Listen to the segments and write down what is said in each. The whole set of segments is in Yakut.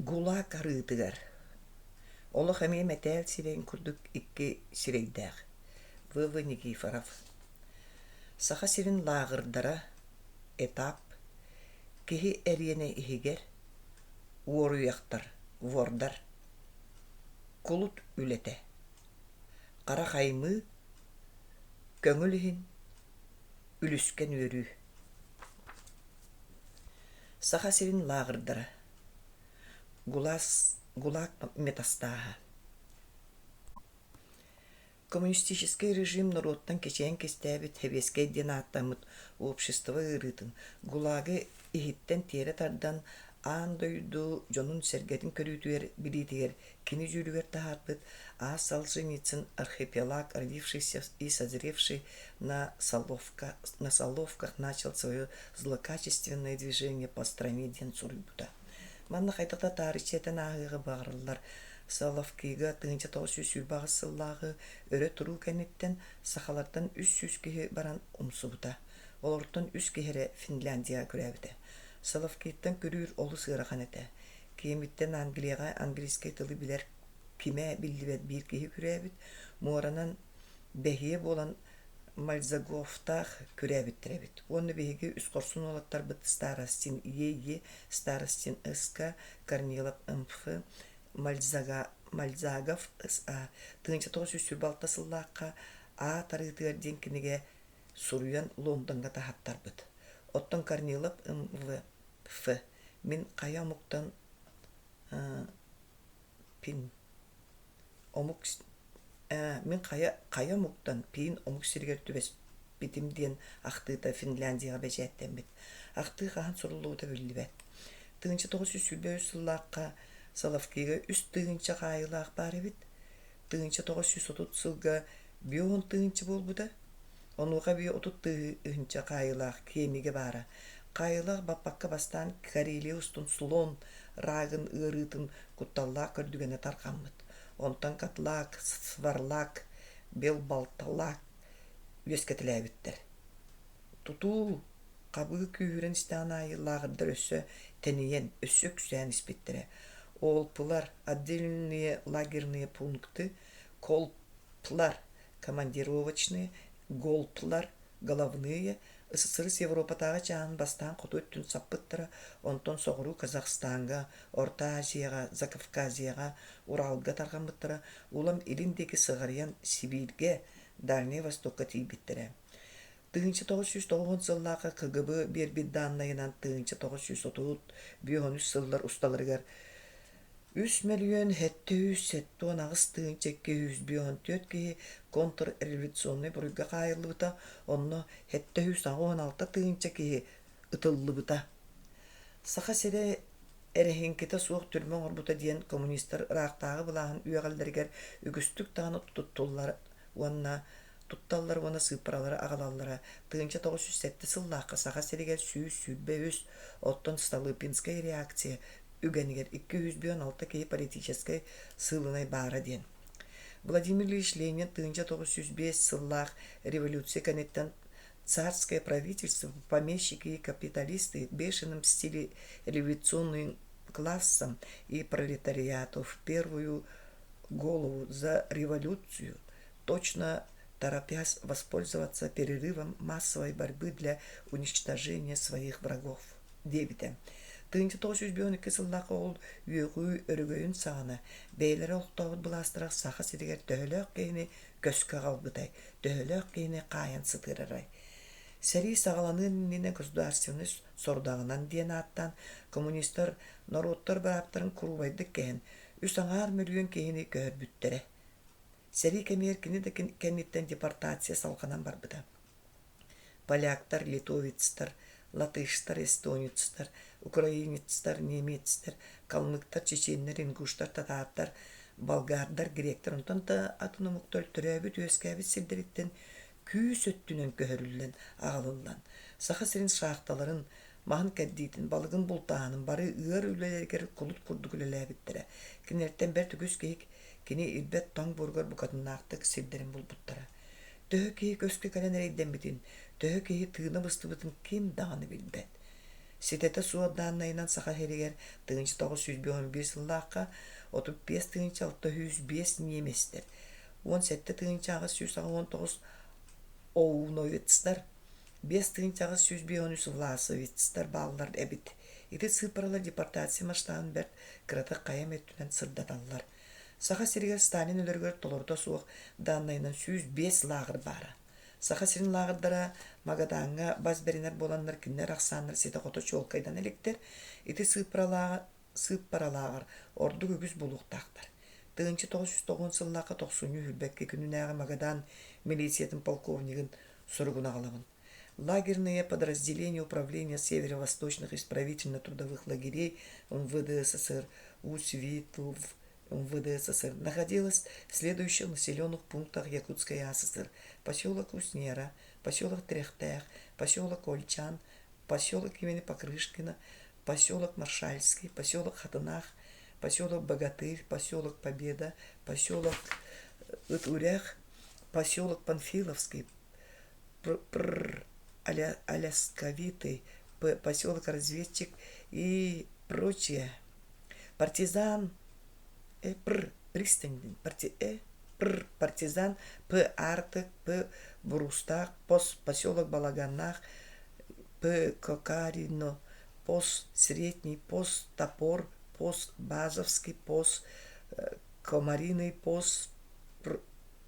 ГУЛАГ арыытыгар олох эмиэ мэтээл сирэйин курдук икки сирэйдээх В. В. Никифоров Саха сирин лааҕырдара этап киһи эриэнэ иһигэр уоруйахтар вордар кулут үлэтэ хара хаймыы көҥүл иһин үлүскэн үөрүү Саха сирин лааҕырдара Гулас ГУЛАГ метастаһа Коммунистическай режим норуоттан кичэйэн кистээбит сэбиэскэй диэн ааттаммыт общество ыарыытын ГУЛАГы иһиттэн тиэрэ тардан аан дойду дьонун-сэргэтин көрүүтүгэр, билиитигэр кини дьүүлүгэр таһаарбыт А. Солженицын «Архипелаг, родившийся и созревший на Соловка, на Соловках, начал свое злокачественное движение по стране» диэн суруйбута. Манна хайдах да таарыччы этэн ааһыаҕы баҕарыллар. Соловкига 1928 сыллааҕы өрө туруу кэнниттэн сахалартан 300 киһи баран умсубута. Олортон үс киһи эрэ Финляндияҕа күрээбитэ. Соловкиттан күрүүр олус ыарахан этэ. Киэмиттэн Англияҕа английскай тылы билэр кимэ биллибэт биир киһи күрээбит, муоранан бэһиэ буолан Мальзаговтаах күрээбиттэр эбит. Уонна биһиги үс хорсун уолаттарбыт Старостин Е.Е., Старостин С.К., Корнилов М.Ф., Мальзага, Мальзагов С.А. 1926 сыллаахха Аа тарыытыгар диэн кинигэ суруйан Лондоҥҥа таһаттарбыт. Оттон Корнилов М.В. Ф. Мин хайа омуктан пин омук мин хайа хайа омуктан пиин омук сиригэр түбэспитим диэн ахтыыта Финляндияҕа бэчээттэммит. Ахтыы хаһан суруллубута биллибэт. 1923 сыллаахха Соловкига үс тыһыынча хаайыылаах баар эбит. 1930 сылга бион тыһыынча буолбута. Онуоха эбии 30 тыһыынча хаайыылаах киэмигэ баара. Хаайыылаах баппакка бастаан Карелия устун слон рагын ыарыытын кутталлаах көрдүгэнэ тарҕаммыт. Онтон Котлак, Сварлак, Белбалталак үөскэтилээбиттэр. Тутуу, хабыы күүһүрэн истэҕин аайы лааҕырдар өссө тэнийэн, өссө үксээн испиттэрэ. Олпылар, отдельные лагерные пункты, колплар, командировочные, голплар, головные, СССР Европатааҕы чааһын бастаан хоту өттүн саппыттара, онтон соҕуруу Казахстаҥҥа, Орто Азияҕа, Закавказьеҕа, Уралга тарҕаммыттара, улам илин диэки сыҕарыйан Сибииргэ, Дальнай Востокка тиийбиттэрэ. 1990 сыллаахха КГБ биэрбит дааннайынан 1935 сыллар усталарыгар 3 778 254 киһи контрреволюционнай буруйга хаайыллыбыта, онно 786 тыһыынча киһи ытыллыбыта. Саха сирэ эрэһиҥкитэ суох түрмэ оҥорбута диэн коммунистар ыраахтааҕы былааһын үөҕэллэригэр үгүстүк даҕаны туттуллар уонна тутталлар уонна сыыппаралары аҕалаллара 1907 сыллаахха Саха сиригэр 123, оттон Столыпинскай реакция үгэнигэр 256 киһи политическай сыылынай баара диэн. Владимир Ильич Ленин 1905 сыллаах революция кэнниттэн царское правительство, помещики и капиталисты бешено мстили революционным классам и пролетариату в первую голову за революцию, точно торопясь воспользоваться перерывом массовой борьбы для уничтожения своих врагов диэбитэ. 1952 сыллаах ол үөҕүү өрөгөйүн саҕана бэйэлэрэ олохтообут былаастара Саха сиригэр төһөлөөх киһини көскө аҕалбытай, төһөлөөх киһини хаайан сытыарарай? Сэрии саҕаланыан иннинэ государственнай сорудаҕынан диэн ааттаан коммунистар норуоттар бырааптарын куруубайдык кэһэн, үс аҥаар мөлүйүөн киһини көһөрбүттэрэ. Сэрии кэмигэр кини да кэнниттэн депортация салҕанан барбыта. Поляктар, литовецтар, латыштар, эстонецтар, украинецтар, немецтэр, калмыктар, чеченнэр, ингуштар, татаардар, болгардар, гректэр онтон да атын омуктар төрөөбүт-үөскээбит сирдэриттэн күүс өттүнэн көһөрүллэн аҕалыллан, Саха сирин шахталарын, маһын кэрдиитин, балыгын бултааһынын бары ыар үлэлэригэр кулут курдук үлэлээбиттэрэ. Кинилэртэн бэрт үгүс киһи кини ирбэт тоҥ буоругар букатыннаахтык сирдэрин булбуттара. Төһө киһи көскө кэлэн эрэйдэммитин, төһө киһи тыына быстыбытын ким даҕаны билбэт. Ситэтэ суох дааннайынан Саха сиригэр 1951 сыллаахха 35 605 немецтэр, 17 889 оуновецтар, 5853 власовецтар бааллар эбит. Ити сыыппаралар депортация масштабын бэрт кыратык хайа эмэ өттүнэн сырдаталлар. Саха сиригэр Сталин өлөрүгэр толорута суох дааннайынан 105 лааҕыр баара. Саха сирин лааҕырдара Магадаҥҥа бас бэринэр буоланнар кинилэр ахсааннара ситэ-хото чуолкайдана иликтэр. Ити сыыппаралааҕар ордук үгүс буолуохтаахтар. 1990 сыллаахха тохсунньу сүүрбэккэ күнүнээҕи Магадан милициятын полковнигын суругун аҕалабын. Лагерные подразделения Управления Северо-Восточных исправительно-трудовых лагерей МВД СССР УСВИТЛВ МВД СССР находилось в следующих населенных пунктах Якутской АССР: поселок Усть-Нера, поселок Трехтэх, поселок Ольчан, поселок имени Покрышкина, поселок Маршальский, поселок Хатынах, поселок Богатырь, поселок Победа, поселок Ытурях, поселок Панфиловский, Пр. Алясковитый, поселок Разведчик и прочее. Партизан Э. Пр. Пристань Э. Пр. Партизан П. Артык П. Бурустаах пос. Поселок Балаганнаах П. Кокарино пос. Средний пос. Топор пос. Базовский пос. Комариный пос.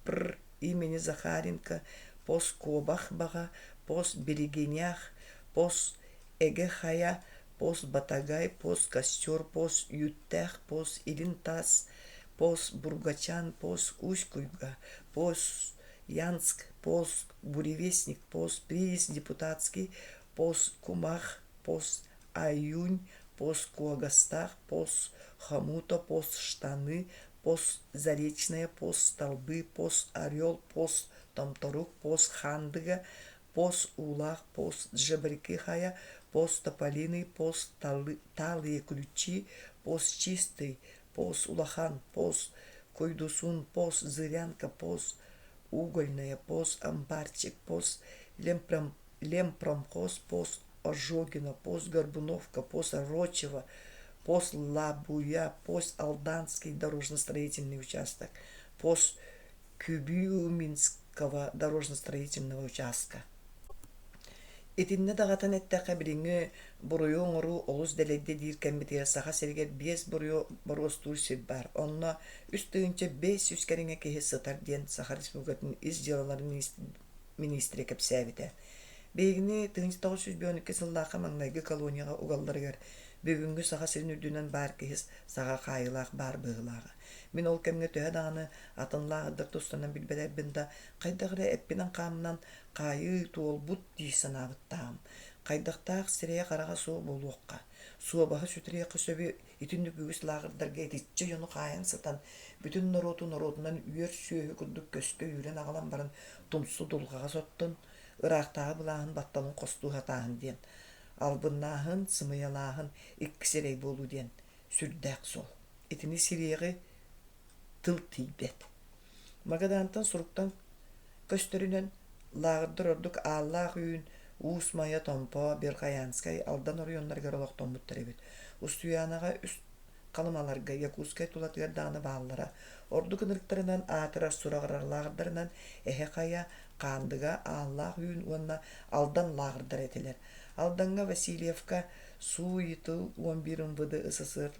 Пр. Имени Захаренко пос. Куобах Баҕа пос. Берегинях пос. Эгэ Хайа пос. Батагай пос. Костер пос. Үүттээх пос. Илин Таас пос. Бургачан пос. Усть-Куйга пос. Янск пос. Буревестник пос. Прииск Депутатский пос. Кумах пос. Аюнь пос. Куогастаах пос. Хомуто пос. Штаны пос. Заречная пос. Столбы пос. Орел пос. Томторук пос. Хандыга пос. Уулаах пос. Жабрики Хайа пос. Тополиный пос. Талые Ключи пос. Чистый пос. Улахан пос. Куйдусун пос. Зырянка пос. Угольная пос. Амбарчик пос. Лемпромхоз пос. Ожогино пос. Горбуновка пос. Рочево пос. Лабуя пос. Алданский дорожно-строительный участок пос. Күбүминского дорожно-строительного участка. Итиннэ даҕатан эттэххэ, билиҥҥи буруйу оҥоруу олус дэлэйдэ диир кэммитигэр Саха сиригэр биэс буруйу боруостуур сир баар. Онно 3 500 кэриҥэ киһи сытар диэн Саха Республикатын ис дьыалаларын миниистирэ кэпсээбитэ. Биһигини 1952 сыллаахха маҥнайгы колонияҕа угалларыгар бүгүҥҥү Саха сирин үрдүнэн баар киһи саҕа хаайыылаах баар быһыылааҕа. Мин ол кэмҥэ төһө даҕаны атын лааҕырдар тустанан билбэтэрбин да, хайдах эрэ эппинэн-хааммынан хаайыы туолбут дии санаабыттааҕым. Хайдахтаах сирэйэ-хараҕа суох буолуохха, суобаһы сүтэриэххэ сөбүй итинник үгүс лааҕырдарга итиччэ дьону хаайан сытан, бүтүн норуоту норуотунан үөр сүөһү курдук көскө үүрэн аҕалан баран тумсу дулҕаҕа соттон, ыраахтааҕы былааһын батталын хостуу сатааһын диэн. Албыннааһын, сымыйалааһын икки сирэй буолуу диэн сүрдээх суол. Итини сириэҕи тыл тиийбэт. Магадаантан суруктан көстөрүнэн, лааҕырдар ордук Ааллаах Үүн, Уус Майа, Томпо, Верхоянскай, Алдан оройуоннарыгар олохтоммуттар эбит. Устуйаанаҕа үс Халымаларга, Якутскай тулатыгар даҕаны бааллара. Ордук ынырыктарынан аатырар сураҕырар лааҕырдарынан Эһэ Хайа, Хаандыга, Ааллаах Үүн уонна Алдан лааҕырдара этилэр. Алдаҥҥа Васильевка Суу-Итыл 11 МВД СССР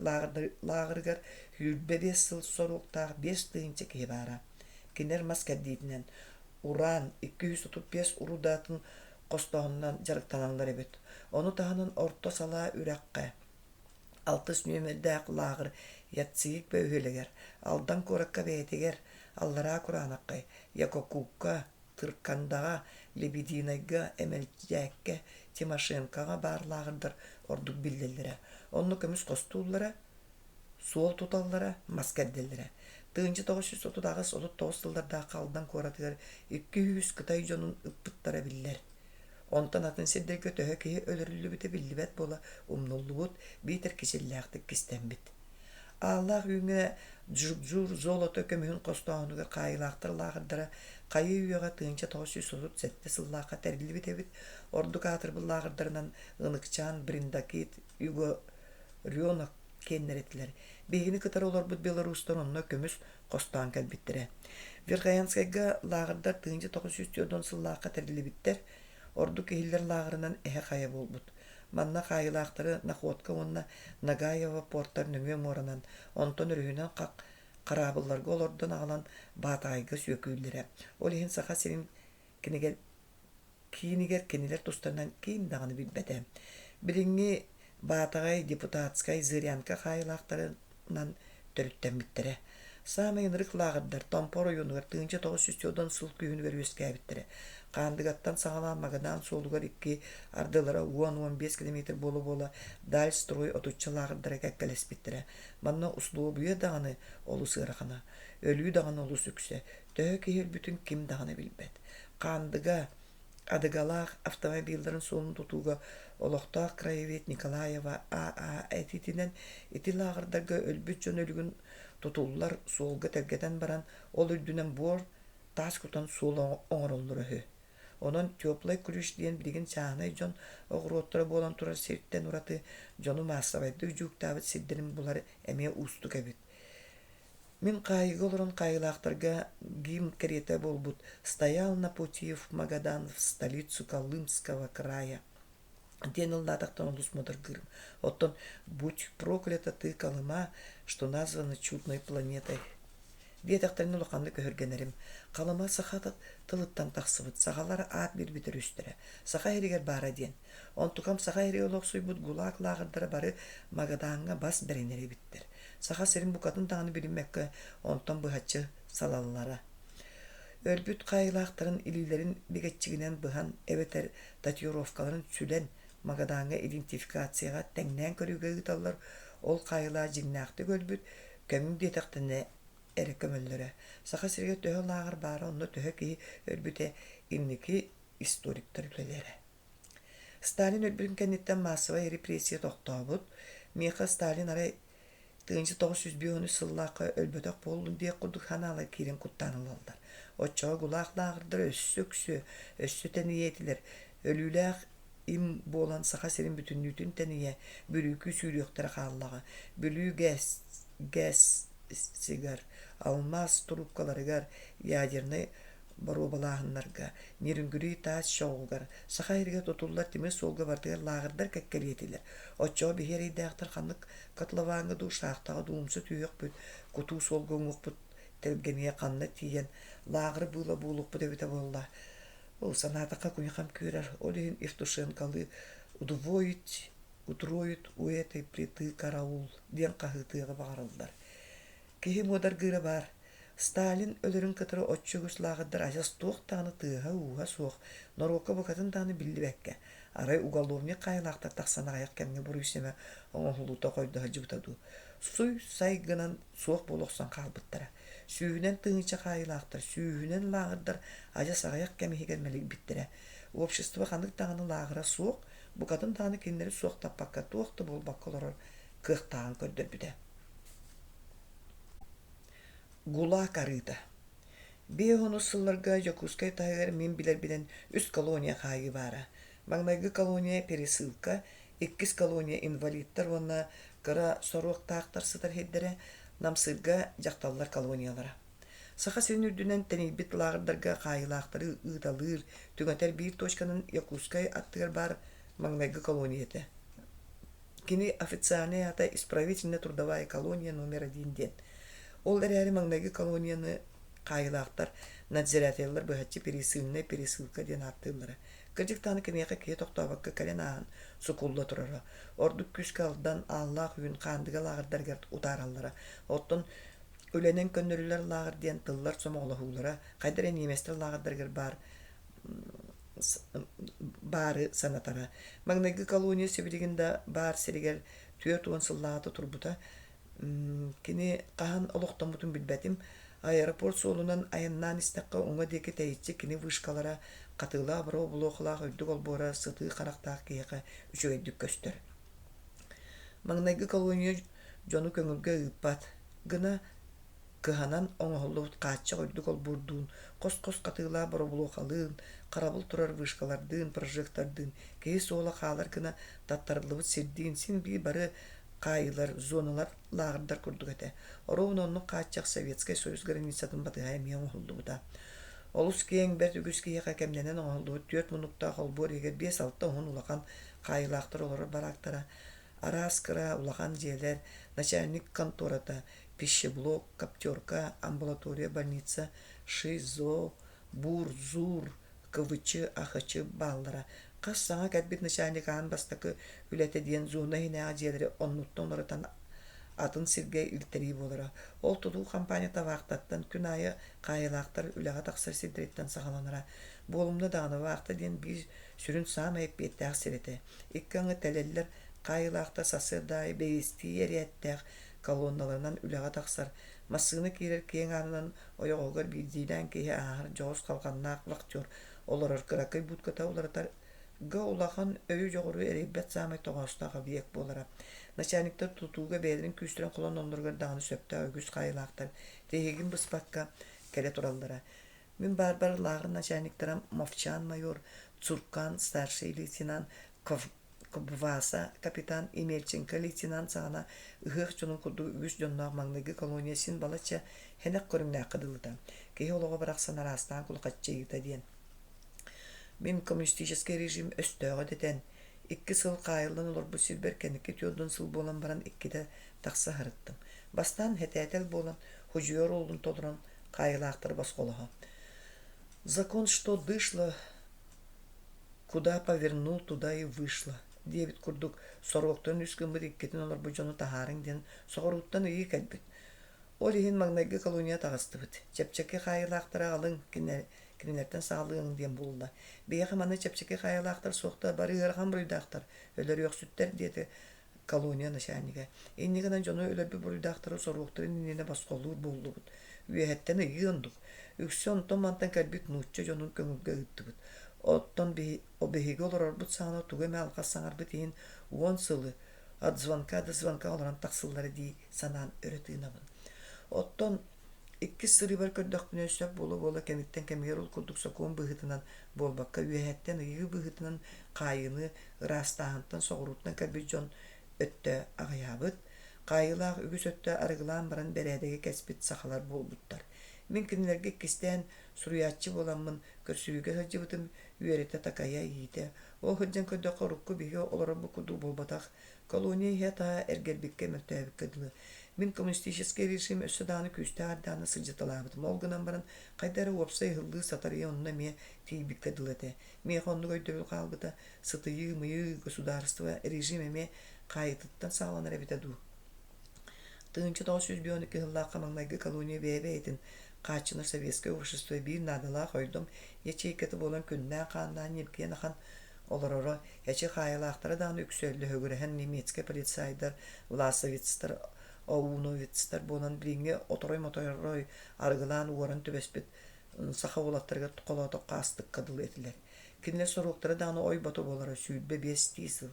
лааҕырыгар 25 сыл соруктаах 5000 киһи баара. Кинилэр мас кэрдиитинэн уран 235 урудатын хостооһунунан дьарыктаналлар эбит. Ону таһынан Орто Салаа үрэххэ алтыс нүөмэрдээх лааҕыр Яциик бөһүөлэгэр, Алдан куоракка бэйэтигэр, Аллараа Кураанахха, Якокукка, Тыркандаҕа, Лебединайга, Эмэлдьээккэ, Тимошенкоҕа баар лааҕырдар ордук биллэллэрэ. Онно көмүс хостууллара, суол туталлара, мас кэрдэллэрэ. 1938-39 сыллардаахха Алдан куоратыгар 200 кытай дьонун ыппыттара биллэр. Онтон атын сирдэргэ төһө киһи өлөрүллүбүтэ биллибэт буола умнуллубут, биитэр кичэллээхтик кистэммит. Ааллаах Үүҥҥэ Джукджур золото көмүһүн хостооһунугар хаайыылаахтар лааҕырдара хайыы-үйэҕэ 1937 сыллаахха тэриллибит эбит. Ордук аатырбыт лааҕырдарынан Ыныкчаан, Бриндакит, Югоренок киэннэр этилэр. Биһигини кытары олорбут белорустар онно көмүс хостоон кэлбиттэрэ. Верхоянскайга лааҕырдар 1940 сыллаахха тэриллибиттэр. Ордук иһиллэр лааҕырынан Эһэ Хайа буолбут. Манна хаайыылаахтары Находка уонна Нагаево портар нөҥүө муоранан, онтон өрүһүнэн хах хараабылларга олордон аҕалан Баатаҕайга сүөкүүллэрэ. Ол иһин Саха сирин кинигэ киинигэр кинилэр тустарынан ким даҕаны билбэтэ. Билиҥҥи Баатаҕай, Депутатскай, Зырянка хаайыылаахтарынан төрүттэммиттэрэ. Саамай ынырык лааҕырдар Томпо оройуонугар 1940 сыл күһүнүгэр үөскээбиттэрэ. Хаандыгаттан саҕалаан Магадан суолугар икки ардылара 10-15 километр буола-буола Дальстрой отучча лааҕырдара кэккэлэспиттэрэ. Манна услуобуйа даҕаны олус ыарахана, өлүү даҕаны олус үксэ. Төһө киһи өлбүтүн ким даҕаны билбэт. Хаандыга Адыгалаах автомобилларын суолун тутууга олохтоох краевед Николаева А.А. этиитинэн ити лааҕырдарга өлбүт дьон өлүгүн тутуллар суолга тэлгэтэн баран, ол үрдүнэн буор, таас кутан суол оҥороллоро үһү. Онон Теплай Ключ диэн билигин чааһынай дьон оҕуруоттара буолан турар сиртэн ураты дьону маассабайдык дьууктаабыт сирдэрин булар эмиэ уустук эбит. Мин хаайыыга олорон хаайыылаахтарга гимн кэриэтэ буолбут «Стоял на пути в Магадан, в столицу Колымского края» диэн ыллаатахтан олус муодаргыырым. Оттон «Будь проклята ты, Колыма, что названа чудной планетой» диэтэхтэринэ улаханнык өһүргэнэрим. Халыма саха тылыттан тахсыбыт, сахалар аат биэрбит өрүстэрэ, саха иһигэр баара диэн. Онтукам саха иһигэр олохсуйбут ГУЛАГ лааҕырдара бары Магадаҥҥа бас бэринэр эбиттэр. Саха сирин букатын даҕаны билиммэккэ, онтон быһаччы салаллара. Өлбүт хаайыылаахтарын илиилэрин бигэччигинэн быһан эбэтэр татуировкаларын сүлэн Магадаҥҥа идентификацияҕа тэҥнээн көрүүгэ ыыталлар, ол хаайыылаах дьиҥнээхтик өлбүт, көмүҥ диэтэхтэринэ эрэ көмөллөрө. Саха сиригэр төһө лааҕыр баара, онно төһө киһи өлбүтэ инники историктар үлэлэрэ. Сталин өлбүтүн кэнниттэн маассабай репрессия тохтообут. Миэхэ Сталин арай 1953 сыллаахха өлбөтөх буоллун диэх курдук санаалар киирэн куттаан ылаллар. Оччоҕо ГУЛАГ лааҕырдара өссө үксүө, өссө тэнийиэ этилэр. Өлүүлээх им буолан Саха сирин бүтүннүүтүн тэнийэ, бүрүүкүү сүүрүөхтэрэ хааллаҕа. Бүлүү ГЭС-сигэр, алмаас туруупкаларыгар, ядернай боруобалааһыннарга, Нерюнгри таас чоҕугар, Саха сиригэр тутуллар тимир суолга барытыгар лааҕырдар кэккэлиэ этилэр. Оччоҕо биһи эрэйдээхтэр ханнык котловаҥҥа дуу, шахтаҕа дуу умса түһүөхпүт, кутуу суолга уҥуохпут тэлгэниэ ханна тиийэн лааҕыры быыла буолуохпут эбитэ буолла. Ол санаатахха куйахам күүрэр, ол иһин Евтушенколыы «Удвоить, утроить у этой плиты караул» диэн хаһыытыаҕы баҕараллар. Киһи муодаргыыра баар, Сталин өлөрүн кытары оччо үгүс лааҕырдар адьас туох даҕаны тыаһа-ууһа суох, норуокка букатын даҕаны биллибэккэ, арай уголовник хаайыылаахтар тахсан аҕыйах кэмҥэ буруй-сэмэ оҥоһуллуута хойдо сылдьыбыта дуу, суй-сай гынан суох буола охсон хаалбыттара. Сүүһүнэн тыһыынча хаайыылаахтар, сүүһүнэн лааҕырдар адьас аҕыйах кэм иһигэр мэлийбиттэрэ. Общество ханнык даҕаны лааҕыра суох, букатын даҕаны кинилэри суохтаппакка туох да буолбакка олорор кыахтааҕын көрдөрбүтэ. ГУЛАГ арыыта 50 сылларга Дьокуускай таһыгар мин билэрбинэн үс колония хаайыы баара. Маҥнайгы колония пересылка, иккис колония инвалидтар уонна кыра соруктаахтар сытар сирдэрэ, Намсыырга дьахталлар колониялара. Саха сирин үрдүнэн тэнийбит лааҕырдарга хаайыылаахтары ыыталыыр, түҥэтэр биир точканан Якутскай аттыгар баар маҥнайгы колония этэ. Кини официальнай аата «Исправительно-трудовая колония номер один» диэн. Ол эрээри маҥнайгы колонияны хаайыылаахтар надзирателлэр быһаччы пересыльнай пересылка диэн ааттыыллара. Кырдьык даҕаны киниэхэ киһи тохтообокко кэлэн ааһан сукулла турара. Ордук күүскэ Алдан, Ааллаах Үүн, Хаандыга лааҕырдарыгар утаараллара. Оттон үлэнэн көннөрүллэр лааҕыр диэн тыллар сомоҕолоһуулара хайда эрэ ньиэмэстэр лааҕырдарыгар баар баары санатара. Маҥнайгы колония сибилигин да баар сиригэр 40 сыллааҕыта турбута. Кини хаһан олохтоммутун билбэтим. Аэропорт суолунан айаннаан истэххэ уҥа диэки тэйиччи кини вышкалара хатыылаах боруобулуохалаах үрдүк олбуора сытыы харахтаах киһиэхэ үчүгэйдик көстөр. Маҥнайгы колония Дьону көҥүлгэ ыыппат гына кыһанан оҥоһуллубут хааччах үрдүк олбуордуун, хос-хос хатыылаах боробулуохалыын, харабыл турар вышкалардыын, прожектордыын киһи суола хаалар гына таттарыллыбыт сирдиин син биир бары хаайыылар, зоналар, лааҕырдар курдук этэ. Оруобуна оннук хааччах Советскай Союз границатын батыһа эмиэ оҥоһуллубута. Олус киэҥ, бэрт үгүс киһиэхэ кэмнэнэн оҥоһуллубут түөрт муннуктаах олбуор иһигэр биэс-алта уһун улахан хаайыылаахтар олорор бараактара, араас кыра улахан дьиэлэр, начальник контората, пищеблок, коптерка, амбулатория, больница, ШИЗО, БУР-ЗУР, КВЧ, АХЧ бааллара. Хас саҥа кэлбит начальник аан бастакы үлэтэ диэн зона иһинээҕи дьиэлэри оннуттан уларытан атын сиргэ илтэрии буолара. Ол тутуу хампаанньата вахтаттан күн аайы хаайыылаахтар үлэҕэ тахсар сирдэриттэн саҕаланара. Буолумна даҕаны вахта диэн биир сүрүн саамай эппиэттээх сир этэ. Икки аҥы тэлэллэр хаайыылаахтар сарсыарда аайы бэйиэстии эрээттээх колонналарынан үлэҕэ тахсар, массыына киирэр киэҥ аанынан ойоҕоһугар биирдиилээн киһи ааһар дьоҕус халҕаннаах вахтер олорор кыракый будката уларытарга улахан өйү-дьоҕуру эрэйбэт саамай тоҕоостоох объект буолара. Начальниктар тутууга бэйэлэрин күүстэрин холоноллоругар даҕаны сөптөөх үгүс хаайыылаахтар тиһигин быспакка кэлэ тураллара. Мин баарбар лааҕыр начальниктара Мовчан майор, Цуркан старший лейтенант, Кваса капитан Емельченко лейтенант саҕана ыһыах дьонун курдук үгүс дьонноох маҥнайгы колония син балачча һэнэх көрүҥнээххэ дылыта. Киһи олоҕо барахсан араастаан кулахаччыйыыта диэн. Мин коммунистическай режим өстөөҕө дэтэн, икки сыл хаайыллан олорбут сирбэр кэнники түөрт сыл буолан баран иккитэ тахса сырыттым. Бастаан һэтээтэл буолан, худьуйар оруолун толорон, хаайыылаахтары босхолоһо. Закон что дышло, куда повернул, туда и вышло диэбит курдук соруоктан үс гыммыт иккитин олорбут дьону таһаарыҥ диэн соҕурууттан ыйыы кэлбит. Ол иһин маҥнайгы колония таҕыстыбыт. Чэпчэки хаайыылаахтары аҕалыҥ, кинилэртэн саҕалыаҥ диэн буолла. Биһиэхэ манна чэпчэки хаайыылаахтар суохтар, бары ыарахан буруйдаахтар, өлөрүөхсүттэр диэтэ колония начальнига. Инньэ гынан дьону өлөрбүт буруйдаахтары соруохтарын иннинэ босхолуур буоллубут. Үөһэттэн ыйыы оннук. Үксэ онтон-мантан кэлбит нуучча дьонун көҥүлгэ ыыттыбыт. Оттон биһиги олорорбут саҕана тугу эмэ алҕас саҥарбыт иһин уон сылы от звонка до звонка олорон тахсыллара дии санаан өрө тыынабын. Оттон иккис сырыыбар көрдөхпүнэ сөп буола-буола кэмиттэн кэмигэр ол курдук сокуон быһыытынан буолбакка үөһэттэн ыйыы быһыытынан хаайыыны ыраастааһынтан соҕурууттан кэлбит дьон өттө аҕыйаабыт, хаайыылаах үгүс өттө арыгылаан баран бэрээдэги кэспит сахалар буолбуттар. Мин кинилэргэ иккистээн суруйааччы буоламмын көрсүһүүгэ сылдьыбытым, үөрэтэ-такайа иитэ. Ол сылдьан көрдөххө урукку биһиги олорорбут курдук буолбатах, Колония иһэ-таһа эргэрбиккэ, мөлтөөбүккэ дылы. Мин коммунистическай режим өссө даҕаны күүстээх эрдэҕинэ сылдьыталаабытым. Ол гынан баран, хайда эрэ уопсай ыһыллыы сатарыйа онно эмиэ тиийбиккэ дылы этэ. Миэхэ оннук өйдөбүл хаалбыта. Сытыйыы-мыйыы, государство, режим эмиэ хаайыытыттан саҕаланар эбитэ дуу. 1952 сыллаахха маҥнайгы колония бэйэ-бэйэтин хааччынар советскай общество биир наадалаах ойдом ячейката буолан күннээн-хааннаан ньиргийэн ахан олороро. Эчи хаайылаахтара даҕаны үксэ лөһүгүрэһэн немецкэй полицайдар, власовецтар, оуновецтар буолан билиҥҥи оторой-моторой арыгылаан уоран түбэспит саха уолаттарыгар холоотоххо астыкка дылы этилэр. Кинилэр соруктара даҕаны ой-бото буолара 25 сыл.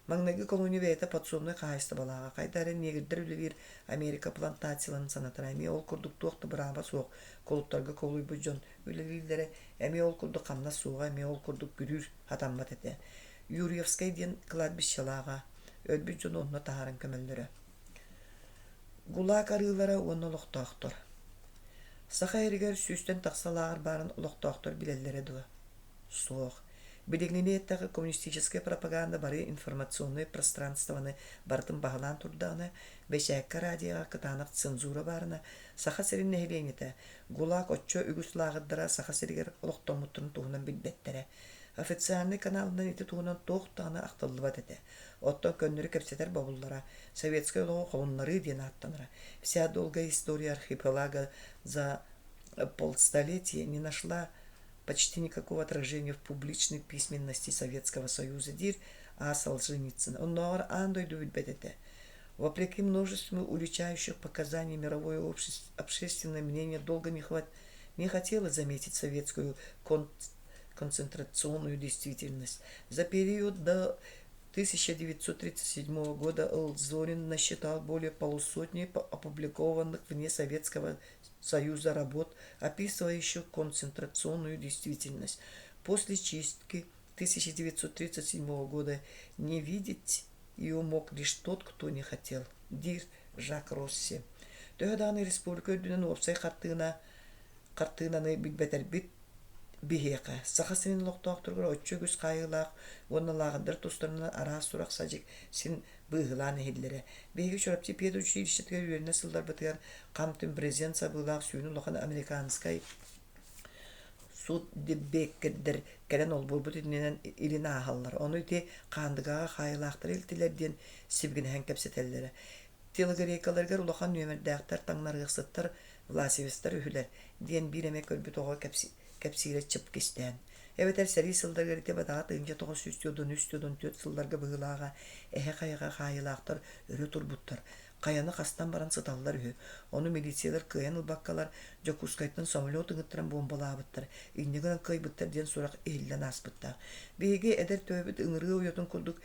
Маҥнайгы колония бэйэтэ подсобнай хаһаайыстыбалааҕа, хайда эрэ негрдэр үлэлиир Америка плантацияларын санатара эмиэ ол курдук туох да бырааба суох кулуттарга кубулуйбут дьон үлэлииллэрэ, эмиэ ол курдук хамнас суоҕа, эмиэ ол курдук күрүүр хатаммат этэ. Юрьевскай диэн кладбищелааҕа, өлбүт дьону онно таһааран көмөллөрө. ГУЛАГ арыылара уонна олохтоохтор. Саха сиригэр сүүстэн тахса лааҕыр баарын олохтоохтор билэллэрэ дуо? Суох. Билиҥҥини эттэххэ, коммунистическай пропаганда бары информационнай пространствоны барытын баһылаан турдаҕына, бэчээккэ радиоҕа кытаанах цензура баарына, Саха сирин нэһилиэнньэтэ ГУЛАГ оччо үгүс лааҕырдара Саха сиригэр олохтоммуттарын туһунан билбэттэрэ. Официальнай каналынан ити туһунан туох даҕаны ахтыллыбат этэ. Оттон көннөрү кэпсэтэр бобуллара, советскай олоҕу холуннарыы диэн ааттанара. Вся долгая история архипелага за полстолетия не нашла почти никакого отражения в публичной письменности Советского Союза диир А. Солженицын. Оннооҕор аан дойду билбэт этэ. Вопреки множеству уличающих показаний мировое общественное мнение долго не, хват... не хотело заметить советскую кон... концентрационную действительность. За период до 1937 года Лзорин насчитал более полусотни опубликованных вне Советского Союза работ, описывающих концентрационную действительность. После чистки 1937 года не видеть ее мог лишь тот, кто не хотел, диир Жак Росси. Төһө даҕаны республика үрдүнэн уопсай хартыына хартыынаны билбэтэрбит биһиэхэ, Саха сирин олохтоохторугар оччо үгүс хаайыылаах уонна лааҕырдар тустарынан араас сурах-садьык син быыһылаан иһиллэрэ. Биһиги Чурапчы педучилищетыгар үөрэнэ сылларбытыгар хам-түм брезент сабыылаах сүүнэ улахан американскай суут дебеккердэр кэлэн олбуорбут иннинэн илин ааһаллар. Ону ити Хаандыгаҕа хаайыылаахтары илтилэр диэн сибигинэһэн кэпсэтэллэрэ. Телогрейкаларыгар улахан нүөмэрдээхтэр таҥнарыахсыттар власевецтар үһүлэр диэн биир эмэ көрбүт оҕо кэпсиирэ чып кистээн. Эбэтэр сэрии сылларыгар ити бадаҕа 1913-14 сылларга быһыылааҕа эһэ хайаҕа хаайыылаахтар өрө турбуттар, хайаны хастан баран сыталлар үһү. Ону милициялар кыайан ылбаккалар Дьокуускайтан самолет ыҥыттаран буомбалаабыттар, инньэ гынан кыайбыттар диэн сурах иһиллэн ааспыттаах. Биһиги эдэр төбөбүт ыҥырыа уйатын курдук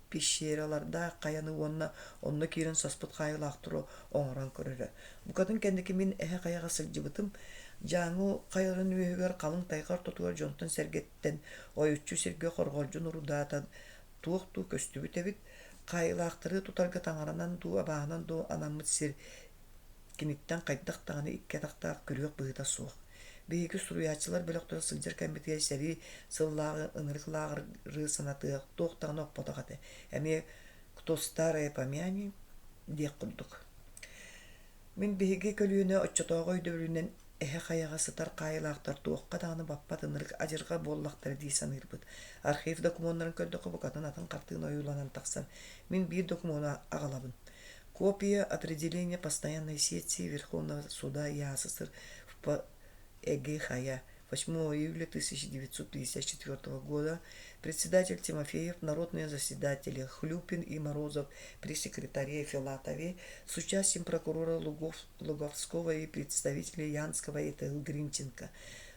пещералардаах хайаны уонна онно киирэн саспыт хаайыылаахтары оҥорон көрөрө. Букатын кэнники мин эһэ хайаҕа сылдьыбытым. Дьааҥы хайаларын үөһүгэр халыҥ тайҕа ортотугар дьонтон-сэргэттэн ойуччу сиргэ хорҕолдьун урудаатан туох дуу көстүбүт эбит. Хаайыылаахтары тутарга таҥаранан дуу, абааһынан дуу анаммыт сир Киниттэн хайдах даҕаны икки атахтаах күрүөх быһыыта суох. Биһиги суруйааччылар бөлөхтөрө сылдьар кэммитигэр сэрии сыллааҕы ынырык лааҕыры санатыах туох даҕаны оппотох этэ. Эмиэ «Кто старое помяни» диэх курдук. Мин биһиги көлүөнэ оччотооҕу өйдөбүлүнэн эһэ хайаҕа сытар хаайыылаахтар туохха даҕаны баппат ынырык адьырҕа буоллахтара дии саныырбыт. Архив докумуоннарын көрдөххө букатын атын хартыына ойууланан тахсар. Мин биир докумуону аҕалабын. Копия определения постоянной сессии Верховного суда ЯССР в ЭГХ 8 июля 1954 года председатель Тимофеев, народные заседатели Хлюпин и Морозов при секретаре Филатове с участием прокурора Лугов, Луговского и представителей Янского и Т.Л. Гринченко.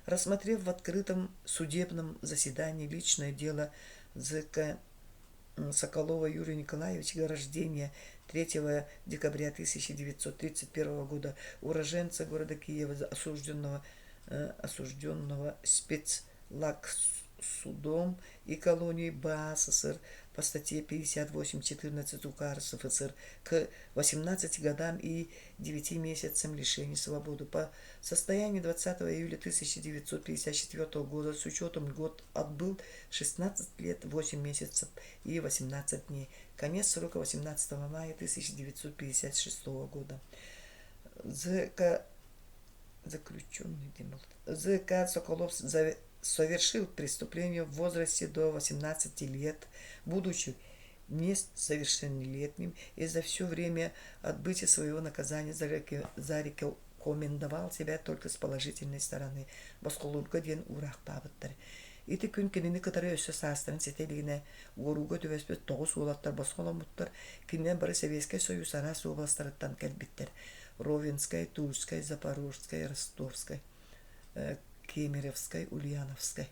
Рассмотрев в открытом судебном заседании личное дело ЗК Соколова Юрия Николаевича, рождения 3 декабря 1931 года, уроженца города Киева, осужденного, осужденного спецлагсудом и колонией БАССР по статье 58.14 УК РСФСР к 18 годам и 9 месяцам лишения свободы. По состоянию 20 июля 1954 года с учетом год отбыл 16 лет 8 месяцев и 18 дней. Конец срока 18 мая 1956 года. ЗК заключенный ЗК Соколов совершил преступление в возрасте до 18 лет, будучи несовершеннолетним, и за все время отбытия своего наказания зарекомендовал себя только с положительной стороны. Босхолуурга диэн уураахтаабыттар. Ити күн кинини кытары өссө саастарын ситэ илигинэ уорууга түбэспит тоҕус уолаттар босхоломмуттар, кинилэр бары Сэбиэскэй Союз араас уобаластарыттан кэлбиттэр. Ровенскай, Тульскай, Запорожскай, Ростовскай, Кемеровскай, Ульяновскай.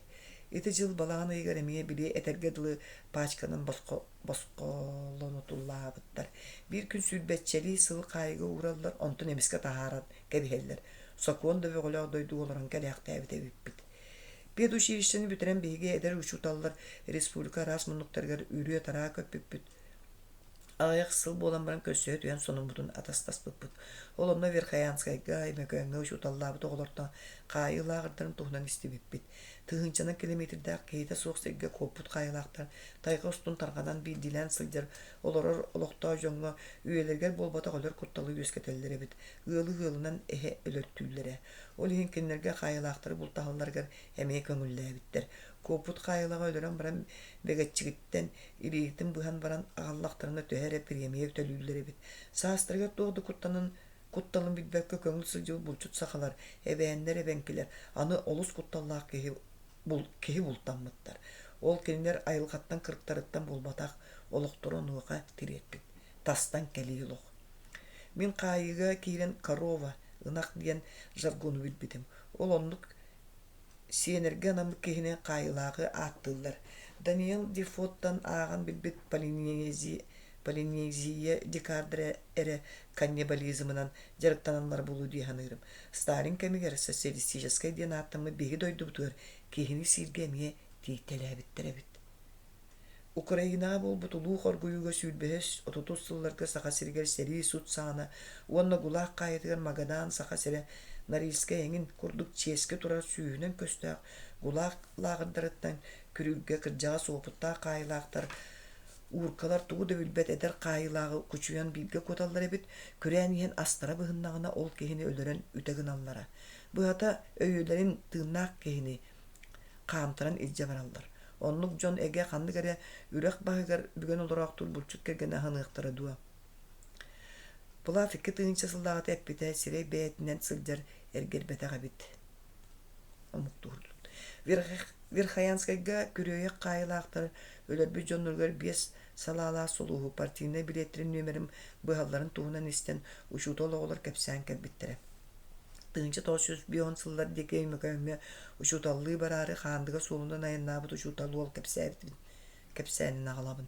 Ити дьыл балаҕан ыйыгар эмиэ били этэргэ дылы пачканан босхо босхолонутуллаабыттар. Биир күн сүүрбэччэлии сыл хаайыыга уураллар, онтон эмискэ таһааран кэбиһэллэр. Сокуон да бөҕөлөөх дойдуга олорон кэлээхтээбит эбиппит. Педучилищены бүтэрэн биһиги эдэр учууталлар республика араас муннуктарыгар үрүө-тараа көппүппүт. Аҕыйах сыл буолан баран көрсүһэ түһэн сонуммутун атастаспыппыт. Ол онно Верхоянскайга, Өймөкөөҥҥө учууталлаабыт оҕолортон хаайыы лааҕырдарын туһунан истибиппит. Тыһыынчанан километрдаах киһитэ суох сиргэ куоппут хаайыылаахтар тайҕа устун тарҕанан биирдиилээн сылдьар, олорор олохтоох дьоҥҥо үйэлэригэр буолбатах өлөр кутталы үөскэтэллэр эбит. Ыалы ыалынан эһэ өлөртүүллэрэ. Ол иһин кинилэргэ хаайыылаахтары бултаһалларыгар эмиэ көҥүллээбиттэр. Куоппут хаайыылааҕы өлөрөн баран бэгэччигиттэн илиитин быһан баран аҕаллахтарына төһө эрэ премия төлүүллэр эбит. Саастарыгар туох да куттанын кутталын билбэккэ көҥүл сылдьыбыт булчут сахалар, эбээннэр, эбэҥкилэр аны олус кутталлаах киһи, бул, киһи бултаммыттар. Ол кинилэр айылҕаттан кырыктарыттан буолбатах, олохторо онуоха тириэрпит. Тастан кэлии олох. Мин хаайыыга киирэн корова, ынах диэн жаргону билбитим. Ол оннук сиэнэргэ анаммыт киһини хаайыылааҕы ааттыыллар. Даниэл Дефоттан ааҕан билбит Полинезия декардара эрэ каннибализмынан дьарыктаналлара буолуо дии саныырым. Сталин кэмигэр социалистическай диэн ааттаммыт биһиги дойдубутугар киһини сииргэ эмиэ тиийтэлээбиттэр эбит. Украинаҕа буолбут улуу хоргуйууга сүүрбэһис, отутус сылларга Саха сиригэр сэрии сут саҕана уонна Гулаах хаайыытыгар Магадан Саха сирэ Норильскай эҥин курдук чиэскэ турар сүүһүнэн көстөөх Гулаах лааҕырдарыттан күрүүргэ кырдьаҕас уопуттаах хаайыылаахтар ууркалар тугу да билбэт эдэр хаайыылааҕы кучуйан бииргэ куоталлар эбит, күрээн иһэн астара быһыннаҕына ол киһини өлөрөн үтэ гыналлара. Быһата, өйүөлэрин тыыннаах киһини хаамтаран илдьэ бараллар. Оннук дьон эгэ ханнык эрэ үрэх баһыгар бүгэн олороохтуур булчут кэргэнэ аһыныахтара дуо? Плав 2000 сыллааҕыта эппитэ сирэй бэйэтинэн сылдьар эргэрбэтэх эбит. Омуктуур. Верхоянскайга күрүөйэх хаайыылаахтар өлөрбүт дьонноругар биэс салаалаах сулуһу партийнай билиэттэрин нүөмэрин быһалларын туһунан истэн учуутал оҕолор кэпсээн кэлбиттэрэ. 1950 сыллар диэки Өймөкөөҥҥө учууталлыы бараары Хаандыга суолунан айаннаабыт учуутал уол кэпсээбитин кэпсээнин аҕалабын.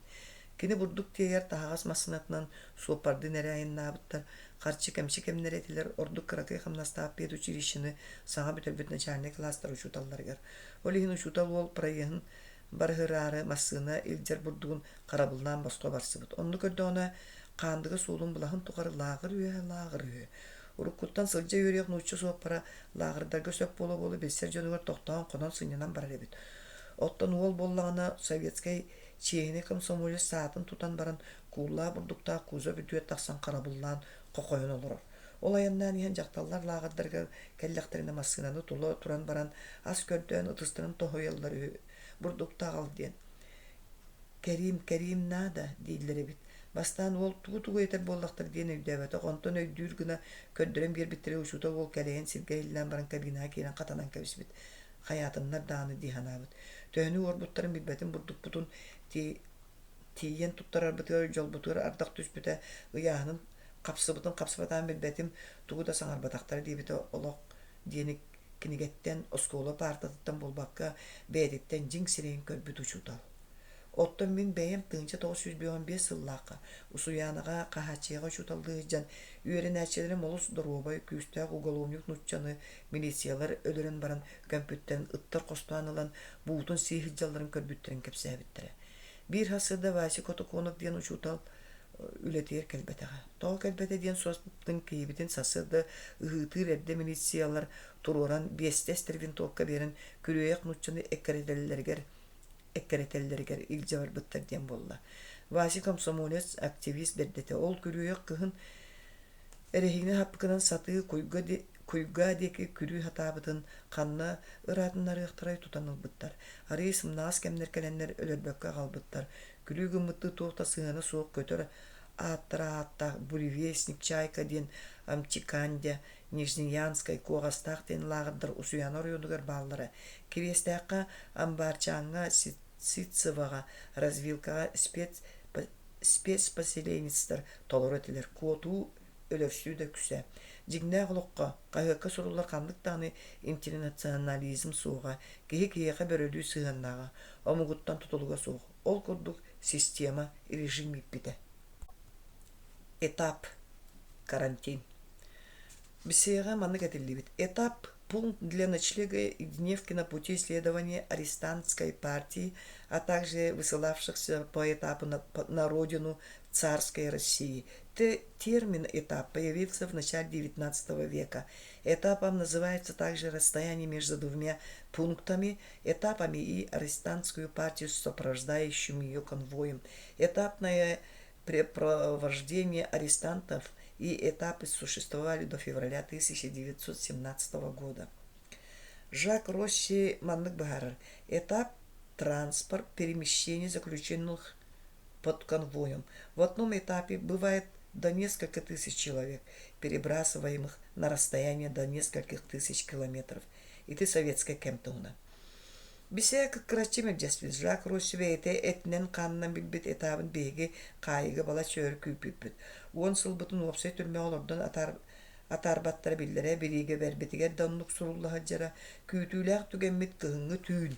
Кини бурдук тиэйэр таһаҕас массыынатынан суоппардыын эрэ айаннаабыттар, харчы кэмчи кэмнэрэ этилэр, ордук кыракый хамнастаах педучилищены саҥа бүтэрбит начальнай кылаастар учууталларыгар. Ол иһин учуутал уол проеһын барыһыраары массыына илдьэр бурдугун харабыллаан босхо барсыбыт. Онно көрдөҕүнэ, Хаандыга суолун былаһын тухары лааҕыр үөһэ лааҕыр үһү. Уруккуттан сылдьа үөрүйэх нуучча суоппара лааҕырдарга сөп буола-буола билсэр дьонугар тохтоон хонон сынньанан барар эбит. Оттон уол буоллаҕына советскай чиэһинэй комсомолец саатын тутан баран кууллаах бурдуктаах кузов үрдүгэр тахсан харабыллаан хохойон олорор. Ол айаннаан иһэн дьахталлар лааҕырдарыгар кэллэхтэринэ массыынаны тула туран баран ас көрдөөн ытыстарын тоһуйаллар үһү бурдукта аҕал диэн. Кэриим, Кэриим наада дииллэр эбит. Бастаан уол тугу-тугу этэр буоллахтар диэн өйдөөбөтөх, онтон өйдүүр гына көрдөрөн биэрбиттэрэ учуутал уол кэлэйэн сиргэ иһиллээн баран кабинаҕа киирэн хатанан кэбиспит. Хайаатыннар даҕаны дии санаабыт. Төһөнү уорбуттарын билбэтим бурдукпутун тиийэн туттарарбытыгар дьолбутугар ардах түспүтэ ыйааһынын хапсыбытын хапсыбатаҕын билбэтим, тугу да саҥарбатахтара диэбитэ олох диэни кинигэттэн, оскуола паартатыттан буолбакка, бэйэтиттэн дьиҥ сирэйин көрбүт учуутал. Оттон мин бэйэм 1955 сыллаахха Усуйаанаҕа Хаһааччыйаҕа учууталлыы сылдьан, үөрэнээччилэрим олус доруобай, күүстээх уголовник нууччаны милициялар өлөрөн баран көмпүттэрин ыттар хостоон ылан буутун сии сылдьалларын көрбүттэрин кэпсээбиттэрэ. Биир сарсыарда Вася Котоконов диэн учуутал үлэтигэр кэлбэтэҕэ. Тоҕо кэлбэтэ диэн суоспутун киһибитин сарсыарда ыһыытыыр эрдэ милициялар туруоран биэстэ эстэр винтовка биэрэн күрүөйэх нууччаны эккирэтэллэригэр эккирэтэллэригэр илдьэ барбыттар диэн буолла. Вася комсомолец, активист бэрдэтэ. Ол күрүөйэх кыһын эрэһиинэ хаппыкынан сатыы куйга, куйга диэки күрүү сатаабытын ханна ыраатыннарыахтарай тутан ылбыттар. Арыый сымнаҕас кэмнэр кэлэннэр өлөрбөккө аҕалбыттар. Күлүү гыммыттыы туох да сыһыана суох көтөр ааттара ааттаах Буревестник Чайка диэн Амчикандя, Нижнеянскай, Куоҕастаах диэн лааҕырдар Усуйаана оройуонугар бааллара. Кириэстээххэ, Амбаарчааҥҥа, Ситцеваҕа, Развилкаҕа спец спецпоселенецтэр толору этилэр. Куотуу, өлөрсүү да үксэ. Дьиҥнээх олоххо, хаһыакка суруллар ханнык даҕаны интернационализм суоҕа, киһи киһиэхэ бөрөлүү сыһыаннааҕа, омугуттан тутулуга суох. Ол курдук система, режим ииппитэ. Этап. Карантин. Бесеҕэ маннык этиллибит: Этап пункт для ночлега и дневки на пути следования арестантской партии, а также высылавшихся по этапу на, на родину царской России. Термин «этап» появился в начале XIX века. Этапом называется также расстояние между двумя пунктами, этапами и арестантскую партию с сопровождающим ее конвоем. Этапное препровождение арестантов и этапы существовали до февраля 1917 года. Жак Росси маннык быһаарар: Этап транспорт перемещения заключенных под конвоем. В одном этапе бывает до несколько тысяч человек, перебрасываемых на расстояние до нескольких тысяч километров. Ити советскай кэм туһунан. Бисээ кыккыраччы мэлдьэспит Жак Росси бэйэтэ этинэн-хаанынан билбит этабын биһиги хаайыыга балачча өр күүппүппүт. Уон сылбытын уопсай түрмэҕэ олордон атаар атаарбаттара биллэрэ, бириигэбэрбитигэр да оннук сурулла сылдьара. Күүтүүлээх түгэммит кыһыҥҥы түүн.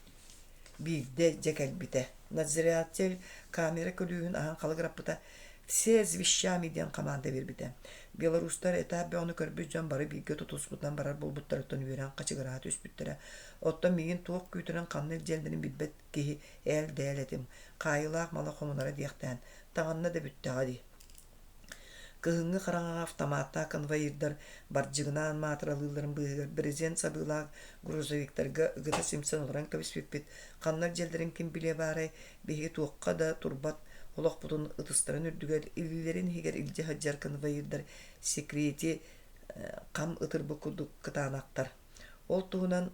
Биирдэ дьэ кэлбитэ. Надзиратель камера күлүүһүн аһан халыгыраппыта «Все с вещами» диэн хамаанда биэрбитэ. Белорустар этап бөҕөнү көрбүт дьон бары бииргэ тутуспутунан барар буолбуттарыттан үөрэн хачыгыраһа түспүттэрэ. Оттон миигин туох күүтэрин ханна илдьэллэрин билбэт киһи ээл-дээл этим. Хаайыылаах мала хомунара диэхтээн, таҕынна да бүттэҕэ дии. Кыһыҥҥы хараҥаҕа автоматтаах конвоирдар бардьыгынаан маатыралыылларын быыһыгар брезент сабыылаах грузовиктарга ыгыта симсэн олорон кэбиспиппит, ханна илдьэллэрин ким билиэ баарай, биһиги туохха да турбат олохпутун ытыстарын үрдүгэр, илиилэрин иһигэр илдьэ сылдьар конвоирдар секрети хам ытырбыт курдук кытаанахтар. Ол туһунан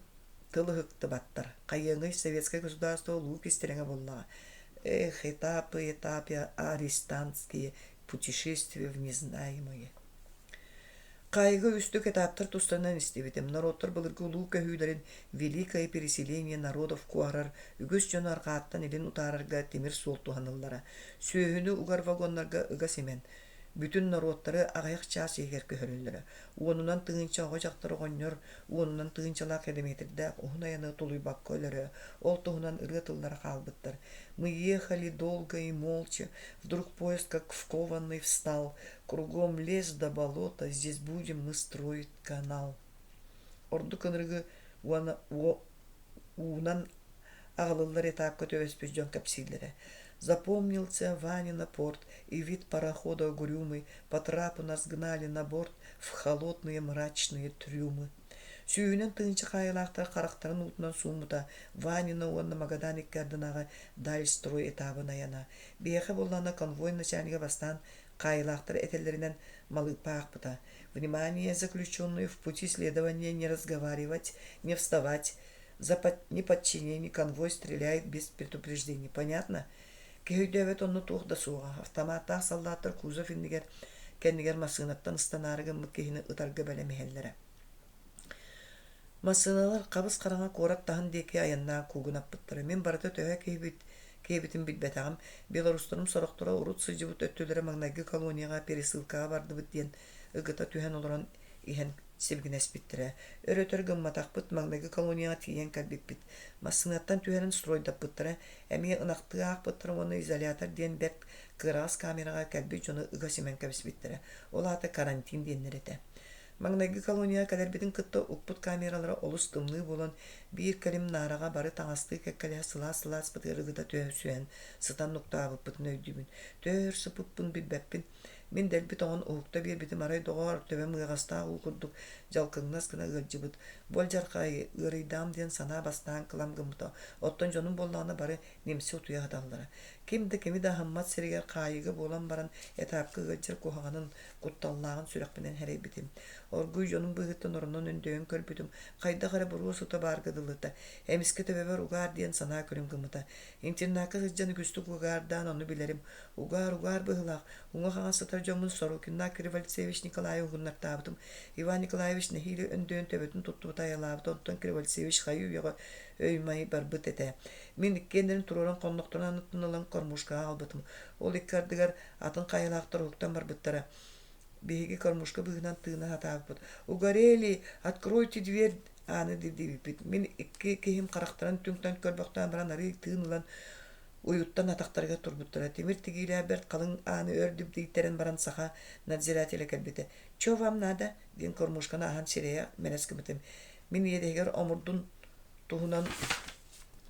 тыл ыһыктыбаттар. Хайыаҥый советское государство улуу кистэлэҥэ буоллаҕа. Эх, этапы, этапы арестантские, путешествия в незнаемое. Хаайыыга үстүк этаптар тустарынан истибитим. Норуоттар былыргы улуу көһүүлэрин «Великое переселение народов» куоһарар үгүс дьону арҕааттан илин утаарарга тимир суол туһаныллара. Сүөһүнү угар вагоннарга ыга симэн, бүтүн норуоттары аҕыйах чаас иһигэр көһөрөллөрө. Уонунан тыһыынча оҕо-дьахтар оҕонньор уонунан тыһыынчалаах километрдээх уһун айаны тулуйбакка өлөрө, ол туһунан ырыа тыллара хаалбыттар. Мы ехали долго и молча, вдруг поезд как вкованный встал, кругом лес да болото, здесь будем мы строить канал. Ордук ынырыгы уунан аҕалыллар этапка түбэспит дьон кэпсииллэрэ. Запомнился Ванина порт и вид парохода угрюмый, по трапу нас гнали на борт в холодные мрачные трюмы. Сүүһүнэн тыһыынча хаайыылаахтар харахтарын уутунан сууммута Ванина уонна Магадан икки ардынааҕы Дальстрой этабын айана. Биһиэхэ буоллаҕына конвой начальнига бастаан хаайыылаахтар этэллэринэн малыыппа аахпыта. Внимание, заключенные в пути следования не разговаривать, не вставать, за неподчинение конвой стреляет без предупреждения. Понятно? Киһи өйдөөбөт онно туох да суоҕа. Автоматтаах саллааттар кузов иннигэр кэннигэр массыынаттан ыстанаары гыммыт киһини ытарга бэлэм иһэллэрэ. Массыыналар хабыс-хараҥа куорат таһын диэки айаннаан куугунаппыттара. Мин барыта төһө киһибит киһибитин билбэтэҕим. Белорустарым сорохторо урут сылдьыбыт өттүлэрэ маҥнайгы колонияҕа пересылкаҕа бардыбыт диэн ыгыта түһэн олорон иһэн сибигинэспиттэрэ. Өр-өтөр гымматахпыт, маҥнайгы колонияҕа тиийэн кэлбиппит. Массыынаттан түһэрин стройдаппыттара, эмиэ ынахтыы аахпыттара уонна изолятор диэн бэрт кыараҕас камераҕа кэлбит дьону ыга симэн кэбиспиттэрэ. Ол аата карантин диэннэр этэ. Маҥнайгы колонияҕа кэлэрбитин кытта укпут камералара олус тымныы буолан, биир кэлим наараҕа бары таҥастыы кэккэлэһэ сылаас-сылааспытыгар ыгыта түһэн сытан нуктаабыппытын өйдүүбүн. Төһө өр сыппыппын билбэппин. Мин дэлби тоҥон уһукта биэрбитим арай доҕоор, төбөм ыаҕастаах уу курдук дьалкыҥнас гына ыалдьыбыт. Бу алдьархай ыарыйдаам диэн санаа бастаан кылам гыммыта. Оттон дьонум буоллаҕына бары нимси утуйа сыталлара. Ким да кими да аһыммат сиригэр хаайыыга буолан баран этапка ыалдьар куһаҕанын, кутталлааҕын сүрэхпинэн сэрэйбитим. Оргууй дьонум быыһыттан оронон өндөйөн көрбүтүм, хайдах эрэ буруо сыта баарга дылыта. Эмискэ төбөбөр угаар диэн санаа күлүм гыммыта. Интернакка сылдьан үгүстүк угаардаан ону билэрим. Угаар, угаар быһыылаах, уҥа-хаҥас сытар дьоммун Сорокиннаах Кривольцевич Николаевы уһуннартаабытым. Иван Николаевич нэһиилэ өндөйөн төбөтүн туттубута айалаабыта, онтон Кривольцевич хайыы-үйэҕэ өй-май барбыт этэ. Мин иккиэннэрин туруоран хоннохторун анныттан ылан кормушкаҕа аҕалбытым. Ол икки ардыгар атын хайалаахтар уһуктан барбыттара. Биһиги кормушка быыһынан тыына сатаабыппыт. «Угорели! Откройте дверь!» ааны дибдийбиппит. Мин икки киһим харахтарын түҥ-таҥ көрбөхтөөн баран арыый тыын ылан уйуттан атахтарыгар турбуттара. Тимир тигиилээх бэрт халыҥ ааны өр дибдийтэрэн баран саха надзирателэ кэлбитэ. «Чё вам надо?» диэн кормушканы аһан сирэйэ мэлэс гыммытым. Мин иэдэһигэр омурдун туһунан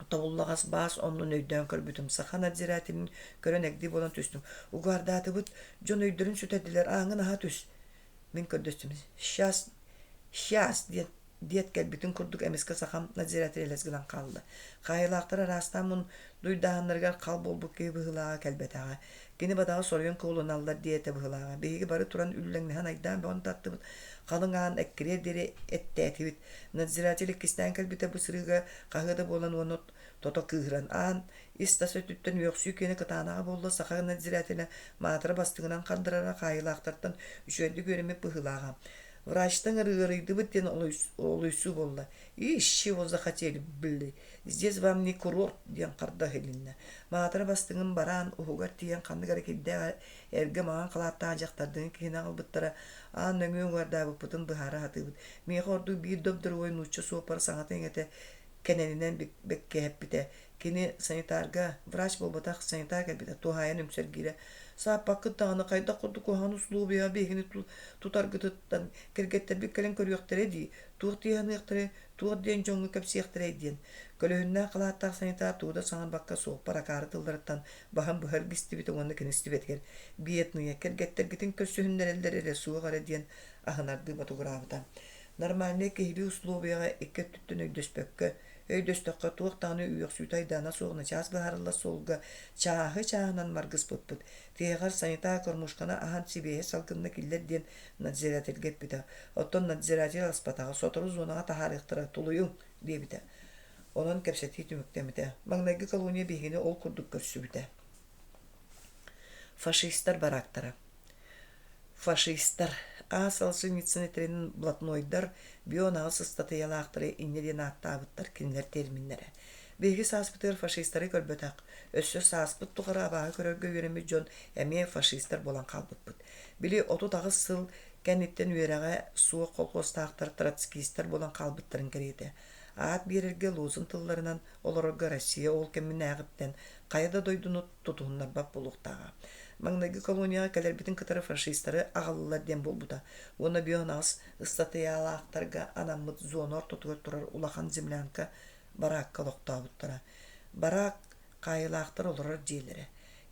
тобуллаҕас баас оннун өйдөөн көрбүтүм. Саха надзирателин көрөн эгди буолан түстүм. Угаардаатыбыт, дьон өйдөрүн сүтэрдилэр, ааҥын аһа түс. Мин көрдөстүм. Сейчас, сейчас диэн диэт кэлбитин курдук эмискэ сахам надзиратель элэс гынан хаалла. Хаайылаахтар араастаан мун дуйдааһыннарыгар хал буолбут киһи быһыылааҕа кэлбэтэҕэ. Кини бадаҕа соруйан куулуналлар диэтэ быһыылааҕа. Биһиги бары туран үллэҥнэһэн айдаан бөҕөнү таттыбыт, халыҥ аан эккириэр диэри эттээтибит. Надзиратель иккистээн кэлбитэ бу сырыыга хаһыа да буолан уонна тото кыыһыран аан ис-тас өттүттэн үөхсүү киэнэ кытаанаҕа буолла саха надзирателэ маатыра бастыҥынан хардарара хаайыылаахтартан үчүгэйдик үөрэммит быһыылааҕа. Врачтан ыарыйдыбыт диэн олуйсуу буолла. Ишь, чего захотели, бли. Здесь вам не курорт диэн харда иһилиннэ. Маатыра бастыҥын бараан, уһугар тиийэн ханнык эрэ кирдээх эргэ маҥан халааттаах дьахтардыын киһини аҕалбыттара аан нөҥүө уҥуордаабыппытын быһаара сатыыбыт. Миэхэ ордук биир добдуруой нуучча суоппара саҥата-иҥэтэ кэнэнинэн бэккиһэппитэ. Кини санитарга, врач буолбатах, санитар кэлбитэ, туһаайан үҥсэргиирэ. Сааппаккыт даҕаны хайдах курдук куһаҕан усулуобуйаҕа биһигини тутаргытыттан кэргэттэрбит кэлэн көрүөхтэрэ дии, туох дии саныахтарай, туох диэн дьоҥҥо кэпсиэхтэрэй диэн. Көлөһүннээх халааттаах санитар тугу да саҥарбакка суоппар акаары тылларыттан баһын быһа илгистибитэ уонна кини истибэтигэр «Бедные, кэргэттэргитин көрсүһүннэрэллэр эрэ суох эрэ» диэн аһынардыы ботугураабыта. Нормальнай киһилии условияҕа икки өттүттэн өйдөспөккө, өйдөстөххө туох даҕаны үөхсүүтэ-айдаана суох начаас быһаарыллар суолга чааһы-чааһынан маргыспыппыт. Тиһэҕэр санитар кормушканы аһан сибиэһэй салгынна киллэр диэн надзирательгэ эппитэ. Оттон надзиратель аспатаҕа, сотору зонаҕа таһаарыахтара, тулуйуҥ диэбитэ. Онон кэпсэтии түмүктэммитэ. Маҥнайгы колония биһигини ол курдук көрсүбүтэ. Фашистар бараактара Фашистар, А. Солженицын этэринэн блатнойдар био-анаҕас ыстатыйалаахтары инньэ диэн ааттаабыттар кинилэр терминнэрэ. Биһиги сааспытыгар фашистары көрбөтөх, өссө сааспыт тухары абааһы көрөргө үөрэммит дьон эмиэ фашистар буолан хаалбыппыт. Били 38 сыл кэнниттэн үөрэҕэ суох колхуостаахтар троцкистар буолан хаалбыттарын кэриэтэ. Аат биэрэргэ лозунг тылларынан олорорго Россия ол кэминээҕиттэн хайа да дойдуну тутуһуннарбат буолуохтааҕа. Маҥнайгы колонияҕа кэлэрбитин кытары фашистары аҕаллылар диэн буолбута уонна бионаҕас ыстатыйалаахтарга анаммыт зона ортотугар турар улахан землянка бараакка олохтообуттара. Бараак хаайыылаахтар олорор дьиэлэрэ.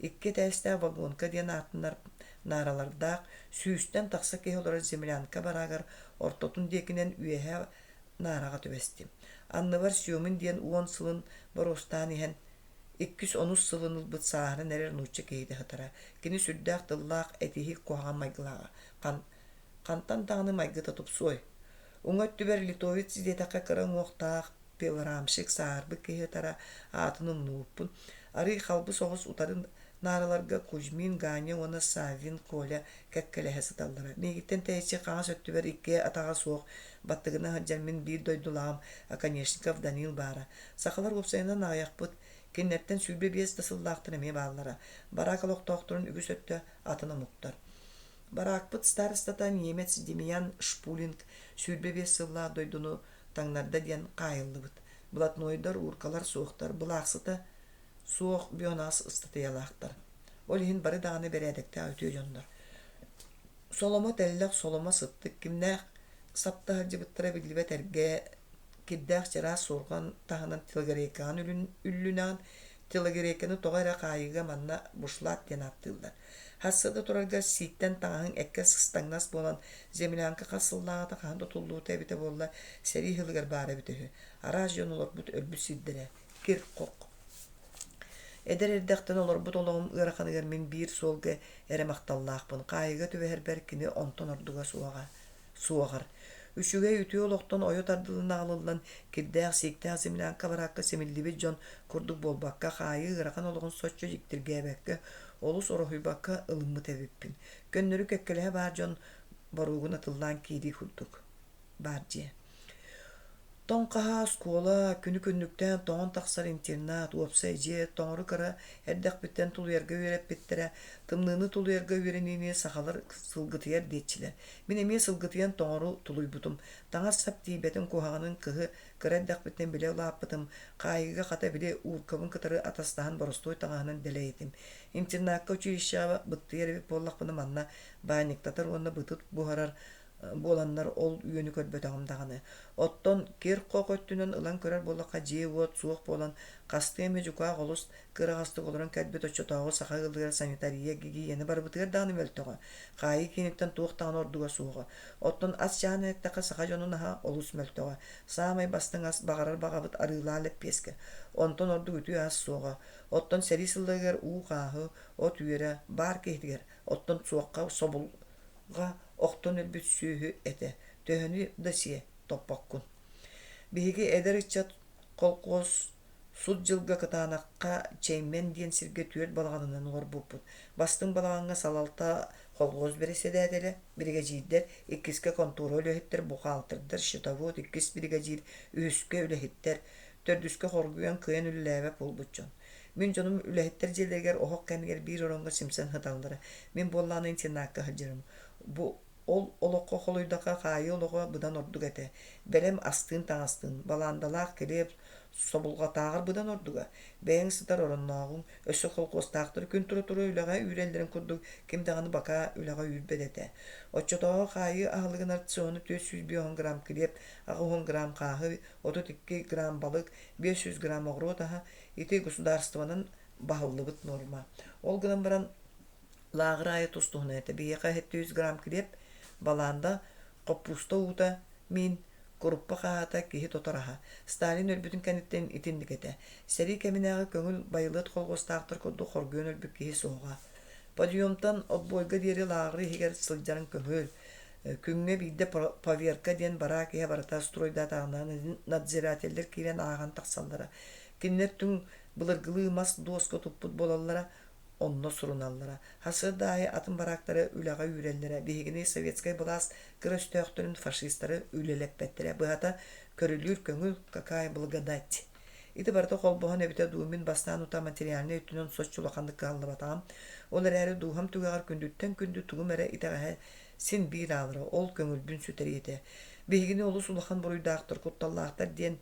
Икки этээстээх вагонка диэн ааттанар нааралардаах сүүстэн тахса киһи олорор землянка бараагар ортотун диэкинэн үөһэ наараҕа түбэстим. Анныбар Семин диэн уон сылын боруостаан иһэн иккис онус сылын ылбыт сааһыран эрэр нуучча киһитэ сытара. Кини сүрдээх тыллаах, этиһик, куһаҕан майгылааҕа. Хан хантан даҕаны майгыта тупсуой? Уҥа өттүбэр литовец диэтэххэ кыра уҥуохтаах, пилорамщик сааһырбыт киһи ытара, аатын умнубуппун. Арыый халбы соҕус утары наараларга Кузьмин, Ганя уонна Саввин Коля кэккэлэһэ сыталлара. Миигиттэн тэйиччи хаҥас өттүбэр икки атаҕа суох баттыгына сылдьар мин биир дойдулааҕым Оконешников Данил баара. Сахалар уопсайынан аҕыйахпыт, кинилэртэн 25 да сыллаахтар эмиэ бааллара. Бараак олохтоохторун үгүс өттө атын омуктар. Бараакпыт старостата немец Демьян Шпулинг 25 сыллаах дойдуну таҥнарда диэн хаайыллыбыт. Блатнойдар, ууркалар суохтар, былаахсыта суох бионаас ыстатыйалаахтар. Ол иһин бары даҕаны бэрээдэктээх үтүө дьоннор. Соломо тэллэх, соломо сыттык кимнээх сапта сылдьыбыттара биллибэт эргэ кирдээх чараас суорҕан таһынан телогрейкаҕын үллүнэҕин, телогрейканы тоҕо эрэ хаайыыга манна бушлат диэн ааттыыллар. Сарсыарда турарга сииктэн таҥаһыҥ эккэ сыстаҥнас буолан, землянка хас сыллааҕыта хаһан тутуллубута эбитэ буолла, сэрии сылыгар баара эбитэ үһү. Араас дьон олорбут өлбүт сирдэрэ, кир-хох. Эдэр эрдэхтэн олорбут олоҕум ыараханыгар мин биир суолга эрэ махталлаахпын, хаайыыга түбэһэрбэр кини онтон ордуга суоҕа суоҕар. Үчүгэй үтүө олохтон ойо тардыллан аҕалыллан, кирдээх, сииктээх землянка бараакка симиллибит дьон курдук буолбакка, хаайыы ыарахан олоҕун соччо дьиктиргээбэккэ, олус ороһуйбакка ылыммыт эбиппин. Көннөрү кэккэлэһэ баар дьон боруогун атыллаан киирии курдук баар дьиэ. Тоҥ хаһаа оскуола, күнү-күннүктээн тоҥон тахсар интернат, уопсай дьиэ, тоҥору кыра эрдэхпиттэн тулуйарга үөрэппиттэрэ, тымныыны тулуйарга үөрэниини сахалар сылгытыйар диэччилэр. Мин эмиэ сылгытыйан тоҥору тулуйбутум. Таҥас-сап тиийбэтин куһаҕанын кыһы кыра эрдэхпиттэн билэ улааппытым, хаайыыга хата били ууркабын кытары атастаһан боростуой таҥаһынан дэлэй этим. Интернакка училищеҕа быттыйар эбит буоллахпына манна баанньыктатар уонна бытыт буһарар буоланнар ол үөнү көрбөтөҕүм даҕаны. Оттон кир-хох өттүнэн ылан көрөр буоллахха дьиэ-уот суох буолан, хастыы эмэ дьукаах олус кыараҕастык олорон кэлбит оччотооҕу саха ыалыгар санитария, гигиена барыбытыгар даҕаны мөлтөҕө, хаайыы кииниттэн туох даҕаны ордуга суоҕа. Оттон ас чаһын эттэххэ саха дьонун аһа олус мөлтөҕө. Саамай бастыҥ ас баҕарар баҕабыт арыылаах лэппиэскэ. Онтон ордук үтүө ас суоҕа. Оттон сэрии сылларыгар уу-хааһы, от үөрэ баар киһитигэр, оттон суохха собул Ҕа охтон өлбүт сүөһү этэ, төһөнү да сиэ, топпоккун. Биһиги эдэр ыччат колхуос сут дьылга Кытаанахха Чэймэн диэн сиргэ түөрт балаҕанынан олорбуппут. Бастыҥ балаҕаҥҥа салалта колхуос бэрэссэдээтэлэ, биригэдьиирдэр, иккискэ контора үлэһиттэр, бухгалтердар, счетовод, иккис биригэдьиир, үһүскэ үлэһиттэр, төрдүскэ хоргуйан кыайан үлэлээбэт буолбут дьон. Мин дьонум үлэһиттэр дьиэлэригэр оһох кэннигэр биир ороҥҥо симсэн сыталлара. Мин буоллаҕына интернакка сылдьарым. Бу ол олоххо холуйдахха хаайыы олоҕо быдан ордук этэ. Бэлэм астыын-таҥастыын, балаандалаах килиэп, Собулҕатааҕар быдан ордуга, бэйэҥ сытар ороннооҕуҥ, өссө холкуостаахтар күн тура-тура үлэҕэ үүрэллэрин курдук ким даҕаны бакаа үлэҕэ үүрбэт этэ. Оччотооҕу хаайыы аһылыгын рациона 450 грамм килиэп, 80 грамм хааһы, 32 грамм балык, 500 грамм оҕуруот аһа, ити государствонан баһыллыбыт нуорма. Ол гынан баран лааҕыр аайы тус-туһунан этэ. Биһиэхэ 700 грамм килиэп, балаанда, хоппууста уута, миин, куруппа хаһаата, киһи тотор аһа. Сталин өлбүтүн кэнниттэн итинник этэ. Сэрии кэминээҕи көҥүл байылыат холхуостаахтар курдук хоргуйан өлбүт киһи суоҕа. Подъемтан отбойга диэри лааҕыр иһигэр сылдьарын көҥүл. Күҥҥэ биирдэ поверка диэн бараак иһэ барыта стройдаатаҕына надзирателлэр киирэн ааҕан тахсаллара. Кинилэр түҥ былыргылыы мас дуоска туппут буолаллара, онно суруналлара. Сарсыарда аайы атын бараактары үлэҕэ үүрэллэрэ. Биһигини советскай былаас кыра өстөөхтөрүн фашистары үлэлэппэттэрэ. Быһата, көрүлүүр көҥүл, какая благодать. Ити барыта холбоһон эбитэ дуу, мин бастаан утаа материальнай өттүнэн соччо улаханнык кыһаллыбатаҕым. Ол эрээри дууһам түгэҕэр күндүттэн күндү тугум эрэ итэҕэһэ син биир аалара, ол көҥүлбүн сүтэриэ этэ. Биһигини олус улахан буруйдаахтар, кутталлаахтар диэн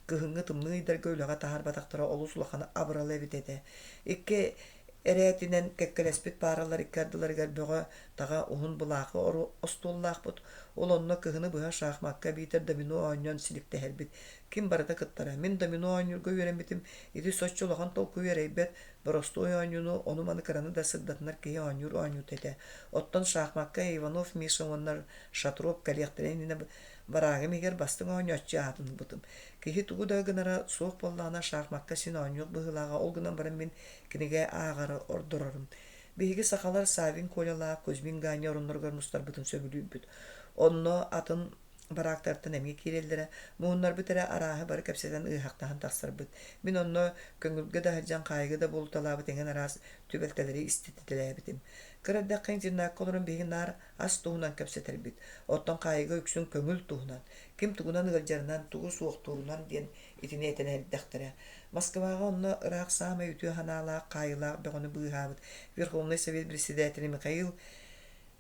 кыһыҥҥы тымныы ыйдарга үлэҕэ таһаарбатахтара олус улахан абырал эбит этэ. Икки эрээтинэн кэккэлэспит пааралар икки ардыларыгар бөҕө-таҕа уһун былаахы остуоллаахпыт. Ол онно кыһыны быһа шахмакка биитэр домино оонньоон силиктэһэрбит. Ким барыта кыттара. Мин домино оонньуурга үөрэммитим. Ити соччо улахан толкуйу эрэйбэт, боростуой оонньууну, ону-маны кыраны да сырдатынар киһи оонньуур оонньуута этэ. Оттон шахмакка Иванов Миша уонна Шатров кэлиэхтэрин иннинэ бараагым иһигэр бастыҥ оонньооччу аатын ылбытым. Киһи тугу да гынара суох буоллаҕына шахмакка син оонньуох быһыылааҕа, ол гынан баран мин кинигэ ааҕары ордорорум. Биһиги сахалар Савин Колялаах, Кузьмин Ганя оронноругар мустарбытын сөбүлүүрбүт. Онно атын бараактартан эмиэ киирэллэрэ, муһуннарбыт эрэ арааһы бары кэпсэтэн ыаһахтаһан тахсарбыт. Мин онно көҥүлгэ да сылдьан хаайыыга да буолуталаабыт эҥин араас түбэлтэлэри иститэлээбитим. Кыра эрдэххэ интернакка олорон биһиги наар ас туһунан кэпсэтэрбит, оттон хаайыыга үксүн көҥүл туһунан, ким тугунан ыалдьарынан, тугу суохтуурунан диэн итини этэн эрдэхтэрэ. Москваҕа онно ыраах саамай үтүө санаалаах, хаайыылаах бөҕөнү быыһаабыт Верховнай Совет председателэ Михаил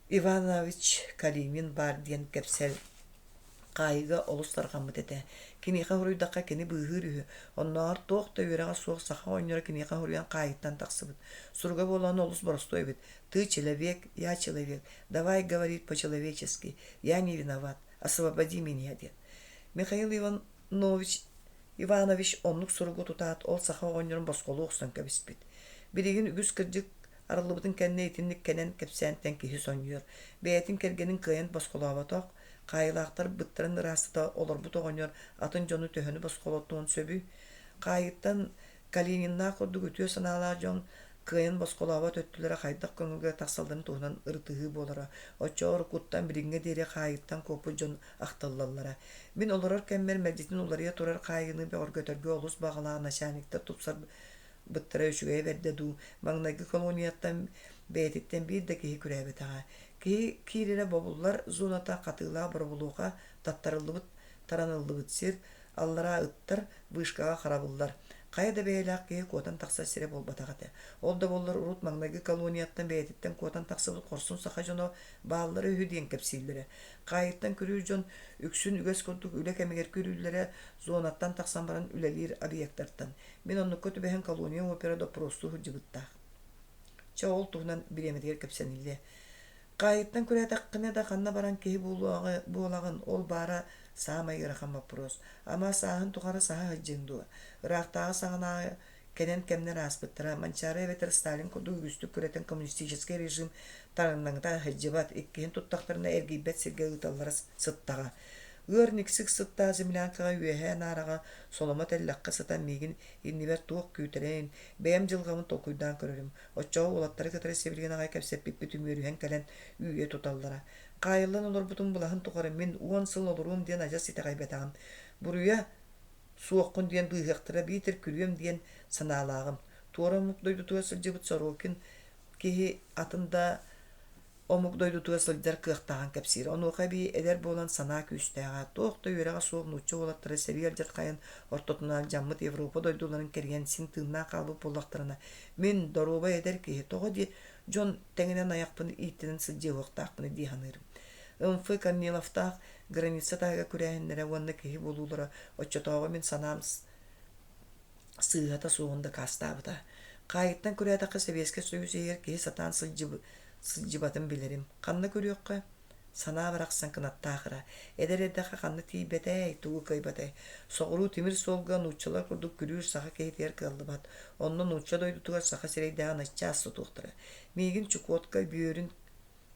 Иванович Калинин баар диэн кэпсэл хаайыыга олус тарҕаммыт этэ. Киниэхэ хоруйдахха кини быыһыыр үһү. Оннооҕор туох да үөрэҕэ суох саха оҕонньоро киниэхэ хоруйан хаайыттан тахсыбыт. Суруга буолан олус боростуой эбит. Ты человек, я человек. Давай говорить по-человечески. Я не виноват. Освободи меня диэн. Михаил Иванович Иванович оннук суругу тутаат, ол саха оҕонньорун босхолуу охсон кэбиспит. Билигин үгүс кырдьык арыллыбытын кэннэ итинник кэнэн кэпсээнтэн киһи сонньуйар. Бэйэтин кэргэнин кыайан босхолооботох, хаайыылаахтар быттарын ыраастата олорбут оҕонньор атын дьону төһөнү босхолотуон сөбүй? Хаайыттан Калининнаах курдук үтүө санаалаах дьон кыайан босхолообот өттүлэрэ хайдах көҥүлгэ тахсалларын туһунан ырытыһыы буолара. Оччоҕо уруккуттан билиҥҥэ диэри хаайыттан куоппут дьон ахтыллаллара. Мин олорор кэммэр мэлдьитин уларыйа турар хаайыыны бөҕөргөтөргө олус баҕалаах начальниктар тупсарбыттара үчүгэйэ бэрдэ дуу, маҥнайгы колонияттан бэйэтиттэн биир да киһи күрээбэтэҕэ. Киһи киирэрэ бобуллар зоната хатыылаах боробулуоха таттарыллыбыт, тараныллыбыт сир, аллараа ыттар, вышкаҕа харабыллар. Хайа да бэйэлээх киһи куотан тахсар сирэ буолбатах этэ. Ол да буоллар урут маҥнайгы колонияттан бэйэтиттэн куотан тахсыбыт хорсун саха дьоно бааллара үһү диэн кэпсииллэрэ. Хаайыттан күрүүр дьон үксүн үгэс курдук үлэ кэмигэр күрүүллэрэ, зонаттан тахсан баран үлэлиир объектартан. Мин оннукка түбэһэн колония опера доппуруостуу сылдьыбыттаах. Чэ, ол туһунан бириэмэтигэр кэпсэниллиэ. Хаайыттан күрээтэххинэ да ханна баран киһи буолаҕын, ол баара саамай ыарахан боппуруос. Ама сааһын тухары саһа сылдьыаҥ дуо? Ыраахтааҕы саҕанааҕы кэнэн кэмнэр ааспыттара. Манчаары эбэтэр Сталин курдук үгүстүк күрэтэн коммунистическай режим тараҥнаҥыта сылдьыбат, иккиһин туттахтарына эргийбэт сиргэ ыыталлара сыттаҕа. Ыар никсик сыттаах землянкаҕа үөһээ наараҕа соломо тэллэххэ сытан миигин иннибэр туох күүтэрин, бэйэм дьылҕабын толкуйдаан көрөрүм. Оччоҕо уолаттары кытары сибилигин аҕай кэпсэппиппит үмүөрүһэн кэлэн үүйэ туталлара. Хаайыллан олорбутум былаһын тухары мин уон сыл олоруом диэн адьас итэҕэйбэтэҕим. Буруйа суоххун диэн быыһыахтара биитэр күрүөм диэн санаалааҕым. Туора омук дойдутугар сылдьыбыт Сорокин киһи атын да омук дойдутугар сылдьар кыахтааҕын кэпсиир. Онуоха эбии эдэр буолан санаа күүстээҕэ, туох да үөрэҕэ суох нуучча уолаттара сэрии алдьархайын ортотунан алдьаммыт Европа дойдуларын кэрийэн син тыыннаах хаалбыт буоллахтарына, мин, доруобай эдэр киһи, тоҕо дии дьон тэҥинэн айахпын ииттинэн сылдьыахтаахпыный дии саныырым. Ымфы Корниловтаах граница таһыгар күрээһиннэрэ уонна киһи буолуулара оччотооҕу мин санаам. сыыһата суоҕун дакаастаабыта. Хаайыттан күрээтэххэ Сэбиэскэй Союз иһигэр киһи сатаан сылдьыбатын билэрим. Ханна күрүөххэ? Санаа барахсан кынаттаах ыра. Эдэр эрдэххэ ханна тиийбэтэй, тугу кыайбатай? Соҕуруу тимир суолга нууччалар курдук күрүүр саха киһитигэр кыаллыбат. Онно нуучча дойдутугар саха сирэйдээҕин ыччаас сотуохтара. Миигин Чукотка бүөрүн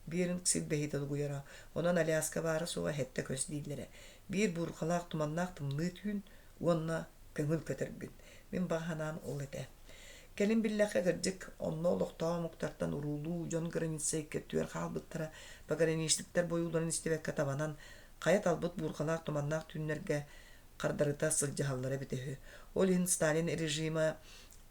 Беринг силбэһиитэ долгуйара, онон Аляска баара-суоҕа сэттэ көс дииллэрэ. Биир буурҕалаах туманнаах тымныы түүн уонна көҥүл көтөргүн. Мин баҕа санаам ол этэ. Кэлин биллэххэ, кырдьык, онно олохтоох омуктартан уруулуу дьон граница икки өттүгэр хаалбыттара, пограничниктар бойууларын истибэккэ табанан, хайа талбыт буурҕалаах туманнаах түүннэргэ хардарыта сылдьыһаллара эбитэ үһү. Ол иһин Сталин режима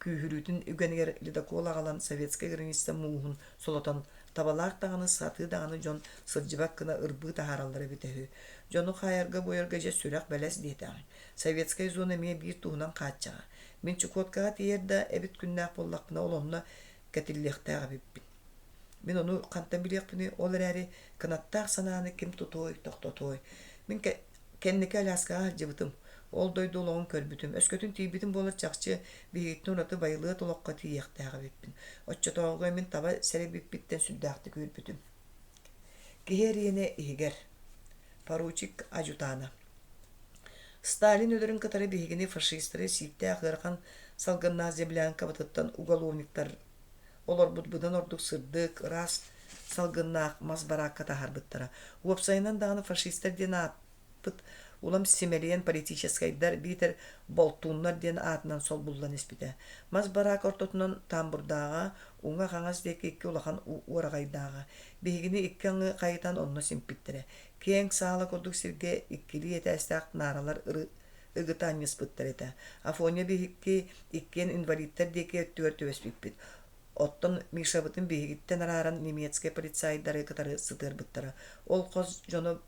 күүһүрүүтүн үгэнигэр ледокол аҕалан советскай граница мууһун солотон табалаах даҕаны, сатыы даҕаны дьон сылдьыбат гына ырбыы таһаараллара эбитэ үһү. Дьону хаайарга-буойарга дьэ сүрэх-бэлэс диэтэҕиҥ. Советскай зона эмиэ биир туһунан хааччаҕа. Мин Чукоткаҕа тиийэр да эбит күннээх буоллахпына ол онно кэтиллиэхтээх эбиппин. Мин ону хантан билиэхпиний, ол эрээри кынаттаах санааны ким тутуой, тохтотуой. Мин Кэнники Аляскаҕа сылдьыбытым, ол дойду олоҕун көрбүтүм, өскөтүн тиийбитим буоллар чахчы биһигиттэн ураты байылыат олоххо тиийиэхтээх эбиппин. Оччотооҕуга мин таба сэрэйбиппиттэн сүрдээхтик үөрбүтүм. Киһи эриэнэ иһигэр. Поручик адьутаана. Сталин өлөрүн кытары биһигини фашистары сииктээх ыарахан салгыннаах землянкабытыттан уголовниктар олорбут быдан ордук сырдык, ыраас салгыннаах мас бараакка таһаарбыттара. Уопсайынан даҕаны фашистар диэн ааппыт улам симэлийэн политическайдар биитэр болтууннар диэн аатынан солбуллан испитэ. Мас бараак ортотунан тамбурдааҕа, уҥа-хаҥас диэки икки улахан уораҕайдааҕа. Биһигини икки аҥы хайытан онно симпиттэрэ. Киэҥ саала курдук сиргэ иккилии этээстээх нааралар ыгыта анньыспыттар этэ. Афоня биһикки иккиэн инвалидтар диэки өттүгэр түбэспиппит. Оттон Мишабытын биһигиттэн арааран немецкэй полицайдары кытары сытыарбыттара. Ол хос дьоно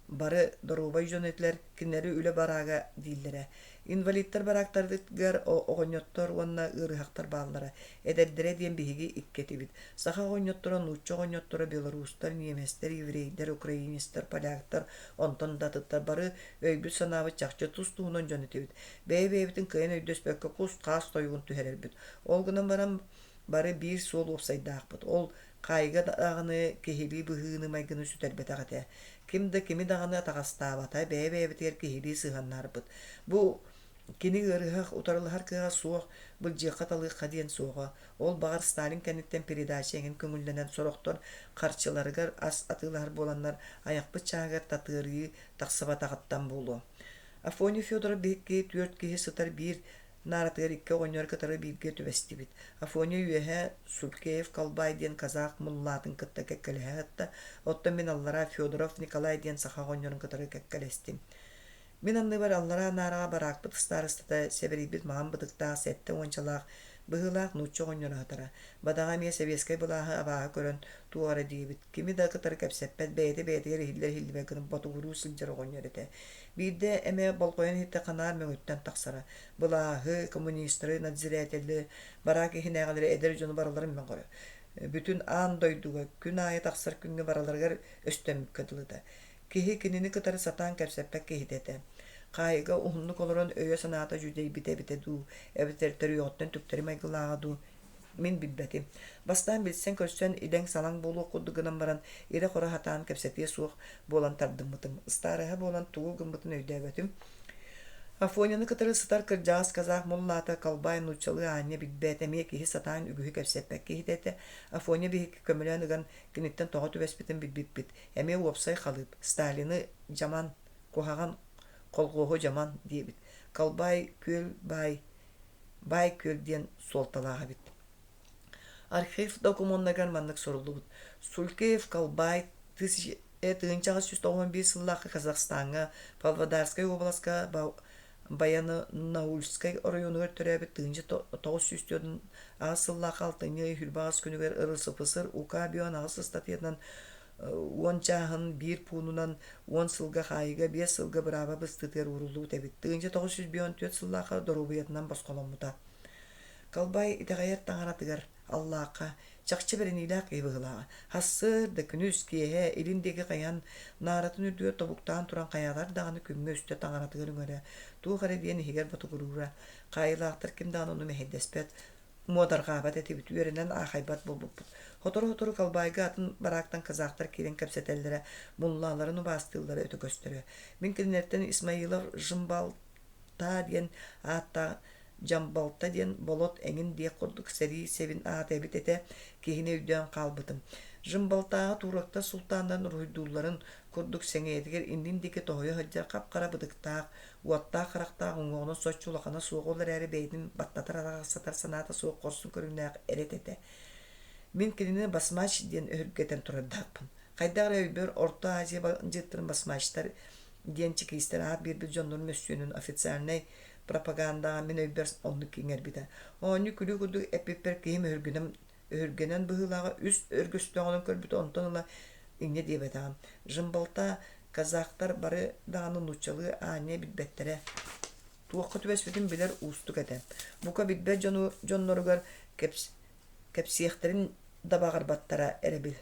бары доруобай дьон этилэр, кинилэри үлэ бараага дииллэрэ. Инвалидтар бараактарыгар оҕонньоттор уонна ыарыһахтар бааллара. Эдэрдэрэ диэн биһиги икки этибит. Саха оҕонньотторо, нуучча оҕонньотторо, белорустар, ньиэмэстэр, еврейдэр, украинецтар, поляктар, онтон да атыттар бары өйбүт-санаабыт чахчы тус-туһунан дьон этибит. Бэйэ-бэйэбитин кыайан өйдөспөккө кус-хаас тойугун түһэрэрбит. Ол гынан баран бары биир суол уопсайдаахпыт. Ол хаайыга даҕаны киһилии быһыыны-майгыны сүтэрбэтэх этэ. Ким да кими даҕаны атаҕастаабата, бэйэ-бэйэбитигэр киһилии сыһыаннаһарбыт. Бу кини ыарыһах, утарылаһар кыаҕа суох, былдьыахха-талыахха диэн суоҕа. Ол баҕар Сталин кэнниттэн передача эҥин көҥүллэнэн сорохтор харчыларыгар ас атыылаһар буоланнар айахпыт чааһыгар татыарыы тахсыбатаҕыттан буолуо. Афоня Федоров биһикки түөрт киһи сытар биир нааратыгар икки оҕонньор кытары бииргэ түбэстибит. Афоня үөһэ Сулькеев Колбай диэн казах муллаатын кытта кэккэлэһэ сытта, оттон мин аллараа Федоров Николай диэн саха оҕонньорун кытары кэккэлэстим. Мин анныбар аллараа наараҕа бараакпыт ыстаарыстата сэбэрийбит маҥан бытыктаах сэттэ уончалаах быһыылаах нуучча оҕонньоро сытара. Бадаҕа эмиэ сэбиэскэй былааһы абааһы көрөн туох эрэ диэбит, кими да кытары кэпсэппэт, бэйэтэ бэйэтигэр иһиллэр-иһиллибэт гына ботугуруу сылдьар оҕонньор этэ. Биирдэ эмэ болҕойон иһиттэххэ наар мөҥүттэн тахсара. Былааһы, коммунистары, надзирателы, бараак иһинээҕилэри эдэр дьону барыларын мөҕөрө. Бүтүн аан дойдуга күн аайы тахсар күҥҥэ барыларыгар өстөммүккэ дылыта. Киһи кинини кытары сатаан кэпсэппэт киһитэ этэ. Хаайыыга уһуннук олорон өйө-санаата дьүдэйбитэ эбитэ дуу, эбэтэр төрүөҕүттэн түктэри майгылааҕа дуу, мин билбэтим. Бастаан билсэн-көрсөн идэҥ-салаҥ буолуох курдук гынан баран, ирэ-хоро сатаан кэпсэтиэ суох буолан тардыммытым. Ыстаарыһа буолан тугу гыммытын өйдөөбөтүм. Афоняны кытары сытар кырдьаҕас казах муллаата Колбай нууччалыы аанньа билбэт, эмиэ киһи сатаан үгүһү кэпсэппэт киһитэ этэ. Афоня биһикки көмөлөөн ыган киниттэн тоҕо түбэспитин билбиппит. Эмиэ уопсай халыып, Сталины дьаман, куһаҕан колхуоһу дьаман диэбит. Колбай күөл баай, баай күөл диэн суолталаах эбит. Архив докумуоннарыгар маннык суруллубут. Сулькеев Колбай 1891 сыллаахха Казахстаҥҥа Павлодарскай уобаласка Баянаульскай оройуонугар төрөөбүт 1948 сыллаах алтынньы ый 28 күнүгэр РСФСР УК Бион аҕыс ыстатыйатынан уон чааһын биир пуунунан уон сылга хаайыыга биэс сылга бырааба быстыытыгар ууруллубут эбит. 1954 сыллаахха доруобуйатынан босхоломмута. Колбай итэҕэйэр таҥаратыгар. Аллаахха чахчы бэриниилээх киһи быһыылааҕа. Сарсыарда, күнүс, киэһэ илин диэки хайан, нааратын үрдүгэр тобуктаан туран хайаатар даҕаны күҥҥэ үстэ таҥаратыгар үҥэрэ, туох эрэ диэн иһигэр ботугуруура. Хаайыылаахтар ким даҕаны ону мэһэйдэспэт, муодарҕаабат этибит, үөрэнэн аахайбат буолбуппут. Сотору-сотору Халбаайга атын бараактан казахтар киирэн кэпсэтэллэрэ, муллааларын убаастыыллара өтө көстөрө. Мин кинилэртэн Исмаилов Жымбалта диэн ааттаах Дьамбалта диэн болот эҥин диэх курдук сэрии сэбин аата эбит этэ, киһини өйдөөн хаалбытым. Жымбалтааҕы туурактар султааннарын уруһуйдуулларын курдук сэҥийэтигэр иннин диэки тоһуйа сылдьар хап-хара бытыктаах, уоттаах харахтаах уҥуоҕунан соччо улахана суох ол эрээри бэйэтин баттатар араҕастатар санаата суох хорсун көрүҥнээх эрэт этэ. Мин кинини басмач диэн өһүргэтэн турардаахпын. Хайдах эрэ өйбөр Орто Азия бандьыыттарын басмачтар диэн чекистэр аат биэрбит дьоннорун мөссүөнүн официальнай пропагандаҕа мин өйбөр оннук иҥэрбитэ. Оонньуу-күлүү курдук эппиппэр киһим өһүргэнэн, өһүргэнэн быһыылааҕа үс өргөстөөҕүнэн көрбүтэ онтон ыла инньэ диэбэтэҕим. Жымбалта казахтар бары даҕаны нууччалыы аанньа билбэттэрэ. Туохха түбэспитин билэр уустук этэ. Бука билбэт дьону дьонноругар кэпс кэпсиэхтэрин да баҕарбаттара эрэбил.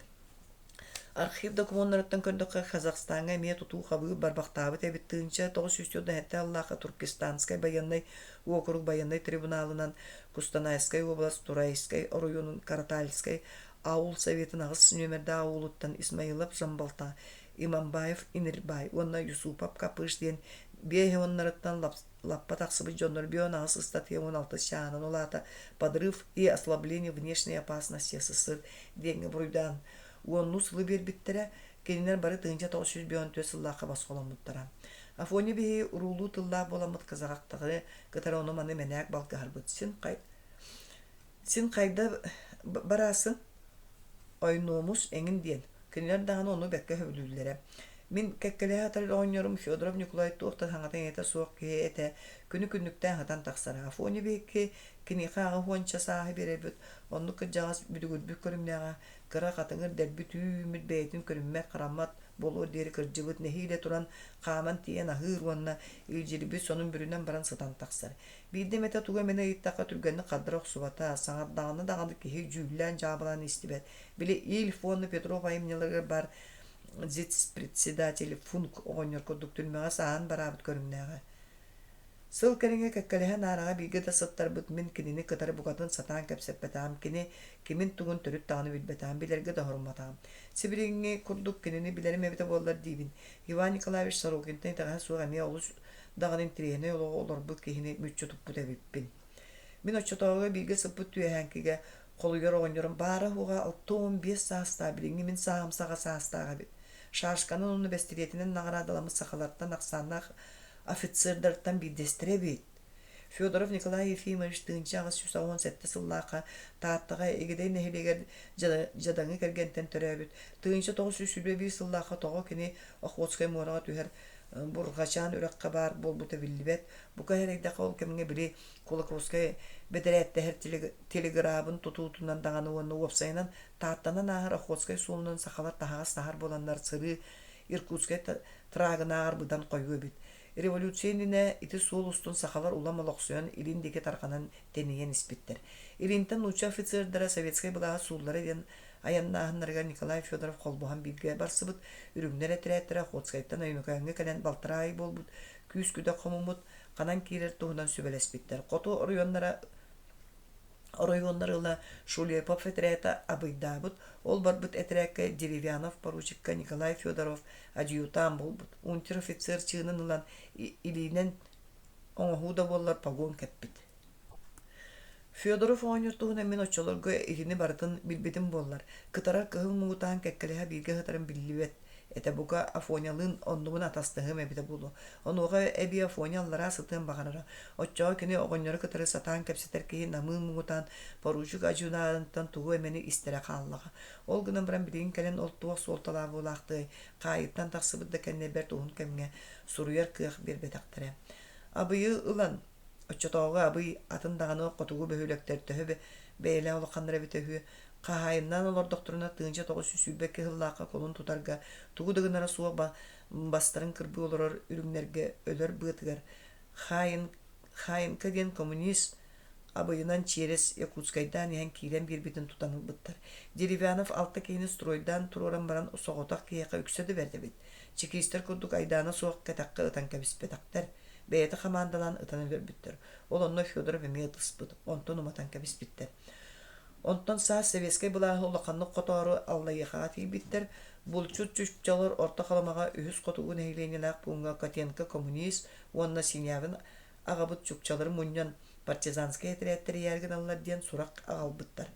Архив докумуоннарыттан көрдөххө, Казахстаҥҥа эмиэ тутуу-хабыы барбахтаабыт эбит 1997 сыллаахха Туркестанскай байыаннай уокурук байыаннай трибуналынан Кустанайскай уобалас Турайскай оройуонун Каратальскай аул советын аҕыс нүөмэрдээх аулуттан Исмаилов Жамбалта, Имамбаев Инирбай уонна Юсупов Капыш диэн биэһи уоннарыттан лаппа тахсыбыт дьоннор 58 ыстатыйа 16 чааһынан ол аата «Подрыв и ослабление внешней опасности СССР» диэҥҥэ буруйдаан уоннуу сылы биэрбиттэрэ, кинилэр бары 1954 сыллаахха босхоломмуттара. Афоня биһиги уруулуу тыллаах буоламмыт казахтары кытары ону-маны мэнээк балкыһарбыт. Син, хай... Син хайда барасын ойнуомус эҥин диэн, кинилэр даҕаны ону бэркэ сөбүлүүллэрэ. Мин кэккэлэһэ сытар оҕонньорум Федоров Ньукулай туох да саҥата-иҥэтэ суох киһи этэ, күнү-күннүктээн сытан тахсара. Афоня биһикки киниэхэ аҕыс уонча сааһы биэрэрбит, оннук кырдьаҕас бүдүгүрбүт көрүҥнээҕэ, кыра хатыҥыр дэлби түү үүммүт бэйэтин көрүммэт-хараммат буолуор диэри кырдьыбыт нэһиилэ туран хааман тиийэн аһыыр уонна илдьирийбит сонун бүрүнэн баран сытан тахсар. Биирдэ эмэтэ тугу эмэни ыйыттахха түргэнник хардара охсубата, саҥардаҕына даҕаны киһи дьүүллээн-дьаабылаан истибэт. Били Ильф уонна Петров айымньыларыгар баар зиц-председатель Функ оҕонньор курдук түрмэҕэ саһан бараабыт көрүҥнээҕэ. Сыл кэриҥэ кэккэлэһэн аараҕа бииргэ да сыттарбыт мин кинини кытары букатын сатаан кэпсэппэтэҕим, кини кимин-тугун төрүт даҕаны билбэтэҕим, билэргэ да сорумматаҕым. Сибилиҥҥи курдук кинини билэрим эбитэ буоллар диибин. Иван Николаевич Сорокинтан итэҕэһэ суох эмиэ олус даҕаны интэриэһинэй олоҕу олорбут киһини мүччү туппут эбиппин. Мин оччотооҕуга бииргэ сыппыт түөһээҥкигэ холуйар оҕонньорум баара-суоҕа 65 саастаах, билиҥҥи мин сааһым саҕа саастаах эбит. Шашканан уонна бэстилиэтинэн наҕараадаламмыт сахалартан ахсааннаах офицердартан биирдэстэрэ эбит. Федоров Николай Ефимович 1887 сыллаахха Тааттаҕа Игидэй нэһилиэгэр дьадаҥы кэргэнтэн төрөөбүт. 1921 сыллаахха тоҕо кини Охотскай муораҕа түһэр Бурҕачаан үрэххэ баар буолбута биллибэт. Бука сэрэйдэххэ ол кэмҥэ били Кулаковскай бэдэрээттэһэр телеграбын тутуутунан даҕаны уонна уопсайынан Тааттанан ааһар Охотскай суолунан сахалар таһаҕас таһар буоланнар сырыы Иркутскай трагынааҕар быдан хойуу эбит. Революция иннинэ ити суол устун сахалар улам олохсуйан илин диэки тарҕанан тэнийэн испиттэр. Илинтэн нуучча офицердара советскай былааһы сууллара диэн айаннааһыннарыгар Николай Федоров холбоһон бииргэ барсыбыт, үрүҥнэр этэрээттэрэ Охотскайтан Өймөкөөҥҥө кэлэн балтараа ый буолбут, күүс-күдэх хомуммут, ханан киирэр туһунан сүбэлэспиттэр. Хоту оройуоннара оройуоннары ыла Шулепов этэрээтэ абыйдаабыт, ол барбыт этэрээккэ Деревянов поручикка Николай Федоров адъютант буолбут, унтер-офицер чыынын ылан илиинэн оҥоһуу да буоллар погон кэппит. Федоров оҕонньор туһунан мин оччолорго итини барытын билбитим буоллар, кытарар кыһыл муҥутаан кэккэлэһэ бииргэ сытарым биллибэт этэ бука Афонялыын оннубун атастаһыам эбитэ буолуо. Онуоха эбии Афоня аллараа сытыан баҕарара. Оччоҕо кини оҕонньору кытары сатаан кэпсэтэр киһи намыын муҥутаан поручик адьунаарыттан тугу эмэни истэрэ хааллаҕа. Ол гынан баран билигин кэлэн ол туох суолталаах буолаахтыай, хаайыттан тахсыбыт да кэннэ бэрт уһун кэмҥэ суруйар кыах биэрбэтэхтэрэ. Абыйы ылан Оччотооҕу Абый атын даҕаны хотугу бөһүөлэктэр төһө бэйэлээх улаханнара эбитэ үһү, хаһаайыннаан олордохторуна 1922 сыллаахха кулун тутарга тугу да гынара суох бастарын кырбыы олорор үрүҥнэргэ өлөр быатыгар Хаайынка диэн коммунист Абыйынан чиэрэс Якутскайдаан иһэн киирэн биэрбитин тутан ылбыттар. Деревянов алта киһини стройдаан туруоран баран соҕотох киһиэхэ үксэ да бэрт эбит. Чекистэр курдук айдаана суох кэтэххэ ытан кэбиспэтэхтэр. Бэйэтэ хамаандалаан ытан өлөрбүттэр. Ол онно Федоров эмиэ ытыспыт, онтон уматан кэбиспиттэр. Онтон саас сэбиэскэй былааһы улаханнык хотоору Аллайыахаҕа тиийбиттэр. Булчут чуччалар Орто Халымаҕа үһүс хотугу нэһилиэнньэлээх пууҥҥа Котенко коммунист уонна Синявин аҕабыт чукчалары мунньан партизанскай этэрээт тэрийээри гыналлар диэн сурах аҕалбыттар.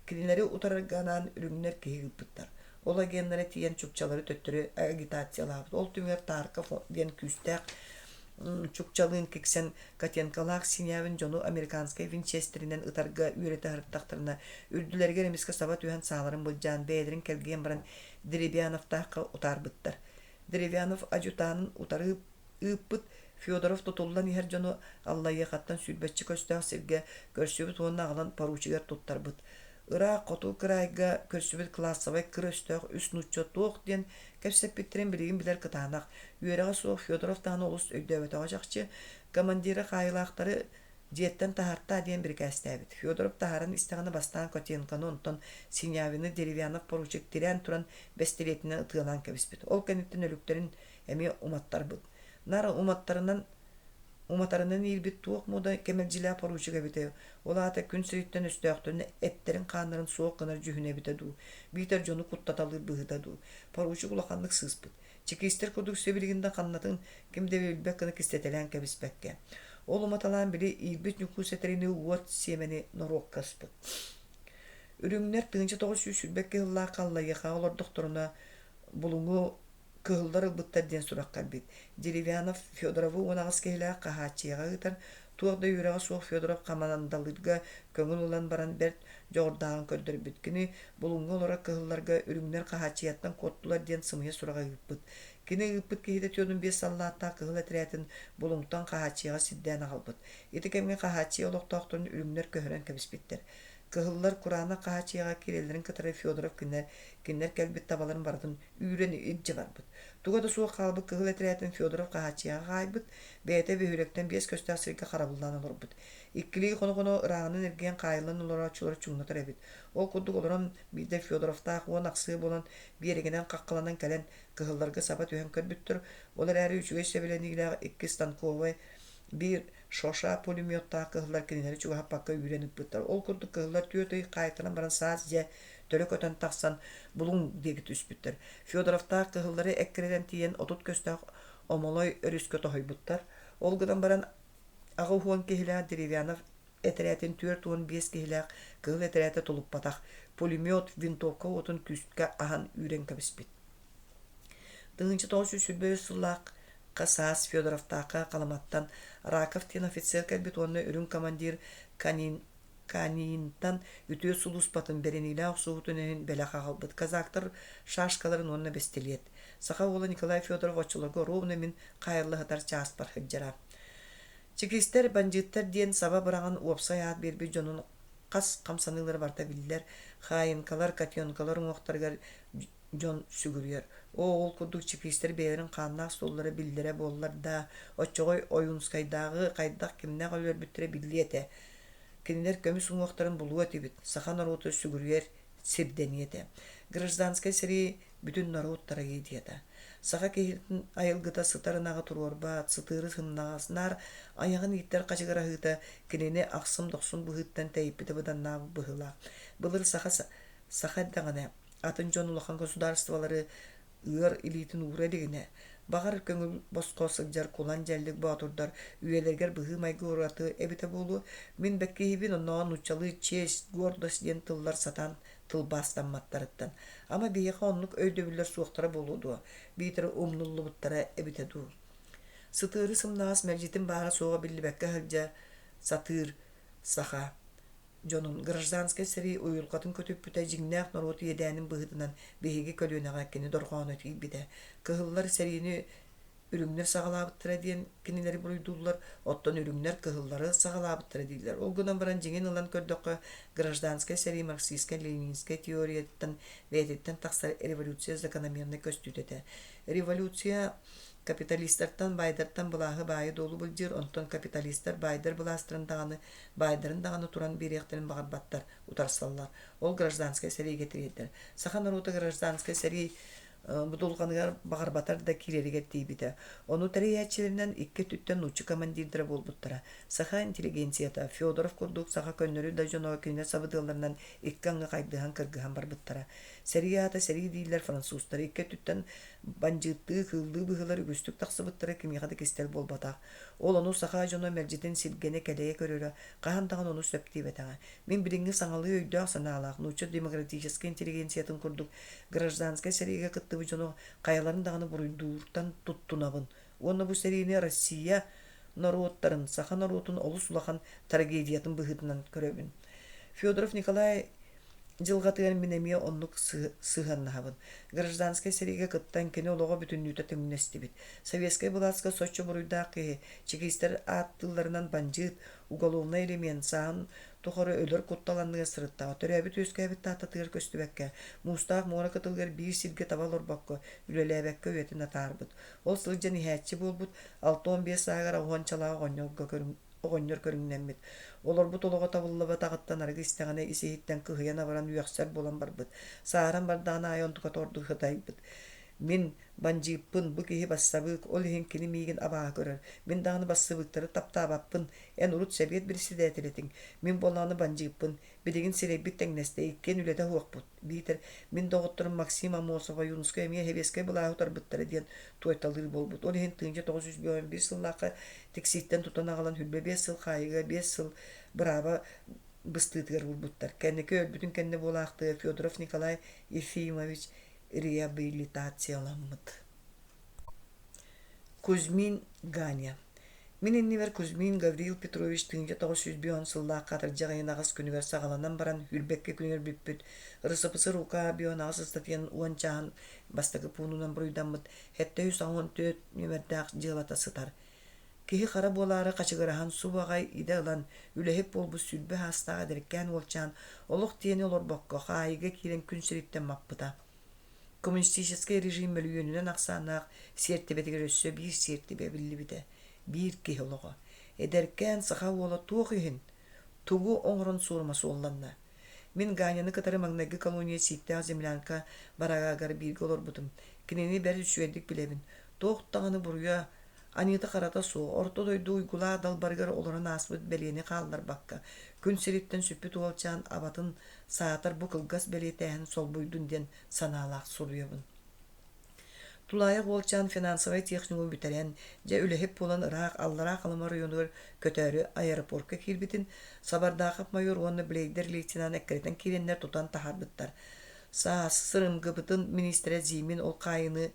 Кинилэри утарарга анаан үрүҥнэр киһи ыыппыттар. Ол агеннара тиийэн чукчалары төттөрү агитациялаабыт. Ол түмүгэр Тарков диэн күүстээх чукчалыын киксэн Котенколаах Синявин дьону американскай винчестеринэн ытарга үөрэтэ сырыттахтарына үрдүлэригэр эмискэ саба түһэн сааларын былдьаан бэйэлэрин кэлгийэн баран Деревяновтаахха утаарбыттар. Деревянов адьютанын утары ыыппыт Федоров тутуллан иһэр дьону Аллайыахаттан сүүрбэччэ көстөөх сиргэ көрсүбүт уонна аҕалан поручигар туттарбыт. Ыраах хоту кыраайга көрсүбүт классовай кыр өстөөх үс нуучча туох диэн кэпсэппиттэрин билигин билэр кытаанах, үөрэҕэ суох Федоров даҕаны олус өйдөөбөтөҕө чахчы, командира хаайыылаахтары дьиэттэн таһаартаа диэн бирикээстээбит. Федоров таһааран истэҕинэ бастаан Котенкону, онтон Синявины Деревянов поручик тирээн туран бэстилиэтинэн ытыалаан кэбиспит. Ол кэнниттэн өлүктэрин эмиэ уматтарбыт. Наар уматтарынан уматарынан иирбит туох муода кэмэлдьилээх поручик эбитэ, ол аата күн сириттэн өстөөхтөрүн эттэрин-хааннарын суох гынар дьүһүнэ эбитэ дуу, биитэр дьону куттаталыыр быһыыта дуу. Поручик улаханнык сыыспыт. Чекистэр курдук сибилигин да ханнатын ким да билбэт гына кистэтэлээн кэбиспэккэ. Ол уматалаан били иирбит Ньукуус этэринии уот сиэмэни норуокка ыспыт. Үрүҥнэр 1922 сыллаахха Аллайыахаҕа олордохторуна Булуҥу кыһыллар ылбыттар диэн сурах кэлбит. Деревянов Федоровы 18 киһилээх Хаһааччыйаҕа ыытар, туох да үөрэҕэ суох Федоров хамандалыырга көҥүл ылан баран бэрт дьоҕурдааҕын көрдөрбүт. Кини Булуҥҥа олорор кыһылларга үрүҥнэр Хаһааччыйаттан куоттулар диэн сымыйа сураҕы ыыппыт. Кини ыыппыт киһитэ 45 саллааттаах кыһыл этэрээтин Булуҥтан Хаһааччыйаҕа сирдээн аҕалбыт. Ити кэмҥэ Хаһааччыйа олохтоохторун үрүҥнэр көһөрөн кэбиспиттэр. Кыһыллар кураанах Хаһааччыйаҕа киирэллэрин кытары Федоров кинилэр, кинилэр кэлбит табаларын барытын үүрэн илдьэ барбыт. Туга да суох хаалбыт кыһыл этэрээтин Федоров Хаһааччыйаҕа хаайбыт, бэйэтэ бөһүөлэктэн биэс көстөөх сиргэ харабыллаан олорбут. Иккилии хоно-хоно ырааҕынан эргийэн хаайыллан олорооччулары чуҥнатар эбит. Ол курдук олорон биирдэ Федоровтаах уон ахсыа буолан биэрэгинэн хаххаланан кэлэн кыһылларга саба түһэн көрбүттэр. Ол эрээри үчүгэй сэбилэниилээх икки станковай биир Шоша пулеметтаах кыһыллар кинилэри чугаһаппакка үүрэн ыыппыттар. Ол курдук кыһыллар түөрт ый хаайтаран баран саас дьэ төлө көтөн тахсан Булуҥ диэки түспүттэр. Федоровтаах кыһыллары эккирэтэн тиийэн 30 көстөөх Омолой өрүскэ тоһуйбуттар. Ол гынан баран 80 киһилээх Деревянов этэрээтин 45 киһилээх кыһыл этэрээтэ тулуппатах, пулемет, винтовка уотун күүскэ аһан үүрэн кэбиспит. 1923 сыллаахха саас Федоровтаахха Халыматтан Раков диэн офицер кэлбит уонна үрүҥ командир Канин Канинтан үтүө сулууспатын бэриниилээх охсуһуутун иһин бэлэх аҕалбыт казактар шашкаларын уонна бэстилиэт. Саха уола Николай Федоров оччолорго ровно мин хаайылла сытар чааспар сылдьара. Чекистэр, бандьыыттар диэн саба быраҕан уопсай аат биэрбит дьонун хас хамсаныылара барыта биллэр, хаайынкалар, котенкалар уҥуохтарыгар дьон сүгүрүйэр. Оо, ол курдук чекистэр бэйэлэрин хааннаах суоллара биллэрэ буоллар да, оччоҕой Ойуунскайдааҕы хайдах кимнээх өлөрбүттэрэ биллиэ этэ. Кинилэр көмүс уҥуохтарын булуо этибит, саха норуота сүгүрүйэр сирдэниэ этэ. Гражданскай сэрии бүтүн норуот трагедията. Саха киһитин айылгыта сытар ынаҕы туруорбат, сытыары сымнаҕас, наар айаҕын ииттэр хачыгыраһыыта кинини ахсым-дохсун быһыыттан тэйиппитэ быданнаабыт быһыылаах. Былыр саха саха эрдэҕинэ атын дьон улахан государстволары ыар илиитин уура илигинэ, баҕар, көҥүл босхо сылдьар кулан дьэллик боотурдар үйэлэригэр быһыы-майгы ураты эбитэ буолуо. Мин бэккиһибин оннооҕор нууччалыы честь, гордость диэн тыллар сатаан тылбаастамматтарыттан. Ама биһиэхэ оннук өйдөбүллэр суохтара буолуо дуо, биитэр умнуллубуттара эбитэ дуу. Сытыары сымнаҕас мэлдьитин баара-суоҕа биллибэккэ сылдьа сатыыр саха дьонун гражданскай сэрии уйулҕатын көтүппүтэ дьиҥнээх норуот иэдээнин быһыытынан биһиги көлүөнэҕэ кини дорҕооно тиийбитэ. Кыһыллар сэриини Үрүҥнэр саҕалаабыттара диэн кинилэри буруйдууллар, оттон үрүҥнэр кыһыллары саҕалаабыттара дииллэр. Ол гынан баран дьиҥин ылан көрдөххө, гражданскай сэрии марксистскай-ленинскэй теорияттан бэйэтиттэн тахсар революция закономернай көстүүтэ этэ. Революция капиталистартан, баайдартан былааһы баайы-дуолу былдьыыр, онтон капиталистар баайдар былаастарын даҕаны, баайдарын даҕаны туран биэриэхтэрин баҕарбаттар, утарсаллар. Ол гражданскай сэриигэ тириэрдэр. Саха норуота гражданскай сэрии будулҕаныгар баҕарбатар да киирэригэр тиийбитэ. Ону тэрийээччилэринэн икки өттүттэн нуучча командирдара буолбуттара. Саха интеллигенцията Федоров курдук саха көннөрү да дьоно кинилэр сабыдыалларынан икки аҥы хайдыһан кыргыһан барбыттара. Сэрии аата сэрии дииллэр французтар икки өттүттэн бандьыыттыы, кыыллыы быһыылар үгүстүк тахсыбыттара кимиэхэ да кистэл буолбатах. Ол ону саха дьоно мэлдьитин сиргэнэ кэлэйэ көрөрө, хаһан даҕаны ону сөп диэбэтэҕэ. Мин билиҥҥи саҥалыы өйдөөх-санаалаах нуучча демократическай интеллигенциятын курдук гражданскай сэриигэ кыттыбыт дьону хайаларын даҕаны буруйдууртан туттунабын уонна бу сэриини Россия норуоттарын, саха норуотун олус улахан трагедиятын быһыытынан көрөбүн. Федоров Николай дьылҕатыгар мин эмиэ оннук сыһыаннаһабын. Гражданскай сэриигэ кыттан кини олоҕо бүтүннүүтэ тэҥнэстибит. Советскай былааска соччо буруйдаах киһи, чекистэр ааттыылларынан бандьыыт, уголовнай элемент сааһын тухары өлөр куттал анныгар сырыттаҕа. Төрөөбүт-үөскээбит Тааттатыгар көстүбэккэ, муустаах муора кытылыгар биир сиргэ таба олорбокко, үлэлээбэккэ үйэтин атаарбыт. Ол сылдьан иһээччи буолбут, 65 сааһыгар уончалаах оҕонньорго оҕонньор көрүҥнэммит. Олорбут олоҕо табыллыбатаҕыттан арыгы истэҕинэ ис-иһиттэн кыһыйан-абаран үөхсэр буолан барбыт. Сааһыран бардаҕын аайы онтуката ордук сытайбыт. Мин бандьыыппын, бу киһи бассабыык, ол иһин кини миигин абааһы көрөр. Мин даҕаны бассабыыктары таптаабаппын. Эн урут сэбиэт председателэ этиҥ, мин буоллаҕына бандьыыппын. Билигин сирэйбит тэҥнэстэ, иккиэн үлэтэ суохпут. Биитэр мин доҕотторум Максим Аммосов, Ойуунускай эмиэ сэбиэскэй былааһы утарбыттара диэн туойталыыр буолбут. Ол иһин 1951 сыллаахха Тиксииттэн тутан аҕалан 25 сыл хаайыыга 5 сыл бырааба быстыытыгар уурбуттар. Кэнники өлбүтүн кэннэ буолаахтыа Федоров Николай Ефимович реабилитацияламмыт. Кузьмин Ганя Мин иннибэр Кузьмин Гаврил Петрович 1905 сыллаахха атырдьах ыйын аҕыс күнүгэр саҕаланан баран сүүрбэккэ күнүгэр бүппүт РСФСР УК бионаҕас ыстатыйан уон чааһын бастакы пуунунан буруйдаммыт 784 нүөмэрдээх дьыалата сытар. Киһи хара буолаары хачыгыраһан субу аҕай идэ ылан, үлэһит буолбут 20 саастаах эдэркээн уолчаан олох диэни олорбокко хаайыыга киирэн күн сириттэн маппыта. Коммунистическай режим мөлүйүөнүнэн ахсааннаах сиэртибэтигэр өссө биир сиэртибэ эбиллибитэ, биир киһи олоҕо. Эдэркээн саха уола туох иһин, тугу оҥорон суорума суолланна? Мин Ганяны кытары маҥнайгы колония сииктээх землянка бараагар бииргэ олорбутум. Кинини бэрт үчүгэйдик билэбин. Туох даҕаны буруйа, аньыыта-харата суох, орто дойду уйгулаах далбарыгар олорон ааспыт бэлиэни хаалларбакка, күн сириттэн сүппүт уолчаан абатын саатар бу кылгас бэлиэтээһин солбуйдун диэн санаалаах суруйабын. Тулаайах уолчаан финансовай техникуму бүтэрэн, дьэ үлэһит буолан ыраах Аллараа Халыма оройуонугар көтөөрү аэропорка киирбитин, Сабардаахап майор уонна Блейдер лейтенант эккирэтэн киирэннэр тутан таһаарбыттар. Саас сырымгыбытын миниистирэ Зимин ол хаайыыны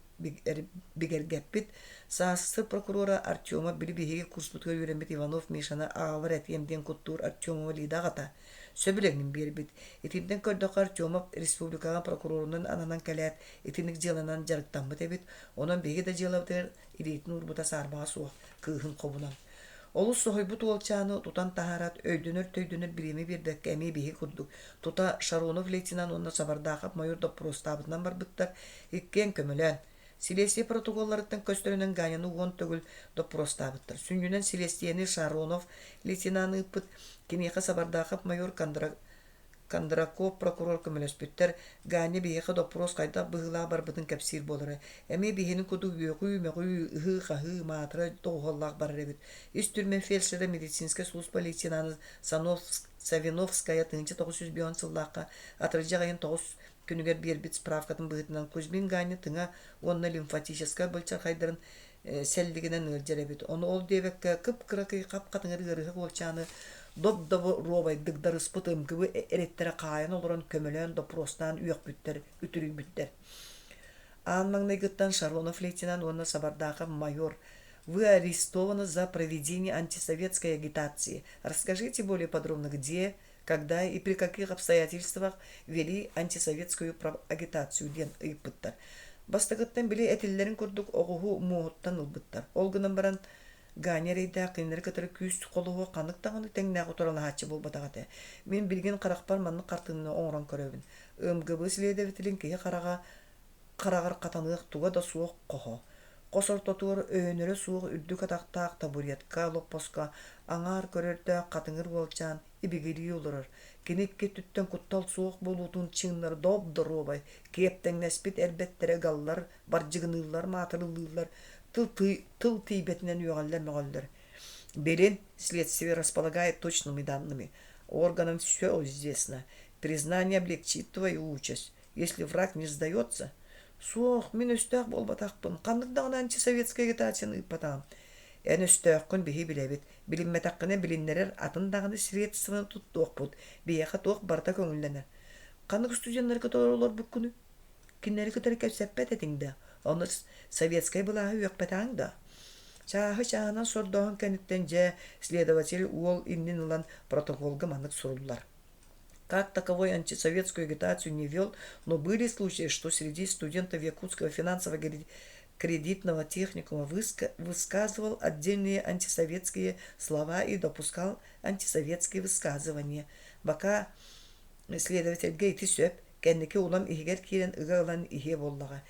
бигэргэппит. Саассы прокурора Артемов били биһиги курспутугар үөрэммит Иванов Мишаны аҕалар этиэм диэн куттуур Артемова Лида аҕата сөбүлэҥин биэрбит. Итинтэн көрдөххө Артемов республикаҕа прокурорунан ананан кэлээт итинник дьыаланан дьарыктаммыт эбит. Онон биһиги да дьыалабытыгар илиитин уурбута саарбаҕа суох кыыһын хобунан. Олус соһуйбут уолчааны тутан таһаарат, өйдөнөр-төйдөнөр бириэмэ биэрбэккэ эмиэ биһи курдук тута Шаронов лейтенант уонна Сабардаахап майор доппуруостаабытынан барбыттар, иккиэн көмөлөөн. Силиэстийэ протоколларыттан көстөрүнэн Ганяны уон төгүл доппуруостаабыттар. Сүнньүнэн силиэстийэни Шаронов лейтенант ыыппыт, киниэхэ Сабардаахап майор Кондраков прокурор көмөлөспүттэр, Ганя биһиэхэ доппуруос хайдах быһыылаах барбытын кэпсиир буолара. Эмиэ биһини курдук үөҕүү-мөҕүү, ыһыы-хаһыы, маатыра доҕуһуоллаах барар эбит. Ис түрмэ фельдшерэ медицинскэй сулууспа лейтенана Савиновская 1905 сыллаахха атырдьах ыйын 9 күнүгэр биэрбит справкатын быһыытынан Кузьмин Ганя тыҥа уонна лимфатическай былчархайдарын сэллигинэн ыалдьар эбит. Ону ол диэбэккэ кып-кыракый хап-хатыҥыр ыарыһах уолчааны доп-доборуобайдык дарыспыт ымгыбы эрэттэрэ хаайан олорон көмөлөөн доппуруостаан үөхпүттэр, үтүрүйбүттэр. Аан маҥнайгыттан Шаронов лейтенант уонна Сабардаахов майор «Вы арестованы за проведение антисоветской агитации. Расскажите более подробно, где, когда и при каких обстоятельствах вели антисоветскую агитацию» диэн ыйыппыттар. Бастакыттан били этиллэрин курдук оҕуһу муоһуттан ылбыттар. Ол гынан баран Ганя эрэйдээх кинилэри кытары күүс холоһуо ханнык даҕаны тэҥнээх утарылаһааччы буолбатах этэ. Мин билигин харахпар маннык хартыынаны оҥорон көрөбүн. МГБ следователин киһи хараҕа хараҕар хатаныах туга да суох хоһо. Хос ортотугар өйөнөрө суох үрдүк атахтаах табуретка олоппоско аҥаар көрөрдөөх хатыҥыр уолчаан ибигирии олорор. Кини икки өттүттэн куттал суох буолуутун чыыннары доп-доруобай, киэптэҥнэспит эр бэттэрэ ыгаллар, бардьыгыныыллар, маатырылыыллар, тыл, тыл тиийбэтинэн үөҕэллэр-мөҕөллөр. Билин, следствие располагает точными данными. Органам все известно. Признание облегчит твою участь. Если враг не сдается, суох, мин өстөөх буолбатахпын, ханнык даҕаны антисоветскай агитацияны ыыппатаҕым. Эн өстөөххүн биһи билэбит, билиммэтэххинэ билиннэрэр атын даҕаны средствоны туттуохпут, биһиэхэ туох барыта көҥүллэнэр. Ханнык студеннары кытары олорбуккунуй? Кинилэри кытары кэпсэппэт этиҥ да, ону советскай былааһы үөхпэтэҕиҥ да? Чааһы чааһынан сордооһун кэнниттэн дьэ, следователь уол иннин ылан протоколга маннык суруллар. Как таковой антисоветскую агитацию не вел, но были случаи, что среди студентов Якутского финансово-кредитного техникума высказывал отдельные антисоветские слова и допускал антисоветские высказывания. Пока следовательгэ ити сөп, кэнники улам иһигэр киирэн ыга ылан иһиэ буоллаҕа.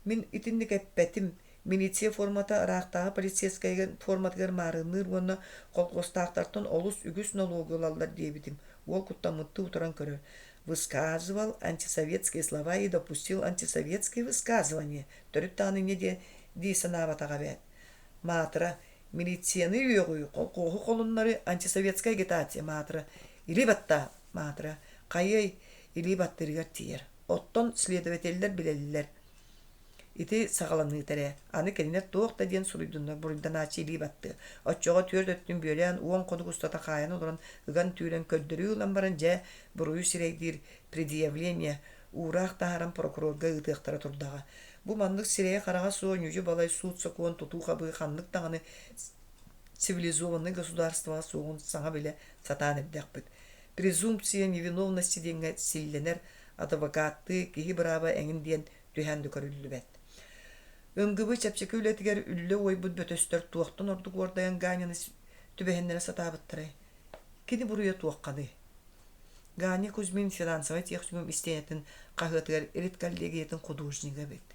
Мин итинник эппэтим, Милиция формата ыраахтааҕы полицейскайга форматыгар маарынныыр уонна колхуостаахтартан олус үгүс нолуогу ылаллар диэбитим. Уол куттаммыттыы утаран көрөр. Высказывал антисоветские слова и допустил антисоветские высказывания. Төрүт даҕаны инньэ диэ дии санаабатаҕа эбээт. Маатыра, милицияны үөҕүү, колхуоһу холуннары антисоветская агитация маатыра. Илии баттаа, маатыра. Хайыай, илии баттыырыгар тиийэр. Оттон следователлэр билэллэр. Ити саҕаланыыта эрэ, аны кинилэр туох да диэн суруйдуннар буруйданааччы илии баттыа. Оччоҕо түөрт өттүн бүөлээн уон хонук устата хаайан олорон ыган-түүрэн көрдөрүү ылан баран дьэ, буруйу сирэйдиир предъявление, уураах таһааран прокурорга ыытыахтара турдаҕа. Бу маннык сирэйэ-хараҕа суох ньүдьү-балай суут-сокуон тутуу-хабыы ханнык даҕаны цивилизованнай государствоҕа суоҕун саҥа билэ сатаан эрдэхпит. Презумпция невиновности диэҥҥэ силлэнэр адвокаттыы киһи бырааба эҥин диэн түһээн да көрүллүбэт. МГБ чэпчэки үлэтигэр үллэ уойбут бөтөстөр туохтан ордук уордайан Ганяны түбэһиннэрэ сатаабыттарай? Кини буруйа туохханый? Ганя Кузьмин финансовай техникум истиэнэтин хаһыатыгар редколлегиятын художнига эбит.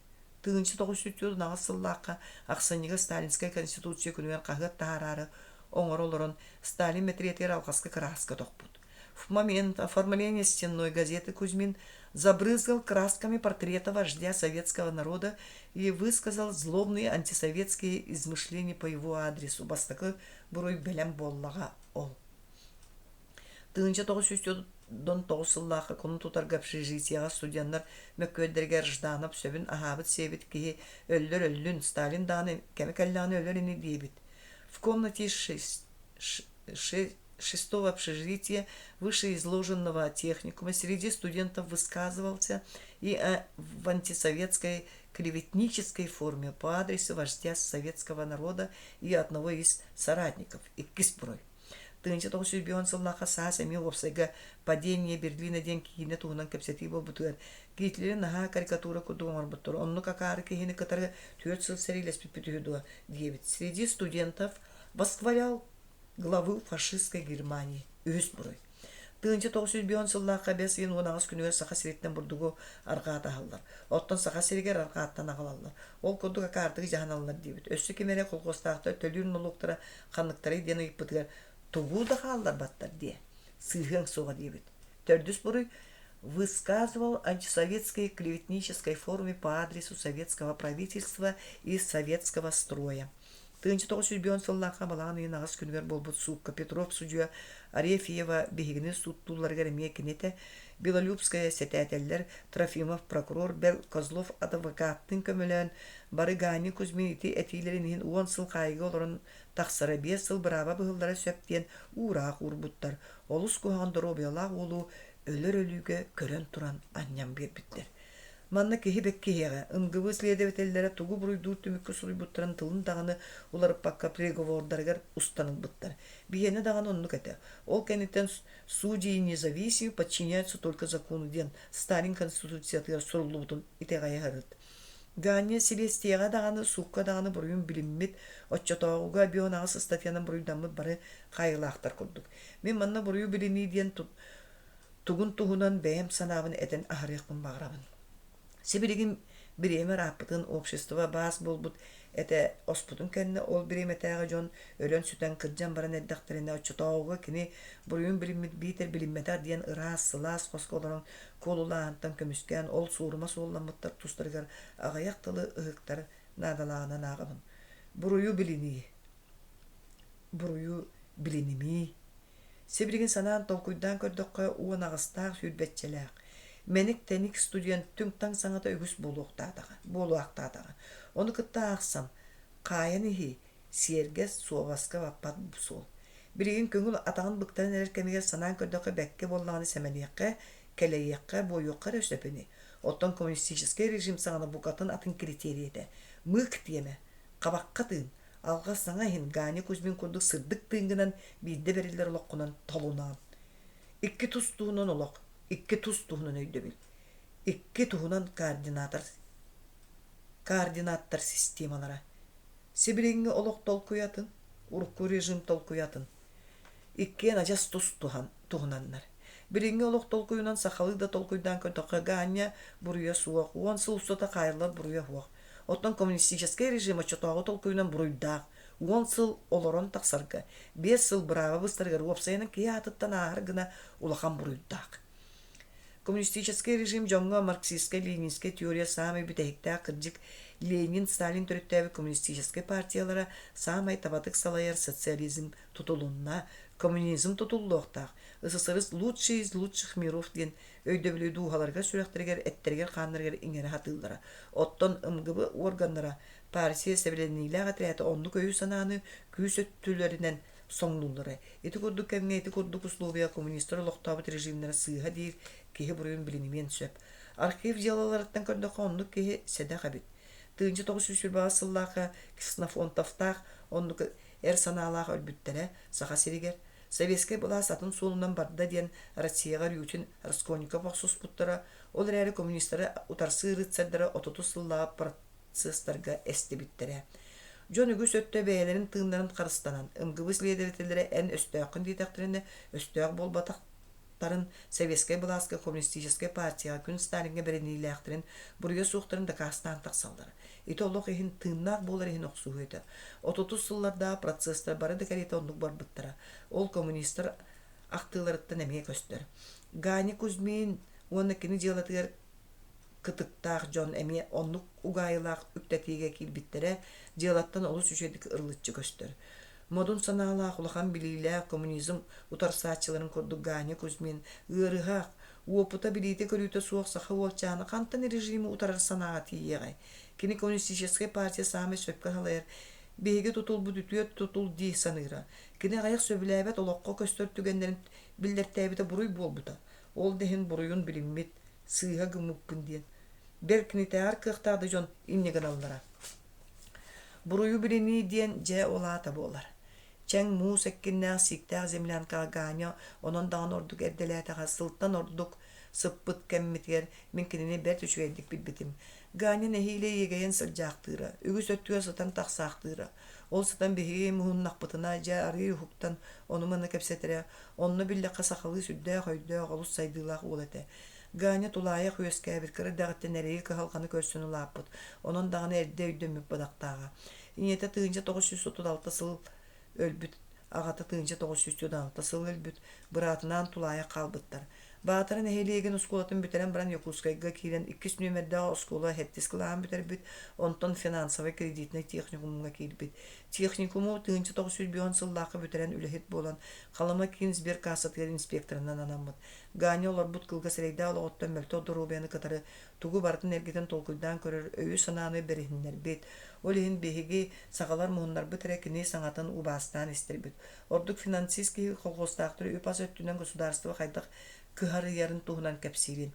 1948 сыллаахха ахсынньыга Сталинскай конституция күнүгэр хаһыат таһаараары оҥоро олорон Сталин мэтириэтигэр алҕаска кырааска тохпут. В момент оформления стенной газеты Кузьмин забрызгал красками портрета вождя советского народа и высказал злобные антисоветские измышления по его адресу. Бастакы буруй бэлэм буоллаҕа ол. 1909 сыллаахха кунун тутарга общежитиеҕа студеннар мөккүөрдэригэр Жданов сөбүн аһаабыт-сиэбит киһи өллөр өллүн, Сталин даҕаны кэмэ кэллэҕинэ өлөр ини диэбит. В комнате шестого общежития вышеизложенного техникума среди студентов высказывался и в антисоветской клеветнической форме по адресу вождя советского народа и одного из соратников иккис буруй. 1905 сыллаахха саас эмиэ уопсайга «Падение Берлина» диэн киинэ туһунан кэпсэтии буолбутугар Гитлери наһаа карикатура курдук оҥорбуттар, оннук акаары киһини кытары түөрт сыл сэриилэспиппит үһү дуо диэбит. Среди студентов восхвалял главу фашистской Германии. Үһүс буруй. 1905 сыллаахха бэс ыйын 18 күнүгэр Саха сириттэн бурдугу арҕаа таһаллар. Оттон Саха сиригэр арҕааттан аҕалаллар. Ол курдук акаардык дьаһаналлар диэбит. Өссө ким эрэ колхуостаахтар төлүүр нолуоктара ханныктарый диэн ыйыппытыгар тугу да хаалларбаттар диэ. Сыыһыаҥ суоҕа диэбит. Төрдүс буруй высказывал антисоветской клеветнической форме по адресу советского правительства и советского строя. 1905 сыллаахха балаҕан ыйын аҕыс күнүгэр буолбут суукка Петров судьуйа Арефьева биһигини сууттуулларыгар эмиэ кини этэ, Белолюбская сэтээтэллэр Трофимов прокурор бэл Козлов адвокаттыын көмөлөөн бары Ганя Кузьмин ити этиилэрин иһин уон сыл хаайыыга олорон тахсара биэс сыл бырааба быһыллара сөп диэн уураах уурбуттар. Олус куһаҕан доруобуйалаах уолу өлөр өлүүгэ көрөн туран анньан биэрбиттэр. Манна киһи бэккиһиэҕэ, МГБ следователлэрэ тугу буруйдуур түмүккэ суруйбуттарын тылын даҕаны уларыппакка приговордарыгар устан ылбыттар. Биһиэнэ даҕаны оннук этэ. Ол кэнниттэн «Судьи независимы, подчиняются только закону» диэн Сталин Конституциятыгар суруллубутун итэҕэйэ сырыт. Ганя силиэстийэҕэ даҕаны, суукка даҕаны буруйун билиммит, оччотооҕуга 58 ыстатыйанан буруйдаммыт бары хаайыылаахтар курдук. Мин манна буруйу билинии диэн тугун туһунан бэйэм санаабын этэн аһарыахпын баҕарабын. Сибилигин бириэмэ ырааппытын, общество баас буолбут этэ оспутун кэннэ ол бириэмэтээҕи дьон өлөн-сүтэн кырдьан баран эрдэхтэринэ оччотооҕуга кини буруйун билиммит биитэр билиммэтэх диэн ыраас, сылаас хоско олорон куолулааһынтан көмүскээн ол суорума суолламмыттар тустарыгар аҕыйах тылы ыһыктар наадалааҕынан ааҕабын. Буруйу билинии. Буруйу билинимии. Сибилигин санаан толкуйдаан көрдөххө, 18-таах сүүрбэччэлээх, мэник-тэник студент түҥ-таҥ саҥата үгүс буолуохтаатаҕа, буолуохтаатаҕа. Ону кытта аахсан, хаайан иһии, сиэргэ, суобаска баппат суол. Билигин көҥүл атаҕын быктаран эрэр кэмигэр санаан көрдөххө бэккэ буоллаҕына сэмэлиэххэ, кэлэйиэххэ, буойуохха эрэ сөп ини. Оттон коммунистическай режим саҕана букатын атын критерий этэ. Мыык тиэмэ, хабахха тыын, алҕас саҥа иһин Ганя Кузьмин курдук сырдык тыыҥҥынан биирдэ бэриллэр олоххунан толунаан. Икки тус туһунан олох, икки тус туһунан өйдөбүл, икки туһунан координатор, координаттар системалара. Сибилиҥҥи олох толкуйатын, урукку режим толкуйатын. Иккиэн адьас тус туһунаннар. Билиҥҥи олох толкуйунан сахалыы да толкуйдаан көрдөххө, Ганя буруйа суох, 10 сыл устата хаайыллар буруйа суох. Оттон коммунистическай режим оччотооҕу толкуйунан буруйдаах, 10 сыл олорон тахсарга, 5 сыл бырааба быстарыгар уопсайынан киһи аатыттан ааһар гына улахан буруйдаах. Коммунистическай режим дьоҥҥо марксистскай-ленинскэй теория саамай бүтэһиктээх кырдьык Ленин, Сталин төрүттээбит коммунистическай партиялара саамай табатык салайар социализм тутулунна, коммунизм тутуллуохтаах, СССР лучший из лучших миров диэн өйдөбүлү дууһаларыгар, сүрэхтэригэр, эттэригэр-хааннарыгар иҥэрэ сатыыллара. Оттон МГБ органнара партия сэбилэниилээх этэрээтэ оннук өйү-санааны күүс өттүлэринэн соҥнууллара. Ити курдук кэмҥэ ити курдук условия коммунистар олохтообут режимнэрэ сыыһа диир киһи буруйун билинимиэн сөп. Архив дьыалаларыттан көрдөххө оннук киһи сэдэх эбит. 1928 сыллаахха Ксенофонтовтаах оннук эр санаалаах өлбүттэрэ Саха сиригэр. Советскай былаас атын суолунан барда диэн Россияҕа Рютин, Раскольников охсуспуттара, ол эрээри коммунистары утарсыы рыцарьдара 30 сыллааҕы процесстарга эстибиттэрэ. Дьон үгүс өттө бэйэлэрин тыыннарын харыстанан, МГБ следователлэрэ эн өстөөххүн диэтэхтэринэ, өстөөх буолбатахтарын, советскай былааска коммунистическай партияҕа күн Сталиҥҥа бэриниилээхтэрин, буруйа суохтарын дакаастаан тахсаллара. Ити олох иһин тыыннаах буолар иһин охсуһуу этэ. 30 сыллардаах процесстар бары да кэриэтэ оннук барбыттара. Ол коммунистар ахтыыларыттан эмиэ көстөр. Ганя Кузьмин уонна кини дьыалатыгар кытыктаах дьон эмиэ оннук угаайылаах үктэтиигэ киирбиттэрэ дьыалаттан олус үчүгэйдик ырылыччы көстөр. Модун санаалаах, улахан билиилээх коммунизм утарсааччыларын курдук Ганя Кузьмин ыарыһах, уопута, билиитэ-көрүүтэ суох саха уолчаана хантан режими утарар санааҕа тиийиэҕэй? Кини коммунистическай партия саамай сөпкө салайар биһиги тутулбут үтүө тутул дии саныыра. Кини аҕыйах сөбүлээбэт олоххо көстөр түгэннэрин биллэртээбитэ буруй буолбута. Ол да иһин буруйун билиммит, сыыһа гыммыппын диэн. Бэл кинитээҕэр кыахтаах да дьон инньэ гыналлара. Буруйу билинии диэн дьэ ол аата буолар. Чэҥ муус эккиннээх сииктээх землянкаҕа Ганя онон даҕаны ордук эрдэлээтэҕэ сылтан ордук сыппыт кэммитигэр мин кинини бэрт үчүгэйдик билбитим. Ганя нэһиилэ иэгэйэн сылдьаахтыыра, үгүс өттүгэр сытан тахсаахтыыра. Ол сытан биһиги муһуннахпытына дьэ арыый уһуктан ону-маны кэпсэтэрэ, онно биллэххэ сахалыы сүрдээх өйдөөх, олус сайдыылаах уол этэ. Ганя тулаайах үөскээбит кыра эрдэҕиттэн эрэйи-кыһалҕаны көрсөн улааппыт, онон даҕаны эрдэ өйдөммүт бадахтааҕа. Ийэтэ 1936 сыл өлбүт, аҕата 1946 сыл өлбүт, быраатынаан тулаайах хаалбыттар. Баатара нэһилиэгин оскуолатын бүтэрэн баран Якутскайга киирэн иккис нүөмэрдээх оскуола сэттис кылааһын бүтэрбит, онтон финансовай-кредитнай техникумҥа киирбит. Техникуму 1950 сыллаахха бүтэрэн үлэһит буолан, Халыма киин сберкассатыгар инспекторынан анаммыт. Ганя олорбут кылгас эрэйдээх олоҕуттан мөлтөх доруобуйаны кытары тугу барытын эргитэн толкуйдаан көрөр өйү-санааны бэриһиннэрбит. Ол иһин биһиги, сахалар муһуннарбыт эрэ кини саҥатын убаастаан истэрбит. Ордук финансист киһи колхозтаахтары үп-ас өттүнэн государство хайдах кыһарыйарын туһунан кэпсиирин.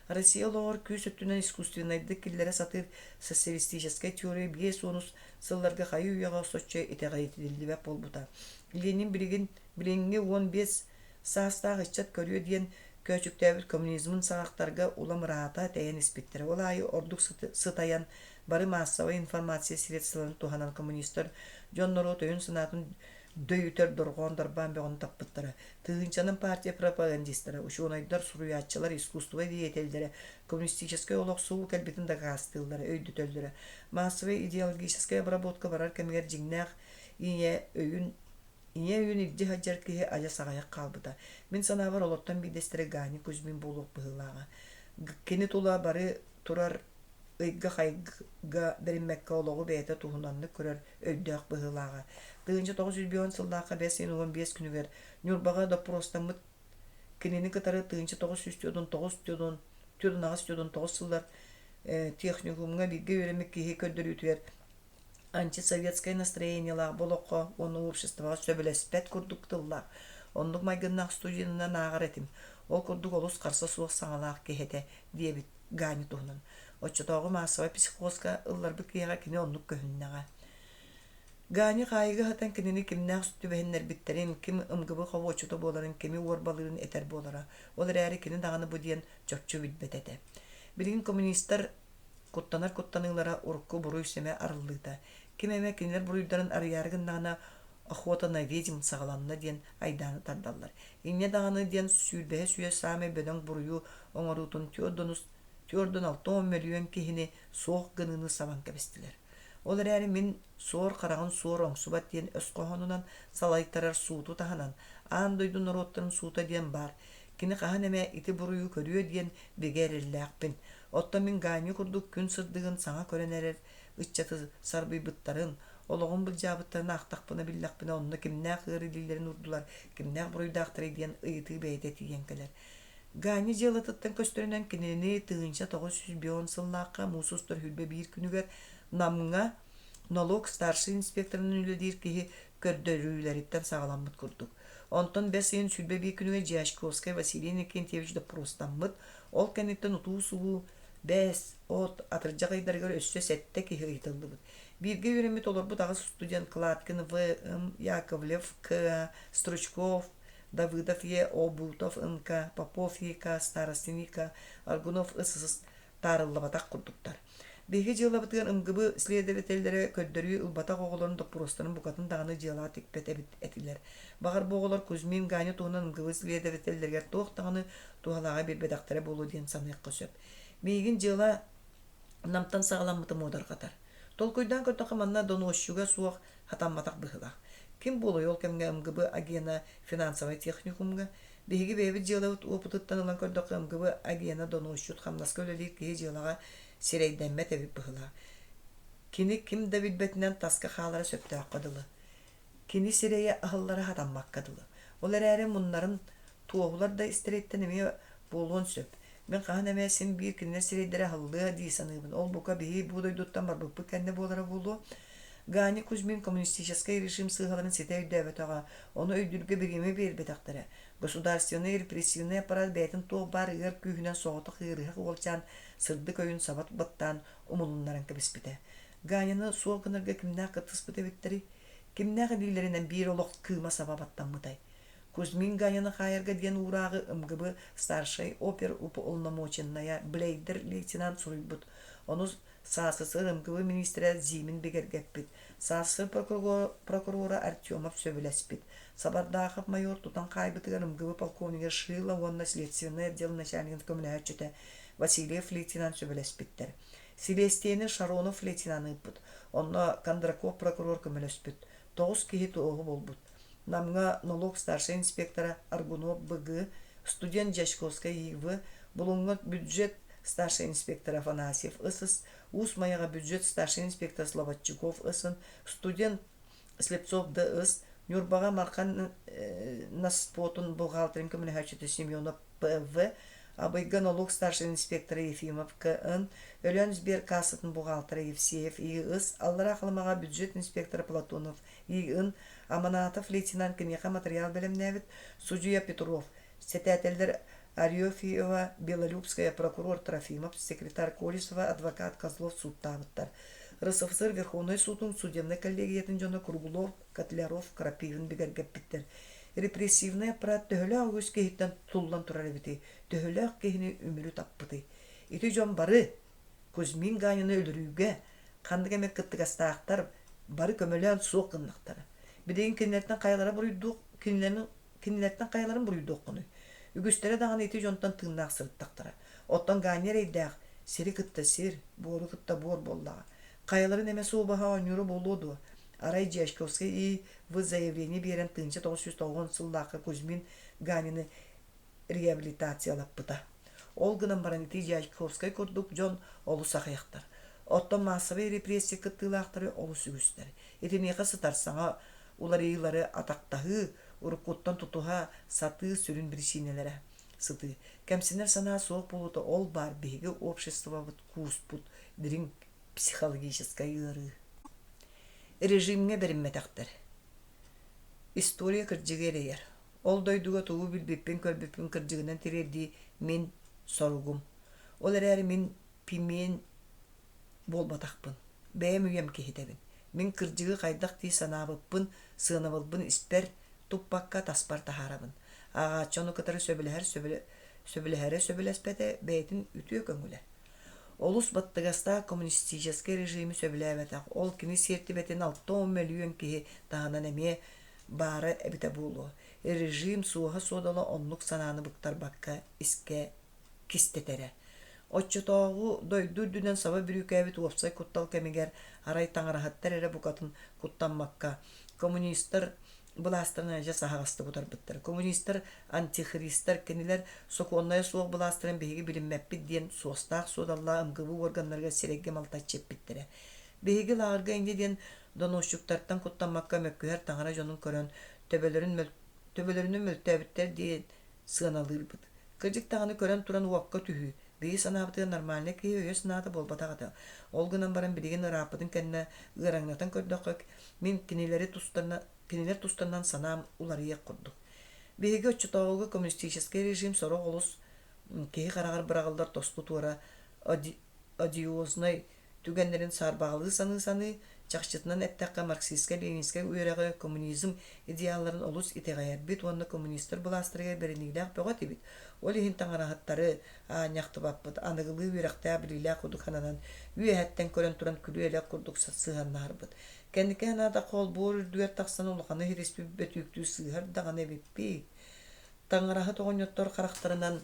Россия олоҕор күүс өттүнэн искусственнайдык киллэрэ сатыыр социалистическай теория 50 сылларга хайы-үйэҕэ соччо итэҕэйитиллибэт буолбута. Ленин билигин билиҥҥи 15 саастаах ыччат көрүө диэн көөчүктээбит коммунизмын саҕахтарга улам ыраата тэйэн испиттэрэ. Ол аайы ордук сытайан, Бары маассабай информация средстволарын туһанан коммунистар дьон-норуот өйүн-санаатын дөйүтэр дорҕоон-дарбаан бөҕөнү таппыттара. Тыһыынчанан партия пропагандистара, учуонайдар, суруйааччылар, искусство деятеллэрэ коммунистическай олох суу кэлбитин дакаастыыллара, өйдөтөллөрө. Массовай идеологическай обработка барар кэмигэр дьиҥнээх ийэ өйүн Ийэ өйүн илдьэ сылдьар киһи адьас аҕыйах хаалбыта. Мин санаабар, олортон биирдэстэрэ Ганя Кузьмин буолуох быһыылааҕа. Кини тула бары турар ыйга-хайга бэриммэккэ олоҕу бэйэтэ туһунаннык көрөр өйдөөх быһыылааҕа. 1905 сыллаахха бэс ыйын 15 күнүгэр Ньурбаҕа доппуруостаммыт кинини кытары 1949 48-49 сыллар техникумҥа бииргэ үөрэммит киһи көрдөрүүтүгэр антисоветскай настроениелаах бу олоххо уонна обществоҕа сөбүлэспэт курдук тыллаах, оннук майгыннаах студенынан ааҕар этим, ол курдук олус харса суох саҥалаах киһи этэ диэбит Ганя туһунан. Оччотооҕу маассабай психозка ылларбыт киһиэхэ кини оннук көһүннэҕэ. Ганя хаайыыга сытан кинини кимнээх түбэһиннэрбиттэрин, ким МГБ хобуоччута буоларын, кими уорбалыырын этэр буолара. Ол эрээри кини даҕаны бу диэн чопчу билбэт этэ. Билигин коммунистар Куттанар куттаныылара урукку буруй-сэмэ арыллыыта. Ким эмэ кинилэр буруйдарын арыйаары гыннаҕына охота на ведьм саҕаланна диэн айдааны тардаллар. Инньэ даҕаны диэн сүүрбэһис үйэ саамай бөдөҥ буруйу оҥоруутун 4 60 мөлүйүөн киһини суох гыныыны сабан кэбистилэр. Ол эрээри мин суор хараҕын суор оҥсубат диэн өс хоһоонунан салайтарар сууту таһынан, аан дойду норуоттарын суута диэн баар. Кини хаһан эмэ ити буруйу көрүө диэн бигэ эрэллээхпин. Оттон мин Ганя курдук күн сырдыгын саҥа көрөн эрэр ыччаты сарбыйбыттарын, олоҕун былдьаабыттарын аахтахпына биллэхпинэ онно кимнээх ыар илиилэрин уурдулар, кимнээх буруйдаахтарый диэн ыйытыы бэйэтэ тиийэн кэлэр. Ганя дьыалатыттан көстөрүнэн кинини 1905 сыллаахха муус устар 21 күнүгэр Намҥа налог старшай инспекторынан үлэлиир киһи көрдөрүүлэриттэн саҕаламмыт курдук. Онтон бэс ыйын 21 күнүгэр Дьячковскай Василий Иннокентьевич доппуруостаммыт, ол кэнниттэн утуу-субуу бэс, от, атырдьах ыйдарыгар өссө сэттэ киһи ыйытыллыбыт. Бииргэ үөрэммит олорбут аҕыс студент Кладкин В.М. Яковлев К. Стручков, Давыдов Е. Обутов Н.К. Попов Е.К. Старостин И.К. Аргунов С.С. таарыллыбатах курдуктар. Биһиги дьыалабытыгар МГБ следователлэрэ көрдөрүү ылбатах оҕолорун доппуруостарын букатын даҕаны дьыалаҕа тикпэт эбит этилэр. Баҕар бу оҕолор Кузьмин Ганя туһунан МГБ следователлэригэр туох даҕаны туһалааҕы биэрбэтэхтэрэ буолуо диэн саныахха сөп. Миигин дьыала Намтан саҕаламмыта муодарҕатар. Толкуйдаан көрдөххө манна донуосчуга суох хатамматах быһыылаах. Ким буолуой ол кэмҥэ МГБ агена финансовай техникумҥа? Биһиги бэйэбит дьыалабыт уопутуттан ылан көрдөххө МГБ агена донуосчут хамнаска үлэлиир киһи дьыалаҕа сирэйдэммэт эбит быһыылаах. Кини ким да билбэтинэн таска хаалара сөптөөххө дылы. Кини сирэйэ аһыллара хатаммакка дылы. Ол эрээри муннарын туоһулар да истэриттэн эмиэ буолуон сөп. Мин хаһан эмэ син биир кинилэр сирэйдэрэ аһыллыа дии саныыбын. Ол бука биһи бу дойдуттан барбыппыт кэннэ буолара буолуо. Ганя Кузьмин коммунистическай режим сыыһаларын ситэ өйдөөбөтөҕө, ону өйдүүргэ бириэмэ биэрбэтэхтэрэ. Государственнай репрессивнай аппарат бэйэтин туох баар ыар күүһүнэн соҕотох ыарыһах уолчаан сырдык өйүн саба баттаан умулуннаран кэбиспитэ. Ганяны суох гынарга кимнээх кыттыспыт эбиттэрий? Кимнээх илиилэринэн биир олох кыыма саба баттаммытай? Кузьмин Ганяны хаайарга диэн уурааҕы МГБ старшай опер уполномоченная Блейдер лейтенант суруйбут. Ону САССР МГБ миниистирэ Зимин бигэргэппит. САССР прокурора Артемов сөбүлэспит. Сабардаахов майор тутан хаайбытыгар МГБ полковнига Шила уонна следственнай отдел начальнигын көмөлөһөөччүтэ Васильев лейтенант сөбүлэспиттэр. Силиэстийэни Шаронов лейтенант ыыппыт. Онно Кондраков прокурор көмөлөспүт. Тоҕус киһи туоһу буолбут. Намҥа нолуок старшай инспектора Аргунов БГ, студент Дьячковскай И.В., Булуҥҥа бюджет старшай инспектора Афанасьев СС, Уус Майаҕа бюджет старшай инспектора Слободчиков СН, студент Слепцов ДС, Ньурбаҕа Мархан наспотун бухгалтерын көмөлөһөөччүтэ Семенов П.В., Абыйга нолуок старшай инспектора Ефимов К.Н., Өлөөн сберкассатын бухгалтера Евсеев И.С., Аллараа Халымаҕа бюджет инспектора Платонов И.Н., Аманатов лейтенант киниэхэ матырыйаал бэлэмнээбит, судьуйа Петров, сэтээтэллэр Арефьева, Белолюбская, прокурор Трофимов, секретарь Колесова, адвокат Козлов сууттаабыттар. РСФСР Верховнай суутун судебнай коллегиятын дьоно Круглов, Котляров, Крапивин бигэргэппиттэр. Репрессивнай аппарат төһөлөөх үгүс киһиттэн туллан турар эбитий, төһөлөөх киһини үмүрү таппытый? Ити дьон бары Кузьмин Ганины өлөрүүгэ. Ханнык эмэ кыттыгастаахтар бары көмөлөөн суох гыннахтара. Билигин кинилэртэн хайалара буруйдуох кинилэри кинилэртэн хайаларын буруйдуоххунуй? Үгүстэрэ даҕаны ити дьонтон тыыннаах сырыттахтара. Оттон Ганя эрэйдээх сири кытта сир, буору кытта буор буоллаҕа. Хайаларын эмэ суобаһа оонньуура буолуо дуо? Арай Дьячковскай И. В заявление биэрэн 1990 сыллаахха Кузьмин Ганины реабилитациялаппыта. Ол гынан баран ити Дьячковскай курдук дьон олус аҕыйахтар. Оттон маассабай репрессия кыттыылаахтары олус үгүстэр. Итиниэхэ сытар саҥа уларыйыылары атахтаһыы, уруккуттан тутуһа сатыы сүрүн биричиинэлэрэ сытыы. Кэмсинэр санаа суох буолуута ол баар биһиги обществобыт кууспут дириҥ психологическай ыарыы. Режимҥэ бэриммэтэхтэр. История кырдьыгы эрэйэр. Ол дойдуга тугу билбиппин-көрбүппүн кырдьыгынан тириэрдии мин соругум. Ол эрээри мин пимен буолбатахпын. Бэйэм үйэм киһитэбин. Мин кырдьыгы хайдах дии санаабыппын, сыанабылбын испэр туппакка таспар таһаарабын. Ааҕааччы ону кытары сөбүлэһэр сөбүлэһэрэ сөбүлэспэтэ бэйэтин үтүө көҥүлэ. Олус баттыгастаах коммунистическай режими сөбүлээбэтэх, ол кини сиэртибэтин 60 мөлүйүөн киһи таһынан эмиэ баара эбитэ буолуо. Режим суоһа-суодала оннук санааны быктарбакка искэ кистэтэрэ. Оччотооҕу дойду үрдүнэн саба бүрүүкээбит уопсай куттал кэмигэр арай таҥараһыттар эрэ букатын куттаммакка, коммунистар былаастарын адьас аһаҕастык утарбыттар. Коммунистар, антихристар, кинилэр сокуоннайа суох былаастарын биһиги билиммэппит диэн суостаах-суодаллаах МГБ уорганнарыгар сирэйгэ малтаччы эппиттэрэ. Биһиги лааҕырга инньэ диэн доносчуктартан куттаммакка мөккүһэр таҥара дьонун көрөн, төбөлөрүн, мөл... төбөлөрүнэн мөлтөөбүттэр диэн сыаналыырбыт. Кырдьык даҕаны көрөн туран уокка түһүү, биһиги санаабытыгар нормальнай киһи өйө-санаата буолбатах этэ. Ол гынан баран билигин ырааппытын кэннэ ыараҥнатан көрдөххө, мин кинилэри тустарынан, кинилэр тустарынан санаам уларыйыах курдук. Биһиги оччотооҕуга коммунистическай режим сорох олус киһи хараҕар быраҕыллар тосту туора одиознай түгэннэрин саарбаҕалыы саныы-саныы, чахчытынан эттэххэ, марксистскай-ленинскэй үөрэҕи, коммунизм идеалларын олус итэҕэйэрбит уонна коммунистар былаастарыгар бэриниилээх бөҕө этибит. Ол иһин таҥараһыттары аанньахтыбаппыт, аныгылыы үөрэхтээх-билиилээх курдук сананан, үөһэттэн көрөн туран күлүү-элэк курдук сыһыаннаһарбыт. Кэнники санаатахха, олбуор үрдүгэр тахсан улаханы иһириспит бөтүүктүү сыыһар даҕаны эбиппит. Таҥараһыт оҕонньоттор харахтарынан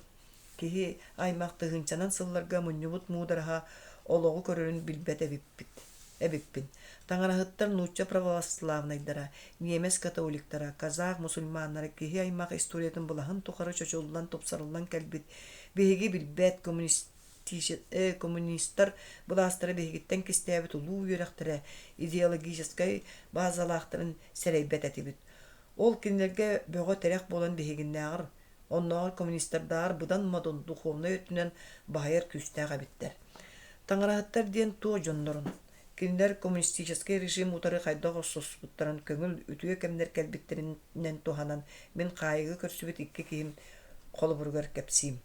Киһи аймах тыһыынчанан сылларга мунньубут муудараһа олоҕу көрөрүн билбэт эбиппит эбиппин. Таҥараһыттар нуучча православнайдара, ньиэмэс католиктара, казах мусульманнара киһи аймах историятын былаһын тухары чочуллан тупсарыллан кэлбит биһиги билбэт коммунистар былаастара биһигиттэн кистээбит улуу үөрэхтэрэ идеологическай базалаахтарын сэрэйбэт этибит. Ол кинилэргэ бөҕө тирэх буолан биһигиннээҕэр Оннооҕор коммунистардааҕар быдан модун духовнай өттүнэн баһыйар күүстээх эбиттэр. Таҥараһыттар диэн туох дьоннорун, кинилэр коммунистическай режим утары хайдах охсуспуттарын көҥүл үтүө кэмнэр кэлбиттэринэн туһанан мин хаайыыга көрсүбүт икки киһим холобуругар кэпсиим.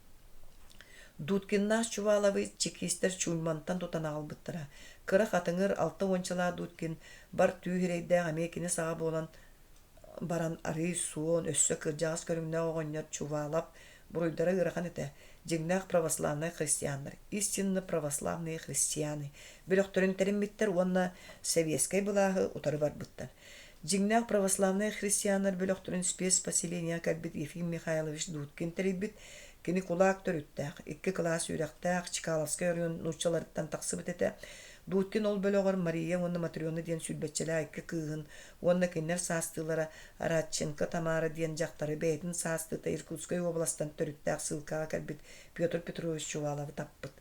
Дудкиннаах Чуваловы чекистэр Чульмантан тутан аҕалбыттара. Кыра хатыҥыр алта уончалаах Дудкин бар түү сирэйдээх эмиэ кини саҕа буолан баран арыый суон, өссө кырдьаҕас көрүҥнээх оҕонньор Чувалов буруйдара ыарахан этэ, дьиҥнээх православнай христианнар, истинно православные христианы, бөлөхтөрүн тэриммиттэр уонна сэбиэскэй былааһы утары барбыттар. Дьиҥнээх православнай христианнар бөлөхтөрүн спецпоселениеҕа кэлбит Ефим Михайлович Дудкин тэрийбит, кини кулаак төрүттээх, икки кылаас үөрэхтээх Чкаловскай оройуон нууччаларыттан тахсыбыт этэ. Дудкин ол бөлөҕөр Мария уонна Матрена диэн сүүрбэччэлээх икки кыыһын уонна кинилэр саастыылара Радченко Тамара диэн дьахтары бэйэтин саастыыта Иркутскай уобаластан төрүттээх сыылкаҕа кэлбит Петр Петрович Чуваловы таппыт.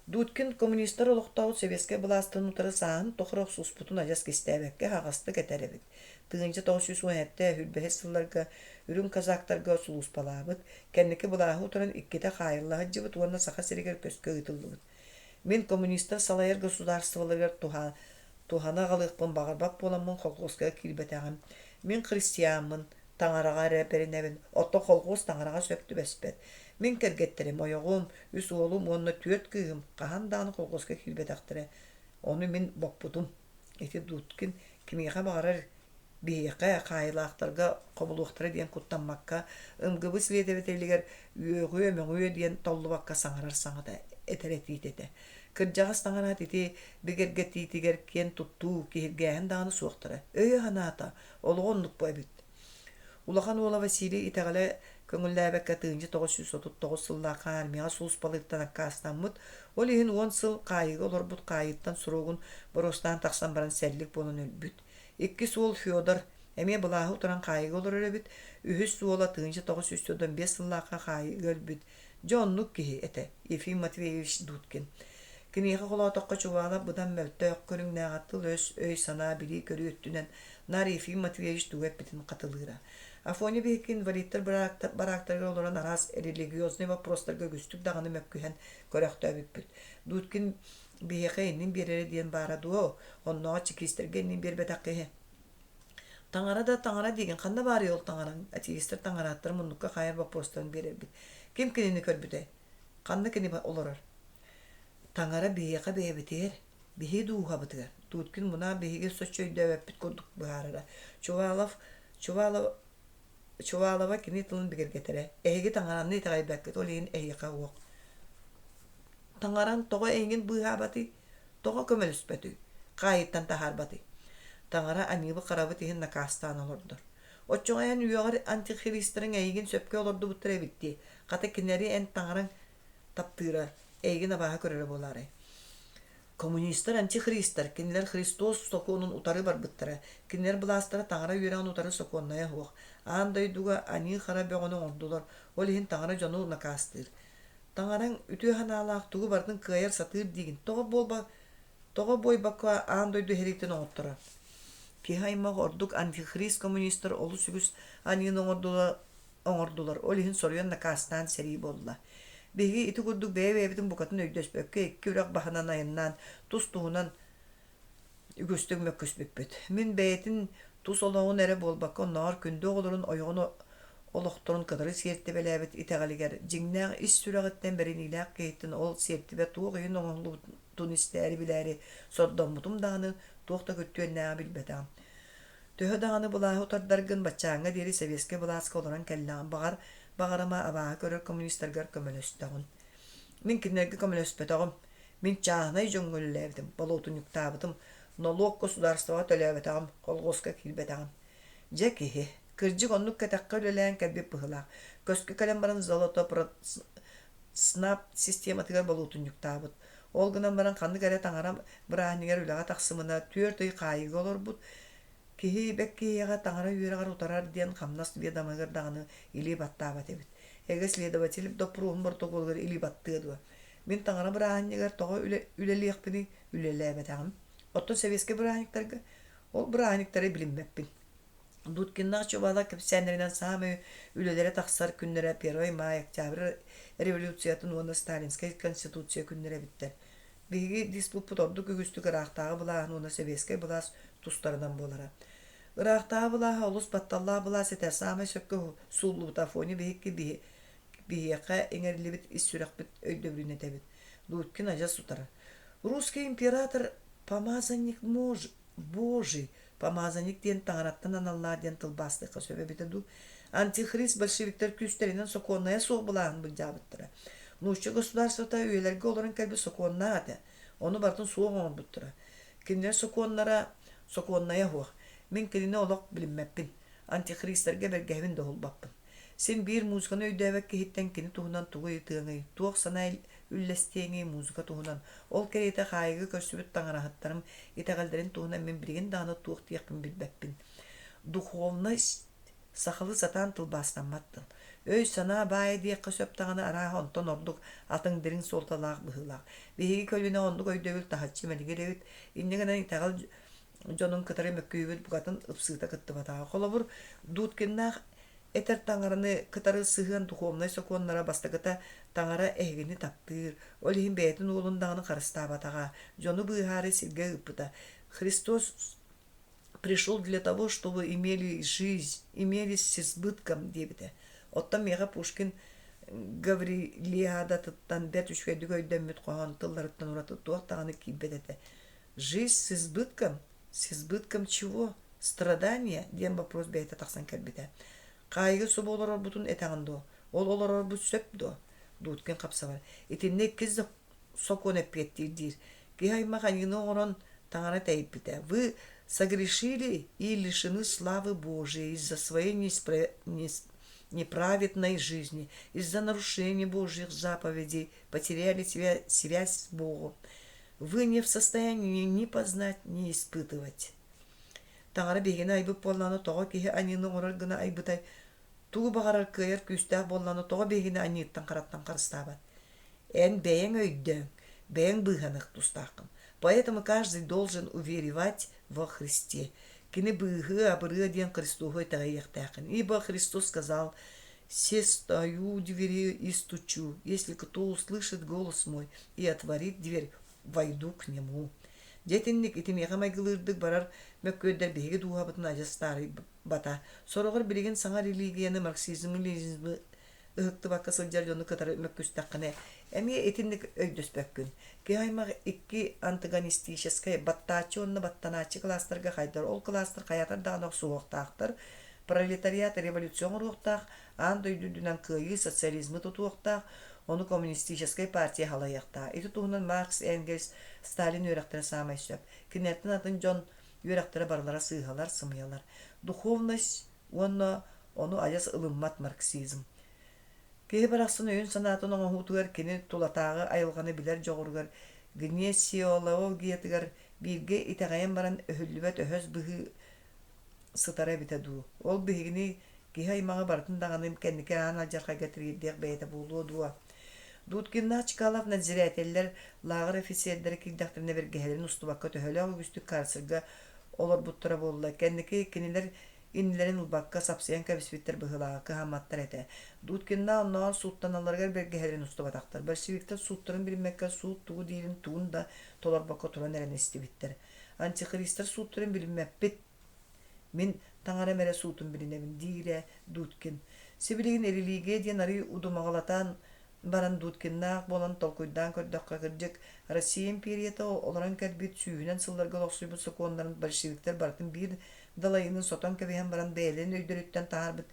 Дудкин коммунистар олохтообут сэбиэскэй былаастарын утары сааһын тухары охсуспутун адьас кистээбэккэ аһаҕастык этэр эбит. 1917 сүүрбэһис сылларга үрүҥ казактарга сулууспалаабыт, кэнники былааһы утаран иккитэ хаайылла сылдьыбыт уонна Саха сиригэр көскө ыытыллыбыт. Мин коммунистар салайар государстволарыгар туһаны аҕалыахпын баҕарбат буоламмын колхуоска киирбэтэҕим. Мин христиаммын, таҥараҕа эрэ бэринэбин, оттон колхуос таҥараҕа сөп түбэспэт. Мин кэргэттэрим, ойоҕум, үс уолум уонна түөрт кыыһым хаһан даҕаны колхуоска киирбэтэхтэрэ. Ону мин боппутум. Ити Дудкин кимиэхэ баҕарар биһиэхэ, хаайыылаахтарга хобулуохтара диэн куттаммакка, МГБ следователигэр үөҕүө-мөҕүө диэн толлубакка саҥарар саҥата этэр этиитэ этэ. Кырдьаҕас таҥараат ити бигэргэтиитигэр киэн туттуу, киһиргээһин даҕаны суохтара. Өйө-санаата, олоҕо оннук эбит. Улахан уола Василий итэҕэлэ көҥүллээбэккэ 1939 сыллаахха армияҕа сулууспалыыртан аккаастаммыт, ол иһин 10 сыл хаайыыга олорбут хаайыыттан суругун боруостаан тахсан баран сэллик буолан өлбүт. Иккис уол Федор эмиэ былааһы утаран хаайыыга олорор эбит, үһүс уола 1995 сыллаахха хаайыыга өлбүт. Дьэ оннук киһи этэ Ефим Матвеевич Дудкин. Киниэхэ холоотоххо Чубалов быдан мөлтөх көрүҥнээҕэ тыл-өс, өй-санаа, билии-көрүү өттүнэн наар Ефим Матвеевич тугу эппитин хатылыыра. Афоня биһикки инвалидтар бараактарыгар олорон араас религиознай вопростарга үгүстүк даҕаны мөккүһэн көрөөхтөөбүппүт. Дудкин биһиэхэ иннин биэрэрэ диэн баара дуо, оннооҕор чекистэргэ иннин биэрбэтэх киһи. Таҥара да таҥара диигин, ханна баарый ол таҥараҥ? Атеистар таҥарааттары муннукка хаайар боппуруостарын биэрэрбит. Ким кинини көрбүтэй? Ханна кини олорор? Таҥара биһиэхэ бэйэбитигэр, биһи дууһабытыгар. Дудкин мунаах биһиги соччо өйдөөбөппүт курдук быһаарара. Чувалов, Чувалов, Чувалова кини тылын бигэргэтэрэ. Эһиги таҥараны итэҕэйбэккит, ол иһин эһиэхэ уох. Таҥараҥ тоҕо эйигин быыһаабатый? Тоҕо көмөлөспөтүй? Хаайыттан таһаарбатый? Таҥара аньыыбы-харабыт иһин накаастаан олордор. Оччоҕо эн үөҕэр антихристарыҥ эйигин сөпкө олордубуттар эбит дии. Хата кинилэри эн таҥараҥ таптыыра, эйигин абааһы көрөрө буолаарай? Коммунистар антихристар, кинилэр Христос сокуонун утары барбыттара. Кинилэр былаастара таҥара үөрэҕин утары сокуоннайа суох. Аан дойдуга аньыы-хара бөҕөнү оҥордулар, ол иһин таҥара дьону накаастыыр. Таҥараҥ үтүө санаалаах тугу барытын кыайар сатыыр диигин тоҕо буолба тоҕо буойбакка аан дойду иһэриттэн оҥотторо? Киһи аймах ордук антихрист коммунистар олус үгүс аньыыны оҥордулар, оҥордулар, ол иһин соруйан накаастаан сэрии буолла. Биһиги ити курдук бэйэ-бэйэбитин букатын өйдөспөккө икки үрэх баһынан айаннаан тус-туһунан үгүстүк мөккүспүппүт. Мин бэйэтин тус олоҕун эрэ буолбакка, оннооҕор күндү оҕолорун ойоҕун олохторун кытары сиэртибэлээбит итэҕэлигэр, дьиҥнээх ис сүрэҕиттэн бэриниилээх киһиттэн ол сиэртибэ туох иһин оҥоһуллубутун истээри-билээри сордоммутум даҕаны, туох да күттүөннээҕи билбэтэҕим. Төһө даҕаны былааһы утардаргын баччааҥҥа диэри сэбиэскэй былааска олорон кэллэҕим, баҕар, баҕарыма абааһы көрөр коммунистаргар көмөлөстөҕүн. Мин кинилэргэ көмөлөспөтөҕүм. Мин чааһынай дьоҥҥо үлэлээбитим, болуотунньуктаабытым, нолуок государствоҕа төлөөбөтөҕүм, колхуоска киирбэтэҕим. Дьэ киһи, кырдьык оннук кэтэххэ үлэлээн кэлбит быһыылаах. Көскө кэлэн баран золотоснаб систематыгар болуотунньуктаабыт. Ол гынан баран ханнык эрэ таҥара бырааһынньыгар үлэҕэ тахсымына 4 ый хаайыыга олорбут. Киһи бэк киһиэхэ таҥара үөрэҕэр утарар диэн хамнас ведомоһыгар даҕаны илии баттаабат эбит. Эгэ следователь доппуруоһун боротокуолугар илии баттыа дуо? Мин таҥара бырааһынньыгар тоҕо үлэлиэхпиний, үлэлээбэтэҕим. Оттон сэбиэскэй бырааһынньыктарга ол бырааһынньыктары билиммэппин. Дудкиннаах Чубала кэпсээннэринэн саамай үлэлэрэ тахсар күннэрэ 1 май, Октябрь революциятын уонна Сталинскай конституция күннэрэ эбиттэр. Биһиги диспуппут ордук үгүстүк ыраахтааҕы былааһын уонна сэбиэскэй былаас тустарынан буолара. Ыраахтааҕы былааһа олус батталлаах былаас этэ, саамай сөпкө сууллубута Афоня биһикки биһиэхэ иҥэриллибит ис сүрэхпит өйдөбүлүн этэбит. Дудкин адьас утары. Русский император помазанник мож Божий помазанник диэн таҥараттан аналлаах диэн тылбаастыахха сөп эбитэ дуу. Антихрист большевиктар күүстэринэн сокуоннайа суох былааһын былдьаабыттара. Нуучча государствота үйэлэргэ олорон кэлбит сокуоннаах этэ. Ону барытын суох оҥорбуттара. Кинилэр сокуоннара сокуоннайа суох. Мин кинини олох билиммэппин. Антихристарга бэргэһэбин да уһулбаппын. Син биир музыканы өйдөөбөт киһиттэн кини туһунан тугу ыйытыаҥый, туох санаа үллэстиэҥий музыка туһунан, ол кэриэтэ хаайыыга көрсүбүт таҥараһыттарым итэҕэллэрин туһунан мин билигин даҕаны туох диэхпин билбэппин. Духовность сахалыы сатаан тылбаастаммат тыл. Өй-санаа баайа диэххэ сөп даҕаны арааһа онтон ордук атын дириҥ суолталаах быһыылаах. Биһиги көлүөнэ оннук өйдөбүл таһыччы мэлигир эбит. Инньэ гынан итэҕэл дьонун кытары мөккүһүүбүт букатын ыпсыыта кыттыбатаҕа. Холобур, Дудкиннаах этэр таҥараны кытары сыһыан духовнай сокуоннара бастакыта таҥара эһигини таптыыр, ол иһин бэйэтин уолун даҕаны харыстаабатаҕа, дьону быыһаары сиргэ ыыппыта. Христос пришел для того, чтобы имели жизнь, имели с избытком диэбитэ. Оттон миэхэ Пушкин Гаврилиадатыттан бэрт үчүгэйдик өйдөммүт хоһоон тылларыттан ураты туох даҕаны киирбэт этэ. Жизнь с избытком? С избытком чего? Страдания? диэн боппуруос бэйэтэ тахсан кэлбитэ. Хаайыыга субу олорорбутун этэҕин дуо? Ол олорорбут сөп дуо? Дудкин хапсабар. Итиннэ иккис да сокуон эппиэттиир диир. Киһи аймах аньыыны оҥорон таҥара тэйбитэ. Вы согрешили и лишены славы Божией из-за своей неправедной жизни, из-за нарушения Божьих заповедей потеряли связь с Богом. Вы не в состоянии ни познать, ни испытывать. Таҥара биһигини айбыт буоллаҕына тоҕо киһи аньыыны оҥорор гына айбытай? Тугу баҕарар кыайар күүстээх буоллаҕына тоҕо биһигини аньыыттан-хараттан харыстаабат? Эн бэйэҥ өйдөөҥ, бэйэҥ быыһаныах тустааххын. Поэтому каждый должен уверовать во Христе. Кини быыһыа, абырыа диэн Христоһу итэҕэйиэхтээххин. Ибо Христос сказал, «Се стою у двери и стучу. Если кто услышит голос мой и отворит дверь, войду к нему». Дьэ итинник итиниэхэ майгылыырдык барар мөккүөрдэр биһиги дууһабытын адьас таарыйбата. Сороҕор билигин саҥа религияны, марксизмы, ыһыктыбакка сылдьар дьону кытары мөккүстэххинэ, эмиэ итинник өйдөспөккүн. Киһи аймах икки антагонистическай, баттааччы уонна баттанааччы кылаастарга хайдар. Ол кылаастар хайатар даҕаны охсуһуохтаахтар. Пролетариат революция оҥоруохтаах, аан дойду үрдүнэн кыайыы социализмы тутуохтаах, ону коммунистическай партия халайыахтаах. Ити туһунан Маркс, Энгельс, Сталин үөрэхтэрэ саамай сөп. Кинилэртэн атын дьон үөрэхтэрэ барылара сыыһалар, сымыйалар. Духовность уонна ону адьас ылыммат марксизм. Киһи барахсан өйүн-санаатын оҥоһуутугар кини тулатааҕы айылҕаны билэр дьоҕуругар гнесиологиятыгар бииргэ итэҕэйэн баран өһүллүбэт өһөс быһыы сытара эбитэ дуу. Ол биһигини киһи аймаҕы барытын даҕаны кэнники аан алдьархайга тириэрдиэх бэйэтэ буолуо дуо? Дудкиннаах Чкалов надзирателлэр лааҕыр офицердэрэ киирдэхтэринэ бэргэһэлэрин устубакка төһөлөөх үгүстүк карцерга олорбуттара буолла. Кэнники кинилэр иннилэрин ылбакка сапсыйан кэбиспиттэр быһыылааҕа кыһамматтар этэ. Дудкиннаах оннооҕор сууттаналларыгар бэргэһэлэрин устубатахтар. Большевиктар сууттарын билиммэккэ суут тугу диирин тугун да толорбокко туран эрэн истибиттэр. Антихристар сууттарын билиммэппит. Мин таҥарам эрэ суутун билинэбин, диирэ Дудкин. Сибилигин религия диэн арыый удумаҕалатан баран Дудкиннаах буолан толкуйдаан көрдөххө, кырдьык, Россия империята олорон кэлбит сүүһүнэн сылларга олохсуйбут сокуоннарын большевиктар барытын биир далайыны сотон кэбиһэн баран бэйэлэрин өйдөрүттэн таһаарбыт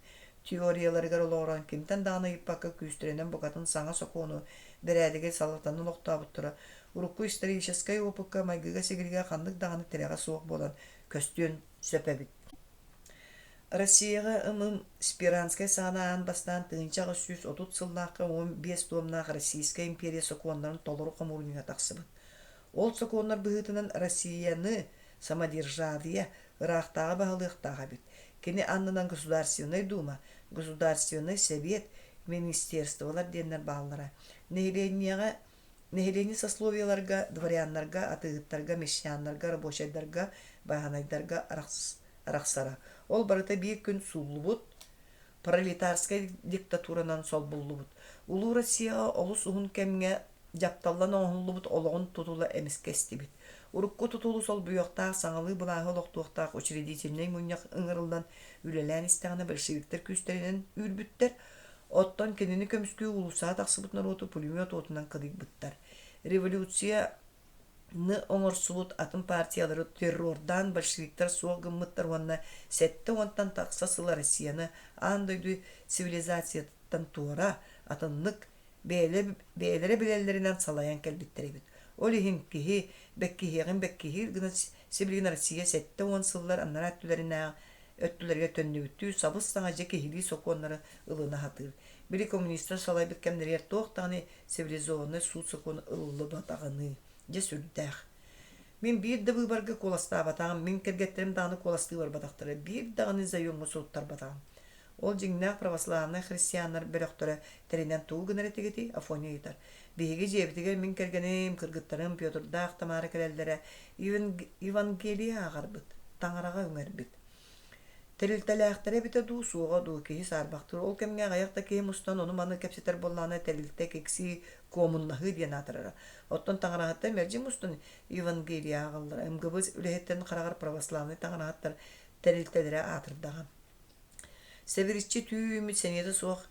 теорияларыгар олоҕуран кимтэн даҕаны ыйыппакка күүстэринэн букатын саҥа сокуону, бэрээдэги салалтаны олохтообуттара урукку историческай опыкка майгыга-сигилигэ ханнык даҕаны тирэҕэ суох буолан көстүөн сөп эбит. Россияҕа ММ Спиранскай саҕана аан бастаан 1830 сыллаахха 15 туомнаах Российскай империя сокуоннарын толору хомуурунньуга тахсыбыт. Ол сокуоннар быһыытынан Россияны самодержавие ыраахтааҕы баһылыахтаах эбит. Кини аннынан Государственнай Дума, Государственнай Сэбиэт, министерстволар диэннэр бааллара. Нэһилиэнньэҕэ Нэһилиэнньэ сословиеларга, дворяннарга, атыыһыттарга, мещаннарга, рабочайдарга, бааһынайдарга арахсара. Ол барыта биир күн сууллубут, пролетарскай диктатуранан солбуллубут. Улуу Россияҕа олус уһун кэмҥэ дьапталлан оҥоһуллубут олоҕун тутула эмискэ эстибит. Урукку тутулу солбуйуохтаах саҥалыы былааһы олохтуохтаах учредительнай мунньах ыҥырыллан үлэлээн истэҕинэ большевиктар күүстэринэн үүрбүттэр, Оттон кинини көмүскүү уулуссаҕа тахсыбыт норуоту пулемет уотунан кыдыйбыттар. Революцияны оҥорсубут атын партиялары террордаан большевиктар суох гыммыттар уонна 70-тан тахса сыл Россияны аан дойду цивилизациятыттан туора, атыннык, бэйэлэрэ билэллэринэн салайан кэлбиттэр эбит. Ол иһин киһи бэккиһиэҕин бэккиһиир гына сибилигин Россия 70 сыллар анараа өттүлэринээҕи өттүлэригэр төннүбүттүү сабыс-саҥа дьэ киһилии сокуоннары ылына сатыыр. Били коммунистар салайбыт кэмнэригэр туох даҕаны цивилизованнай суут-сокуон ылыллыбатаҕыныы. Дьэ сүрдээх. Мин биир да быыбарга куоластаабатаҕым, мин кэргэттэрим даҕаны куоластыы барбатахтара, биир даҕаны заемҥа суруттарбатаҕым. Ол дьиҥнээх православнай христианнар бөлөхтөрө тэринэн тугу гынар этигитий? Афоня ыйытар. Биһиги дьиэбитигэр мин кэргэним, кыргыттарым Петрдаах Тамара кэлэллэрэ, Евангелие ааҕарбыт, таҥараҕа үҥэрбит. Тэрилтэлээхтэрэ эбитэ дуу, суоҕа дуу, киһи саарбахтыыр. Ол кэмҥэ аҕыйах да киһи мустан ону-маны кэпсэтэр буоллаҕына тэрилтэ киксии, куомуннаһыы диэн аатырара. Оттон таҥараһыттар мэлдьи мустан Евангелие ааҕаллара. МГБ үлэһиттэрин хараҕар православнай таҥараһыттар тэрилтэлэрэ аатырдаҕа. Сэбириччи түү үүммүт сэниэтэ суох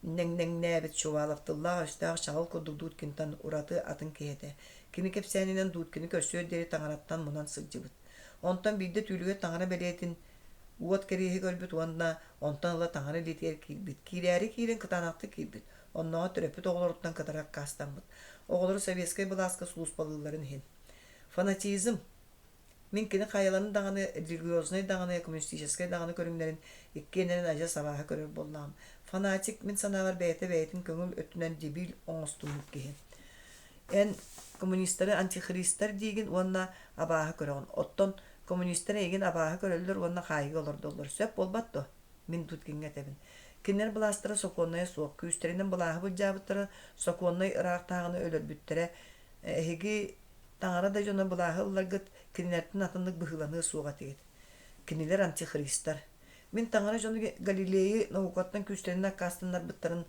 нэҥнэҥнээбит Шувалов тыллаах-өстөөх чаҕыл курдук Дудкинтан ураты атын киһи этэ. Кини кэпсээнинэн Дудкины көрсүөр диэри таҥараттан мунан сылдьыбыт. Онтон биирдэ түүлүгэр таҥара бэлиэтин уот кэриэһи көрбүт уонна онтон ыла таҥара илиитигэр киирбит. Киирээри киирэн кытаанахтык киирбит. Оннооҕор төрөппүт оҕолоруттан кытары аккаастаммыт. Оҕолору советскай былааска сулууспалыылларын иһин. Фанатизм Мин кини хайаларын даҕаны религиознай даҕаны, коммунистическай даҕаны көрүҥнэрин иккиэннэрин адьас абааһы көрөр буоллаҕым. Фанатик, мин санаабар, бэйэтэ бэйэтин көҥүл өттүнэн дебил оҥостуммут киһи. Эн коммунистары антихристар диигин уонна абааһы көрөҕүн. Оттон коммунистар эйигин абааһы көрөллөр уонна хаайыыга олордоллор. Сөп буолбат дуо? Мин Дудкиҥҥа этэбин. Кинилэр былаастара сокуоннайа суох, күүстэринэн былааһы былдьаабыттара, сокуоннай ыраахтааҕыны өлөрбүттэрэ. Эһиги Таҥара да дьоно былааһы ылларгыт, кинилэртэн атыннык быһыыланыа суох этигит. Кинилэр антихристар. Мин таҥара дьону Галилейы наукаттан күүстэринэн аккаастаннарбыттарын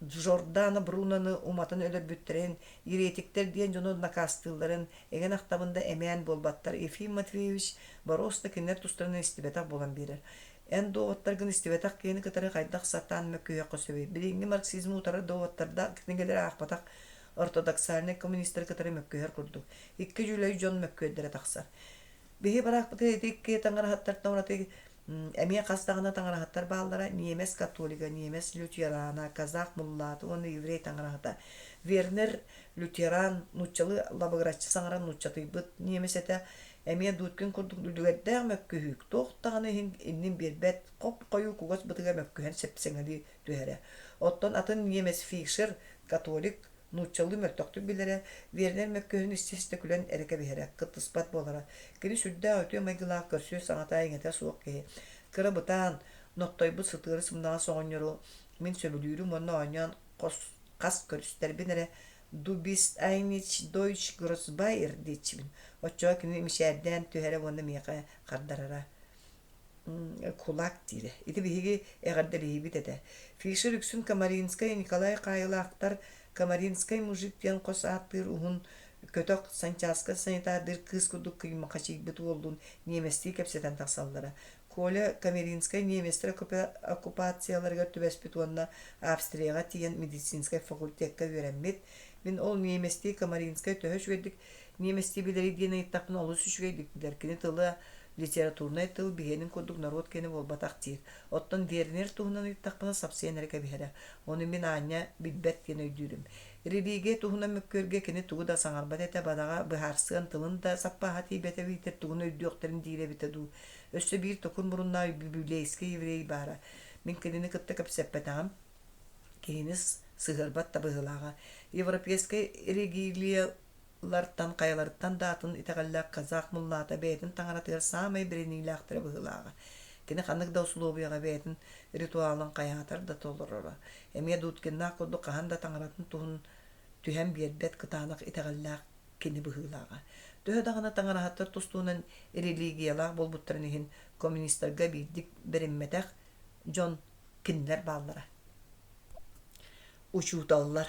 Джордано Бруноны уматан өлөрбүттэрин, еретиктэр диэн дьону накаастыылларын эҥин ахтабын да эмээн буолбаттар. Ефим Матвеевич боруоста кинилэр тустарынан истибэтэх буолан биэрэр. Эн доводтаргын истибэтэх киһини кытары хайдах сатаан мөккүһүөххэ сөбүй? Билиҥҥи марксизмы утарар доводтардаах кинигэлэри аахпатах ортодоксальнай коммунистары кытары мөккүһэр курдук. Икки дьүлэй дьон мөккүөрдэрэ тахсар. Биһи бараахпытыгар ити икки таҥараһыттартан ураты эмиэ хас даҕаны таҥараһыттар бааллара ньиэмэс католига, ньиэмэс лютерана, казах муллаата уонна еврей таҥараһыта. Вернер лютеран нууччалыы лабыгыраччы саҥаран нууччатыйбыт ньиэмэс этэ. Эмиэ Дудкин курдук үлүгэрдээх мөккүһүүк туох даҕаны иһин иннин биэрбэт, хоп-хойуу кугас бытыга мөккүһэн сэпсэҥэлии түһэрэ. Оттон атын ньиэмэс Фишер католик, нууччалыы мөлтөхтүк билэрэ, Вернер мөккүһүн истэ-истэ күлэн эрэ кэбиһэрэ, кыттыспат буолара. Кини сүрдээх үтүө майгылаах көрсүө саҥата-иҥэтэ суох киһи. Кыра бытаан, ноттойбут сытыары сымнаҕас оҕонньору мин сөбүлүүрүм уонна оонньоон хос, хас көрүстэрбин эрэ «Du bist eigentlich Deutsch Grossbayer» диэччибин. Оччоҕо кини мичээрдээн түһэрэ уонна миэхэ хардарара. Кулак диирэ. Ити биһиги эҕэрдэлиһиибит этэ. Фишер үксүн Комаринскай Николай Хаайылаахтар Комаринскай мужик диэн хос ааттыыр уһун көтөх санчааска санитардыыр кыыс курдук кыймахачыйбыт уоллуун ньиэмэстии кэпсэтэн тахсаллара. Коля Камеринскай ньиэмэстэр оккупацияларыгар түбэспит уонна Австрияҕа тиийэн медицинскэй факультекка үөрэммит. Мин ол ньиэмэстии Комаринскай төһө үчүгэйдик Ньиэмэстии билэрий диэн ыйыттахпына олус үчүгэйдик билэр. Кини тыла литературнай тыл биһиэнин курдук норуот киэнэ буолбатах диир. Оттон Вернер туһунан ыйыттахпына сапсыйан эрэ кэбиһэрэ. Ону мин аанньа билбэт диэн өйдүүрүм. Религия туһунан мөккүөргэ кини тугу да саҥарбат этэ, бадаҕа быһаарсыан тылын да саппааһа тиийбэтэ эбитэр тугун өйдүөхтэрин диирэ эбитэ дуу. Өссө биир токур муруннаах библейскэй еврей баара. Мин кинини кытта кэпсэппэтэҕим. Киһини сыһыарбат да быһыылааҕа. Европейскай религия лартан хайаларыттан да атын итэҕэллээх казах муллаата бэйэтин таҥаратыгар саамай бэриниилээхтэрэ быһыылааҕа. Кини ханнык да усулуобуйаҕа бэйэтин ритуалын хайаатар да толороро. Эмиэ Дудкиннаах курдук хаһан да таҥаратын туһун түһэн биэрбэт кытаанах итэҕэллээх кини быһыылааҕа. Төһө даҕаны таҥараһыттар тустуунан религиялаах буолбуттарын иһин коммунистарга биирдик бэриммэтэх дьон кинилэр бааллара. Учууталлар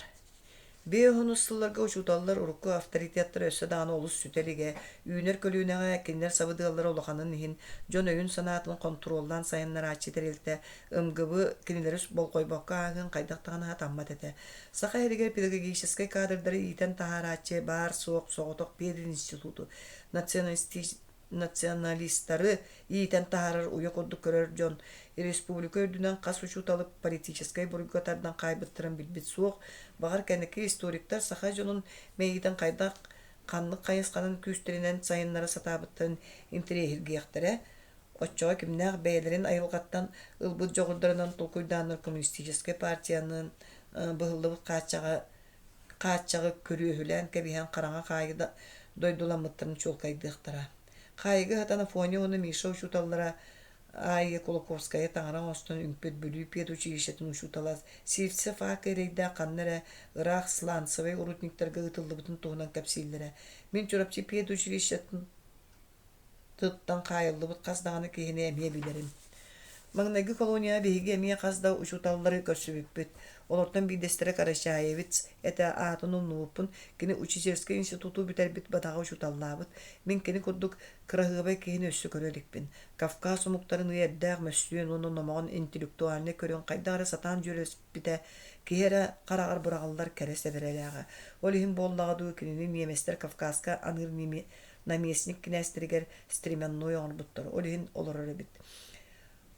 Биэс сылларга учууталлар урукку авторитеттара өссө даҕаны олус сүтэ илигэ, үүнэр көлүөнэҕэ кинилэр сабыдыаллара улаханын иһин, дьон өйүн-санаатын хонтуруоллаан сайыннарааччы тэрилтэ МГБ кинилэри болҕойбокко ааһыан хайдах даҕаны сатаммат этэ. Саха сиригэр педагогическай кадрдары иитэн таһаарааччы баар-суох соҕотох пединституту, националистары иитэн таһаарар уйа курдук көрөр дьон республика үрдүнэн хас учууталы политическай буруйга тардан хаайбыттарын билбит суох. Баҕар кэнники историктар саха дьонун мэйиитин хайдах ханнык хайысханан күүстэринэн сайыннара сатаабыттарын интэриэһиргиэхтэрэ. Оччоҕо кимнээх бэйэлэрин айылҕаттан ылбыт дьоҕурдарынан толкуйдааннар коммунистическай партиянан быһыллыбыт хааччаҕа хааччаҕы күрүөһүлээн кэбиһэн хараҥа хаайы дойдуламмыттарын чуолкайдыахтара. Хаайыга сытан Афоня уонна Миша учууталлара Аайа Кулаковская таҥара оҥостон үҥпүт Бүлүү педучилищетын учуутала Сивцев аакка эрэйдээх ханна эрэ ыраах сланцевай рудниктарга ыытыллыбытын туһунан кэпсииллэрэ. Мин Чурапчы педучилищетын Тыттан хаайыллыбыт хас даҕаны киһини эмиэ билэрим. Маҥнайгы колонияҕа биһиги эмиэ хас да учууталлары көрсүбүппүт. Олортон биирдэстэрэ Карачаевец этэ, аатын умнубуппун. Кини учительскай институту бүтэрбит бадаҕа учууталлаабыт. Мин кини курдук кыраһыабай киһини өссө көрө иликпин. Кавказ омуктарын эрдээх мөссүөн уонна номоҕон интеллектуальнай көрүҥ хайдах эрэ сатаан дьүөрэлэспитэ киһи эрэ хараҕар быраҕыллар кэрэ сэбэрэлээҕэ. Ол иһин буоллаҕа дуу, кинини ньиэмэстэр Кавказка аныыр наместник кинээстэригэр стременной оҥорбуттар, ол иһин олорор эбит.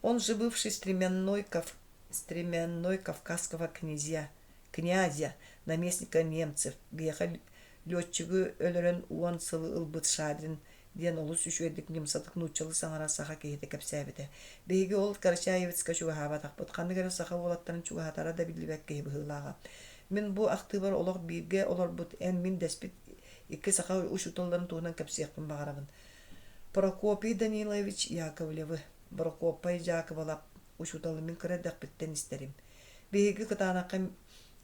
Он же бывший стременной, Кав... стременной Кавказского князья, князя. наместника немцев, биһиэхэ летчигы өлөрөн 10 сылы ылбыт Шадрин диэн олус үчүгэйдик ньымсатык нууччалыы саҥарар саха киһитэ кэпсээбитэ. Биһиги ол Карачаевецка чугаһаабатахпыт, ханнык эрэ саха уолаттарын чугаһатара да биллибэт киһи быһыылааҕа. Мин бу ахтыыбар олох бииргэ олорбут эн-мин дэспит икки саха учууталларын туһунан кэпсиэхпин баҕарабын. Прокопий Данилович Яковлевы, Борокуоппай Дьаакыбалап учууталы мин кыра эрдэхпиттэн истэрим. Биһиги Кытаанахха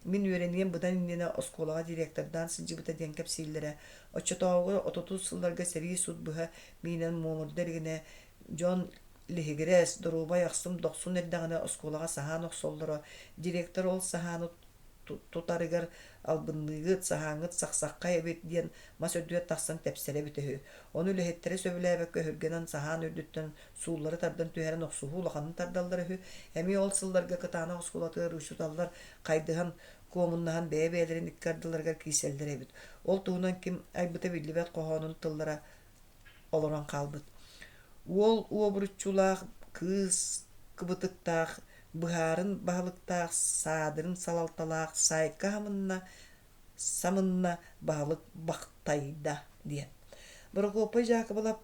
мин үөрэниэм быдан иннинэ оскуолаҕа директордаан сылдьыбыта диэн кэпсииллэрэ. Оччотооҕуга отутус сылларга сэрии сут быһа миинэн муомурда илигинэ дьон лиһигирэс, доруобай ахсым дохсун эрдэҕинэ оскуолаҕа саһаан охсоллоро. Директор ол саһааны тутарыгар албынныыгыт, саһааҥҥыт сахсаххай эбит диэн мас үрдүгэр тахсан тэпсэрэ эбитэ үһү. Ону үлэһиттэрэ сөбүлээбэккэ өһүргэнэн саһаан үрдүттэн сууллары тардан түһэрэн охсуһуу улаханын тардаллара үһү. Эмиэ ол сылларга Кытаанах оскуолатыгар учууталлар хайдыһан, куомуннаһан бэйэ-бэйэлэрин икки ардыларыгар киирсэллэр эбит. Ол туһунан ким айбыта биллибэт хоһоонун тыллара олорон хаалбыт. Уол уобуруччулаах, кыыс кыбытыктаах, быһаарын баһылыктаах, саадырын салалталаах Сайка самынна, самынна баһылык бахтайда диэн. Борокуоппай Дьаакыбылап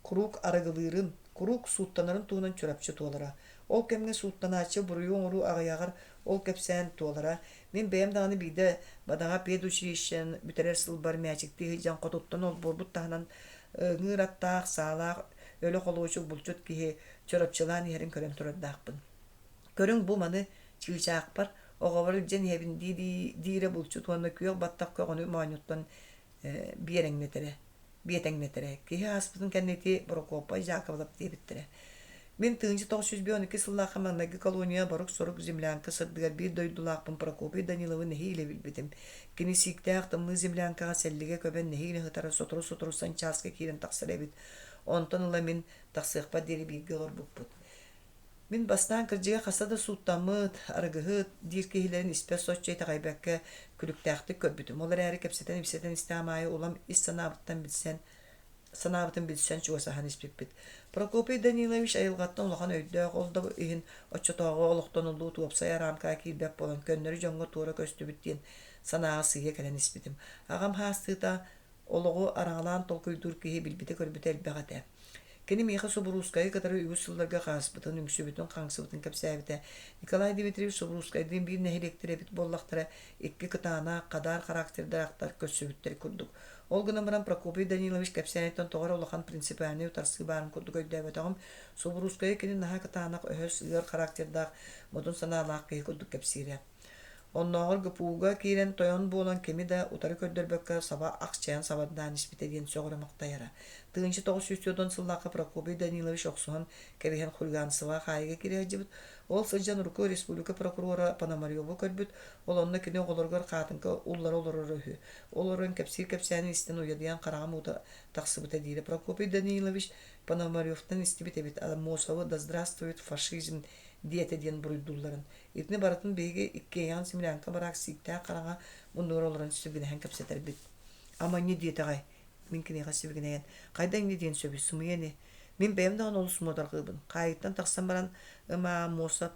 Куруук арыгылыырын, куруук сууттанарын туһунан Чурапчы туолара. Ол кэмҥэ сууттанааччы буруйу оҥоруу аҕыйаҕар ол кэпсээн туолара. Мин бэйэм даҕаны биирдэ Бадаҕа педучилищены бүтэрэр сылбар мээчиктии сылдьан хотуттан олбуорбут таһынан ыҥыыр аттаах, саалаах, өлө холуочук булчут киһи Чурапчылаан иһэрин көрөн турардаахпын. Көрүҥ бу маны, чыычаахпар, оҕобор илдьэн иһэбин дии диирэ булчут уонна күөх баттах көҕөнү моонньуттан биэрэҥнэтэрэ биэтэҥнэтэрэ. Киһи ааспытын кэннэ ити Борокуоппай Дьаакыбылап диэбиттэрэ. Мин 1952 сыллаахха маҥнайгы колония борук-сорук землянка сырдыгар биир дойдулаахпын Прокопий Даниловы нэһиилэ билбитим. Кини сииктээх тымныы землянкаҕа сэллигэ көбөн нэһиилэ сытара сотору-сотору санчааска киирэн тахсар эбит. Онтон ыла мин тахсыахпар диэри бииргэ олорбуппут. Мин бастаан кырдьыга хаста да сууттаммыт, арыгыһыт диир киһилэрин испэр соччо итэҕэйбэккэ күлүктээхтик көрбүтүм. Ол эрээри кэпсэтэн-ипсэтэн истэҕим аайы улам ис санаабыттан билсэн, санаабытын билсэн чугасаһан испиппит. Прокопий Данилович айылҕаттан улахан өйдөөх, ол да иһин оччотооҕу олохтонуллубут уопсай арамкаҕа киирбэт буолан, көннөрү дьоҥҥо туора көстүбүт диэн санааҕа сыыйа кэлэн испитим. Аҕам хаастыыта олоҕу араҥалаан толкуйдуур киһи билбитэ-көрбүтэ элбэх этэ. Кини миэхэ Субуруускайы кытары үгүс сылларга хааспытын, үҥсүбүтүн, хаҥсыбытын кэпсээбитэ. Николай Дмитриевич Субуруускайдыын биир нэһилиэктэр эбит буоллахтара, икки кытаанах, хадаар характердаахтар көрсүбүттэр курдук. Ол гынан баран Прокопий Данилович кэпсээниттэн тоҕо эрэ улахан принципиальнай утарсыы баарын курдук өйдөөбөтөҕүм. Субуруускайы кини наһаа кытаанах, өһөс, ыар характердаах, модун санаалаах киһи курдук кэпсиирэ. Оннооҕор ГПУ-га киирэн тойон буолан кими да утары көрдөрбөккө саба ахчайан сабардаан испитэ диэн сөҕөрө махтайара. 1940 сыллаахха Прокопий Данилович охсуһан кэбиһэн хулиганствоҕа хаайыыга киирэ сылдьыбыт. Ол сылдьан урукку республика прокурора Пономареву көрбүт, ол онно кини оҕолоругар хаатыҥка уллара олороро үһү. Ол олорон кэпсиир кэпсээнин истэн уйадыйан хараҕым уута тахсыбыта диирэ. Прокопий Данилович Пономаревтан истибит эбит Аммосовы «Да здравствует фашизм» диэтэ диэн буруйдуулларын. Итини барытын биһиги иккиэйэҕин землянка бараак сииктээх хараҥа муннугар олорон сибигинэһэн кэпсэтэрбит. Ама инньэ диэтэҕэй? Мин киниэхэ сибигинэйэн, хайда инньэ диэн сөбүй, сымыйа ини. Мин бэйэм даҕаны олус муодарҕыыбын. Хаайыттан тахсан баран, ымаа, муоса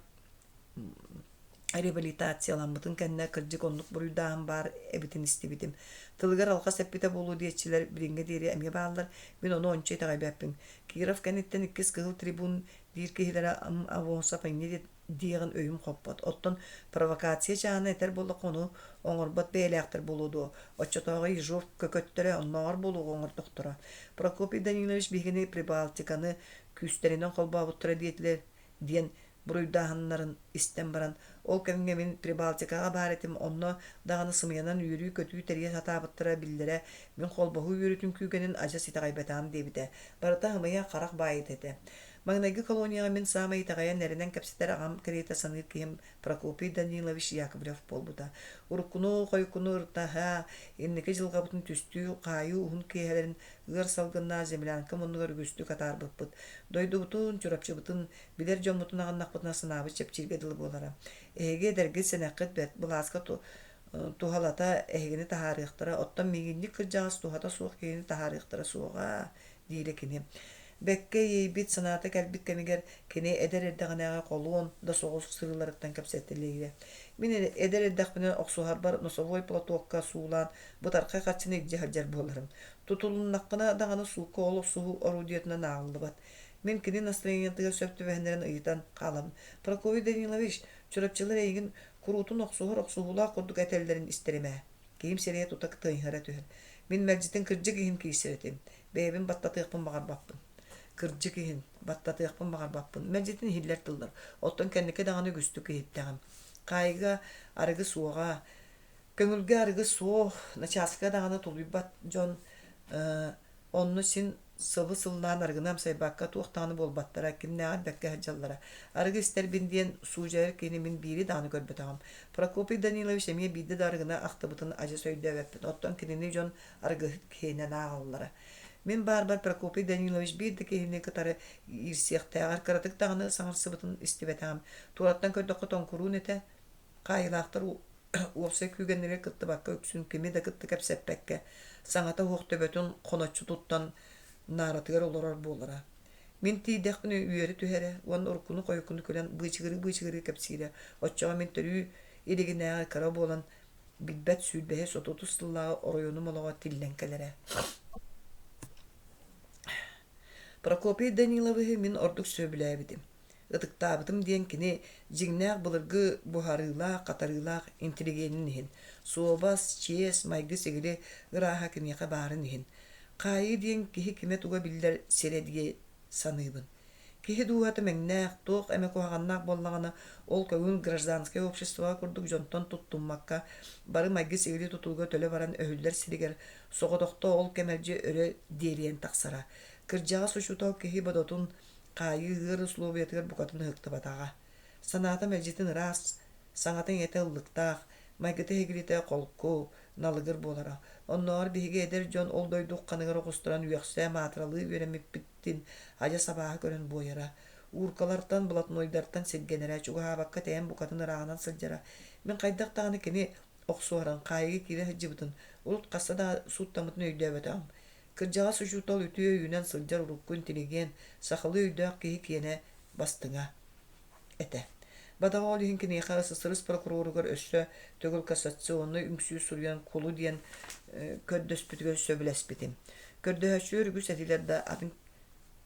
реабилитацияламмытын кэннэ кырдьык оннук буруйдааһын баар эбитин истибитим. Тылыгар алҕас эппитэ буолуо диэччилэр билиҥҥэ диэри эмиэ бааллар. Мин ону ончу итэҕэйбэппин. Киров кэнниттэн иккис кыһыл трибун диир киһилэрэ Аммосов инньэ диэҕин өйүм хоппот. Оттон провокация чааһына этэр буоллахха ону оҥорбот бэйэлээхтэр буолуо дуо? Оччотооҕу Ежов көкөттөрө оннооҕор буолуоҕу оҥордохторо. Прокопий Данилович биһигини Прибалтиканы күүстэринэн холбообуттара диэтилэр диэн буруйдааһыннарын истэн баран, ол кэмҥэ мин Прибалтикаҕа баар этим, онно даҕаны сымыйанан үөрүү-көтүү тэрийэ сатаабыттара биллэрэ, мин холбоһуу үөрүүтүн күүгэнин адьас итэҕэйбэтэҕим диэбитэ. Барыта ымыйа харах баайыта этэ. Маҥнайгы колонияҕа мин саамай итэҕэйэн эрэнэн кэпсэтэр аҕам кэриэтэ саныыр киһим Прокопий Данилович Яковлев буолбута. Уруккуну-хойуккуну ырытаһа, инники дьылҕабытын түстүү, хаайыы уһун киэһэлэрин ыар салгыннаах землянка муннугар үгүстүк атаарбыппыт. Дойдубутун, Чурапчыбытын, билэр дьоммутун аҕыннахпытына санаабыт чэпчииргэ дылы буолара. Эһиги эдэргит сэнэххит бэрт, былааска туһалата эһигини таһаарыахтара, оттон миигинньик кырдьаҕас туһата суох киһини таһаарыахтара суоҕа, диирэ кини. Бэккэ иэйбит санаата кэлбит кэмигэр кини эдэр эрдэҕинээҕи холуон да соҕус сырыыларыттан кэпсэтэлиирэ. Мин эдэр эрдэхпинэ охсуһарбар носовой платокка суулаан бытархай харчыны илдьэ сылдьар буоларым. Тутулуннаххына даҕаны суукка ол охсуһуу орудиетынан ааҕыллыбат. Мин кини настроениетыгар сөп түбэһиннэрэн ыйытан хаалабын: «Прокопий Данилович, чурапчылар эйигин куруутун охсуһар охсуһуулаах курдук этэллэрин истэрим ээ». Киһим сирэйэ тута тыынһара түһэр. Мин мэлдьитин кырдьык иһин киирсэр этим. Бэйэбин баттатыахпын баҕарбаппын. Кырдьык иһин, баттатыахпын баҕарбаппын. Мэлдьитин иһиллэр тыллар. Оттон кэнники даҕаны үгүстүк иһиттэҕим. Хаайыыга арыгы суоҕа, көҥүлгэ арыгы суох, начааска даҕаны тулуйбат дьон онно син сылы сыллаан арыгыны амсайбакка туох даҕаны буолбаттара, кимнээҕэр бэккэ сылдьаллара. Арыгы истэрбин диэн суудьайар киһини мин биири даҕаны көрбөтөҕүм. Прокопий Данилович эмиэ биирдэ да арыгыны ахтыбытын адьас өйдөөбөппүн. Оттон кинини дьон арыгыһыт киһинэн ааҕаллара. Мин баарбар Прокопий Данилович биир да киһини кытары иирсиэхтээҕэр кыратык даҕаны саҥарсыбытын истибэтэҕим. Туораттан көрдөххө тоҥкуруун этэ, Хаайыылаахтар уопсай күүгэннэригэр кыттыбакка үксүн кими да кытта кэпсэппэккэ, саҥата суох төбөтүн хоноччу туттан нааратыгар олорор буолара. Мин тиийдэхпинэ үөрэ түһэрэ уонна уруккуну-хойуккуну күлэн быычыгырыы-быычыгырыы кэпсиирэ. Оччоҕо мин төрүү илигинээҕи кыра буолан билбэт сүүрбэһис отутус сыллааҕы оройуонум олоҕо тиллэн кэлэрэ. Прокопий Даниловиһы мин ордук сөбүлээбитим. Ытыктаабытым диэн кини дьиҥнээх былыргы буһарыылаах, хатарыылаах интеллигенин иһин, суобас, чиэс, майгы-сигили ырааһа киниэхэ баарын иһин. Хаайыы диэн киһи кимэ-туга биллэр сирэ дии саныыбын. Киһи дууһата мэҥнээх, туох эмэ куһаҕаннаах буоллаҕына, ол көҥүл гражданскай обществоҕа курдук дьонтон туттуммакка, бары майгы-сигили тутууга төлө баран өһүллэр сиригэр соҕотохто ол кэмэлдьи өрө диэлийэн тахсара. Кырдьаҕас учуутал киһи бодотун хаайыы ыар услуобуйатыгар букатын ыһыктыбатаҕа. Санаата мэлдьитин ыраас, саҥата-иҥэтэ ыллыктаах, майгыта-сигилитэ холку, налыгыр буолара. Оннооҕор биһиги эдэр дьон ол дойду ухханыгар оҕустаран үөхсэ, маатыралыы үөрэммиппитин адьас абааһы көрөн буойара. Ууркалартан, блатнойдартан сиргэнэрэ, чугаһаабакка тэйэн букатын ырааҕынан сылдьара. Мин хайдах даҕаны кини охсуһарын, хаайыыга киирэ сылдьыбытын, урут хаста да сууттаммытын өйдөөбөтөҕүм. Кырдьаҕас учуутал үтүө өйүнэн сылдьар урукку интеллигент, сахалыы өйдөөх киһи киэнэ бастыҥа этэ. Бадаҕа ол иһин киниэхэ СССР прокуроругар өссө төгүл кассационнай үҥсүү суруйан кулу диэн көрдөспүтүгэр сөбүлэспитим. Көрдөһөөччүлэр үгүс этилэр да атын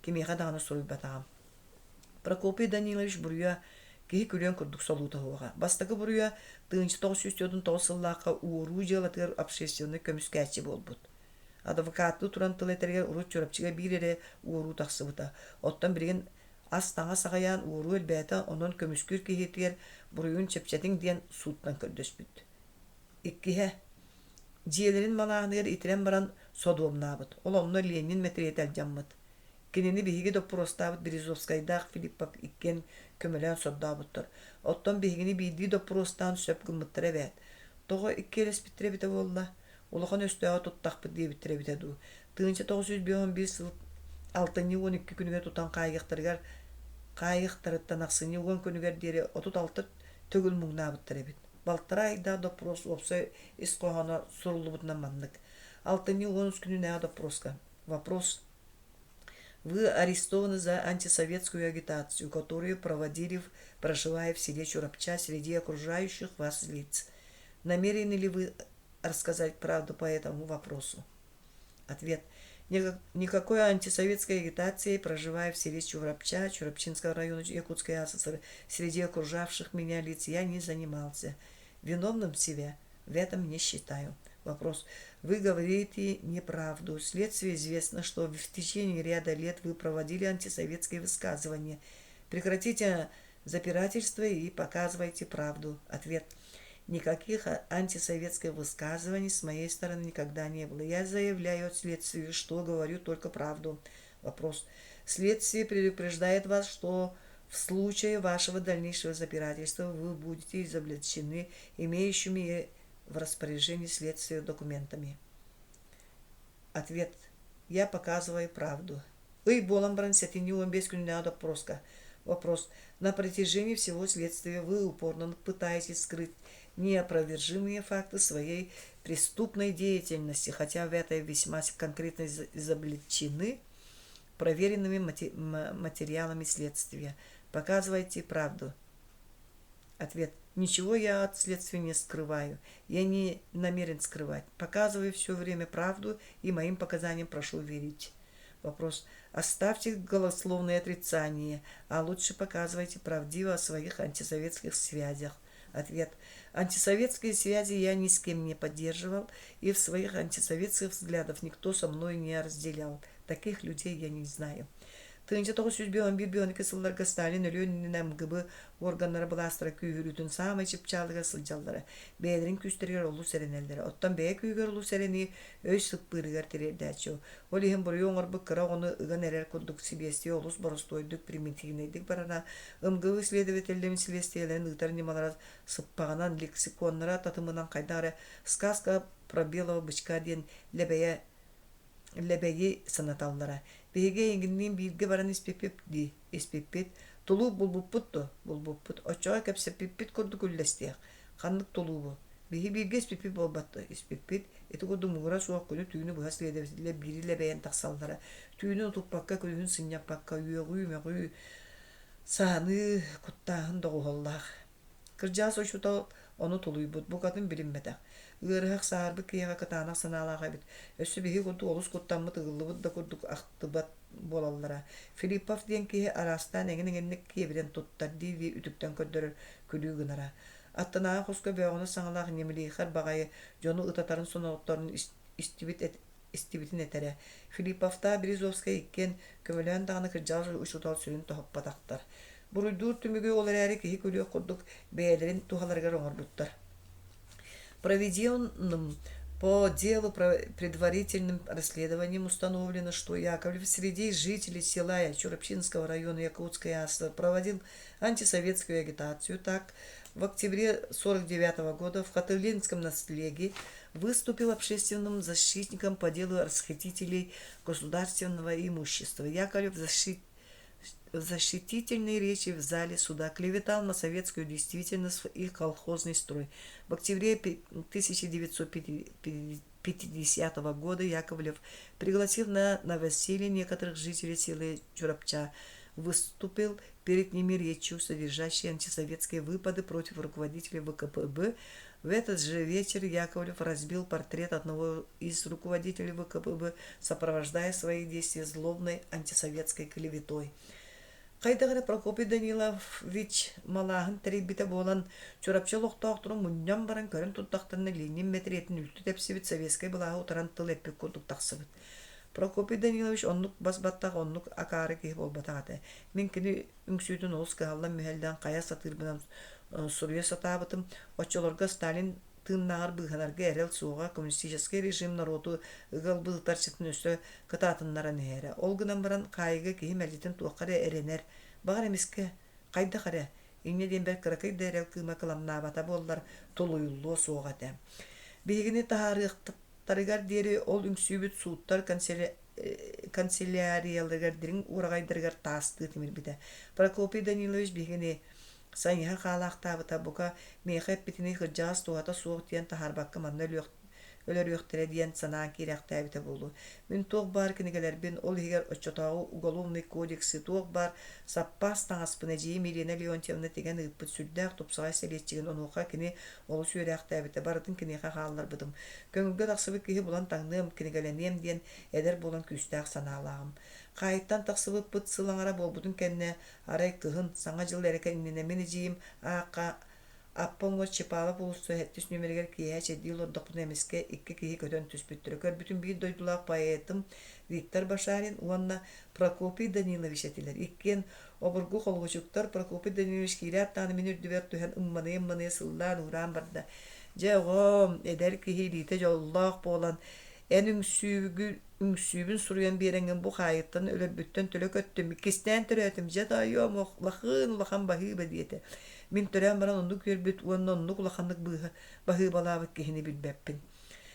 кимиэхэ даҕаны суруйбатаҕым. Прокопий Данилович буруйа киһи күлүөн курдук солуута суоҕа. Бастакы буруйа 1949 сыллаахха уоруу дьыалатыгар общественнай көмүскээччи буолбут. Адвокаттыы туран тыл этэригэр урут Чурапчыга биир эрэ уоруу тахсыбыта. Оттон билигин ас-таҥас аҕыйаан уоруу элбээтэ, онон көмүскүүр киһитигэр буруйун чэпчэтиҥ диэн сууттан көрдөспүт. Иккиһэ, дьиэлэрин малааһыныгар итирэн баран содуомнаабыт. Ол онно Ленин мэтириэтэ алдьаммыт. Кинини биһиги доппуруостаабыт Березовскайдаах Филиппов иккиэн көмөлөөн сордообуттар. Оттон биһигини биирдии доппуруостаан сөп гыммыттара эбээт. Тоҕо иккиэлэспиттэрэ эбитэ буолла? Улахан өстөөҕү туттахпыт диэбиттэрэ эбитэ дуу. 1951 сыл алтынньы 12 күнүгэр тутан хаайыахтарыгар хаайыахтарыттан ахсынньы 10 күнүгэр диэри 36 төгүл муҥнаабыттар эбит. Балтараа ыйдаах доппуруос уопсай ис хоһооно суруллубутунан маннык. Алтынньы 13 күнүнээҕи доппуруоска Вопрос. Вы арестованы за антисоветскую агитацию, которую проводили, проживая в селе Чурапча среди окружающих вас лиц. Намерены ли вы рассказать правду по этому вопросу? Ответ. Никакой антисоветской агитацией, проживая в селе Чурапча, Чурапчинского района Якутской АССР, среди окружавших меня лиц я не занимался. Виновным себя в этом не считаю. Вопрос. Вы говорите неправду. Следствие известно, что в течение ряда лет вы проводили антисоветские высказывания. Прекратите запирательство и показывайте правду. Ответ. Никаких антисоветских высказываний с моей стороны никогда не было. Я заявляю следствию, что говорю только правду. Вопрос. Следствие предупреждает вас, что в случае вашего дальнейшего запирательства вы будете изобличены имеющими в распоряжении следствия документами. Ответ. Я показываю правду. Ый буолан баран сэтинньи 15 күннээҕи доппуруоска. Вопрос. На протяжении всего следствия вы упорно пытаетесь скрыть неопровержимые факты своей преступной деятельности, хотя в этой весьма конкретно изобличены. проверенными материалами следствия. Показывайте правду. Ответ. Ничего я от следствия не скрываю. Я не намерен скрывать. Показываю все время правду и моим показаниям прошу верить. Вопрос. Оставьте голословные отрицания, а лучше показывайте правдиво о своих антисоветских связях. Ответ. Антисоветские связи я ни с кем не поддерживал, и в своих антисоветских взглядов никто со мной не разделял. Таких людей я не знаю. 1951 сылларга Сталин өлүөн иннинэ МГБ органнара былаастара күүһүрүүтүн саамай чыпчаалыгар сылдьаллара, бэйэлэрин күүстэригэр олус эрэнэллэрэ. Оттон бэйэ күүһүгэр олус эрэнии өй сыппыырыгар тириэрдээччи. Ол иһин буруйу оҥорбут кыра оҕону ыган эрэр курдук силиэстийэ олус боростуойдук, примитивнэйдик барара, МГБ следователлэрин силиэстийэлэрин ыытар ньымалара сыппаҕынан, лексиконнара татымынан хайдах эрэ «Сказка про белого бычка» диэн лэбэйэ лэбэйи санаталлара. Биһиги эйигинниин бииргэ баран испиппит дии, испиппит. Тулууп булбуппут дуо? Булбуппут. Оччоҕо кэпсэппиппит курдук үллэстиэх. Ханнык тулуубу? Биһи бииргэ испиппит буолбат дуо? Испиппит. Ити курдук муҥура суох күнү-түүнү быһа следователлэр биири лэбэйэн тахсаллара. Түүнүн утуппакка, күнүһүн сынньаппакка, үөҕүү-мөҕүү, сааныы, куттааһын доҕуһуоллаах. Кырдьаҕас учуутал ону тулуйбут, букатын билиммэтэх. Ыарыһах сааһырбыт киһиэхэ кытаанах санаалаах эбит. Өссө биһиги курдук олус куттаммыт, ыгыллыбыт да курдук ахтыбат буолаллара. Филиппов диэн киһи араастаан эҥин-эҥинник киэбирэн туттар дии-дии үтүктэн көрдөрөр күлүү гынара. Аттынааҕы хоско бөөҕүнэс саҥалаах Немлихер баҕайы дьону ытатарын сонотторун истибит истибитин этэрэ. Филипповтаах Березовскай иккиэн көмөлөөн даҕаны кырдьаҕас учуутал сүрүн тоһуппатахтар. Буруйдуур түмүгү ол эрээри киһи күлүөх курдук бэйэлэрин туһаларыгар оҥорбуттар. Проведенным по делу предварительным расследованием установлено, что Яковлев среди жителей села Чурапчинского района Якутской АССР проводил антисоветскую агитацию. Так, в октябре 1949 года в Хатылинском наслеге выступил общественным защитником по делу расхитителей государственного имущества. Яковлев в защитительной речи в зале суда клеветал на советскую действительность и колхозный строй. В октябре 1950 года Яковлев пригласил на новоселье некоторых жителей села Чурапча, выступил перед ними речью, содержащей антисоветские выпады против руководителей ВКПБ. В этот же вечер Яковлев разбил портрет одного из руководителей ВКПБ, сопровождая свои действия злобной антисоветской клеветой. Хайдах эрэ Прокопий Данилович малааһын тэрийбитэ буолан, Чурапчы олохтоохторун мунньан баран көрөн турдахтарына Ленин мэтириэтин үлтү тэпсибит советскай былааһы утаран тыл эппит курдук тахсыбыт. Прокопий Данилович оннук бас-баттах, оннук акаары киһи буолбатах этэ. Мин кини үҥсүүтүн олус кыһаллан-мүһэллэн хайа сатыырбынан суруйа сатаабытым. Оччолорго Сталин тыыннааҕар быыһанарга эрэл суоҕа, коммунистическай режим норуоту ыга ылбыт ытарчытын өссө кытаатыннаран иһэрэ. Ол гынан баран хаайыыга киһи мэлдьитин туохха эрэ эрэнэр, баҕар эмискэ, хайдах эрэ, инньэ диэн бэрт кыракый да эрэл кыыма кыламнаабата буоллар, тулуйуллуо суоҕа этэ. Биһигини таһаарыахтарыгар диэри ол үҥсүүбүт сууттар канцелярияларыгар дириҥ уораҕайдарыгар таастыы тимирбитэ. Прокопий Данилович биһигини сайыһа хаалаахтаабыта, бука, миэхэ эппитинии кырдьаҕас туһата суох диэн таһаарбакка манна өлөрүөхтэрэ диэн санаан киирээхтээбитэ буолуо. Мин туох баар кинигэлэрбин, ол иһигэр оччотооҕу уголовный кодексы, туох баар саппаас таҥаспын эдьиийим Елена Леонтьевна тигэн ыыппыт сүрдээх тупсаҕай сэлиэччигин онуоха кини олус үөрээхтээбитэ, барытын киниэхэ хаалларбытым. Көҥүлгэ тахсыбыт киһи булан таҥныам, кинигэлэниэм диэн эдэр буолан күүстээх санаалааҕым. Хаайыттан тахсыбыппыт сыл аҥара буолбутун кэннэ, арай кыһын, Саҥа дьыл эрэ кэннинэ мин эдьиийим аахха Аппа уҥуор Чапаева уулусса сэттис нүөмэригэр киэһэ чэйдии олордохпуна эмискэ икки киһи көтөн түспүттэрэ. Көрбүтүм биир дойдулаах поэтым Виктор Башарин уонна Прокопий Данилович этилэр. Иккиэн обургу холуочуктар. Прокопий Данилович киирээт даҕаны мин үрдүбэр түһэн ымманыйа-ымманыйа сыллаан-уураан барда. Дьэ, оҕом, эдэр киһи илиитэ дьоллоох буолан, эн үҥсүүгү үҥсүүбүн суруйан биэрэҥҥин бу хаайыттан өлөрбүттэн төлө көттүм, иккистээн төрөөтүм, дьэ тоойуом, улахыын улахан баһыыба диэтэ. Мин төрөөн баран оннук үөрбүт уонна оннук улаханнык быыһа баһыыбалаабыт киһини билбэппин.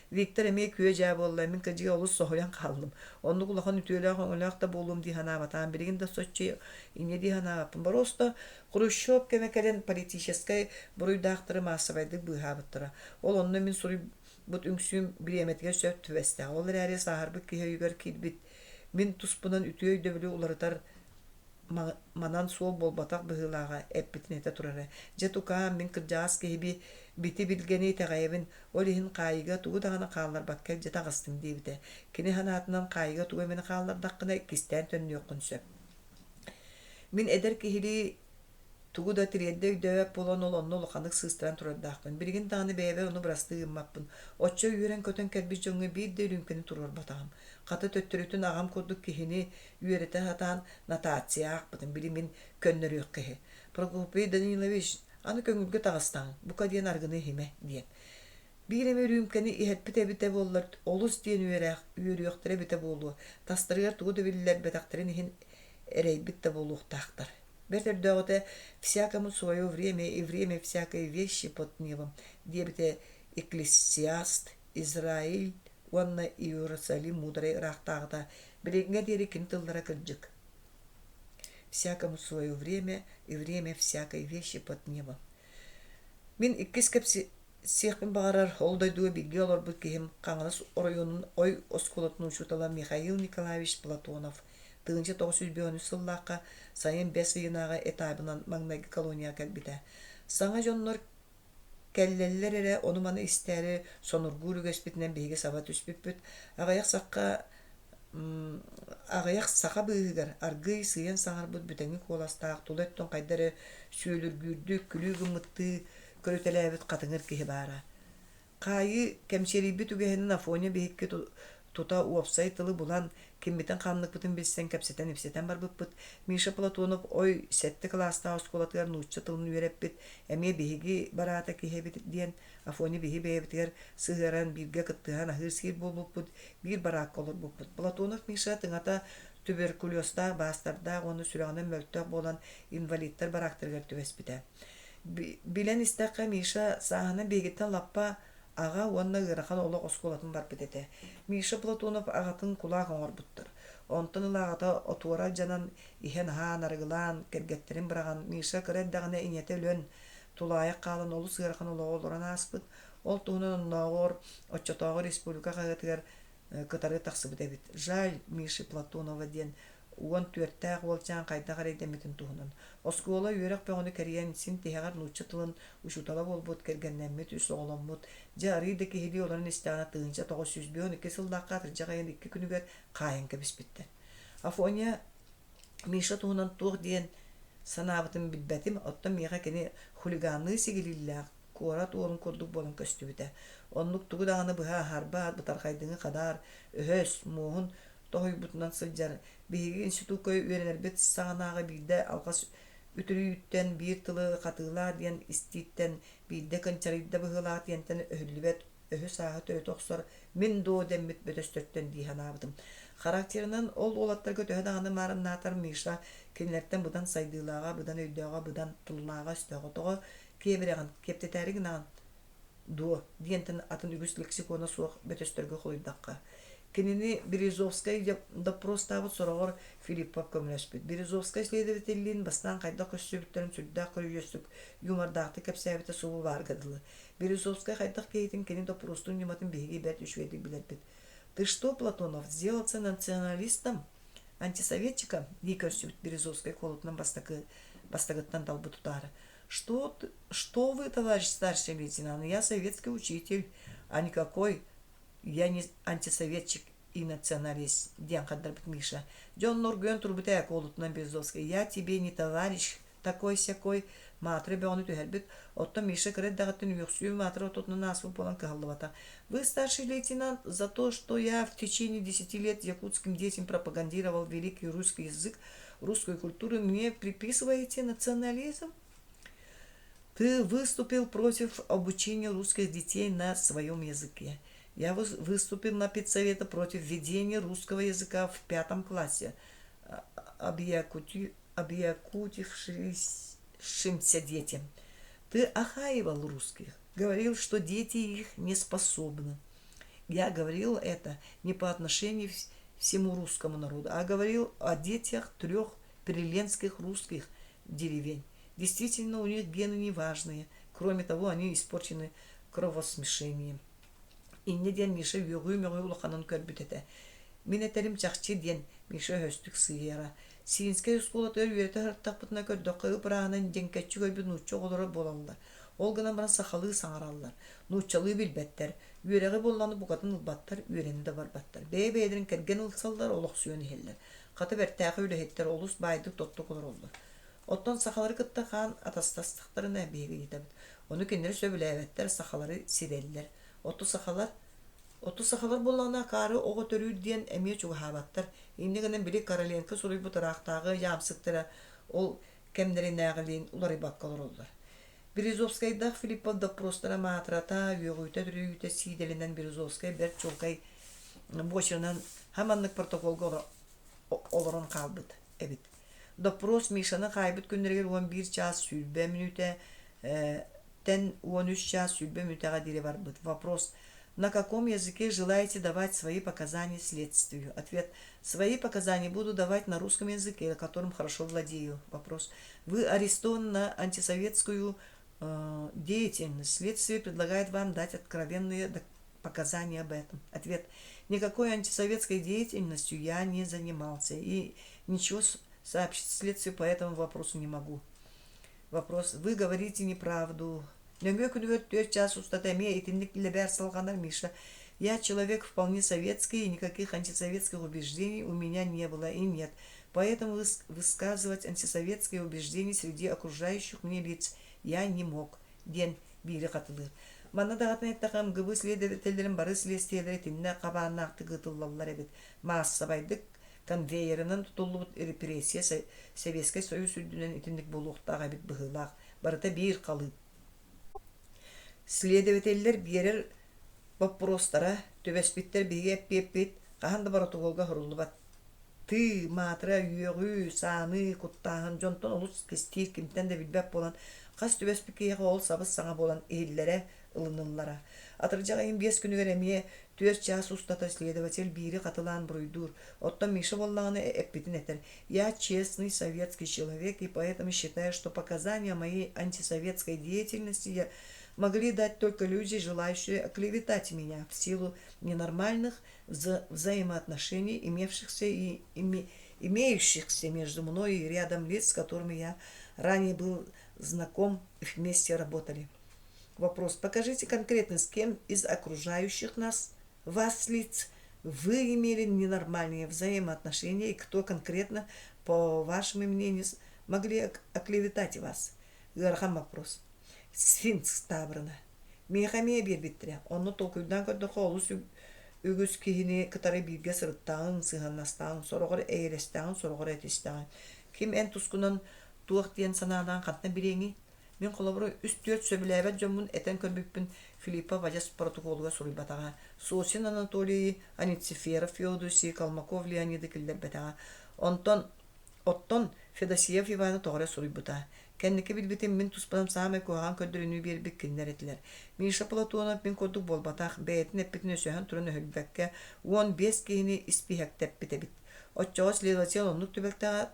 Виктор эмиэ күө-дьаа буолла, мин кырдьыга олус соһуйан хааллым. Оннук улахан үтүөлээх-өҥөлөөх да буолуом дии санаабатаҕым, билигин да соччо инньэ дии санаабаппын. Боруоста Хрущев кэмэ кэлэн политическай буруйдаахтары маассабайдык быыһаабыттара. Ол онно мин суруйбут үҥсүүм бириэмэтигэр сөп түбэстэҕэ. Ол эрээри сааһырбыт киһи өйүгэр киирбит. Мин туспунан үтүө өйдөбүлү уларытар манан суол буолбатах быһыылааҕа эппитин этэ турара. Дьэ тукаам, мин кырдьаҕас киһиби бити-билгэни итэҕэйэбин, ол иһин хаайыыга тугу даҕаны хаалларбакка илдьэ таҕыстым диэбитэ. Кини санаатынан хаайыыга тугу эмэни хааллардаххына иккистээн төннүөххүн сөп. Мин эдэр киһилии тугу да тириэрдэ өйдөөбөт буолан ол онно улаханнык сыыстаран турардаахпын. Билигин даҕаны бэйэбэр ону бырастыы гыммаппын. Оччо үөрэн-көтөн кэлбит дьоҥҥо биир да үрүүмкэни туруорбатаҕым. Хата төттөрүтүн аҕам курдук киһини үөрэтэ сатаан нотация аахпытым. Били мин көннөрүөх киһи. Прокопий Данилович, аны көҥүлгэ таҕыстаҕыҥ, бука диэн арыгыны иһимэ диэн. Биир эмэ үрүүмкэни иһэрпит эбитэ буоллар, олус диэн үөрэх, үөрүөхтэрэ эбитэ буолуо, тастарыгар тугу да биллэрбэтэхтэрин иһин эрэйбит да буолуохтаахтар. Бэрт өрдөөҕүтэ «Всякому свое время и время всякой вещи под небом» диэбитэ Екклесиаст, Израиль уонна Иерусалим муударай ыраахтааҕыта билиҥҥэ диэри кини тыллара кырдьык. «Всякому свое время и время всякой вещи под небом». Мин иккис кэпсиэхпин баҕарар ол дойдуга бииргэ олорбут киһим Хаҥалас оройуонун Ой оскуолатын учуутала Михаил Николаевич Платонов 1953 сыллаахха сайын бэс ыйынааҕы этабынан маҥнайгы колонияҕа кэлбитэ. Саҥа дьоннор кэллэллэр эрэ ону-маны истээри сонургуур үгэспитинэн биһиги саба түспүппүт. Аҕыйах сахха аҕыйах саха быыһыгар аргыый сыыйан саҥарбыт бүтэҥи куоластаах тула өттүн хайда эрэ сүөлүргүүрдүү күлүү гыммыттыы көрүтэлээбит хатыҥыр киһи баара. Хаайыы кэмчиэрийбит үгэһинэн Афоня биһикки тута уопсай тылы булан, киммитин-ханныкпытын билсэн кэпсэтэн-ипсэтэн барбыппыт. Миша Платонов ой сэттэ кылаастаах оскуолатыгар нуучча тылын үөрэппит, эмиэ биһиги бараата киһи эбит диэн Афоня биһи бэйэбитигэр сыһыаран бииргэ кыттыһан аһыыр-сиир буолбуппут, биир бараакка олорбуппут. Платонов Миша тыҥата туберкулезтаах, баастардаах уонна сүрэҕинэн мөлтөх буолан инвалидтар бараактарыгар түбэспитэ. Билэн истэххэ, Миша сааһынан биһигиттэн лаппа аҕа уонна ыарахан олох оскуолатын барбыт этэ. Миша Платонов аҕатын кулаак оҥорбуттар. Онтон ыла аҕата отуора алдьанан, иһэн-аһаан, арыгылаан, кэргэттэрин быраҕан, Миша кыра эрдэҕинэ ийэтэ өлөн, тулаайах хаалан олус ыарахан олоҕу олорон ааспыт. Ол туһунан оннооҕор оччотооҕу республика хаһыатыгар кытары тахсыбыт эбит. «Жаль Миши Платонова» диэн 14-тээх уолчаан хайдах эрэйдэммитин туһунан. Оскуола үөрэх бөҕөнү кэрийэн, син тиһэҕэр нуучча тылын учуутала буолбут, кэргэннэммит, үс оҕоломмут, дьэ арыый да киһилии олорон истэҕинэ 1952 сыллаахха атырдьах ыйын икки күнүгэр хаайан кэбиспиттэр. Афоня Миша туһунан туох диэн санаабытын билбэтим, оттон миэхэ кини хулиганныы сигилииллээх, куорат уолун курдук буолан көстүбүтэ. Оннук тугу даҕаны быһа аһарбат, бытархайдыҥы хадаар, өһөс, муоһун тоһуйбутунан сылдьар. Биһиги институкка үөрэнэрбит саҕанааҕы биирдэ алҕас үтүрүйүүттэн, биир тылы хатыылаа диэн истииттэн, биирдэ кынчарыйда быһыылаах диэнтэн өһүллүбэт өһү-сааһы төрүтэ охсор мин дуо дэммит бөтөстөртөн дии санаабытым. Характерынан ол уолаттарга төһө даҕаны маарыннаатар Миша кинилэртэн быдан сайдыылааҕа, быдан өйдөөҕө, быдан тыллааҕа-өстөөҕө. Тоҕо киэбирэҕин, киэптэтээри гынаҕын дуо диэнтэн атын үгүс лексикона суох бөтөстөргө холуйдахха. Кинини Березовскай доппуруостаабыт сороҕор Филиппов көмөлөспүт. Березовскай следователлиин бастаан хайдах көрсүбүттэрин сүрдээх көрүдьүөстүк, юмордаахтык кэпсээбитэ субу баарга дылы. Березовскай хайдах киһитин кини доппуруостун ньыматын биһиги бэрт үчүгэйдик билэрбит. «Ты что, Платонов, сделаться националистом, антисоветчиком?» дии көрсүбүт Березовскай куолутунан бастакы бастакыттан талбыт утаары. «Что, что вы, товарищ старший лейтенант, я советский учитель, а никакой я не антисоветчик и националист», диэн хардарбыт Миша. Дьон оргуйан турбут ээ куолутунан Березовскай «Я тебе не товарищ, такой-сякой маатыры бөҕөнү түһэрбит, оттон Миша кыра эрдэҕиттэн үөхсүү маатыры ортотунан ааспыт буолан кыһаллыбата. Вы, старший лейтенант, за то, что я в течение 10 лет якутским детям пропагандировал великий русский язык, русскую культуру, мне приписываете национализм? Ты выступил против обучения русских детей на своем языке. Я выступил на педсовета против введения русского языка в пятом классе. Объякутившимся детям. Ты охаивал русских, говорил, что дети их не способны. Я говорил это не по отношению всему русскому народу, а говорил о детях трех приленских русских деревень. Действительно, у них гены неважные. Кроме того, они испорчены кровосмешением. Инньэ диэн Миша үөҕүү-мөҕүү улаханын көрбүт этэ. Мин этэрим чахчы диэн Миша өһөстүк сыыйара. Сиинскэй оскуолатыгар үөрэтэ сырыттахпытына көрдөххө ып-ырааһынан дьэҥкэччи көрбүт нуучча оҕолоро буолаллар. Ол гынан баран сахалыы саҥараллар, нууччалыы билбэттэр, үөрэҕи буоллаҕына букатын ылбаттар, үөрэнэ да барбаттар. Бэйэ-бэйэлэрин кэргэн ылсаллар, олохсуйан иһэллэр. Хата бэртээхэй үлэһиттэр олус баайдык-тоттук олороллор. Оттон сахалары кытта хаан атастастахтарына биһиги ыйытабыт. Ону кинилэр сөбүлээбэттэр, сахалары сирэллэр. Отту сахалар Отту сахалар буоллаҕына акаары оҕо төрүүр диэн эмиэ чугаһаабаттар. Инньэ гынан били Короленко суруйбут ыраахтааҕы дьаамсыктара ол кэмнэринээҕилиин уларыйбакка олороллор. Березовскайдаах Филиппов доппуруостара маатырата, үөҕүүтэ-түрүйүүтэ сиидэлинэн Березовскай бэрт чуолкай буочарынан хаманнык протоколга олорон хаалбыт эбит. Доппуруос Мишаны хаайбыт күннэригэр 11 чаас 20 мүнүүтэ тэн 13 чаас 20 мүнүүтэҕэ диэри барбыт. Вопрос. На каком языке желаете давать свои показания следствию? Ответ. Свои показания буду давать на русском языке, которым хорошо владею. Вопрос. Вы арестованы на антисоветскую э, деятельность. Следствие предлагает вам дать откровенные показания об этом. Ответ. Никакой антисоветской деятельностью я не занимался и ничего сообщить следствию по этому вопросу не могу. Вопрос. Вы говорите неправду. Нөҥүө күнүгэр түөрт чаас устата эмиэ итинник лэбээр салҕанар Миша. Я человек вполне советский, и никаких антисоветских убеждений у меня не было и нет. Поэтому высказывать антисоветские убеждения среди окружающих мне лиц я не мог, диэн биири хатылыыр. Манна даҕатан эттэххэ, МГБ следователлэрин бары силиэстийэлэрэ итиннэ хабааннаахтык ыытыллаллар эбит. Маассабайдык конвейерынан тутуллубут репрессия Сэбиэскэй Союз үрдүнэн итинник буолуохтаах эбит быһыылаах. Барыта биир халыып. Следователлэр биэрэр боппуруостара, түбэспиттэр биһиги эппиэппит хаһан да боротокуолга суруллубат. Тыы, маатыра, үөҕүү, сааныы, куттааһын дьонтон олус кистиир, кимтэн да билбэт буолан, хас түбэспит киһиэхэ ол сабыс-саҥа буолан иһиллэрэ, ылыныллара. Атырдьах ыйын биэс күнүгэр эмиэ түөрт чаас устата следователь биири хатылаан буруйдуур, оттон Миша буоллаҕына эппитин этэр: «Я честный советский человек и поэтому считаю, что показания моей антисоветской деятельности я могли дать только люди, желающие оклеветать меня в силу ненормальных взаимоотношений, имевшихся и имеющихся между мной и рядом лиц, с которыми я ранее был знаком и вместе работали. Вопрос. Покажите конкретно, с кем из окружающих нас, вас лиц, вы имели ненормальные взаимоотношения и кто конкретно, по вашему мнению, могли оклеветать вас? Ыарахан вопрос. Сфинкс таабырына. Миэхэ эмиэ биэрбиттэрэ. Онно толкуйдаан көрдөххө олус үгүс киһини кытары бииргэ сырыттаҕыҥ, сыһыаннастаҕыҥ, сороҕор эйэлэстэҕиҥ, сороҕор этистэҕиҥ. Ким эн тускунан туох диэн санаалаан хантан билиэҥий? Мин холобура үс-түөрт сөбүлээбэт дьоммун этэн көрбүппүн Филиппов адьас протоколугар суруйбатаҕа. Сосин Анатолийы, Анициферов Феодосийы, Колмаков Леониды киллэрбэтэҕэ. Онтон оттон Федосеев Иваны тоҕо эрэ суруйбута. Кэнники билбитим мин туспунан саамай куһаҕан көрдөрүүнү биэрбит кинилэр этилэр. Миша Платонов мин курдук буолбатах, бэйэтин эппитин өсөһөн туран өһүлбэккэ, 15 киһини испииһэктэппит эбит. Оччоҕо следователь оннук түбэлтэҕэ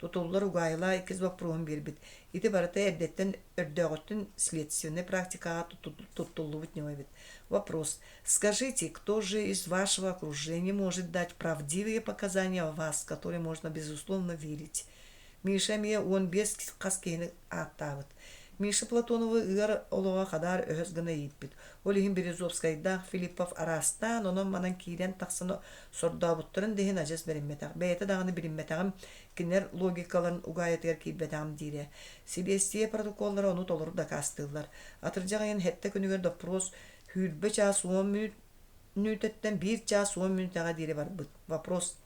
тутуллар угаайылаах иккис боппуруоһун биэрбит. Ити барыта эрдэттэн өрдөөҕүттэн следственнай практикаҕа туттуллубут ньыма эбит. Вопрос. Скажите, кто же из вашего окружения может дать правдивые показания о вас, которые можно безусловно верить? Миша эмиэ 15 хас киһини ааттаабыт. Миша Платоновы ыар олоҕо хадаар өһөс гына ииппит. Ол иһин Березовскайдаах Филиппов араастаан онон-манан киирэн тахсан сордообуттарын да иһин адьас бэриммэтэх. Бэйэтэ даҕаны билиммэтэҕим, кинилэр логикаларын угаайытыгар киирбэтэҕим диирэ. Силиэстийэ протоколлара ону толору дакаастыыллар. Атырдьах ыйын сэттэ күнүгэр доппуруос сүүрбэ чаас уон мүнүүтэттэн биир чаас уон мүнүүтэҕэ диэри барбыт. Вопрос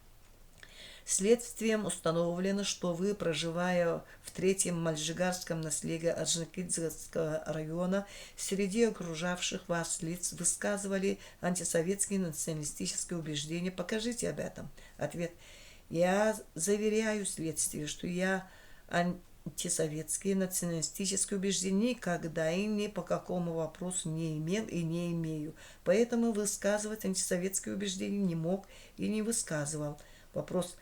Следствием установлено, что вы, проживая в третьем Мальжигарском наслеге Орджоникидзевского района, среди окружавших вас лиц высказывали антисоветские националистические убеждения. Покажите об этом. Ответ. Я заверяю следствие, что я антисоветские националистические убеждения никогда и ни по какому вопросу не имел и не имею. Поэтому высказывать антисоветские убеждения не мог и не высказывал. Вопрос.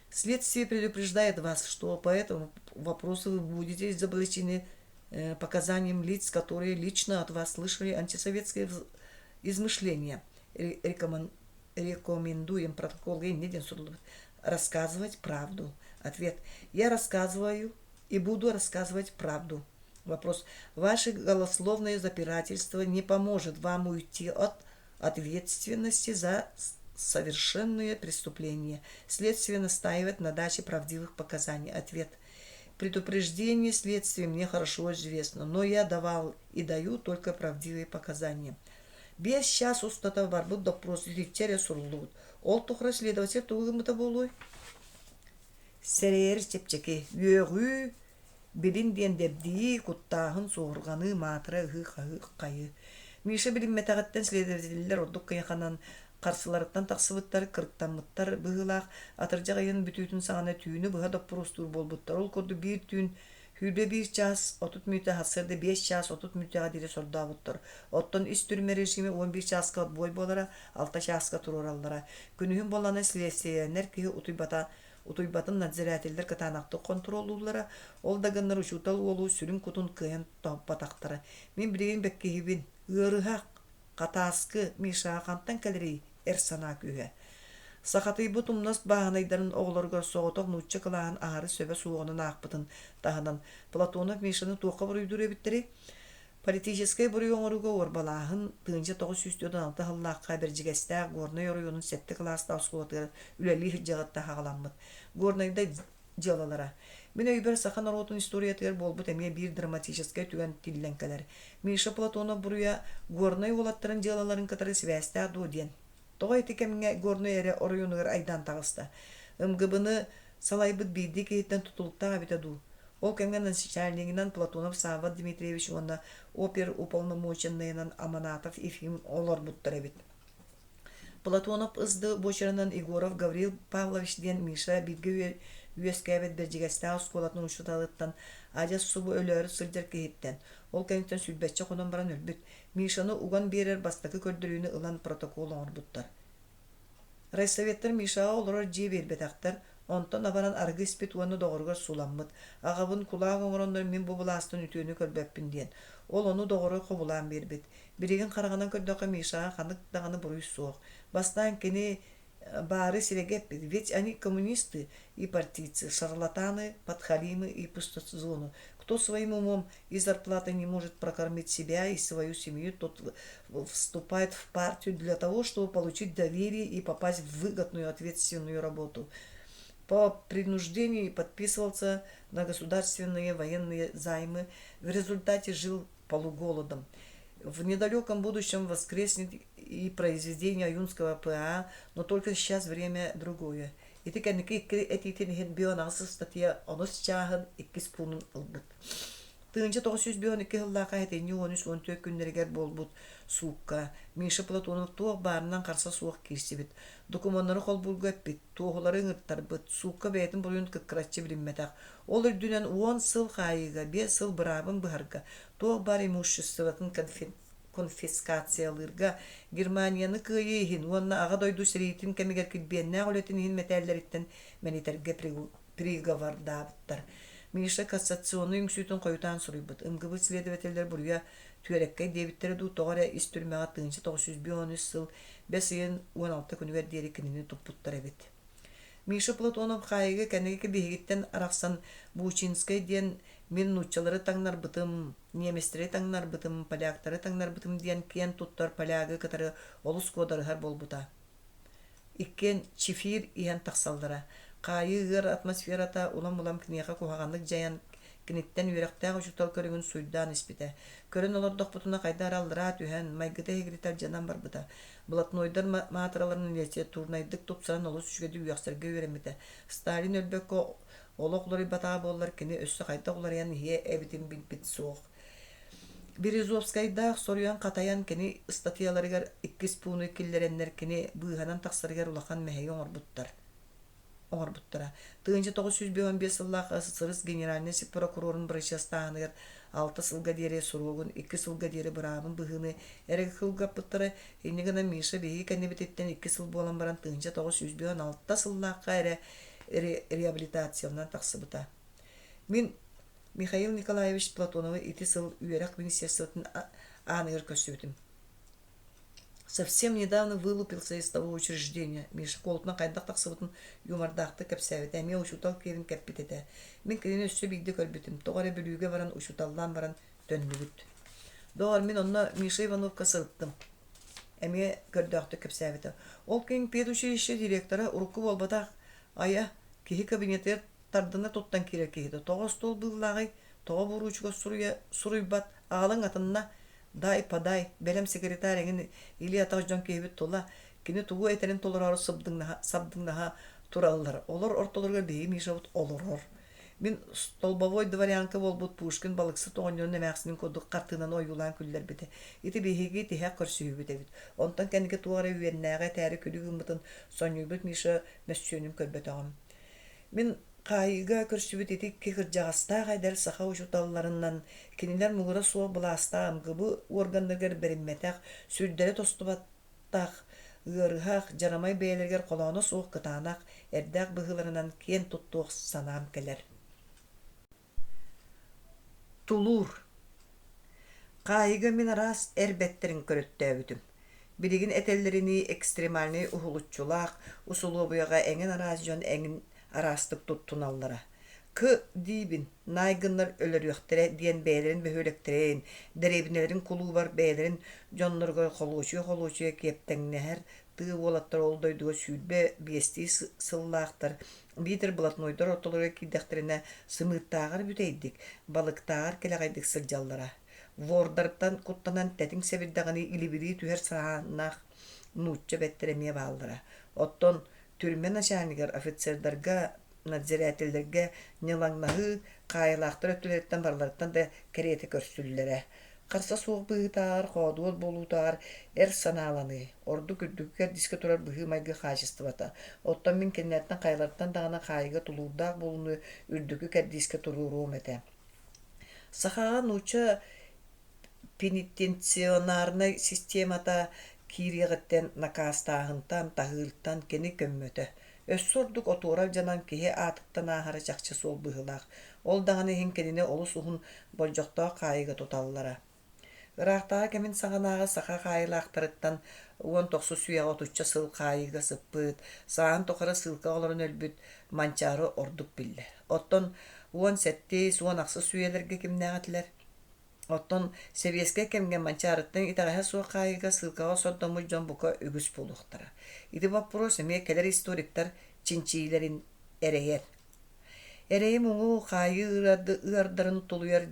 Следствие предупреждает вас, что по этому вопросу вы будете изобличены показанием лиц, которые лично от вас слышали антисоветские измышления. Рекомендуем протоколга инньэ диэн суруллубут. Рассказывать правду. Ответ. Я рассказываю и буду рассказывать правду. Вопрос. Ваше голословное запирательство не поможет вам уйти от ответственности за совершенные преступления. Следствие настаивает на даче правдивых показаний. Ответ. Предупреждение следствия мне хорошо известно, но я давал и даю только правдивые показания. Биэс чаас устата барбыт доппуруос итиччэ эрэ суруллубут. Ол тухары следователь тугу гыммыта буолуой? Сэрэйэр чэпчэки, үөҕүү, билин диэн дэбдии, куттааһын, суоһурҕаныы, маатыра, ыһыы-хаһыы, хайыы. Миша билиммэтэҕиттэн следователлэр ордук кыйаханан харсыларыттан тахсыбыттар, кырыктаммыттар быһыылаах, атырдьах ыйын бүтүүтүн саҕана түүнү быһа доппуруостуур буолбуттар. Ол курдук биир түүн 21 чаас 30 мүнүүтэ сарсыарда 5 чаас 30 мүнүүтэҕэ диэри сордообуттар. Оттон ис түрмэ режимэ 11 чааска отбой буолара, 6 чааска туруораллара. Күнүһүн буоллаҕына силиэстийэлэнэр киһи утуйбата утуйбатын надзирателлэр кытаанахтык хонтуруоллууллара, ол да гыннар учуутал уолу сүрүн кутун кыайан топпотахтара. Мин билигин бэккиһибин, ыарыһах, хатааскы, Мишаҕа хантан кэлэрий эр санаа күүһэ. Сахатыйбыт умнас бааһынайдарын оҕолоругар соҕотох нуучча кылааһын аһары сөбө суоҕунан аахпытын таһынан Платонов Мишаны туохха буруйдуур эбиттэрий? Политическай буруйу оҥорууга уорбалааһын 1946 сыллаахха Бэрдьигэстээх Горнай оройуонун сэттэ кылаастаах оскуолатыгар үлэлии сылдьаҕыттан саҕаламмыт. Горнайда дьыалалара. Мин өйбөр саха норуотун историятыгар буолбут эмиэ биир драматическай түгэн тиллэн кэлэр. Миша Платонов буруйа Горнай уолаттарын дьыалаларын кытары сибээстээх дуо диэн. Тоҕо ити кэмҥэ Горнай эрэ оройуонугар айдаан таҕыста? МГБ-ны салайбыт биирдии киһиттэн тутулуктаах эбитэ дуу? Ол кэмҥэ начальнигынан Платонов Савва Дмитриевич уонна оперуполномоченнайынан Аманатов Ефим олорбуттар эбит. Платонов ысды буочаранан Егоров Гаврил Павлович диэн Миша бииргэ үөскээбит Бэрдьигэстээх оскуолатын учууталыттан адьас субу өлөөрү сылдьар киһиттэн, ол кэнниттэн сүүрбэччэ хонон баран өлбүт, Мишаны уган биэрэр бастакы көрдөрүүнү ылан протокол оҥорбуттар. Райсоветтар Мишаҕа олорор дьиэ биэрбэтэхтэр, онтон абаран арыгы испит уонна доҕоругар сууламмыт, аҕабын кулаак оҥороннор мин бу былаастан үтүөнү көрбөппүн диэн. Ол ону доҕоро хобулаан биэрбит. Билигин хараҕынан көрдөххө Мишаҕа ханнык даҕаны буруй суох. Бастаан кини баары сирэгэ эппит, ведь они коммунисты и партийцы, шарлатаны, подхалимы и пустозоны. Кто своим умом и зарплатой не может прокормить себя и свою семью, тот вступает в партию для того, чтобы получить доверие и попасть в выгодную ответственную работу. По принуждению подписывался на государственные военные займы, в результате жил полуголодом. В недалеком будущем воскреснет и произведение Аюнского ПА, но только сейчас время другое. Ити кэнники икки этиитин иһин бионаҕыс ыстатыйа онус чааһын иккис пуунун ылбыт. 1952 сыллаахха сэтинньи 13-14 күннэригэр буолбут суукка Миша Платонов туох баарынан харса суох киирсибит, докумуоннары холбуурга эппит, туоһулары ыҥыртарбыт, суукка бэйэтин буруйун кыккыраччы билиммэтэх. Ол үрдүнэн уон сыл хаайыыга, биэс сыл быраабын быһарга, туох баар имуществотын конфискациялыырга, Германияны кыайыы иһин уонна Аҕа дойду сэриитин кэмигэр килбиэннээх үлэтин иһин мэтээллэриттэн мэлитэргэ приговордаабыттар. Миша кассационнай үҥсүүтүн хойутаан суруйбут. МГБ следователлэр буруйа түөрэккэй диэбиттэрэ дуу, тоҕо эрэ ис түрмэҕэ 1953 сыл бэс ыйын 16 күнүгэр диэри кинини туппуттар эбит. Миша Платонов хаайыыга кэнники биһигиттэн арахсан Бучинскай диэн мин нууччалары таҥнарбытым, немецтэри таҥнарбытым, поляктары таҥнарбытым диэн киэн туттар полягы кытары олус куодарыһар буолбута. Иккиэн чефир иһэн тахсаллара. Хаайыы ыар атмосферата улам-улам киниэхэ куһаҕаннык дьайан, киниттэн үөрэхтээх учуутал көрүҥүн суйдаан испитэ. Көрөн олордохпутуна хайда эрэ аллараа түһэн, майгыта эһигиритэ алдьанан барбыта. Блатнойдар маатыраларын литературнайдык тупсаран олус үчүгэйдик үөхсэргэ үөрэммитэ. Сталин өлбөккө олох уларыйбатаҕа буоллар, кини өссө хайдах уларыйан иһиэ эбитин билбит суох. Березовскайдаах соруйан-хатайан кини ыстатыйаларыгар иккис пууну киллэрэннэр кини быыһанан тахсарыгар улахан мэһэйи оҥорбуттар оҥорбуттара. 1955 сыллаах СССР генеральнай прокурорун бырачыастааһыныгар алта сылга диэри суруогун, икки сылга диэри быраабын быһыыны эрэ кылгаппыттара. Инньэ гынан Миша биһиги кэннибититтэн икки сыл буолан баран 1956 сыллаахха эрэ реабилитацияланан тахсыбыта. Мин Михаил Николаевич Платоновы ити сыл үөрэх министерствотын ааныгар көрсүбүтүм. Совсем недавно вылупился из того учреждения. Миша куолутунан хайдах тахсыбытын юмордаахтык кэпсээбитэ, эмиэ учуутал киэбин кэппит этэ. Мин кинини өссө биирдэ көрбүтүм, тоҕо эрэ Бүлүүгэ баран учууталлаан баран төннүбүт. Доҕор, мин онно Миша Ивановка сырыттым. Эмиэ көрдөөхтүк кэпсээбитэ. Ол күн педучилище директора урукку буолбатах, айа, киһи кабинетыгар тардына туттан киирэр киһитэ тоҕо остуол быыллааҕый, тоҕо буруучуга суруйа суруйбат, аҕалыҥ атынна, дай подай, бэлэм секретарь эҥин илии-атах дьон киһибит тула, кини тугу этэрин толороору сыбдыҥнаһа, сабдыҥнаһа тураллар. Олор ортолоругар биһиги Мишабыт олорор. Мин столбовой дворянка буолбут Пушкин балыксыт оҕонньорун эмээхсинин курдук хартыынаны ойуулаан күллэрбитэ. Ити биһиги тиһэх көрсүһүүбүт эбит. Онтон кэнники туох эрэ үөннээҕи этээри күлүү гыммытын сонньуйбут Миша мөссүөнүн көрбөтөҕүм. Мин хаайыыга көрсүбүт ити икки кырдьаҕастаах эдэр саха учууталларынан кинилэр муҥура суох былаастаах МГБ уорганнарыгар бэриммэтэх, сүрдэрэ тостубатах, ыарыһах, дьарамай бэйэлэригэр холооно суох кытаанах, эрдээх быһыыларынан киэн туттуох санаам кэлэр. Тулуур Хаайыыга мин араас эр бэттэрин көрөттөөбүтүм. Билигин этэллэринии экстремальнай уһулуччулаах усулуобуйаҕа эҥин араас дьон эҥин араастык туттуналлара. Кы диибин, наай гыннар өлөрүөхтэрэ диэн бэйэлэрин бөһүөлэктэрин, дэриэбинэлэрин кулуубар бэйэлэрин дьонноругар холуочуйа-холуочуйа киэптэҥнэһэр тыа уолаттара ол дойдуга 25-тии сыллаахтар биитэр блатнойдар ортолоругар киирдэхтэринэ сымыыттааҕар бүтэйдик, балыктааҕар кэлэҕэйдик сылдьаллара. Вордартан куттанан тэтиҥ сэбирдэҕинии илибирии түһэр саһааннаах нуучча бэттэрэ эмиэ бааллара. Оттон түрмэ начальнигар офицердарга, надзирателлэргэ ньылаҥнаһыы хаайылаахтар өттүлэриттэн барыларыттан да кэриэтэ көрсүллэрэ. Харса суох быһыытааҕар, хоодуот буолуутааҕар эр санааланыы, ордук үрдүкү кэрдиискэ турар быһыы-майгы хаачыстыбата. Оттон мин кинилэртэн хайаларыттан даҕаны хаайыыга тулуурдаах буолууну үрдүкү кэрдиискэ туруоруом этэ. Сахаҕа нуучча пенитенциарнай системата киириэҕиттэн накаастааһынтан, таһыыртан кини көммөтө. Өссө ордук отуора алдьанан киһи аатыттан ааһара чахчы суол быһыылаах. Ол даҕаны иһин кинини олус уһун болдьохтоох хаайыыга туталлара. Ыраахтааҕы кэмин саҕанааҕы саха хаайыылаахтарыттан уон тохсус үйэҕэ отучча сыл хаайыыга сыппыт, сааһын тухары сыылкаҕа олорон өлбүт Манчаары ордук биллэр. Оттон уон сэттис, уон ахсыс үйэлэргэ кимнээх этилэр? Оттон сэбиэскэй кэмҥэ Манчаарыттан итэҕэһэ суох хаайыыга сыылкаҕа сордоммут дьон бука үгүс буолуохтара. Ити боппуруос эмиэ кэлэр историктар чинчийиилэрин эрэйэр. Эрэйи-муҥу, хаайыы ыардарын тулуйар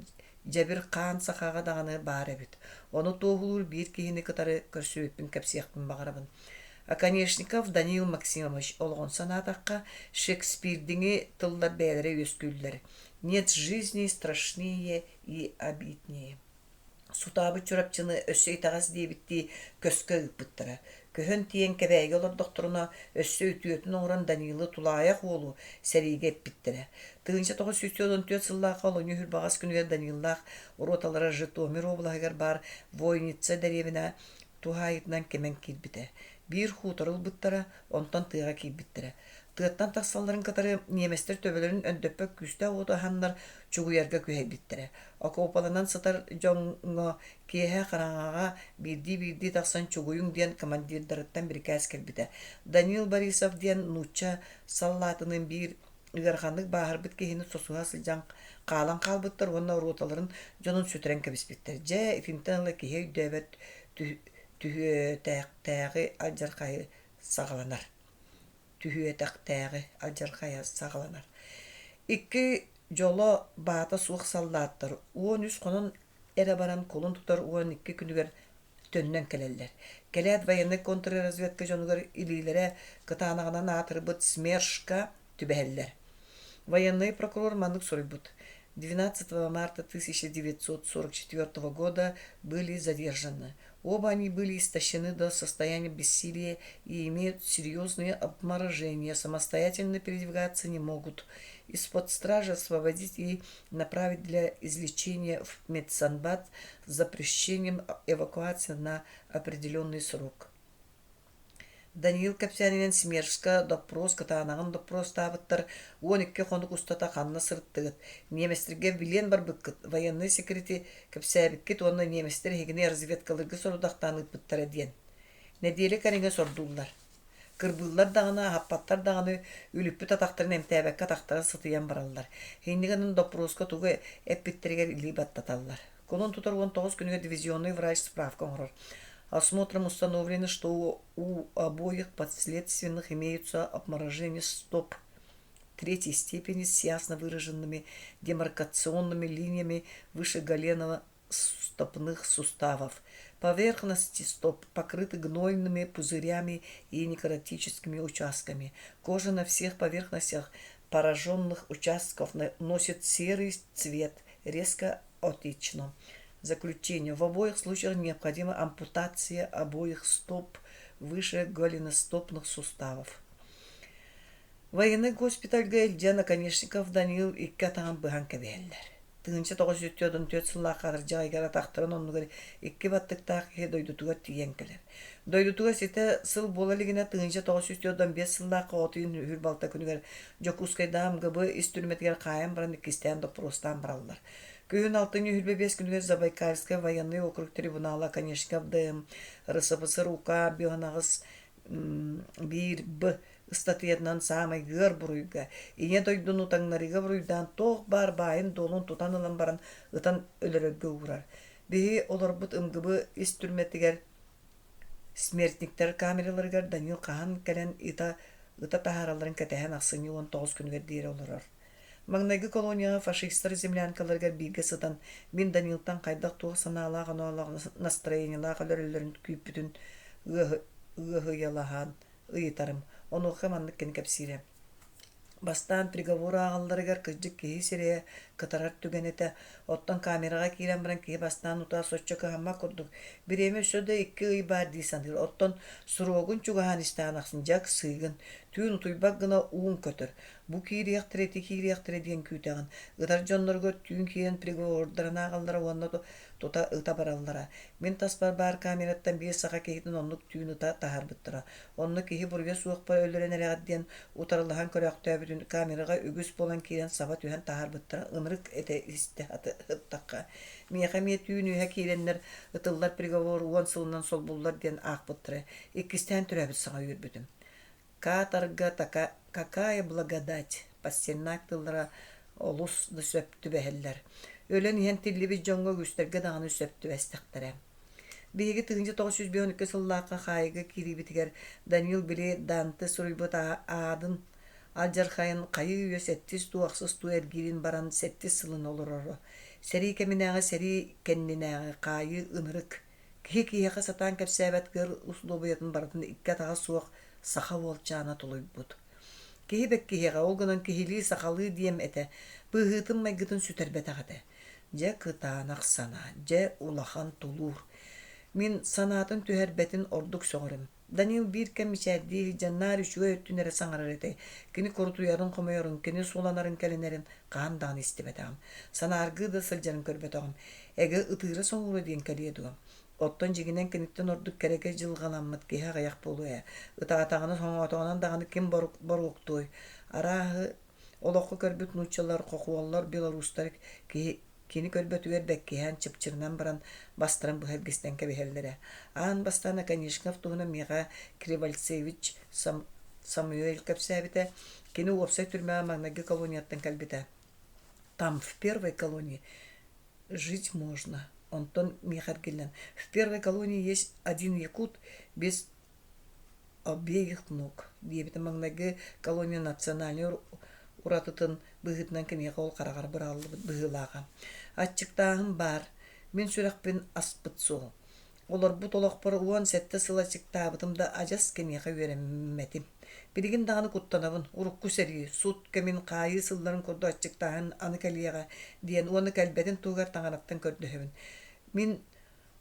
дьэбир хаан сахаҕа даҕаны баар эбит. Ону туоһулуур биир киһини кытары көрсүбүппүн кэпсиэхпин баҕарабын. Оконешников Данил Максимович олоҕун санаатахха, Шекспирдиҥи тыллар бэйэлэрэ үөскүүллэр: «Нет жизни страшнее и обиднее». Сутаабыт Чурапчыны өссө итэҕэс диэбиттии көскө ыыппыттара. Көһөн тиийэн Кэбээйигэ олордохторуна, өссө үтүөтүн оҥорон Данилы тулаайах уолу сэриигэ эппиттэрэ. 1914 сыллаахха олунньу үһүрбаҕас күнүгэр Даниллаах роталара Житомир уобалаһыгар баар Войница дэриэбинэ туһаайыытынан кимэн киирбитэ. Биир хутору ылбыттара, онтон тыаҕа киирбиттэрэ. Тыаттан тахсалларын кытары ньиэмэстэр төбөлөрүн өндөппөт күүстээх уоту аһаннар чугуйарга күһэйбиттэрэ. Окуопаланан сытар дьоҥҥо киэһэ хараҥаҕа биирдии-биирдии тахсан чугуйуҥ диэн командирдарыттан бирикээс кэлбитэ. Данил Борисов диэн нуучча саллаатыныын биир ыараханнык бааһырбыт киһини сосуһа сылдьан хаалан хаалбыттар уонна роталарын дьонун сүтэрэн кэбиспиттэр. Дьэ, итинтэн ыла киһи өйдөөбөт түһүөтэхтээҕи алдьархайы саҕаланар. Түһүөтэхтээҕи алдьархайа саҕаланар. Икки дьоло баата суох саллааттар 13 хонон эрэ баран кулун тутар 12 күнүгэр төннөн кэлэллэр. Кэлээт военнай контрразведка дьонугар илиилэрэ кытаанаҕынан аатырбыт СМЕРШ-ка түбэһэллэр. Военный прокурор маннык суруйбут: 12 марта 1944 года были задержаны. Оба они были истощены до состояния бессилия и имеют серьезные обморожения, самостоятельно передвигаться не могут. Из-под стражи освободить и направить для излечения в медсанбат с запрещением эвакуации на определенный срок. Даниил кэпсээнинэн СМЕРШ-ка доппуруос кытаанаҕын доппуруостаабыттар, 12 хонук устата ханна сырыттыгыт, немецтэргэ билиэн барбыккыт, военнай секрети кэпсээбиккит уонна немецтэр эһигини разведкалыырга сорудахтаан ыыппыттара диэн. Нэдиэлэ кэриҥэ сордууллар. Кырбыыллар даҕаны, аһаппаттар даҕаны, үлүппүт атахтарын эмтээбэккэ атахтара сытыйан бараллар. Инньэ гынан доппуруоска тугу эппиттэригэр илии баттаталлар. Кулун тутар 19 күнүгэр дивизионный врач справка оҥорор. Осмотром установлено, что у обоих подследственных имеются обморожение стоп третьей степени с ясно выраженными демаркационными линиями выше голеного стопных суставов. Поверхности стоп покрыты гнойными пузырями и некротическими участками. Кожа на всех поверхностях пораженных участков носит серый цвет, резко отечно. Заключение. В обоих случаях необходима ампутация обоих стоп выше голеностопных суставов. Военный госпитальга илдьэ Наконечников Даниил икки атаҕын быһан кэбиһэллэр. 1944 сыллаахха атырдьах ыйыгар атахтарын оннугар икки баттыктаах киһи дойдутугар тиийэн кэлэр. Дойдутугар ситэ сыл буола илигинэ 1945 сыллаахха от ыйын үһүр балта күнүгэр Дьокуускайдааҕы МГБ ис түрмэтигэр хаайан баран иккистээн доппуруостаан бараллар. Күһүн алтынньы 25 күнүгэр Забайкальскай военный округ трибунала Конечников ДМ РСФСР УК бионаҕыс биир Б ыстатыйатынан саамай ыар буруйга, Ийэ дойдуну таҥнарыыга буруйдаан туох баар баайын-дуолун тутан ылан баран ытан өлөрөргө уурар. Биһи олорбут МГБ ис түрмэтигэр смертниктэр камераларыгар Данил хаһан кэлэн ыта, ыта таһааралларын кэтэһэн ахсынньы 19 күнүгэр диэри олорор. Маҥнайгы колонияҕа фашистар землянкаларыгар бииргэ сытан, мин Данилтан хайдах-туох санаалаах-оноолоох настроениелаах өлөрөллөрүн күүппүтүн ыаһыйалаһан ыйытарым. Онуоха маннык кини кэпсиирэ: Бастаан приговор ааҕалларыгар кырдьык киһи сирэйэ кытарар түгэн этэ. Оттон камераҕа киирэн баран киһи бастаан утаа соччо кыһаммат курдук. Бириэмэ өссө да икки ый баар дии саныыр. Оттон срогун чугаһаан истэҕин ахсын дьэ ыксыыгын, түүн утуйбат гына ууҥ көтөр. Бу киириэхтэрэ, ити киириэхтэрэ диэн күүтэҕин. Ытар дьонноругар түүн киирэн приговордарын ааҕаллара уонна тута ыта бараллара. Мин таспар баар камераттан биир саха киһитин оннук түүн ыта таһаарбыттара. Онно киһи буруйа суохпар өлөрөн эрэҕит диэн утарылаһан көрөөхтөөбүтүн камераҕа үгүс буолан киирэн саба түһэн таһаарбыттара ынырык этэ истэ сыттахха. Миэхэ эмиэ түүн үөһэ киирэннэр ытыллар приговор уон сылынан солбуллар диэн аахпыттара. Иккистээн төрөөбүт саҕа үөрбүтүм. Каторга какая благодать Пастернак тыллара олус да сөп түбэһэллэр. Өлөн иһэн тиллибит дьоҥҥо үгүстэргэ даҕаны сөп түбэстэхтэрэ. Биһиги 1952 сыллаахха хаайыыга киириибитигэр Данил били Данте суруйбут аадын алдьархайын хайыы-үйэ сэттис дуу, ахсыс дуу эргиирин баран сэттис сылын олороро. Сэрии кэминээҕи сэрии кэннинээҕи хаайыы ынырык Киһи киһиэхэ сатаан кэпсээбэт ыар усулуобуйатын барытын икки атаҕа суох саха уолчаана тулуйбут. Киһи бэккиһиэҕэ, ол гынан киһилии сахалыы диэм этэ, быһыытын-майгытын сүтэрбэтэх этэ. Дьэ кытаанах санаа, дьэ улахан тулуур. Мин санаатын түһэрбэтин ордук сөҕөрүм. Данил биир кэм мичээрдии сылдьан наар үчүгэй өттүн эрэ саҥарар этэ. Кини курутуйарын-хомойорун, кини суланарын-кэлинэрин хаһан даҕаны истибэтэҕим. Санааргыы да сылдьарын көрбөтөҕүм. Эгэ ытыыра-соҥуура диэн кэлиэ дуо? Оттон дьиҥинэн киниттэн ордук кэрэкэ дьылҕаламмыт киһи аҕыйах буолуо ээ. Ытаатаҕына, соҥоотоҕунан даҕаны ким боруоктуой? Арааһы олоххо көрбүт нууччалар, хохуоллар, белорустар киһи Кини көрбөтүгэр бэккиһээн чыпчырынан баран бастарын быһа илгистэн кэбиһэллэрэ. Аан бастаан Оконешников туһунан миэхэ Кривальцевич Самуэль кэпсээбитэ. Кини уопсай түрмэҕэ маҥнайгы колонияттан кэлбитэ. Там в первой колонии жить можно. Онтон миэхэ эргиллэн в первой колонии есть один якут без обеих ног диэбитэ маҥнайгы колония национальнай уратытын быһыытынан киниэхэ ол хараҕар быраҕыллыбыт быһыылааҕа. Аччыктааһын баар, мин сүрэхпин аспыт суол. Олорбут олохпор 17 сыл аччыктаабытым да адьас киниэхэ үөрэммэтим. Билигин даҕаны куттанабын, урукку сэрии, сут кэмин хаайыы сылларын курдук аччыктааһын аны кэлиэҕэ диэн уонна кэлбэтин туһугар таҥараттан көрдөһөбүн. Мин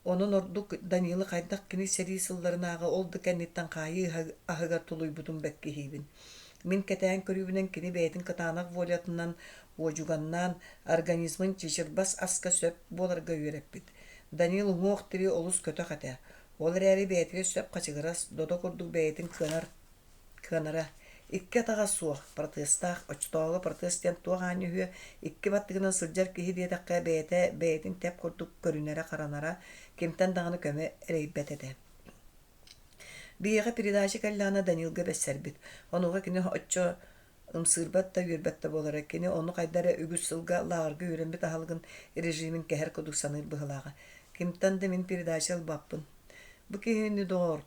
Онон ордук Данилы хайдах кини сэрии сылларынааҕы ол да кэнниттэн хаайыы аһыгар тулуйбутун бэккиһиибин. Мин кэтээн көрүүбүнэн кини бэйэтин кытаанах волятынан уодьуганнаан организмын чычырбас аска сөп буоларга үөрэппит. Данил уҥуох-тирии олус көтөх этэ. Ол эрээри бэйэтигэр сөп хачыгырас, додо курдук бэйэтин кыанар Кыанара икки атаҕа суох, протезтаах, оччотооҕуга протез диэн туох аанньа үһүө, икки баттыгынан сылдьар киһи диэтэххэ бэйэтэ бэйэтин тэп курдук көрүнэрэ-харанара, кимтэн даҕаны көмө эрэйбэт этэ. Биһиэхэ передача кэллэҕинэ Данилга бэссэрбит. Онуоха кини оччо ымсыырбат да үөрбэт да буолара. Кини ону хайда эрэ үгүс сылга лааҕырга үөрэммит аһылыгын режимин кэһэр курдук саныыр быһыылааҕа. Кимтэн да мин передача ылбаппын. Бу киһини доҕоор,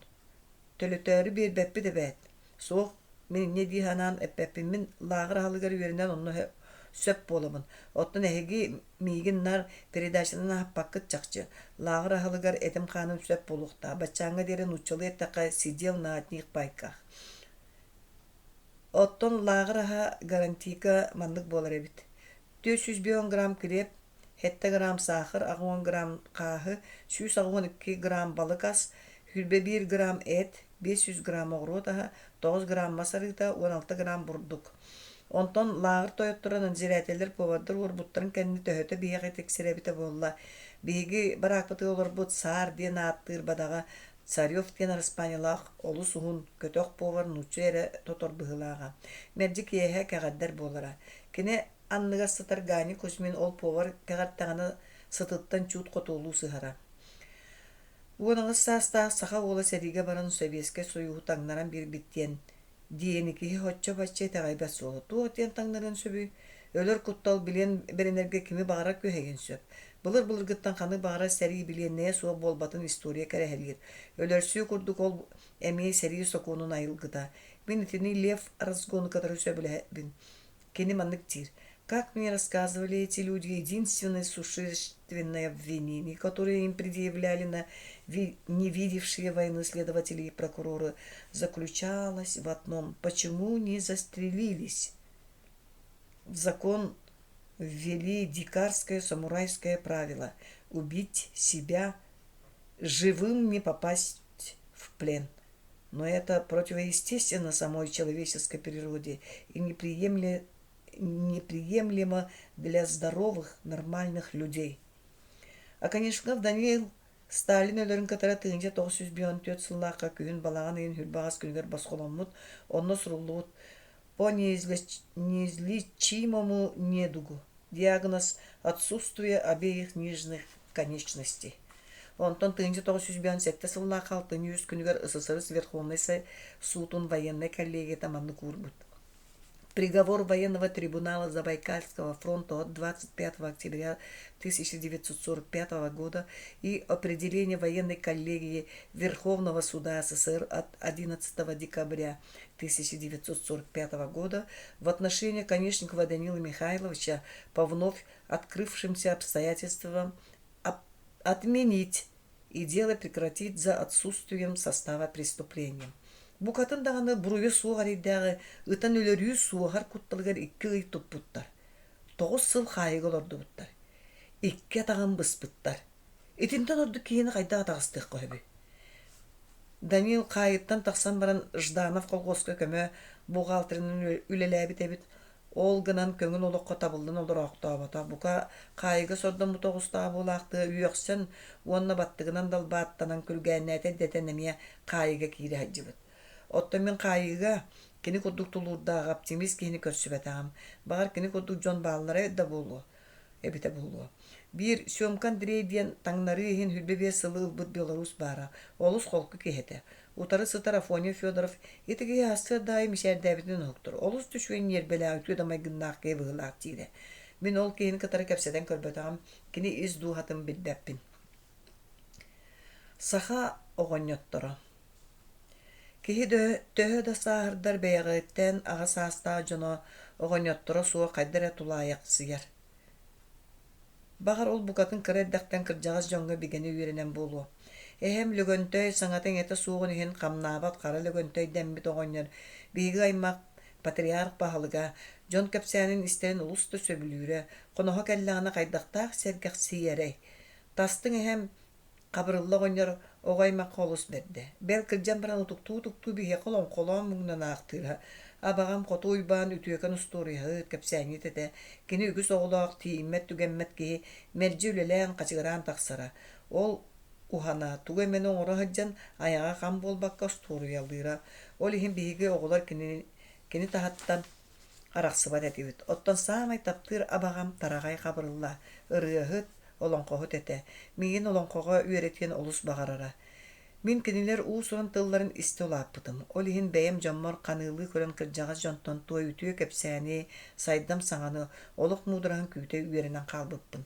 төлөтөөрү биэрбэппит эбээт. Суох, мин инньэ дии санаан эппэппин. Мин лааҕыр аһылыгар үөрэнэн онно сөп буолабын. Оттон эһиги миигин наар передачанан аһаппаккыт чахчы. Лааҕыр аһылыгар этим-хааным сөп буолуохтаах. Баччааҥҥа диэри нууччалыы эттэххэ сидел на одних пайках. Оттон лааҕыр аһа гарантийка маннык буолар эбит. 450 грамм килиэп, 7 грамм саахар, 80 грамм хааһы, 182 грамм балык ас, 21 грамм эт, 500 грамм оҕуруот аһа, 9 грамм мас арыыта, 16 грамм бурдук. Онтон лааҕыр тойотторо надзирателлэр повардар уорбуттарын кэннэ төһөтө биһиэхэ тиксэр эбитэ буолла. Биһиги бараакпытыгар олорбут Саар диэн ааттыыр бадаҕа Царев диэн араспаанньалаах олус уһун, көтөх повар нуучча эрэ тотор быһыылааҕа. Мэлдьи киэһэ кэҕэрдэр буолара. Кини анныгар сытар Ганя Кузьмин ол повар кэҕэртэҕинэ сытыттан чуут хотуолуу сыһара. 18 саастаах саха уола сэриигэ баран Сэбиэскэй Сойууһу таҥнаран биэрбит диэн диэни киһи оччо-бачча итэҕэйбэт суола. Туох диэн таҥнарыан сөбүй? Өлөр куттал билиэн бэринэргэ кими баҕарар күһэйиэн сөп. Былыр-былыргыттан ханнык баҕарар сэрии билиэннэйэ суох буолбатын история кэрэһэлиир. Өлөрсүү курдук ол эмиэ сэрии сокуонун айылгыта. Мин итини Лев Разгону кытары сөбүлэһэбин. Кини маннык диир: «Как мне рассказывали эти люди, единственное существенное обвинение, которое им предъявляли на не видевшие войны следователи и прокуроры, заключалось в одном – почему не застрелились?» В закон ввели дикарское самурайское правило – убить себя, живым не попасть в плен. Но это противоестественно самой человеческой природе и неприемлемо для здоровых, нормальных людей. Оконешников Даниил Сталин өлөрүн кытары 1954 сыллаахха күһүн балаҕан ыйын хүрбаҕас күнүгэр босхоломмут, онно суруллубут «По неизлечимому недугу. Диагноз отсутствие обеих нижних конечностей». Онтон 1957 сыллаахха алтынньы үс күнүгэр СССР Верховнай суутун военнай коллегията маннык уурбут. Приговор военного трибунала Забайкальского фронта от 25 октября 1945 года и определение военной коллегии Верховного суда СССР от 11 декабря 1945 года в отношении Конечникова Данила Михайловича по вновь открывшимся обстоятельствам отменить и дело прекратить за отсутствием состава преступления. Букатын даҕаны буруйа суох эрэйдээҕи ытан өлөрүү суоһар кутталыгар икки ый туппуттар. 9 сыл хаайыга олордубуттар. Икки атаҕын быспыттар. Итинтэн ордук киһини хайдах атаҕастыахха сөбүй? Данил хаайыттан тахсан баран Жданов колхуоска көмө бухгалтерынан үлэлээбит эбит. Ол гынан көҥүл олоххо табыллан олороохтообото, бука, хаайыыга сордоммута оҕустаах буолаахтыа үөхсэн уонна баттыгынан далбааттанан күлгээннээтэ дэтэн эмиэ хаайыыга киирэ сылдьыбыт. Оттон мин хаайыыга кини курдук тулуурдаах оптимист киһини көрсүбэтэҕим. Баҕар, кини курдук дьон бааллара да буолуо эбитэ буолуо. Биир Семка Андрей диэн таҥнарыы иһин 25 сылы ылбыт белорус баара, олус холку киһи этэ. Утары сытар Афоня Федоров ити киһи сарсыарда аайы мичээрдээбитинэн уһуктар, олус да үчүгэй ньиэрбэлээх, үтүө да майгыннаах киһи быһыылаах диирэ. Мин ол киһини кытары кэпсэтэн көрбөтөҕүм, кини ис дууһатын билбэппин. Саха оҕонньотторо Киһи төһө да сааһырдар бэйэҕиттэн аҕа саастаах дьоно оҕонньотторо суох хайда эрэ тулаайахсыйар. Баҕар ол букатын кыра эрдэхтэн кырдьаҕас дьоҥҥо бигэнэ үөрэнэн буолуо. Эһэм Лөгөнтөй саҥата-иҥэтэ суоҕун иһин хамнаабат хара Лөгөнтөй дэммит оҕонньор биһиги аймах патриарх баһылыга, дьон кэпсээнин истэрин олус да сөбүлүүрэ, хоноһо кэллэҕинэ хайдахтаах сэргэхсийэрэй. Тастыҥ эһэм Хабырылла оҕонньор оҕо аймахха олус бэрдэ. Бэл кырдьан баран утуктуу-утуктуу биһиэхэ олоҥхолоон муҥунан аахтыыра. Абаҕам Хоту Уйбаан үтүөкэн устуоруйаһыт, кэпсээнньит этэ. Кини үгүс оҕолоох, тиийиммэт-түгэммэт киһи мэлдьи үлэлээн, хачыгыраан тахсара. Ол уһана, тугу эмэни оҥоро сылдьан, айаҕа хам буолбакка остуоруйалыыра. Ол иһин биһиги оҕолор кинини кини таһыттан арахсыбат этибит. Оттон саамай таптыыр абаҕам Тараҕай Хабырылла, ырыаһыт, олоҥхоһут этэ. Миигин олоҥхоҕо үөрэтиэн олус баҕарара. Мин кинилэр уус-уран тылларын истэ улааппытым. Ол иһин бэйэм дьоммор ханыылыы көрөн кырдьаҕас дьонтон туой үтүө кэпсээни, сайдам саҥаны, олох муудараһын күүтэ үөрэнэн хаалбыппын.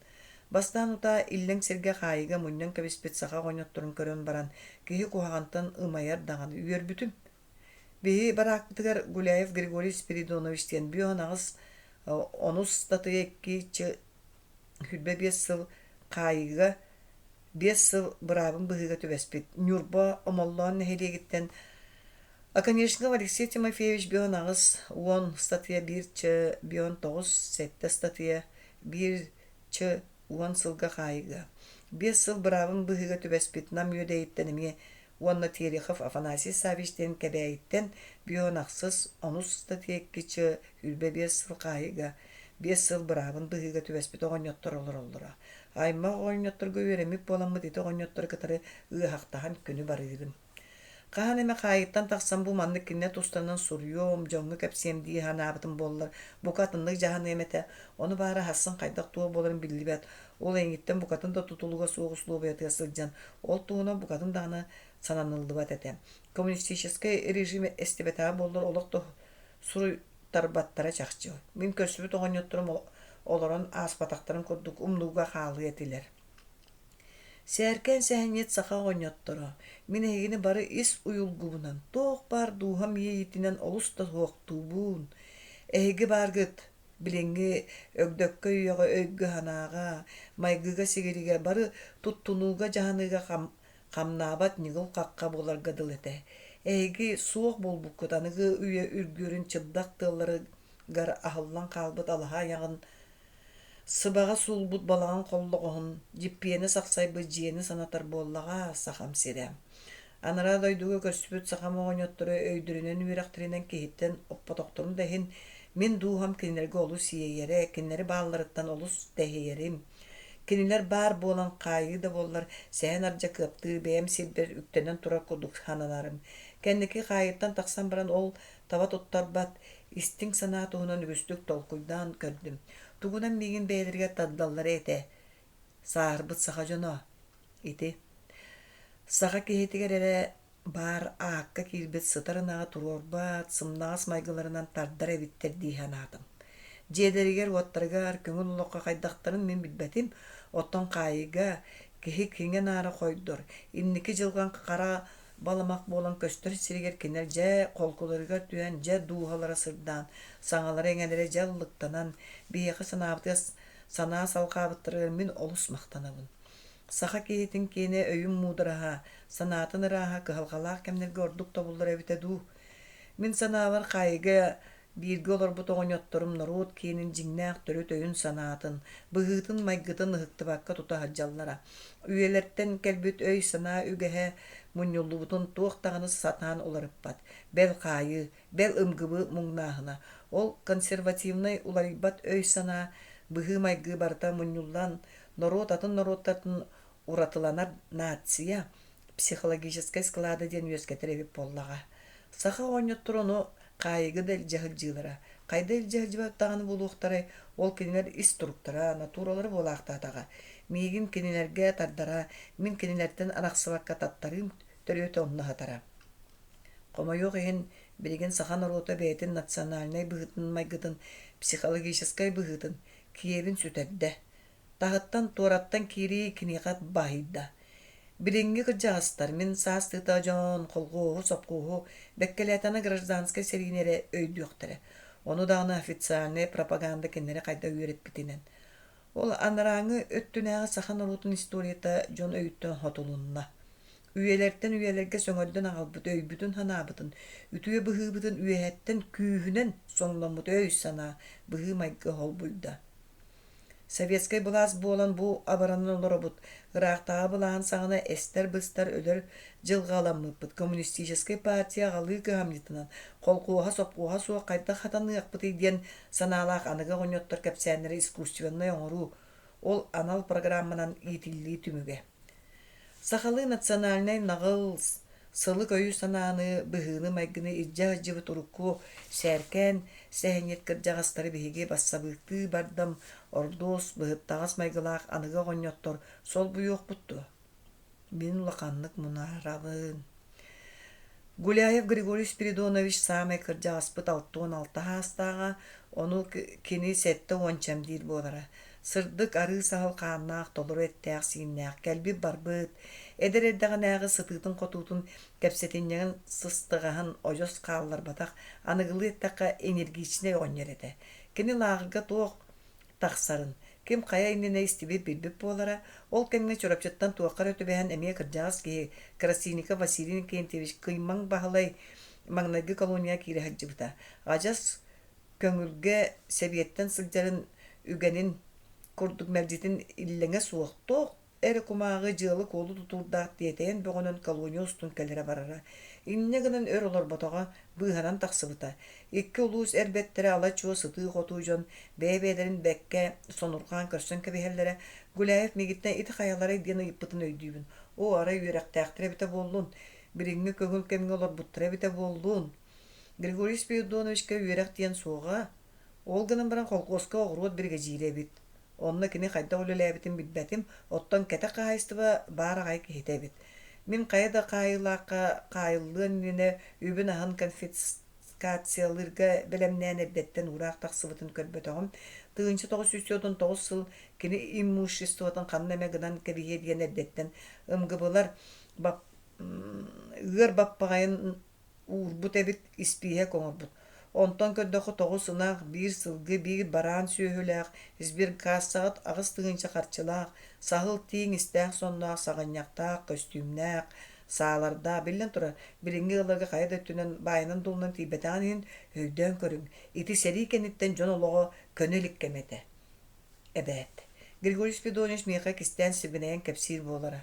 Бастаан утаа иллэҥ сиргэ хаайыыга мунньан кэбиспит саха оҕонньотторун көрөн баран, киһи куһаҕантан ымайар даҕаны үөрбүтүм. Биһи бараакпытыгар Гуляев Григорий Спиридонович диэн 58 онус ыстатыйа икки ч 25 сыл хаайыыга 5 сыл быраабын быһыыга түбэспит Ньурба Омоллоон нэһилиэгиттэн Оконешников Алексей Тимофеевич 58 10 ыстатыйа 1 ч 59 7 ыстатыйа 1 ч 10 сылга хаайыыга 5 сыл быраабын быһыыга түбэспит Нам Үөдэйиттэн эмиэ уонна Терехов Афанасий Саввич диэн Кэбээйиттэн бүөн ахсыс, онус ыстатыйа икки ч 25 сыл хаайыыга, 5 сыл быраабын быһыыга түбэспит оҕонньоттор олороллоро. Аймах оҕонньотторго үөрэммит буоламмыт ити оҕонньоттору кытары ыаһахтаһан күнү барыырым. Хаһан эмэ хаайыттан тахсан бу маннык кинилэр тустарынан суруйуом, дьоҥҥо кэпсиэм дии санаабытым буоллар, бука атыннык дьаһаныам этэ. Ону баара сарсын хайдах туох буоларын биллибэт. Ол эйигиттэн букатын да тутулуга суох услуобуйатыгар сылдьан, ол туһунан букатын даҕаны сананыллыбат этэ. Коммунистическай режим эстибэтэҕэ буоллар олох да суруйтарбаттара чахчы. Мин көрсүбүт оҕонньотторум олорон ааспатахтарын курдук умнууга хаалыа этилэр. Сээркээн сэһэнньит саха оҕонньотторо, мин эһигини бары ис уйулгубунан, туох баар дууһам иэйиитинэн олус да суохтуубун. Эһиги бааргыт, билиҥҥи өгдөккө үйэҕэ өйгө-санааҕа, майгыга-сигилигэ бары туттунууга-дьаһаныыга хамнаабат ньыгыл хахха буоларга дылы этэ. Эһиги суох буолбуккут аныгы үйэ үргүөрүн чыбдах тыалларыгар аһыллан хаалбыт алаһа айаҕын Сыбаҕа суулбут балаҕан холлоҕоһун, дьиппиэнэ сахсайбыт дьиэни санатар буоллаҕа Сахам сирэ. Анараа дойдуга көрсүбүт сахам оҕонньотторо өйдөрүнэн үөрэхтэринэн киһиттэн оппотохторун да иһин, мин дууһам кинилэргэ олус иэйэрэ, кинилэри баалларыттан олус тэһийэрим. Кинилэр баар буолан хаайыы да буоллар, Сэһэн Ардьакыаптыы бэйэм сирбэр үктэнэн турар курдук сананарым. Кэнники хаайыттан тахсан баран ол таба туттарбат, истиҥ санаа туһунан үгүстүк толкуйдаан көрдүм. Тугунан миигин бэйэлэригэр тардаллара этэ. Сааһырбыт саха дьоно. Ити. Саха киһитигэр эрэ баар аакка киирбит сытар ынаҕы туруорбат, сымнаҕас майгыларынан тардар эбиттэр дии санаатым. Дьиэлэригэр-уоттарыгар көҥүл олоххо хайдахтарын мин билбэтим, оттон хаайыыга киһи киҥэ-наара хойдор, инники дьылҕан хара баламах буолан көстөр сиригэр кинилэр дьэ холкуларыгар түһэн, дьэ дууһалара сырдаан, саҥалара-иҥэлэрэ дьэ ыллыктанан, биһиэхэ санаабытыгар санаа салҕаабыттарыгар мин олус махтанабын. Саха киһитин киэнэ өйүн муудараһа, санаатын ырааһа кыһалҕалаах кэмнэргэ ордук тобуллар эбитэ дуу. Мин санаабар хаайыыга Бииргэ олорбут оҕонньотторум норуот киэнин дьиҥнээх төрүт өйүн-санаатын, быһыытын-майгытын ыһыктыбакка тута сылдьаллара. Үйэлэртэн кэлбит өй-санаа үгэһэ мунньуллубутун туох даҕаны сатаан уларыппат, бэл хаайыы, бэл ымгыбы муҥнааһына. Ол консервативнай уларыйбат өй-санаа, быһыы-майгы барыта мунньуллан, норуот атын норуоттартан уратыланар нация психологическай склада диэн үөскэтэр эбит буоллаҕа. Саха оҕонньотторо ону хаайыыга да илдьэ сылдьыылара. Хайда илдьэ сылдьыбат даҕаны буолуохтарай, ол кинилэр ис туруктара, натуралара буолаахтаатаҕа. Миигин кинилэргэ тардара, мин кинилэртэн арахсыбакка таттарыым төрүөтэ онно сытара. Хомойуох иһин, билигин саха норуота бэйэтин национальнай быһыытын-майгытын, психологическай быһыытын, киэбин сүтэрдэ. Таһыттан туораттан киирии киниэхэ баһыйда. Билиҥҥи кырдьаҕастар мин саастыыта дьон колхуоһу, сопхуоһу, бэккэлээтэнэ гражданскай сэриини эрэ өйдүөхтэрэ. Ону даҕаны официальнай пропаганда кинилэри хайдах үөрэппитинэн. Ол анарааҥҥы өттүнээҕи саха норуотун историята дьон өйүттэн хотулунна. Үйэлэртэн үйэлэргэ сөҥөрдөн аҕалбыт өйбүтүн-санаабытын, үтүө быһыыбытын үөһэттэн күүһүнэн соҥноммут өй-санаа, быһыы-майгы холбуйда. Советскай былаас буолан бу абыранан олоробут, ыраахтааҕы былааһын саҕана эстэр-быстар өлөр дьылҕаламмыппыт, коммунистическай партия аҕалыы кыһамньытынан, холкуоһа-сопхуоһа суох хайдах хатаныахпытый диэн санаалаах аныгы оҕонньоттор кэпсээннэрэ искусственнай оҥоруу, ол анал программанан иитиллии түмүгэ. Сахалыы национальнай наҕыл, сылык өйү-санааны, быһыыны-майгыны илдьэ сылдьыбыт урукку сээркээн сэһэнньит кырдьаҕастары биһиги бассабыыктыы бардам, ордуос, быһыттаҕас майгылаах аныгы оҕонньоттор солбуйуохпут дуо? Мин улаханнык мунаарабын. Гуляев Григорий Спиридонович саамай кырдьаҕаспыт 66 саастааҕа, ону кини 70 чэм диир буолара. Сырдык арыы саһыл хааннаах, толору эттээх-сииннээх, кэлбит-барбыт, эдэр эрдэҕинээҕи сытыытын-хотуутун, кэпсэтинньэҥин сыстыҕаһын одьос хаалларбатах, аныгылыы эттэххэ, энергичнэй оҕонньор этэ. Кини лааҕырга туох тахсарын, ким хайа иннинэ истибит-билбит буолара, ол кэмҥэ Чурапчыттан туохха эрэ түбэһэн эмиэ кырдьаҕас киһи Красильников Василий Иннокентьевич Кыймаҥ Баһылай маҥнайгы колонияҕа киирэ сылдьыбыта. Адьас көҥүлгэ сэбиэттэн сылдьарын үгэнин курдук мэлдьитин иллэҥэ суох, туох эрэ кумааҕы дьыала-куолу тутуурдаах тиэтэйэн бөҕөнөн колония устун кэлэрэ-барара. Инньэ гынан өр олорботоҕо, быыһанан тахсыбыта. Икки улуус эр бэртэрэ ала-чуо сытыы-хотуу дьон бэйэ-бэйэлэрин бэккэ сонурҕаан көрсөн кэбиһэллэрэ. Гуляев миигиттэн ити хайаларай диэн ыйыппытын өйдүүбүн. Оо, арай үөрэхтээхтэр эбитэ буоллун, билиҥҥи көҥүл кэмҥэ олорбуттара эбитэ буоллун. Григорий Спиридоновичка үөрэх диэн суоҕа. Ол гынан баран холкуоска оҕуруот биригэдьиирэ эбит. Онно кини хайдах үлэлээбитин билбэтим, оттон кэтэх хаһаайыстыба баар аҕай киһитэ эбит. Мин хайа да хаайыылаахха хаайыллыан иннинэ үбүн-аһын конфискациялыырга бэлэмнээн эрдэттэн уураах тахсыбытын көрбөтөҕүм. 1949 сыл кини имуществотын ханна эмэ гынан кэбиһиэ диэн эрдэттэн МГБ-лар ыар баппаҕайын уурбут эбит, испииһэк оҥорбут. Онтон көрдөххө тоҕус ынах, биир сылгы, биир бараан сүөһүлээх, сберкассаҕыт 8 тыһыынча харчылаах, саһыл тииҥ истээх сонноох, саҕынньахтаах, көстүүмнээх, саалардаах, биллэн турар, билиҥҥи ыалларга хайа да өттүнэн баайынан-дуолунан тиийбэтэҕин иһин өйдөөн көрүҥ, ити сэрии кэнниттэн дьон олоҕо көнө илик кэмэ этэ. Эбээт. Григорий Спиридонович миэхэ кистээн сибигинэйэн кэпсиир буолара.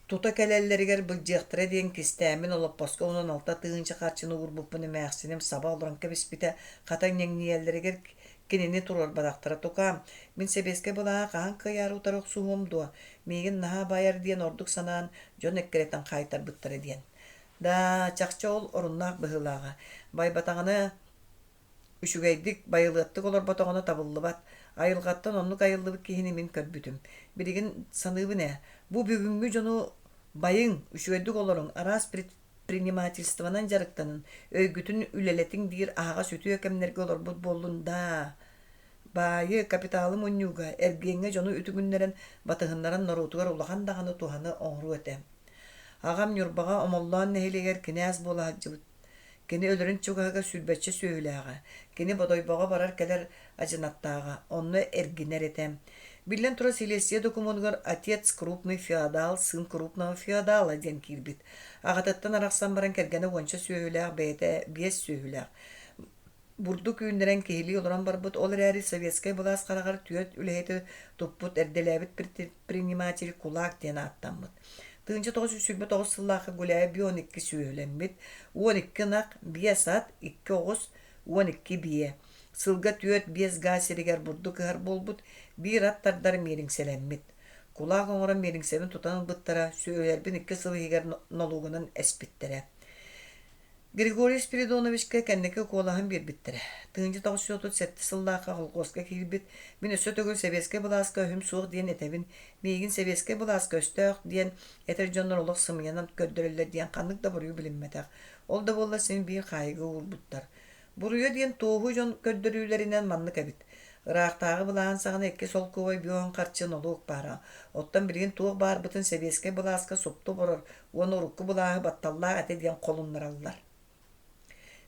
Тута кэлэллэригэр былдьыахтара диэн кистээммин олоппоско 16 тыһыынча харчыны уурбуппун эмээхсиним саба олорон кэбиспитэ, хата ньэҥнийэллэригэр кинини туруорбатахтара. Тукаам, мин сэбиэскэй былааһы хаһан кыайаары утары охсуһуом дуо, миигин наһаа байар диэн ордук санаан дьон эккирэтэн хаайтарбыттара диэн. Даа, чахчы ол оруннаах быһыылааҕа. Байбатаҕына Үчүгэйдик, байылыаттык олорботоҕуна табыллыбат, айылҕаттан оннук айыллыбыт киһини мин көрбүтүм. Билигин саныыбын ээ, бу бүгүҥҥү дьону байыҥ, үчүгэйдик олоруҥ, араас предпринимательствонан дьарыктанын, өйгүтүн үлэлэтиҥ диир аһаҕас үтүө кэмнэргэ олорбут буоллун даа. Баайы, капиталы мунньууга, эргиэҥҥэ дьону үтүгүннэрэн, батыһыннаран норуотугар улахан даҕаны туһаны оҥоруо этэ. Аҕам Ньурбаҕа Омоллоон нэһилиэгэр кинээс буола сылдьыбыт Кини өлөрүн чугаһыгар сүүрбэччэ сүөһүлээҕэ, кини Бодойбоҕо барар-кэлэр адьынаттааҕа, онно эргинэр этэ. Биллэн турар, силиэстийэ докумуонугар «Отец крупный феодал, сын крупного феодала» диэн киирбит. Аҕатыттан арахсан баран кэргэнэ уонча сүөһүлээх, бэйэтэ биэс сүөһүлээх. Бурдук үүннэрэн киһилии олорон барбыт, ол эрээри советскай былаас хараҕар түөрт үлэһити туппут эрдэлээбит предприниматель кулак диэн ааттаммыт. 1929 сыллаахха Гуляев 12 сүөһүлэммит, 12 ынах, биэс ат, икки оҕус, 12 биэ. Сылга түөрт-биэс гаа сиригэр бурдук ыһар буолбут, биир ат тардар миэлиҥсэлэммит. Кулаак оҥорон миэлиҥсэбин тутан ылбыттара, сүөһүлэрбин икки сыл иһигэр нолуогунан эспиттэрэ. Григорий Спиридоновичка кэнники куолаһын биэрбиттэрэ. 1937 сыллаахха холкуоска киирбит, мин өссө төгүл сэбиэскэй былааска өһүм суох диэн этэбин, миигин сэбиэскэй былааска өстөөх диэн этэр дьоннор олох сымыйанан көрдөрөллөр диэн ханнык да буруйу билиммэтэх. Ол да буоллар син биир хаайыыга уурбуттар. Буруйа диэн туоһу дьон көрдөрүүлэринэн маннык эбит. Ыраахтааҕы былааһын саҕана икки солкуобай бүөҕүн харчы нолуок баара. Оттон билигин туох баарбытын сэбиэскэй былааска супту оборор уонна урукку былааһы батталлаах этэ диэн холуннараллар.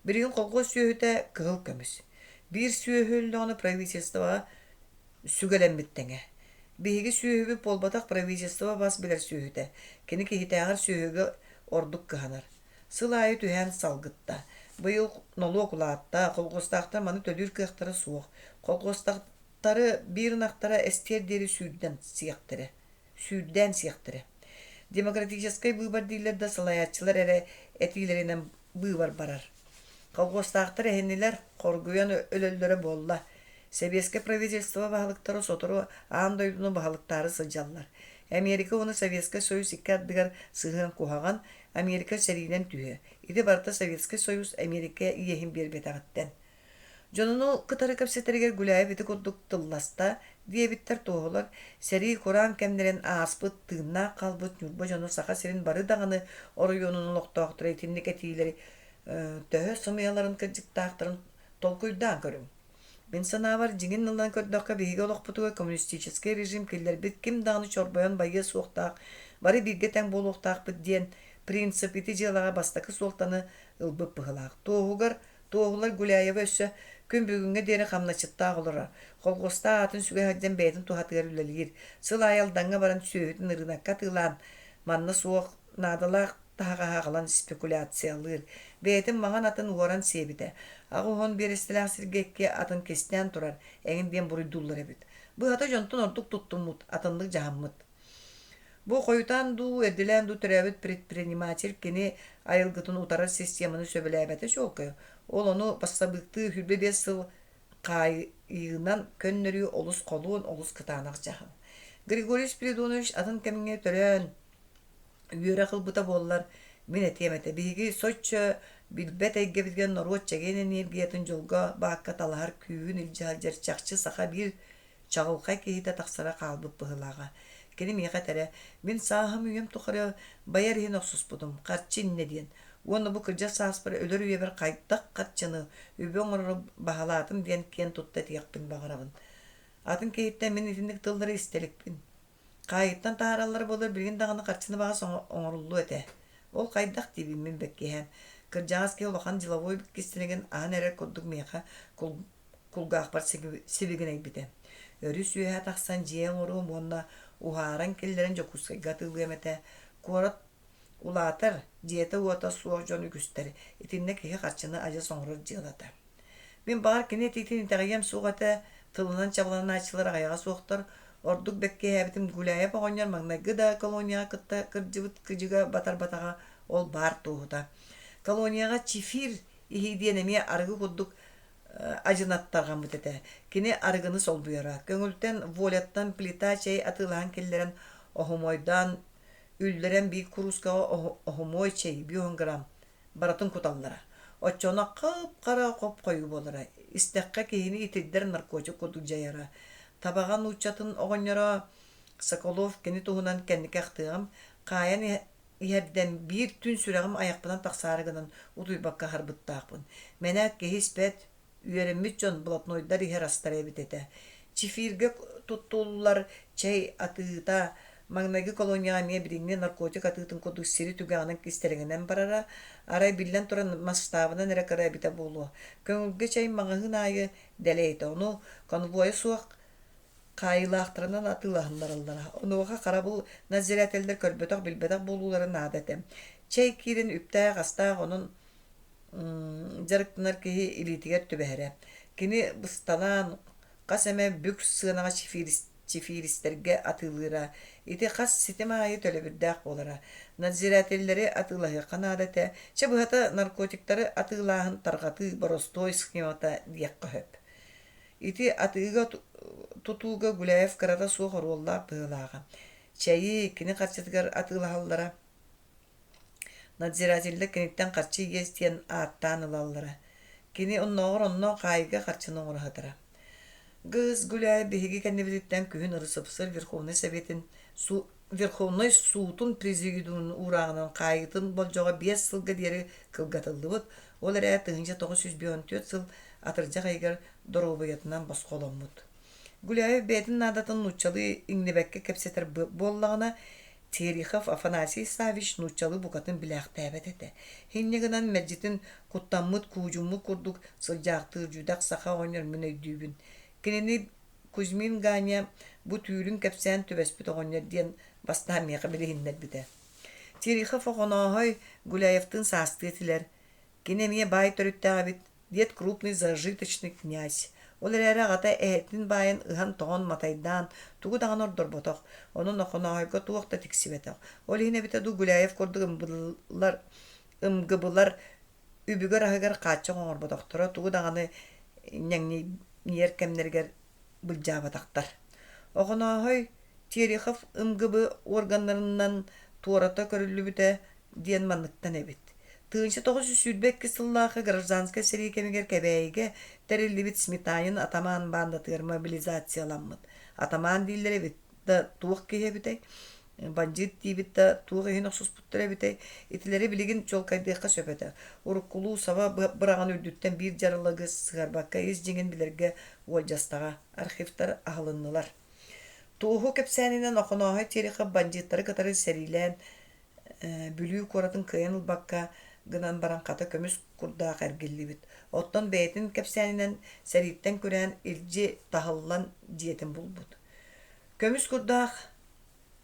Билигин колхуос сүөһүтэ кыһыл көмүс. Биир сүөһү өллөҕүнэ правительствоҕа сүгэлэммит тэҥэ. Биһиги сүөһүбүт буолбатах правительство бас билэр сүөһүтэ. Кини киһитээҕэр сүөһүгэ ордук кыһанар. Сыл аайы түһээн салгытта. Быйыл нолуок улаатта, колхуостаахтар маны төлүүр кыахтара суох. Колхуостаахтары биир ынахтара эстиэр диэри сүүрдэн сиэхтэрэ. Сүүрдээн сиэхтэрэ. Демократическай быыбар дииллэр да салайааччылар эрэ этиилэринэн быыбар барар. Колхуостаахтар эһиннилэр, хоргуйан өлөллөрө буолла. Сэбиэскэй правительство баһылыктара сотору аан дойдуну баһылыктаары сылдьаллар. Эмиэрикэ уонна Советскай Союз икки ардыгар сыһыан куһаҕан, Америка сэриинэн түһүө. Ити барыта Советскай Союз Эмиэрикэ иэһин биэрбэтэҕиттэн. Дьонуну кытары кэпсэтэригэр Гуляев ити курдук тылласта, Диэбиттэр туоһулар, сэрии кураан кэмнэрин ааспыт, тыыннаах хаалбыт Ньурба дьоно Саха сирин бары даҕаны оройуонун олохтоохторо итинник этиилэри төһө сымыйаларын кырдьыктаахтарын толкуйдаан көрүҥ. Мин санаабар, дьиҥин ылан көрдөххө, биһиги олохпутугар коммунистическай режим киллэрбит ким даҕаны чорбойон байыа суохтаах, бары бииргэ тэҥ буолуохтаахпыт диэн принцип ити дьыалаҕа бастакы суолтаны ылбыт быһыылаах. Туоһугар Туоһулар Гуляева өссө күн бүгүҥҥэ диэри хамначчыттаах олорор, колхуостаах аатын сүгэ сылдьан бэйэтин туһатыгар үлэлиир, сыл аайы Алдаҥҥа баран сүөһүтүн ырыынакка атыылаан, манна суох наадалаах таһаҕаһы аҕалан спекуляциялыыр, бэйэтин маҥан атын уоран сиэбитэ, 80 биэрэстэлээх сиргэ икки атын кистээн турар, эҥин диэн буруйдууллар эбит. Быһата дьонтон ордук туттуммут, атыннык дьаһаммыт. Бу хойутаан дуу, эрдэлээн дуу төрөөбүт предприниматель кини айылгытын утарар системаны сөбүлээбэтэ чуолкай. Ол ону бассабыыктыы 25 сыл хаайыынан көннөрүү олус холуон, олус кытаанах дьаһал. Григорий Спиридонович атын кэмҥэ төрөөн, үөрэх ылбыта буоллар, мин этиэм этэ, биһиги соччо билбэт эйгэбитигэр норуот чэгиэн энергиятын дьолго баакка талаһар күүһүн илдьэ сылдьар чахчы саха биир чаҕылхай киһитэ тахсара хаалбыт быһыылааҕа. Кини миэхэ этэрэ, мин сааһым үйэм тухары байар иһин охсуспутум, харчы иннэ диэн. Уонна бу кырдьар сааспар өлөр үйэбэр хайдах харчыны, үбү оҥорору баһылаатым диэн киэн тутта этиэхпин баҕарабын. Атын киһиттэн мин итинник тыллары истэ иликпин. Хаайыттан таһаараллара буоллар билигин даҕаны харчыны баҕас оҥоруллуо этэ. Ол хайдах диибин мин бэккиһээн. Кырдьаҕас киһи улахан деловой кистэлэҥин аһан эрэр курдук миэхэ кулгаахпар сибигинэйбитэ. Өрүс үөһэ тахсан дьиэ оҥоруом уонна уһааран киллэрэн Дьокуускайга атыылыам этэ. Куорат улаатар, дьиэтэ-уота суох дьон үгүстэр. Итиннэ киһи харчыны адьас оҥорор дьыалата. Мин баҕар кини этиитин итэҕэйиэм суох этэ, тылынан чабыланааччылар аҕыйаҕа суохтар. Ордук бэккиһээбитим Гуляев оҕонньор маҥнайгы да колонияҕа кытта кырдьыбыт кыдьыга батарбатаҕа ол баар туоһута. Колонияҕа чефир иһии диэн эмиэ арыгы курдук адьынаттарҕаммыт этэ. Кини арыгыны солбуйара. Көҥүлтэн, воляттан плита чэй атыылаһан киллэрэн оһумуойдаан үллэрэн биир куруускаҕа оһумуой чэй 50 грамм барытын куталлара. Оччоҕуна хап-хара хоп-хойуу буолара. Истэххэ киһини итирдэр наркотик курдук дьайара. Табаҕа нууччатын оҕонньоро Соколов кини туһунан кэнники ахтыаҕым, хаайан иһэрдэн биир түүн сүрэҕим айахпынан тахсаары гынан утуйбакка аһарбыттаахпын. Мэнээк киһи испэт, үөрэммит дьон блатнойдар иһэр астара эбит этэ. Чефиргэ туттуллар чэй атыыта маҥнайгы колонияҕа эмиэ билиҥҥи наркотик атыытын курдук сири түгэҕинэн кистэлэҥинэн барара, арай биллэн туран масштабынан эрэ кыра эбитэ буолуо. Көҥүлгэ чэй маҕаһыын аайы дэлэй этэ, ону конвойа суох хаайыылаахтарынан атыылаһыннараллара. Онуоха харабыл надзирателлэр көрбөтөх-билбэтэх буолуулара наада этэ. Чэй киирэн үптээх-астаах онон дьарыктанар киһи илиитигэр түбэһэрэ. Кини бысталаан хас эмэ бүк сыанаҕа чефиристэргэ атыылыыра. Ити хас ситим аайы төлөбүрдээх буолара. Надзирателлэри атыылаһыахха наада этэ. Чэ быһата наркотиктары атыылааһын тарҕатыы боростуой схемата диэххэ сөп. Ити атыыга тутууга Гуляев кырата суох оруоллаах быһыылааҕа. Чэйи кини харчытыгар атыылаһаллара. Надзирателлэр киниттэн харчы иэс диэн ааттаан ылаллара. Кини оннооҕор онно хаайыыга харчыны оҥоро сытара. Гыс Гуляев биһиги кэннибититтэн күһүн РСФСР Верховнай Советын Верховнай Суутун Президиумун уурааҕынан хаайыытын болдьоҕо 5 сылга диэри кылгатыллыбыт, ол эрээри 1954 сыл атырдьах ыйыгар доруобуйатынан босхоломмут. Гуляев бэйэтин наадатын нууччалыы иҥнибэккэ кэпсэтэр буоллаҕына, Терехов Афанасий Саввич нууччалыы букатын билээхтээбэт этэ. Инньэ гынан мэлдьитин куттаммыт, куудьуммут курдук сылдьаахтыыр дьүдэх саха оҕонньор мин өйдүүбүн. Кинини Кузьмин Ганя бу түүлүн кэпсээн түбэспит оҕонньор диэн бастаан миэхэ билиһиннэрбитэ. Терехов Охонооһой Гуляевтыын саастыы этилэр. Кини эмиэ баай төрүттээх эбит, диэт крупный зажиточный князь. Ол эрээри аҕата эһэтин баайын ыһан-тоҕон матайдаан тугу даҕаны ордорботох, онон Охонооһойго туох да тиксибэтэх. Ол иһин эбитэ дуу Гуляев курдук ымбылар, ымгыбылар үбүгэр-аһыгар хааччах оҥорботохторо, тугу даҕаны ньэҥнийэр кэмнэригэр былдьаабатахтар. Охонооһой Терехов МГБ органнарынан туората көрүллүбүтэ диэн манныктан эбит. 1922 сыллаахы гражданскай сэрии кэмигэр Кэбээйигэ тэриллибит Сметанин атамаан баандатыгар мобилизацияламмыт. Атамаан дииллэр эбит да туох киһи эбитэй? Бандьыыт диибит да туох иһин охсуспуттар эбитэй? Итилэри билигин чуолкайдыахха сөп этэ. Уруккулуу саба быраҕан үрдүттэн биир дьаралыгы сыһыарбакка ис дьиҥин билэргэ уолдьастаҕа. Архивтар аһылыннылар. Туоһу кэпсээнинэн Охонооһой Терехов бандьыыттары кытары сэриилээн Бүлүү куоратын кыайан ылбакка гынан баран хата көмүс курдаах эргиллибит. Оттон бэйэтин кэпсээнинэн сэрииттэн күрээн илдьи таһыллан дьиэтин булбут. Көмүс курдаах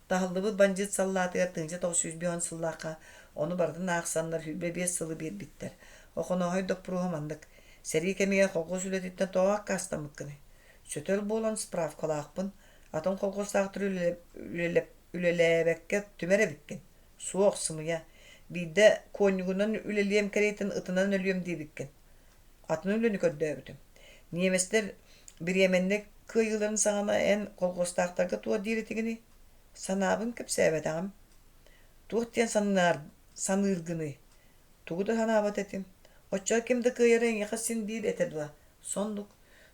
таһыллыбыт бандьыыт саллаатыгар 1905 сыллаахха ону барытын аахсаннар 25 сылы биэрбиттэр. Охонооһой доппуруоһа маннык: «Сэрии кэмигэр колхуос үлэтиттэн тоҕо аккаастаммыккыный? Сөтөл буолан справкалаахпын, атын колхуостаахтары үлэлээбэккэ түмэр эбиккин. Суох, сымыйа. Биирдэ куонньугунан үлэлиэм кэриэтин ытынан өлүөм диэбиккин. Атын үлэни көрдөөбүтүм. Ньиэмэстэр бириэмэннэ кыайыыларын саҕана эн колхуостаахтарга туох диир этигиний? Санаабын кэпсээбэтэҕим. Туох диэн саныыргыный? Тугу да санаабат этим. Оччоҕо ким да кыайара эйиэхэ син биир этэ дуо? Соннук.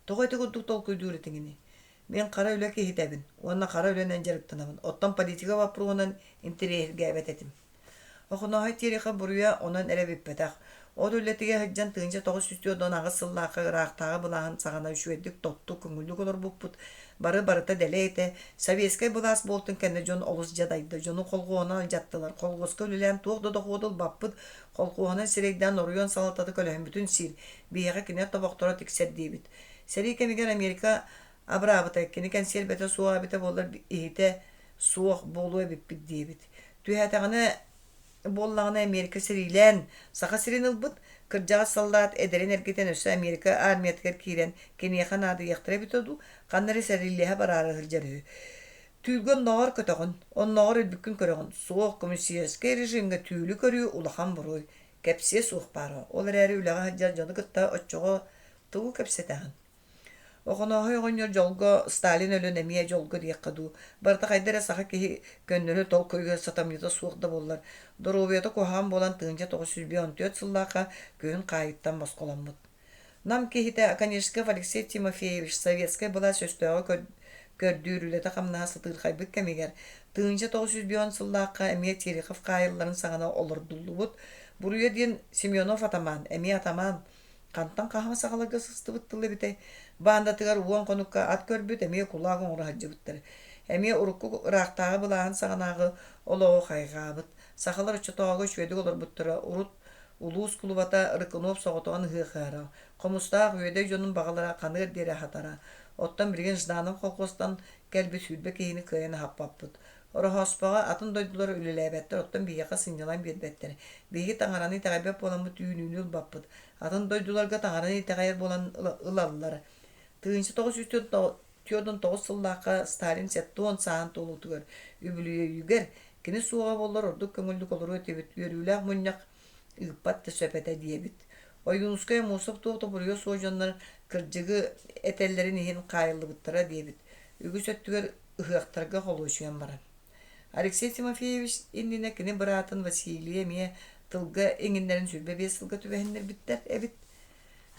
Тоҕо ити курдук толкуйдуур этиҥиний? Мин хара үлэ киһитэбин уонна хара үлэнэн дьарыктанабын. Оттон политика боппуруоһунан интэриэһиргээбэт этим. Охонооһой Терехов буруйа онон эрэ бүппэтэх. От үлэтигэр сылдьан 1948 сыллаахха ыраахтааҕы былааһын саҕана үчүгэйдик тоттук, көҥүллүк олорбуппут. Бары барыта дэлэй этэ. Советскай былаас буолтун кэннэ дьон олус дьадайда. Дьону колхуоһунан алдьаттылар. Колхуоска үлэлээн туох да дохуоту ылбаппыт. Колхуоһунан сирэйдээн оройуон салалтата көлөһүммүтүн сиир. Биһиэхэ кинилэр тобохторо тиксэр диэбит. Сэрии кэмигэр Америка абыраабыта, кини кэнсиэрбэтэ суох эбитэ буоллар иһитэ суох буолуо эбиппит диэбит. Түһээтэҕинэ буоллаҕына Америка сэриилээн Саха сирин ылбыт, кырдьаҕас саллаат эдэрин эргитэн өссө Америка армиятыгар киирэн киниэхэ наадыйыахтара эбитэ дуу, ханна эрэ сэриилэһэ бараары сылдьар үһү. Түүлгэ оннооҕор көтөҕүн, оннооҕор өлбүккүн көрөҕүн. Суох, коммунистическай режимҥэ түүлү көрүү улахан буруй. Кэпсиэ суох баара. Ол эрээри үлэҕэ сылдьар дьону кытта оччоҕо тугу кэпсэтэҕин? Охонооһой оҕонньор дьолго Сталин өлөн эмиэ дьолго диэххэ дуу, барыта хайда эрэ саха киһи көннөрү толкуйугар сатамньыта суох да буоллар, доруобуйата куһаҕан буолан 1954 сыллаахха күһүн хаайыттан босхоломмут. Нам киһитэ Оконешников Алексей Тимофеевич советскай былаас өстөөҕү көрдүүр үлэтэ-хамнаһа сытыырхайбыт кэмигэр 1905 сыллаахха эмиэ Терехов хаайылларын саҕана олордуллубут буруйа диэн Семенов атамаан, эмиэ атамаан Хантан хаһан саҕаларга сыстыбыт тыл эбитэй? Баандатыгар уон хонукка ат көрбүт, эмиэ кулаак оҥоро сылдьыбыттар. Эмиэ урукку ыраахтааҕы былааһын саҕанааҕы олоҕу хайҕаабыт. Сахалар оччотооҕуга үчүгэйдик олорбуттара. Урут улуус кулубата Рыкунов соҕотоҕун ыһыах ыһара. Хомустаах Үөдэй дьонун баҕалара ханыар диэри аһатара. Оттон билигин Жданов колхуостан кэлбит 20 киһини кыайан аһаппаппыт. Ороһооспоҕо атын дойдулар үлэлээбэттэр, оттон биһиэхэ сынньалаҥ биэрбэттэр. Биһиги таҥараны итэҕэйбэт буоламмыт үүнүүнү ылбаппыт. Атын дойдуларга таҥараны итэҕэйэр буолан ылаллар. 1949 сыллаахха Сталин 70 сааһын туолуутугар үбүлүөйүгэр кини суоҕа буоллар ордук көҥүллүк олоруо этибит, үөрүүлээх мунньах ыыппат да сөп этэ диэбит. Ойуунускай Аммосов туох да буруйа суох дьоннор кырдьыгы этэллэрин иһин хаайыллыбыттара диэбит. Үгүс өттүгэр ыһыахтарга холуочуйан баран. Алексей Тимофеевич иннинэ кини быраатын Василийы эмиэ тылга иҥиннэрин 25 сылга түбэһиннэрбиттэр эбит.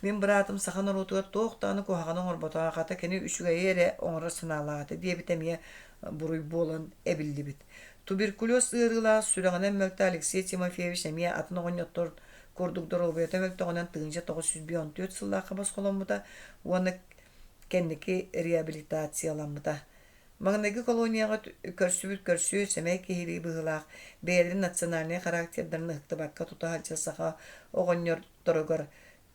Мин быраатым саха норуотугар туох даҕаны куһаҕаны оҥорботоҕо, хата кини үчүгэйи эрэ оҥорор санаалаах этэ диэбитэ эмиэ буруй буолан эбиллибит. Туберкулез ыарыылаах сүрэҕинэн мөлтө Алексей Тимофеевич эмиэ атын оҕонньоттор курдук доруобуйата мөлтөҕүнэн 1954 сыллаахха босхоломмута уонна кэнники реабилитацияламмыта. Маҥнайгы колонияҕа көрсүбүт көрсүө сэмэй киһилии быһыылаах, бэйэлэрин национальнай характердарын ыһыктыбакка тута сылдьар саха оҕонньотторугар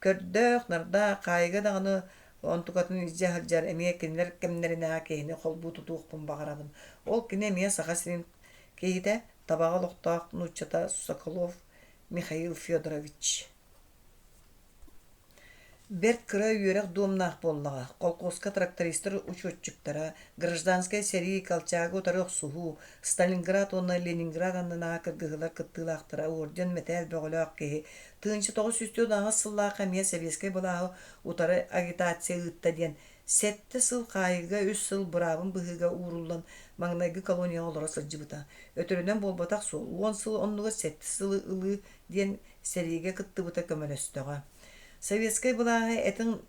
көрдөөх-нардаах, хаайыыга даҕаны онтукатын илдьэ сылдьар эмиэ кинилэр кэмнэринээҕи киһини холбуу тутуохпун баҕарабын. Ол кини эмиэ Саха сирин киһитэ, Табаҕа олохтоох нууччата Соколов Михаил Федорович. Бэрт кыра үөрэх дуомнаах буоллаҕа, колхуоска трактористар учуотчуктара, гражданскай сэрии, Колчагы утары охсуһуу, Сталинград уонна Ленинград аннынааҕы кыргыһыылар кыттыылаахтара орден мэтээл бөҕөлөөх киһи 1948 сыллаахха эмиэ сэбиэскэй былааһы утары агитация ыытта диэн сэттэ сыл хаайыыга үс сыл быраабын быһыыга ууруллан маҥнайгы колонияҕа олоро сылдьыбыта. Өтөрүнэн буолбатах суол, уон сыл оннугар сэттэ сылы ылыы диэн сэриигэ кыттыбыта көмөлөстөҕө. Советскай былааһы этин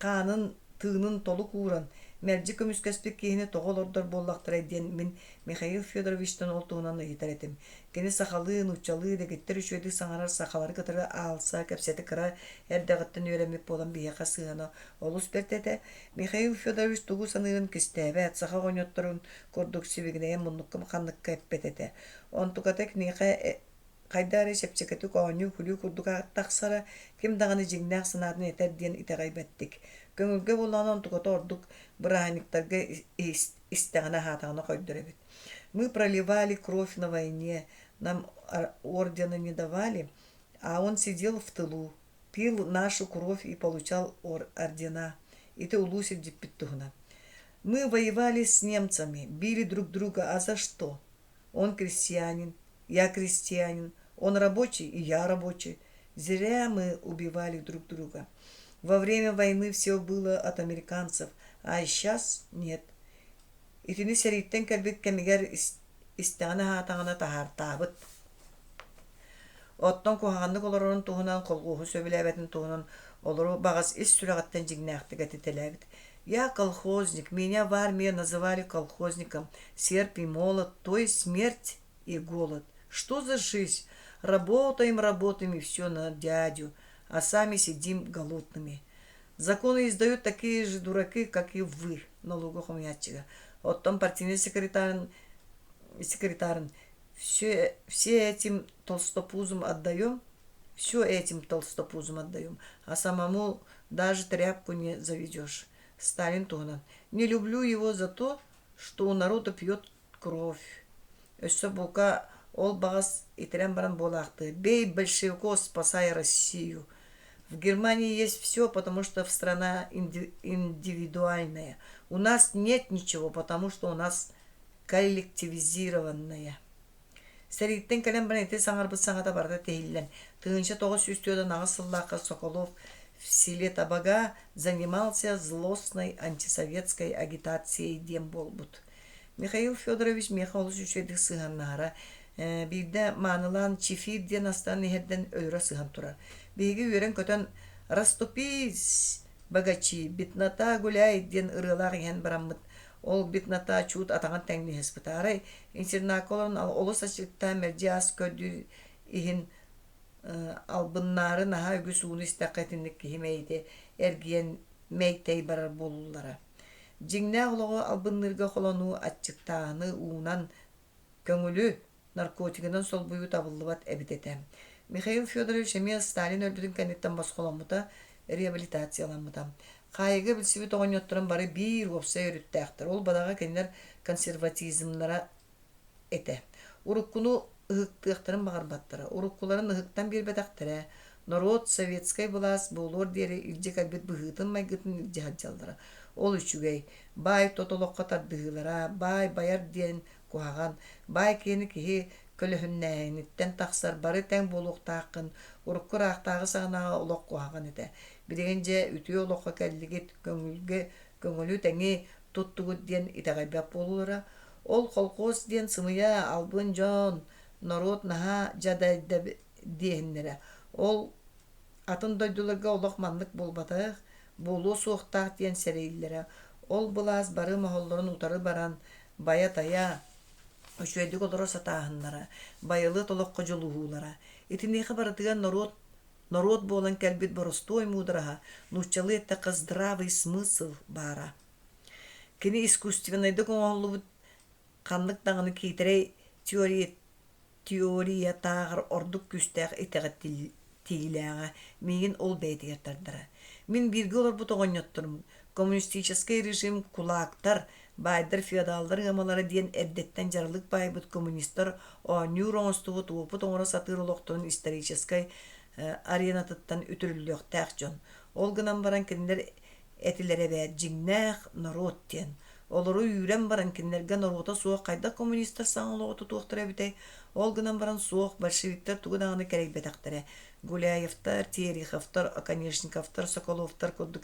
хаанын, тыынын толук ууран, Мэлдьи көмүскэспит киһини тоҕо олордор буоллахтарай диэн мин Михаил Федоровичтан ол туһунан ыйытар этим. Кини сахалыы, нууччалыы дэгиттэр үчүгэйдик саҥарар сахалары кытары аалса, кэпсэтэ кыра эрдэҕиттэн үөрэммит буолан биһиэхэ сыһыана олус бэрт этэ. Михаил Федорович тугу саныырын кистээбэт, саха оҕонньотторун курдук сибигинэйэн муннукка ханныкка эппэт этэ. Онтуката киниэхэ хайдах эрэ чэпчэкитик оонньуу-күлүү курдук тахсара, ким даҕаны дьиҥнээх санаатын этэр диэн итэҕэйбэттик. Көҥүлгэ буоллаҕына онтуката ордук бырааһынньыктарга истэҕинэ-аһаатаҕына хойдор эбит. Мы проливали кровь на войне, нам ордена не давали, а он сидел в тылу, пил нашу кровь и получал ордена. Ити улуу сирдьиппит туһунан. Мы воевали с немцами, били друг друга, а за что? Он крестьянин, я крестьянин, он рабочий, и я рабочий. Зря мы убивали друг друга. Во время войны все было от американцев, а сейчас нет. Итини сэрииттэн кэлбит кэмигэр истэҕинэ-аһаатаҕына таһаартаабыт. Оттон куһаҕаннык олорорун туһунан, колхуоһу сөбүлээбэтин туһунан олору баҕас ис сүрэҕиттэн дьиҥнээхтик этитэлээбит. «Я колхозник, меня в армии называли колхозником, серп и молот, то есть смерть и голод. Что за жизнь? Работаем, работаем и все на дядю, а сами сидим голодными. Законы издают такие же дураки, как и вы, налога хомуйааччыга. Оттон партийнай секретарын, секретарын все, все этим толстопузом отдаем, все этим толстопузом отдаем, а самому даже тряпку не заведешь. Сталин туһунан. Не люблю его за то, что у народа пьет кровь. Өссө бука ол баҕас итирэн баран буолаахтыы. Бей большевиков, спасай Россию. В Германии есть все, потому что страна индивидуальная. У нас нет ничего, потому что у нас коллективизированная. Сэрииттэн кэлэн баран ити саҥарбыт саҥата барыта тиһиллэн, 1948 сыллаахха Соколов в селе Табага занимался злостной антисоветской агитацией диэн буолбут. Михаил Федорович миэхэ олус үчүгэйдик сыһыаннаһара. Биирдэ маанылаан чефир диэн астаан иһэрдэн өлөрө сыһан турар. Биһиги үөрэн-көтөн «Раступись, богачи, беднота гуляй» диэн ырыалаах иһэн бараммыт ол беднота чуут атаҕын тэҥниһэ сыппыта. Арай интернакка олорон олус аччыктаан мэлдьи ас көрдүүр иһин албыннаары наһаа үгүс ууну истэххэ итинник киһи мэйиитэ эргийэн мэй-тэй барар буолуллара. Дьиҥнээх олоҕу албынныырга холонуу аччыктааһыны уунан, көҥүлү наркотигынан солбуйуу табыллыбат эбит этэ. Михаил Федорович эмиэ Сталин өлбүтүн кэнниттэн босхоломмута, реабилитацияламмыта. Хаайыыга билсибит оҕонньотторун бары биир уопсай өрүттээхтэр. Ол бадаҕа кинилэр консерватизмнара этэ. Уруккуну ыһыктыахтарын баҕарбаттара, уруккуларын ыһыктан биэрбэтэхтэрэ, норуот советскай былаас буолуор диэри илдьэ кэлбит быһыытын-майгытын илдьэ сылдьаллара. Ол үчүгэй, баай-тот олоххо тардыһыылара, баай байар диэн куһаҕан, баай киһини киһи көлөһүннээһиниттэн тахсар бары тэҥ буолуохтааххын, урукку ыраахтааҕы саҕанааҕы олох куһаҕан этэ. Билигин дьэ үтүө олоххо кэллигит, көҥүлгэ көҥүлү тэҥи туттугут диэн итэҕэйбэт буолуулара. Ол колхоз диэн сымыйа, албын дьон, норуот наһаа дьадайда диэһиннэрэ. Ол атын дойдуларга олох маннык буолбатах, буолуо суохтаах диэн сэрэйиллэрэ. Ол былаас бары моһоллорун утары баран, байа-тайа, үчүгэйдик олоро сатааһыннара, байылыат олоххо дьулуһуулара. Итиниэхэ барытыгар норуот норуот буолан кэлбит боростуой муудараһа, нууччалыы эттэххэ здравый смысл баара. Кини искусственнайдык оҥоһуллубут ханнык даҕаны киитэрэй теория теориятааҕар ордук күүстээх итэҕэтиилээҕэ миигин ол бэйэтигэр тардара. Мин бииргэ олорбут оҕонньотторум коммунистическай режим кулаактар, баайдар феодаллар ыамалара диэн эрдэттэн дьаралык баайбыт коммунистар оонньуур оҥостубут уопут оҥоро сатыыр олохторун историческай аренатыттан үтүрүллүөхтээх дьон. Ол гынан баран кинилэр этилэр эбээт дьиҥнээх норуот диэн. Олору үүрэн баран кинилэргэ норуота суох хайдах коммунистар саҥа олоҕу тутуохтара эбитэй? Ол гынан баран суох, большевиктар тугу даҕаны кэрэйбэтэхтэрэ. Гуляевтар, Тереховтар, Оконешниковтар, Соколовтар курдук.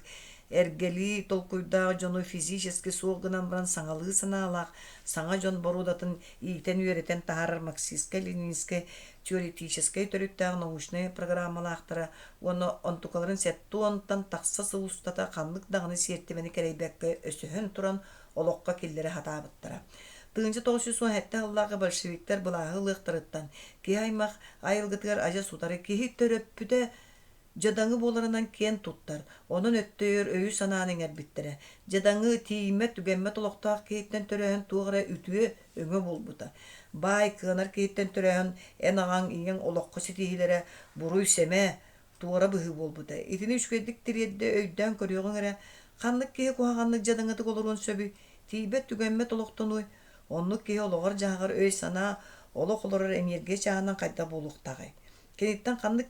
Эргэлии толкуйдаах дьону физически суох гынан баран саҥалыы санаалаах, саҥа дьон боруодатын иитэн-үөрэтэн таһаарар марксистскай-ленинскэй теоретическай төрүттээх научнай программалаахтара уонна онтукаларын 70-тан тахса сыл устата ханнык даҕаны сиэртибэни кэрэйбэккэ өсөһөн туран олоххо киллэрэ сатаабыттара. 1917 сыллааҕы большевиктар былааһы ылыахтарыттан киһи аймах айылгытыгар адьас утары киһи төрөппүтэ дьадаҥы буоларынан киэн туттар, онон өттөйөр өйү-санааны иҥэрбиттэрэ. Дьадаҥы, тиийиммэт-түгэммэт олохтоох киһиттэн төрөөһүн туох эрэ үтүө, өҥө буолбута. Баай, кыанар киһиттэн төрөөһүн эн аҕаҥ, ийэҥ олоххо ситиһиилэрэ буруй-сэмэ, туора быһыы буолбута. Итини үчүгэйдик тириэрдэ өйдөөн көрүөҕүҥ эрэ, ханнык киһи куһаҕаннык дьадаҥытык олоруон сөбүй, тиийбэт-түгэммэт олохтонуой? Оннук киһи олоҕор-дьаһаҕар өй-санаа, олох олорор эниэргийэ чааһынан хайдах буолуохтааҕый? Киниттэн ханнык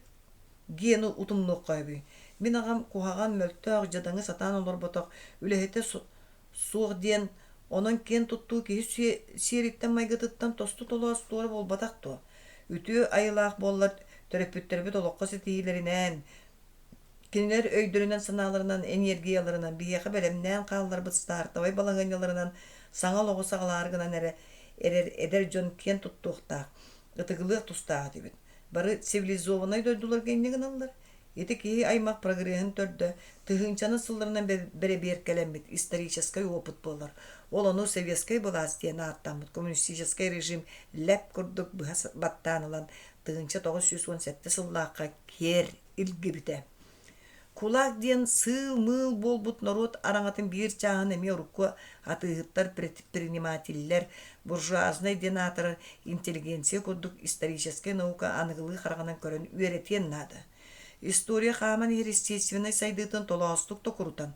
гены утумнуохха сөбүй? Мин аҕам куһаҕан, мөлтөх, дьадаҥы сатаан олорботох, үлэһитэ суох диэн, онон киэн туттуу киһи сиэриттэн-майгытыттан тосту толоос туора буолбатах дуо? Үтүө айылаах буоллар, төрөппүттэрбит олоххо ситиһиилэринэн, кинилэр өйдөрүнэн-санааларынан, эниэргийэлэринэн биһиэхэ бэлэмнээн хаалларбыт стартовай балаһыанньаларынан саҥа олоҕу саҕалаары гынан эрэ эрэр эдэр дьон киэн туттуохтаах, ытыгылыах тустаах этибит. Бары цивилизованнай дойдуларга инньэ гыналлар. Ити киһи аймах прогреһын төрдө, тыһыынчаны сылларынан бэрэбиэркэлэммит историческай опыт буолар. Ол ону советскай былаас диэн ааттаммыт коммунистическай режим лэп курдук быһа баттаан ылан 1917 сыллаахха киэр илгибитэ. Кулак диэн сыыл-мыыл буолбут норуот араҥатын биир чааһын эмиэ урукку атыыһыттар, предпринимателлэр, буржуазнай диэн аатырар интеллигенция курдук историческай наука аныгылыы хараҕынан көрөн үөрэтиэн наада. История хааман иһэр естественнэй сайдыытын толоостук токурутан,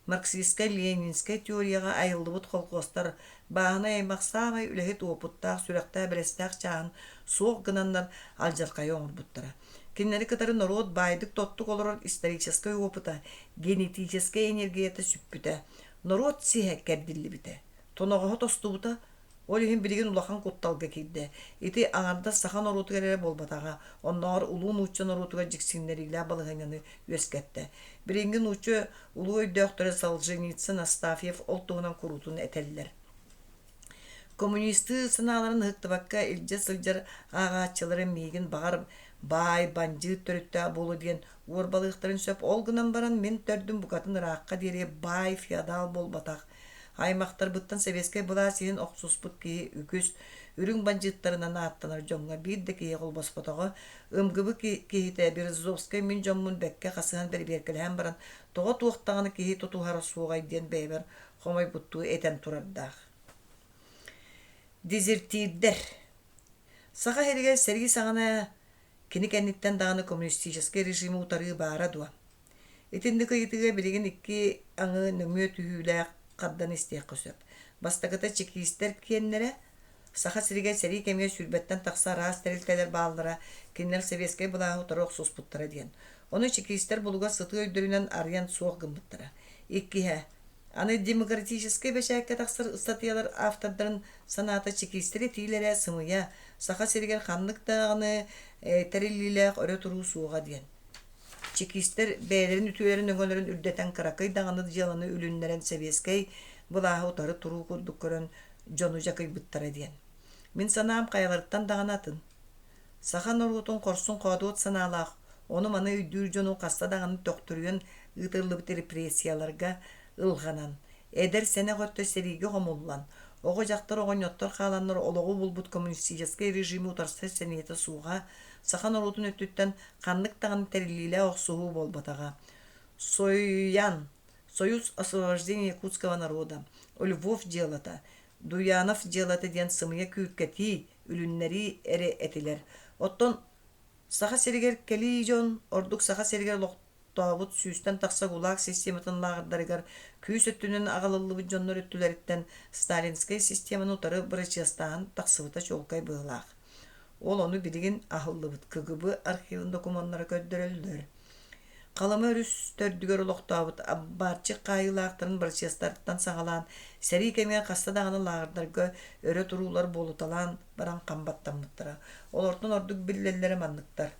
марксистскай-ленинскэй теорияҕа айыллыбыт колхуостар бааһынай аймах саамай үлэһит уопуттаах, сүрэхтээх-бэлэстээх чааһын суох гынаннар алдьархайы оҥорбуттара. Кинилэри кытары норуот баайдык-тоттук олорор историческай опыта, генетическэй энергията сүппүтэ, норуот сиһэ кэрдиллибитэ, тоноҕоһо тостубута, ол иһин билигин улахан кутталга киирдэ. Ити аҥардас саха норуотугар эрэ буолбатаҕа, оннооҕор улуу нуучча норуотугар дьиксиннэриилээх балаһыанньаны үөскэттэ. Билиҥҥи нуучча улуу өйдөөхтөрө Солженицын, Астафьев ол туһунан куруутун этэллэр. Коммунистыы санааларын ыһыктыбакка илдьэ сылдьар ааҕааччыларым миигин баҕар баай, бандьыыт төрүттээх буолуо диэн уорбалыахтарын сөп. Ол гынан баран мин төрдүм букатын ыраахха диэри баай феодал буолбатах. Аймахтарбыттан сэбиэскэй былаас иһин охсуспут киһи үгүс, үрүҥ бандьыыттарынан ааттанар дьоҥҥо биир да киһи холбоспотоҕо. МГБ киһитэ Березовскай мин дьоммун бэккэ хасыһан бэрэбиэркэлэһэн баран, тоҕо туох даҕаны киһи тутуһара суоҕай диэн бэйэбэр хомойбуттуу этэн турардаах. Дезертирдэр. Саха сиригэр сэрии саҕана кини кэнниттэн даҕаны коммунистическай режими утарыы баара дуо? Итинник ыйытыыга билигин икки аҥы нөҥүө түһүүлээх харданы истиэххэ сөп. Бастакыта чекистэр киэннэрэ, Саха сиригэр сэрии кэмигэр сүүрбэттэн тахса араас тэрилтэлэр бааллара, кинилэр сэбиэскэй былааһы утары охсуспуттара диэн. Ону чекистэр булугас сытыы өйдөрүнэн арыйан суох гыммыттара. Иккиһэ, Аны демократическай бэчээккэ тахсар ыстатыйалар автордарын санаата чекистэр этиилэрэ сымыйа, Саха сиригэр ханнык даҕаны тэриллиилээх өрө туруу суоҕа диэн. Чекистэр бэйэлэрин үтүөлэрин-өҥөлөрүн үрдэтэн кыракый даҕаны дьыаланы үлүннэрэн сэбиэскэй былааһы утары туруу курдук көрөн дьону дьакыйбыттара диэн. Мин санаам хайаларыттан даҕаны атын. Саха норуотун хорсун-хоодуот санаалаах, ону-маны өйдүүр дьону хаста даҕаны төхтүрүйэн ыытыллыбыт репрессияларга ылҕанан, эдэр-сэнэх өттө сэриигэ хомуллан, оҕо-дьахтар оҕонньоттор хааланнар олоҕу булбут коммунистическай режими утарсар сэниэтэ суоҕа, саха норуотун өттүттэн ханнык даҕаны тэриллиилээх охсуһуу буолбатаҕа. Союян, Союз освобождения якутского народа, Львов дьыалата, Дуянов дьыалата диэн сымыйа күүркэтии, үлүннэрии эрэ этилэр. Оттон Саха сиригэр кэлии дьон, ордук Саха сиригэр олохтообут сүүстэн тахса ГУЛАГ систематын лааҕырдарыгар күүс өттүнэн аҕалыллыбыт дьоннор өттүлэриттэн сталинскай системаны утары бырачыастааһын тахсыбыта чуолкай быһыылаах. Ол ону билигин аһыллыбыт КГБ архивын докумуоннара көрдөрөллөр. Халыма өрүс төрдүгэр олохтообут Аббарчик хаайыылаахтарын бырачыастарыттан саҕалаан, сэрии кэмигэр хаста даҕаны лааҕырдарга өрө туруулар буолуталаан баран хам баттаммыттара. Олортон ордук биллэллэрэ манныктар.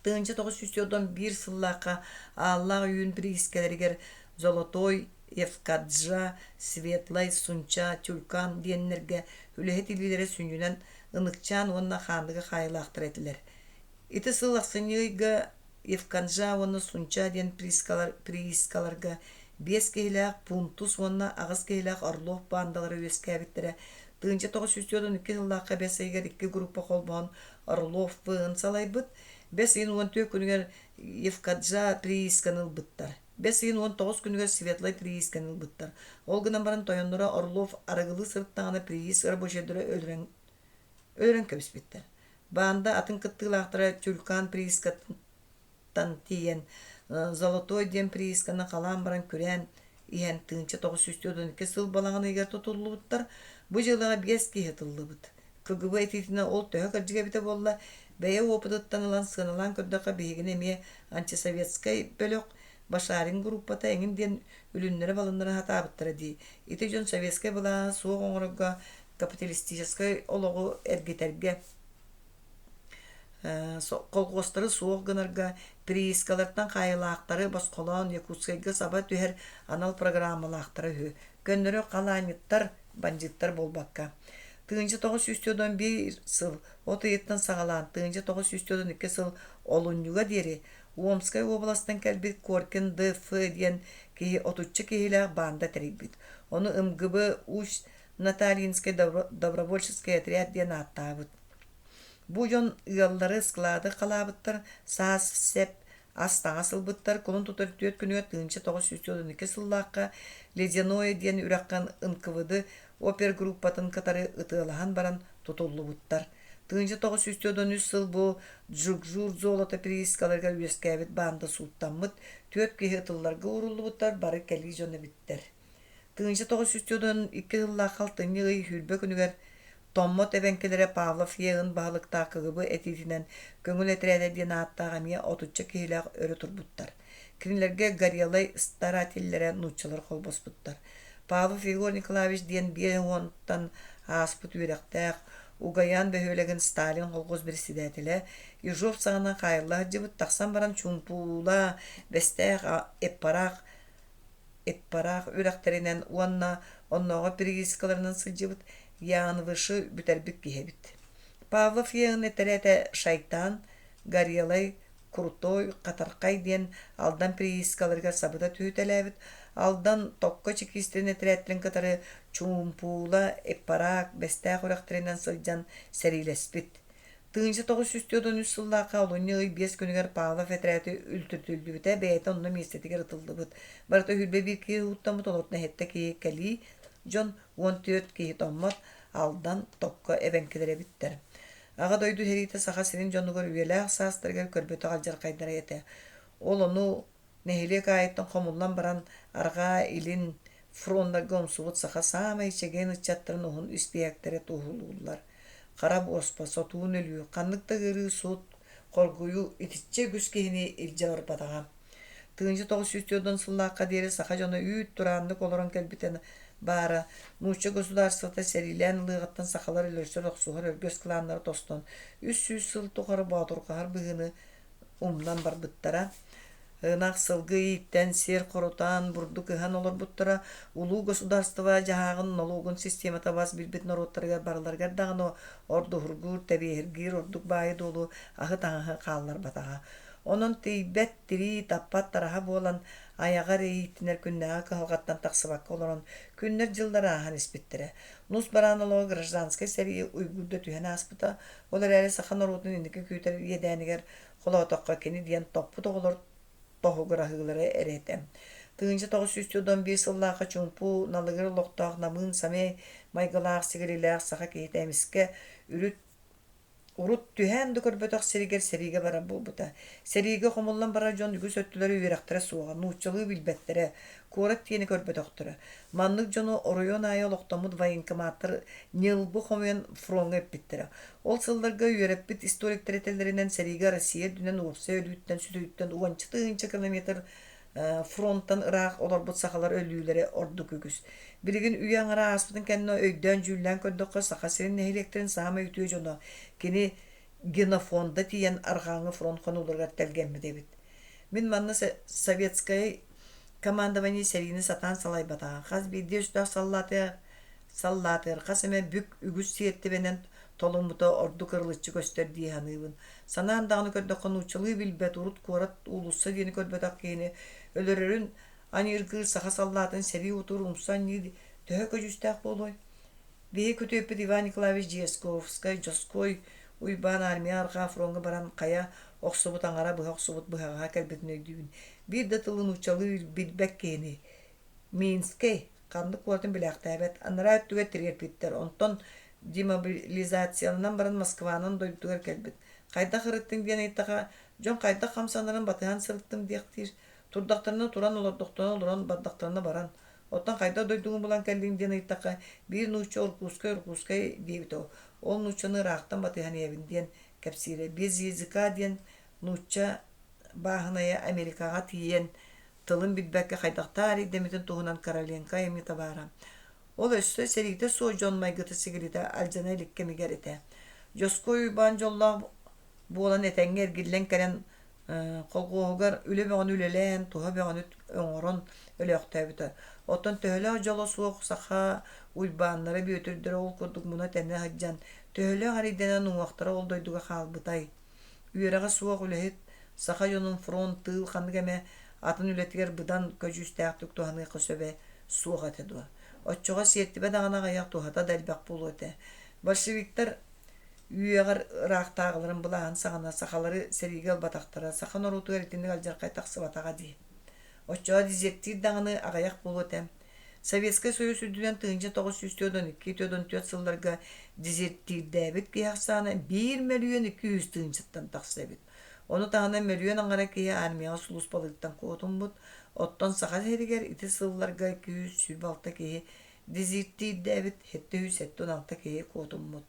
1991 сыллаахха Ааллаах Үүн бириискэлэригэр Золотой, Евкаджа, Светлай, Сунча, Тюлькан диэннэргэ үлэһит илиилэрэ сүнньүнэн Ыныкчаан уонна Хаандыга хаайыылаахтар этилэр. Ити сыл ахсынньы ыйга Евканжа уонна Сунча диэн приискаларга биэс киһилээх Пунтус уонна аҕыс киһилээх Орлов баандалара үөскээбиттэрэ. 1942 сыллаахха бэс ыйыгар икки группа холбоһон Орлов В-ын салайбыт. Бэс ыйын 14 күнүгэр Евкаджа приисканы ылбыттар. Бэс ыйын 19 күнүгэр Светлай приисканы ылбыттар. Ол гынан баран тойонноро Орлов арыгылыы сырыттаҕына прииск рабочайдара өлөрөн өлөрөн кэбиспиттэр. Баанда атын кыттыылаахтара Тюлькан приискаттан тиийэн Золотой диэн приисканы халаан баран күрээн иһэн 1942 сыл балаҕан ыйыгар тутуллубуттар. Бу дьыалаҕа биэс киһи ытыллыбыт. КГБ этиитинэн ол төһө кырдьык эбитэ буолла, бэйэ уопутуттан ылан сыаналаан көрдөххө биһигини эмиэ антисоветскай бөлөх, Башарин группата эҥин диэн үлүннэрэ-балыннара сатаабыттара дии. Ити дьон советскай былааһы суох оҥорорго капиталистическай олоҕу эргитэргэ, колхуостары суох гынарга, приискалартан хаайыылаахтары босхолоон Якутскайга саба түһэр анал программалаахтара үһү. Көннөрү халаанньыттар, бандьыыттар буолбакка. 1941 сыл от ыйыттан саҕалаан 1942 сыл олунньуга диэри Омскай уобаластан кэлбит Коркин Д.Ф. диэн киһи отучча киһилээх баанда тэрийбит. Ону МГБ Усть Натальинский добровольческий отряд диэн ааттаабыт. Бу дьон ыаллары склады халаабыттар, саас сэп, ас-таҥас ылбыттар. Кулун тутар түөрт күнүгэр 1992 сыллаахха Ледяное диэн үрэххэ НКВД опергруппатын кытары ытыалаһан баран тутуллубуттар. 1993 сыл бу Джугжур золото приискаларыгар үөскээбит баанда сууттаммыт, түөрт киһи ытылларга ууруллубуттар, бары кэлии дьон эбиттэр. 1992 сыллаах алтынньы ый сүүрбэ күнүгэр Томмот эбэҥкилэрэ Павлов Е.Н. баһылыктаах КГБ этиитинэн Көҥүл этэрээтэ диэн ааттаах эмиэ отучча киһилээх өрө турбуттар. Кинилэргэ Горелай старателлэрэ нууччалар холбоспуттар. Павлов Егор Николаевич диэн биэс уонтан ааспыт үөрэхтээх, Угаян бөһүөлэгин Сталин колхоз председателэ Ежов саҕана хаайылла сылдьыбыт, тахсан баран Чуумпула, Бэстээх, Эппараах Эппараах үрэхтэринэн уонна оннооҕор перепискаларынан сылдьыбыт Янвышы бүтэрбит киһи эбит. Павлов Еын этэрээтэ Шайтан, Горелай, Крутой, Хатархай диэн Алдан приискаларыгар сабыта түһүтэлээбит, Алдан Токко чекистэрин этэрээттэрин кытары Чуумпуула, Эппараак, Бэстээх үрэхтэринэн сылдьан сэриилэспит. 1943 сыллаахха олунньу ый биэс күнүгэр Павлов этэрээтэ үлтүрүтүллүбүтэ, бэйэтэ онно миэстэтигэр ытыллыбыт. Барыта 21 киһи ууттаммыт, олортон сэттэ киһи кэлии дьон, 14 киһи томмот, Алдан, Токко эбэҥкилэрэ эбиттэр. Аҕа дойду сэриитэ Саха сирин дьонугар үйэлээх саастарыгар көрбөтөх алдьархайдара этэ. Ол ону Нэһилиэк аайыттан хомуллан баран арҕаа, илин фроннарга умсубут саха саамай чэгиэн ыччаттарын уһун испииһэктэрэ туоһулууллар. Хара буоспа, сотуун өлүү, ханнык да ыарыы, сут, хоргуйуу итиччэ үгүс киһини илдьэ барбатаҕа. 1940 сыллаахха диэри саха дьоно үүт турааннык олорон кэлбитэ баара, нуучча государствота сэриилээн ылыаҕыттан сахалар өлөрсөр-охсуһар өргөс кылааннара тостон 300 сыл тухары боотурҕаһар быһыыны умнан барбыттара. Ынах, сылгы ииттэн, сир хорутан, бурдук ыһан олорбуттара. Улуу государство дьаһааҕын нолуогун системата бас билбит норуоттарыгар барыларыгар даҕаны ордуһургуур, тэбиэһиргиир ордук баайы-дуолу, аһы-таҥаһы хаалларбатаҕа. Онон тиийбэт, тирии, таппат тараһа буолан, айаҕа эрэ ииттинэр күннээҕи кыһалҕаттан тахсыбакка олорон, күннэр-дьыллар ааһан испиттэрэ. Нус бараан олоҕо гражданскай сэрии уйгуурда түһэн ааспыта, ол эрээри саха норуотун инники күүтэр иэдээнигэр холоотоххо кини диэн топпут оҕолор тоһугураһыылара эрэ этэ. 1991 сыллаахха чуумпу налыгыр олохтоох намыын сэмэй майгылаах сигилилээх саха киһитэ эмискэ үрүт Урут түһээн да көрбөтөх сиригэр сэриигэ барар буолбута. Сэриигэ хомуллан барар дьон үгүс өттүлэрэ үөрэхтэрэ суоҕа, нууччалыы билбэттэрэ, куорат диэни көрбөтөхтөрө. Маннык дьону оройуон аайы олохтоммут военкоматтар ньылбы хомуйан фроҥҥа ыппыттара. Ол сылларга үөрэппит историктар этэллэринэн сэриигэ Россия үрдүнэн уопсай өлүүттэн-сүтүүттэн уонча тыһыынча километр фронтан ыраах олорбут сахалар өлүүлэрэ ордук үгүс. Билигин үйэ аҥара ааспытын кэннэ өйдөөн-дьүүллээн көрдөххө, Саха сирин нэһилиэктэрин саамай үтүө дьоно кини генофонда тиийэн арҕааҥҥы фронт хонууларыгар тэлгэммит эбит. Мин манна советскай Командование сэриини сатаан салайбатаҕа, хас биирдии өстөөх саллаатыгар хас эмэ бүк үгүс сиэртибэнэн толуммута ордук ырылыччы көстөр дии саныыбын. Санаан даҕаны көрдөххө, нууччалыы билбэт, урут куорат уулусса диэни көрбөтөх киһини өлөрөрүн аньыыргыыр саха саллаатын сэрии утуур умса анньыы төһө көдьүүстээх буолуой? Биһиги күтүөппүт Иван Николаевич Дьячковскай, Дьоскуой Уйбаан армия арҕаа фроҥҥа баран хайа охсубут аҥара быһа охсубут быһаҕаһа кэлбитин өйдүүбүн. Биир да тылы нууччалыы билбэт киһини Минскэй ханнык куоратын билээхтээбэт, анараа өттүгэр тириэрпиттэр, онтон демобилизацияланан баран Москванан дойдутугар кэлбит. Хайдах ырыттыҥ диэн ыйыттаха, дьон хайдах хамсанарын батыһан сырыттым диэхтиир. Турдахтарына туран, олордохторуна олорон, бардахтарына баран. Оттон хайдах дойдугун булан кэллиҥ диэн ыйыттахха, биир нуучча Уркуускай Уркуускай диэбитэ ол. Ол нууччаны ыраахтан батыһан иһэбин диэн кэпсиирэ. Без языка диэн нуучча бааһынайа Америкаҕа тиийэн тылын билбэккэ хайдахтаах эрэйдэммитин туһунан Короленко айымньыта баара. Ол өссө сэриитэ суох дьон майгыта-сигилитэ алдьана илик кэмигэр этэ. Дьоскуой Уйбаан дьоллоох буолан этэҥҥэ эргиллэн кэлэн колхуоһугар үлэ бөҕөнү үлэлээн, туһа бөҕөнү оҥорон өлөөхтөөбүтэ. Оттон төһөлөөх дьоло суох саха Уйбааннара, Бүөтүрдэрэ ол курдук муна-тэнэ сылдьан, төһөлөөх эрэйдэнэн уҥуохтара ол дойдуга хаалбытай? Үөрэҕэ суох үлэһит саха дьонун фронт, тыыл ханнык эмэ атын үлэтигэр быдан көдьүүстээхтик туһаныахха сөбө суох этэ дуо? Оччоҕо сиэртибэ даҕаны аҕыйах туһата да элбэх буолуо этэ. Большевиктар үөҕэр ыраахтааҕыларын былааһын саҕана сахалары сэриигэ ылбатахтара, саха норуотугар итинник алдьархай тахсыбатаҕа дии. Оччоҕо дезертир даҕаны аҕыйах буолуо этэ. Советскай Союз үрдүнэн 1942-44 сылларга дезертирдээбит киһи ахсаана 1 мөлүйүөн 200 тыһыынчаттан тахса эбит. Ону таһынан мөлүйүөн аҥара киһи армияҕа сулууспалыыртан куотуммут, оттон Саха сиригэр ити сылларга 226 киһи дезертирдээбит, 776 киһи куотуммут.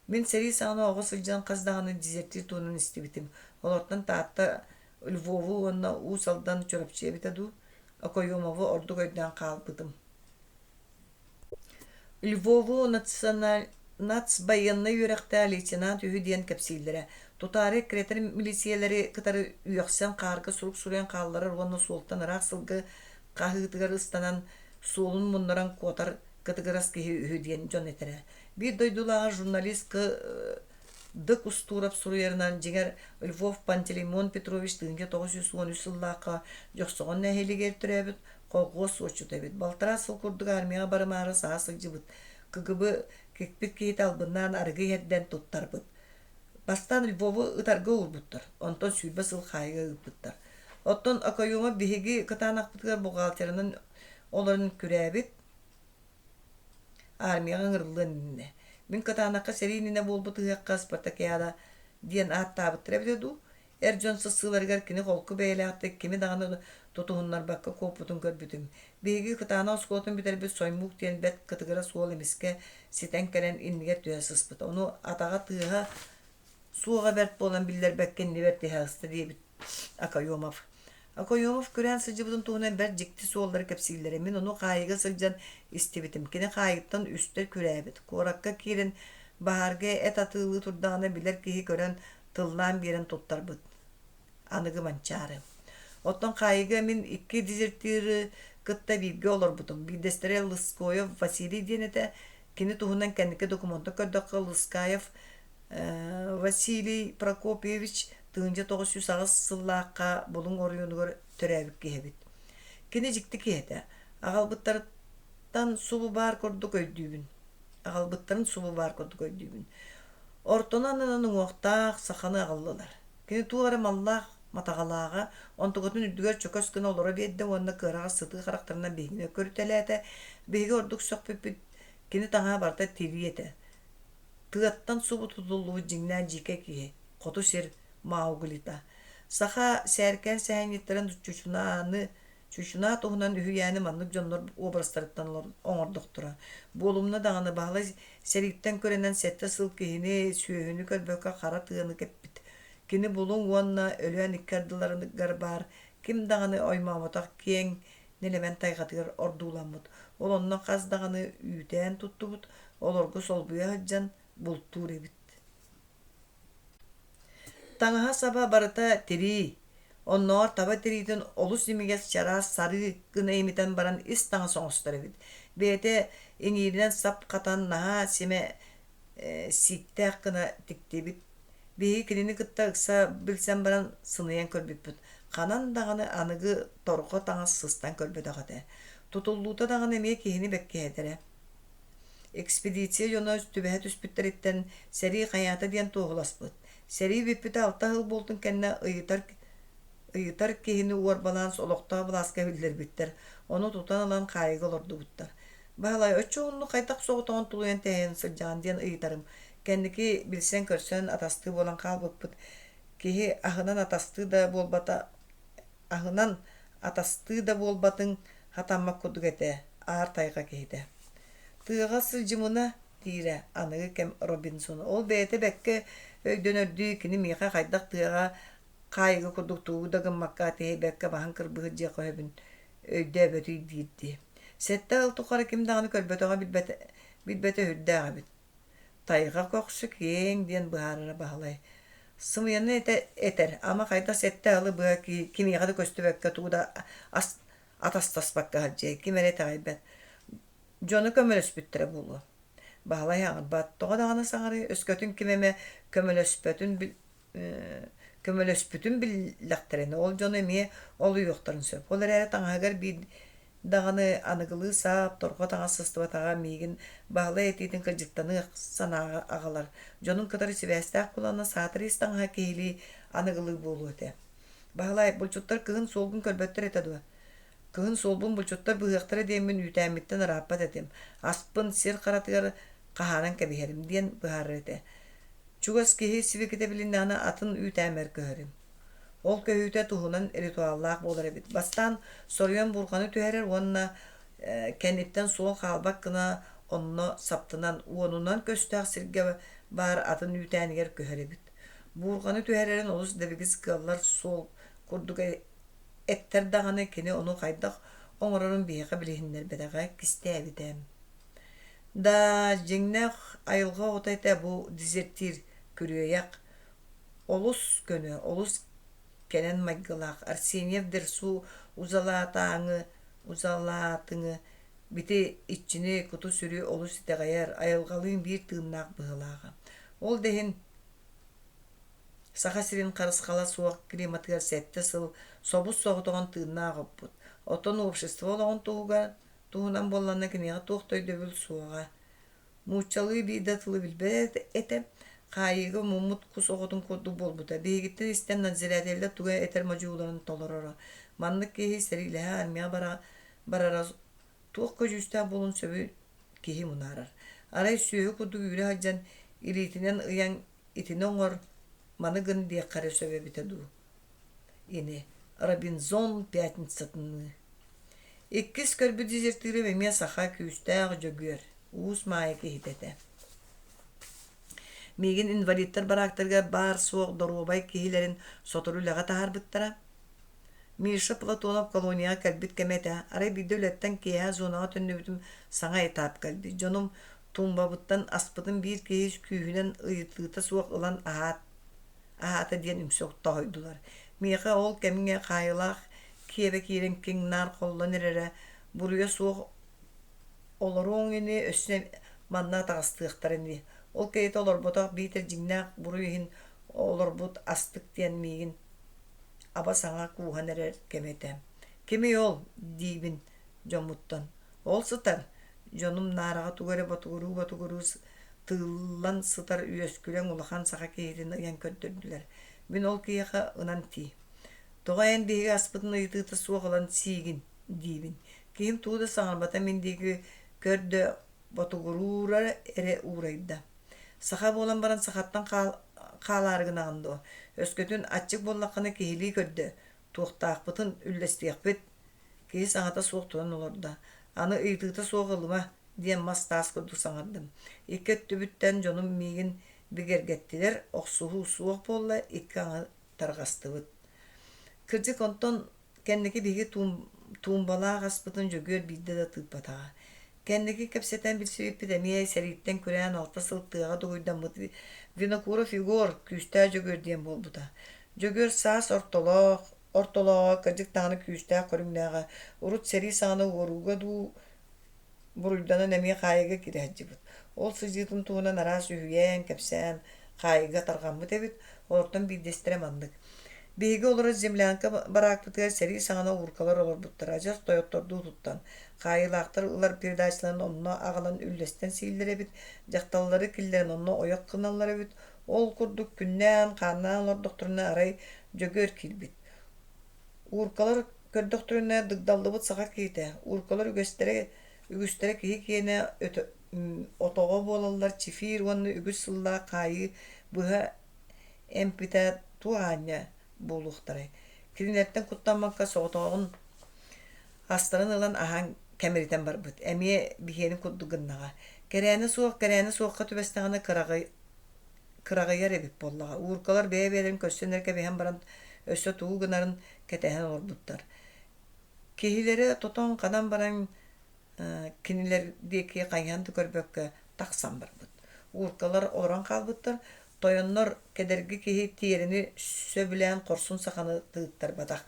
Мин сэрии саҕана оҕо сылдьан хас даҕаны дезертир туһунан истибитим. Олортон Таатта Львову уонна Уус Алдан Чурапчы эбитэ дуу, Окоемову ордук өйдөөн хаалбытым. Львову нацбайыаннай үөрэхтээх лейтенант үһү диэн кэпсииллэрэ. Тутаары эккирэтэр милициялэри кытары үөхсэн хаарга сурук суруйан хаалларар уонна суолтан ыраах сылгы хаһыытыгар ыстанан суолун муннаран куотар кытыгырас киһи үһү диэн дьон этэрэ. Биир дойдулааҕа журналист Дык Устуурап суруйарынан, дьиҥэр, Львов Пантелеймон Петрович 1913 сыллаахха Дьохсоҕон нэһилиэгэр төрөөбүт колхуос суотчута эбит. Балтараа сыл курдук армияҕа барымаары саһа сылдьыбыт. КГБ кикпит киһитэ албыннаан арыгы иһэрдэн туттарбыт. Бастаан Львову ытарга уурбуттар, онтон 20 сыл хаайыыга ыыппыттар. Оттон Окоемов биһиги кытаанахпытыгар бухгалтерынан олорон күрээбит, Армияҕа ыҥырыллыан иннинэ. Мин Кытаанахха сэрии иннинэ буолбут ыһыахха спартакиада диэн ааттаабыттара эбитэ дуу, эр дьон сырсыыларыгар кини холку бэйэлээхтик кими даҕаны тутуһуннарбакка куоппутун көрбүтүм. Биһиги Кытаанах оскуолатын бүтэрбит Соймук диэн бэрт кытыгырас уол эмискэ ситэн кэлэн иннигэр түһэ сыспыт. Ону атаҕа тыаһа суоҕа бэрт буолан биллэрбэккэ иннибэр түһэ сыста диэбит Окоемов. Окоемов күрээн сылдьыбытын туһунан бэрт дьикти суоллары кэпсииллэрэ. Мин ону хаайыыга сылдьан истибитим. Кини хаайыыттан үстэ күрээбит. Куоракка киирэн баһаарга эт атыылыы турдаҕына билэр киһи көрөн тыллаан биэрэн туттарбыт. Аныгы Манчаары. Оттон хаайыыга мин икки дезертиры кытта бииргэ олорбутум. Биирдэстэрэ Лыскоев Василий диэн этэ. Кини туһунан кэнники докумуонтан көрдөххө Лыскаев Василий Прокопьевич 1908 сыллаахха Булуҥ оройуонугар төрөөбүт киһи эбит. Кини дьикти киһи этэ. Аҕалбыттарыттан субу баар курдук өйдүүбүн. Аҕалбыттарын субу баар курдук өйдүүбүн. Ортону аннынан уҥуохтаах саханы аҕаллылар. Кини туох эрэ маллаах матаҕалааҕа, онтукатын үрдүгэр чөкөс гына олоро биэрдэ уонна кыараҕас сытыы харахтарынан биһигини көрүтэлээтэ. Биһиги ордук сөхпүппүт кини таҥаһа барыта тирии этэ. Тыаттан субу тутуллубут дьиҥнээх дьиикэй киһи, хоту сир Мауглита. Саха сээркээн сэһэнньиттэрин чучунааны чучунаа туһунан үһүйээни маннык дьоннор образтарыттан оҥордохторо. Буолумна даҕаны Баһылай сэрииттэн күрэнэн сэттэ сыл киһини, сүөһүнү көрбөккө хара тыаны кэппит. Кини Булуҥ уонна Өлөөн икки ардыларыгар баар ким даҕаны оймооботох киэҥ нэлэмэн тайҕатыгар ордууламмыт. Ол онно хас даҕаны үүтээн туттубут, олорго солбуйа сылдьан бултуур эбит. Таҥаһа-саба барыта тирии. Оннооҕор таба тириитин олус имигэс чараас сарыы гына имитэн баран ис таҥас оҥостор эбит. Бэйэтэ иҥииринэн сап хатан наһаа симэ сииктээх гына тиктибит. Биһиги кинини кытта ыкса билсэн баран сыныйан көрбүппүт. Ханан даҕаны аныгы торҕо таҥас сыстан көрбөтөх этэ. Тутуллуута даҕаны эмиэ киһини бэккиһэтэрэ. Экспедиция дьоно түбэһэ түспүттэриттэн сэрии хайаата диэн туоһуласпыт. Сэрии бүппүтэ алта сыл буолтун кэннэ ыйытар ыйытар киһини уорбалаан олохтоох былааска биллэрбиттэр, ону тутан ылан хаайыыга олордубуттар. Баһылай, оччо уһуннук хайдах соҕотоҕун тулуйан тэһийэн сылдьаҕын диэн ыйытарым. Кэнники билсэн-көрсөн атастыы буолан хаалбыппыт. Киһи аһынан атастыы да буолбата аһынан атастыы да буолбатыҥ хатаммат курдук этэ, аар тайҕа киһитэ. Тыаҕа сылдьымына диирэ аныгы кэм Робинсона. Ол бэйэтэ бэккэ өйдөнөрдүү кини миэхэ хайдах тыаҕа хаайыыга курдук тугу да гыммакка тиһэйбэккэ баһын кырбыһыт дьиэхэ өһөбүн өйдөөбөтүй диирдии. Сэттэ ыал тухары ким даҕаны көрбөтөҕө билбэтэ, билбэтэ сүрдээх эбит. Тайҕа көхсө киэҥ диэн быһаарара Баһылай. Сымыйаны этэ, этэр, ама хайдах сэттэ ыалы быһа кимиэхэ да көстүбэккэ тугу да ас, атастаспакка сылдьыай, ким эрэ итэҕэйбэт. Дьоно көмөлөспүттэрэ буолуо. Баһылай аҥарбат, тоҕо даҕаны саҥарыы, өскөтүн ким эмэ көмөлөспөтүн көмөлөспүтүн биллэхтэринэ, ол дьону эмиэ олуйуохтарын сөп. Ол эрээри таҥаһыгар биир даҕаны аныгылыы саап, торҕо таҥас сыстыбатаҕа миигин Баһылай этиитин кырдьыктаныах санааҕа аҕалар. Дьонун кытары сибээстээх буоланна саатар ис таҥаһа киһилии аныгылыы буолуо этэ. Баһылай, булчуттар кыһын суолгун көрбөттөр этэ дуо? Кыһын суолбун булчуттар быһыахтара диэммин үүтээммиттэн ырааппат этим. Аспын сир харатыгар хаһааран кэбиһэрим диэн быһаарар этэ. Чугас киһи сибикитэ билиннэҕинэ атын үүтээммэр көһөрүм. Ол көһүүтэ туһунан ритуаллаах буолар эбит. Бастаан соруйан бурҕаны түһэрэр уонна кэнниттэн суол хаалбат гына онно саптынан уонунан көстөөх сиргэ баар атын үүтээнигэр көһөр эбит. Буурҕаны түһэрэрин олус дэбигис кыаллар суол курдук эттэр даҕаны кини ону хайдах оҥорорун биһиэхэ билиһиннэрбэтэҕэ, кистээбитэ. Да, дьиҥнээх айылҕа оҕото этэ бу дезертир күрүөйэх, олус көнө, олус кэнэн майгылаах Арсеньев Дерсу узалаатааҥы узалаатыҥы бити иччини куту-сүрү олус итэҕэйэр, айылҕалыын биир тыыннаах быһыылааҕа. Ол да иһин Саха сирин харысхала суох климатыгар сэттэ сыл собус-соҕотоҕун тыыннаах оппут. Оттон общество олоҕун туһугар туһунан буоллаҕына киниэхэ туох да өйдөбүл суоҕа. Нууччалыы биир да тылы билбэт этэ, хаайыыга муммут кус оҕотун курдук буолбута. Биһигиттэн истэн надзирателлэр тугу этэр модьуйууларын толороро. Маннык киһи сэриилэһэ армияҕа бара барара туох көдьүүстээх буолуон сөбүй киһи мунаарар. Арай сүөһү курдук үүрэ сылдьан илиитинэн ыйан итини оҥор, маны гын диэххэ эрэ сөп эбитэ дуу ини Робинзон пятницатыныы. Иккис көрбүт дезертирым эмиэ саха күүстээх Дьөгүөр, Уус Маайа киһитэ этэ. Миигин инвалидтар бараактарыгар баар-суох доруобай киһилэрин сотору үлэҕэ таһаарбыттара. Миша Платонов колонияҕа кэлбит кэмэ этэ. Арай биирдэ үлэттэн киэһэ зонаҕа төннүбүтүм саҥа этап кэлбит. Дьонум туумбабыттан аспытын биир киһи күүһүнэн ыйытыыта суох ылан аһаат аһаата диэн үҥсэ тоһуйдулар. Миэхэ ол кэмҥэ хаайылаах киэбэ киирэн киҥ-наар холлон эрэрэ, буруйа суох олоруоҥ ини, өссө манна атаҕастыахтара ини. Ол кэриэтэ олорботох биитэр дьиҥнээх буруй иһин олорбут астык диэн миигин аба саҥа кууһан эрэр кэмэ этэ. «Кимий ол?» диибин дьоммуттан. Ол сытар, дьонум наараҕа тугу эрэ ботугуруу-ботугуруу тыыллан сытар үөскүлэҥ улахан саха киһитин ыйан көрдөрдүлэр. Мин ол киһиэхэ ынан тиий. Тоҕо эн биһиги аспытын ыйытыыта суох ылан сиигин диибин. Киһим тугу да саҥарбата мин диэки көрдө ботугуруура эрэ уурайда. Саха буолан баран сахаттан хаалаары гынаҕын дуо? Өскөтүн аччык буоллаххына киһилии көрдө, туохтаахпытын үллэстиэхпит Киһи саҥата суох туран олордо. Аны ыйытыыта суох ылыма, диэн мас-таас курдук саҥардым. Икки өттүбүттэн дьонум миигин бигэргэттилэр, охсуһуу суох буолла, икки аҥы тарҕастыбыт. Кырдьык, онтон кэнники биһиги туумбалаах аспытын Дьөгүөр биирдэ да тыыппатаҕа. Кэнники кэпсэтэн билсибиппит эмиэ сэрииттэн күрээн алта сыл тыаҕа дугуйдаммыт Винокуров Егор, Күүстээх Дьөгүөр диэн буолбута. Дьөгүөр саас ортолоох, ортолооҕо, кырдьык даҕаны күүстээх көрүҥнээҕэ. Урут сэрии саҕана уорууга дуу буруйданан эмиэ хаайыыга киирэ сылдьыбыт. Ол сылдьыытын туһунан араас үһүйээн, кэпсээн хаайыыга тарҕаммыт эбит. Олортон биирдэстэрэ маннык. Биһиги олорор землянка бараакпытыгар сэрии саҕана ууркалар олорбуттара, адьас тойоттордуу туттан. Хаайыылаахтар ылар передачаларын онно аҕалан үллэстэн сииллэр эбит, дьахталлары киллэрэн онно ойох гыналлар эбит. Ол курдук күннээн-хааннаан олордохторуна арай Дьөгүөр киирбит. Ууркалар көрдөхтөрүнэ дыгдаллыбыт саха киһитэ, ууркалар үгэстэрэ үгүстэрэ киһи киэнэ отоҕо буолаллар чифир уонна үгүс сыллаах хаайыы быһа эмпитэ туох аанньа буолуохтарай. Кинилэртэн куттаммакка соҕотоҕун астарын ылан аһаан кэмиритэн барбыт. Эмиэ биһиэнин курдук гыннаҕа. Кэрээнэ суох кэрээнэ суохха түбэстэҕинэ кыраҕый кыраҕыйар эбит буоллаҕа. Ууркалар бэйэ-бэйэлэрин көрсөн эрэ кэбиһэн баран өссө тугу гынарын кэтэһэн олорбуттар. Киһилэрэ тотон-ханан баран кинилэр диэки хайыһан да көрбөккө тахсан барбыт. Ууркалар олорон хаалбыттар. Тойоннор кэдэрги киһи тиэрэни сөбүлээн хорсун саханы тыыттарбатах.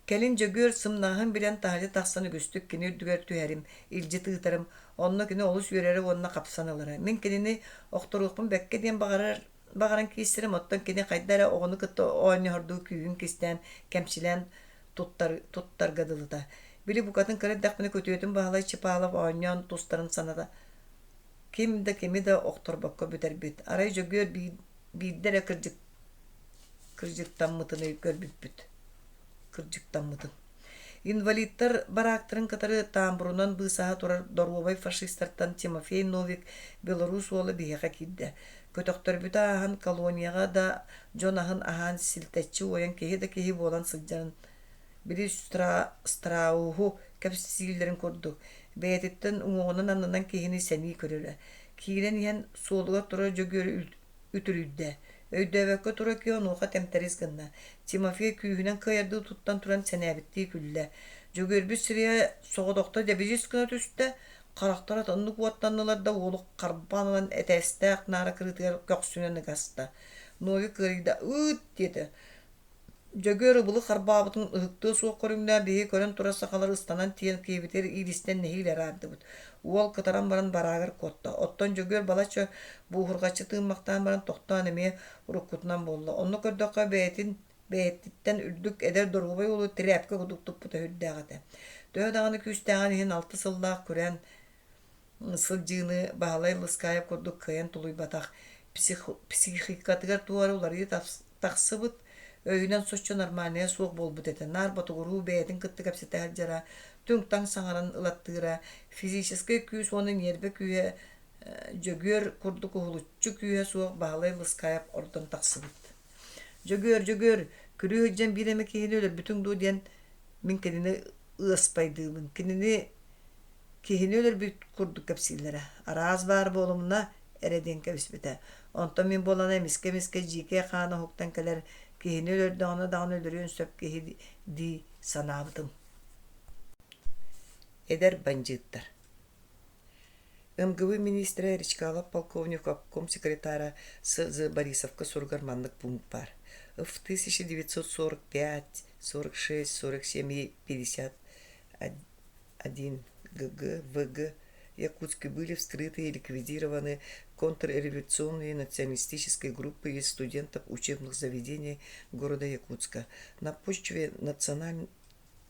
Кэлин Дьөгүөр сымнаҕаһын билэн таһырдьа тахсан үгүстүк кини үрдүгэр түһэрим, илдьит ыытарым, онно кини олус үөрэрэ уонна хапсан ылара. Мин кинини охторуохпун бэккэ диэн баҕарар баҕаран киирсэрим, оттон кини хайда эрэ оҕону кытта оонньоһордуу күүһүн кистээн, кэмчилээн туттар, туттарга дылыта. Били букатын кыра эрдэхпинэ күтүөтүм Баһылай Чапалов оонньоон тустарын саната ким да кими да охторбокко бүтэрбит. Арай Дьөгүөр биирдэ эрэ кырдьык кырдьыктаммытын көрбүппүт кырдьыктаммытын Инвалидтар бараактарын кытары тамбурунан быысаһа турар доруобай фашистартан Тимофей Новик Беларусь уола биһиэхэ киирдэ. Көтөхтөрбүтү ааһан колонияҕа да дьон аһын аһаан силтэччи уойан киһи да киһи буолан сылдьарын били страуһу кэпсииллэрин курдук бэйэтиттэн уҥуоҕунан аннынан киһини сэнии көрөрө. Киирэн иһэн суолугар турар Дьөгүөрү үтүрүйдэ. Өйдөөбөккө тура киһи онуоха тэмтэрис гынна. Тимофей күүһүнэн кыайардыы туттан туран сэнээбиттии күллэ. Дьөгүөрбүт сирэйэ соҕотохто дэбидис гына түстэ, харахтара оннук уоттаннылар да уолу харбаан ылан этээстээх наара кырыытыгар көхсүнэн ыгаста. Новик ыарыйда «Ыыт!» диэтэ. Дьөгүөр ыбылы харбаабытын ыһыктыа суох көрүҥнээх биһиги көрөн турар сахалар ыстанан тиийэн киһибитигэр иилистэн нэһиилэ араардыбыт. Уол кытаран баран бараагар куотта. Оттон Дьөгүөр балачча буоһурҕаччы тыыммахтаан баран тохтоон эмиэ уруккутунан буолла. Онно көрдөххө бэйэтин бэйэтиттэн үрдүк эдэр доруобай уолу тирээпкэ курдук туппута сүрдээх этэ. Төһө даҕаны күүстээҕин иһин алта сыллаах күрээн сылдьыыны Баһылай Лыскаев курдук кыайан тулуйбатах психикатыгар туох эрэ уларыйыы тахсыбыт, өйүнэн соччо нормальнайа суох буолбут этэ. Наар ботугуруу бэйэтин кытта кэпсэтэ сылдьара, түҥ-таҥ саҥаран ылаттыыра, физическэй күүс уонна ньиэрбэ күүһэ Дьөгүөр курдук уһулуччу күүһэ суох Баһылай Лыскаев ордон тахсыбыт. Дьөгүөр, Дьөгүөр, күрүү сылдьан биир эмэ киһини өлөрбүтүҥ дуо диэн мин кинини ыаспайдыыбын. Кинини Киһини өлөрбүт курдук кэпсииллэрэ, араас баар буолумуна эрэ диэн кэбиспитэ. Онтон мин буолан эмискэ-эмискэ дьиикэй хаана уһуктан кэлэр, киһини өлөрдөҕүнэ даҕаны өлөрүөн сөп киһи дии санаабытым. Эдэр бандьыыттар МГБ миниистирэ Речкалов полковник обком секретара С. З. Борисовка суругар маннык пункт баар: В 1945, 46, 47, 51 1 ГГ, ВГ Якутске были вскрыты и ликвидированы контрреволюционные националистические группы из студентов учебных заведений города Якутска. На почве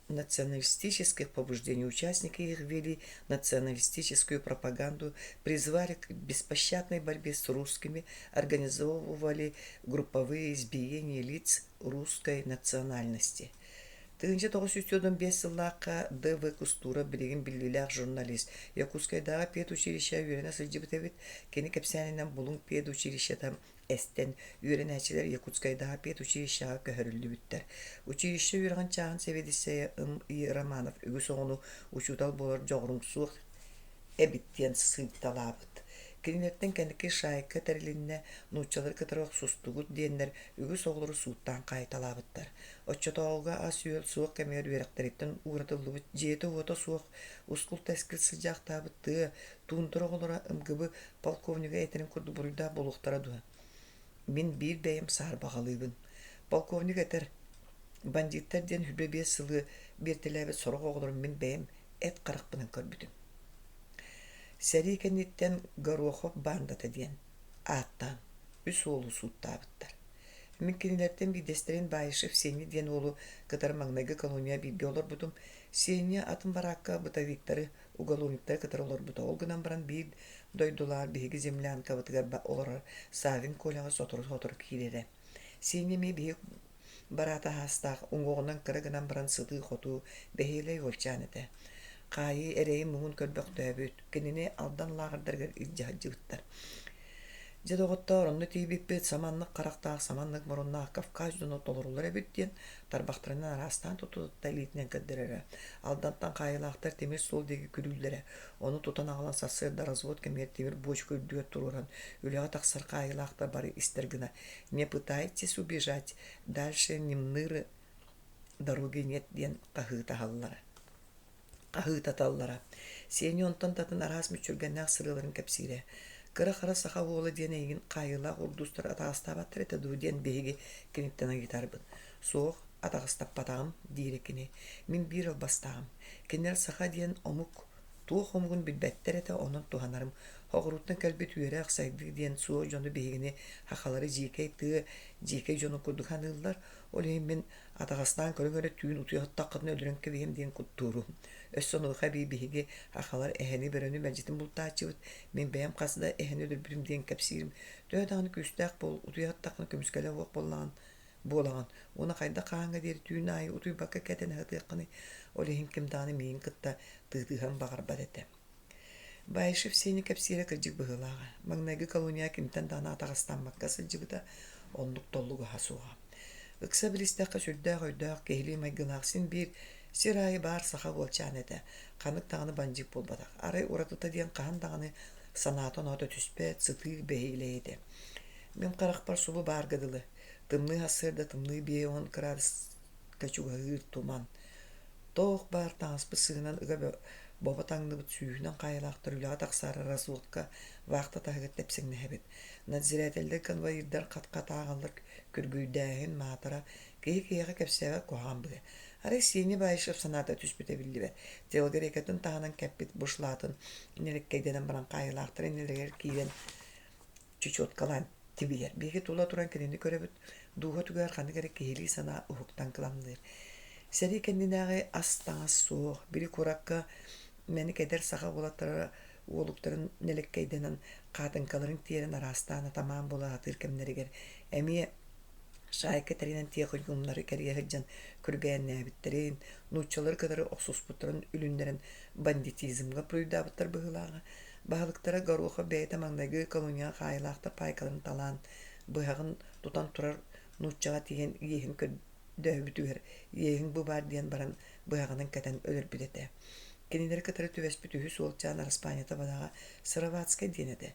националистических побуждений участники их вели националистическую пропаганду, призвали к беспощадной борьбе с русскими, организовывали групповые избиения лиц русской национальности. 1995 сыллаахха Д.В. Кустура билигин биллиилээх журналист, Якутскайдааҕы педучилище үөрэнэ сылдьыбыт эбит. Кини кэпсээнинэн Булуҥ педучилищета эстэн, үөрэнээччилэр Якутскайдааҕы педучилищеҕа көһөрүллүбүттэр. Училище үөрэҕин чааһын сэбиэдиссэйэ М.И. Романов үгүс оҕону учуутал буолар дьоҕуруҥ суох эбит диэн сыыйталаабыт. Кинилэртэн кэнники шайка тэрилиннэ, нууччалары кытары охсустугут диэннэр үгүс оҕолору сууттаан хаайталаабыттар. Оччотооҕуга ас-үөл суох кэмигэр үөрэхтэриттэн ууратыллыбыт дьиэтэ-уота суох ускул-тэскил сылдьаахтаабыт тыа, туундара оҕолоро МГБ полковнига этэрин курдук буруйдаах буолуохтара дуо? Мин биир бэйэм саарбаҕалыыбын. Полковник этэр, бандьыыттар диэн 25 сылы биэртэлээбит сорох оҕолорун мин бэйэм эт харахпынан көрбүтүм. Сэрии кэнниттэн Горохов баандата диэн ааттаан үс уолу сууттаабыттар. Мин кинилэртэн биирдэстэрин Баишев Сеня диэн уолу кытары маҥнайгы колония бииргэ олорбутум. Сеня атын бараакка бытовиктары, уголовниктары кытары олорбута. Ол гынан баран биир дойдулаах биһиги землянкабытыгар олорор Савин Коляҕа сотору-сотору киирэрэ. Сеня эмиэ биһиги бараата аһаастаах, уҥуоҕунан кыра гынан баран сытыы-хотуу, бэһиэлэй уолчаан этэ. Хаайыы эрэйин-муҥун көрбөхтөөбүт, кинини Алдан лааҕырдарыгар илдьэ сылдьыбыттар. Дьэ, доҕоттоор, онно тиийбиппит саманнык харахтаах, саманнык муруннаах Кавказ дьоно толоруллар эбит диэн тарбахтарынан араастаан тутта илиитинэн көрдөрөрө. Алдантан хаайыылаахтар тимир суол диэки күрүүллэрэ. Ону тутан аҕалан сарсыарда развод кэмигэр тимир буочука үрдүгэр туруоран, үлэҕэ тахсар хаайыылаахтар бары истэр гына «Не пытайтесь убежать, дальше немныры дороги нет» диэн хаһыытаһаллара. Хаһыытаталлара. Сеня онтон да атын араас мүччүргэннээх сырыыларын кэпсиирэ. Кыра-хара саха уола диэн эйигин хаайыылаах урдуустар атаҕастаабаттар этэ дуу диэн биһиги киниттэн ыйытарбыт. Суох, атаҕастаппатаҕым, диирэ кини. Мин биир албастааҕым. Кинилэр саха диэн омук туох омугун билбэттэр этэ, онон туһанарым. Оҕуруоттан кэлбит үөрэх, сайдыы диэн суох дьону биһигини сахалары дьиикэй тыа, дьиикэй дьону курдук саныыллар. Ол иһин мин атаҕастаан көрүҥ эрэ түүн утуйа сыттаххытына өлөрөн кэбиһиэм диэн куттуурум. Өссө онуоха эбии биһиги сахалар эһэни-бөрөнү мэлдьитин бултааччыбыт. Мин бэйэм хас да эһэни өлөрбүтүм диэн кэпсиирим. Төһө даҕаны күүстээх буол, утуйа сыттаххына көмүскэлэ суох буоллаҕын буолаҕын уонна хайдах хаһааҥҥа диэри түүн аайы утуйбакка кэтэн аһатыаххыный, ол иһин ким даҕаны миигин кытта тыытыһан баҕарбат этэ. Баишев Сеня кэпсиирэ кырдьык быһыылааҕа. Маҥнайгы колонияҕа кимтэн даҕаны атаҕастаммакка сылдьыбыта, оннук толлугаһа суоҕа. Ыкса билистэххэ сүрдээх өйдөөх, киһилии майгылаах син биир сир аайы баар саха уолчаана этэ. Ханнык даҕаны бандьыыт буолбатах. Арай уратыта диэн хаһан даҕаны санаата-оноото түспэт, сытыы бэһиэлэй этэ. Мин харахпар субу баарга дылы. Тымныы сарсыарда тымныы 50 кыраадыска чугаһыыр туман. Туох баар таҥаспыт сыһынан ыга бобо таҥныбыт сүүһүнэн хаайылаахтар үлэҕэ тахсаары разводка вахта таһыгар тэпсэҥнэһэбит. Надзирателлэр, конвоирдар хат-хат ааҕаллар күргүйдээһин, маатыра, киһи киһиэхэ кэпсээбэт куһаҕан быһыы. Арай Сеня Баишев санаата түспүтэ биллибэт. Телогрекатын таһынан кэппит бушлатын нэлэккэйдэнэн баран хаайылаахтар иннилэригэр киирэн чечеткалаан тибийэр. Биһиги тула туран кинини көрөбүт, дууһа түгэҕэр ханнык эрэ киһилии санаа уһуктан кыламныыр. Сэрии кэннинээҕи ас-таҥас суох, били куоракка мэник эдэр саха уолаттара уолуктарын нэлэккэйдэнэн, хаатыҥкаларын тиэрэн араастаан атамаан буола сатыыр кэмнэригэр эмиэ шайка тэринэн техникумнары кэрийэ сылдьан күргээннээбиттэрин, нууччалары кытары охсуспуттарын үлүннэрэн бандитизмҥа буруйдаабыттар быһыылааҕа. Баһылыктара Горохов бэйэтэ маҥнайгы колонияҕа хаайыылаахтар паайкаларын талаан, быһаҕын тутан турар нууччаҕа тиийэн иэһин көрдөөбүтүгэр иэһиҥ бу баар диэн баран быһаҕынан кэтэн өлөрбүт этэ. Кинилэри кытары түбэспит үһүс уолчаан араспаанньата бадаҕа Сыроватскай диэн этэ.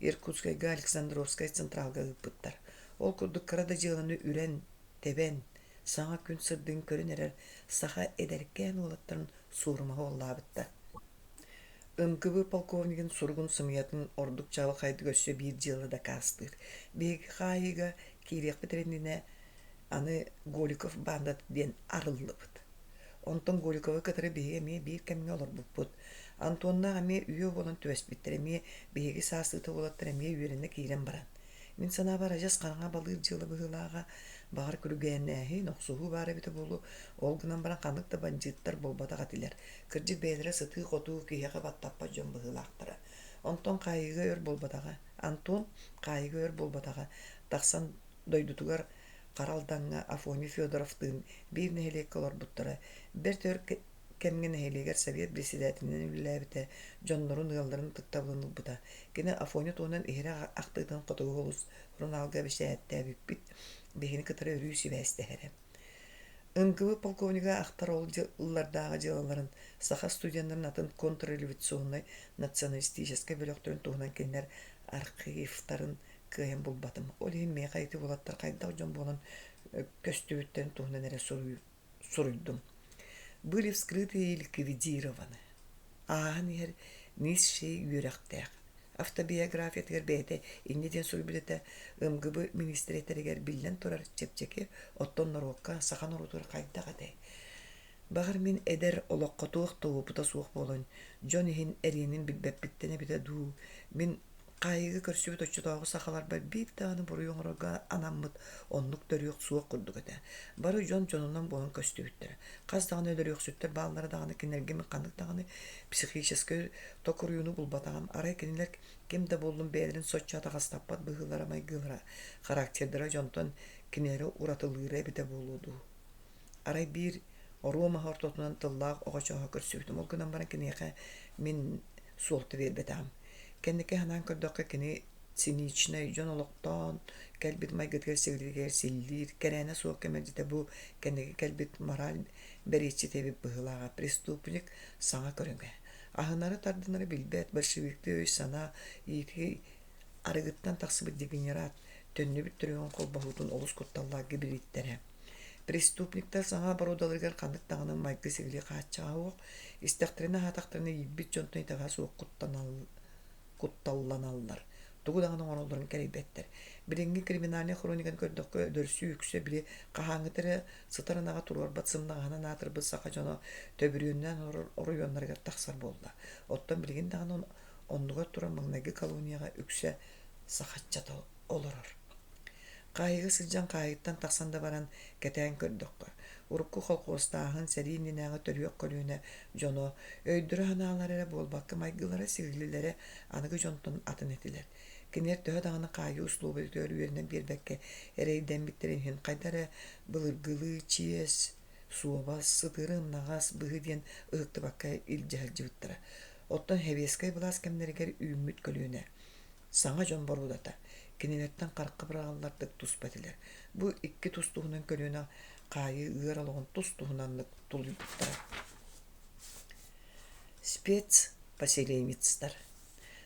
Иркутскайга Александровскай централга ыыппыттар. Ол курдук кыра да дьыаланы үрэн, тэбэн, саҥа күн сырдыгын көрөн эрэр саха эдэркээн уолаттарын суорума суоллаабыттар. МКБ полковнигын суругун сымыйатын ордук чаҕылхайдык өссө биир дьыала дакаастыыр. Биһиги хаайыыга киириэхпит эрэ иннинэ аны Голиков баандата диэн арыллыбыт. Онтон Голиковы кытары биһиги эмиэ биир кэмҥэ олорбуппут. Антоннаах эмиэ үһүө буолан түбэспиттэр, эмиэ биһиги саастыыта уолаттар эмиэ үөрэнэ киирэн баран. Мин санаабар адьас хараҥа балыыр дьыала быһыылааҕа, баҕар күргээннээһин, охсуһуу баар эбитэ буолуо, ол гынан баран ханнык да бандьыыттар буолбатах этилэр. Кырдьык бэйэлэрэ сытыы-хотуу, киһиэхэ баттаппат дьон быһыылаахтара. Онтон хаайыыга өр буолбатаҕа. Антон хаайыыга өр буолбатаҕа. Тахсан дойдутугар Хара Алдаҥҥа Афоня Федоровтыын биир нэһилиэккэ олорбуттара. Бэрт өр кэмҥэ нэһилиэгэр совет председателинэн үлэлээбитэ, дьоннорун, ыалларын ытыктабылын ылбыта. Кини Афоня туһунан иһирэх ахтыытын Хотугу сулус сурунаалга бэчээттээбиппит, биһигини кытары өрүү сибээстэһэрэ. МГБ полковнига ахтар ол дьыллардааҕы дьыалаларын, саха студеннарын атын контрреволюционнай националистическай бөлөхтөрүн туһунан кинилэр архивтарын кыайан булбатым. Ол иһин миэхэ ити уолаттар хайдах дьон буолан көстүбүттэрин туһунан эрэ суруйдум. Были вскрыты и ликвидированы. Ааһан иһэр низший үөрэхтээх. Автобиографиятыгар бэйэтэ инньэ диэн суруйбут этэ: МГБ миниистирэ этэригэр биллэн турар чэпчэки, оттон норуокка, саха норуотугар хайдах этэй? Баҕар мин эдэр олоххо туох да уопута суох буолан, дьон иһин эриэнин билбэппиттэн эбитэ дуу, мин хаайыыга көрсүбүт оччотооҕу сахаларбар биир даҕаны буруйу оҥорорго анаммыт оннук төрүөх суох курдук этэ. Бары дьон дьонунан буолан көстүбүттэрэ. Хас даҕаны өлөрүөхсүттэр бааллара даҕаны кинилэргэ мин ханнык даҕаны психическэй токуруйууну булбатаҕым. Арай кинилэр ким да буоллун бэйэлэрин соччо атаҕастаппат быһыылара-майгылара, характердара дьонтон кинилэри уратылыыра эбитэ буолуо дуу. Арай биир оруо маһы ортотунан тыллаах оҕочооһо көрсүбүтүм. Ол гынан баран киниэхэ мин суолта биэрбэтэҕим. Кэнники санаан көрдөххө, кини циничнэй, дьон олохтоон кэлбит майгытыгар-сигилитигэр силлиир, кэрээнэ суох кэмэлдьитэ бу кэнники кэлбит мораль бэриэтчитэ эбит быһыылааҕа, преступник саҥа көрүҥэ. Аһынары-тардынары билбэт, большевиктыы өй-санаа иитии арыгыттан тахсыбыт дегенерат, төннүбүт төрүөҕүн холбоһуутун олус кутталлаах гибриттэрэ. Преступниктар саҥа боруодаларыгар ханнык даҕаны майгы-сигили хааччаҕа суох, истэхтэринэ-аһаатахтарына иирбит дьонтон итэҕэһэ суох кутталланаллар, тугу даҕаны оҥороллорун кэрэйбэттэр. Билиҥҥи криминальнай хрониканы көрдөххө, өлөрсүү үксэ били хаһааҥҥыта эрэ сытар ынаҕа туруорбат сымнаҕаһынан аатырбыт саха дьоно төбүрүөннээн олорор оройуоннарыгар тахсар буолла. Оттон билигин даҕаны оннугар турар маҥнайгы колонияҕа үксэ саха ыччата олорор. Хаайыыга сылдьан хаайыыттан тахсан да баран кэтээн көрдөххө, урукку колхуостааһын, сэрии иннинээҕи төрүөх көлүөнэ дьоно өйдөрө-санаалара эрэ буолбакка майгылара-сигилилэрэ аныгы дьонтон атын этилэр. Кинилэр төһө даҕаны хаайыы услуобуйатыгар үөрэнэн биэрбэккэ эрэйдэммиттэрин иһин хайда эрэ былыргылыы чиэс, суобас, сытыары-ымнаҕас быһыы диэн ыһыктыбакка илдьэ сылдьыбыттара. Оттон сэбиэскэй былаас кэмнэригэр үүммүт көлүөнэ Саҥа дьон боруодата, кинилэртэн харахха быраҕыллардык туспа этилэр. Бу икки тус-туһунан көлүөнэ хаайыы ыар олоҕун тус-туһунаннык тулуйбуттара. Спецпоселенецтар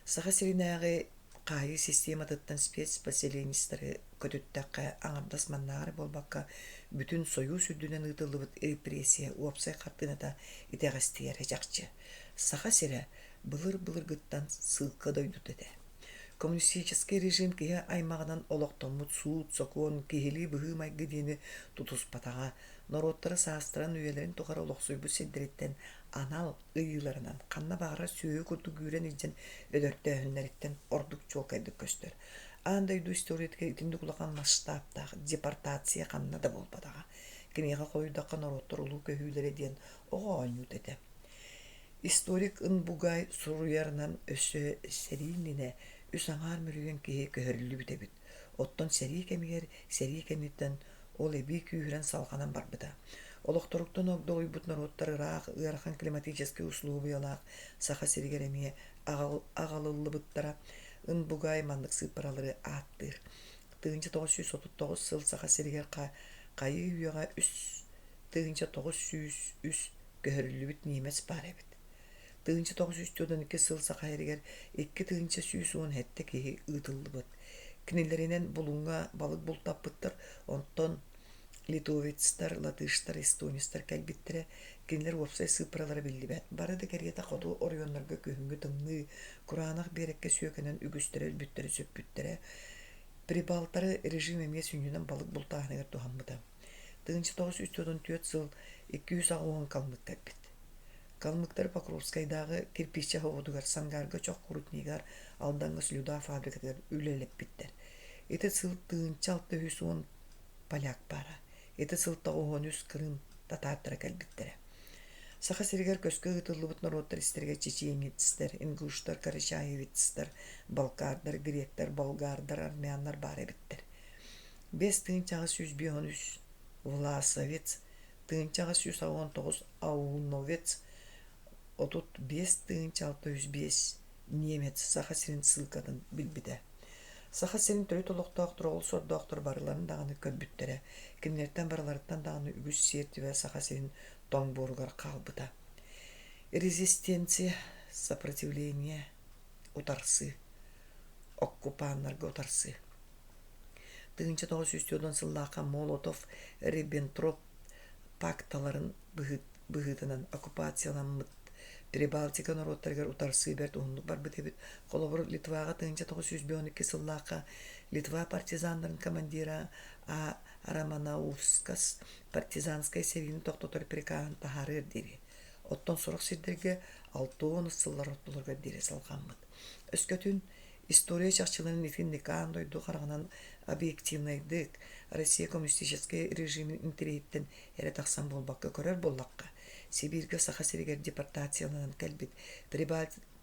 Саха сиринээҕи хаайыы систематыттан спецпоселенецтары көтүттэххэ, аҥардас маннааҕы эрэ буолбакка, бүтүн Сойуус үрдүнэн ыытыллыбыт репрессия уопсай хартыыната итэҕэстийэрэ чахчы. Саха сирэ былыр-былыргыттан сыылка дойдута этэ. Коммунистическай режим киһи аймаҕынан олохтоммут суут-сокуон, киһилии быһыы-майгы диэни тутуспатаҕа, норуоттары саастаран үйэлэрин тухары олохсуйбут сирдэриттэн анал ыйыыларынан ханна баҕарар сүөһү курдук үүрэн илдьэн өлөртөөһүннэриттэн ордук чуолкайдык көстөр. Аан дойду историятыгар итинник улахан масштабтаах депортация ханна да буолбатаҕа. Киниэхэ холуйдахха норуоттар улуу көһүүлэрэ диэн оҕо оонньуута этэ. Историк Ынбугай суруйарынан өссө сэрии иннинэ үс аҥаар мөлүйүөн киһи көһөрүллүбүт эбит. Оттон сэрии кэмигэр, сэрии кэнниттэн ол эбии күүһүрэн салҕанан барбыта. Олохторуттан огдолуйбут норуоттар ыраах, ыарахан климатическай усулуобуйалаах Саха сиригэр эмиэ аҕалыллыбыттара. Ынбугай маннык сыыппаралары ааттыыр. 1939 сыл Саха сиригэр хайыы үйэҕэ 3 903 көһөрүллүбүт немец баар эбит. 1942 сыл Саха сиригэр 2117 киһи ыытыллыбыт. Кинилэринэн Булуҥҥа балык бултаппыттар, онтон литовецтар, латыштар, эстонецтар кэлбиттэрэ. Кинилэр уопсай сыыппаралара биллибэт. Бары да кэриэтэ хоту оройуоннарга күһүҥҥү тымныы, кураанах биэрэккэ сүөкэнэн үгүстэрэ өлбүттэрэ-сүппүттэрэ. Прибалтары режим эмиэ сүнньүнэн балык бултааһыныгар туһаммыта. 1934 сыл 280 калмык кэлбит. Калмыктар Покровскайдааҕы кирпииччэ оһоҕутугар Сангарга чох руднигар, Алдаҥҥа слюда фабрикатыгар үлэлэппиттэр. Ити сыл 1610 поляк баара. Ити сыл 93 Крым татаардара кэлбиттэрэ. Саха сиригэр көскө ыытыллыбыт норуоттар истэригэр чеченецтэр, ингуштар, карачаевецтар, балкардар, гректэр, болгардар, армяннар баар эбиттэр. 5853 Власовец, 1889 Ауновец, 35 605 немец Саха сирин ссылкатын билбитэ. Саха сирин төрүт олохтоохторо ол сордоохтор барыларын даҕаны көрбүттэрэ, кинилэртэн барыларыттан даҕаны үгүс сиэртибэ Саха сирин тоҥ буоругар хаалбыта. Резистенция, сопротивление, утарсыы, оккупаннарга утарсыы. 1940 сыллаахха Молотов-Риббентроп пакталарын быһыытынан оккупацияламмыт Прибалтика норуоттарыгар утарсыы бэрт уһуннук барбыт эбит. Холобур, Литваҕа 1952 сыллаахха Литва партизаннарын командира А. Романаускас партизанскай сэриини тохтотор прикаһын таһаарыар диэри, оттон сорох сирдэргэ 60 сыллар ортолоругар диэри салҕаммыт. Өскөтүн история чахчыларын итинник аан дойду хараҕынан объективнайдык Россия коммунистическай режимин интэриэһиттэн эрэ тахсан буолбакка көрөр буоллахха, Сибииргэ Саха сиригэр депортацияланан кэлбит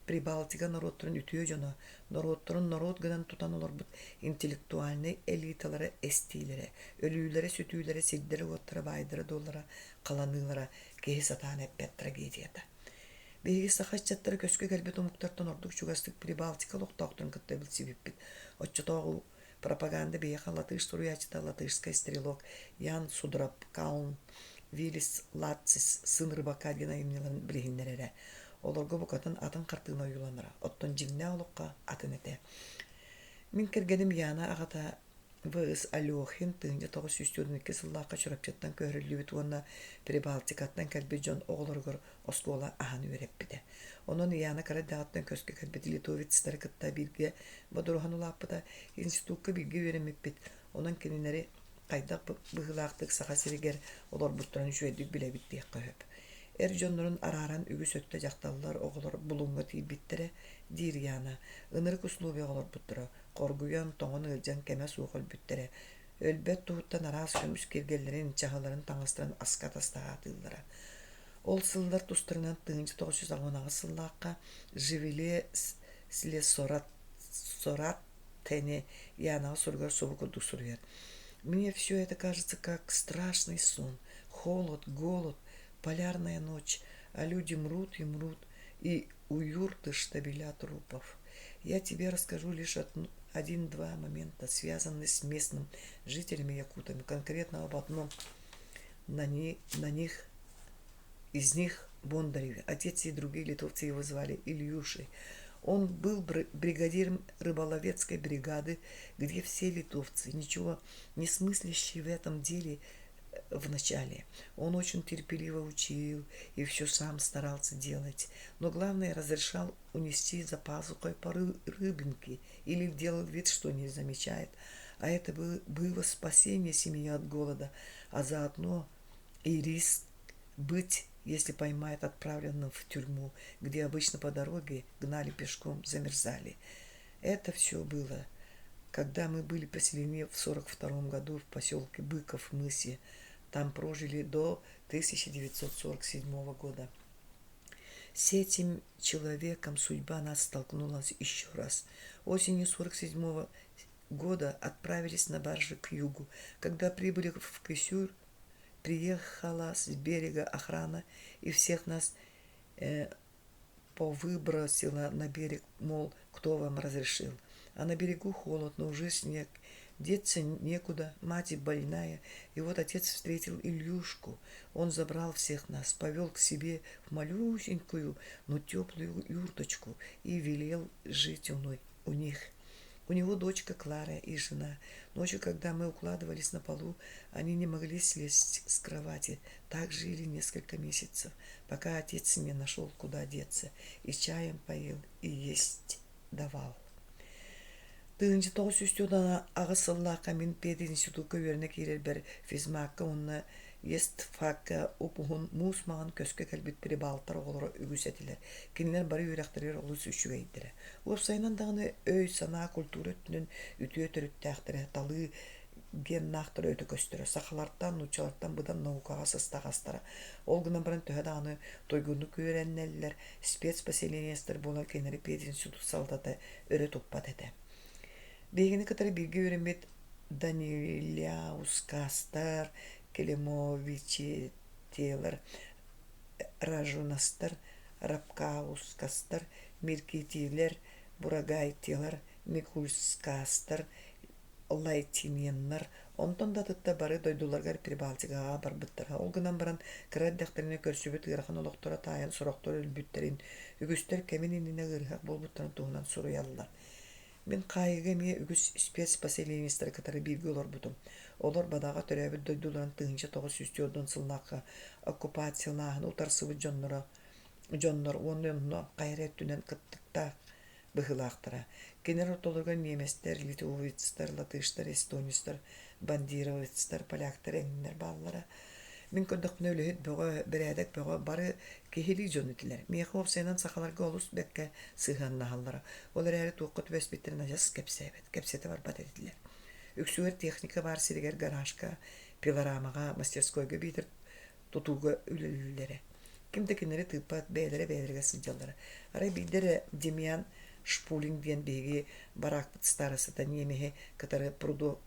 Прибалтика норуоттарын үтүө дьоно, норуоттарын норуот гынан тутан олорбут интеллектуальнай элиталара эстиилэрэ, өлүүлэрэ-сүтүүлэрэ, сирдэрэ-уоттара, баайдара-дуоллара халаныылара киһи сатаан эппэт трагедията. Биһиги саха ыччаттара көскө кэлбит омуктартан ордук чугастык Прибалтика олохтоохторун кытта билсибиппит. Оччотооҕу пропаганда биһиэхэ латыш суруйааччыта латышскай стрелок Ян Судрабкаун Виллис Лацис «Сын рыбака» диэн айымньыларын билиһиннэрэрэ. Олорго букатын атын хартыына ойууланара, оттон дьиҥнээх олоххо атын этэ. Мин кэргэним Яна аҕата В.С. Алехин 1942 сыллаахха Чурапчыттан көһөрүллүбүт уонна Прибалтикаттан кэлбит дьон оҕолоругар оскуола аһан үөрэппитэ. Онон Яна кыра эрдэҕиттэн көскө кэлбит литовецтары кытта бииргэ бодоруһан улааппыта, институкка бииргэ үөрэммиппит. Онон кинилэри хайдах быһыылаахтык Саха сиригэр олорбуттарын үчүгэйдик билэбит диэххэ сөп. Эр дьоннорун арааран үгүс өттө дьахталлар, оҕолор Булуҥҥа тиийбиттэрэ, диир Яна. Ынырык условияҕа олорбуттара, хоргуйан, тоҥон ыалдьан кэмэ суох өлбүттэрэ. Өлбөт туһуттан араас көмүс киэргэллэрин, чаһыларын, таҥастарын аска атастаһаатыыллара. Ол сыллар тустарынан 1998 сыллаахха «Живеле слесорат Тэни Янаҕа суругар субу курдук суруйар: «Мне все это кажется как страшный сон. Холод, голод, полярная ночь, а люди мрут и мрут, и у юрты штабеля трупов. Я тебе расскажу лишь один-два момента, связанные с местным жителями якутами, конкретно об одном на, ни, на них из них Бондареве. Отец и другие литовцы его звали Ильюшей. Он был бригадиром рыболовецкой бригады, где все литовцы, ничего не смыслящие в этом деле в начале. Он очень терпеливо учил и все сам старался делать. Но главное, разрешал унести за пазухой по рыбинке или делал вид, что не замечает. А это было спасение семьи от голода, а заодно и риск быть, если поймают отправленным в тюрьму, где обычно по дороге гнали пешком, замерзали. Это все было, когда мы были поселены в 42 году в поселке Быков мысе. Там прожили до 1947 года. С этим человеком судьба нас столкнула еще раз. Осенью 47 года отправились на барже к югу. Когда прибыли в Кысюр, приехала с берега охрана и всех нас повыбросила на берег, мол, кто вам разрешил. А на берегу холодно, уже снег, деться некуда, мать больная. И вот отец встретил Ильюшку. Он забрал всех нас, повел к себе в малюсенькую, но теплую юрточку и велел жить у них. У него дочка Клара и жена. Ночью, когда мы укладывались на полу, они не могли слезть с кровати. Так жили несколько месяцев, пока отец не нашел, куда деться, и чаем поил, и есть давал. 1998 сыллаахха мин пединститукка үөрэнэ киирэрбэр физмакка уонна естфакка уп-уһун муус маҥан көскө кэлбит прибалтар оҕолоро үгүс этилэр. Кинилэр бары үөрэхтэригэр олус үчүгэйдэрэ. Уопсайынан даҕаны өй-санаа, культура өттүнэн үтүө төрүттээхтэрэ, талыы геннаахтара өтө көстөрө. Сахалартан, нууччалартан быдан наукаҕа сыстаҕастара. Ол гынан баран төһө даҕаны туйгуннук үөрэннэллэр, спецпоселенецтэр буолан кинилэри пединститут салалтата өрө туппат этэ. Биһигини кытары бииргэ үөрэммит Даниляускастар, Климовичителар, Ражунастар, Рапкаускастар, Миркитилэр, Бурагайтилар, Микульскастар, Лайтиненнар, онтон да атыттар бары дойдуларыгар Прибалтикаҕа барбыттара. Ол гынан баран кыра эрдэхтэринэ көрсүбүт ыарахан олохторо таайан сорохтор өлбүттэрин, үгүстэр кэмин иннинэ ыарыһах буолбуттарын туһунан суруйаллар. Мин хаайыыга эмиэ үгүс спецпоселенецтары кытары бииргэ олорбутум. Олор Бадаҕа төрөөбүт дойдуларын 1944 сыллаахха оккупациялааһыны утарсыбыт дьонноро. дьоннор уонна онно хайа эрэ өттүнэн кыттыктаах быһыылаахтара. Кинилэр ортолоругар немецтэр, литовецтар, латыштар, эстонецтар, бандеровецтар, поляктар эҥиннэр бааллара. Мин көрдөхпүнэ үлэһит бөҕө, бэрээдэк бөҕө бары киһилии дьон этилэр. Миэхэ уопсайынан сахаларга олус бэркэ сыһыаннаһаллара. Ол эрээри туохха түбэспиттэрин адьас кэпсээбэт, кэпсэтэ барбат этилэр. Үксүгэр техника баар сиригэр гаражка, пилорамаҕа, мастерскойга биитэр тутууга үлэлииллэрэ. Ким да кинилэри тыыппат, бэйэлэрэ бэйэлэригэр сылдьаллара. Арай биирдэ эрэ Демьян Шпулин диэн биһиги бараакпыт старостата ньиэмэһи кытары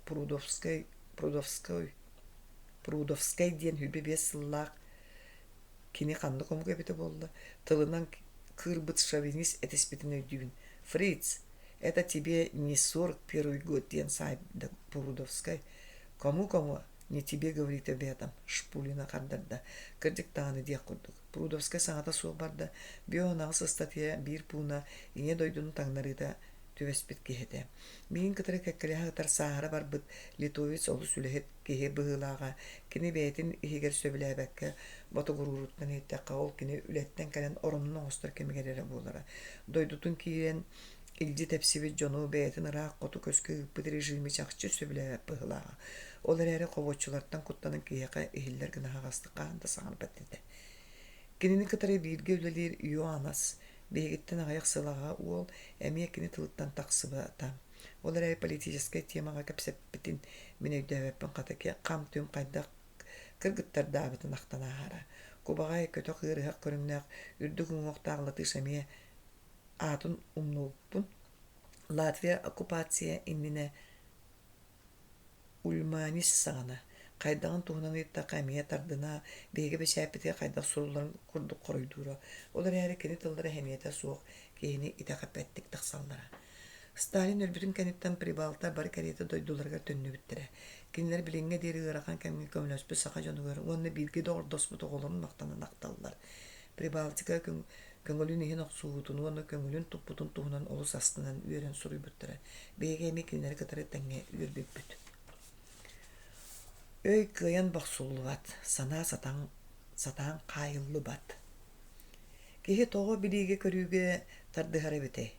Прудовскай, Прудовской, Прудовскай диэн 25 сыллаах кини ханнык омук эбитэ буолла, тылынан кыырбыт шовинист этиспитин өйдүүбүн. «Фриц, это тебе не 41 год» диэн саайда Прудовскай. «Кому-кому, не тебе говорить об этом», Шпулина хардарда. Кырдьык даҕаны диэх курдук. Прудовскай саҥата суох барда. Био-анаҕас ыстатыйа биир пууна Ийэ дойдуну таҥнарыыта түбэспит киһи этэ. Миигин кытары кэккэлэһэ сытар сааһыра барбыт литовец олус үлэһит киһи быһыылааҕа. Кини бэйэтин иһигэр сөбүлээбэккэ ботугурууруттан иһиттэххэ, ол кини үлэттэн кэлэн оронун оҥостор кэмигэр эрэ буолара. Дойдутун киирэн илдьи тэпсибит дьону бэйэтин ыраах хоту көскө ыыппыт режими чахчы сөбүлээбэт быһыылааҕа. Ол эрээри хобуоччулартан куттанан киһиэхэ иһиллэр гына аһаҕастык хаһан да саҥарбат этэ. Кинини кытары бииргэ үлэлиир Иоаннас биһигиттэн аҕыйах сыл аҕа уол эмиэ кини тылыттан тахсыбата. Ол эрээри политическай темаҕа кэпсэппитин мин өйдөөбөппүн хата хам-түм хайдах кыргыттардаабытын ахтан ааһара. Кубаҕай, көтөх ыарыһах көрүҥнээх, үрдүк уҥуохтаах латыш эмиэ аатын умнубуппун. Латвия оккупация иннинэ Ульманис саҕана, хайдаҕын туһунан ыйыттахха эмиэ тардына, биһиги бэчээппитигэр хайдах сурулларын курдук хоруйдуура. Ол эрээри кини тыллара сэниэтэ суох, киһини итэҕэппэттик тахсаллара. Сталин өлбүтүн кэнниттэн прибалтар бары кэриэтэ дойдуларыгар төннүбүттэрэ. Кинилэр билиҥҥэ диэри ыарахан кэмҥэ көмөлөспүт саха дьонугар уонна бииргэ доҕордоспут оҕолорун махтанан ахталлар. Прибалтика көҥүлүн иһин охсуһуутун уонна көҥүлүн туппутун туһунан олус астынан үөрэн суруйбуттара. Биһиги эмиэ кинилэри кытары тэҥҥэ үөрбүппүт. Өй кыайан бохсуллубат, санаа сатаан, сатаан хаайыллыбат. Киһи тоҕо билиигэ-көрүүгэ тардыһар эбитэй?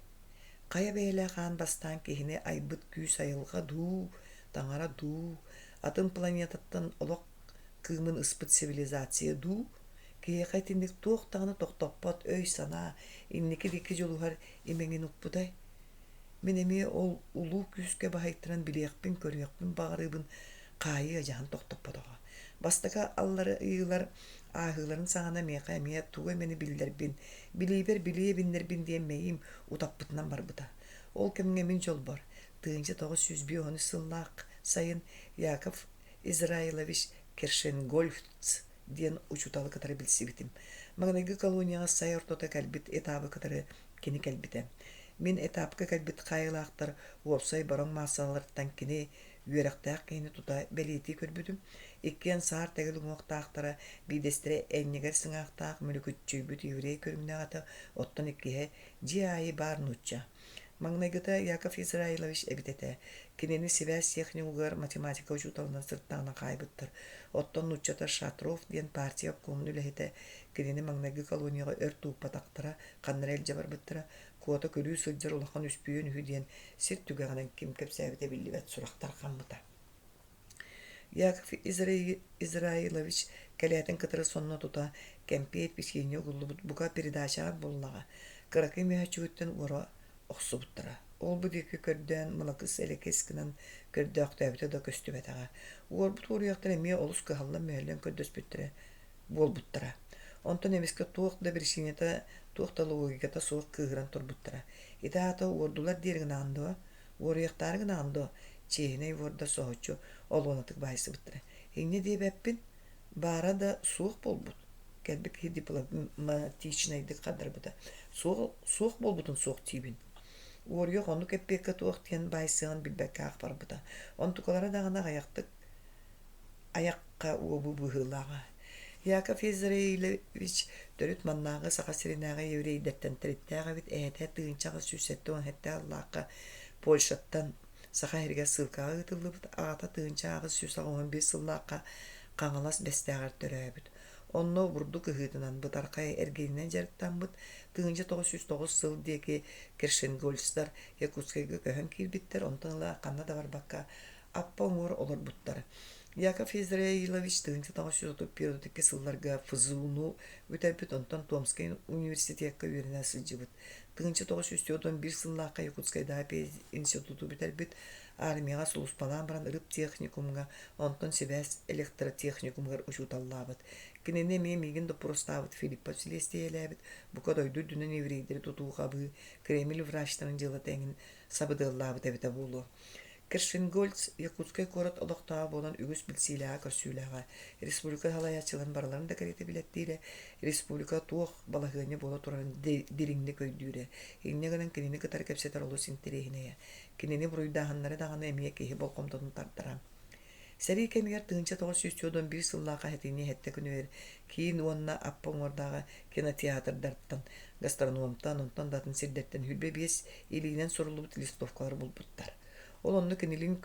Хайа бэйэлээх аан бастаан киһини айбыт күүс айылҕа дуу, таҥара дуу, атын планетаттан олох кыымын ыспыт цивилизация дуу Киһиэхэ итинник туох даҕаны тохтоппот өй-санаа, инники диэки дьулуһар имэҥин укпутай? Мин эмиэ ол улуу күүскэ баһыйтаран билиэхпин-көрүөхпүн баҕарыыбын хаайыы адьаһын тохтоппотоҕо. Бастакы алларыйыылар ааһыыларын саҕана миэхэ эмиэ тугу эмэни биллэрбин, билиибэр билиэ биннэрбин диэн мэйиим утаппытынан барбыта. Ол кэмҥэ мин дьолбор, 1905 сыллаах сайын Яков Израилович Кершенгольц диэн учууталы кытары билсибитим. Маҥнайгы колонияҕа сай ортото кэлбит этабы кытары кини кэлбитэ. Мин этапка кэлбит хаайыылаахтар уопсай бороҥ маассаларыттан кини үөрэхтээх киһини тута бэлиэтии көрбүтүм. Иккиэн саар тэгил уҥуохтаахтара, биирдэстэрэ энньэгэр сыҥаахтаах мүлүкүччүйбүт еврей көрүҥнээх этэ, оттон иккиһэ дьиэ аайы баар нуучча. Маҥнайгыта Яков Израилович эбит этэ. Кинини сибээс техникумугар математика учууталынан сырыттаҕына хаайбыттар. Оттон нууччата Шатров диэн партия обкомун үлэһитэ кинини маҥнайгы колонияҕа өр туппатахтара, ханна эрэ илдьэ барбыттара, куота күлүү сылдьар улахан үспүйүөн үһү диэн сир түгэҕинэн ким кэпсээбитэ биллибэт сурах тарҕаммыта. Яков Израилович кэлээтин кытары сонно тута кэмпиэт печенье угуллубут бука передачаҕа буллаҕа, кыракый мөһөөччүгүттэн уора охсубуттара. Ол-бу диэки көрдөөн мылакыс элэкис гынан көрдөөхтөөбүтэ да көстүбэтэҕэ. Уорбут уоруйахтар эмиэ олус кыһаллан-мүһэллэн көрдөспүттэрэ буолбуттара. Онтон эмискэ туох да биричиинэтэ, туох да логиката суох кыыһыран турбуттара. Ити аата уордулар диэри гынаҕын дуо? Уоруйахтаары гынаҕын дуо? Чиэһинэй уордар соһуччу олуонатык баайсыбыттара. Инньэ диэбэппин, баара да суох буолбут. Кэлбит киһи дипломатичнайдык хардарбыта. Суох, суох буолбутун суох диибин. Уоруйах оннук эппиэккэ туох диэн баайсыаҕын билбэккэ аах барбыта. Онтукалара даҕаны аҕыйахтык айахха уобуу быһыылааҕа. Яков Израилевич төрүт маннааҕы Саха сиринээҕи еврейдэртэн төрүттээх эбит, эһэтэ 1877 аллаахха Польшаттан Саха сиригэр сыылкаҕа ыытыллыбыт, аҕата 1881 сыллаахха Хаҥалас Бэстээҕэр төрөөбүт. Онно бурдук ыһыытынан, бытархай эргиэнинэн дьарыктаммыт. 1909 сыл диэки Кершенгольцтар Якутскайга көһөн киирбиттэр, онтон ыла ханна да барбакка Аппа уҥуор олорбуттар. Яков Израилович 1931 сылларга ФЗУ-ну бүтэрбит, онтон Томскай университекка үөрэнэ сылдьыбыт. 1941 сыллаахха Якутскайдааҕы институту бүтэрбит, армияҕа сулууспалаан баран рыбтехникумҥа, онтон сибээс электротехникумугар учууталлаабыт. Кинини эмиэ миигин доппуруостаабыт Филиппов силиэстийэлээбит, бука дойду үрдүнэн еврейдэри тутуу-хабыы, Кремль врачтарын дьыалата эҥин сабыдыаллаабыт эбитэ буолуо. Кершенгольц Якутскай куорат олохтооҕо буолан үгүс билсиилээҕэ-көрсүүлээҕэ, республика салайааччыларын барыларын да кэриэтэ билэттиирэ, республика туох балаһыанньа буола турарын дириҥник өйдүүрэ. Инньэ гынан кинини кытары кэпсэтэр олус интэриэһинэйэ. Кинини буруйдааһыннара даҕаны эмиэ киһи болҕомтотун тардара. Сэрии кэмигэр 1941 сыллаах этиини сэттэ күнүгэр киин уонна Аппа уҥуордааҕы кинотеатрдартан, гастрономтан, онтон да атын сирдэртэн 25 илиинэн суруллубут листовкалары булбуттар. Ол онно кинилиин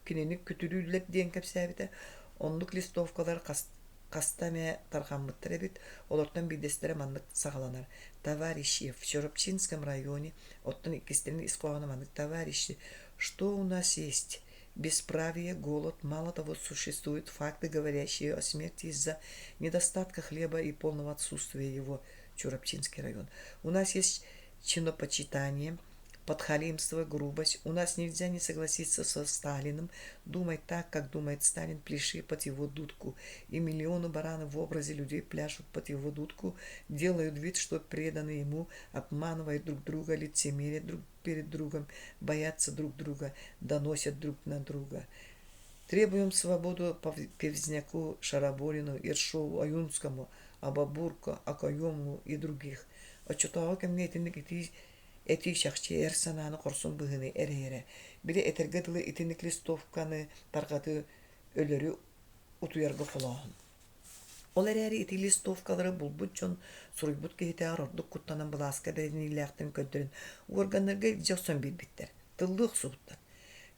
кинини күтүрүүллэр диэн кэпсээбитэ. Оннук листовкалар хаста эмэ тарҕаммыттар эбит. Олортон биирдэстэрэ маннык саҕаланар: «Товарищи, в Чурапчинском районе» Оттон иккистэрин ис хоһооно маннык: «Товарищи, что у нас есть? Бесправие, голод, мало того, существуют факты, говорящие о смерти из-за недостатка хлеба и полного отсутствия его. Чурапчинский район. У нас есть чинопочитание, подхалимство, грубость. У нас нельзя не согласиться со Сталиным, думай так, как думает Сталин, пляши под его дудку. И миллионы баранов в образе людей пляшут под его дудку, делают вид, что преданы ему, обманывают друг друга, лицемерят друг перед другом, боятся друг друга, доносят друг на друга. Требуем свободу Певзняку, Шараборину, Ершову, Аюнскому, Абабурко, Акоему и других. Оччотооҕу кэмҥэ итинник итии этии чахчы эр санааны хорсун быһыыны эрэйэрэ. Били этэргэ дылы итинник листовканы тарҕатыы өлөрү утуйарга холооһун. Ол эрээри ити листовкалары булбут дьон суруйбут киһитээҕэр ордук куттанан былааска бэриниилээхтэрин көрдөрөн уорганнарга илдьэ охсон биэрбиттэр, тыллыы охсубуттар.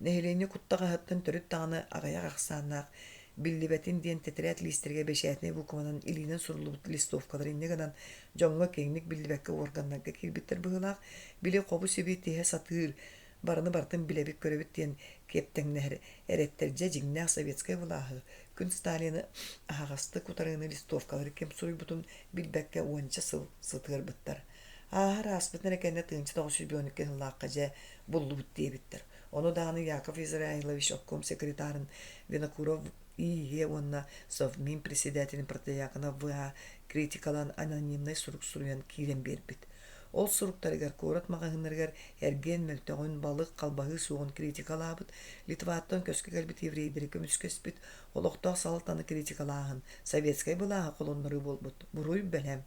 Нэһилиэнньэ куттаҕаһыттан төрүт даҕаны аҕыйах ахсааннаах биллибэтин диэн тэтэрээт лиистэргэ бэчээтинэй буукубанан илиинэн суруллубут листовкалар инньэ гынан дьоҥҥо киэҥник биллибэккэ уорганнарга киирбиттэр быһыылаах, били хобу-сиби тиһэ сатыыр, барыны барытын билэбит-көрөбүт диэн киэптэҥнэһэр эрэттэр дьэ дьиҥнээх советскай былааһы күн Сталины аһаҕастык утарыыны листовкалары ким суруйбутун билбэккэ уонча сыл сытыарбыттар. Ааһар ааспытын эрэ кэннэ 1912 сыллаахха дьэ буллубут диэбиттэр. Ону даҕаны Яков Израилович обком секретарын Винокуров И.Е. уонна Совмин председателин Протодьяконов В.А. критикалаан анонимнай сурук суруйан киирэн биэрбит. Ол суруктарыгар куорат маҕаһыыннарыгар эргиэн мөлтөҕүн, балык, халбаһыы суоҕун критикалаабыт, Литваттан көскө кэлбит еврейдэри көмүскэспит, олохтоох салалтаны критикалааһын, советскай былааһы холонноруу буолбут, буруй бэлэм.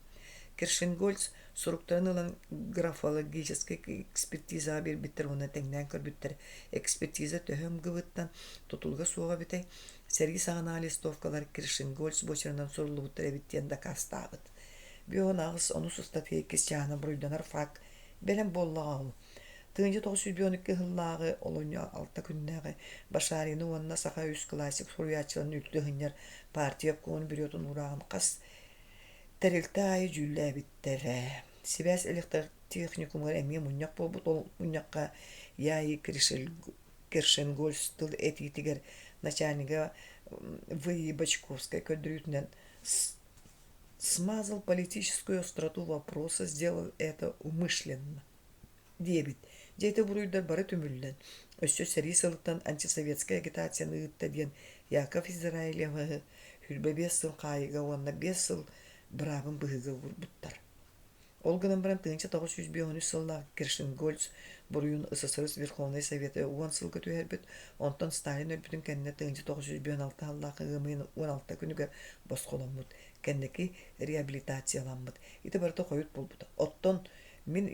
Кершенгольц суруктарын ылан графологическай экспертизаҕа биэрбиттэр уонна тэҥнээн көрбүттэр. Экспертиза төһө ымгыбыттан тутулуга суоҕа эбитэй, сэрии саҕанааҕы листовкалар Кершенгольц буочарынан суруллубуттар эбит диэн дакаастаабыт. Бүөҕүн аҕыс онус ыстатыйа иккис чааһынан буруйданар факт бэлэм буоллаҕа ол. 1912 сыллааҕы олунньу алта күннээҕи Башарины уонна саха үс классик суруйааччыларын үлтү ыһынньар партия обкомун бюротун уурааҕын хас тэрилтэ аайы дьүүллээбиттэрэ. Сибээс электротехникумугар эмиэ мунньах буолбут. Ол мунньахха Я.И. Кершенгольц тыл этиитигэр начальнига В.И. Бочковскай көрдөрүүтүнэн Смазал политическую остроту вопроса, сделал это умышленно диэбит. Дьэ ити буруйдар бары түмүллэн, өссө сэрии сылыттан антисоветскай агитацияны ыытта диэн Яков Израилевы 25 сыл хаайыыга уонна биэс сыл быраабын быһыыга уурбуттар. Ол гынан баран 1953 сыллаах Кершенгольц буруйун СССР Верховнай Совета уон сылга түһэрбит, онтон Сталин өлбүтүн кэннэ 1956 сыллаах ыам ыйын 16 күнүгэр босхоломмут, кэнники реабилитацияламмыт. Ити барыта хойут буолбута. Оттон мин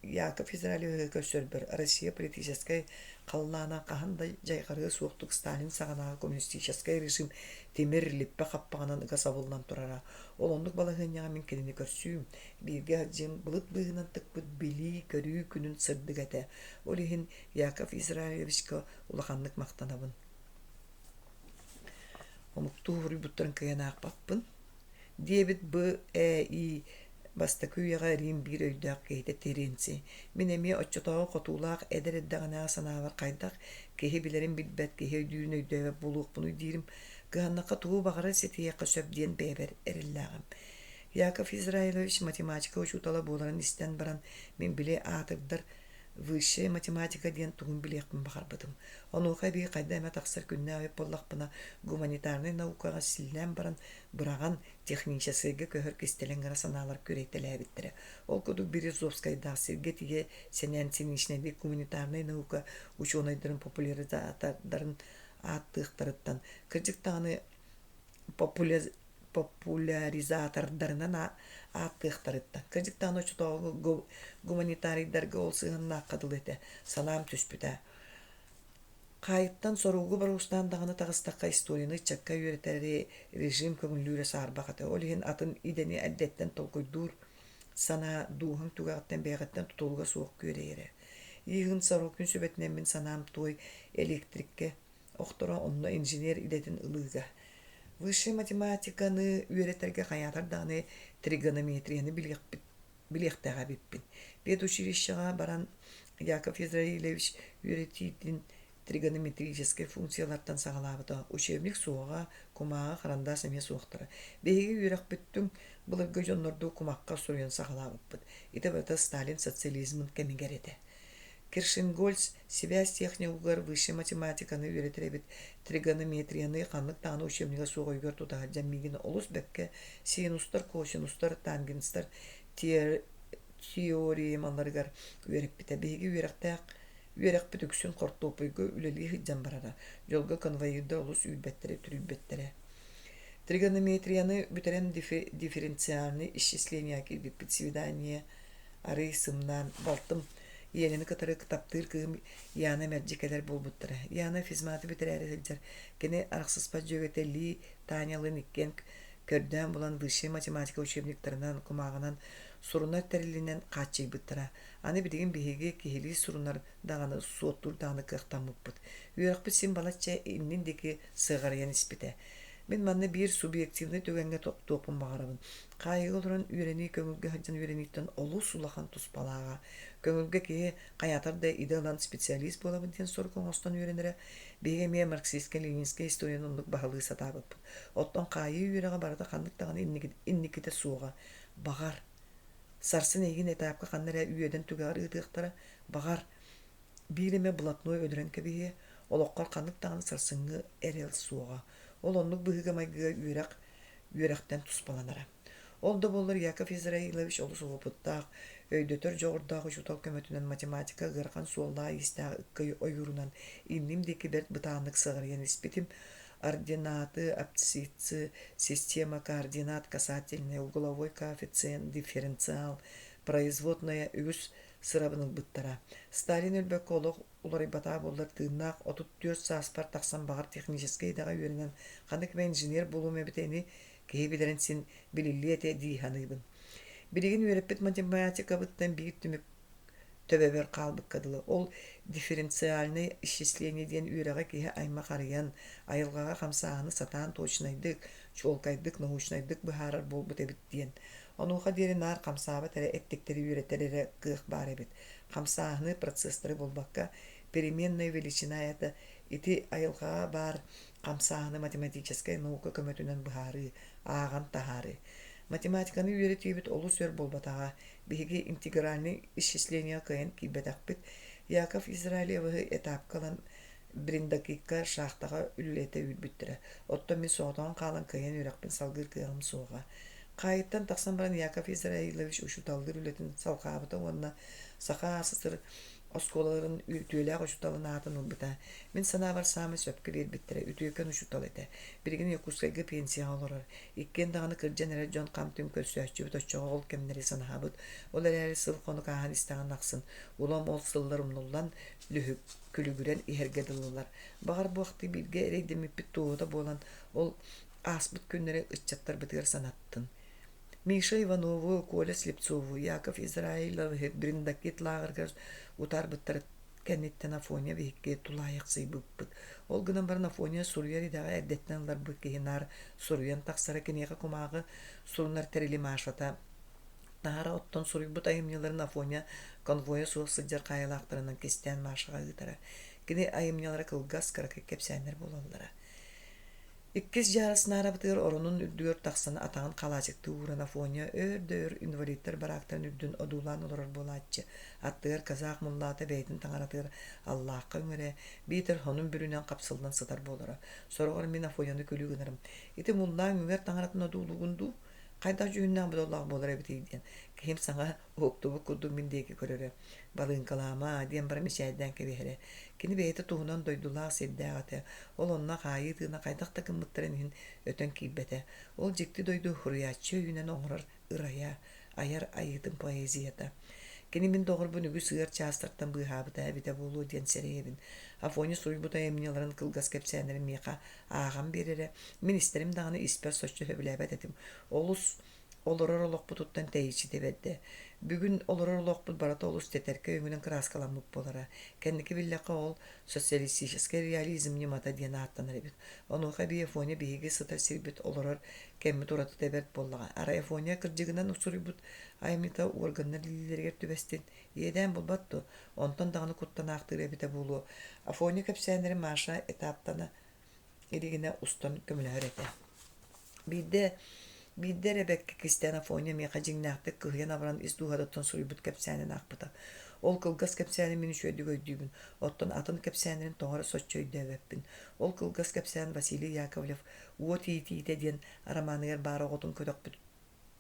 Яков Израилевиһы көрсөрбөр Россия политическай халлаана хаһан да дьайҕарыа суохтук Сталин саҕанааҕы коммунистическай режим тимир липпэ хаппаҕынан ыга сабыллан турара. Ол оннук балаһыанньаҕа мин кинини көрсүүм, бииргэ сылдьыым былыт быыһынан тыкпыт билии-көрүү күнүн сырдыга этэ. Ол иһин Яков Израилевичка улаханнык махтанабын. Омуктуу суруйбуттарын кыайан аахпаппын. Диэбит Б.Э.И. Бастакы үйэҕэ Рим биир өйдөөх киһитэ Теренций. Мин эмиэ оччотооҕу хотуулаах эдэр эрдэҕинээҕи санаабар хайдах киһи билэрин билбэт, киһи өйдүүрүн өйдөөбөт буолуохпунуй диирим, кыһаннахха тугу баҕарар ситиһиэххэ сөп диэн бэйэбэр эрэллээҕим. Яков Израилевич математика учуутала буоларын истэн баран, мин били аатырдар Высшая математика диэн тугун билиэхпин баҕарбытым. Онуоха эбии хайда эмэ тахсар күннээх эбит буоллахпына, гуманитарнай наукаҕа силлээн баран, быраҕан, техническэйгэ көһөр кистэлэҥ ыра санаалар күрэйтэлээбиттэрэ. Ол курдук Березовскайдаах сиргэ тиийэ сэнээн циничнэйдик гуманитарнай наука учуонайдарын популяризатордарын ааттыахтарыттан, кырдьык даҕаны популяризатордарынан ааттыахтарыттан, кырдьык даҕаны оччотооҕу гуманитарийдарга ол сыһыаннаахха дылы этэ, санаам түспүтэ. Хаайыттан соругу боруостаан даҕаны таҕыстахха историяны ыччакка үөрэтэри режим көҥүллүүрэ саарбах этэ. Ол иһин атын идэни эрдэттэн толкуйдуур санаа дууһаҥ түгэҕиттэн бэйэҕиттэн тутулуга суох күөрэйэрэ. Ииһин Сорокин сүбэтинэн мин санаам туой электриккэ охторо онно инженер идэтин ылыыга. Высшай математиканы үөрэтэргэ хайаатар даҕаны тригонометрияны билиэхпит билиэхтээх эбиппин. Педучилищеҕа баран Яков Израилевич үөрэтиитин тригонометрическай функциялартан саҕалаабыта. Учебник суоҕа, кумааҕы, харандаас эмиэ суохтара. Биһиги үөрэхпиттүҥ былыргы дьоннордуу кумахха суруйан саҕалаабыппыт. Ити барыта Сталин социализмын кэмигэр этэ. Киршенгольц сибээс техникугар высшай математиканы үөрэтэр эбит, тригонометрияны ханнык даҕаны учебнига суох өйүгэр тута сылдьан миигин олус бэркэ синустар, косинустар, тангенстар теоремаларыгар үөрэппитэ. Биһиги үөрэхтээх үөрэхпит үксүн хортуоппуйга үлэлии сылдьан барара. Дьолго конвоирдар олус үүрбэттэрэ-түрүйбэттэрэ. Тригонометрияны бүтэрэн дифференциальнай исчисление киирбиппит свидание арыый сымнаан, балтым Иэнэни кытары таптыыр кыыһым Яна мэлдьи кэлэр буолбуттара. Яна физматы бүтэрээри сылдьар. Кини арахсыспат дьүөгэтэ Ли Танялыын иккиэн көрдөөн булан высшай математика учебниктарынан, кумааҕынан, сурунар тэрилинэн хааччыйбыттара. Аны билигин биһиги киһилии сурунар даҕаны, суоттуур даҕаны кыахтаммыппыт. Үөрэхпит син балачча иннин диэки сыҕарыйан испитэ. Мин манна биир субъективнай түгэҥҥэ тохтуохпун баҕарабын. Хаайыыга олорон үөрэнии көҥүлгэ сылдьан үөрэнииттэн олус улахан туспалааҕа. Көҥүлгэ киһи хайаатар да идэ ылан специалист буолабын диэн сорук оҥостон үөрэнэрэ. Биһиги эмиэ марксистскай-ленинскэй историяны оннук баһылыы сатаабыппыт. Оттон хаайыы үөрэҕэ барыта ханнык даҕаны инникитэ суоҕа. Баҕар, сарсын эйигин этапка ханна эрэ үөдэн түгэҕэр ыытыахтара. Баҕар, биир эмэ блатной өлөрөн кэбиһиэ, олоххор ханнык даҕаны сарсыҥҥы эрэл суоҕа. Ол оннук быһыыга-майгыга үөрэх үөрэхтэн туспаланара. Ол да буоллар Яков Израилович олус уопуттаах, өйдөтөр дьоҕурдаах учуутал көмөтүнэн математика ыарахан суоллаах-иистээх ыкка ойуурунан инним диэки бэрт бытааннык сыҕарыйан испитим. Ординаты, абсциссы, система координат касательный, угловой коэффициент, дифференциал, производная үгүс сырабын ылбыттара. Сталин өлбөккө олох уларыйбатаҕа буоллар тыыннаах 34 сааспар тахсан баҕар техническэй идэҕэ үөрэнэн ханнык эмэ инженер буолуом эбитэ ини киһи билэрин син билиллиэ этэ дии саныыбын. Билигин үөрэппит математикабыттан биир түмүк төбөбөр хаалбыкка дылы. Ол дифференциальное исчисление диэн үөрэҕи киһи аймах арыйан, айылҕаҕа хамсааһыны сатаан точнайдык, чуолкайдык, научнайдык быһаарар буолбут эбит диэн. Онуоха диэри наар хамсаабат эрэ эттиктэри үөрэтэр эрэ кыах баар эбит. Хамсааһыны, процесстары буолбакка, переменная величина это ити айылҕаҕа баар хамсааһыны математическай наука көмөтүнэн быһаарыы, ааҕан таһаарыы. Математиканы үөрэтиибит олус өр буолбатаҕа. Биһиги интегральнай исчислениеҕа кыайан киирбэтэхпит. Яков Израилевыһы этапка ылан Бриндакикка шахтаҕа үлэлэтэ үүрбүттэрэ. Оттон мин соҕотоҕун хаалан кыайан үөрэхпин салгыыр кыаҕым суоҕа. Хаайыттан тахсан баран Яков Израилович учууталлыыр үлэтин салҕаабыта уонна Саха АССР оскуолаларын үтүөлээх учууталын аатын ылбыта. Мин санаабар саамай сөпкө биэрбиттэрэ, үтүөкэн учуутал этэ. Билигин Якутскайга пенсияҕа олорор. Иккиэн даҕаны кырдьан эрэр дьон хам-түм көрсөөччүбүт оччоҕо ол кэмнэри санаһабыт. Ол эрээри сыл-хонук ааһан истэҕин ахсын улам ол сыллар умнуллан, лүһүк, күлүгүрэн иһэргэ дылылар. Баҕар бу ахтыы бииргэ эрэйдэммиппит туоһута буолан, ол ааспыт күннэри ыччаттарбытыгар санаттын. Миша Иванову, Коля Слепцову, Яков Израиловы Бриндакит лааҕырыгар утаарбыттара. кэнниттэн Афоня биһикки тулаайахсыйбыппыт. Ол гынан баран Афоня суруйар идэҕэ эрдэттэн ылларбыт киһи наар суруйан тахсара киниэхэ кумааҕы сурунар тэрили Машата таһара оттон суруйбут айымньыларын Афоня конвойа суох сылдьар хаайылаахтарынан кистээн Машаҕа ыытара. Кини айымньылара кылгас, кыракый кэпсээннэр буолаллара. Иккис дьаарыс наарабытыгар оронун үрдүгэр тахсан атаҕын халаачыктыы ууран Афоня өөр да өр инвалидтар бараактарын үрдүн одуулаан олорор буолааччы. Аттыгар казах муллаата бэйэтин таҥаратыгар Аллаахха үҥэрэ, биитэр сонун бүрүнэн хапсыллан сытар буолара. Сороҕор мин Афоняны күлүү гынарым. Ити муллаа үҥэр таҥаратын одуулуугун дуу? Хайдах дьүһүннээх бодолоох буолар эбитий диэн. Киһим саҥа уһуктубут курдук мин диэки көрөрө. Балыыҥкалаама диэн баран мичээрдээн кэбиһэрэ. Кини бэйэтэ туһунан дойдулаах сирдээх этэ. Ол онно хаайыы тыына хайдах да гыммыттарын иһин өтөн киирбэтэ. Ол дьикти дойду суруйааччы өйүнэн оҥорор ырайа, айар айыытын поэзията. Кини мин доҕорбун үгүс ыар чаастартан быыһаабыта эбитэ буолуо диэн сэрэйэбин. Афоня суруйбут айымньыларын кылгас кэпсээннэрин миэхэ ааҕан биэрэрэ. Мин истэрим даҕаны испэр соччо сөбүлээбэт этим. Олус олорор олохпутуттан тэйиччитэ бэрдэ. Бүгүн олорор олохпут барыта олус тэтэркэй өҥүнэн кырааскаламмыт буолара. Кэнники биллэххэ ол социалистическай реализм ньымата диэн ааттанар эбит. Онуоха эбии Афоня биһиги сытар сирбит олорор кэммит уратыта бэрт буоллаҕа. Арай Афоня кырдьыгынан суруйбут айымньыта уорганнар илиилэригэр түбэстин, иэдээн булбат дуо? Онтон даҕаны куттанаахтыыр эбитэ буолуо. Афоня кэпсээннэрин Маша этаптана илигинэ устан көмөлөһөр этэ. Биирдэ биирдэ эрэ бэккэ кистээн Афоня миэхэ дьиҥнээхтик кыһыйан-абаран ис дууһатыттан суруйбут кэпсээнин аахпыта. Ол кылгас кэпсээни мин үчүгэйдик өйдүүбүн, оттон атын кэпсээннэрин тоҕо эрэ соччо өйдөөбөппүн. Ол кылгас кэпсээн Василий Яковлев «Уот иитиитэ» диэн арамааныгар баар оҕотун көтөхпүт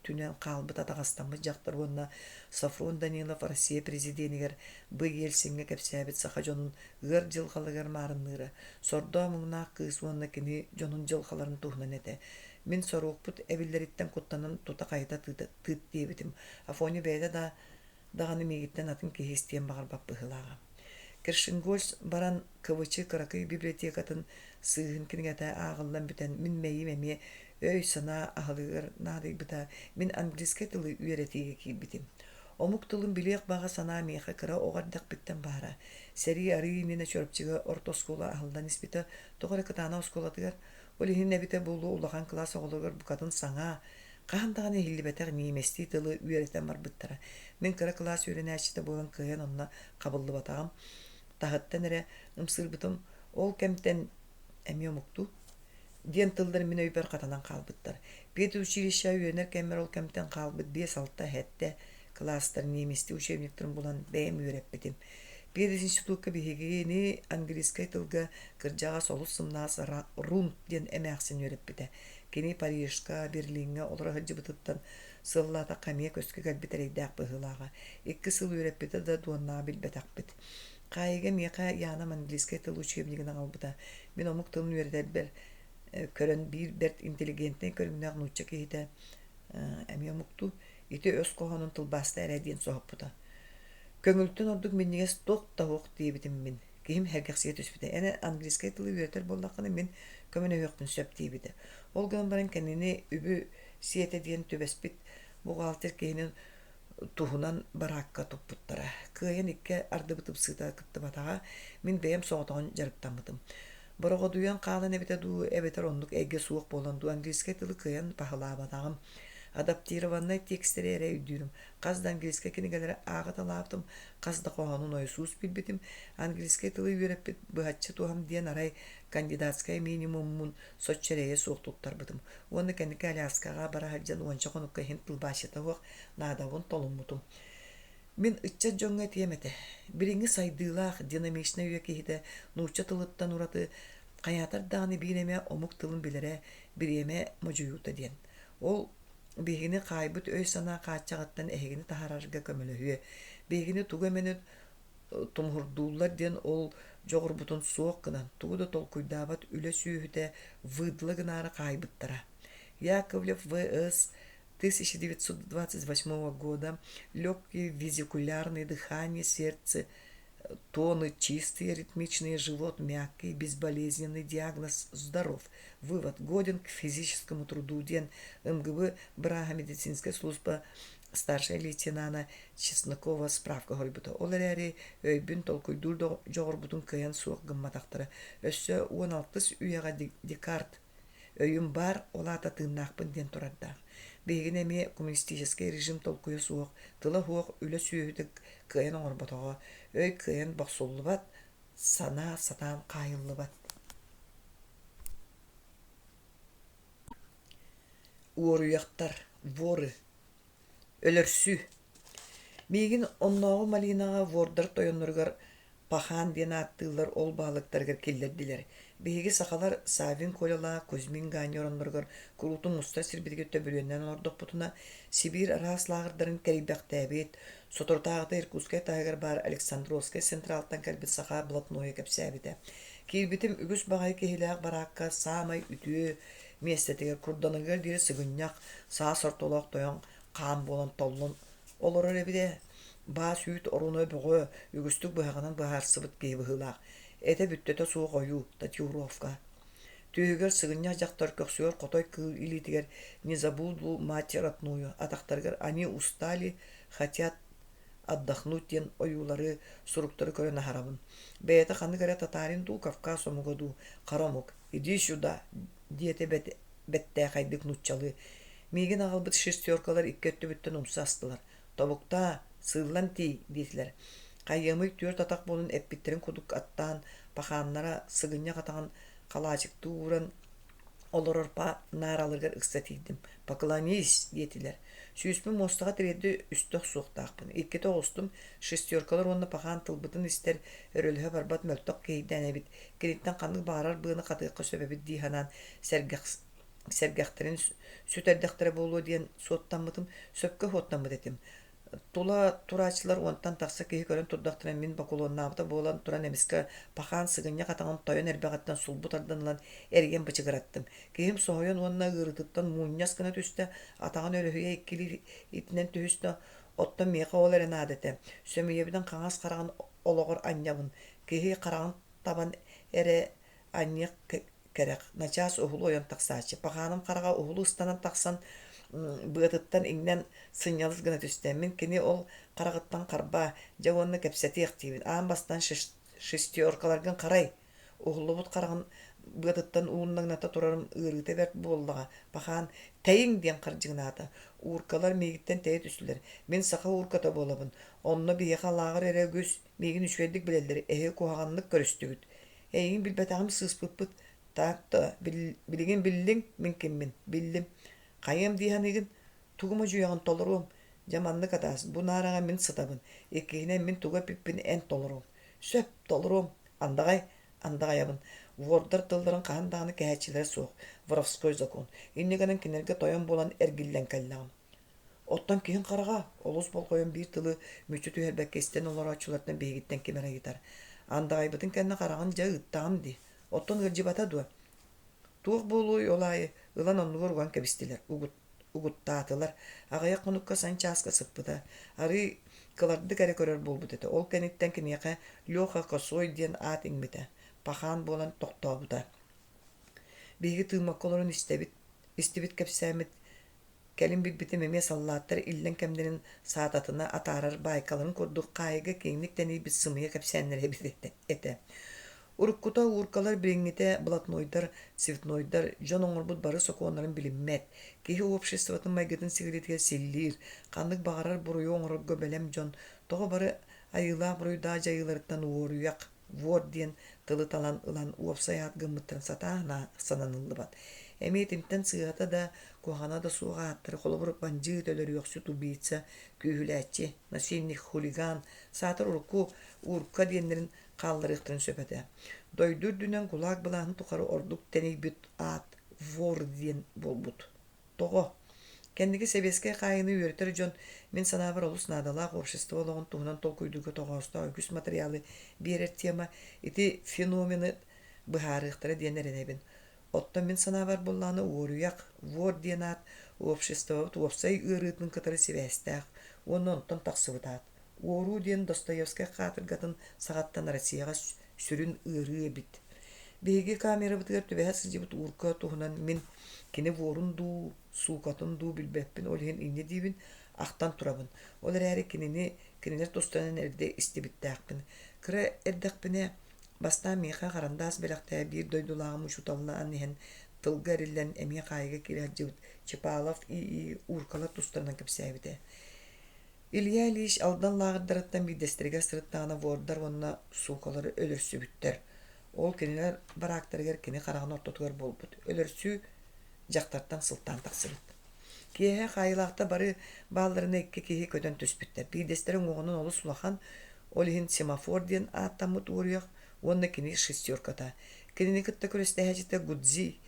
түнэн хаалбыт атаҕастаммыт дьахтар уонна Софрон Данилов Россия президенигэр Б. Ельциҥҥэ кэпсээбит саха дьонун ыар дьылҕаларыгар маарынныыра, сордоо-муҥнаах кыыс уонна кини дьонун дьылҕаларын туһунан этэ. Мин соруокпут эбиллэриттэн куттанан тута хайыта тыыт диэбитим. Афоня бэйэтэ да даҕаны миигиттэн атын киһи истиэн баҕарбат быһыылааҕа. Кершенгольц баран КВЧ кыракый библиотекатын сыыһын кинигэтэ ааҕыллан бүтэн мин мэйиим эмиэ өй-санаа аһылыгар наадыйбыта, мин английскай тылы үөрэтиигэ киирбитим. Омук тылын билиэх баҕа санаа миэхэ кыра оҕо эрдэхпиттэн баара. Сэрии арыый иннинэ Чурапчыга орто оскуола аһыллан испитэ, тоҕо эрэ кытаанах оскуолатыгар, ол иһин эбитэ буолуо улахан кылаас оҕолоругар букатын саҥа, Хаһан даҕаны иһиллибэтэх ньиэмэстии тылы үөрэтэн барбыттара. Мин кыра кылаас үөрэнээччитэ буолан кыайан онно хабыллыбатаҕым. Таһыттан эрэ ымсыырбытым. Ол кэмтэн эмиэ омуктуу диэн тыллар мин өйбөр хатанан хаалбыттар. Педучилищеҕа үөрэнэр кэммэр ол кэмтэн хаалбыт биэс-алта, сэттэ кылаастар немецтии учебниктарын булан бэйэм үөрэппитим. Пединститукка биһигини английскай тылга кырдьаҕас олус сымнаҕас Рунт диэн эмээхсин үөрэппитэ. Кини Парижка, Берлиҥҥэ олоро сылдьыбытыттан сыллаатахха эмиэ көскө кэлбит эрэйдээх быһыылааҕа. Икки сыл үөрэппитэ да дуоннааҕы билбэтэхпит. Хаайыыга миэхэ Янам английскай тыл учебнигын аҕалбыта. Мин омук тылын үөрэтэрбэр көрөн биир бэрт интеллигентнэй көрүҥнээх нуучча киһитэ эмиэ омуктуу ити өс хоһоонун тылбаастаа эрэ диэн соһуппута. Көҥүлтэн ордук минньигэс туох да суох диэбитим мин. Киһим сэргэхсийэ түспүтэ. Эн английскай тылы үөрэтэр буоллаххына, мин көмөлөһүөхпүн сөп диэбитэ. Ол гынан баран кинини үбү сиэтэ диэн түбэспит бухгалтер киһини туһунан бараакка туппуттара. Кыайан икки ардыбыт ыпсыыта кыттыбатаҕа, мин бэйэм соҕотоҕун дьарыктаммытым. Бороҕодуйан хаалан эбитэ дуу, эбэтэр оннук эйгэ суох буолан дуу, английскай тылы кыайан баһылаабатаҕым. Адаптированнай текстэри эрэ өйдүүрүм. Хас да английскай кинигэлэри ааҕыталаабытым, хас да хоһоонун ойсуус билбитим, английскай тылы үөрэппит быһаччы туһам диэн арай кандидатскай минимуммун соччо эрэйэ суох туттарбытым уонна кэнники Аляскаҕа бара сылдьан уонча хонукка иһин тылбаасчыта суох наадабын толуммутум. Мин ыччат дьоҥҥо этиэм этэ, билиҥҥи сайдыылаах, динамичнай үйэ киһитэ нуучча тылыттан ураты хайаатар даҕаны биир эмэ омук тылын билэрэ бириэмэ модьуйуута диэн. Ол биһигини хаайбыт өй-санаа хааччаҕыттан эһигини таһаарарга көмөлөһүө. Биһигини тугу эмэни тумуһурдууллар диэн ол дьоҕурбутун суох гынан, тугу да толкуйдаабат үлэ сүөһүтэ выдла гынаары хаайбыттара. Яковлев В.С. 1928 года легкие везикулярные дыхание сердце тоны чистые, ритмичные, живот мягкий, безболезненный, диагноз здоров. Вывод годен к физическому труду диэн МГБ бырааһа медицинскэй служба старшай лейтенана Чеснокова справка хоруйбута. Ол эрээри өйбүн толкуйдуур дьоҕурбутун кыайан суох гымматахтара. Өссө 16-ыс үйэҕэ Декарт «Өйүм баар, ол аата тыыннаахпын» диэн турардаах. Биһигини эмиэ коммунистическай режим толкуйа суох, тыла суох үлэ сүөһүтэ кыайан оҥорботоҕо, өй кыайан бохсуллубат, санаа сатаан хаайыллыбат. Уоруйахтар, воры Өлөрсүү. Миигин оннооҕу Малинаҕа вордар тойонноругар Пахан диэн ааттыыллар ол баһылыктарыгар киллэрдилэр. Биһиги сахалар Саввин Колялаах Кузьмин Ганя оронноругар куруутун мустар сирбитигэр төбүрүөннээн олордохпутуна, Сибиир араас лааҕырдарын кэрийбэхтээбит, соторутааҕыта Иркутскай таһыгар баар Александровскай централтан кэлбит саха блатнойа кэпсээбитэ. Киирбитим үгүс баҕайы киһилээх бараакка саамай үтүө миэстэтигэр курданыгар диэри сыгынньах, саас ортолоох тойон хаан буолан толлон олорор эбит ээ. Баас үүт оруна бөҕө, үгүстүк быһаҕынан быһаарсыбыт киһи быһыылаах. Этэ бүттэтэ суох ойуу, татуировка. Түөһүгэр сыгынньах дьахтар көхсүгэр хотой кыыл илиитигэр «Не забуду мать родную», атахтарыгар «Они устали, хотят отдохнуть» диэн ойуулары, суруктары көрөн аһарабын. Бэйэтэ ханнык эрэ татаарин дуу, Кавказ омуга дуу, хара омук «Иди сюда» диэтэ бэттээхэйдик нууччалыы. Миигин аҕалбыт шестеркалар икки өттүбүттэн умса астылар. «Тобуктаа, сыыллан тиий» диэтилэр. Хайыамый түөрт атах буолан эппиттэрин курдук аттаан, пахааннара сыгынньах атаҕын халаачыктыы ууран олорор наараларыгар ыкса тиийдим. «Поклонись» диэтилэр. Сүүспүн муостаҕа тириэрдэ үстэ охсуохтаахпын. Иккитэ оҕустум, шестеркалар уонна пахаан тылбытын истэр, өрөлөһө барбат мөлтөх киһийдээн эбит. Киниттэн ханнык баҕарар быаны хатыахха сөп эбит дии санаан сэргэх сэргэхтэрин сүтэрдэхтэрэ буолуо диэн суоттаммытым, сөпкө суоттаммыт этим. Тула турааччылар уонтан тахса киһи көрөн турдахтарына мин бокулуоннаабыта буолан туран эмискэ пахаан сыгынньах атаҕын тойон эрбэҕиттэн сулбу тардан ылан эрийэн бычыгыраттым. Киһим соһуйан уонна ыарыытыттан муунньас гына түстэ, атаҕын өрөһүйэ иккилии итинэн түһүстэ, оттон миэхэ ол эрэ наада этэ. Сөмүйэбинэн хаҥас хараҕын олоҕор анньабын, киһи хараҕын табан эрэ анньыах кэрэх, начаас уһулу ойон тахсааччы. Пахааным хараҕа уһулу ыстанан тахсан быатыттан иҥнэн сынньалыс гына түстэ. Мин кини ол хараҕыттан харбаа, дьэ уонна кэпсэтиэх диибин. Аан бастаан шестеркаларгын харай. Уһуллубут хараҕын быатыттан ууннаҥната турарым ыарыыта бэрт буоллаҕа. Пахаан тэйиҥ диэн хардьыгынаата. Ууркалар миигиттэн тэйэ түстүлэр. Мин саха уурката буолабын. Онно биһиэхэ лааҕыр эрэ үгүс, миигин үчүгэйдик билэллэр, эһиги куһаҕаннык көрүстүгүт. Эйигин билбэтэҕим сыыспыппыт. Так-то, билигин биллиҥ, мин киммин, биллим. Хайыам дии саныыгын? Тугу модьуйаҕын толоруом. Дьэ маннык атаас, бу наараҕа мин сытабын. Иккиһинэн мин тугу эппиппин эн толоруоҥ. Сөп, толоруом. Андаҕай, андаҕайабын. Вордар тылларын хаһан даҕаны кэһээччилэрэ суох. Воровской закон. Инньэ гынан кинилэргэ тойон буолан эргиллэн кэллэҕим. Оттон киһиҥ хараҕа олус болҕойон биир тылы мүччү түһэрбэккэ истэн олорооччулартан биһигиттэн ким эрэ ыйытар: «Андаҕайбытын кэннэ хараҕын дьэ ыыттаҕым дии, оттон ыалдьыбата дуо?» Туох буолуой ол аайы ылан оннугар уган кэбистилэр, угуттаатылар. Аҕыйах хонукка санчааска сыппыта. Арыый кылардык эрэ көрөр буолбут этэ. Ол кэнниттэн киниэхэ Леха Косой диэн аат иҥмитэ. Пахаан буолан тохтообута. Биһиги тыыммакка олорон истэбит, истибит кэпсээммит Кэлин билбитим эмиэ саллааттар иллэҥ кэмнэрин саататына атаарар баайкаларын курдук хаайыыга киэҥник тэнийбит сымыйа кэпсээннэрэ эбит этэ. Уруккута ууркалар билиҥҥитэ блатнойдар, цветнойдар дьон оҥорбут бары сокуоннарын билиммэт, киһи обществотын майгытын сигилитигэр силлиир, ханнык баҕарар буруйу оҥорорго бэлэм дьон тоҕо бары айыылаах буруйдаах дьайыыларыттан уоруйах вор диэн тылы талан ылан уопсай аат гыммыттарын сатаан сананыллыбат. Эмиэ итинтэн сыыһата да, куһаҕана да суох ааттары, холобур, бандьыыт, өлөрүөхсүт, убийца, күүһүлээччи, насильник, хулиган, саатар урукку уурка диэннэрин хаалларыахтарын сөп этэ. Дойду үрдүнэн кулаак былааһын тухары ордук тэнийбит аат вор диэн буолбут. Тоҕо? Кэнники сэбиэскэй хаайыыны үөрэтэр дьон, мин санаабар, олус наадалаах общество олоҕун туһунан толкуйдуурга тоҕоостоох үгүс матырыйаалы биэрэр тема ити феномены быһаарыахтара диэн эрэнэбин. Оттон мин санаабар буоллаҕына, уоруйах, вор диэн аат обществобыт уопсай ыарыытын кытары сибээстээх уонна онтон тахсыбыт аат. Уоруу диэн Достоевскай хаатыргатын саҕаттан Россияҕа сүрүн ыарыы эбит. Биһиги камерабытыгар түбэһэ сылдьыбыт уурка туһунан мин кини буорун дуу, суукатын дуу билбэппин, ол иһин инньэ диибин. Ахтан турабын. Ол эрээри кинини кинилэр тустарынан эрдэ истибиттээхпин. Кыра эрдэхпинэ бастаан миэхэ харандаас бэлэхтээ биир дойдулааҕым учууталлаан иһэн тылга эриллэн эмиэ хаайыыга киирэ сылдьыбыт Чепалов И.И. Ууркалар тустарынан кэпсээбитэ. Илья Ильич Алдан лааҕырдарыттан биирдэстэригэр сырыттаҕына вордар уонна суукалары өлөрсүбүттэр. Ол кинилэр бараактарыгар кини хараҕын ортотугар буолбут. Өлөрсүү дьахтартан сылтаан тахсыбыт. Киэһэ хаайыылаахтар бары баалларына икки киһи көтөн түспүттэр. Биирдэстэрэ уҥуоҕунан олус улахан, ол иһин семафор диэн ааттаммыт уоруйах уонна кини шестерката. Кинини кытта күрэстэһээччитэ Гудзи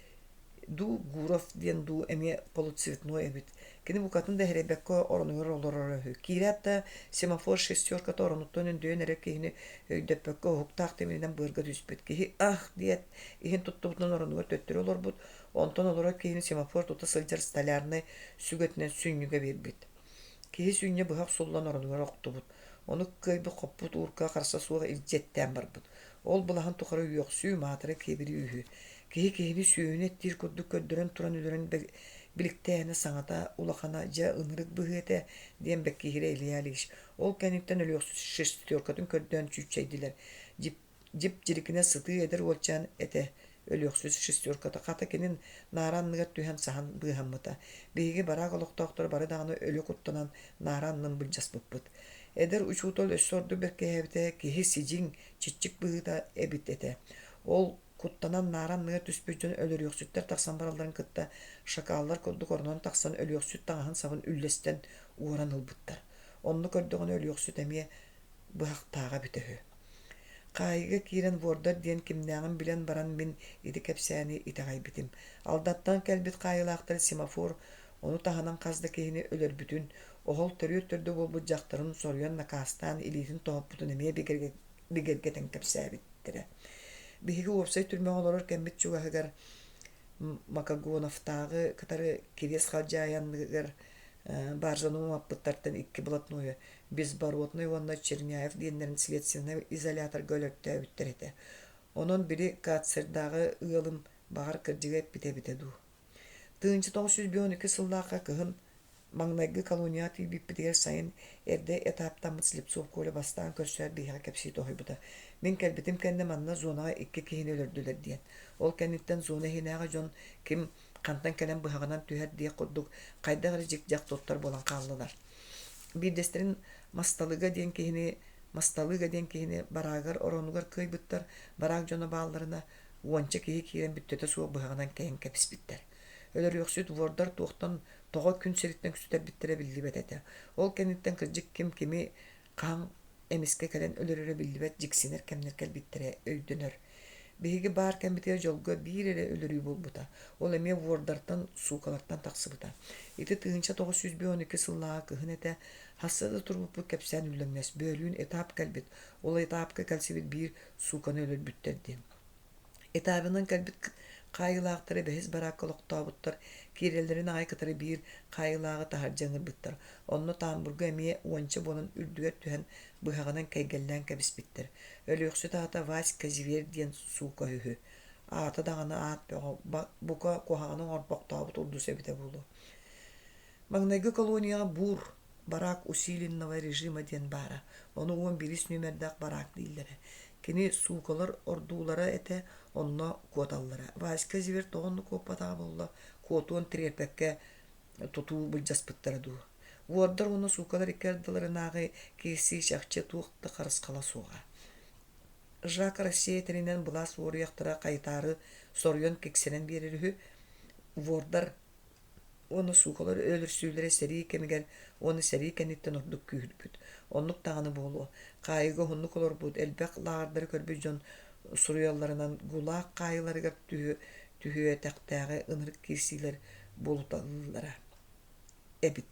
дуу, Гуров диэн дуу эмиэ полуцветной эбит. Кини букатын да сэрэйбэккэ оронугар олороро үһү. Киирээт да семафор шестерката оронуттан өндөйөн эрэр киһини өйдөппөккө уһуктаах тимиринэн быарга түспүт. Киһи ах диэт иһин туттубутунан оронугар төттөрү олорбут, онтон олорор киһини семафор тута сылдьар столярнай сүгэтинэн сүнньүгэ биэрбит. Киһи сүнньэ быһа охсуллан оронугар охтубут. Ону кыайбыт-хоппут уурка харса суох илдьи эттээн барбыт. Ол былаһын тухары үөхсүү, маатыра киэбирии үһү. Киһи киһини сүөһүнү эттиир курдук көрдөрөн туран өлөрөн биликтээһинэ саҥата улахана дьэ ынырык быһыы этэ диэн бэккиһиирэ Илья Ильич. Ол кэнниттэн өлүөхсүт шестеркатын көрдөөн чүүччэйдилэр. Дьип-дьирикинэ сытыы эдэр уолчаан этэ өлүөхсүт шестерката хата кини наара анныгар түһэн саһан быыһаммыта. Биһиги бараак олохтоохторо бары даҕаны өлө куттанан наара аннын былдьаспыппыт. Эдэр учуутал өссө ордук бэркиһээбитэ киһи сидьиҥ, чиччик быһыыта эбит этэ. Ол куттанан наара анныгар түспүт дьон өлөрүөхсүттэр тахсан баралларын кытта шакаллар курдук оронон тахсан өлүөхсүт таҥаһын-сабын үллэстэн уоран ылбыттар. Онно көрдөҕүнэ өлүөхсүт эмиэ быһахтааҕа эбитэ үһү. Хаайыыга киирэн вордар диэн кимнээҕин билэн баран мин ити кэпсээни итэҕэйбитим. Алдаттан кэлбит хаайыылаахтар семафор ону таһынан хас да киһини өлөрбүтүн, оһол төрүөт төрдө буолбут дьахтарын соруйан накаастаан илиитин тоһуппутун эмиэ бигэргэтэн кэпсээбиттэрэ. Биһиги уопсай түрмэҕэ олорор кэммит чугаһыгар Макогоновтааҕы кытары Кириэс Халдьаайы анныгар баржаны умаппыттартан икки блатнойу Безбородный уонна Черняев диэннэрин следственнай изоляторга өлөртөөбүттэр этэ. Онон били карцердааҕы ыалым баҕар кырдьыга эппитэ эбитэ дуу. 1952 сыллаахха кыһын маҥнайгы колонияҕа тиийбиппитигэр сайын эрдэ этаптаммыт Слепцов Коля бастаан көрсөөт биһиэхэ кэпсии тоһуйбута. Мин кэлбитим кэннэ манна зонаҕа икки киһини өлөрдүлэр диэн. Ол кэнниттэн зона иһинээҕи дьон ким хантан кэлэн быһаҕынан түһэр диэх курдук хайдах эрэ дьик-дьах туттар буолан хааллылар. Биирдэстэрин Масталыга диэн киһини Масталыга диэн киһини бараагар оронугар кыайбыттар, бараак дьоно баалларына уонча киһи киирэн бүттэтэ суох быһаҕынан кэйэн кэбиспиттэр. Өлөрүөхсүт вордар туохтан тоҕо күн сириттэн сүтэрбиттэрэ биллибэт этэ. Ол кэнниттэн кырдьык ким кими хаһан эмискэ кэлэн өлөрөрө биллибэт дьиксинэр кэмнэр кэлбиттэрэ өйдөнөр. Биһиги баар кэммитигэр дьолго биир эрэ өлөрүү буолбута. Ол эмиэ вордартан, суукалартан тахсыбыта. Ити 1952 сыллааҕы кыһын этэ, хаста да турбуппут кэпсээн үллэҥнэс. Бөөлүүн этап кэлбит, ол этапка кэлсибит биир сууканы өлөрбүттэр диэн. Этабынан кэлбит хаайыылаахтары бэһис бараакка олохтообуттар, киирэллэрин аҕай кытары биир хаайыылааҕы таһырдьа ыҥырбыттар. Онно тамбурга эмиэ уонча буолан үрдүгэр түһэн быһаҕынан кэйгэллээн кэбиспиттэр. Өлүөхсүт аата Васька Зверь диэн суука үһү. Аата даҕаны аат бөҕө, бука куһаҕаны оҥорбохтообут урдус эбитэ буолуо. Маҥнайгы колонияҕа Бур, бараак усиленного режима диэн баара. Ону уон биирис нүөмэрдээх бараак дииллэрэ. Кини суукалар ордуулара этэ, онно куоталлара. Васька Зверь тоҕо онно куоппатаҕа буолла, куотуон тириэрпэккэ тутуу былдьаспыттара дуу. Уордар уонна суукалар икки ардыларынааҕы киирсии чахчы туох да харысхала суоҕа. Жак Россия этэринэн былаас уоруйахтара хайытаары соруйан киксэрэн биэрэр үһү. Вордар уонна суукалар өлөрсүүлэрэ сэрии кэмигэр уонна сэрии кэнниттэн ордук күүһүрбүт. Оннук даҕаны буолуо. Хаайыыга уһуннук олорбут, элбэх лааҕырдары көрбүт дьон суруйалларынан ГУЛАГ хаайыыларыгар түһүөтэхтээҕи ынырык киирсиилэр буолуталыыллара эбит.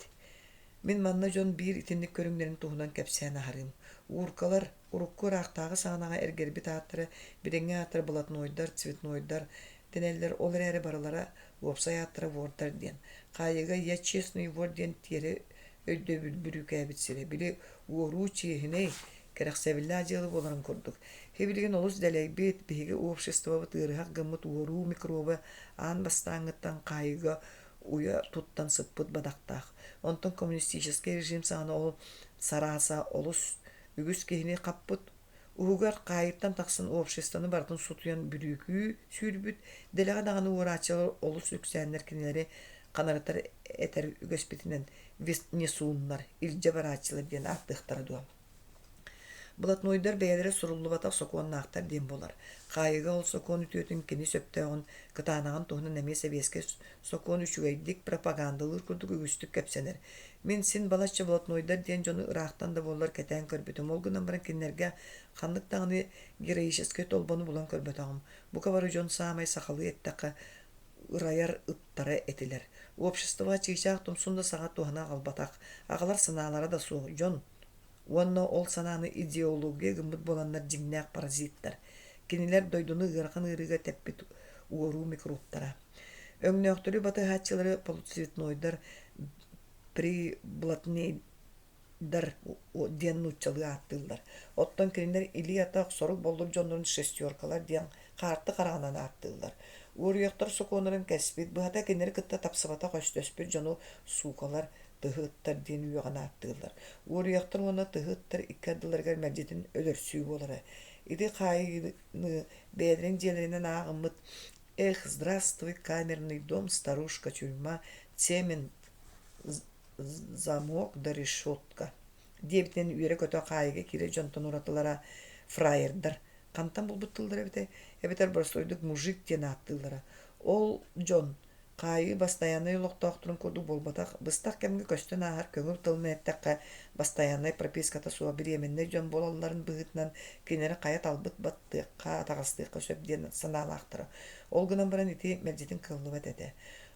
Мин манна дьон биир итинник көрүҥнэрин туһунан кэпсээн аһарыым. Ууркалар урукку ыраахтааҕы саҕанаҕа эргэрбит ааттара, билиҥҥи ааттара блатнойдар, цветнойдар дэнэллэр, ол эрээри барылара уопсай ааттара вордар диэн. Хаайыыга «Я честный вор» диэн тиэрэ өйдөбүл бүрүүкээбит сирэ. Били уоруу чиэһинэй, кэрэхсэбиллээх дьыала буоларын курдук. Сибилигин олус дэлэйбит, биһиги обществобыт ыарыһах гыммыт уоруу микроба аан бастааҥҥыттан хаайыыга уйа туттан сыппыт бадахтаах. Онтон коммунистическай режим саҕана ол сарааса олус үгүс киһини хаппыт, уһугар хаайыттан тахсан обществоны барытын сутуйан бүрүүкүү сүүрбүт, дэлэҕэ даҕаны уорааччылар олус үксээннэр кинилэри ханарытар этэр үгэспитинэн несуннар, илдьэ барааччылар диэн ааттыахтара дуо. Блатнойдар бэйэлэрэ суруллубатах сокуоннаахтар диэн буолар. Хаайыыга ол сокуон үтүөтүн кини сөптөөҕүн, кытаанаҕын туһунан эмиэ сэбиэскэй сокуон үчүгэйдик пропагандалыыр курдук үгүстүк кэпсэнэр. Мин син балачча блатнойдар диэн дьону ыраахтан да буоллар кэтээн көрбүтүм. Ол гынан баран кинилэргэ ханнык даҕаны героическай толбону булан көрбөтөҕүм. Бука бары дьон саамай сахалыы эттэххэ, ырайар ыттара этилэр. Обществоҕа чыычаах тумсун да саҕа туһана аҕалбатах, аҕалар санаалара да суох дьон Уонна ол санааны идеология гыммыт буоланнар дьиҥнээх паразиттар. Кинилэр дойдуну ыарахан ыарыыга тэппит уоруу микробтара. Өҥнөөхтөрү батыһааччылары полуцветнойдар, приблатнейдар диэн нууччалыы ааттыыллар. Оттон кинилэр илии-атах, сорук-боллур дьоннорун шестеркалар диэн хаарты хараҕынан ааттыыллар. Уоруйахтар сокуоннарын кэспит, быһата кинилэри кытта тапсыбатах өстөспүт дьону суукалар, тыһы ыттар диэн үөҕэн ааттыыллар. Уоруйахтар уонна тыһы ыттар икки ардыларыгар мэлдьитин өлөрсүү буолара. Ити хаайыыны бэйэлэрин дьиэлэринэн ааҕыммыт «Эх, здравствуй, камерный дом, старушка тюрьма, цемент, замок да решетка» диэбитинэн үөрэ-көтө хаайыыга киирэр дьонтон уратылара фраердар хантан булбут тыллара эбитэ эбэтэр боростуойдук мужик диэн ааттыыллара. Ол дьон Хаайыы бастайааннай олохтоохторун курдук буолбатах, быстах кэмҥэ көстөн ааһар көҥүл тылынан эттэххэ, бастайааннай прописката суох бириэмэннэй дьон буолалларын быһыытынан кинилэри хайа талбыт баттыахха, атаҕастыахха сөп диэн санаалаахтара. Ол гынан баран ити мэлдьитин кыаллыбат этэ.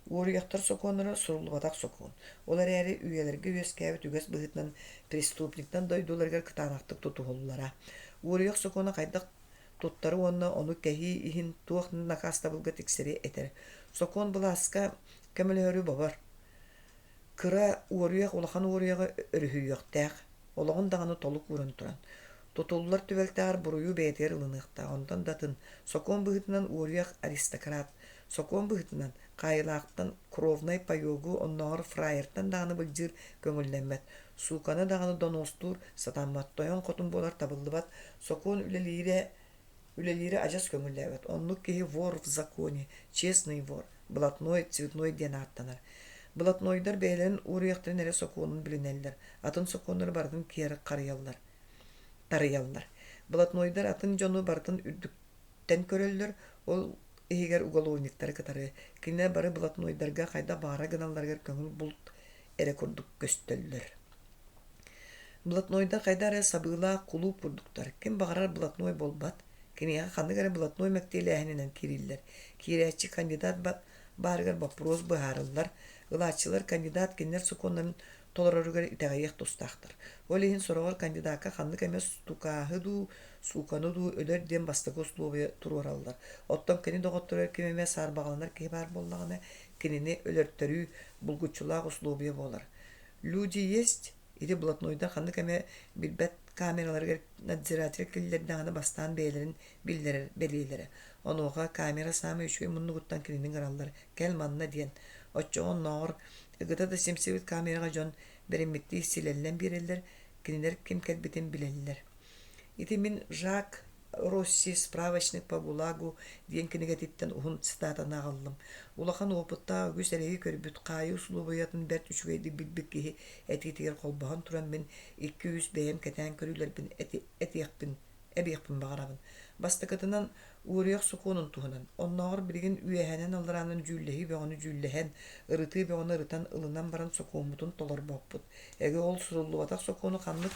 Уоруйахтар сокуоннара суруллубатах сокуон. Ол эрээри үйэлэргэ үөскээбит үгэс быһыытынан преступниктан дойдуларыгар кытаанахтык тутуһуллара. Уоруйах сокуона хайдах туттары уонна ону кэһии иһин туох накаастабылга тиксэри этэр. Сокуон былааска көмөлөһөрү бобор. Кыра уоруйах улахан уоруйаҕы өрүһүйүөхтээх, олоҕун даҕаны толук ууран туран. Тутуллар түбэлтэҕэр буруйу бэйэтигэр ылыныахтаах, онтон да атын. Сокуон быһыытынан уоруйах аристократ. Сокуон быһыытынан хаайыылаахтан кровнай паёгу оннооҕор фраертан даҕаны былдьыыр көҥүллэммэт. Сууканы даҕаны донуостуур сатаммат, тойон-хотун буолар табыллыбат, сокуон үлэлиирэ үлэлиирэ адьас көҥүллээбэт. Оннук киһи вор в законе, честный вор, блатной, цветной диэн ааттанар. Блатнойдар бэйэлэрин уоруйахтарын эрэ сокуонун билинэллэр, атын сокуоннары барытын киэр харыйаллар, тарыйаллар. Блатнойдар атын дьону барытын үрдүктэн көрөллөр, ол иһигэр уголовниктары кытары. Кинилэр бары блатнойдарга хайдах баҕара гыналларыгар көҥүл булт эрэ курдук көстөллөр. Блатнойдар хайда эрэ сабыылаах кулууп курдуктар. Ким баҕарар блатной буолбат. Киниэхэ ханнык эрэ блатной мэктиэлээһининэн киириллэр. Киирээччи кандидат баарыгар боппуруос быһаарыллар. Ылааччылар кандидат кинилэр сокуоннарын толороругар итэҕэйиэх тустаахтар. Ол иһин сороҕор кандидакка ханнык эмэ тукааһы дуу, сууканы дуу өлөр диэн бастакы услуобуйа туруораллар. Оттон кини доҕотторугар ким эмэ саарбаҕаланар киһи баар буоллаҕына, кинини өлөртөрүү булгуччулаах услуобуйа буолар. Люди есть ити блатнойдар ханнык эмэ билбэт камераларыгар надзиратель киллэрдэҕинэ бастаан бэйэлэрин биллэрэр бэлиэлэрэ. Онуоха камера саамай үчүгэй муннугуттан кинини ыҥыраллар, кэл манна диэн. Оччоҕо оннооҕор ыгыта да симсибит камераҕа дьон бэриммиттии силэллэн биэрэллэр, кинилэр ким кэлбитин билэллэр. Ити мин Жак Росси «Справочник по ГУЛАГу» диэн кинигэтиттэн уһун цитатаны аҕаллым. Улахан уопуттаах үгүс эрэйи көрбүт, хаайыы усулуобуйатын бэрт үчүгэйдик билбит киһи этиитигэр холбоһон туран мин икки-үс бэйэм кэтээн көрүүлэрбин этиэхпин, эбиэхпин баҕарабын. Бастакытынан, уоруйах сокуонун туһунан. Оннооҕор билигин үөһэнэн-аллараанан дьүүллэһии бөҕөнү дьүүллэһэн, ырытыы бөҕөнү ырытан ылынан баран сокуоммутун толорбоппут. Эгэ ол суруллубатах сокуону ханнык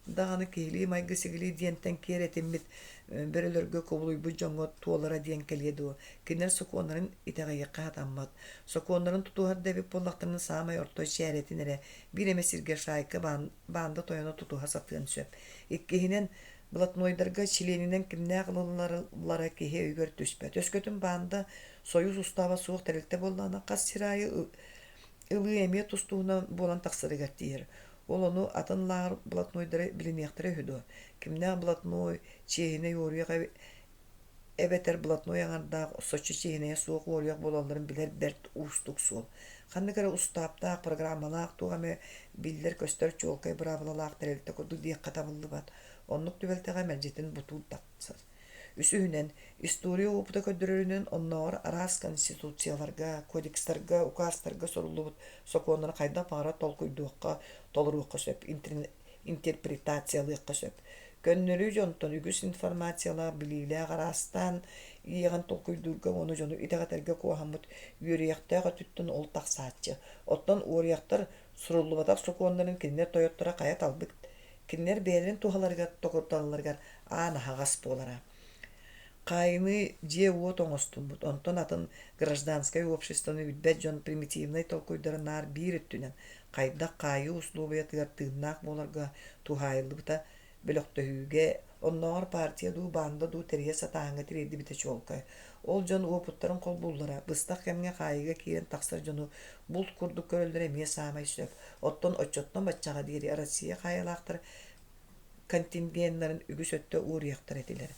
даҕаны киһилии майгы-сигили диэнтэн киэр этиммит бөрөлөргө кубулуйбут дьоҥҥо туолара диэн кэлиэ дуо, кинилэр сокуоннарын итэҕэйиэххэ сатаммат. Сокуоннарын тутуһар да эбит буоллахтарына саамай орто чээрэтин эрэ биир эмэ сиргэ шайка баанда тойоно тутуһа сатыан сөп. Иккиһинэн, блатнойдарга чилиэнинэн кимнээх ылыллара киһи өйүгэр түспэт. Өскөтүн баанда сойуус устааба суох тэрилтэ буоллаҕына, хас сир аайы ылыы эмиэ тус-туһунан буолан тахсарыгар тиийэр. Ол ону атын лааҕыр блатнойдара билиниэхтэрэ үһү дуо? Кимнээх блатной, чиэһинэй уоруйах эбэтэр блатной аҥардаах соччо чиэһинэйэ суох уоруйах буолалларын билэр бэрт уустук суол. Ханнык эрэ устааптаах, программалаах туох эмэ биллэр-көстөр чуолкай быраабылалаах тэрилтэ курдук диэххэ табыллыбат. Оннук түбэлтэҕэ мэлдьитин бутуур тахсар. Үсүһүнэн, история уопута көрдөрөрүнэн, оннооҕор араас конституцияларга, кодекстарга, указтарга суруллубут сокуоннары хайдах баҕарар толкуйдуохха, толоруохха сөп, интерпретациялыахха сөп. Көннөрү дьонтон үгүс информациялаах, билиилээх араастаан иэҕэн толкуйдуурга уонна дьону итэҕэтэргэ куоһаммыт үөрүйэхтээх өттүттэн ол тахсааччы. Оттон уоруйахтар суруллубатах сокуоннарын кинилэр тойотторо хайа талбыт кинилэр бэйэлэрин туһаларыгар токуруталларыгар аан аһаҕас буолара. Хаайыныы дьиэ-уот оҥостуммут, онтон атын гражданскай обществоны билбэт дьон примитивнай толкуйдара наар биир өттүнэн, хайдах хаайыы услуобуйатыгар тыыннаах буоларга туһаайыллыбыта бөлөхтөһүүгэ, оннооҕор партия дуу, баанда дуу тэрийэ сатааһыҥҥа тириэрдибитэ чуолкай. Ол дьон уопуттарын холбууллара, быстах кэмҥэ хаайыыга киирэн тахсар дьону булт курдук көрөллөрө эмиэ саамай сөп. Оттон оччоттон баччаҕа диэри Россия хаайыылаахтар контингеннарын үгүс өттө уоруйахтар этилэр.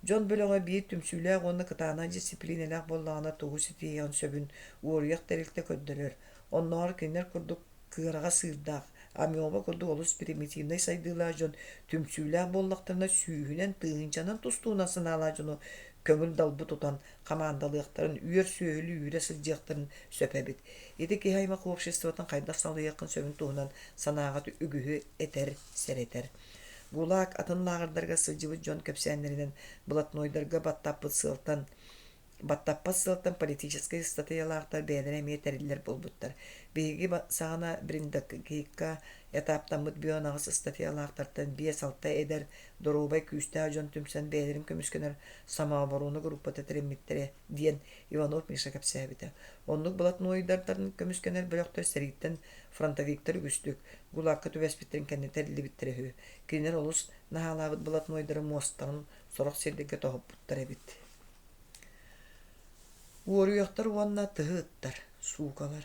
Дьон бөлөҕө биир түмсүүлээх уонна кытаанах дьиссипилиинэлээх буоллаҕына тугу ситиһиэҕин сөбүн уоруйах тэрилтэ көрдөрөр. Оннооҕор кинилэр курдук кыараҕа сыырдаах, амеба курдук олус примитивнэй сайдыылаах дьон түмсүүлээх буоллахтарына сүүһүнэн, тыһыынчанан тустуунан санаалаах дьону көҥүл далбы тутан хамаандалыахтарын, үөр сүөһүлүү үүрэ сылдьыахтарын сөп эбит. Ити киһи аймах обществотын хайдах салайыаххын сөбүн туһунан санааҕыт үгүһү этэр, сэрэтэр. ГУЛАГ атын лааҕырдарга сылдьыбыт дьон кэпсээннэринэн блатнойдарга баттаппыт сыалтан Баттаппат сыалтан политическай ыстатыйалаахтар бэйэлэрэ эмиэ тэриллэр буолбуттар. Биһиги саҕана Бриндакикка этаптаммыт бүөн аҕыс ыстатыйалаахтартан биэс-алта эдэр, доруобай, күүстээх дьон түмсэн бэйэлэрин көмүскэнэр самооборона группата тэриммиттэрэ, диэн Иванов Миша кэпсээбитэ. Оннук блатнойдартан көмүскэнэр бөлөхтөр сэрииттэн фронтовиктар үгүстүк ГУЛАГка түбэспиттэрин кэннэ тэриллибиттэрэ үһү. Кинилэр олус наһаалаабыт блатнойдары муостарын сорох сирдэргэ тоһуппуттар эбит. Уоруйахтар уонна тыһы ыттар, суукалар.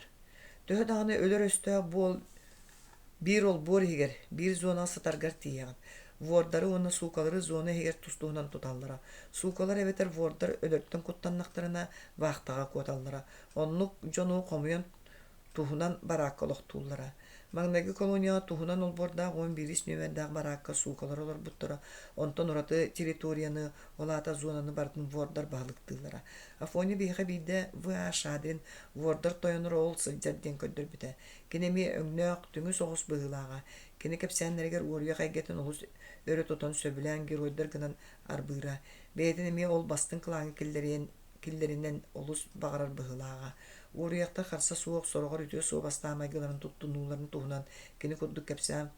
Төһө даҕаны өлөр өстөөх буол биир олбуор иһигэр, биир зонаҕа сытаргар тиийэҕин. Вордары уонна суукалары зона иһигэр тус-туһунан туталлара. Суукалар эбэтэр вордар өлөртөн куттаннахтарына вахтаҕа куоталлара. Оннук дьону хомуйан туһунан бараакка олохтууллара. Маҥнайгы колонияҕа туһунан олбуордаах уон биирис нүөмэрдээх бараакка суукалар олорбуттара, онтон ураты территорияны, ол аата зонаны барытын вордар баһылыктыыллара. Афоня биһиэхэ биирдэ В.А. Шадрин вордар тойоноро ол сылдьар диэн көрдөрбүтэ. Кини эмиэ өҥнөөх, түҥү соҕус быһыылааҕа. Кини кэпсээннэригэр уоруйах эйгэтин олус өрө тутан сөбүлээн геройдар гынан арбыыра. Бэйэтин эмиэ ол бастыҥ кылааҥҥа киллэриэн киллэринэн олус баҕарар быһыылааҕа. Уоруйахтар харса суох, сороҕор үтүө суобастаах майгыларын туттунууларын туһунан кини курдук кэпсээн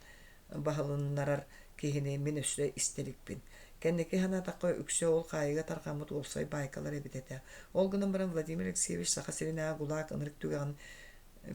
баһылыннарар киһини мин өссө истэ иликпин. Кэнники санаатахха, үксэ ол хаайыыга тарҕаммыт уопсай баайкалар эбит этэ. Ол гынан баран Владимир Алексеевич Саха сиринээҕи ГУЛАГ ынырык түгэҕин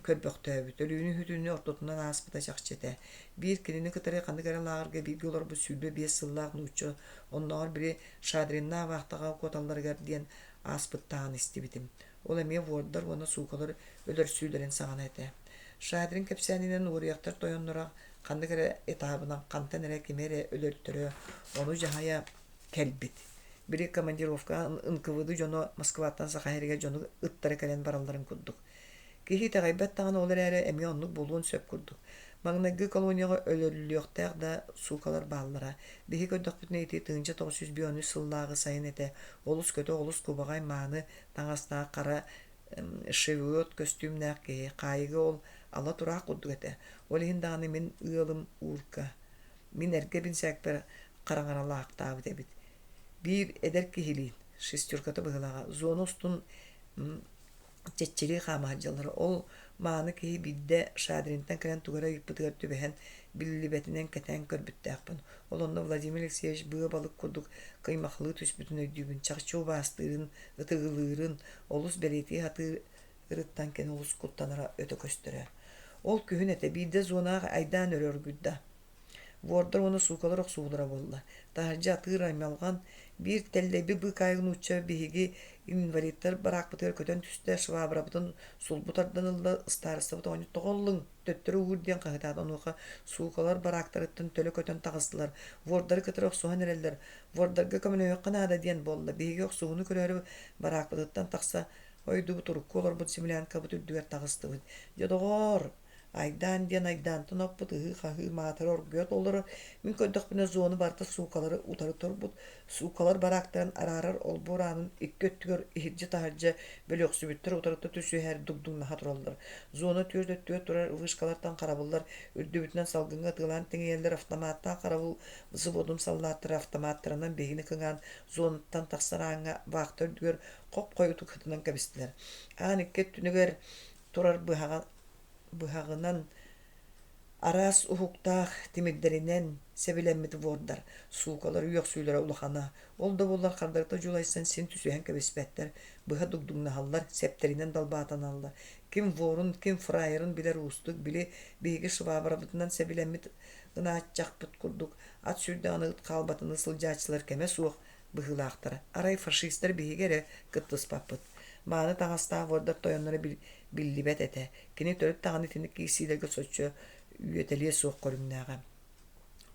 көрбөхтөөбүт, өлүүнү-сүтүүнү ортотунан ааспыта чахчы этэ. Биир кинини кытары ханнык эрэ лааҕырга бииргэ олорбут 25 сыллаах нуучча оннооҕор били Шадриннаах вахтаҕа куоталларыгар диэн ааспыттааҕын истибитим. Ол эмиэ вордар уонна суукалар өлөрсүүлэрин саҕана этэ. Шадрин кэпсээнинэн уоруйахтар тойонноро ханнык эрэ этаабынан хантан эрэ кими эрэ өлөртөрө, ону дьаһайа кэлбит. Били командировка НКВД дьоно Москваттан Саха сиригэр дьону ыттара кэлэн баралларын курдук. Киһи итэҕэйбэт даҕаны ол эрээри эмиэ оннук буолуон сөп курдук. Маҥнайгы колонияҕа өлөрүллүөхтээх да суукалар бааллара. Биһиги көрдөхпүтүнэ ити 1953 сыллааҕы сайын этэ. Олус көтөх, олус кубаҕай мааны таҥастаах хара шевиот көстүүмнээх киһи. Хаайыга ол ала тураах курдук этэ. Ол иһин даҕаны мин ыалым Уурка. Мин эргэ бинсээкпэр хараҥаралаахтаабыт эбит. Биир эдэр киһилиин, шестерката быһыылааҕа, зона устун чэччилии хаама сылдьаллара. Ол мааны киһи биирдэ Шадринтан кэлэн тугу эрэ ыйыппытыгар түбэһэн, биллибэтинэн кэтээн көрбүттээхпин. Ол онно Владимир Алексеевич быа балык курдук кыймахлыы түспүтүн өйдүүбүн. Чахчы убаастыырын, ытыгылыырын олус бэлиэтии сатыырыттан кини олус куттанара өтө көстөрө. Ол күһүн этэ биирдэ зонаҕа айдаан өрө оргуйда. Вордар уонна суукалар охсуһуулара буолла. Таһырдьа атыыр аймалҕан, биир тэллэйбит быыкаайык нуучча биһиги инвалидтар бараакпытыгар көтөн түстэ, швабрабытын сулбу тардан ылла, ыстаарыстабыт оҕонньор тоҕо ыллыҥ, төттөрү уур диэн хаһыытаата. Онуоха суукалар бараактарыттан төлө көтөн таҕыстылар, вордары кытары охсуһан эрэллэр, вордарга көмөлөһүөххэ наада диэн буолла. Биһиги охсуһууну көрөөрү бараакпытыттан тахса ойдубут, урукку олорбут землянкабыт үрдүгэр таҕыстыбыт. Дьэ, доҕоор, Айдаан диэн айдаантан оппут ыһыы-хаһыы маатыра оргуйа толорор. Мин көрдөхпүнэ зона барыта суукалары утары турбут. Суукалар бараактарын араарар олбуор аанын икки өттүгэр иһирдьэ-таһырдьа бөлүөхсүбүттэр утарыта түсүһэр дугдуҥнаһа тураллар. Зона түөрт өттүгэр турар вышкалартан харабыллар үрдүбүтүнэн салгыҥҥа ытыалаан тиҥийэллэр. Автоматтаах харабыл взводун саллааттара автоматтарынан биһигини кыҥаан зонаттан тахсар ааҥҥа вахта үрдүгэр хоп-хойутук ытынан кэбистилэр. Аан икки өттүнүгэр турар быһаҕынан араас уһуктаах тимирдэринэн сэбилэммит вордар, суукалар үөхсүүлэрэ улахана. Ол да буоллар хардарыта дьулайсан син түсүһэн кэбиспэттэр, быһа дугдуҥнаһаллар, сэптэринэн далбаатаналлар. Ким ворун, ким фраерын билэр уустук, били биһиги швабрабытынан сэбилэммит ынааччахпыт курдук ат сүүрдэҕинэ ыт хаалбатыныы сылдьааччылар кэмэ суох быһыылаахтара. Арай фашистар биһиги эрэ кыттыспаппыт. Мааны таҥастаах вордар тойонноро биллибэт этэ. Кини төрүт даҕаны итинник киирсиилэргэ соччо үөтэлиэ суох көрүҥнээҕэ.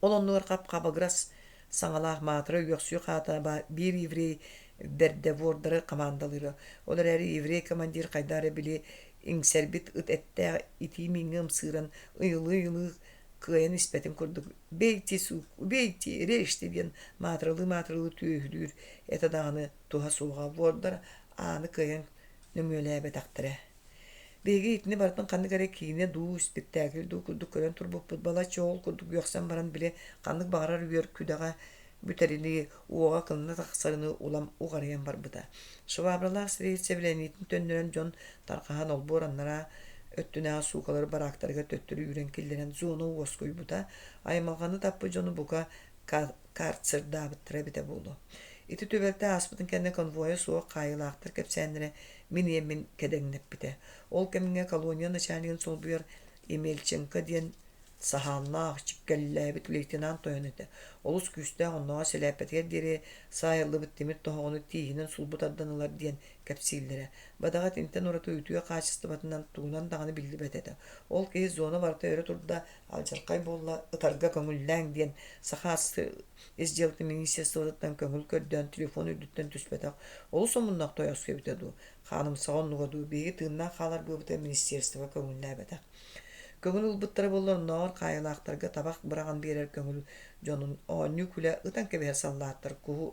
Ол оннугар хап-хабыгырас саҥалаах маатыра үөхсүү хаата биир еврей бэрдэ вордары хамаандалыыра. Ол эрээри еврей командир хайдах эрэ били иҥсэрбит ыт эттээх итии мииҥҥэ ымсыыран ыйылыы-ыйылыы кыайан испэтин курдук «Бейте, сука, убейте, режьте» диэн маатыралыы-маатыралыы түөһүлүүр этэ даҕаны туһа суоҕа. Вордар ааны кыайан нөҥүөлээбэтэхтэрэ. Биһиги итини барытын ханнык эрэ киинэ дуу, испиктээкил дуу курдук көрөн турбуппут. Балачча ол курдук үөхсэн баран били ханнык баҕарар үөр күдэҕэ бүтэринии, уоҕа кылына тахсарыныы улам уҕарыйан барбыта. Швабралаах сирэйи сэбилэниитин төннөрөн дьон тарҕаһан олбуор анараа өттүнээҕи суукалары бараактарыгар төттөрү үүрэн киллэрэн зона уоскуйбута, аймалҕаны таппыт дьону бука карцердаабыттара эбитэ буолуо. Ити түбэлтэ ааспытын кэннэ конвойа суох хаайыылаахтар кэпсээннэрэ мин иэммин кэдэҥнэппитэ. Ол кэмҥэ колония начальнигын солбуйар Емельченко диэн саһааннаах, чиккэллээбит лейтенант тойон этэ. Олус күүстээх оннооҕо сэлээппэтигэр диэри саайыллыбыт тимир тоһоҕону тииһинэн сулбу тардан ылар диэн кэпсииллэрэ. Бадаҕа итинтэн ураты үтүө хаачыстыбатынан тугунан даҕаны биллибэт этэ. Ол киһи зона барыта өрө турда, алдьархай буолла, ытарга көҥүллээҥ диэн Саха ис дьыалатын министерствотыттан көҥүл көрдөөн телефон үрдүттэн түспэтэх олус омуннаах тойоско эбитэ дуу, хаанымсаҕа оннуга дуу, биһиги тыыннаах хаалар быабыта министерство көҥүллээбэтэх. Көҥүл ылбыттара буоллар оннооҕор хаайыылаахтарга табах быраҕан биэрэр көҥүл дьонун оонньуу-күлэ ытан кэбиһэр саллааттар куһу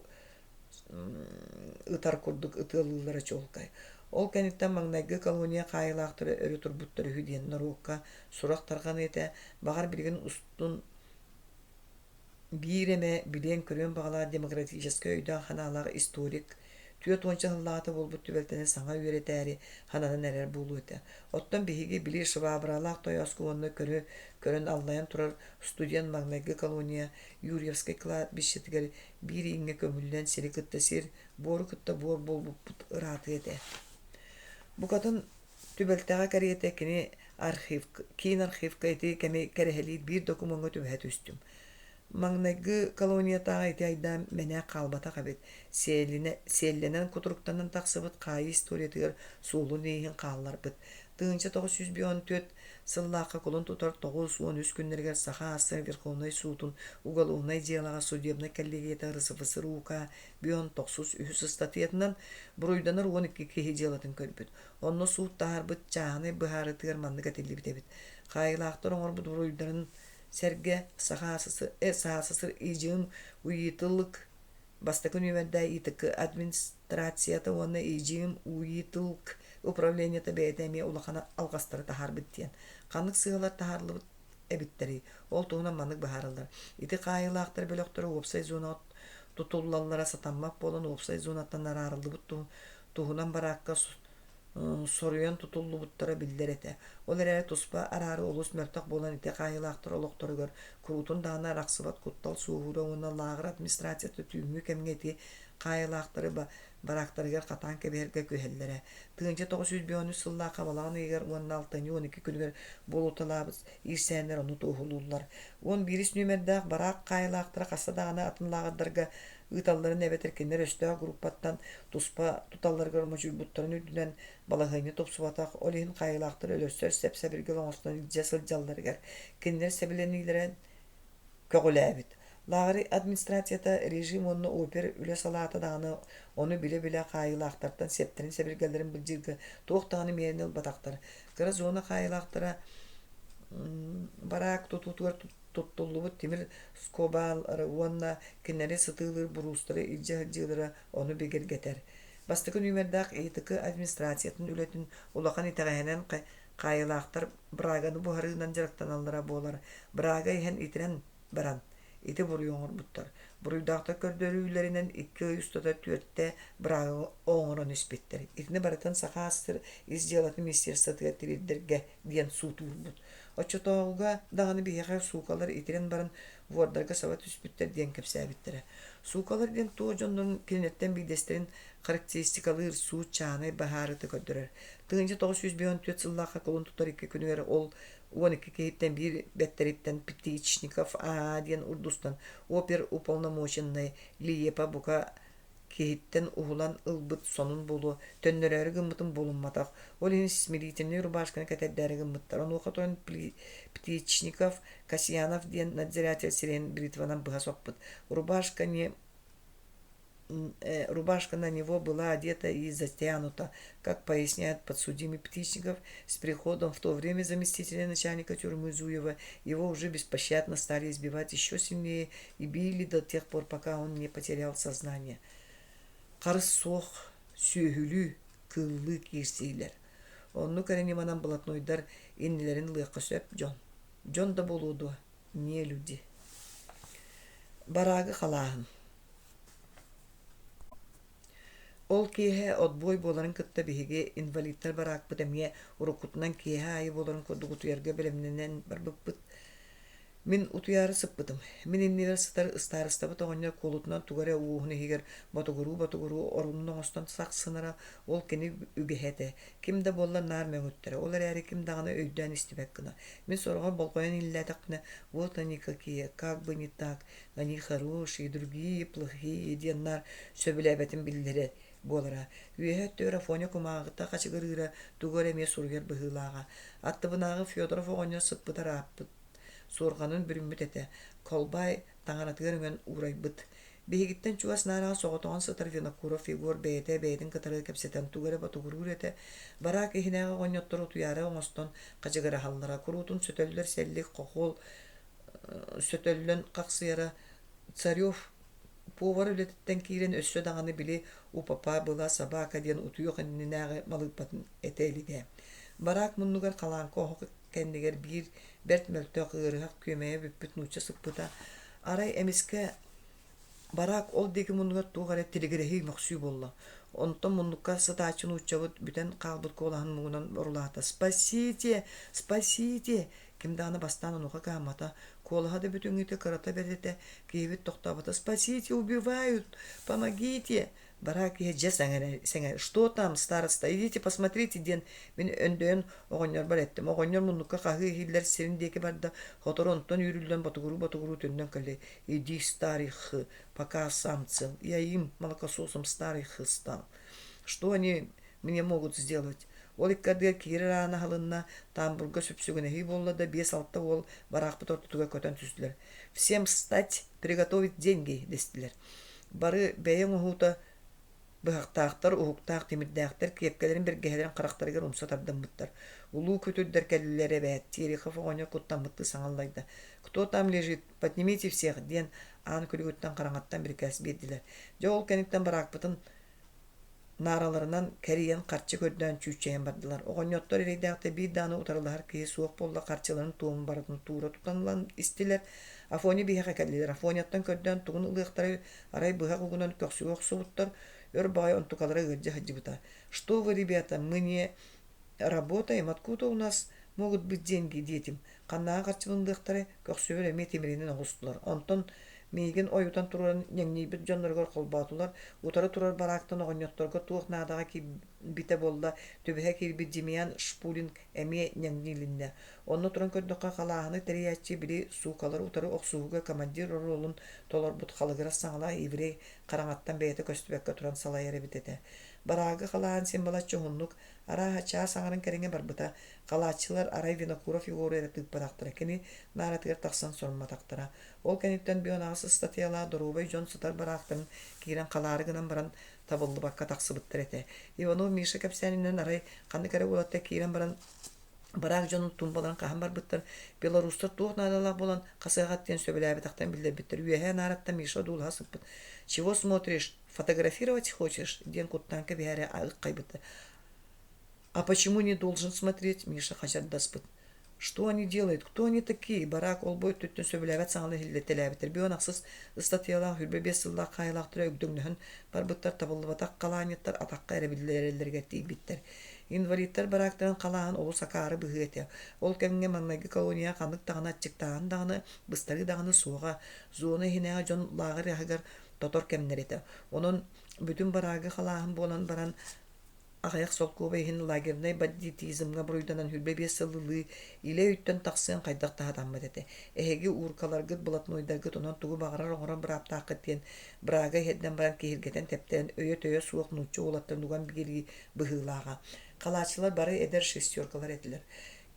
ытар курдук ытыалыыллара чуолкай. Ол кэнниттэн маҥнайгы колония хаайыылаахтара өрө турбуттар үһү диэн норуокка сурах тарҕаныа этэ. Баҕар билигин устун биир эмэ билиэн-көрүөн баҕалаах демократическай өйдөөх-санаалаах историк түөрт уонча сыллааҕыта буолбут түбэлтэни саҥа үөрэтээри сананан эрэр буолуо этэ. Оттон биһиги били швабралаах тойооску уонна көрө көрөн аллайан турар студент маҥнайгы колония Юрьевскай кладбищетыгар биир ииҥҥэ көмүллэн сири кытта сир, буору кытта буор буолбуппут ыраатыа этэ. Букатын түбэлтэҕэ кэриэтэ кини архив, киин архивка ити кэми кэрэһэлиир биир докумуоҥҥа түбэһэ түстүм. Маҥнайгы колониятааҕы ити айдаан мэнээк хаалбатах эбит. Сиэлинэ, сиэллэнэн кутуруктанан тахсыбыт хаайыы историятыгар суолун-ииһин хаалларбыт. 1954 сыллаахха кулун тутар 93 күннэригэр Саха АССР Верховнай Суутун уголовнай дьыалаҕа судебнай коллегията РСФСР УК Бүөн тохсус үһүс ыстатыйатынан буруйданар 12 киһи дьыалатын көрбүт. Онно суут таһаарбыт чааһынай быһаарыытыгар маннык этиллибит эбит. Хаайыылаахтар оҥорбут буруйдарын сэргэ Саха СССР ИДьМ УИТЛК бастакы нүөмэрдээх ИТК администрацията уонна ИДьМ УИТЛК управлениета бэйэтэ эмиэ улахан алҕастары таһаарбыт диэн. Ханнык сыыһалар таһаарыллыбыт эбиттэрий? Ол туһунан маннык быһаараллар. Ити хаайыылаахтар бөлөхтөрө уопсай зонаҕа тутуллаллара сатаммат буолан уопсай зонаттан араарыллыбыт туһунан бараакка соруйан тутуллубуттара биллэр этэ. Ол эрээри туспа араары олус мөлтөх буолан ити хаайыылаахтар олохторугар куруутун даҕаны арахсыбат куттал суоһуура уонна лааҕыр администрацията түүҥҥү кэмҥэ ити хаайыылаахтары бараактарыгар хатаан кэбиһэргэ күһэллэрэ. 1953 сыллаахха балаҕан ыйыгар уонна алтынньы 12 күнүгэр буолуталаабыт иирсээннэр ону туоһулууллар. 11 нүөмэрдээх бараак хаайыылаахтара хаста даҕаны атын лааҕырдарга ыыталларын эбэтэр кинилэр өстөөх группаттан туспа туталларыгар модьуйбуттарын үрдүнэн балаһыанньа тупсубатах, ол иһин хаайыылаахтар өлөрсөр сэп-сэбиргэл оҥостон илдьэ сылдьалларыгар кинилэр сэбилэниилэрэ көҕүлээбит. Лааҕыр администрацията режим уонна опер үлэ салаата даҕаны ону билэ-билэ хаайыылаахтартан сэптэрин-сэбиргэллэрин былдьыырга туох даҕаны миэрэни ылбатахтар. Кыра зона хаайыылаахтара бараак тутуутугар туттуллубут тимир скобалары уонна кинилэри сытыылыыр буруустары илдьэ сылдьыылара ону бигэргэтэр. Бастакы нүөмэрдээх ИТК администрациятын үлэтин улахан итэҕэһинэн хаайыылаахтар браганы буһарыынан дьарыктаналлара буолар. Брага иһэн итирэн баран, ити буруйу оҥорбуттар. Буруйдаахтар көрдөрүүлэринэн икки ый устата түөртэ брага оҥорон испиттэр. Итини барытын Саха АССР ис дьыалатын министерствотыгар тириэрдэргэ диэн суут уурбут. Оччотооҕуга даҕаны биһиэхэ суукалар итирэн баран вуордарга саба түспүттэр диэн кэпсээбиттэрэ. Суукалар диэн туох дьоннорун кинилэртэн биирдэстэрин характеристикалыыр суут чааһынай баһаарыта көрдөрөр. 1954 сыллаахха кулун тутар икки күнүгэр ол 12 киһиттэн биир бэттэриттэн Птичников Аа диэн урдустан опер уполномоченнай Лиепа бука киһиттэн уһулан ылбыт сонун буолуо, төннөрөөрү гыммытын булумматах. Ол иһин смирительнай рубашканы кэтэрдээри гыммыттар. Онуоха туран Птичников Касьянов диэн надзиратель сирэйин бритванан быһа соппут. Рубашка не рубашка на него была одета и затянута, как поясняет подсудимый Птичников, с приходом в то время заместителя начальника тюрьмы Зуева его уже беспощадно стали избивать еще сильнее и били до тех пор, пока он не потерял сознание. Харыс суох, сүөһүлүү, кыыллыы киирсиилэр. Оннук эрэ ньыманан блатнойдар иннилэрин ылыахха сөп дьон. Дьон да буолуо дуо, не люди. Бараагы халааһын Ол киэһэ отбой буоларын кытта биһиги инвалидтар бараакпыт эмиэ уруккутунан киэһэ аайы буоларын курдук утуйарга бэлэмнэнэн барбыппыт. Мин утуйаары сыппытым. Мин иннибэр сытар ыстаарыстабыт оҕонньор куолутунан тугу эрэ уоһун иһигэр ботугуруу-ботугуруу орунун оҥостон сахсынара, ол кини үгэһэ этэ. Ким да буоллар наар мөҥүттэрэ, ол эрээри ким даҕаны өйдөөн истибэт гына. Мин сороҕор болҕойон иһиллээтэхпинэ, вот они какие, как бы не так, они хорошие, другие плохие диэн наар сөбүлээбэтин биллэрэ буолара. Үөһэ өттүгэр Афоня кумааҕыта хачыгырыыра тугу эрэ эмиэ суруйар быһыылааҕа. Аттыбынааҕы Федоров оҕонньор сыппыт ырааппыт, суорҕанын бүрүммүт этэ. Колбай таҥаратыгар үҥэн уурайбыт. Биһигиттэн чугас наараҕа соҕотоҕун сытар Винокуров Егор бэйэтэ бэйэтин кытары кэпсэтэн тугу эрэ ботугуруур этэ. Бараак иһинээҕи оҕонньоттор утуйаары оҥостон хачыгыраһаллара. Куруутун сөтөллөр сэллик, хохуол сөтөллөн хахсыйара Царев повар үлэтиттэн киирэн өссө даҕаны били «У папа была собака» диэн утуйуох иннинээҕи малыыппатын этэ илигэ. Бараак муннугар халааҥка оһох кэннигэр биир бэрт мөлтөх ыарыһах күөмэйэ бүппүт нуучча сыппыта. Арай эмискэ Бараак ол диэки муннугар туох эрэ тилигирэһии мөхсүү буолла. Онтон муннукка сытааччы нууччабыт бүтэн хаалбыт куолаһын муҥунан орулаата: «Спасите! Спасите!» Ким даҕаны бастаан онуоха кыһаммата, куолаһа да бүтүҥҥүтэ кырата бэрт этэ, киһибит тохтообото: «Спасите! Убивают! Помогите!» Бараа киһи дьэ сэҥэр «Что там, староста, идите посмотрите» диэн мин өндөйөн оҕонньорбор эттим. Оҕонньор муннукка хаһыы иһиллэр сирин диэки барда, сотору онтон үүрүллэн ботугуруу-ботугуруу төннөн кэллэ. «Иди, старый х, пока сам цел. Я им, молокососом, старый х стал. Что они мне могут сделать?» Ол икки ардыгар киирэр аана аһылынна, тамбурга сүпсүгүнэһии буолла да биэс-алта уол бараахпыт ортотугар көтөн түстүлэр. «Всем встать, приготовить деньги» дэстилэр. Бары бэйэ оҥоһуута быһахтаахтар, уһуктаах тимирдээхтэр киэпкэлэрин бэргэһэлэрин харахтарыгар умса тардыммыттар. Улуу күтүрдэр кэллилэр эбээт, Терехов оҕонньор куттаммыттыы саҥаллайда. «Кто там лежит? Поднимите всех!» диэн аан күлүгүттэн хараҥаттан бирикээс биэрдилэр. Дьэ ол кэнниттэн бараакпытын Наараларынан кэрийэн харчы көрдөөн чүүччэйэн бардылар. Оҕонньоттор эрэйдээхтэр биир даҕаны утарылаһар киһи суох буолла харчыларын туомун барытын туура тутан ылан истилэр. Афоня биһиэхэ кэллилэр. Афоняттан көрдөөн тугун ылыахтарай, арай быһах угунан көхсүгэ охсубуттар, өр баҕайы онтукалара ыалдьа сылдьыбыта. «Что вы, ребята, мы не работаем, откуда у нас могут быть деньги?» диэтим. Ханнааҕы харчыбын ылыахтарай, көхсүбэр эмиэ тимиринэн оҕустулар. Онтон Миигин ойутан туран ньэҥнийбит дьонноругар холбоотулар, утары турар бараактан оҕонньотторго туох наадаҕа киирбитэ буолла, түбэһэ киирбит Демьян Шпулин эмиэ ньэҥниилиннэ. Онно туран көрдөххө, халааһыны тэрийээччи били суукалары утары охсуһууга командир оруолун толорбут халыгырас саҥалаах еврей хараҥаттан бэйэтэ көстүбэккэ туран салайар эбит этэ. Бараагы халааһын син балачча уһуннук, арааһа чаас аҥарын кэриҥэ барбыта. Халааччылар арай Винокуров Егору эрэ тыыппатахтара, кини нааратыгар тахсан сорумматахтара. Ол кэнниттэн бүөн аҕыс ыстатыйалаах доруобай дьон сытар бараахтарын киирэн халаары гынан баран табыллыбакка тахсыбыттар этэ. Иванов Миша кэпсээнинэн арай ханнык эрэ уолаттар киирэн баран бараах дьонун тумбаларын хаһан барбыттар, белорустар туох наадалаах буолан хасыаҕат диэн сөбүлээбэтэхтэрин биллэрбиттэр. Үөһээ наараттан Миша одуулаһа сыппыт. «Чего смотришь? Фотографировать хочешь?» диэн куттаан кэбиһээри ыххайбыта. «А почему не должен смотреть?» Миша хачардаспыт. Что они делают? Кто они такие? Бараак олбой өттүттэн сөбүлээбэт саҥаны иһиллэтэлээбиттэр. Бүөн ахсыс ыстатыйалаах 25 сыллаах хаайылаахтара өгдөҥнөһөн барбыттар, табыллыбатах халаанньыттар атахха эрэ биллэрэллэригэр тиийбиттэр. Инвалидтар бараактарын халааһын олус акаары быһыы этэ. Ол кэмҥэ маҥнайгы колонияҕа ханнык даҕаны аччыктааһын даҕаны, быстарыы даҕаны суоҕа. Зона иһинээҕи дьон лааҕыр аһыгар тотор кэмнэр этэ. Онон бүтүн бараагы халааһын буолан баран аҕыйах солкуобай иһин лагернай бандитизмҥа буруйданан 25 сыллыы илэ өйтөн тахсыан хайдах да сатаммат этэ. Эһиги ууркаларгыт, блатнойдаргыт онон тугу баҕарар оҥорор бырааптааххыт диэн Брага иһэрдэн баран киһиргэтэн тэптэрэн өйө-төйө суох нуучча уолаттарын уган биэрии быһыылааҕа. Халааччылар бары эдэр шестеркалар этилэр.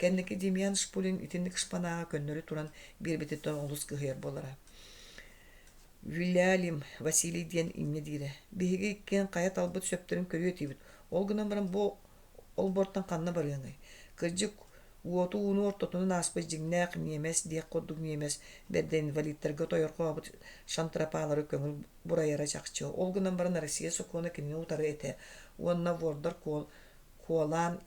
Кэнники Демьян Шпулин итинник шпанаҕа көннөрү туран биэрбититтэн олус кыһыйар буолара. Вилялим Василий диэн инньэ диирэ. Биһиги иккиэн хайа талбыт сөптөрүн көрүө этибит. Ол гынан баран бу олбуортан ханна барыаҥый? Кырдьык, уоту-ууну ортотунан ааспыт дьиҥнээх ньиэмэс диэх курдук ньиэмэс бэрдэ инвалидтарга тойорхообут шантропалары көҥүл бурайара чахчы. Ол гынан баран Россия сокуона кинини утары этэ уонна вордар куолаан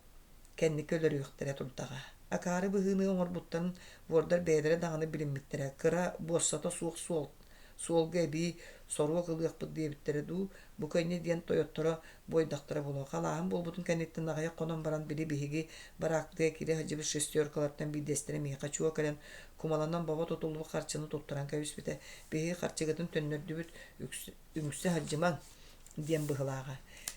кэнники өлөрүөхтэрэ турдаҕа. Акаары быһыыны оҥорбуттарын вордар бэйэлэрэ даҕаны билиммиттэрэ. Кыра, буоссата суох суол, суолга эбии соруок ылыахпыт диэбиттэрэ дуу, бука инньэ диэн тойотторо буойдахтара буолуо. Халааһын буолбутун кэнниттэн аҕыйах хонон баран били биһиги бараактыга киирэ сылдьыбыт шестеркалартан биирдэстэрэ миэхэ чуо кэлэн кумаланан бобо тутуллубут харчыны туттаран кэбиспитэ. Биһиги харчыгытын төннөрдүбүт, үҥсэ сылдьымаҥ диэн быһылааҕа.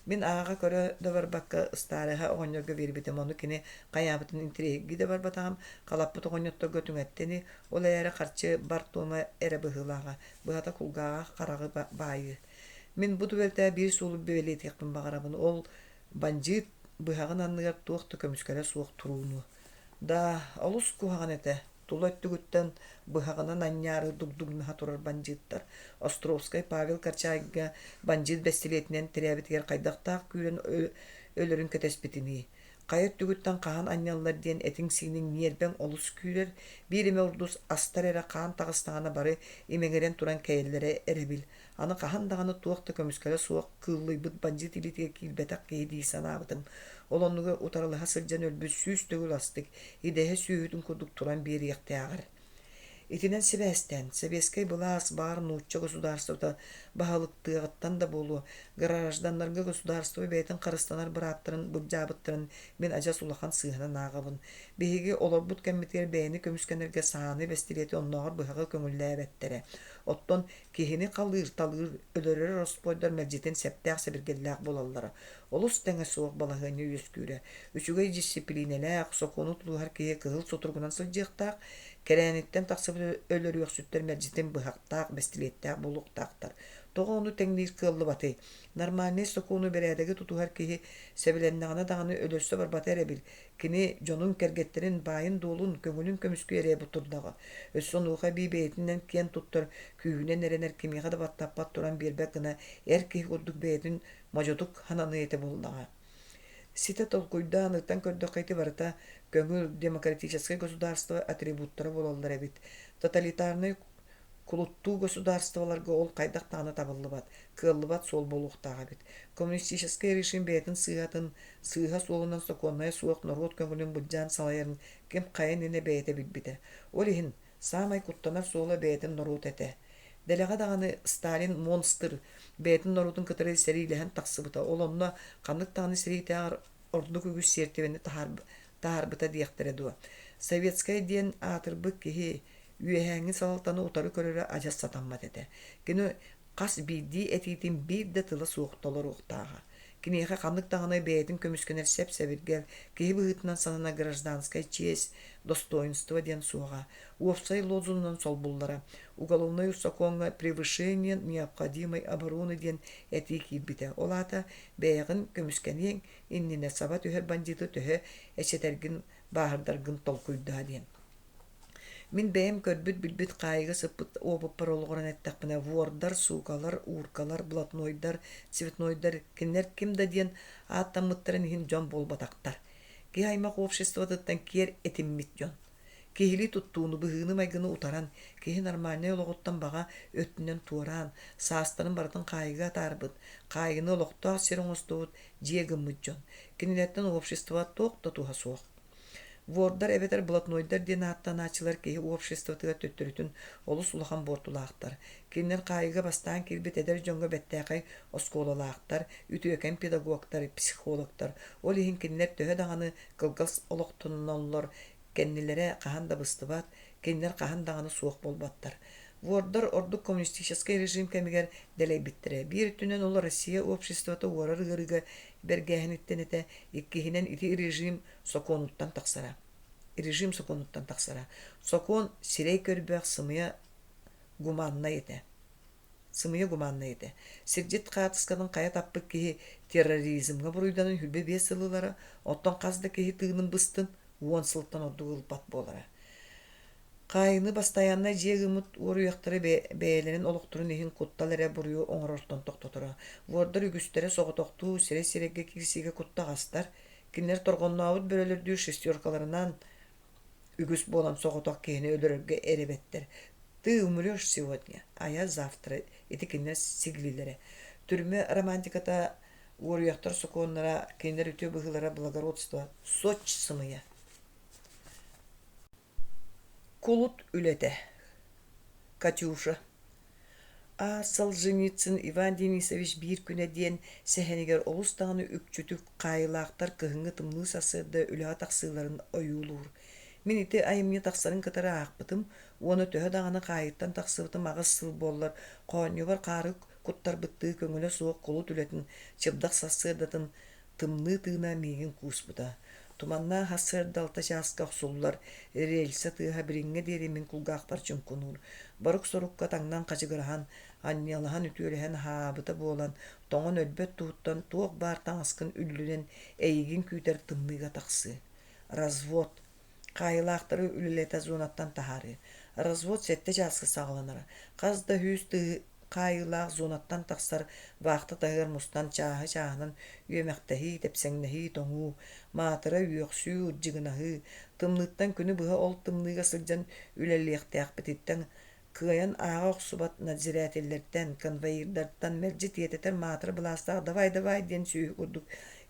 Мин ааҕа көрө да барбакка ыстаарыһа оҕонньорго биэрбитим, ону кини хайаабытын интэриэһиргии да барбатаҕым, халаппыт оҕонньотторго түҥэттэ ини, ол эрээри харчы бар туома эрэ быһыылааҕа, быһата кулгааҕа хараҕы баайыы. Мин бу түбэлтэҕэ биир суолу бэлиэтиэхпин баҕарабын, ол бандьыыт быһаҕын анныгар туох да көмүскэлэ суох турууну. Да, олус куһаҕан этэ Тула өттүгүттэн быһаҕынан анньаары дугдуҥнаһа турар бандьыыттар Островскай Павел Корчагиҥҥа бандьыыт бэстилиэтинэн тирээбитигэр хайдахтаах күүрэн өлөрүн кэтэспитинии, хайа өттүгүттэн хаһан анньаллар диэн этиҥ-сииниҥ ньиэрбэҥ олус күүрэр, биир эмэ урдус астар эрэ хаан таҕыстаҕына бары имэҥирэн туран кэйэллэрэ эрэбил. Аны хаһан даҕаны туох да көмүскэлэ суох кыыллыйбыт бандьыыт илиитигэр киирбэтэх киһи дии санаабытым. Ол оннугар утарылаһа сылдьан өлбүт 100 төгүл астык, идэһэ сүөһүтүн курдук туран биэриэхтээҕэр. Итинэн сибээстээн, сэбиэскэй былаас баар нуучча государствота баһылыктыаҕыттан да буолуо, гражданнарга государство бэйэтин харыстанар бырааптарын былдьаабыттарын мин адьас улахан сыыһанан ааҕабын. Биһиги олорбут кэммитигэр бэйэни көмүскэнэргэ сааны, бэстилиэти оннооҕор быһаҕы көҥүллээбэттэрэ. Оттон Киһини халыыр-талыыр, өлөрөр ороспуойдар мэлдьитин сэптээх-сэбиргэллээх буолаллара. Олус тэҥэ суох балаһыанньа үөскүүрэ. Үчүгэй дьиссипилиинэлээх, сокуону тутуһар киһи кыһыл сутуругунан сылдьыахтаах, кэрээниттэн тахсыбыт өлөрүөхсүттэр мэлдьитин быһахтаах, бэстилиэттээх буолуохтаахтар. Тоҕо ону тэҥниир кыаллыбатый? Нормальнай сокуону, бэрээдэги тутуһар киһи сэбилэннэҕинэ даҕаны өлөрсө барбата эрэбил. Кини дьонун, кэргэттэрин, баайын-дуолун, көҥүлүн көмүскүү эрэ турдаҕа. Өссө онуоха эбии бэйэтинэн киэн туттар, күүһүнэн эрэнэр, кимиэхэ да баттаппат туран биэрбэт гына эр киһи курдук бэйэтин модьутук хананыа этэ буоллаҕа. Ситэ толкуйдаан, ырытан көрдөххө ити барыта көҥүл, демократическай государство атрибуттара буолаллар эбит. Тоталитарнай Кулуттуу государстволарга ол хайдах даҕаны табыллыбат, кыаллыбат суол буолуохтаах эбит. Коммунистическай режим бэйэтин сыыһатын, сыыһа суолунан сокуоннайа суох норуот көҥүлүн былдьаан салайарын ким хайа иннинэ бэйэтэ билбитэ. Ол иһин, саамай куттанар суола бэйэтин норуота этэ. Дэлэҕэ даҕаны Сталин монстр бэйэтин норуотун кытары сэриилэһэн тахсыбыта, ол онно ханнык даҕаны сэриитээҕэр ордук үгүс сиэртибэни таһаарбыта диэхтэрэ дуо. Советскай диэн аатырбыт киһи. Үөһээҥҥи салалтаны утары көрөрө адьас сатаммат этэ. Кини хас биирдии этиитин биир да тыла суох толоруохтааҕа. Киниэхэ ханнык даҕаны бэйэтин көмүскэнэр сэп-сэбиргэл, киһи быһыытынан сананар гражданскай чиэс, достоинство диэн суоҕа. Уопсай лозунунан солбуллара. Уголовнай сокуоҥҥа превышение необходимой обороны диэн этии киирбитэ. Ол аата бэйэҕин көмүскэниэҥ иннинэ саба түһэр бандьыыты төһө эчэтэргин, бааһырдаргын толкуйдаа диэн. Мин бэйэм көрбүт-билбит хаайыыга сыппыт уопуппар олоҕуран эттэхпинэ, вордар, суукалар, ууркалар, блатнойдар, цветнойдар кинилэр ким да диэн ааттаммыттарын иһин дьон буолбатахтар. Киһи аймах обществотыттан киэр этиммит дьон. Киһилии туттууну, быһыыны-майгыны утаран, киһи нормальнай олоҕуттан баҕа өттүнэн туораан, саастарын барытын хаайыыга атаарбыт, хаайыыны олохтоох сир оҥостубут дьиэ гыммыт дьон. Кинилэртэн общество туох да туһа суох. Вордар эбэтэр блатнойдар диэн ааттанааччылар киһи обществотыгар төттөрүтүн олус улахан буортулаахтар. Кинилэр хаайыыга бастаан киирбит эдэр дьоҥҥо бэртээхэй оскуолалаахтар, үтүөкэн педагогтар, психологтар. Ол иһин кинилэр төһө даҕаны кылгас олохтоноллор, кэннилэрэ хаһан да быстыбат, кинилэр хаһан даҕаны суох буолбаттар. Вордар ордук коммунистическай режим кэмигэр дэлэйбиттэрэ. Биир өттүнэн ол Россия обществота уорар ыарыыга бэргээһиниттэн этэ, иккиһинэн ити режим сокуонуттан тахсара. Режим сокуонуттан тахсара. Сокуон сирэй көрбөх сымыйа гуманнай этэ. Сымыйа гуманнай этэ. Сирдьит хаартыскатын хайа таппыт киһи терроризмҥа буруйданан 25 сыл ылара, оттон хас да киһи тыынын быстын 10 сылтан ордук ылбат буолара. Хаайыыны бастайааннай дьиэ гыммыт уоруйахтары бэйэлэрин олохторун иһин куттал эрэ буруйу оҥорортон тохтоторо. Вордар үгүстэрэ соҕотохтуу сирэй-сирэйгэ киирсиигэ куттаҕастар. Кинилэр торҕоннообут бөрөлөрдүү шестеркаларынан үгүс буолан соҕотох киһини өлөрөргө эрэбэттэр. Ты умрешь сегодня, а я завтра ити кинилэр сигилилэрэ. Түрмэ романтиката уоруйахтар сокуоннара, кинилэр үтүө быһыылара благородство сочь сымыйа. Кулут үлэтэ Катюша А. Солженицын Иван Денисович биир күнэ диэн сэһэнигэр олус даҕаны үкчүтүк хаайыылаахтар кыһыҥҥы тымныы сарсыарда үлэҕэ тахсыыларын ойуулуур. Мин ити айымньы тахсарын кытары аахпытым уонна төһө даҕаны хаайыыттан тахсыбытым аҕыс сыл буоллар, хоонньубар хаары куттарбыттыы көҥүлэ суох кулут үлэтин чыбдах сарсыардатын Тымныы тыына миигин кууспута. Туманнаах сарсыарда алта чааска охсуллар рельсэ тыаһа билиҥҥэ диэри мин кулгаахпар чуҥкунуур. Борук-сорукка таҥнан хачыгыраһан, анньыалаһан үтүөлэһэн аһаабыта буолан, тоҥон өлбөт туһуттан туох баар таҥаскын үллүнэн эйигин күүтэр тымныыга тахсыы. Развод. Хаайыылаахтары үлэлэтэ зонаттан таһаарыы. Развод сэттэ чааска саҕаланара. Хас да сүүс тыһ хаайыылаах зонаттан тахсар вахта таһыгар мустан чааһы-чааһынан үөмэхтэһии, тэпсэҥнэһии, тоҥуу, маатыра, үөхсүү, ырдьыгынаһыы, тымныыттан күнү быһа ол тымныыга сылдьан үлэлиэхтээхпититтэн кыайан ааҕа охсубат надзирателлэртэн, конвоирдартан мэлдьи тиэтэтэр маатыра былаастаах «давай-давай» диэн сүөһү курдук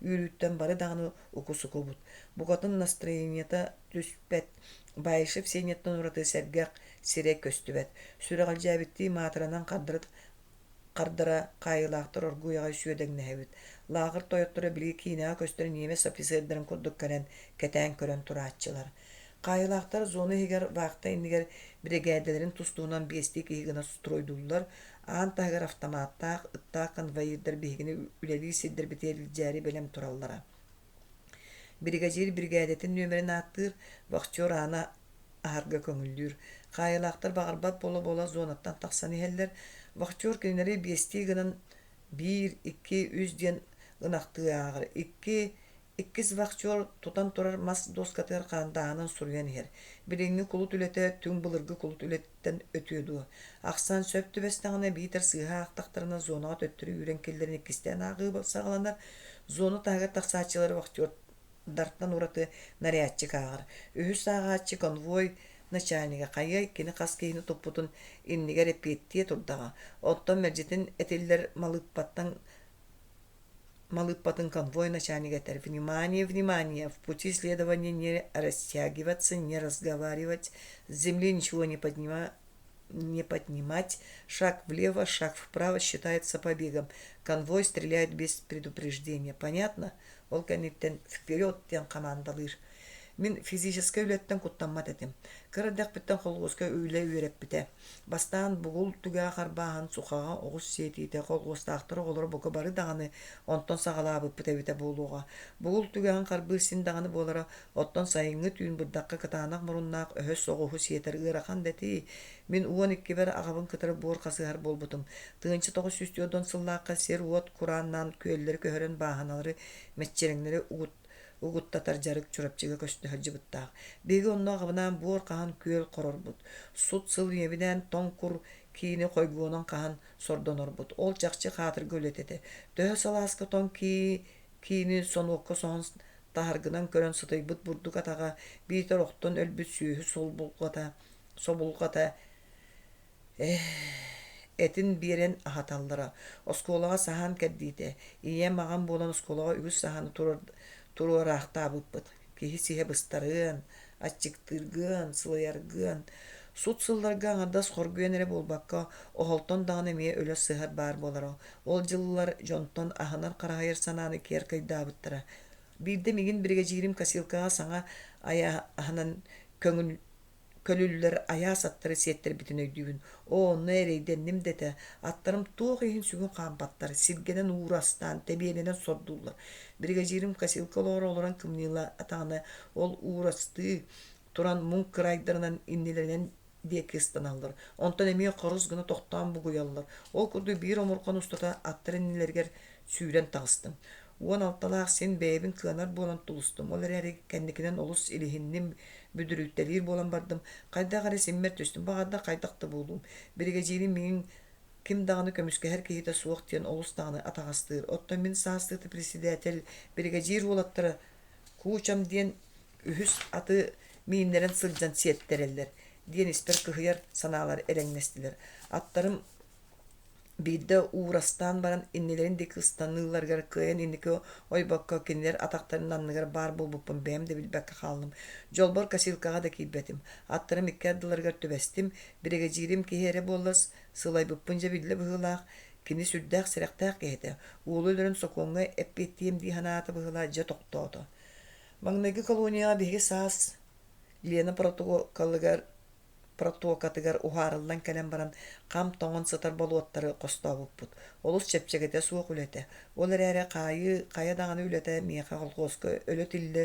үүрүүттэн бары даҕаны уку-сукубут. Букатын настроениета түспэт, Баишев Сеняттан ураты сэргэх сирэй көстүбэт. Сүрэҕэлдьээбиттии маатыранан хардары хардара хаайыылаахтар оргууй аҕай сүөдэҥнэһэбит. Лааҕыр тойотторо били киинэҕэ көстөр ньиэмэс офицердарын курдук кэлэн, кэтээн көрөн турааччылар. Хаайыылаахтар зона иһигэр вахта иннигэр биригээдэлэрин тус-туһунан биэстии киһи гына стройдууллар, аан таһыгар автоматтаах, ыттаах конвоирдар биһигини үлэлиир сирдэрбитигэр илдьээри бэлэм тураллара. Биригэдьиир биригээдэтин нүөмэрин ааттыыр, вахтер аана аһарга көҥүллүүр. Хаайыылаахтар баҕарбат буола-буола зонаттан тахсан иһэллэр. Вахтер кинилэри биэстии гынан биир, икки, үс диэн ынахтыы ааҕар. Икки Иккис вахтер тутан турар мас дуоскатыгар харандааһынан суруйан иһэр. Билиҥҥи кулут үлэтэ түҥ былыргы кулут үлэтиттэн өтүө дуо? Ахсаан сөп түбэстэҕинэ биитэр сыыһа аахтахтарына зонаҕа төттөрү үүрэн киллэрэн иккистээн ааҕыы саҕаланар. Зона таһыгар тахсааччылары вахтердартан ураты нарядчик ааҕар. Үһүс ааҕааччы конвой начальнига хайыай кини хас киһини туппутун иннигэр эппиэттиэ турдаҕа. Оттон мэлдьитин этиллэр малыыппаттан Малыыппатын конвой начальнига этэр: «Внимание, внимание! В пути следования не растягиваться, не разговаривать, с земли ничего не не поднимать, шаг влево, шаг вправо считается побегом. Конвой стреляет без предупреждения. Понятно?» Ол кэнниттэн «Вперед!» диэн хамаандалыыр. Мин физическэй үлэттэн куттаммат этим. Кыра эрдэхпиттэн холхуоска үлэ үөрэппитэ. Бастаан бугул түгэҕэ харбааһын, сухаҕа оҕус сиэтиитэ, холхуостаахтар оҕолоро бука бары даҕаны онтон саҕалаабыппыт эбитэ буолуоҕа. Бугул түгэҕин харбыыр син даҕаны буолара, оттон сайыҥҥы түүн бырдахха кытаанах муруннаах өһөс оҕуһу сиэтэр ыарахан да этии. Мин 12-бэр аҕабын кытары буор хасыһар буолбутум. 1940 сыллаахха сир-уот курааннаан күөллэри көһөрөн бааһыналары, мэччирэҥнэри угуттатар дьарык Чурапчыга көстө сылдьыбыттаах. Биһиги онно аҕабынаан буор хаһан күөл хорорбут. Сут сыл ийэбинээн тоҥ кур киини хойгуонан хаһан сордонорбут. Ол чахчы хаатырга үлэтэ этэ. Төһө салааска тоҥ киини сонуокка соһон таһаргынан көрөн сытыйбыт бурдук атаҕа, биитэр охтон өлбүт сүөһү собулҕата Этин биэрэн аһаталлара. Оскуолаҕа саһаан кэрдиитэ. Ийэм, аҕам буолан оскуолаҕа үгүс саһааны туруораахтаабыппыт. Киһи сиһэ быстарыан, аччыктыыргыан, сылайаргыан. Сут сылларга аҥардас хоргуйан эрэ буолбакка, оһолтон даҕаны эмиэ өлө сыһар баар буолара. Ол дьыллар дьонтон аһынар-хараһыйар санааны киэр кыйдаабыттара. Биирдэ миигин биригэдьиирим косилкаҕа саҥа айаһынан көҥүл көлүллэр айаас аттары сиэттэрбитин өйдүүбүн. Оо, онно эрэйдэнним да этэ, аттарым туох иһин сүгүн хаампаттар, сиргэнэн уурастаан, тэбиэлэнэн сордууллар. Биригэдьиирим косилка олоҕор олорон кымньыылаатаҕына, ол уурастыы туран муҥ кырайдарынан иннилэринэн диэки ыстаналлар. Онтон эмиэ хорус гына тохтоон бугуйаллар. Ол курдук биир омурҕан устата аттар иннилэригэр сүүрэн таҕыстым. 16-лаах син бэйэбин кыанар буолан тулустум, ол эрээри кэнникинэн олус илиһинним, бүдүрүйтэлиир буолан бардым. Хайдах эрэ симмэр түстүм, баҕардар хайдах да буолуум. Биригэдьиирим миигин ким даҕаны көмүскэһэр киһитэ суох диэн олус даҕаны атаҕастыыр. Оттон мин саастыыта председатель, биригэдьиир уолаттара куучам диэн үһүс аты мииннэрэн сылдьан сиэттэрэллэр диэн испэр кыһыйар санаалар элэҥнэстилэр. Аттарым Биирдэ уурастаан баран иннилэрин диэки ыстаныыларыгар кыайан инники ойбокко кинилэр атахтарын анныгар баар буолбуппун бэйэм да билбэккэ хааллым. Дьолбор косилкаҕа да киирбэтим. Аттарым икки ардыларыгар түбэстим. Биригэдьиирим киһи эрэ буоллар сылайбыппын дьэ биллэ быһыылаах. Кини сүрдээх сэрэхтээх киһи этэ. Уолу өлөрөн сокуоҥҥа эппиэттиэм дии санаата быһыылаах дьэ тохтоото. Маҥнайгы колонияҕа биһиги саас Лена протоколыгар протокатыгар уһаарыллан кэлэн баран хам тоҥон сытар болуоттары хостообуппут. Олус чэпчэкитэ суох үлэ этэ. Ол эрээри хаайыы хайа даҕаны үлэтэ миэхэ колхуоска өлө-тиллэ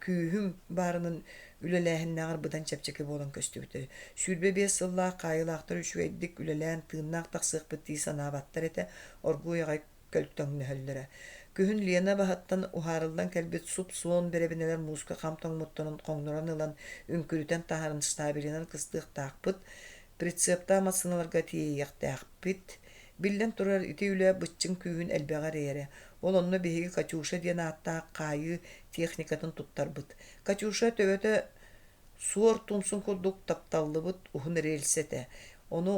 күүһүм баарынан үлэлээһиннээҕэр быдан чэпчэки буолан көстүбүтэ. 25 сыллаах хаайыылаахтар үчүгэйдик үлэлээн тыыннаах тахсыахпыт дии санаабаттар этэ, оргууй аҕай көлтөҥнөһөллөрө. Күһүн Лена баһыттан уһаарыллан кэлбит суп-суон бэрэбинэлэр мууска хам тоҥмуттарын хоҥнорон ылан, үҥкүрүтэн таһааран штабелинэн кыстыахтаахпыт, прицептаах массыыналарга тиэйиэхтээхпит. Биллэн турар, ити үлэ быччыҥ күүһүн элбэҕи эрэйэрэ. Ол онно биһиги «Катюша» диэн ааттаах хаайыы техникатын туттарбыт. «Катюша» төбөтө суор тумсун курдук тапталлыбыт уһун рельсэ этэ. Ону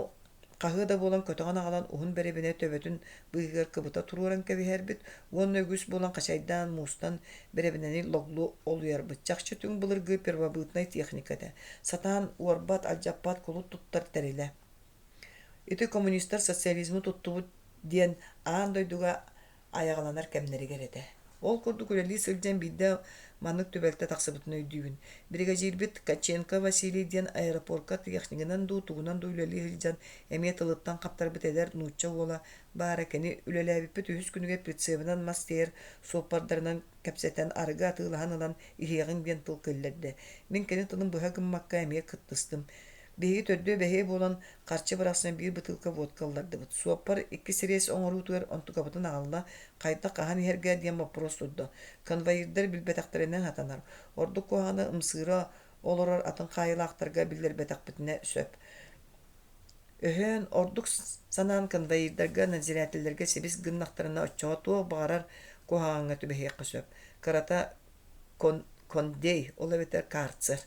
Хаһыа да буолан көтөҕөн аҕалан уһун бэрэбинэ төбөтүн быыһыгар кыбыта туруоран кэбиһэрбит уонна үгүс буолан хачайдаан муустан бэрэбинэни логлу олуйарбыт. Чахчы түҥ былыргы первобытнай техника этэ. Сатаан уорбат, алдьаппат кулут туттар тэрилэ. Ити коммунистар социализмы туттубут диэн аан дойдуга айаҕаланар кэмнэригэр этэ. Ол курдук үлэлии сылдьан биирдэ маннык түбэлтэ тахсыбытын өйдүүбүн. Биригэдьиирбит Ткаченко Василий диэн аэропорка технигынан дуу, тугунан дуу үлэлии сылдьан эмиэ тылыттан хаптарбыт эдэр нуучча уола баара кини үлэлээбиппит үһүс күнүгэр прицебынан мас тиэйэр суоппардарынан кэпсэтэн арыгы атыылаһан ылан иһиэҕиҥ диэн тыл киллэрдэ. Мин кини тылын быһа гыммакка эмиэ кыттыстым. Биһиги төрдүө-бэһиэ буолан харчы бырахсан биир бытыылка водка ыллардыбыт. Суоппар икки сириэс оҥоруутугар онтукабытын аҕалла, хайдах хаһан иһэргэ диэн боппуруос турда. Конвоирдар билбэтэхтэринэн сатанар. Ордук куһаҕаны ымсыыра олорор атын хаайыылаахтарга биллэрбэтэхпитинэ сөп. Өһөөн, ордук санаан конвоирдарга, надзирателлэргэ сибис гыннахтарына оччоҕо туох баҕарар куһаҕаҥҥа түбэһиэххэ сөп. Кырата Кондей, ол эбэтэр карцер.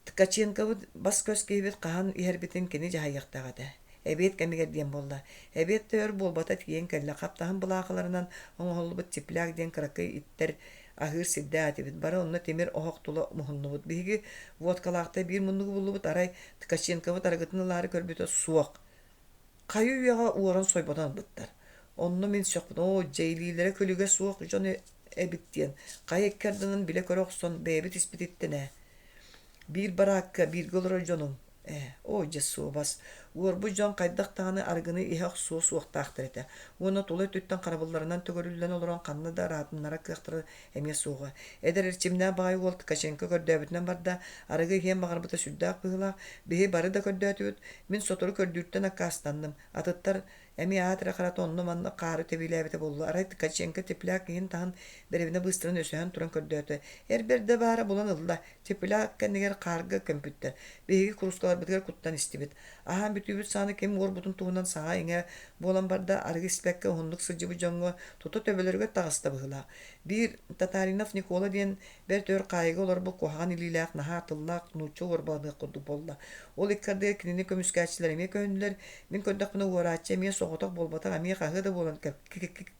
Ткаченкобыт бас-көс киһибит хаһан иһэрбитин кини дьаһайыахтаах этэ. Эбиэт кэмигэр диэн буолла. Эбиэт да өр буолбата тиийэн кэллэ. Хаптаһын былаахыларынан оҥоһуллубут тепляк диэн кыракый иттэр аһыыр сирдээх этибит. Бары онно тимир оһох тула муһуннубут. Биһиги водкалаахтар биир муннугу буллубут, арай Ткаченкобыт арыгытын ылаары көрбүтэ суох. Хайы үйэҕэ уоран сойботон ылбыттар. Онно мин сөхпүтүм, оо, дьэ илиилэрэ күлүгэ суох дьон. эбит диэн, хайа икки ардынан билэ-көрө охсон бэйэбит испититтэн ээ. Биир бараакка бииргэ олорор дьонуҥ Ээ, оо дьэ суобас, уорбут дьон хайдах даҕаны арыгыны иһэ охсуо суохтаахтар этэ уонна тула өттүттэн харабылларынан төгүрүллэн олорон ханна да ыраатыннара кыахтара эмиэ суоҕа. Эдэр эрчимнээх баҕайы уол Ткаченко көрдөөбүтүнэн барда, арыгы иһиэн баҕарбыта сүрдээх быһыылаах, биһи бары да көрдөөтүбүт, мин сотору көрдүүртэн аккаастанным, атыттар Эмиэ аат эрэ харата онно-манна хаары тэбиилээбитэ буолла. Арай Ткаченко тепляк иһин-таһын бэрэбинэ быыстарын өсөһөн туран көрдөөтө. Эр бэрдэ баара булан ылла. Тепляк кэннигэр хаарга көмпүттэр. Биһиги куруускаларбытыгар куттан истибит. Аһаан бүтүүбүт сааны ким уорбутун туһунан саҥа-иҥэ буолан барда. Арыгы испэккэ уһуннук сылдьыбыт дьоҥҥо тута төбөлөрүгэр таҕыста быһыылаах. Биир Татаринов Никола диэн Бэрт өр хаайыыга олорбут куһаҕан илиилээх наһаа тыллаах нуучча уорбаланыах курдук буолла. Ол икки ардыгар кинини көмүскээччилэр эмиэ көһүннүлэр. Мин көрдөхпүнэ уорааччы эмиэ соҕотох буолбатах, эмиэ хаһыа да буолан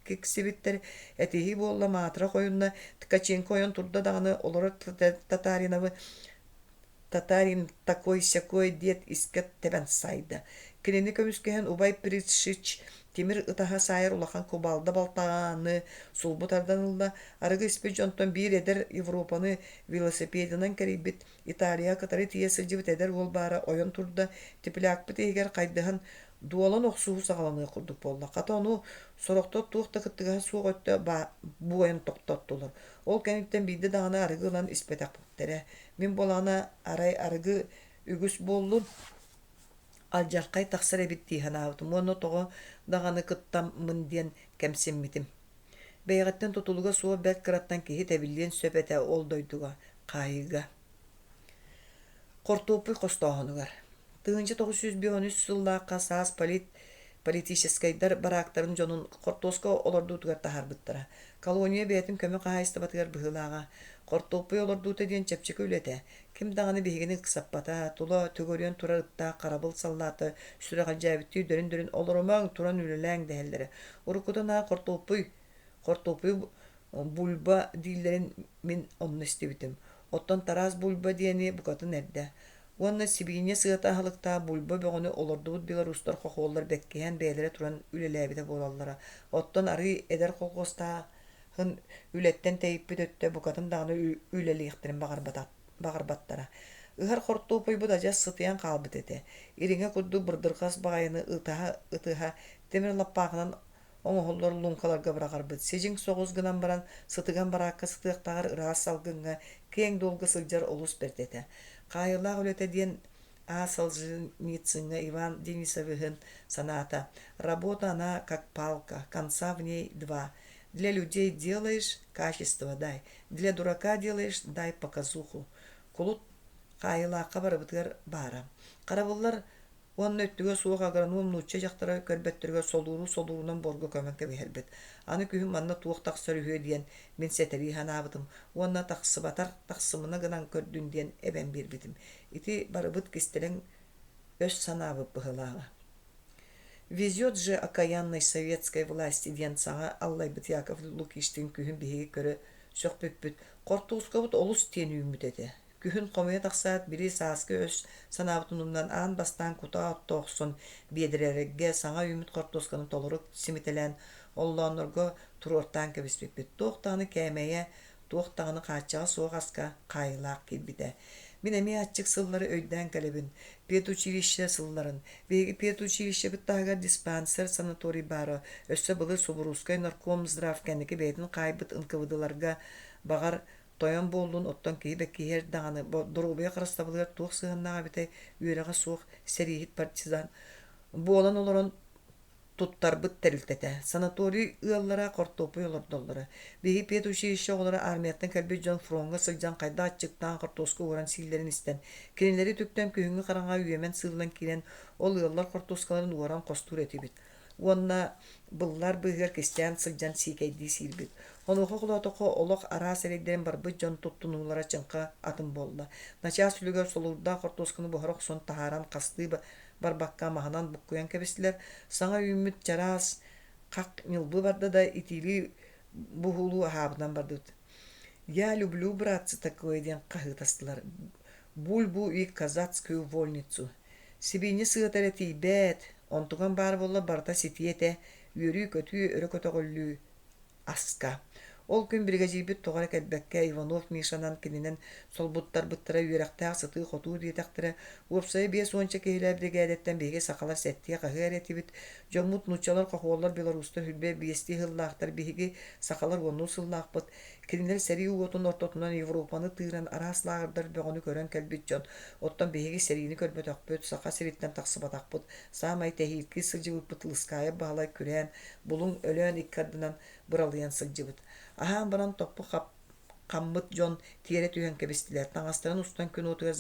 киксибиттэр. Этиһии буолла, маатыра хойунна, Ткаченко ойон турда даҕаны олорор Татариновы Татарин такой-сякой диэт искэ тэбэн саайда. Кинини көмүскэһэн убай Притшич тимир ытаһа саайар улахан кубалда балтаҕааны сулбу тардан ылла. Арыгы испит дьонтон биир эдэр Европаны велосипедынан кэрийбит, Италияҕа кытары тиийэ сылдьыбыт эдэр уол баара ойон турда, теплякпыт иһигэр хайдыһан дуолан охсуһуу саҕаланыах курдук буолла. Хата ону сорохтор туох да кыттыгаһа суох өттө буойан тохтоттулар. Ол кэнниттэн биирдэ даҕаны арыгы ылан испэтэхтэрэ. Мин буолаҕына арай арыгы үгүс буоллун, алдьархай тахсар эбит дии санаабытым уонна тоҕо даҕаны кыттаммын диэн кэмсиммитим. Бэйэҕиттэн тутулуга суох бэрт кыраттан киһи тэбиллиэн сөп этэ ол дойдуга, хаайыыга. Хортуоппуй хостооһунугар. 1953 сыллаахха саас полит политическайдар бараактарын дьонун хортуоска олордуутугар таһаарбыттара. Колония бэйэтин көмө хаһаайыстыбатыгар быһыылааҕа. Хортуоппуй олордуута диэн чэпчэки үлэ этэ. Ким даҕаны биһигини ыксаппата, тула төгүрүйэн турар ыттаах харабыл саллаата сүрэҕэлдьээбиттии дөрүн-дөрүн «олорумаҥ, туран үлэлээҥ» дэһэллэрэ. Уруккута наар хортуоппуй, хортуоппуйу бульба дииллэрин мин онно истибитим. Оттон Тараас бульба диэни букатын эрдэ. Уонна сибиинньэ сыата аһылыктаах бульба бөҕөнү олордубут белорустар хохуоллар бэккиһээн бэйэлэрэ туран үлэлээбитэ буолаллара. Оттон арыый эдэр колхуостааһын үлэттэн тэйиппит өттө букатын даҕаны үлэлиэхтэрин баҕарбаттара. Ыһар хортуоппуйбут адьас сытыйан хаалбыт этэ. Ириҥэ курдук бырдырҕас баҕайыны ытыһа-ытыһа тимир лаппаахынан оҥоһуллар луҥхаларга быраҕарбыт. Сидьиҥ соҕус гынан баран, сытыган бараакка сытыахтааҕар ыраас салгыҥҥа, киэҥ дуолга сылдьар олус бэрт этэ. Хаайыылаах үлэтэ диэн А. Солженицыҥҥа Иван Денисовиһын санаата: «Работа она как палка, конца в ней два. Для людей делаешь – качество дай, для дурака делаешь – дай показуху». Кулут хаайыылаахха барыбытыгар баара. Харабыллар Уонна өттүгэ суох агроном нуучча дьахтара көрбөттөрүгэр солууру солуурунан буорга көмөн кэбиһэрбит. Аны күһүн манна туох тахсар үһүө диэн мин сэтэрии санаабытым уонна тахсыбатар тахсымына гынан көрдүн диэн эбэн биэрбитим. Ити барыбыт кистэлэҥ өс санаабыт быһыылааҕа. «Везет же окаянной советской власти» диэн саҥа аллайбыт Яков Лукичтыын күһүн биһиги көрө сөхпүппүт. Хортуоскабыт олус диэн үүммүт этэ. Күһүн хомуйа тахсаат, били сааскы өс санаабытын умнан аан бастаан кутаа отто охсон, биэдэрэлэргэ саҥа үүммүт хортуосканы толору симитэлээн, оллооннорго туруортаан кэбиспиппит. Туох даҕаны кээмэйэ, туох даҕаны хааччаҕа суох аска хаайыылаах киирбитэ. Мин эмиэ аччык сыллары өйдөөн кэлэбин. Педучилище сылларын. Биһиги педучилищебыт таһыгар диспансер санаторий баара. Өссө былыр Субуруускай наркомздрав кэнники бэйэтин хаайбыт НКВД-ларга баҕар Тойон буоллун, оттон киһи бэккиһиэр даҕаны доруобуйа харыстабылыгар туох сыһыаннаах эбитэй, үөрэҕэ суох сэрииһит партизан буолан олорон туттарбыт тэрилтэтэ. Санаторий ыаллара хортуоппуй олордоллоро. Биһиги педучилище оҕолоро армияттан кэлбит дьон фроҥҥа сылдьан хайдах аччыктаан хортуоска уоран сииллэрин истэн, кинилэри үтүктэн күһүҥҥү хараҥаҕа үөмэн сыыллан киирэн ол ыаллар хортуоскаларын уоран хостуур этибит. Уонна быллар быыһыгар кистээн сылдьан сиикэйдии сиирбит. Онуоха холоотоххо олох араас эрэйдэрин барбыт дьон туттунуулара чыҥха атын буолла. Начаас үлүгэр солуурдаах хортуосканы буһара охсон таһааран хастыы барбакка маһынан буккуйан кэбистилэр. Саҥа үүммүт чараас хах ньылбы барда да итиилии буһуулуу аһаабытынан бардыбыт. «Я люблю, братцы, такое» диэн хаһыытастылар. «Бульбу и казацкую вольницу». Сибиинньэ сыата эрэ тиийбэт, онтукам баар буолла барыта ситиэ этэ, үөрүү-көтүү, өрө көтөҕүллүү аска. Ол күн биригэдьиирбит тоҕо эрэ кэлбэккэ, Иванов Мишанан кининэн солбуттарбыттара үөрэхтээх сытыы-хотуу диэтэхтэрэ. Уопсайа биэс уонча киһилээх биригээдэттэн биһиги сахалар сэттиэ-хаһыа эрэ этибит. Дьоммут нууччалар, хохуоллар, белорустар хүрбэ биэстии сыллаахтар, биһиги сахалар уоннуу сыллаахпыт. Кинилэр сэрии уотун ортотунан Европаны тыыран араас лааҕырдар бөҕөнү көрөн кэлбит дьон. Оттон биһиги сэриини көрбөтөхпүт, Саха сириттэн тахсыбатахпыт. Саамай тэһииркии сылдьыбыппыт Лыскаайап Баһылай күрээн, Булуҥ, Өлөөн икки ардынан быралыйан сылдьыбыт. Аһаан баран топпу хаммыт дьон тиэрэ түһэн кэбистилэр, таҥастарын устан күн уотугар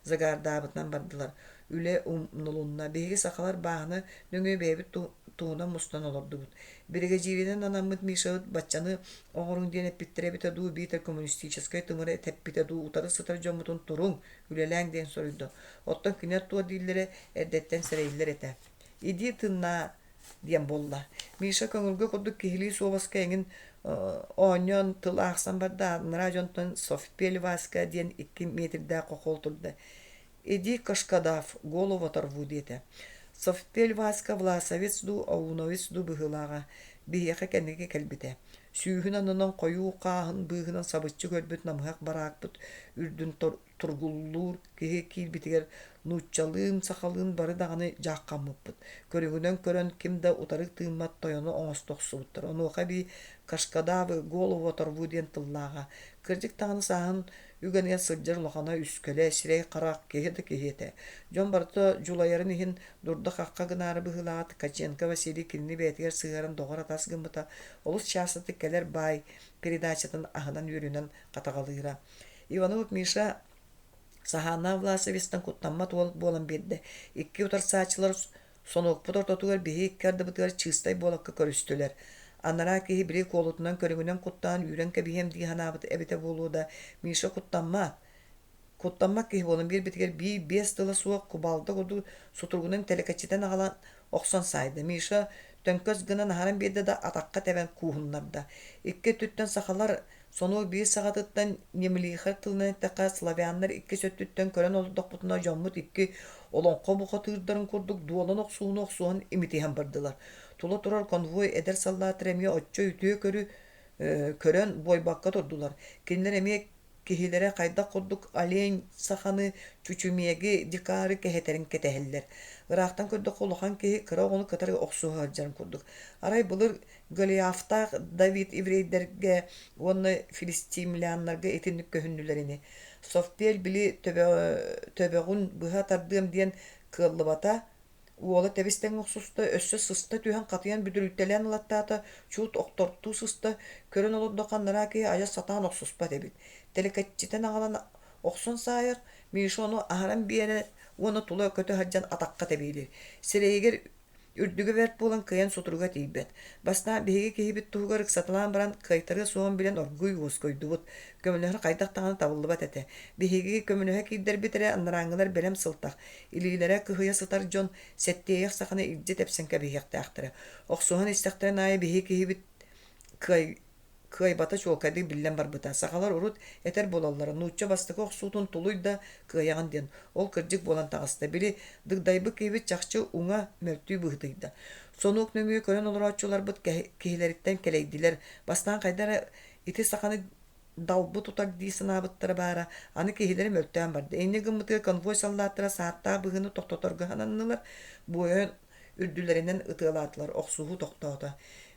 загардаабытынан бардылар. Үлэ умнулунна. Биһиги сахалар бааһына нөҥүө бэйэбит туһунан мустан олордубут. Биригэдьииринэн анаммыт Мишабыт баччаны оҥоруҥ диэн эппиттэрэ эбитэ дуу, биитэр коммунистическай тымыры тэппитэ дуу, утары сытар дьоммутун туруҥ, үлэлээҥ диэн соруйда. Оттон кинилэр туох дииллэрэ эрдэттэн сэрэйиллэр этэ. Иди тыннаа диэн буолла. Миша көҥүлгэ курдук киһилии суобаска эҥин оонньоон тыл аахсан барда, анараа дьонтон Совпель Васька диэн икки метрдээх хохол турда. «Иди, кашкадав, голову оторву» диэтэ. Совпель Васька власовец дуу, оуновец дуу быһыылааҕа, биһиэхэ кэнники кэлбитэ. Сүүһүн аннынан хойуу хааһын быыһынан сабыччы көрбүт намыһах бараакпыт үрдүн тургуллуур киһи киирбитигэр нууччалыын, сахалыын бары даҕаны дьааххаммыппыт. Көрүҥүнэн көрөн ким да утары тыыммат тойону оҥосто охсубуттар. Онуоха эбии «Кашкадавы, голову оторву» диэн тыллааҕа. Кырдьык даҕаны сааһын үгэнигэр сылдьар улахана үскэлэ, сирэй-харах, киһи да киһи этэ. Дьон барыта дьулайарын иһин дурда-хахха гынаары быһыылааҕа Ткаченко Василий кинини бэйэтигэр сыһыаран доҕор-атас гыммыта, олус чаастатык кэлэр баай передачатын аһынан-үөрүнэн хатаҕалыыра. Иванов Миша Саһааннаах Власовецтан куттаммат уол буолан биэрдэ. Икки утарсааччылар сонуокпут ортотугар биһи икки ардыбытыгар чыыстай буолакка көрүстүлэр. Анараа киһи били куолутунан көрүҥүнэн куттаан үүрэн кэбиһиэм дии санаабыт эбитэ буолуо да, Миша куттаммат. Куттаммат киһи буолан биэрбитигэр биир биэс тыла суох кубалда курдук сутуругунан тэлэкэччитэн аҕалан охсон саайда. Миша төҥкөс гынан аһаран биэрдэ да атахха тэбэн кууһуннарда. Икки өттүттэн сахалар Сонуок биир саҕатыттан Немлихер тылынан эттэххэ, славяннар иккис өттүттэн көрөн олордохпутуна дьоммут икки олоҥхо бухатыырдарын курдук дуолан охсууну охсуһан имитиһэн бардылар. Тула турар конвой эдэр саллааттара эмиэ оччо үтүө көрү көрөн буойбакка турдулар. Кинилэр эмиэ киһилэрэ хайдах курдук олень саханы, чучумегы, дикары кэһэтэрин кэтэһэллэр. Ыраахтан көрдөххө улахан киһи кыра оҕону кытары охсуһа сылдьарын курдук. Арай былыр Голиафтаах Давид еврейдэргэ уонна филистимляннарга итинник көһүннүлэр ини. Совпель били төбөҕүн быһа тардыам диэн кыаллыбата, уола тэбис-тэҥ охсуста, өссө сыста түһэн хатыйан бүдүрүйтэлээн ылаттаата, чуут охтортуу сыста, көрөн олордоххо анараа киһи айа сатаан охсуспат эбит. Тэлэкэччитэн аҕалан охсон саайар, Миша ону аһаран биэрэр уонна тула көтө сылдьан атахха тэбиилиир. Сирэйигэр Үрдүгэ бэрт буолан кыайан сутуруга тиийбэт. Бастаан биһиги киһибит туһугар ыксаталаан баран кыайтарыа суоҕун билэн оргууй уоскуйдубут. Көмөлөһөр хайдах даҕаны табыллыбат этэ. Биһиги көмөлөһө киирдэрбит эрэ анарааҥҥылар бэлэм сылтах, илиилэрэ кыһыйа сытар дьон сэттиэйэх саханы илдьи тэпсэн кэбиһиэхтээхтэрэ. Охсуһан истэхтэрин аайы биһиги киһибит кыай кыайбата чуолкайдык биллэн барбыта. Сахалар урут этэр буолаллара, нуучча бастакы охсуутун тулуй да кыайаҕын диэн. Ол кырдьык буолан таҕыста. Били дыгдайбыт киһибит чахчы уҥа мөлтүү быһыытыйда. Сонуок нөҥүө көрөн олорооччуларбыт киһилэриттэн кэлэйдилэр. Бастаан хайда эрэ ити саханы далбы тутар дии санаабыттара баара, аны киһилэрэ мөлтөөн барда. Инньэ гыммытыгар конвой саллааттара сааттаах быһыыны тохтоторго сананнылар. Буойан үрдүлэринэн ытыалаатылар, охсуһуу тохтоото.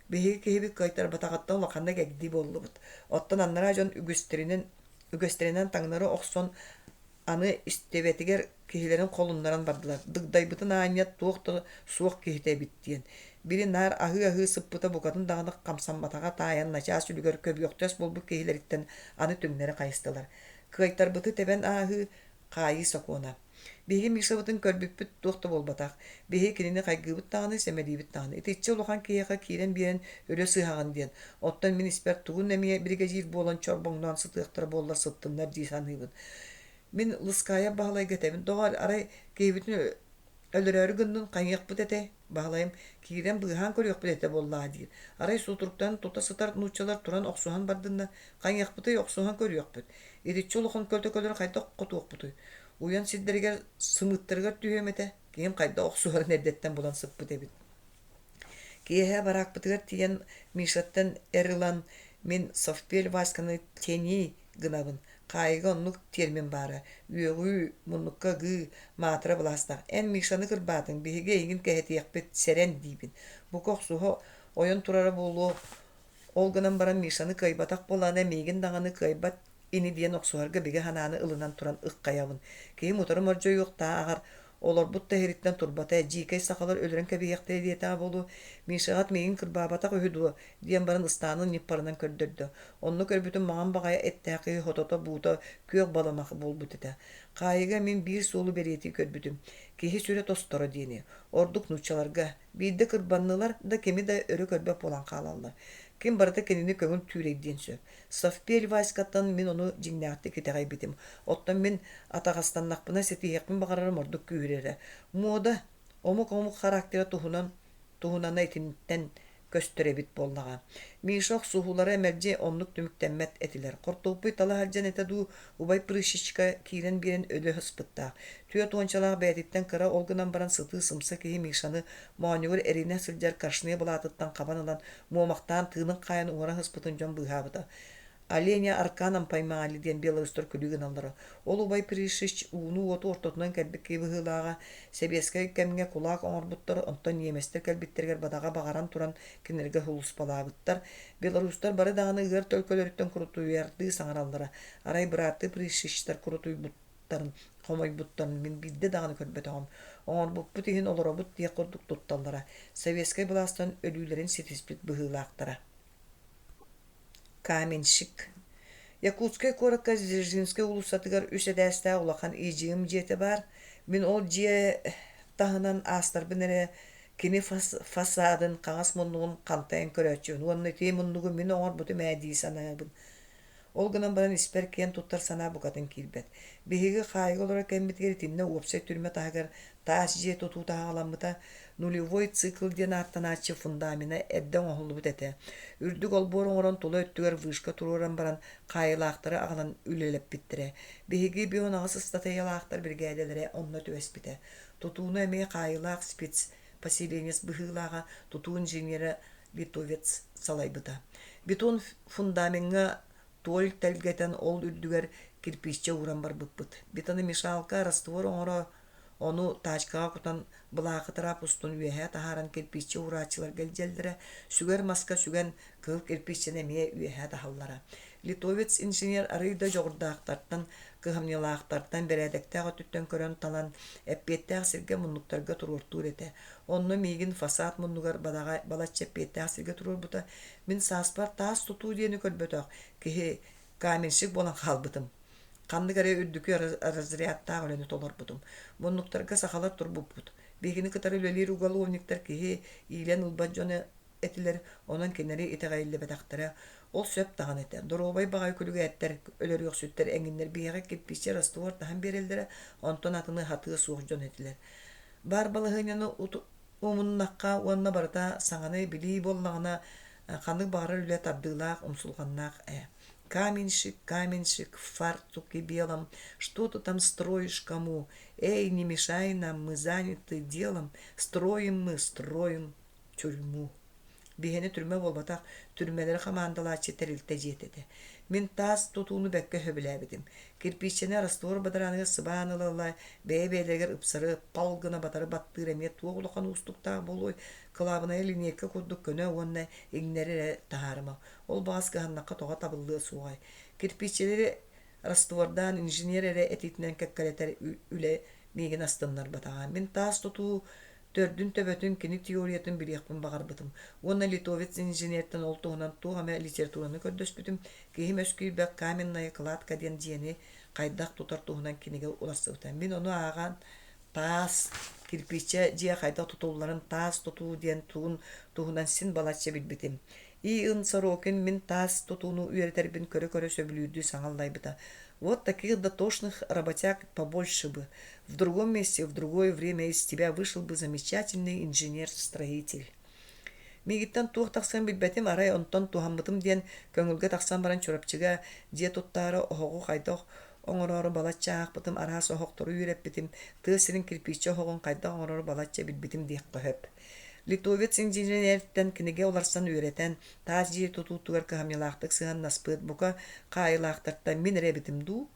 Биһиги киһибит кыайтарбатаҕыттан улаханнык эгди буоллубут. Оттон анараа дьон үгүстэринэн үгэстэринэн таҥнары охсон аны истибэтигэр киһилэрин холуннаран бардылар. Дыгдайбытын аанньа туох да суох киһитэ эбит диэн. Били наар аһыы-аһыы сыппыта букатын даҕаны хамсамматаҕа таайан начаас үлүгэр көбүөхтэс буолбут киһилэриттэн аны түҥнэри хайыстылар. Кыайтарбыты тэбэн ааһыы хаайыы сокуона. Биһиги Мишабытын көрбүппүт туох да буолбатах. Биһиги кинини хайгыыбыт даҕаны, сэмэлиибит даҕаны. Итиччэ улахан киһиэхэ киирэн биэрэн өлө сыһаҕын диэн. Оттон мин испэр тугун эмиэ биригэдьиир буолан чорбоҥноон сытыахтара буоллар сыттыннар дии саныыбын. Мин Лыскаайап Баһылайга этэбин, доҕоор, арай киһибитин өлөрөөрү гыннын хайыахпыт этэй? Баһылайым киирэн быыһаан көрүөхпүт этэ буоллаҕа диир. Арай сутуруктан тута сытар нууччалар туран охсуһан бардыннар, хайыахпытый охсуһан көрүөхпүт. Итиччэ улахан көлтөкөлөрү хайдах хотуохпутуй? Уйан сирдэригэр сымыыттарыгар түһүөм этэ, киһим хайдах охсуһарын эрдэттэн булан сыппыт эбит. Киэһэ бараакпытыгар тиийэн Мишаттан эр ылан Мин Совпель Васьканы тении гынабын. Хаайыыга оннук тиэрмин баара. Үөҕүү, муннукка ыгыы, маатыра былаастаах. Эн Мишаны кырбаатыҥ, биһиги эйигин кэһэтиэхпит, сэрэн диибин. Бука охсуһа ойон турара буолуо. Ол гынан баран Мишаны кыайбатах буоллаҕына миигин даҕаны кыайбат ини диэн охсуһарга бигэ санааны ылынан туран ыххайабын. Киһим утары мордьойуохтааҕар олорбут да иһириттэн турбата, дьиикэй сахалар өлөрөн кэбиһиэхтэрэ диэтэҕэ буолуо, Мишаҕыт миигин кырбаабатах үһү дуо диэн баран ыстаанын ньыппарынан көрдөрдө. Онно көрбүтүм маҥан баҕайы эттээх киһи хотото буута күөх баламах буолбут этэ. Хаайыыга мин биир суолу бэлиэтии көрбүтүм. Киһи сүрэ тосторо диэни. Ордук нууччаларга. Биирдэ кырбаннылар да кими да өрө көрбөт буолан хаалаллар. Ким барыта кинини көҥүл түүрэйдиэн сөп. Совпель Васькаттан мин ону дьиҥнээхтик итэҕэйбитим. Оттон мин атаҕастаннахпына ситиһиэхпин баҕарарым ордук күүһүрэрэ. Муода, омук-омук характера туһунан туһунана итинтэн көстөр эбит буоллаҕа. Миша охсуһуулара мэлдьи оннук түмүктэммэт этилэр. Хортуоппуй тала сылдьан этэ дуу, убай Прыщичка киирэн биэрэн өлө сыспыттаах. Түөрт уончалаах бэйэтиттэн кыра, ол гынан баран сытыы сымса киһи Мишаны моонньугар эринэ сылдьар кашне былаатыттан хабан ылан муомахтаан тыынын хаайан уҥара сыспытын дьон быыһаабыта. Оленя арканом поймали диэн белорустар күлүү гыналлара. Ол убай Пришич ууну-уоту ортотунан кэлбит киһи быһыылааҕа, сэбиэскэй кэмҥэ кулаак оҥорбуттар, онтон ньиэмэстэр кэлбиттэригэр бадаҕа баҕаран туран кинилэргэ сулууспалаабыттар. Белорустар бары даҕаны ыар төлкөлөрүттэн курутуйардыы саҥараллара. Арай бырааттыы Пришичтэр курутуйбуттарын, хомойбуттарын мин биирдэ даҕаны көрбөтөҕүм. Оҥорбуппут иһин олоробут диэх курдук тутталлара. Советскай былаастан өлүүлэрин ситиспит быһыылаахтара. Каменщик. Якутскай куоракка Дзержинскэй уулуссатыгар үс этээстээх улахан ИДьМ дьиэтэ баар. Мин ол дьиэ таһынан аастарбын эрэ кини фасадын хаҥас муннугун хантайан көрөөччүбүн уонна ити муннугу мин оҥорбутум ээ дии санаабын. Ол гынан баран испэр киэн туттар санаа букатын киирбэт. Биһиги хаайыыга олорор кэммитигэр итиннэ уопсай түрмэ таһыгар таас дьиэ тутуута аҕаламмыта, нулевой цикл диэн ааттанааччы фундамена эрдэ оҥоһуллубут этэ. Үрдүк олбуор оҥорон тула өттүгэр вышка туруоран баран хаайыылаахтары аҕалан үлэлэппиттэрэ. Биһиги 58 ыстатыйалаахтар биригээдэлэрэ онно түбэспитэ. Тутууну эмиэ хаайыылаах спецпоселенец быһыылааҕа тутуу инженерэ Литовец салайбыта. Бетон фундамеҥҥа туоль тэлгэтэн ол үрдүгэр кирпииччэ ууран барбыппыт. Бетономешалка раствор оҥоро, ону тачкаҕа кутан былаахы трап устун үөһээ таһааран кирпииччэ уурааччыларга илдьэллэрэ, сүгэр маска сүгэн кыһыл кирпииччэни эмиэ үөһээ таһаллара. Литовец инженер арыый да дьоҕурдаахтартан, кыһамньылаахтартан бэрээдэктээх өттүттэн көрөн талан, эппиэттээх сиргэ муннуктарга туруортуур этэ. Онно миигин фасад муннугар бадаҕа балачча эппиэттээх сиргэ туруорбута. Мин сааспар таас тутуу диэни көрбөтөх киһи каменщик буолан хаалбытым. Ханнык эрэ үрдүкү разрядтаах үлэни толорбутум. Муннуктарга сахалар турбуппут. Биһигини кытары үлэлиир уголовниктар киһи иилэн ылбат дьоно этилэр, онон кинилэри итэҕэйиллибэтэхтэрэ. Ол сөп даҕаны этэ. Доруобай баҕайы күлүгээттэр, өлөрүөхсүттэр эҥиннэр биһиэхэ кирпииччэ раствор таһан биэрэллэрэ, онтон атыны хатыа суох дьон этилэр. Баар балаһыанньаны умуннахха уонна барыта саҥаны билии буоллаҕына, ханнык баҕарар үлэ тардыылаах, умсулҕаннаах ээ. Каменщик, каменщик, в фартуке белом, что ты там строишь кому? Эй, не мешай нам, мы заняты делом, строим мы, строим тюрьму. Биһиэнэ түрмэ буолбатах, түрмэлэри хамаандалааччы тэрилтэ дьиэтэ этэ. Мин таас тутууну бэккэ сөбүлээбитим. Кирпииччэни раствор бадарааныгар сыбаан ыла-ыла, бэйэ-бэйэлэригэр ыпсары, пал гына батары баттыыр эмиэ туох улахан уустуктаах буолуой, кылаабынайа линиэйкэ курдук көнө уонна иҥнэри эрэ таһаарыма. Ол баҕас кыһаннахха тоҕо табыллыа суоҕай. Кирпииччэлэри раствордаан инженер эрэ этиитинэн кэккэлэтэр үлэ миигин астыннарбатаҕа. Мин таас тутуу төрдүн-төбөтүн кини теориятын билиэхпин баҕарбытым уонна литовец инженертэн ол туһунан туох эмэ литератураны көрдөспүтүм. Киһим өс киирбэх «Каменная кладка» диэн дьиэни хайдах тутар туһунан кинигэ уларсыбыта. Мин ону ааҕан таас кирпииччэ дьиэ хайдах тутулларын таас тутуу диэн тугун туһунан син балачча билбитим. И.Н. Сорокин мин таас тутууну үөрэтэрбин көрө-көрө сөбүлүүрдүү саҥа аллайбыта. Вот таких дотошных работяг побольше бы. В другом месте, в другое время из тебя вышел бы замечательный инженер-строитель. Миигиттэн туох тахсан билбэтим, арай онтон туһаммытым диэн көҥүлгэ тахсан баран Чурапчыга дьиэ туттаары оһоҕу хайдах оҥороору балачча аахпытым, араас оһохтору үөрэппитим, тыа сирин кирпииччэ оһоҕун хайдах оҥорору балачча билбитим диэххэ сөп. Литовец инженертэн кинигэ уларсан үөрэтэн, таас дьиэ тутуутугар кыһамньылаахтык сыһыаннаспыт, бука, хаайыылаахтартан мин эрэ эбитим дуу?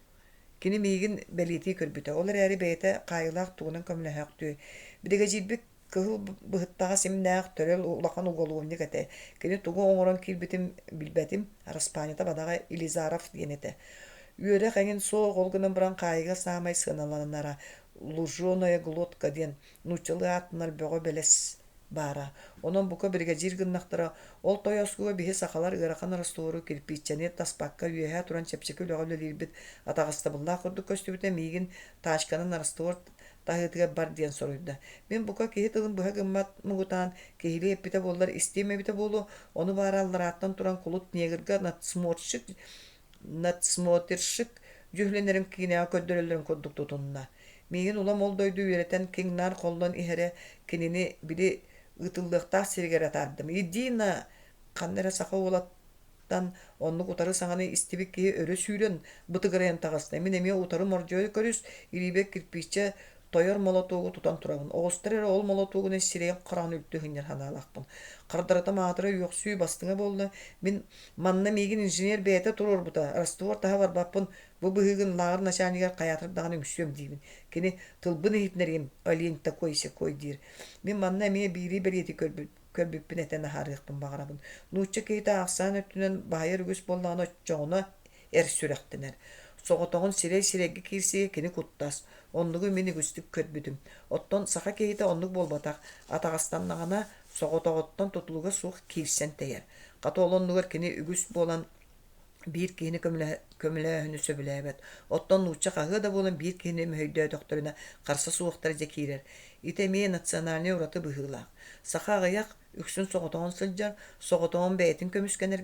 Кини миигин бэлиэтии көрбүтэ, ол эрээри бэйэтэ хаайыылаах тугунан көмөлөһөөхтүөй. Биригэдьиирбит кыһыл быһыттаҕас имнээх төрөл улахан уголовник этэ. Кини тугу оҥорон киирбитин билбэтим, араспаанньата бадаҕа Елизаров диэн этэ. Үөрэх эҥин суох, ол гынан баран хаайыыга саамай сыаналанара «Луженая глотка» диэн нууччалыы ааттанар бөҕө бэлэс баара. Онон бука биригэдьиир гыннахтара, ол тойооскуга биһи сахалар ыарахан раствору кирпииччэни таспакка үөһээ туран чэпчэки үлэҕэ үлэлиирбит атаҕастабыллаах курдук көстүбүтэ миигин тачканан раствор таһыытыгар бар диэн соруйда. Мин бука киһи тылын быһа гыммат муҥутаан киһилии эппитэ буоллар истиэм эбитэ буолуо, ону баара алларааттан туран кулут негрга надсмотрщик надсмотрщик дьүһүлэнэрин киинэҕэ көрдөрөллөрүн курдук тутунна. Миигин улам ол дойду үөрэтэн киҥнаан холлон иһэрэ кинини били ыытыллыахтаах сиригэр атаардым. Иди на ханна эрэ саха уолаттан оннук утары саҥаны истибит киһи өрө сүүрэн бытыгырайан таҕыста. Мин эмиэ утары мордьойу көрүс, илиибэр кирпииччэ тойор молотуогу тутан турабын. Оҕустар эрэ ол молотуогунан сирэйин хараҕын үлтү сынньар санаалаахпын. Хардарыта маатыра үөхсүү бастыҥа буолла. Мин манна миигин инженер бэйэтэ туруорбута, раствор таһа барбаппын, бу быһыыгын лааҕыр начальнигар хайаатар даҕаны үҥсүөм диибин. Кини тылбын иһитинэриим, олень такой-сякой диир. Мин манна эмиэ биири бэлиэтии көрбүт көрбүппүн этэн аһарыахпын баҕарабын. Нуучча киһитэ ахсаан өттүнэн баһыйар үгүс буоллаҕына оччоҕуна эр сүрэхтэнэр. Соҕотоҕун сирэй-сирэйгэ киирсиигэ кини куттас, оннугу мин үгүстүк көрбүтүм. Оттон саха киһитэ оннук буолбатах, атаҕастаннаҕына соҕотоҕуттан тутулуга суох киирсэн тэйэр. Хата ол оннугар кини үгүс буолан биир киһини көмөлөөһүнү сөбүлээбэт. Оттон нуучча хаһыа да буолан биир киһини мөһөйдөөтөхтөрүнэ харса суохтара дьэ киирэр. Ити эмиэ национальнай ураты быһыылаах. Саха аҕыйах, үксүн соҕотоҕун сылдьар, соҕотоҕун бэйэтин көмүскэнэр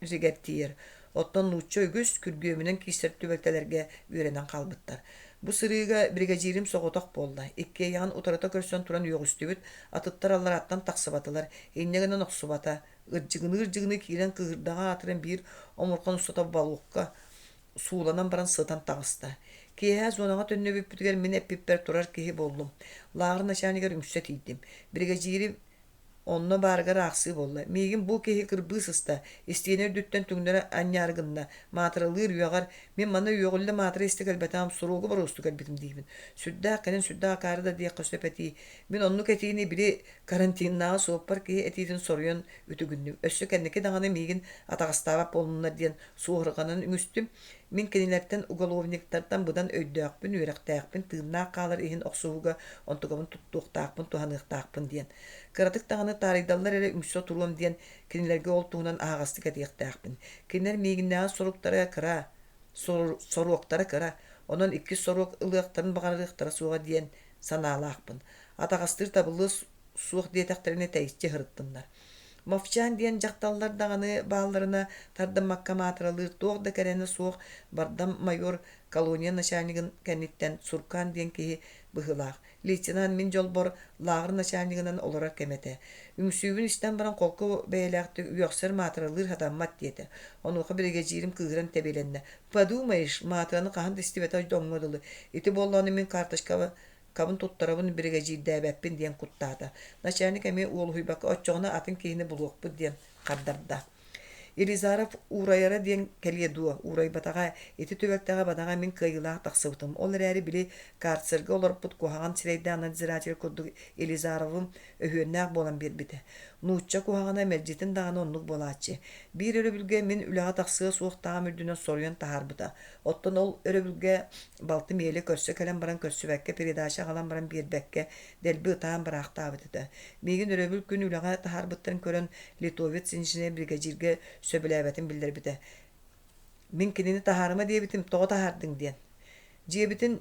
ригэр тиийэр. Оттон нуучча үгүс, күргүөмүнэн киирсэр түбэлтэлэргэ үөрэнэн хаалбыттар. Бу сырыыга биригэдьиирим соҕотох буолла. Иккиэйэҕин утарыта көрсөн туран үөҕүстүбүт, атыттар алларааттан тахсыбатылар, инньэ гынан охсубата. Ырдьыгыныы-ырдьыгыныы киирэн кыыһырдаҕа аатыран биир омурҕан устата балокка сууланан баран сытан таҕыста. Киэһэ зонаҕа төннүбүппүтүгэр мин эппиппэр турар киһи буоллум. Лааҕыр начальнигар үҥсэ тиийдим. Биригэдьиирим онно баарыгар аахсыы буолла. Миигин бу киһи кырбыы сыста, истиэнэ үрдүттэн түҥнэри анньаары гынна, маатыралыыр үөҕэр, мин манна үөҕүллэ маатыра истэ кэлбэтэҕим, суруогу боруосту кэлбитим диибин. Сүрдээх кэлин сүрдээх акаары да диэххэ сөп этии. Мин оннук этиини били карантиннааҕы суоппар киһи этиитин соруйан үтүгүннүм. Өссө кэнники даҕаны миигин атаҕастаабат буоллуннар диэн суоһурҕанан үҥүстүм. Мин кинилэртэн уголовниктартан быдан өйдөөхпүн, үөрэхтээхпин, тыыннаах хаалар иһин охсуһууга онтукабын туттуохтаахпын, туһаныахтаахпын диэн. Кыратык даҕаны таарыйдаллар эрэ үҥсэ туруом диэн кинилэргэ ол туһунан аһаҕастык этиэхтээхпин. Кинилэр миигиннээҕи соруктара кыра, соруктара кыра, онон иккис сорук ылыахтарын баҕарыахтара суоҕа диэн санаалаахпын. Атаҕастыыр табыллыа суох диэтэхтэринэ тэйиччи сырыттыннар. Мовчан диэн дьахталлар даҕаны баалларына тардыммакка маатыралыыр туох да кэрэнэ суох бардам майор колония начальнигын кэнниттэн Суркан диэн киһи быһыылаах. Лейтенант мин дьолбор лааҕыр начальнигынан олорор кэмэ этэ. Үҥсүүбүн истэн баран холку бэйэлээхтик үөхсэр маатыралыыр сатаммат диэтэ. Онуоха биригэдьиирим кыыһыран тэбиэлэннэ. Подумаешь, маатыраны хаһан да истибэтэх дьоҥҥо дылы. Ити буоллаҕына мин карточкаба кабын туттарабын биригэдьиирдээбэппин диэн куттаата. Начальник эмиэ уолуһуйбакка оччоҕуна атын киһини булуохпут диэн хардарда. Елизаров уурайара диэн кэлиэ дуо, уурайбатаҕа, ити түбэлтэҕэ бадаҕа мин кыайыылаах тахсыбытым. Ол эрээри били карцерга олорпут куһаҕан сирэйдээх надзиратель курдук Елизаровым өһүөннээх буолан биэрбитэ. Нуучча куһаҕана мэлдьитин даҕаны оннук буолааччы. Биир өрөбүлгэ мин үлэҕэ тахсыа суохтааҕым үрдүнэн соруйан таһаарбыта. Оттон ол өрөбүлгэ балтым Еля көрсө кэлэн баран көрсүбэккэ передача аҕалан баран биэрбэккэ дэлби ытаан бараахтаабыт этэ. Миигин өрөбүл күн үлэҕэ таһаарбыттарын көрөн литовец инженер биригэдьииргэ сөбүлээбэтин биллэрбитэ. Мин кинини таһаарыма диэбитим, тоҕо таһаардыҥ диэн. Дьиэбитин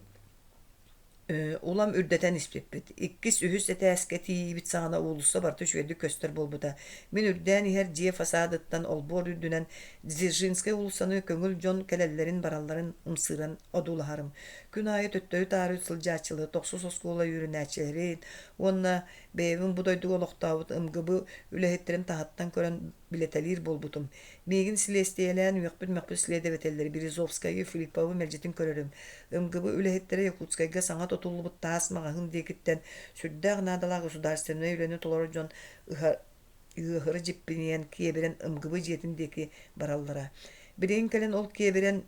Улам үрдэтэн испиппит. Иккис, үһүс этээскэ тиийиибит саҕана уулусса барыта үчүгэйдик көстөр буолбута. Мин үрдээн иһэр дьиэ фасадыттан олбуор үрдүнэн Дзержинскэй уулуссаны көҥүл дьон кэлэллэрин-баралларын ымсыыран одуулаһарым. Күн аайы төттөрү-таары сылдьааччылары, тохсус оскуола үөрэнээччилэрин уонна бэйэбин бу дойдуга олохтообут МГБ үлэһиттэрин таһыттан көрөн билэтэлиир буолбутум. Миигин силиэстийэлээн үөхпүт-мөхпүт силиэдэбэтэллэри Березовскайы, Филипповы мэлдьитин көрөрүм. МГБ үлэһиттэрэ Якутскайга саҥа тутуллубут таас маҕаһыын диэкиттэн сүрдээх наадалаах государственнай үлэни толорор дьон ыаһыра дьиппинийэн, киэбирэн МГБ дьиэтин диэки бараллара. Билигин кэлэн ол киэбирэн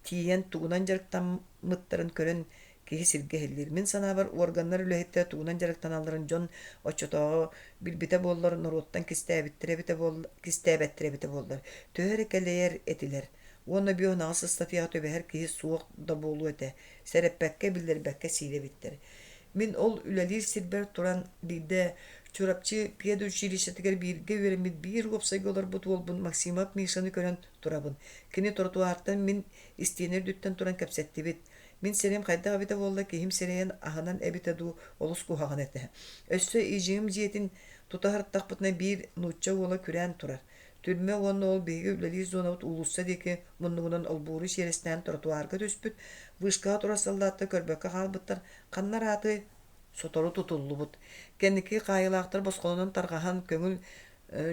тиийэн тугунан дьарыктаммыттарын көрөн киһи сиргэ иһиллиир. Мин санаабар, уорганнар үлэһиттэрэ тугунан дьарыктаналларын дьон оччотооҕу билбитэ буоллар, норуоттан кистээбиттэрэ эбитэ буоллар, кистээбэттэрэ эбитэ буоллар, төһө эрэ кэлэйэр этилэр. Уонна бүөн аҕыс ыстатыйаҕа түбэһэр киһи суох да буолуо этэ, сэрэппэккэ, биллэрбэккэ сиир эбиттэр. Мин ол үлэлиир сирбэр туран биирдэ Чурапчы педучилищетыгар бииргэ үөрэммит биир уопсайга олорбут уолбун Максимов Мишаны көрөн турабын. Кини тротуартан мин истиэнэ үрдүттэн туран кэпсэттибит. Мин сирэйим хайдах эбитэ буолла, киһим сирэйин аһынан эбитэ дуу, олус куһаҕан этэ. Өссө ижиим дьиэтин тута сырыттахпытына биир нуучча уола күрээн турар. Түрмэ уонна ол биһиги үлэлиир зонабыт уулусса диэки муннугунан олбуору чиэрэстээн тротуарга түспүт, вышкаҕа турар саллааттар көрбөккө хаалбыттар, ханна арааты сотору тутуллубут. Кэнники хаайыылаахтар босхолонон тарҕаһан көҥүл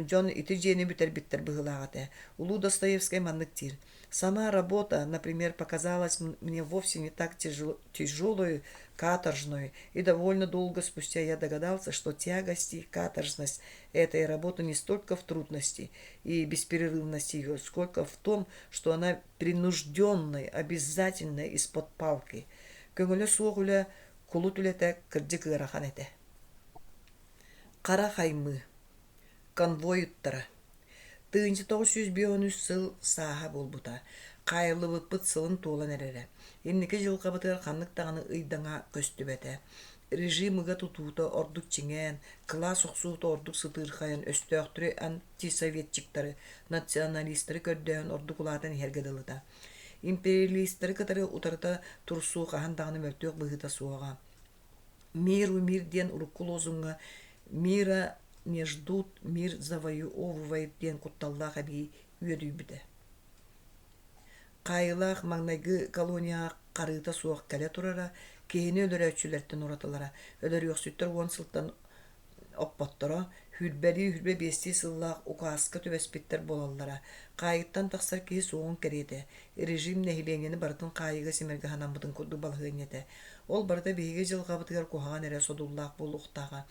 дьон ити дьиэни бүтэрбиттэр быһыылаах этэ. Улуу Достоевскай маннык диир: «Сама работа, например, показалась мне вовсе не так тяжелой, каторжной, и довольно долго спустя я догадался, что тягость и каторжность этой работы не столько в трудности и бесперерывности ее, сколько в том, что она принужденной, обязательной из-под палки. Көҥүлэ суох үлэ кулут үлэтэ кырдьык ыарахан этэ. Хара хаймыы Конвой ыттара 1953 сыл сааһа буолбута. Хаайыллыбыппыт сылын туолан эрэрэ. Инники дьылҕабытыгар ханнык даҕаны ыйдаҥа көстүбэтэ. Режим ыга тутуута ордук чиҥээн, кылаас охсуута ордук сытыырхайан өстөөхтөрү антисоветчиктары, националистары көрдөһөн ордук улаатан иһэргэ дылыта. Империалистары кытары утарыта турсуу хаһан даҕаны мөлтүөх быһыыта суоҕа. «Миру мир» диэн урукку лозуҥҥа «Мира не ждут, мир завоевывает» диэн кутталлаах эбии үөдүйбүтэ. Хаайыылаах маҥнайгы колонияҕа харыыта суох кэлэ турара, киһини өлөрөөччүлэртэн уратылара, өлөрүөхсүттэр уон сылтан оппотторо, сүүрбэлии-сүүрбэ биэстии сыллаах укааска түбэспиттэр буолаллара. Хаайыттан тахсар киһи суоҕун кэриэтэ, режим нэһилиэнньэни барытын хаайыыга симэргэ санаммытын курдук балаһыанньа этэ. Ол барыта биһиги дьылҕабытыгар куһаҕан эрэ содуллаах буолуохтааҕа.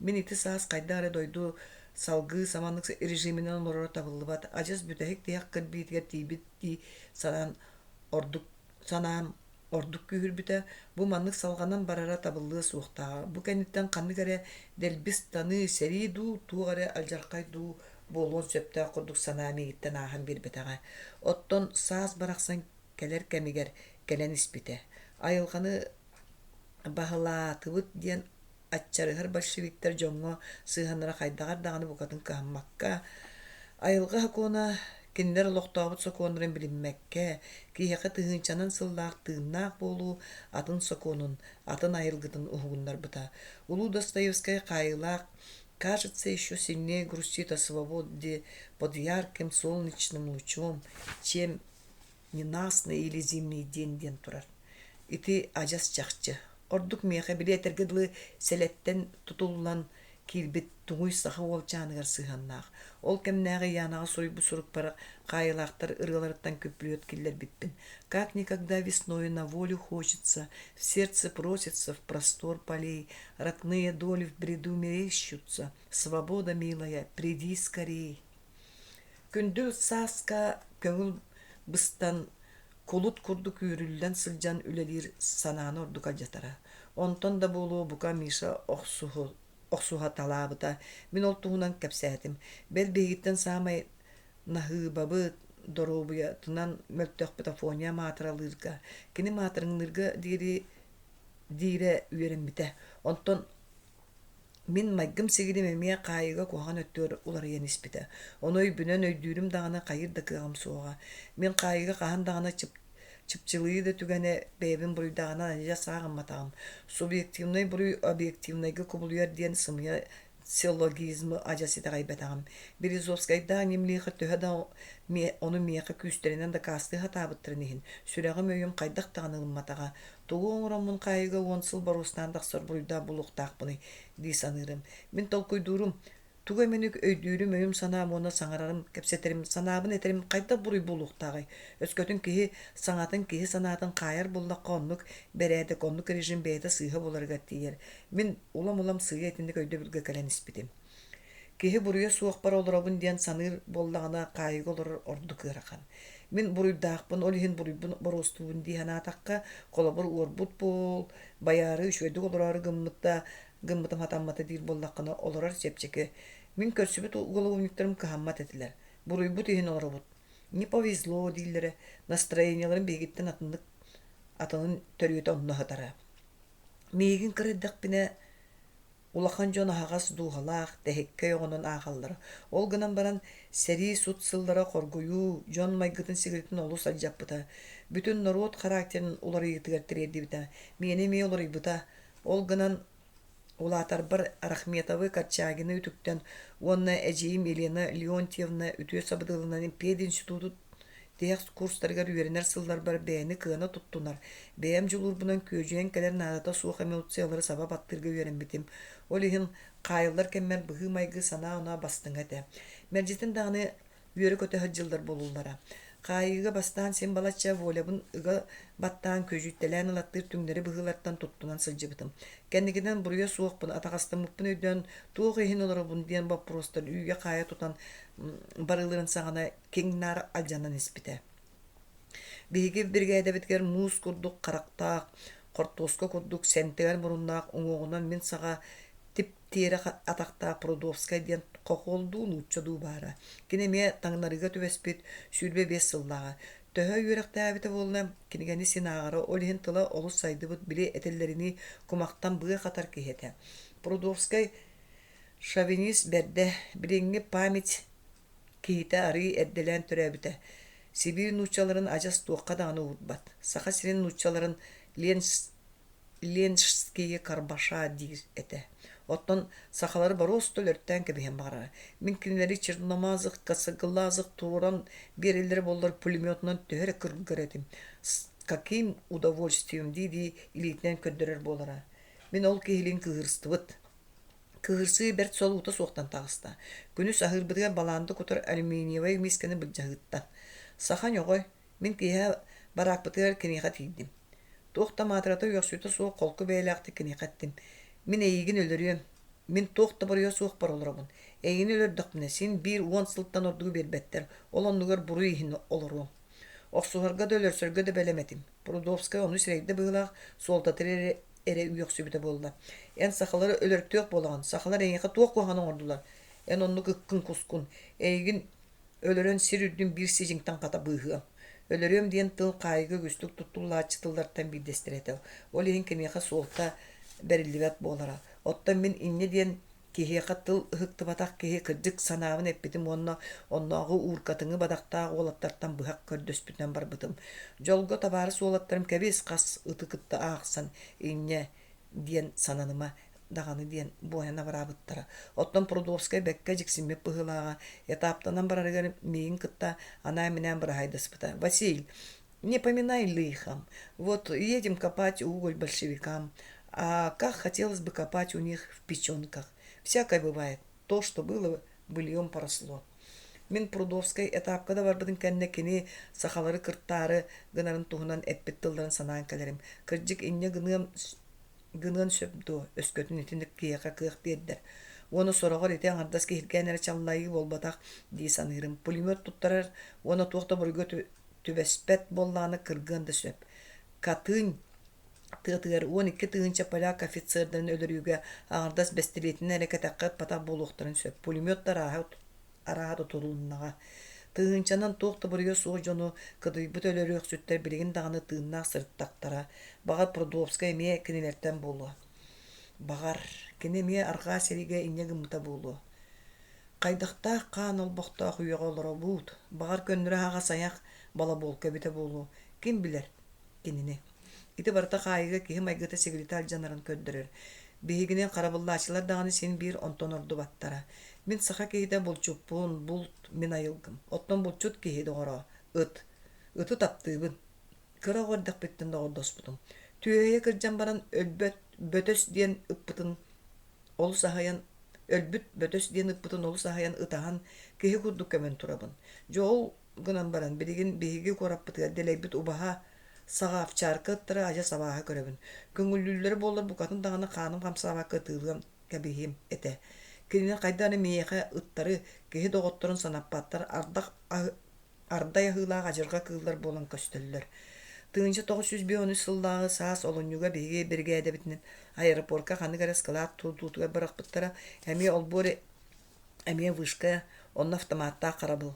Мин ити саас хайдах эрэ дойду салгыы саманнык режиминэн олороро табыллыбат, адьас бүтэһик тиһэх кирбиитигэр тиийбит дии санаан ордук санаам ордук күүһүрбүтэ, бу маннык салҕанан барара табыллыа суохтааҕа. Бу кэнниттэн ханнык эрэ дэлби ыстаныы, сэрии дуу, туох эрэ алдьархай дуу буолуон сөптөөх курдук санаа миигиттэн ааһан биэрбэтэҕэ. Оттон саас барахсан кэлэр кэмигэр кэлэн испитэ. Айылҕаны баһылаатыбыт диэн аччарыһар большевиктар дьоҥҥо сыһыаннара хайдаҕар даҕаны букатын кыһаммакка, айылҕа сокуона кинилэр олохтообут сокуоннарын билиммэккэ, киһиэхэ тыһыынчанан сыллаах тыыннаах буолуу атын сокуонун, атын айылгытын уһугуннарбыта. Улуу Достоевскай хаайыылаах «Кажется, еще сильнее грустит о свободе под ярким солнечным лучом, чем ненастный или зимний день» диэн турар. Ити адьас чахчы. Ордук миэхэ били этэргэ дылы сэлэттэн тутуллан киирбит туҥуй саха уолчааныгар сыһыаннаах. Ол кэмнээҕи Янаҕа суруйбут сурукпар хаайыылаахтар ырыаларыттан күппүлүөт киллэрбиппин. Как никогда весною на волю хочется, в сердце просится в простор полей, родные доли в бреду мерещутся, свобода, милая, приди скорей. Күндүл сааска көҥүл быстан кулут курдук үүрүллэн сылдьан үлэлиир санааны ордук алдьатара. Онтон да буолуо бука Миша охсуһаталаабыта. Мин ол туһунан кэпсээтим. Бэл биһигиттэн саамай наһыыбабыт, доруобуйатынан мөлтөхпүт Афоня маатыралыырга, кини маатырыҥныырга диэри диирэ үөрэммитэ. Онтон Мин майгым-сигилим эмиэ хаайыыга куһаҕан өттүгэр уларыйан испитэ. Ону өйбүнэн өйдүүрүм даҕаны хайыыр да кыаҕым суоҕа. Мин хаайыыга хаһан даҕаны чыпчылыйыы да түгэнэ бэйэбин буруйдааҕынан адьас ааҕымматаҕым. Субъективнай буруй объективнайга кубулуйар диэн сымыйа Силлогизмы адьас итэҕэйбэтэҕим. Березовскайдаах Немлиха төһө да ону миэхэ күүстэринэн дакаастыы сатаабыттарын иһин, сүрэҕим өйүм хайдах даҕаны ылымматаҕа. Тугу оҥороммун хаайыыга 10 сыл боруостаан тахсар буруйдаах буолуохтаахпыный дии саныырым. Мин толкуйдуурум, тугу эмэни өйдүүрүм, өйүм-санаам уонна саҥарарым, кэпсэтэрим, санаабын этэрим хайдах буруй буолуохтааҕый? Өскөтүн киһи саҥатын, киһи санаатын хаайар буоллахха оннук бэрээдэк, оннук режим бэйэтэ сыыһа буоларыгар тиийэр. Мин улам-улам сыыйа итинник өйдөбүлгэ кэлэн испитим. Киһи буруйа суохпар олоробун диэн саныыр буоллаҕына, хаайыыга олорор ордук ыарахан. Мин буруйдаахпын, ол иһин буруйбун боруостуубун дии санаатахха, холобур, уорбут буол, байаары үчүгэйдик олороору гыммыт да, гыммытым хатаммата диир буоллаххына, олорор чэпчэки. Мин көрсүбүт уголовниктарым кыһаммат этилэр. Буруйбут иһин олоробут. Не повезло дииллэрэ, настроениеларын биһигиттэн атыннык атынын төрүөтэ онно сытара. Миигин кыра эрдэхпинэ улахан дьон аһаҕас дууһалаах, тэһиккэй оҕонон ааҕаллара. Ол гынан баран сэрии сут сыллара хоргуйуу, дьон майгытын-сигилитин олус алдьаппыта. Бүтүн норуот характерын уларыйыытыгар тириэрдибитэ. Миэнэ эмиэ уларыйбыта. Ол гынан улаатарбар Рахметовы, Корчагины үтүктэн уонна эдьиийим Елена Леонтьевна үтүө сабыдыалынан пединституту тиһэх курстарыгар үөрэнэр сылларбар бэйэни кыана туттунар, бэйэм дьулуурбунан күөдьүйэн кэлэр наадата суох эмоциялары саба баттыырга үөрэммитим. Ол иһин хаайыллар кэммэр быһыы-майгы санаа-оноо бастыҥа этэ. Мэлдьитин даҕаны үөрэ-көтө сылдьыллар буолуллара. Хаайыыга бастаан син балачча волябын ыга баттаан күөдьүйтэлээн ылаттыыр түҥнэри быһыылартан туттунан сылдьыбытым. Кэнникинэн буруйа суохпун, атаҕастаммыппын өйдөөн туох иһин олоробун диэн боппуруостар үүйэ-хаайа тутан барыларын саҕана киҥ-наар алдьанан испитэ. Биһиги биригээдэбитигэр муус курдук харахтаах, хортуоска курдук сэнтигэр муруннаах уҥуоҕунан мин саҕа тип-тиэрэ атахтаах Прудовскай диэн хохуол дуу, нуучча дуу баара. Кини эмиэ таҥнарыыга түбэспит 25 сыллааҕа. Төһө үөрэхтээбитэ буолла, кинигэни син ааҕара, ол иһин тыла олус сайдыбыт, били этэллэринии кумахтан быа хатар киһи этэ. Прудовскай шовинист бэрдэ, билиҥҥи память Киһитэ арыый эрдэлээн төрөөбүтэ. Сибиир нууччаларын адьас туохха даҕаны уурбат. Саха сирин нууччаларын ленские карбаша диир этэ. Оттон сахалары боруоста өлөртөөн кэбиһэн баҕарара. Мин кинилэри черномазых, косоглазых туруоран биэрэллэрэ буоллар пулеметунан төһө эрэ кыргар этим. С каким удовольствием дии-дии илиитинэн көрдөрөр буолара. Мин ол киһилиин кыыһырстыбыт. Кыыһырсыы бэрт солуута суохтан таҕыста. Күнүс аһыырбытыгар балаанды кутар алюминиевай миискэни былдьаһыыттан. Саха ньоҕой, мин киэһэ бараакпытыгар киниэхэ тиийдим. Туох да маатырата үөхсүүтэ суох холку бэйэлээхтик киниэхэ эттим: «Мин эйигин өлөрүөм. Мин туох да буруйа суохпар олоробун. Эйигин өлөрдөхпүнэ, син биир 10 сылтан ордугу биэрбэттэр, ол оннугар буруй иһин олоруом». Охсуһарга да өлөрсөргө да бэлэм этим. Прудовскай ону сирэйдэ быһыылаах, суолтатыгар эрэ эрэ үөхсүбүтэ буолла. Эн сахалары өлөртүөх буолаҕын, сахалар эйиэхэ туох куһаҕаны оҥордулар? Эн оннук ыккын-кускун, эйигин өлөрөн сир үрдүн биир сидьиҥтэн хата быыһыам. Өлөрүөм диэн тыл хаайыыга үгүстүк туттуллааччы тыллартан биирдэстэрэ этэ. Ол иһин киниэхэ суолта бэриллибэт буолара. Оттон мин инньэ диэн Киһиэхэ тыл ыһыктыбатах киһи кырдьык санаабын эппитим уонна оннооҕу ууркатыҥы бадахтаах уолаттартан быһах көрдөспүтүнэн барбытым. Дьолго табаарыс уолаттарым кэбис хас ыты кытта аахсан инньэ диэн сананыма даҕаны диэн буойан абыраабыттара. Оттон Прудовскай бэккэ дьиксиммит быһыылааҕа, этаптанан барарыгар миигин кытта анаан-минээн быраһаайдаспыта. «Василь, Не поминай лихом. Вот едем копать уголь большевикам. А как хотелось бы копать у них в печенках. Всякое бывает. То, что было, быльем поросло. Мин Прудовскай этапка да барбытын кэннэ кини сахалары кыртаары гынарын туһунан эппит тылларын санаан кэлэрим. Кырдьык инньэ гыныам гыныан сөп дуо, өскөтүн итинник киһиэхэ кыах биэрдэр. Уонна сороҕор ити аҥардас киһиргээн эрэ чаллайыы буолбатах дии саныырым. Пулемет туттарар уонна туох да буруйга түбэспэт буоллаҕына кыргыан да сөп. Катынь тыатыгар 12 000 поляк офицердарын өлөрүүгэ аҥардас бэстилиэтинэн эрэ кэтэххэ ыппатах буолуохтарын сөп. Пулемет да арааһа, арааһа тутулуннаҕа. Тыһыынчанан туох да буруйа суох дьону кыдыйбыт өлөрүөхсүттэр билигин даҕаны тыыннаах сырыттахтара. Баҕар, Прудовскай эмиэ кинилэртэн буолуо. Баҕар, кини эмиэ арҕаа сэриигэ инньэ гыммыта буолуо. Хайдахтаах хаан олбохтоох үйэҕэ олоробут, баҕар көннөрү аһаҕас айах балабуолка эбитэ буолуо, ким билэр кинини. Ити барыта хаайыыга киһи майгыта-сигилитэ алдьанарын көрдөрөр. Биһигини харабыллааччылар даҕаны син биир онтон ордубаттара. Мин саха киһитэ булчуппун, булт мин айылгым. Оттон булчут киһи доҕоро ыт. Ыты таптыыбын. Кыра оҕо эрдэхпиттэн доҕордоспутум. Түөһэйэ кырдьан баран өлбөт бөтөс диэн ыппытын олус аһыйан өлбүт бөтөс диэн ыппытын олус аһыйан ытаһан киһи курдук көмөн турабын. Дьэ ол гынан баран билигин биһиги куораппытыгар дэлэйбит убаһа саҕа овчарка ыттары адьас абааһы көрөбүн. Көҥүллүүллэрэ буоллар букатын даҕаны хааным хамсаабакка ытыылыам кэбиһиэм этэ. Кинилэр хайдах эрэ миэхэ ыттары, киһи доҕотторун санаппаттар, ардах ардай аһыылаах адьырҕа кыыллар буолан көстөллөр. 1953 сыллааҕы саас олунньуга биһиги биригээдэбитинэн аэропорка ханнык эрэ ыскылаат тутуутугар бырахпыттара. Эмиэ олбуор, эмиэ вышка, онно автоматтаах харабыл.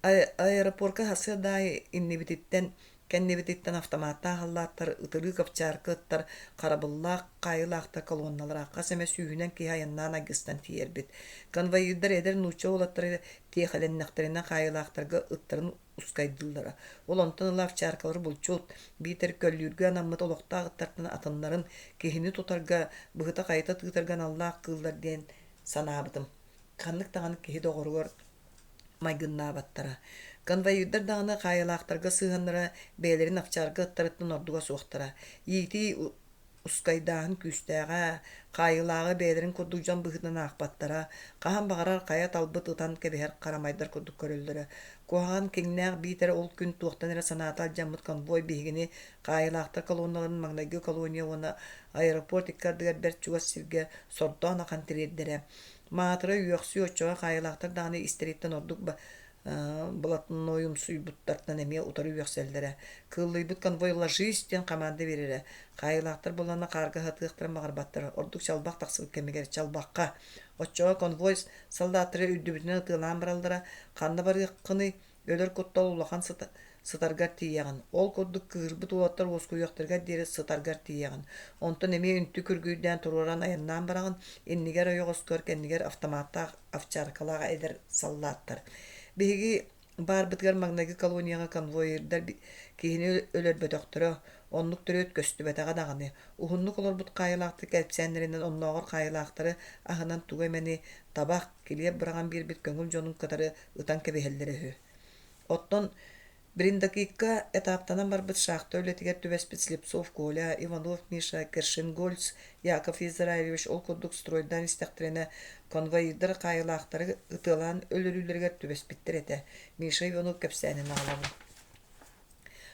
Аэропорка сарсыарда аайы иннибититтэн, кэннибититтэн автоматтаах аллааттар, ытырыык овчарка ыттар, харабыллаах хаайыылаахтар колонналара хас эмэ сүүһүнэн киһи айаннаан айгыстан тиийэрбит. Конвоирдар эдэр нуучча уолаттара тиэхэлэннэхтэринэ хаайыылаахтарга ыттарын ускайдыыллара. Ол онтон ыла овчаркалары булчут, биитэр көллүүргэ анаммыт олохтоох ыттартан атыннарын киһини тутарга, быһыта-хайыта тыытарга аналлаах кыыллар диэн санаабытым. Ханнык даҕаны киһи доҕоругар майгыннаабаттара. Конвоирдар даҕаны хаайыылаахтарга сыһыаннара бэйэлэрин овчарка ыттарыттан ордуга суохтара. Иитии ускайдааһын күүстээҕэ, хаайыылааҕы бэйэлэрин курдук дьон быһыытынан аахпаттара, хаһан баҕарар хайа талбыт ытан кэбиһэр харамайдар курдук көрөллөрө. Куһаҕан киҥнээх биитэр ол күн туохтан эрэ санаата алдьаммыт конвой биһигини хаайыылаахтар колонналарын маҥнайгы колония уонна аэропорт икки ардыгар бэрт чугас сиргэ сордоон ахан тириэрдэрэ. Маатыра үөхсүү оччоҕо хаайыылаахтар даҕаны истэриттэн ордук блатнойумсуйбуттартан эмиэ утары үөхсэллэрэ. Кыыллыйбыт конвой «Ложись!» диэн хамаанда биэрэрэ. Хаайыылаахтар буоллаҕына хаарга сатыахтарын баҕарбаттара, ордук чалбах тахсыбыт кэмигэр чалбахха. Оччоҕо конвой саллааттара үрдүбүтүнэн ытыалаан бараллара, ханна барыаххыный, өлөр куттал улахан сытаргар тиийэҕин. Ол курдук кыыһырбыт уолаттар уоскуйуохтарыгар диэри сытаргар тиийэҕин. Онтон эмиэ үнтү күргүйдээн туруоран айаннаан бараҕын, иннигэр ойоҕоскор, кэннигэр автоматтаах овчаркалаах эдэр саллааттар. Биһиги баарбытыгар маҥнайгы колонияҕа конвоирдар киһини өлөрбөтөхтөрө, оннук төрүөт көстүбэтэҕэ даҕаны. Уһуннук олорбут хаайыылаахтар кэпсээннэринэн оннооҕор хаайыылаахтары аһынан тугу эмэни табах, килиэп быраҕан биэрбит көҥүл дьонун кытары ытан кэбиһэллэрэ үһү. Оттон Бриндакикка этаптанан барбыт шахта үлэтигэр түбэспит Слепцов Коля, Иванов Миша, Кершенгольц Яков Израилевич ол курдук стройдаан истэхтэринэ конвоирдар хаайыылаахтары ытыалаан өлөрүүлэригэр түбэспиттэр этэ. Миша Иванов кэпсээнин аҕалабын.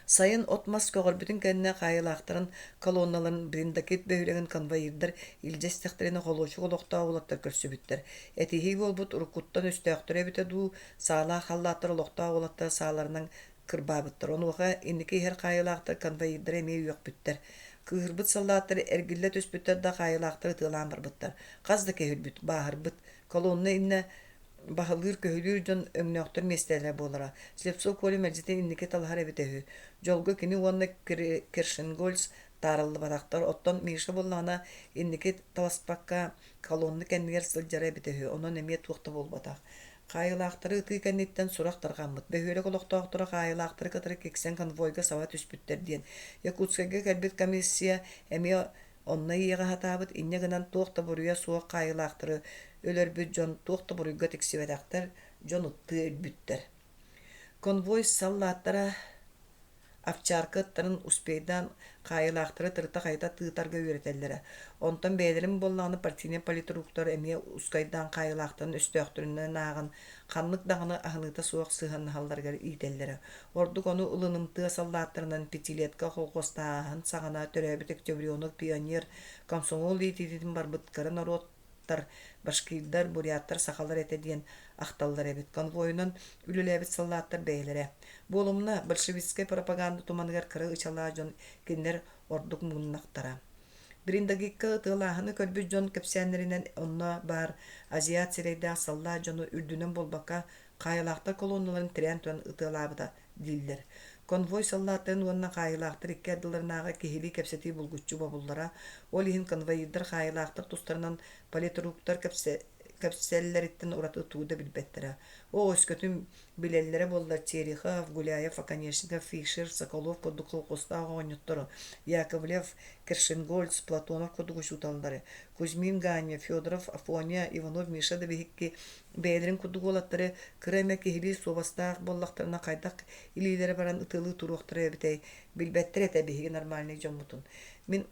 Сайын от-мас көҕөрбүтүн кэннэ хаайыылаахтарын колонналарын Бриндакит бөһүөлэгин конвоирдар илдьэ истэхтэринэ холуочук олохтоох уолаттар көрсүбүттэр. Этиһии буолбут уруккуттан өстөөхтөрө эбитэ дуу, саалаах халлааттар олохтоох уолаттар сааларынан кырбаабыттар. Онуоха инники иһэр хаайыылаахтар конвоирдары эмиэ үөхпүттэр. Кыыһырбыт саллааттар эргиллэ түспүттэр да хаайыылаахтар ытыалаан барбыттар. Хас да киһи өлбүт, бааһырбыт. Колонна иннэ баһылыыр-көһүлүүр дьон өҥнөөхтөр миэстэлэрэ буолара. Слепцов Коля мэлдьитин инники талаһар эбитэ үһү. Дьолго кини уонна Кершенгольц таарыллыбатахтар, оттон Миша буоллаҕына инники таласпакка колонна кэннигэр сылдьара эбитэ үһү, онон эмиэ туох да буолбатах. Хаайыылаахтары ытыы кэнниттэн сурах тарҕаммыт. Бөһүөлэк олохтоохторо хаайыылаахтары кытары киксэн конвойга саба түспүттэр диэн. Якутскайга кэлбит комиссия эмиэ Онно иэҕэ сатаабыт, инньэ гынан туох да буруйа суох хаайыылаахтары өлөрбүт дьон туох да буруйга тиксибэтэхтэр, дьон ыттыы өлбүттэр. Конвой саллааттара овчарка ыттарын успейдаан хаайыылаахтары тырыта-хайыта тыытарга үөрэтэллэрэ. Онтон бэйэлэрин буоллаҕына партийнай политруктар эмиэ ускайдаан хаайыылаахтарын өстөөхтөрүнэн ааҕан ханнык даҕаны аһыныыта суох сыһыаннаһалларыгар иитэллэрэ. Ордук ону ылынымтыа саллааттарынан пятилетка холхуостааһын саҕана төрөөбүт октябренок, пионер, комсомол иитиитин барбыт кыра норуоттар, башкирдар, буряттар, сахалар этэ диэн ахталлар эбит. Конвойунан үлэлээбит саллааттар бэйэлэрэ. Буолумна, большевистскай пропаганда туманыгар кыра ычалаах дьон кинилэр ордук муҥнахтара. Бриндагикка ытыалааһыны көрбүт дьон кэпсээннэринэн онно баар азиат сирэйдээх саллаат дьону үрдүнэн буолбакка, хаайылаахтар колонналарын тирээн туран ытыалаабыта дииллэр. Конвой саллааттарын уонна хаайылаахтар икки ардыларынааҕы киһилии кэпсэтии булгуччу бобуллара. Ол иһин конвоирдар хаайылаахтар тустарынан политруктар кэпсэллэриттэн ураты тугу да билбэттэрэ. Оо, өскөтүн билэллэрэ буоллар Терехов, Гуляев, Оконешников, Фишер, Соколов курдук холкуостаах оҕонньоттору, Яковлев, Кершенгольц, Платонов курдук учууталлары, Кузьмин Ганя, Федоров Афоня, Иванов Миша да биһикки бэйэлэрин курдук уолаттары кыра эмэ киһилии суобастаах буоллахтарына хайдах илиилэрэ баран ытыалыы туруохтара эбитэй, билбэттэр этэ биһиги нормальнай дьоммутун. Мин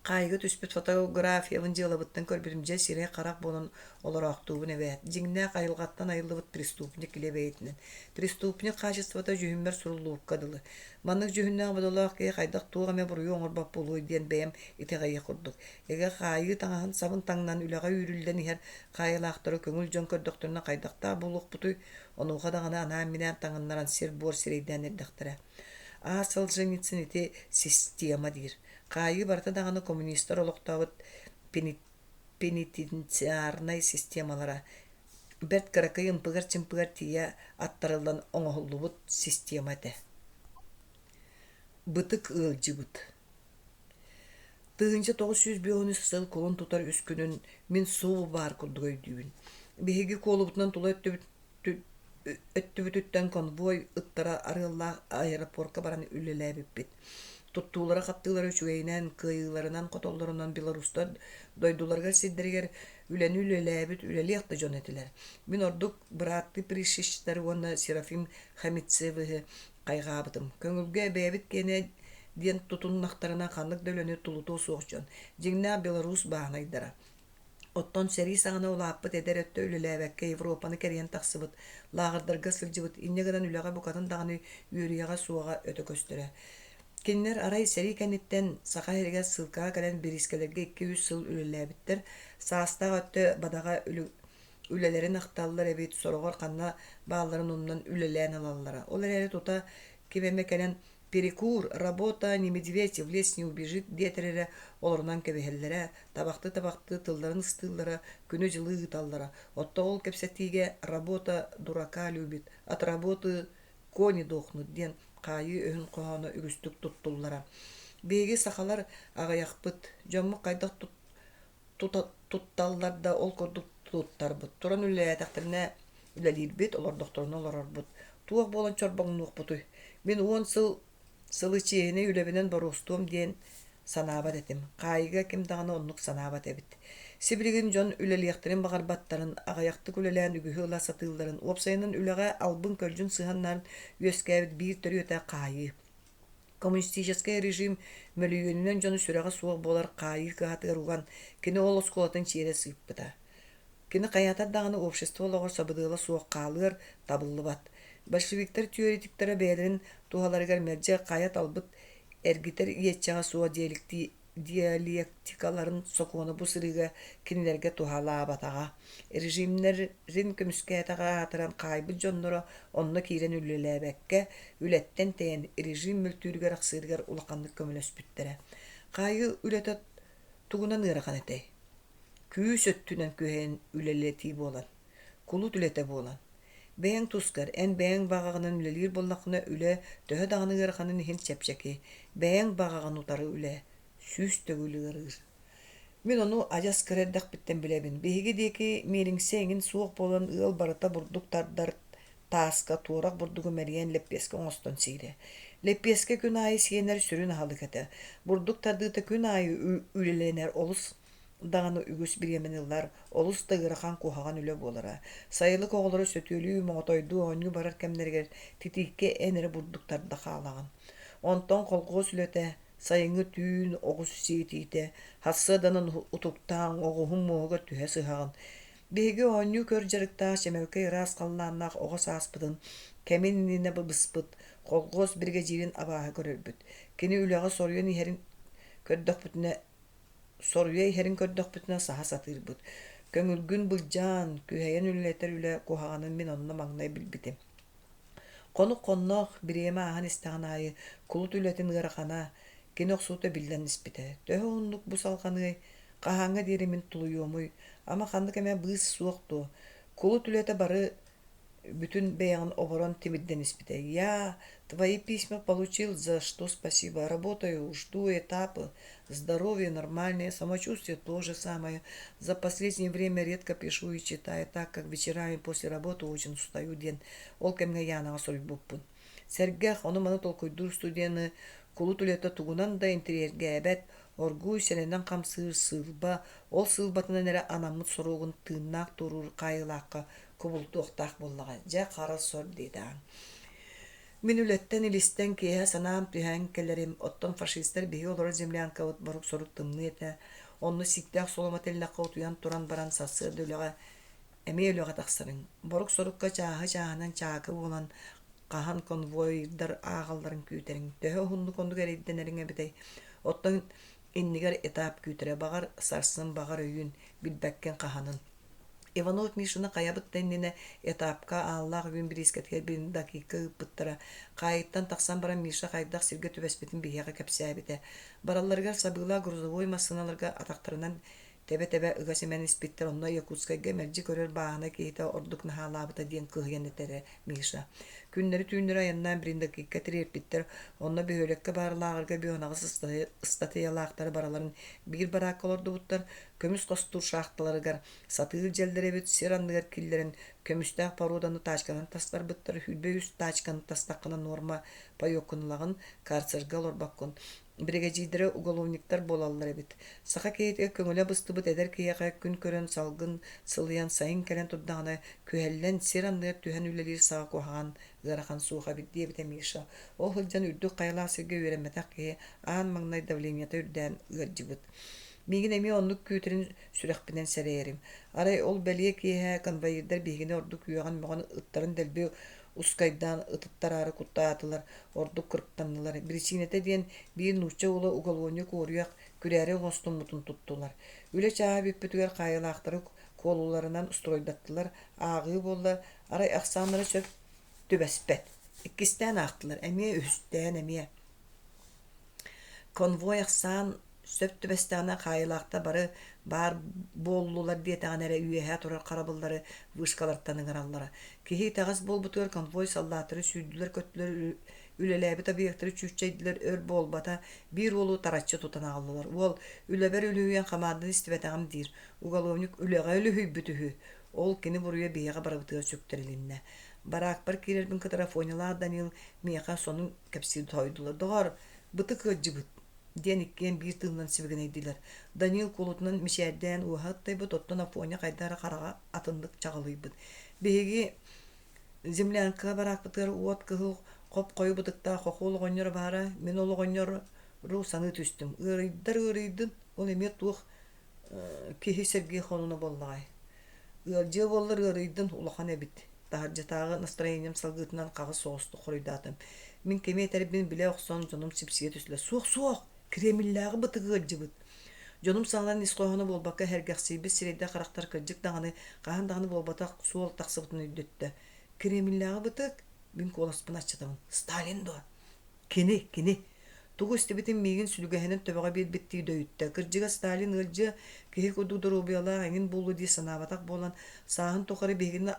Хаайыыга түспүт фотографиябын дьыалабыттан көрбүтүм дьэ сирэй-харах буолан олороохтуубун эбээт. Дьиҥнээх айылҕаттан айыллыбыт преступник илэ бэйэтинэн. Преступник хаачыстыбата дьүһүммэр суруллубукка дылы. Маннык дьүһүннээх-бодолоох киһи хайдах туох эмэ буруйу оҥорбот буолуой диэн бэйэм итэҕэйиэх курдук. Эгэ хаайыы таҥаһын-сабын таҥнан үлэҕэ үүрүллэн иһэр хаайыылаахтары көҥүл дьон көрдөхтөрүнэ хайдахтаах буолуохпутуй? Онуоха даҕаны анаан-минээн таҥыннаран сир-буор сирэйдээн эрдэхтэрэ. А. Солженицын ити система диир. Хаайыы барыта даҕаны коммунистар олохтообут пенитенциарнай системалара бэрт кыракый ымпыгар-чымпыгар тиийэ аттарыллан оҥоһуллубут система этэ. Бытык ыалдьыбыт. 1905 сыл кулун тутар үс күнүн мин субу баар курдук өйдүүбүн. Биһиги куолубутунан тула өттүбүт өттүбүтүттэн конвой ыттара арыаллаах аэропорка баран үлэлээбиппит. Туттуулара-хаптыылара үчүгэйинэн, кыайыыларынан-хотоллорунан белорустар дойдуларыгар сирдэригэр үлэни үлэлээбит үлэлиэх да дьон этилэр. Мин ордук бырааттыы Пришичтары уонна Серафим Хамицевыһы хайҕаабытым. Көҥүлгэ бэйэбит киэнэ диэн тутуннахтарына ханнык да үлэни тулутуо суох дьон, дьиҥнээх белорус бааһынайдара. Оттон сэрии саҕана улааппыт эдэр өттө үлэлээбэккэ Европаны кэрийэн тахсыбыт, лааҕырдарга сылдьыбыт, инньэ гынан үлэҕэ букатын даҕаны үөрүйэҕэ суоҕа өтө көстөрө. Кинилэр арай сэрии кэнниттэн Саха сиригэр ссылкаҕа кэлэн бириискэлэргэ 2-3 сыл үлэлээбиттэр, саастаах өттө бадаҕа үлэлэрин ахталлар эбит, сороҕор ханна баалларын умнан үлэлээн ылаллара. Ол эрээри тута ким эмэ кэлэн «Перекур, работа, не медведь, в лес не убежит» диэтэр эрэ олорунан кэбиһэллэрэ, табахтыы-табахтыы тылларын ыстыыллара, күнү-дьылы ыыталлара. Оттон ол кэпсэтиигэ «Работа дурака любит, от работы кони дохнут» диэн хаайыы өһүн хоһооно үгүстүк туттуллара. Биһиги сахалар аҕыйахпыт, дьоммут хайдах тутталлар да ол курдук туттарбыт. Туран үлэлээтэхтэринэ үлэлиирбит, олордохторуна олорорбут. Туох буолан чорбоҥнуохпутуй? Мин 10 сыл сылы чиэһинэй үлэбинэн боруостуом диэн санаабат этим. Хаайыыга ким даҕаны оннук санаабат эбит. Сибилигин дьон үлэлиэхтэрин баҕарбаттарын, аҕыйахтык үлэлээн үгүһү ыла сатыылларын, уопсайынан үлэҕэ албын-көлдьүн сыһыаннаан үөскээбит биир төрүөтэ хаайыы. Коммунистическай режим мөлүйүөнүнэн дьону сүрэҕэ суох буолар хаайыы кыһатыгар уган, кини ол оскуолатын чиэрэ сыыппыта. Кини хайаатар даҕаны общество олоҕор сабыдыала суох хаалыар табыллыбат. Большевиктар теоретиктара бэйэлэрин туһаларыгар мэлдьи хайа талбыт эргитэр иэччэҕэ суох диалектикаларын сокуона бу сырыыга кинилэргэ туһалаабатаҕа. Режимнэрин көмүскээтэҕэ аатыран хаайбыт дьонноро онно киирэн үлэлээбэккэ, үлэттэн тэйэн режим мөлтүүрүгэр-ахсыырыгар улаханнык көмөлөспүттэрэ. Хаайыы үлэтэ тугунан ыарахан этэй? Күүс өттүнэн күһэйэн үлэлэтии буолан, кулут үлэтэ буолан. Бэйэҥ тускар, эн бэйэҥ баҕаҕынан үлэлиир буоллаххына үлэ төһө даҕаны ыараханын иһин чэпчэки, бэйэҥ баҕаҕын утары үлэ 100 төгүл ыарыыр. Мин ону адьас кыра эрдэхпиттэн билэбин. Биһиги диэки миэлиҥсэ эҥин суох буолан ыал барыта бурдук тардар тааска туорах бурдугу мэрийэн лэппиэскэ оҥостон сиирэ. Лэппиэскэ күн аайы сиэнэр сүрүн аһылык этэ. Бурдук тардыыта күн аайы үлэлэнэр олус даҕаны үгүс бириэмэни ылар, олус да ыарахан куһаҕан үлэ буолара. Сайылык оҕолоро сөтүөлүү, моҕотойдуу оонньуу барар кэмнэригэр титииккэ эн эрэ бурдук тарда хаалаҕын. Онтон колхуос үлэтэ сайыҥҥы түүн оҕус сиэтиитэ, сарсыарданан утуктаан оҕуһуҥ муоһугар түһэ сыһаҕын. Биһиги оонньуу-көр дьарыктаах чэмэлкэй ыраас халлааннаах оҕо сааспытын кэмин иннинэ быспыт колхуос биригэдьиирин абааһы көрөрбүт. Кини үлэҕэ соруйан иһэрин көрдөхпүтүнэ соруйа иһэрин көрдөхпүтүнэ саһа сатыырбыт. Көҥүлгүн былдьаан, күһэйэн үлэлэтэр үлэ куһаҕанын мин онно маҥнай билбитим. Хонук хонноох, бириэмэ ааһан истэҕин аайы кулут үлэтин ыарахана, кини охсуута биллэн испитэ. Төһө уһуннук бу салҕаныай, хаһааҥҥа диэри мин тулуйуомуй, ама ханнык эмэ быыс суох дуо? Кулут үлэтэ бары бүтүн бэйэҕин оборон тимирдэн испитэ. «Я твои письма получил, за что спасибо. Работаю, жду этапы. Здоровье нормальное, самочувствие то же самое. За последнее время редко пишу и читаю, так как вечерами после работы очень устаю» диэн ол кэмҥэ Янаҕа суруйбуппун. Сэргэх, ону-маны толкуйдуур студены кулут үлэтэ тугунан да интэриэһиргээбэт, оргууй сэрэнэн хамсыыр сыылба, ол сыылбатынан эрэ анаммыт соругун тыыннаах туоруур хаайыылаахха кубулутуохтаах буоллаҕа, дьэ хара сор диэтэҕиҥ. Мин үлэттэн илистэн киэһэ санаам түһэн кэлэрим, оттон фашистар биһиги олорор землянкабыт борук-сорук тымныы этэ, онно сииктээх соломо тэллэххэ утуйан туран баран сарсыарда үлэҕэ эмиэ үлэҕэ тахсарыҥ. Борук-сорукка чааһы-чааһынан чаакы буолан хаһан конвойдар ааҕалларын күүтэриҥ, төһө уһуннук оннук эрэйдэнэриҥ эбитэй? Оттон иннигэр этап күүтэрэ, баҕар сарсын, баҕар өйүүн, билбэккин хаһанын. Иванов Мишаны хайабыт да иннинэ этапка Ааллаах Үүн бириискэтигэр Бендакикка ыыппыттара. Хаайыттан тахсан баран Миша хайдах сиргэ түбэспитин биһиэхэ кэпсээбитэ. Баралларыгар сабыылаах грузовой массыыналарга атахтарынан тэбэ-тэбэ ыга симэн испиттэр, онно Якутскайга мэлдьи көрөр бааһынай киһитэ ордук наһаалаабыта диэн кыһыйан этэрэ Миша. Күннэри-түүннэри айаннаан Бриндакикка тириэрпиттэр, онно бөһүөлэккэ баар лааҕырга бүөһүнаҕыс ыстатыйалаахтары барыларын биир бараакка олордубуттар, көмүс хостуур шахталарыгар сатыыр дьэллэр эбит, сир анныгар киллэрэн көмүстээх породаны тачканан тастарбыттар, 23 тачканы тастаххына нуорма паёккун ылаҕын, карцерга олорбоккун. Биригэдьиирдэрэ уголовниктар буолаллар эбит. Саха киһитигэр көҥүлэ быстыбыт эдэр киһиэхэ күн көрөн, салгын сылыйан, сайын кэлэн турдаҕына, күһэллэн, сир анныгар түһэн үлэлиир саҕа куһаҕан, ыарахан суох эбит диэбитэ Миша. Ол сылдьан үрдүк хайалаах сиргэ үөрэммэтэх киһи аан маҥнай давлениета үрдээн ыалдьыбыт. Миигин эмиэ оннук күүтэрин сүрэхпинэн сэрэйэрим. Арай ол бэлиэ киэһэ конвоирдар биһигини ордук үөҕэн-мөҕөн ыттарын дэлби ускайдаан ытыттараары куттаатылар, ордук кырыктаннылар. Биричиинэтэ диэн биир нуучча уола уголовник уоруйах күрээри оҥостуммутун туттулар. Үлэ чааһа бүппүтүгэр хаайыылаахтары куолуларынан стройдаттылар, ааҕыы буолла, арай ахсааннара сөп түбэспэт. Иккистээн аахтылар, эмиэ үһүстээн эмиэ. Конвой ахсаан сөп түбэстэҕинэ хаайыылаахтар бары баар буоллулар диэтэҕинэ эрэ үөһэ турар харабыллары вышкалартан ыҥыраллара. Киһи итэҕэс буолбутугар конвой саллааттары сүүрдүлэр-көттүлэр, үлэлээбит объектары чүүччэйдилэр, өр буолбата, биир уолу тараччы тутан аҕаллылар. Уол «Үлэбэр үлүһүйэн хамаанданы истибэтэҕим» диир. Уголовник «Үлэҕэ үлүһүйбүт үһү». Ол кини буруйа биһиэхэ барыбытыгар сүктэрилиннэ. Бараакпар киирэрбин кытары Афонялаах Данил миэхэ сонун кэпсии тоһуйдулар. «Доҕоор, бытык ыалдьыбыт» диэн иккиэн биир тыынынан сибигинэйдилэр. Данил куолутунан мичээрдээн уоһа ыттайбыт, оттон Афоня хайдах эрэ хараҕа атыннык чаҕылыйбыт. Биһиги землянкаҕа бараакпытыгар уот кыһыл хоп-хойу бытыктаах хохуол оҕонньоро баара. Мин ол оҕонньору саныы түстүм. Ыарыйдар ыарыйдын, ол эмиэ туох киһи сэргиэх хонуна буоллаҕай. Ыалдьыа буоллар ыарыйдын, улахан эбит. Таһырдьатааҕы настроением салгыытынан хаҕыс соҕустук хоруйдаатым. Мин кими этэрбин билэ охсон дьонум сипсийэ түстүлэр. Суох, суох, Кремллээҕи бытыгы ыалдьыбыт. Дьонум саҥаларын ис хоһооно буолбакка эһэргэхсийбит сирэйдэх харахтар кырдьык даҕаны, хаһан даҕаны буолбатах суол тахсыбытын өйдөттө. Кремллээҕи бытык, мин куоласпын аччатабын. Сталин дуо? Кини, кини. Тугу истибитин миигин сүлүгэһинэн төбөҕө биэрбиттии дөйүттэ. Кырдьыга Сталин ыалдьыа, киһи курдук доруобуйалаах эҥин буолуо дии санаабатах буолан, сааһын тухары биһигини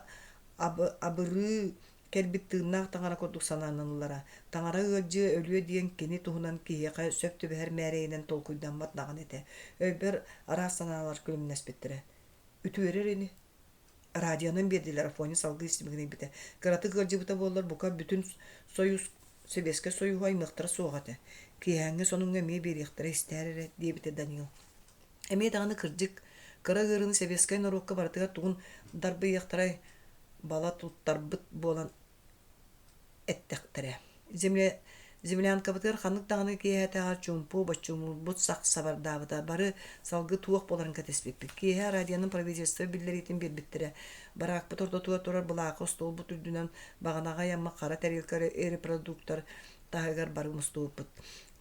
абырыы кэлбит тыыннаах таҥара курдук санааныллара. Таҥара ыалдьыа, өлүө диэн кини туһунан киһиэхэ сөп түбэһэр мээрэйинэн толкуйдаммат даҕаны этэ. Өйбөр араас санаалар күлүмнэспиттэрэ. Үтүөрэр ини Радионан биэрдилэр, Афоня салгыы сибигинэйбитэ. Кыратык ыалдьыбыта буоллар, бука, бүтүн Союз Сэбиэскэй Союһу аймыахтара суох этэ. Киэһээҥҥи сонуҥҥа эмиэ биэриэхтэрэ истээр эрэ, диэбитэ Данил. Эмиэ даҕаны кырдьык, кыра ыарыыны сэбиэскэй норуокка барытыгар тугун дарбыйыахтарай бала туттарбыт буолан эттэхтэрэ. Земля Землянкабытыгар ханнык даҕаны киэһэтээҕэр чуумпу, боччумурбут сах сабардаабыта. Бары салгыы туох буоларын кэтэспиппит. Киэһэ радионан правительство биллэриитин биэрбиттэрэ. Бараакпыт ортотугар турар былаахы остуолбут үрдүнэн баҕанаҕа ыйаммыт хара тарелка репродуктор таһыгар бары мустубуппут.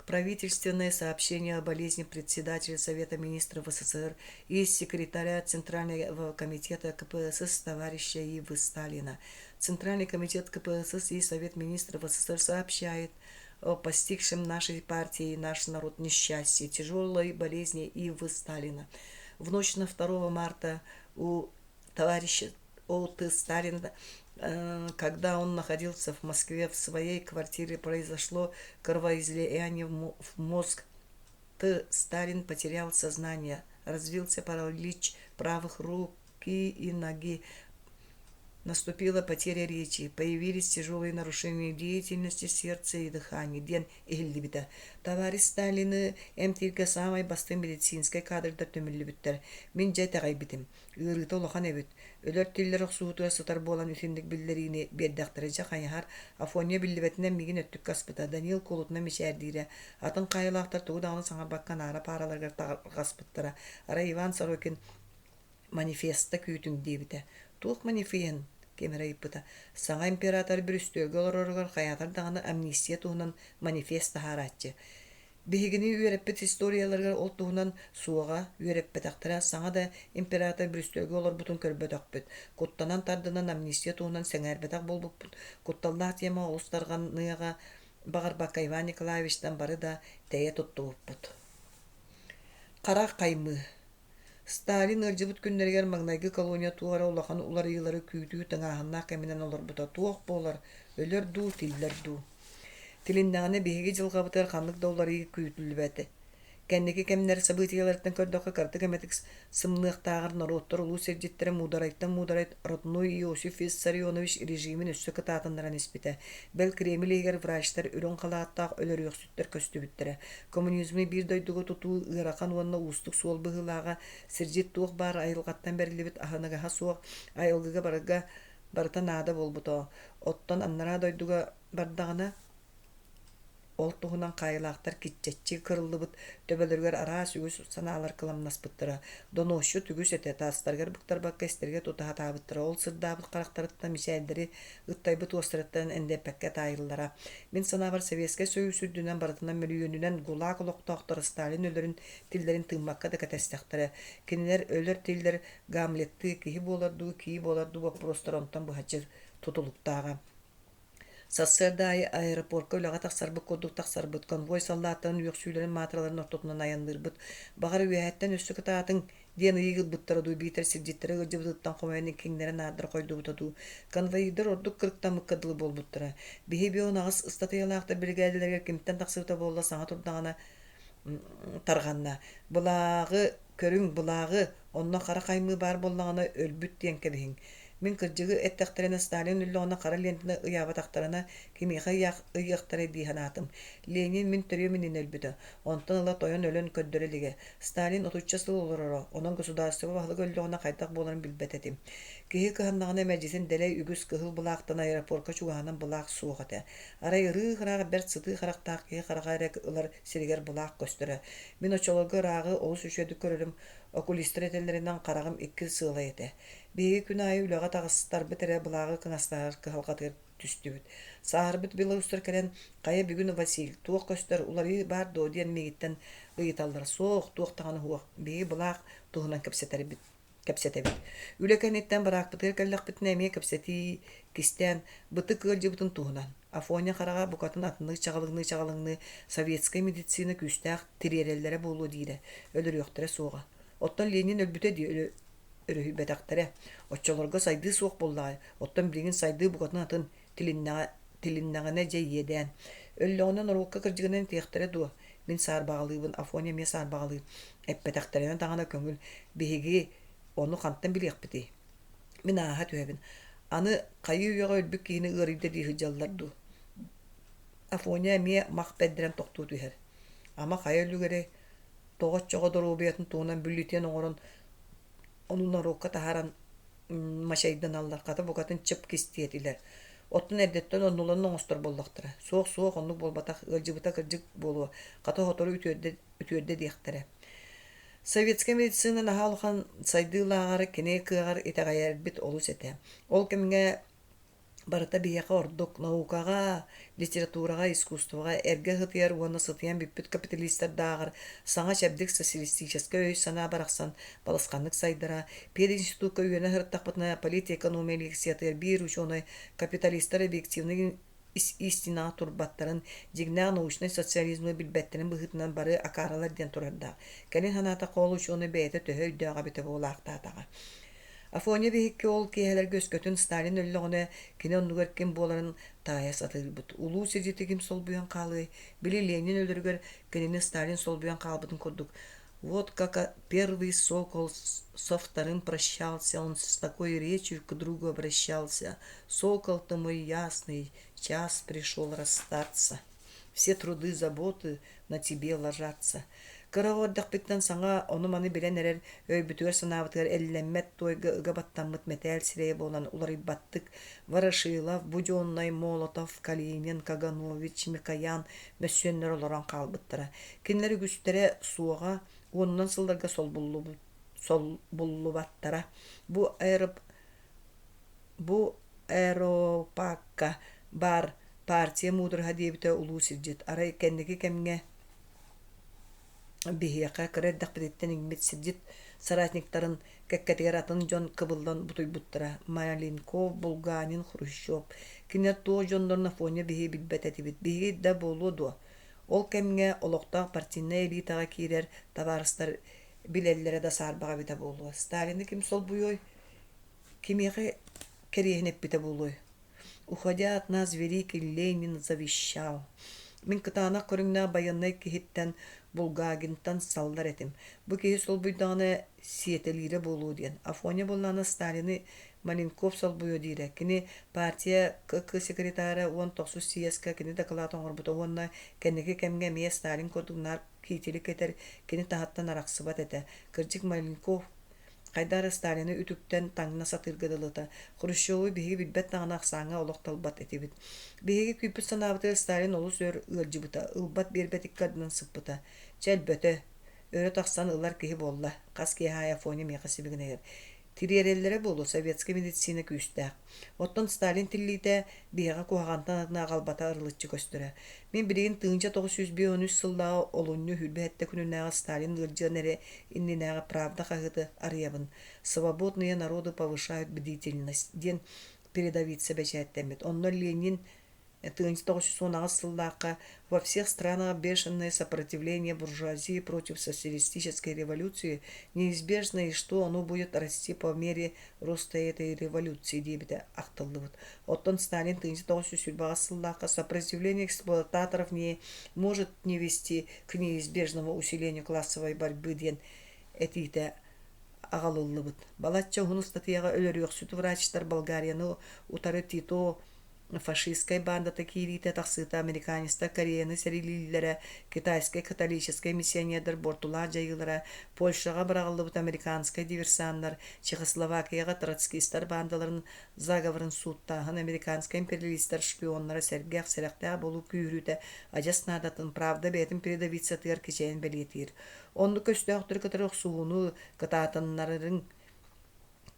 Правительственное сообщение о болезни председателя Совета министров СССР и секретаря Центрального комитета КПСС товарища И.В. Сталина. Центральный комитет КПСС и Совет министров СССР сообщает о постигшем нашей партии и наш народ несчастье, тяжелой болезни И.В. Сталина. В ночь на 2 марта у товарища О.Т. Сталина Когда он находился в Москве в своей квартире, произошло кровоизлияние в мозг. Т. Сталин потерял сознание, развился паралич правых руки и ноги, Наступила потеря речи, появились тяжелые нарушения деятельности сердца и дыхания диэн иһиллибитэ. Товарищ Сталины эмтииргэ саамай бастыҥ медицинскэй кадрдар түмүллүбүттэр. Мин дьэ итэҕэйбитим. Ыарыыта улахан эбит. Өлөр-тиллэр охсуһуутугар сытар буолан итинник биллэриини биэрдэхтэрэ дьэ хайаһар. Афоня биллибэтинэн миигин өттүккэ аспыта. Данил куолутунан мичээрдиирэ. Атын хаайыылаахтар тугу даҕаны саҥарбакка наара паараларыгар тарҕаспыттара. Арай Иван Сорокин Манифеста күүтүҥ диэбитэ. Туох манифеһын? ким эрэ ыйыппыта. Саҥа император бүрүстүөлгэ олороругар хайаатар даҕаны амнистия туһунан манифест таһаарааччы. Биһигини үөрэппит историяларыгар ол туһунан суоҕа, үөрэппэтэхтэрэ, саҥа да император бүрүстүөлгэ олорбутун көрбөтөхпүт. Куттанан тардынан амнистия туһунан сэҥээрбэтэх буолбуппут. Кутталлаах тема олус тарҕаныаҕа баҕарбакка Иван Николаевичтан бары да тэйэ туттубуппут. Харах хаймыы Сталин ыалдьыбыт күннэригэр маҥнайгы колония туох эрэ улахан уларыйыылары күүтүү тыҥааһыннаах кэминэн олорбута туох буолар, өлөр дуу, тиллэр дуу. Тилиннэҕинэ биһиги дьылҕабытыгар ханнык да уларыйыы күүтүллүбэт. Кэнники кэмнэр событиеларыттан көрдөххө кыратык эмэтик сымныахтааҕар норуоттар улуу сирдьиттэрэ муударайтан муударай родной Иосиф Виссарионович режимин өссө кытаатыннаран испитэ. Бэл Кремль иһигэр врачтар үрүҥ халааттаах өлөрүөхсүттэр көстүбүттэрэ. Коммунизмы биир дойдуга тутуу ыарахан уонна уустук суол быһыылааҕа, сирдьит туох баар айылҕаттан бэриллибит аһыныгаһа суох айылгыга барыга барыта наада буолбута. Оттон анараа дойдуга бардаҕына, ол туһунан хаайыылаахтар киччэччи кырыллыбыт төбөлөрүгэр араас үгүс санаалар кыламнаспыттара. Донуосчут үгүс этэ, таастарыгар быктарбакка истэригэр тута сатаабыттара. Ол сырдаабыт харахтарыттан мичээрдэри ыттайбыт уостарыттан эндэппэккэ таайыллара. Мин санаабар, Советскай Союз үрдүнэн барытынан мөлүйүөнүнэн ГУЛАГ олохтоохторо Сталин өлөрүн тиллэрин тыыммакка да кэтэстэхтэрэ. Кинилэр өлөр-тиллэр Гамлеттыы киһи буолар дуу, кии буолар дуу боппуруостара онтон быһаччы тутулуктааҕа. Сарсыарда аайы аэропорка үлэҕэ тахсарбыт курдук тахсарбыт, конвой саллааттарын үөхсүүлэрин маатыраларын ортотунан айанныырбыт. Баҕар, үөһэттэн өссө кытаатыҥ диэн ыйыы ылбыттара дуу, биитэр сирдьиттэрэ ыалдьыбытыттан хомойон киҥнэрэ-наардара хойдубута дуу. Конвоирдар ордук кырыктаммыкка дылы буолбуттара. Биһи 58 ыстатыйалаахтар биригээдэлэригэр кимтэн тахсыбыта буолла саҥа турдаҕына тарҕанна. Былааҕы көрүҥ, былааҕы, онно хара хаймыы баар буоллаҕына өлбүт диэн кэбиһиҥ. Мин кырдьыгы эттэхтэринэ Сталин өллөҕүнэ хара лиэнтэни ыйаабатахтарына кимиэхэ ыйыахтарай дии санаатым. Ленин мин төрүөм иннинэ өлбүтэ. Онтон ыла тойон өлөн көрдөрө илигэ. Сталин отучча сыл олороро, онон государство баһылыга өллөҕүнэ хайдах буоларын билбэт этим. Киһи кыһаннаҕына мэлдьитин дэлэй үгүс кыһыл былаахтан аэропорка чугаһынан былаах суох этэ. Арай ырыы-ыраах бэрт сытыы харахтаах киһи хараҕа эрэ ылар сиригэр былаах көстөрө. Мин оччолорго ырааҕы олус үчүгэйдик көрөрүм, окулистар этэллэринэн хараҕым икки сыалай этэ. Биһиги күн аайы үлэҕэ таҕыстарбыт эрэ былааҕы кыҥастаһар кыһалҕатыгар түстүбүт. Сааһырбыт белорустар кэлэн, «Хайа бүгүн Василь, туох көстөр, уларыйыы баар дуо?» диэн миигиттэн ыйыталлара. Суох, туох даҕаны суох. Биһиги былаах туһунан кэпсэтэрбит кэпсэтэбит. Үлэ кэнниттэн бараакпытыгар кэллэхпитинэ эмиэ кэпсэтии кистээн, бытык ыалдьыбытын туһунан. Афоня хараҕа букатын атыннык чаҕылыҥныы-чаҕылыҥныы советскай медицина күүстээх тириэрэллэрэ буолуо диирэ, өлөрүөхтэрэ суоҕа. Оттон Ленин өлбүтэ дии өрүһүйбэтэхтэрэ. Оччолорго сайдыы суох буоллаҕай, оттон билигин сайдыы букатын атын, тилиннэҕэ, тилиннэҕинэ дьэ иэдээн. Өллөҕүнэ норуокка кырдьыгынан этиэхтэрэ дуо? Мин саарбаҕалыыбын, Афоня эмиэ саарбаҕалыыр. Эппэтэхтэринэ даҕаны көҥүл. Биһиги ону хантан билиэхпитий? Мин ааһа түһэбин. Аны хайыы үйэҕэ өлбүт киһини ыарыйда дии сылдьаллар дуу? Афоня эмиэ мах бэрдэрэн тохтуу түһэр. Ама хайа үлүгэрэй, тоҕо оччоҕо доруобуйатын туһунан бюллетень оҥорон ону норуокка таһааран мачайданаллар, хата букатын чып кистиэтилэр. Оттон эрдэттэн оннуларын оҥостор буоллахтара. Суох-суох, оннук буолбатах, ыалдьыбыта кырдьык буолуо, хата сотору үтүөрдэ, үтүөрдэ диэхтэрэ. Советскай медицина наһаа улахан сайдыылааҕар кини кыаҕар итэҕэйэрбит олус этэ. Ол кэмҥэ Барыта биһиэхэ ордук наукаҕа, литератураҕа, искусствоҕа эргэ сытыйар уонна сытыйан бүппүт капиталистардааҕар саҥа чэбдик социалистическай өй-санаа барахсан балысханнык сайдара. Пединститукка үөрэнэ сырыттахпытына политэкономия лекциятыгар биир учуонай капиталистар объективнай истинаҕа турбаттарын, дьиҥнээх научнай социализмы билбэттэрин быһыытынан бары акаарылар диэн турардаах. Кэлин санаатахха ол учуонай бэйэтэ төһө өйдөөх эбитэ буолаахтаатаҕа. Афоня биһикки ол киэһэлэргэ өскөтүн Сталин өллөҕүнэ кини оннугар ким буоларын таайа сатыырбыт. Улуу сирдьити ким солбуйан хаалыай? Били Ленин өлөрүгэр кинини Сталин солбуйан хаалбытын курдук Вот как первый сокол со вторым прощался, он с такой речью к другу обращался. Сокол ты мой ясный, час пришел расстаться. Все труды, заботы на тебе ложатся. Кыра оҕо эрдэхпиттэн саҥа ону-маны билэн эрэр өйбүтүгэр-санаабытыгар эллэммэт туойга ыга баттаммыт мэтээл сирэйэ буолан уларыйбаттык Ворошилов, Буденнай, Молотов, Калинин, Каганович, Микоян мөссүөннэр олорон хаалбыттара. Кинилэр үгүстэрэ суоҕа уонунан сылларга солбуллубаттара. Бу Бу аэропаакка баар партия муудараһа диэбитэ улуу сирдьит. Арай кэнники кэмҥэ биһиэхэ кыра эрдэхпититтэн иҥмит сирдьит соратниктарын кэккэтигэр атын дьон кыбыллан бутуйбуттара: Маленков, Булганин, Хрущев. Кинилэр туох дьоннорун Афоня биһиги билбэт этибит. Биһиги да буолуо дуо? Ол кэмҥэ олохтоох партийнай элитаҕа киирэр табаарыстар билэллэрэ да саарбах эбитэ буолуо. Сталины ким солбуйуой? Кимиэхэ кэриэһин эппитэ буолуой? Уходя от нас великий Ленин завещал. Мин кытаанах көрүҥнээх байыаннай киһиттэн Булгагинтан саллар этим. Бу киһи солбуйдаҕына сиэтэлиирэ буолуо диэн. Афоня буоллаҕына Сталины Маленков солбуйуо диирэ. Кини партия КК секретара 19 съезкэ кини дакылаат оҥорбута уонна кэнники кэмҥэ эмиэ Сталин курдук наар киитили кэтэр, кини таһыттан арахсыбат этэ. Кырдьык Маленков Хайдах эрэ Сталины үтүктэн таҥна сатыырга дылыта. Хрущеву биһиги билбэт даҕаны ахсааҥҥа олох талбат этибит. Биһиги күүппүт санаабытыгар Сталин олус өр ыалдьыбыта, ылбат-биэрбэт икки ардынан сыппыта. Чэ өлбөтө, өрө тахсан ылар киһи буолла. Хас киэһэ аайы Афоня миэхэ сибигинэйэр. Тириэрэллэрэ буолуо, советскай медицина күүстээх. Оттон Сталин тиллиитэ биһиэхэ куһаҕантан атыны аҕалбата ырылыччы көстөрө. Мин билигин 1953 сыллааҕы олунньу 27 күнүнээҕи Сталин ыалдьыан эрэ иннинээҕи «Правда» хаһыаты арыйабын. «Свободные народы повышают бдительность» диэн передовица бэчээттэммит. Онно Ленин 1918 сыллаахха во всех странах бешеное сопротивление буржуазии против социалистической революции неизбежно и что оно будет расти по мере роста этой революции диэбитэ ахтыллыбыт. Оттон Сталин 1928 сыллаахха сопротивление эксплуататоров не может не вести к неизбежному усилению классовой борьбы диэн этиитэ аҕалыллыбыт. Балачча уһун ыстатыйаҕа өлөрүөхсүт врачтар Болгарияны утары Тито фашистскай баандата киириитэ тахсыыта американецтар Кореяны сэриилииллэрэ, китайскай католическай миссионердар буортулаах дьайыылара, Польшаҕа быраҕыллыбыт американскай диверсаннар, Чехословакияҕа троцкистар баандаларын заговорын сууттааһын, американскай империалистар шпионнара сэргэх, сэрэхтээх буолуу күүһүрүүтэ адьас наадатын «Правда» бэйэтин передовицатыгар кичэйэн бэлиэтиир. Оннук өстөөхтөрү кытары охсуһууну кытаатыннарарыҥ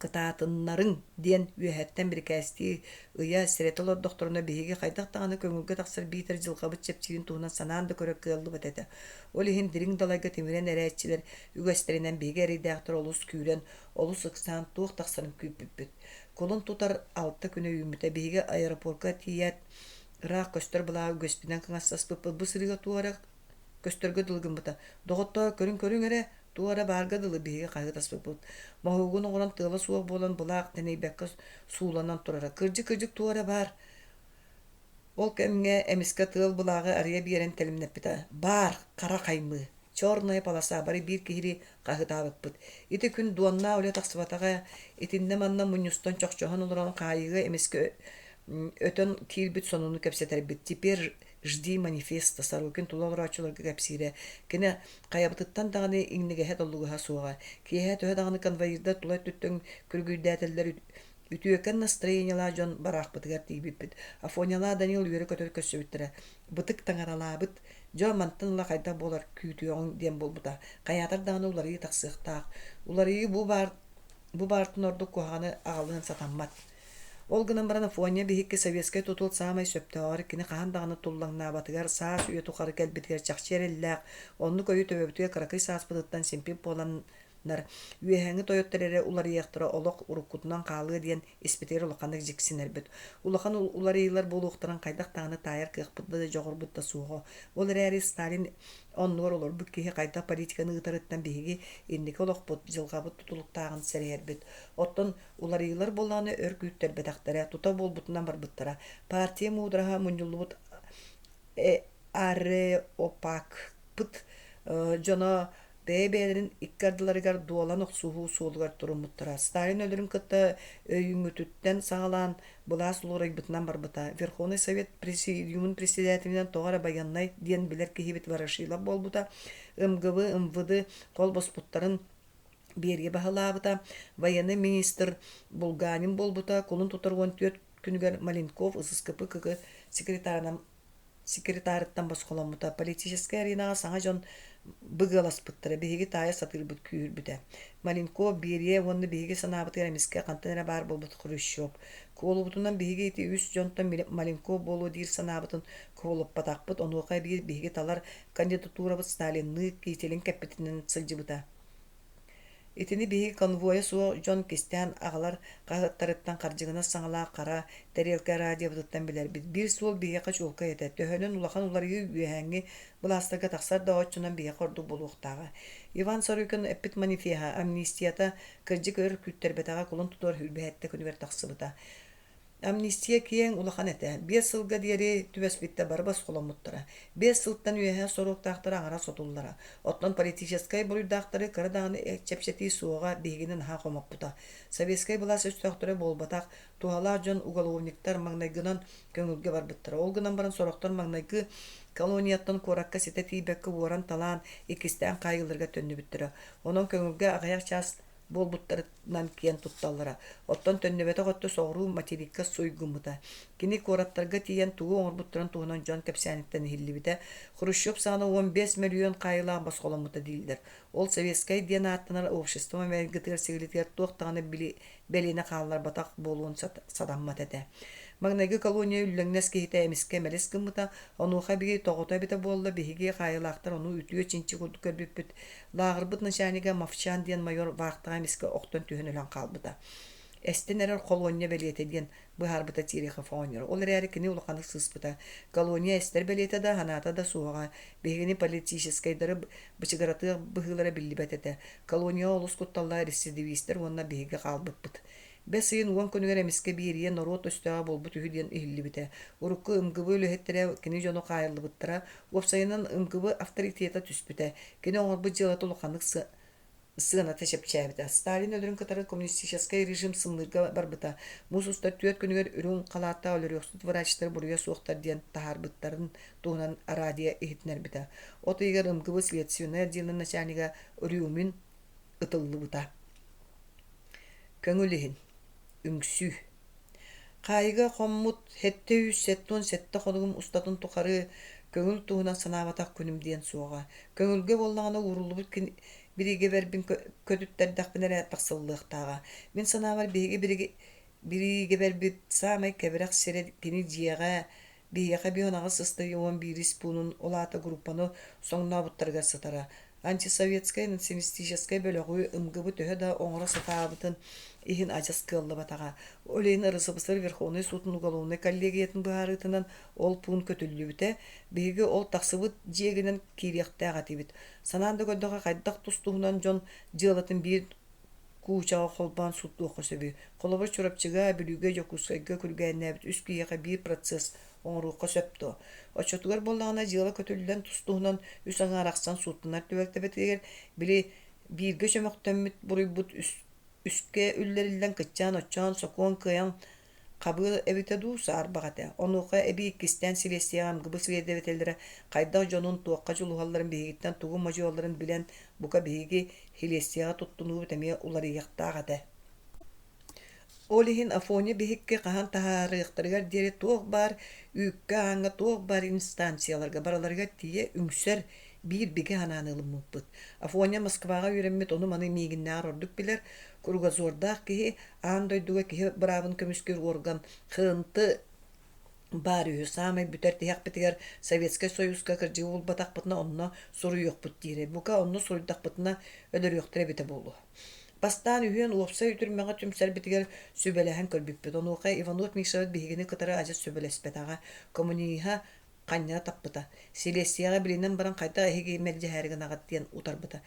Кытаатыннарыҥ диэн үөһэттэн бирикээстии ыйа сирэтэ олордохторуна биһиги хайдах даҕаны көҥүлгэ тахсар биитэр дьылҕабыт чэпчиирин туһунан санаан да көрөр кыаллыбат этэ. Ол иһин дириҥ далайга тимирэн эрээччилэр үгэстэринэн биһиги эрэйдээхтэр олус күүрэн, олус ыксаан туох тахсарын күүппүппүт. Кулун тутар алта күнэ үүммүтэ. Биһиги аэропорка тиийээт ыраах көстөр былааҕы үгэспитинэн кыҥастаспыппыт. Бу сырыыга туох эрэ көстөргө дылы гыммыта. Доҕоттоор, көрүҥ-көрүҥ эрэ, туох эрэ баарга дылы биһиги хаһыытаспыппыт. Моһуогун оҥорон тыала суох буолан былаах тэнийбэккэ сууланан турара. Кырдьык-кырдьык туох эрэ баар. Ол кэмҥэ эмискэ тыал былааҕы арыйа биэрэн тэлимнэппитэ. Баар, хара хаймыы. Черная полоса бары биир киһилии хаһыытаабыппыт. Ити күн дуоннаах үлэ тахсыбатаҕа, итиннэ-манна мунньустан чохчоһон олорон хаайыыга эмискэ өтөн киирбит сонуну кэпсэтэрбит. Теперь Жди манифеста Сорокин тула олорооччуларга кэпсиирэ. Кини хайабытыттан даҕаны иҥнигэһэ-толлугаһа суоҕа. Киэһэ төһө даҕаны конвоирдар тула өттүттэн күргүйдээтэллэр үтүөкэн настроениелаах дьон бараахпытыгар тиийбиппит. Афонялаах Данил үөрэ-көтө көрсүбүттэрэ. Бытык таҥаралаабыт, дьэ мантан ыла хайдах буолар күүтүөҕүҥ диэн буолбута. Хайаатар даҕаны уларыйыы тахсыахтаах. Уларыйыы бу баар бу баартан ордук куһаҕаны аҕалыан сатаммат. Ол гынан баран Афоня биһикки советскай тутул саамай сөптөөҕөр кини хаһан даҕаны туллаҥнаабатыгар саас үйэ тухары кэлбитигэр чахчы эрэллээх, оннук өйү төбөбүтүгэр кыракый сааспытыттан симпит буолан Үөһээҥҥи тойоттор эрэ уларыйыахтара, олох уруккутунан хаалыа диэн испитигэр улаханнык дьиксинэрбит. Улахан уларыйыылар буолуохтарын хайдах даҕаны таайар кыахпыт да, дьоҕурбут да суоҕа. Ол эрээри Сталин оннугар олорбут киһи хайдах политиканы ыытарыттан биһиги инники олохпут, дьылҕабыт тутулуктааҕын сэрэйэрбит. Оттон уларыйыылар буоллаҕына өр күүттэрбэтэхтэрэ, тута буолбутунан барбыттара. Партия муудараһа мунньуллубут ареопагпыт дьоно бэйэ-бэйэлэрин икки ардыларыгар дуолан охсуһуу суолугар туруммуттара. Сталин өлөрүн кытта өйүҥҥүтүттэн саҕалаан былаас уларыйбытынан барбыта. Верховный Совет Президиумун председателинэн тоҕо эрэ байыаннай диэн билэр киһибит Ворошилов буолбута. МГБ, МВД холбоспуттарын Берия баһылаабыта. Военный министр Булганин буолбута. Кулун тутар 14 күнүгэр Маленков ССКП КК секретарынан секретарыттан босхоломмута. Политическай аренаҕа саҥа дьон быгыаласпыттара, биһиги таайа сатыырбыт күүһүрбүтэ. Маленков, Берия уонна биһиги санаабытыгар эмискэ хантан эрэ баар буолбут Хрущев. Куолубутунан биһиги ити үс дьонтон Маленков буолуо диир санаабытын куолуппатахпыт, онуоха эбии биһиги талар кандидатурабыт Сталинныы кителин кэппитинэн сылдьыбыта. Итини биһиги конвойа суох дьон кистээн аҕалар хаһыаттарыттан хардьыгынас саҥалаах хара тэриэлкэ радиобытыттан билэрбит. Биир суол биһиэхэ чуолкай этэ, төһөнөн улахан уларыйыы үөһээҥҥи былаастарга тахсар да оччонон биһиэхэ ордук буолуохтааҕа. Иван Сорокин эппит манифеһа, амнистията кырдьык өр күүттэрбэтэҕэ кулун тутар сүүрбэһэттэ күнүгэр тахсыбыта. Амнистия киэҥ, улахан этэ. 5 сылга диэри түбэспиттэр бары босхоломмуттара. 5 сылтан үөһэ соруктаахтара аҥара сотуллара. Оттон политическай буруйдаахтары кыра даҕаны чэпчэтии суоҕа биһигини наһаа хомоппута. Советскай былаас өстөөхтөрө буолбатах, туһалаах дьон уголовниктар маҥнайгынан көҥүлгэ барбыттара. Ол гынан баран сорохтор маҥнайгы колонияттан куоракка ситэ тиийбэккэ уоран-талаан, иккистээн хаайыыларга төннүбүттэрэ. Онон көҥүлгэ аҕыйах чаас буолбуттарынан киэн тутталлара. Оттон төннүбэтэх өттө соҕуруу материкка суй гыммыта. Кини куораттарга тиийэн тугу оҥорбуттарын туһунан дьон кэпсээниттэн иһиллибитэ. Хрущев саҕана 15 мөлүйүөн хаайыылаах босхоломмута дииллэр. Ол советскай диэн ааттанар общество майгытыгар-сигилитигэр туох даҕаны бэлиэни хаалларбатах буолуон сатаммат этэ. Маҥнайгы колония үллэҥнэс киһитэ эмискэ мэлис гыммыта, онуоха биһиги тоҕото эбитэ буолла, биһиги хаайыылаахтар ону үтүө чинчи курдук көрбүппүт. Лааҕырбыт начальнига Мовчан диэн майор вахтаҕа эмискэ охтон түһэн өлөн хаалбыта. Эстэн эрэр холуонньа бэлиэтэ диэн быһаарбыта Терехов оҕонньор. Ол эрээри кини улаханнык сыыспыта. Колония эстэр бэлиэтэ да, санаата да суоҕа. Биһигини политическайдары бычыгыратыах быһыылара биллибэт этэ. Колонияҕа олус кутталлаах рецидивистэр уонна биһиги хаалбыппыт. Бэс ыйын 10 күнүгэр эмискэ Биэрийэ норуот өстөөҕө буолбут үһү диэн иһиллибитэ. Урукку МГБ үлэһиттэрэ кини дьоно хаайыллыбыттара. Уопсайынан, МГБ авторитета түспүтэ. Кини оҥорбут дьыалата улаханнык сыаната чэпчээбитэ. Сталин өлөрүн кытары коммунистическай режим сымныырга барбыта. Муус устар 4 күнүгэр үрүҥ халааттаах өлөрүөхсүт врачтар буруйа суохтар диэн таһаарбыттарын туһунан радио иһитиннэрбитэ. От ыйыгар МГБ следственнай отделын начальнига Рюмин ытыллыбыта. Көҥүл иһин. Үҥсүү. Хаайыыга хоммут 777 хонугум устатын тухары көҥүл туһунан санаабатах күнүм диэн суоҕа. Көҥүлгэ буоллаҕына ууруллубут бириигэбэрбин көтүттэрдэхпинэ эрэ тахсыллыахтааҕа. Мин санаабар биһиги бириигэбэрбит саамай кэбирэх сирэ кини дьиэҕэ Биһиэхэ 58 ыстатыйа 11 пуунун, ол аата группаны соҥнообуттарыгар сытара. Антисоветскай националистическай бөлөҕү МГБ төһө да оҥоро сатаабытын иһин адьас кыаллыбатаҕа. Ол иһин РСФСР Верховнай Суутун уголовнай коллегиятын быһаарыытынан ол пуун көтүллүбүтэ. Биһиги ол тахсыбыт дьиэгинэн киириэхтээх этибит. Санаан да көрдөххө, хайдах тус-туһунан дьон дьыалатын биир куучаҕа холбоон сууттуохха сөбүй? Холобур, Чурапчыга, Бүлүүгэ, Дьокуускайга күргээннээбит үс киһиэхэ биир процесс оҥоруохха сөп дуо? Оччотугар буоллаҕына, дьыала көтүллэн тус-туһунан үс аҥаар ахсан сууттанар түбэлтэбитигэр, били, бииргэ чөмөхтөммүт буруйбут үскэ үллэриллэн кыччаан-оччоон сокуон кыайан Хабыал эбитэ дуу, саарбах этэ. Онуоха эбии иккистээн силиэстийэҕэ МГБ силиэдэбэтэллэрэ хайдах дьонун туохха дьулуһалларын биһигиттэн тугу модьуйалларын билэн, бука биһиги силиэстийэҕэ туттунуубут эмиэ уларыйыахтаах этэ. Ол иһин Афоня биһикки хаһан таһаарыахтарыгар диэри туох баар үүккэ-ааҥҥа туох баар инстанцияларга барыларыгар тиийэ үҥсэр биир бигэ санааны ылыммыппыт. Афоня Москваҕа үөрэммит ону-маны миигиннээҕэр ордук билэр, кругозордаах киһи, аан дойдуга киһи быраабын көмүскүүр уорган ХНТ Баар үһү, саамай бүтэр тиһэхпитигэр Советскай Союзка кырдьыгы булбатахпытына онно суруйуохпут диирэ. Бука онно суруйдахпытына өлөрүөхтэрэ эбитэ буолуо. Бастаан үһүөн уопсай үтүрмэҕэ түмсэрбитигэр сүбэлэһэн көрбүппүт. Онуоха Иванов Мишабыт биһигини кытары адьас сүбэлэспэтэҕэ. Коммуниһа ханньара таппыта. Силиэстийэҕэ билинэн баран хайдах эһиги мэлдьэһээри гынаҕыт диэн утарбыта.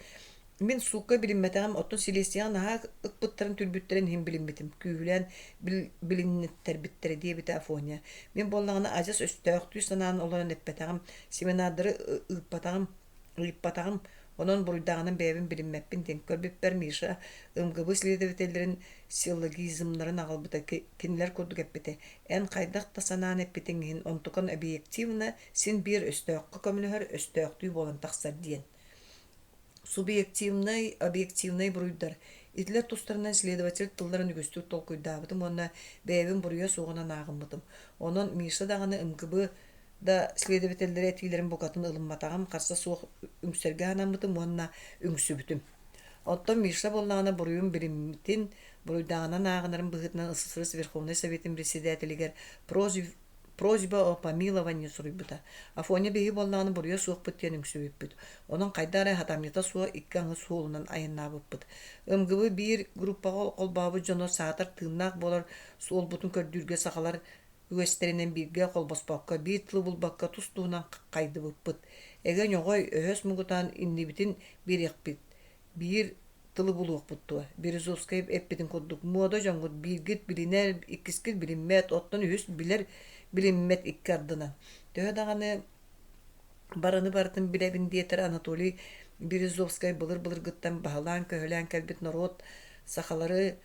Мин суукка билиммэтэҕим, оттон силиэстийэҕэ наһаа ыкпыттарын түрбүттэрин иһин билиммитим, күүһүлээн билинниттэрбиттэрэ диэбитэ Афоня. Мин буоллаҕына адьас өстөөхтүү санаан олорон эппэтэҕим, семинардары ыыппатаҕым, ыйыппатаҕым, онон буруйдааҕынан бэйэбин билиммэппин диэн көрбүппэр Миша МГБ следователлэрин силлогизмнарын аҕалбыта, кинилэр курдук эппитэ: «Эн хайдах да санаан эппитиҥ иһин, онтукан объективно син биир өстөөххө көмөлөһөр өстөөхтүү буолан тахсар» диэн. Субъективнай, объективнай буруйдар. Итилэр тустарынан следователь тылларын үгүстүк толкуйдаабытым уонна бэйэбин буруйа суоҕунан ааҕыммытым. Онон Миша даҕаны МГБ да следователлэри этиилэрин букатын ылымматаҕым, харса суох үҥсэргэ анаммытым уонна үҥсүбүтүм. Оттон Миша буоллаҕына буруйун билиммитин, буруйдааҕынан ааҕынарын быһыытынан СССР Верховнай Советын председателигэр просьба о помиловании суруйбута. Афоня биһиги буоллаҕына буруйа суохпут диэн үҥсүбүппүт. Онон хайдах эрэ хатамньыта суох икки аҥы суолунан айаннаабыппыт. МГБ биир группаҕа холбообут дьоно саатар тыыннаах буолар суолбутун көрдүүргэ сахалар үгэстэринэн бииргэ холбоспокко, биир тылы булбакка тус-туһунан хайдыбыппыт. Эгэ ньоҕой, өһөс муҥутаан иннибитин биэриэхпит, биир тылы булуохпут дуо? Березовскай эппитин курдук, муода дьоҥҥут бииргит билинэр, иккискит билиммэт, оттон үһүс билэр билиммэт икки ардынан. Төһө даҕаны барыны барытын билэбин диэтэр Анатолий Березовскай былыр-былыргыттан баһылаан-көһүлээн кэлбит норуот сахалары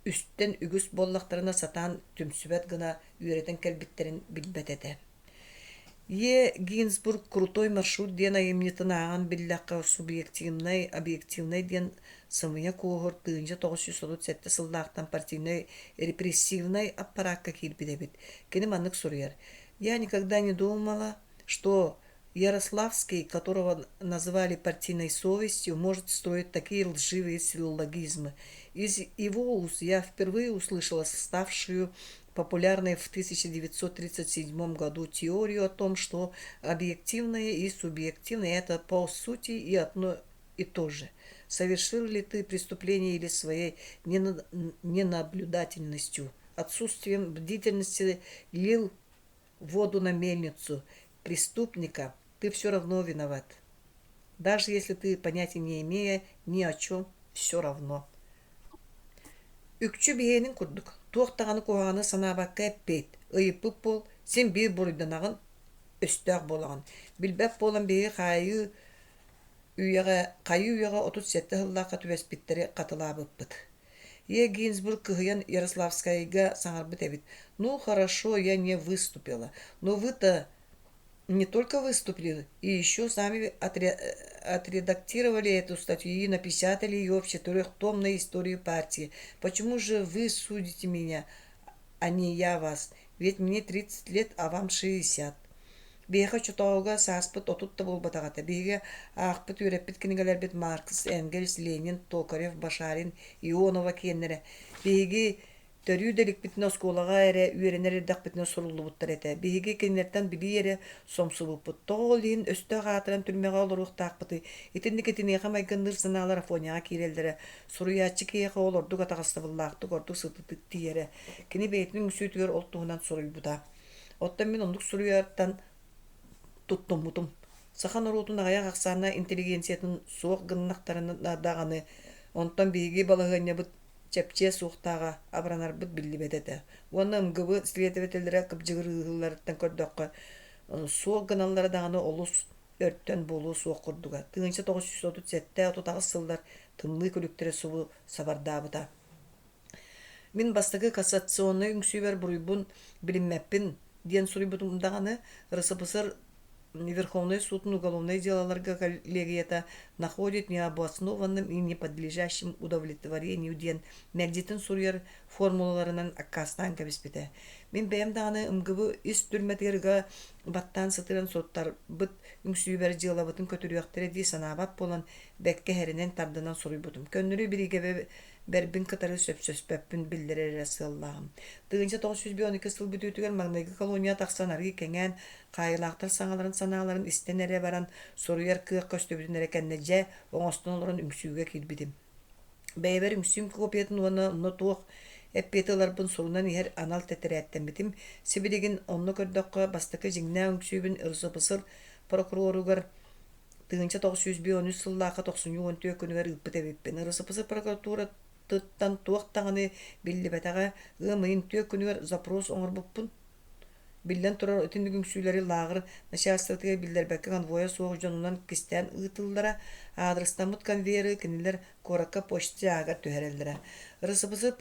үстэн үгүс буоллахтарына сатаан түмсүбэт гына үөрэтэн кэлбиттэрин билбэт этэ. Е. Гинзбург «Крутой маршрут» диэн айымньытын ааҕан биллэххэ, субъективнай, объективнай диэн сымыйа куоһур 1937 сыллаахтан партийнай репрессивнай аппараакка киирбит эбит. Кини маннык суруйар: «Я никогда не думала, что Ярославский, которого называли партийной совестью, может строить такие лживые силлогизмы. Из его уст я впервые услышала ставшую популярной в 1937 году теорию о том, что объективное и субъективное – это по сути и одно и то же. Совершил ли ты преступление или своей ненаблюдательностью, отсутствием бдительности лил воду на мельницу преступника, ты все равно виноват. Даже если ты понятия не имея ни о чем, все равно. Үкчү биһиэнин курдук, туох даҕаны куһаҕаны санаабакка эппиэт, ыйыппыт буол, син биир буруйданаҕын, өстөөх буолаҕын. Билбэт буолан биһиги хаайыы үйэҕэ, хайыы үйэҕэ 37 сыллаахха түбэспиттэри хатылаабыппыт. Е. Гинзбург кыһыйан Ярославскайга саҥарбыт эбит: «Ну, хорошо, я не выступила. Но вы-то не только выступили, и еще сами отредактировали эту статью и напечатали ее в четырехтомной истории партии. Почему же вы судите меня, а не я вас? Ведь мне 30 лет, а вам 60». Биһиэхэ оччотооҕуга сааспыт 30 да буолбатах этэ. Биһиги аахпыт, үөрэппит кинигэлэрбит Маркс, Энгельс, Ленин, Токарев, Башарин, Ионова киэннэрэ. Биһиги төрүү да иликпитинэ оскуолаҕа эрэ үөрэнэр эрдэхпитинэ суруллубуттар этэ. Биһиги кинилэртэн билии эрэ сомсубуппут. Тоҕо ол иһин өстөөх аатыран түрмэҕэ олоруохтаахпытый? Итинник итиниэхэ майгынныыр санаалар Афоняҕа киирэллэрэ. Суруйааччы киһиэхэ ол ордук атаҕастабыллаахтык, ордук сытыытык тиийэрэ. Кини бэйэтин үҥсүүтүгэр ол туһунан суруйбута. Оттон мин оннук суруйартан туттуммутум. Саха норуотун аҕыйах ахсааннаах интеллигенциятын суох гыннахтарына даҕаны, онтон биһиги балаһыанньабыт чэпчиэ суохтааҕа абыранарбыт биллибэт этэ. Уонна МГБ следователлэрэ кыбдьыгырыыларыттан көрдөххө, суох гыналлара даҕаны олус өртөн буолуо суох курдуга. 1937-38 сыллар тымныы күлүктэрэ субу сабардаабыта. Мин бастакы кассационнай үҥсүүбэр буруйбун билиммэппин диэн суруйбутум даҕаны, РСФСР Верховнай суутун уголовнай дьыалаларга коллегията находит необоснованным и неподлежащим удовлетворению диэн мэлдьитин суруйар формулаларынан аккаастаан кэбиспитэ. Мин бэйэм даҕаны МГБ ис түрмэтигэр ыга баттаан сытыаран суруттарбыт үҥсүүбэр дьыалабытын көтүрүөхтэрэ дии санаабат буолан, бэккэ эһэринэн тардынан суруйбутум. Көннөрү бириигэбэрбин кытары сөпсөспөппүн биллэрэр эрэ сыаллааҕым. 1952 сыл бүтүүтүгэр маҥнайгы колония тахсан арыый кэҥээн, хаайыылаахтар саҥаларын санааларын истэн эрэ баран суруйар кыах көстүбүтүн эрэ кэннэ дьэ оҥостон олорон үҥсүүгэ киирбитим. Бэйэбэр үҥсүүм копиятын уонна онно туох эппиэти ыларбын сурунан иһэр анал тэтэрээттэммитим. Сибилигин онно көрдөххө, бастакы дьиҥнээх үҥсүүбүн РСФСР прокуроругар 1953 сыллаахха тохсунньу 14 күнүгэр ыыппыт эбиппин. РСФСР прокуратуратыттан туох даҕаны биллибэтэҕэ, ыам ыйын түөрт күнүгэр запрос оҥорбуппун. Биллэн турар, итинник үҥсүүлэри лааҕыр начальствотыгар биллэрбэккэ конвойа суох дьонунан кистээн ыытыллара, аадырыстаммыт конвейеры кинилэр куоракка почта дьааһыгар түһэрэллэрэ. РСФСР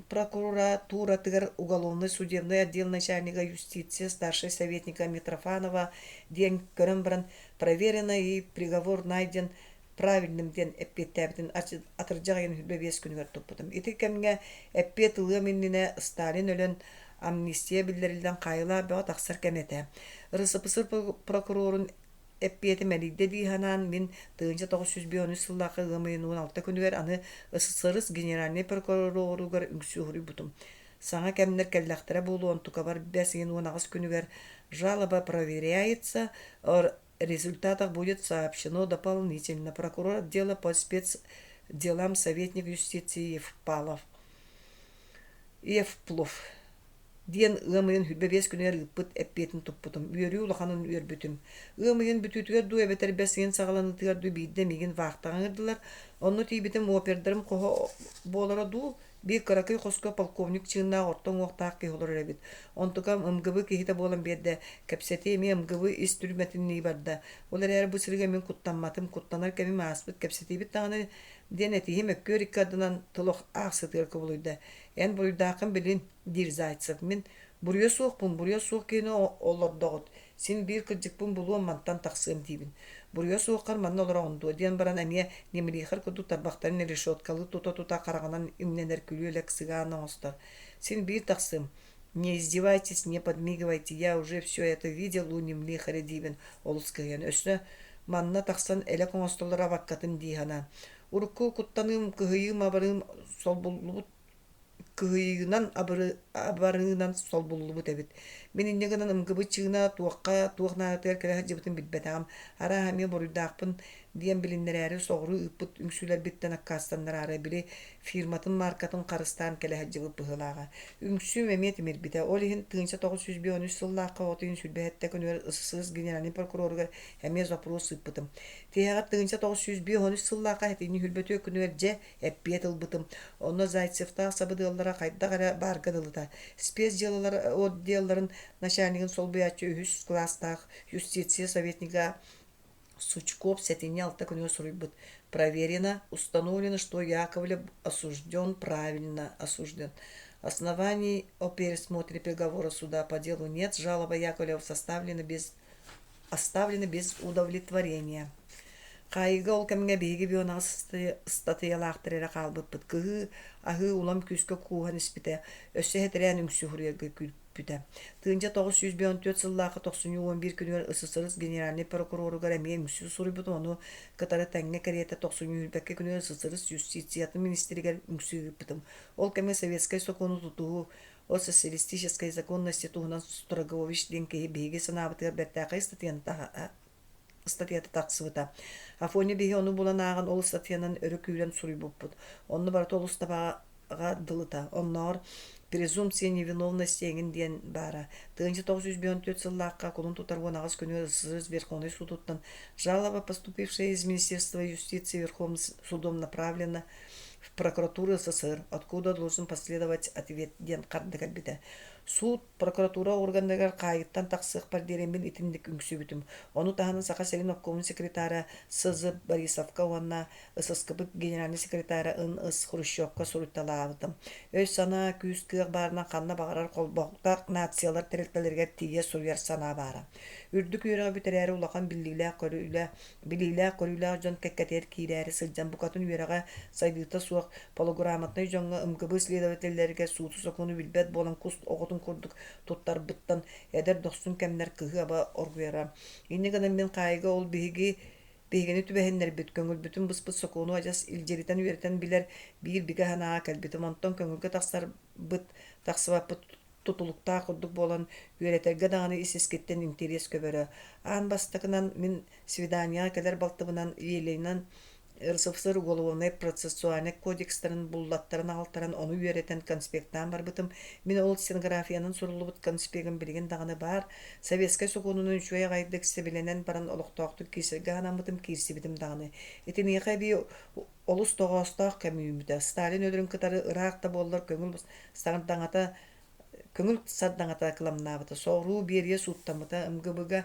прокуратуратыгар уголовнай-судебнай отдел начальнига юстиция старшай советника Митрофанова диэн көрөн баран «Проверено и приговор найден правильным» диэн эппиэттээбитин атырдьах ыйын 25 күнүгэр туппутум. Ити кэмҥэ эппиэт ылыам иннинэ Сталин өлөн амнистия биллэриллэн хаайыылаах бөҕө тахсар кэмэ этэ. РСФСР прокурорун эппиэтэ мэлийдэ дии санаан, мин 1953 сыллаахха ыам ыйын 16 күнүгэр аны СССР генеральнай прокуроругар үҥсүү суруйбутум. Саҥа кэмнэр кэллэхтэрэ буолуо, онтукабар бэс ыйын 18 күнүгэр «Жалоба проверяется, результатах будет сообщено дополнительно. Прокурор отдела по спецделам советник юстиции Евпалов Евплов диэн ыам ыйын 25 күнүгэр ыыппыт эппиэтин туппутум. Үөрүү улаханын үөрбүтүм. Ыам ыйын бүтүүтүгэр дуу эбэтэр бэс ыйын саҕаланыытыгар дуу биирдэ миигин вахтаҕа ыҥырдылар. Онно тиийбитим опердарым хоһо буолара дуу, Биир кыракый хоско полковник чыыннаах орто уҥуохтаах киһи олорор эбит. Онтукам МГБ киһитэ буолан биэрдэ. Кэпсэтии эмиэ МГБ ис түрмэтиннии барда. Ол эрээри бу сиргэ мин куттамматым, куттанар кэмим ааспыт, кэпсэтиибит даҕаны диэн этиһим өккүөр икки ардынан тыл аахсытыгар кубулуйда. Эн буруйдааххын билин, диир Зайцев. Мин буруйа суохпун, буруйа суох киһини олордоҕут. Син биир кырдьыкпын булуом, мантан тахсыам диибин. Буруйа суоххар манна олороҕун дуо диэн баран эмиэ Немлихер курдук тарбахтарын решеткалыы тута-тута хараҕынан имнэнэр күлүү-элэк сыгаан оҥостор. Син биир тахсыам. Не издевайтесь, не подмигивайте, я уже все это видел у Немлихаря диибин олус кыһыйан. Өссө манна тахсан элэк оҥостоллоро абаккатын дии санаан. Урукку куттаныым, кыһыйыым-абарыым солбуллубут кыһыйыынан абарыынан солбуллубут эбит. Мин инньэ гынан ымгыбыт чыына туохха туох наадатыгар кэлэ сылдьыбытын билбэтэҕим. Арааһа эмиэ буруйдаахпын диэн билиннэрээри соҕуруу ыыппыт үҥсүүлэрбиттэн аккаастаннараары били фирматын мааркатын харыстаан кэлэ сылдьыбыт быһыылааҕа. Үҥсүүм эмиэ тимирбитэ. Ол иһин 1953 сыллаахха от ыйын 27 күнүгэр СССР генеральнай прокуроругар эмиэ запрос ыыппытым. Тиһэҕэр 1953 сыллаахха сэтинньи 24 күнүгэр дьэ эппиэт ылбытым. Онно Зайцевтаах сабыдыаллара хайдах эрэ баарга дылыта. Спецдьыалалар отделларын начальнигын солбуйааччы үһүс кылаастаах юстиция советнига Сучков сэтинньи алта күнүгэр суруйбут: «Проверено, установлено, что Яковлев осужден правильно осужден. Оснований о пересмотре приговора суда по делу нет, жалоба Яковлева составлена без оставлены без удовлетворения. Хаайыыга ол кэмҥэ биһиги бионаҕас ыстатыйалаахтар эрэ хаалбыппыт. Кыһыы, аһыы улам күүскэ кууһан испитэ, өссө сэтэрээн үҥсүү суруйарга күүппүтэ. 1954 сыллаахха тохсунньу 11 күнүгэр СССР генеральнай прокуроругар эмиэ үҥсүү суруйбутум, ону кытары тэҥҥэ кэриэтэ тохсунньу 22 күнүгэр СССР юстициятын министригэр үҥсүү ыыппытым. Ол кэмҥэ советскай сокуону тутуһуу О социалистической законности туһунан Строгович диэн киһи биһиги санаабытыгар бэртээхэй ыстатыйаны ыстатыйата тахсыбыта. Афоня биһи ону булан ааҕан ол ыстатыйанан өрө күүрэн суруйбуппут. Онно барыта олус табаҕа дылыта. Оннооҕор презумпция невиновности эҥин диэн баара. 1954 сыллаахха кулун тутар 18 күнүгэр СССР Верховнай суутуттан жалоба, поступившая из Министерства юстиции Верховным судом направлена в прокуратуру СССР, откуда должен последовать ответ диэн харда кэлбитэ. Суут прокуратура органнарыгар хаайыттан тахсыахпар диэри мин итинник үҥсүбүтүм. Ону таһынан Саха сирин обкомун секретара С.З. Борисовка уонна ССКБ генеральнай секретара Н.С. Хрущевка суруйталаабытым. Өй-санаа, күүс-кыах кыах баарынан ханна баҕарар Холбоһуктаах Нациялар тэрилтэлэригэр тиийэ суруйар санаа баара. Үрдүк үөрэҕи бүтэрээри улахан биллиилээх-көрүүлээх билиилээх-көрүүлээх дьон кэккэтигэр киирээри сылдьан букатын үөрэҕэ сайдыыта суох полуграмотнай дьоҥҥо МГБ следователлэригэр сууту-сокуону билбэт буолан кус оҕотун курдук туттарбыттан эдэр дохсун кэмнэр кыһыы-аба оргуйара. Инньэ гынан мин хаайыыга ол биһиги биһигини түбэһиннэрбит, көҥүлбүтүн быспыт сокуону адьас илдьиритэн үөрэтэн билэр биир бигэ санааҕа кэлбитим. Онтон көҥүлгэ тахсарбыт, тахсыбаппыт тутулуктаах курдук буолан, үөрэтэргэ даҕаны ис-искиттэн интэриэс көбөрө. Аан бастакынан мин свиданиеҕа кэлэр балтыбынан Еленан РСФСР уголовнай процессуальнай кодекстарын буллаттаран аҕалтаран ону үөрэтэн конспектаан барбытым. Мин ол стенографиянан суруллубут конспегым билигин даҕаны баар. Советскай сокуонунан үчүгэй аҕайдык сэбилэнэн баран олохтоохтук киирсэргэ санаммытым, киирсибитим даҕаны. Итиниэхэ эбии олус тоҕоостоох кэм үүммүтэ. Сталин өлөрүн кытары ыраах да буоллар көҥүл сардаҥата көҥүл сардаҥата кыламнаабыта, соҕуруу Берия сууттаммыта, МГБ-га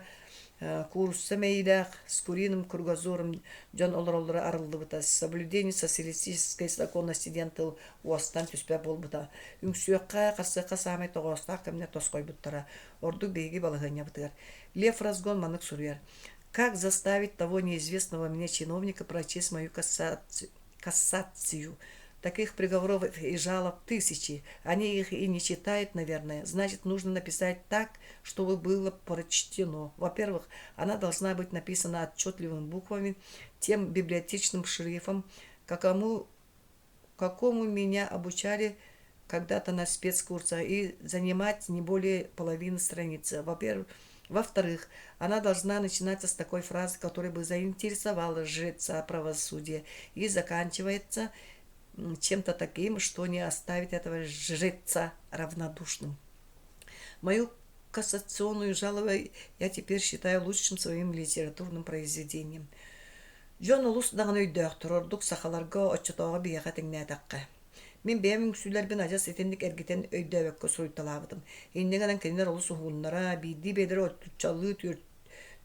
куурусса мэйиилээх с куриным кругозором дьон олороллоро арыллыбыта, соблюдение социалистической законности диэн тыл уостан түспэт буолбута. Үҥсүөххэ, харсыахха саамай тоҕоостоох кэмнэр тосхойбуттара, ордук биһиги балаһыанньабытыгар. Лев Разгон маннык суруйар: «Как заставить того неизвестного мне чиновника прочесть мою кассацию? Таких приговоров и жалоб тысячи. Они их и не читают, наверное. Значит, нужно написать так, чтобы было прочтено. Во-первых, она должна быть написана отчетливыми буквами, тем библиотечным шрифом, какому, какому меня обучали когда-то на спецкурсах, и занимать не более половины страницы. Во-первых, во-вторых, она должна начинаться с такой фразы, которая бы заинтересовала жреца правосудия, и заканчивается чем-то таким, что не оставит этого жреца равнодушным. Мою кассационную жалобу я теперь считаю лучшим своим литературным произведением. Дьон олус даҕаны өйдөөхтөр, ордук сахаларга оччотооҕу биһиэхэ тэҥнээтэххэ. Мин бэйэм үҥсүүлэрбин адьас итинник эргитэн өйдөөбөккө суруйталаабытым. Инньэ гынан кинилэр олус уһуннара, биирдии бэйэлэрэ отуччалыы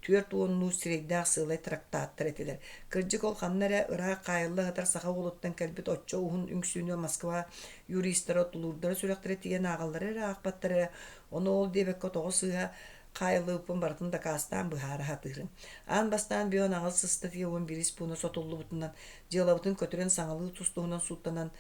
түөрт уоннуу сирэйдээх сыалай трактаттар этилэр. Кырдьык ол ханна эрэ ыраах хаайылла сытар саха уолуттан кэлбит оччо уһун үҥсүүнү Москва юристара тулуурдара сүрэхтэрэ тиийэн ааҕаллара эрэ аахпаттара эрэ, ону ол диэбэккэ тоҕо сыыһа хаайыллыбыппын барытын дакаастаан быһаара сатыырым. Аан бастаан бүөн аҕыс ыстатыйа уон биирис пууна сотуллубутунан дьыалабытын көтүрэн саҥалыы тус-туһунан сууттанан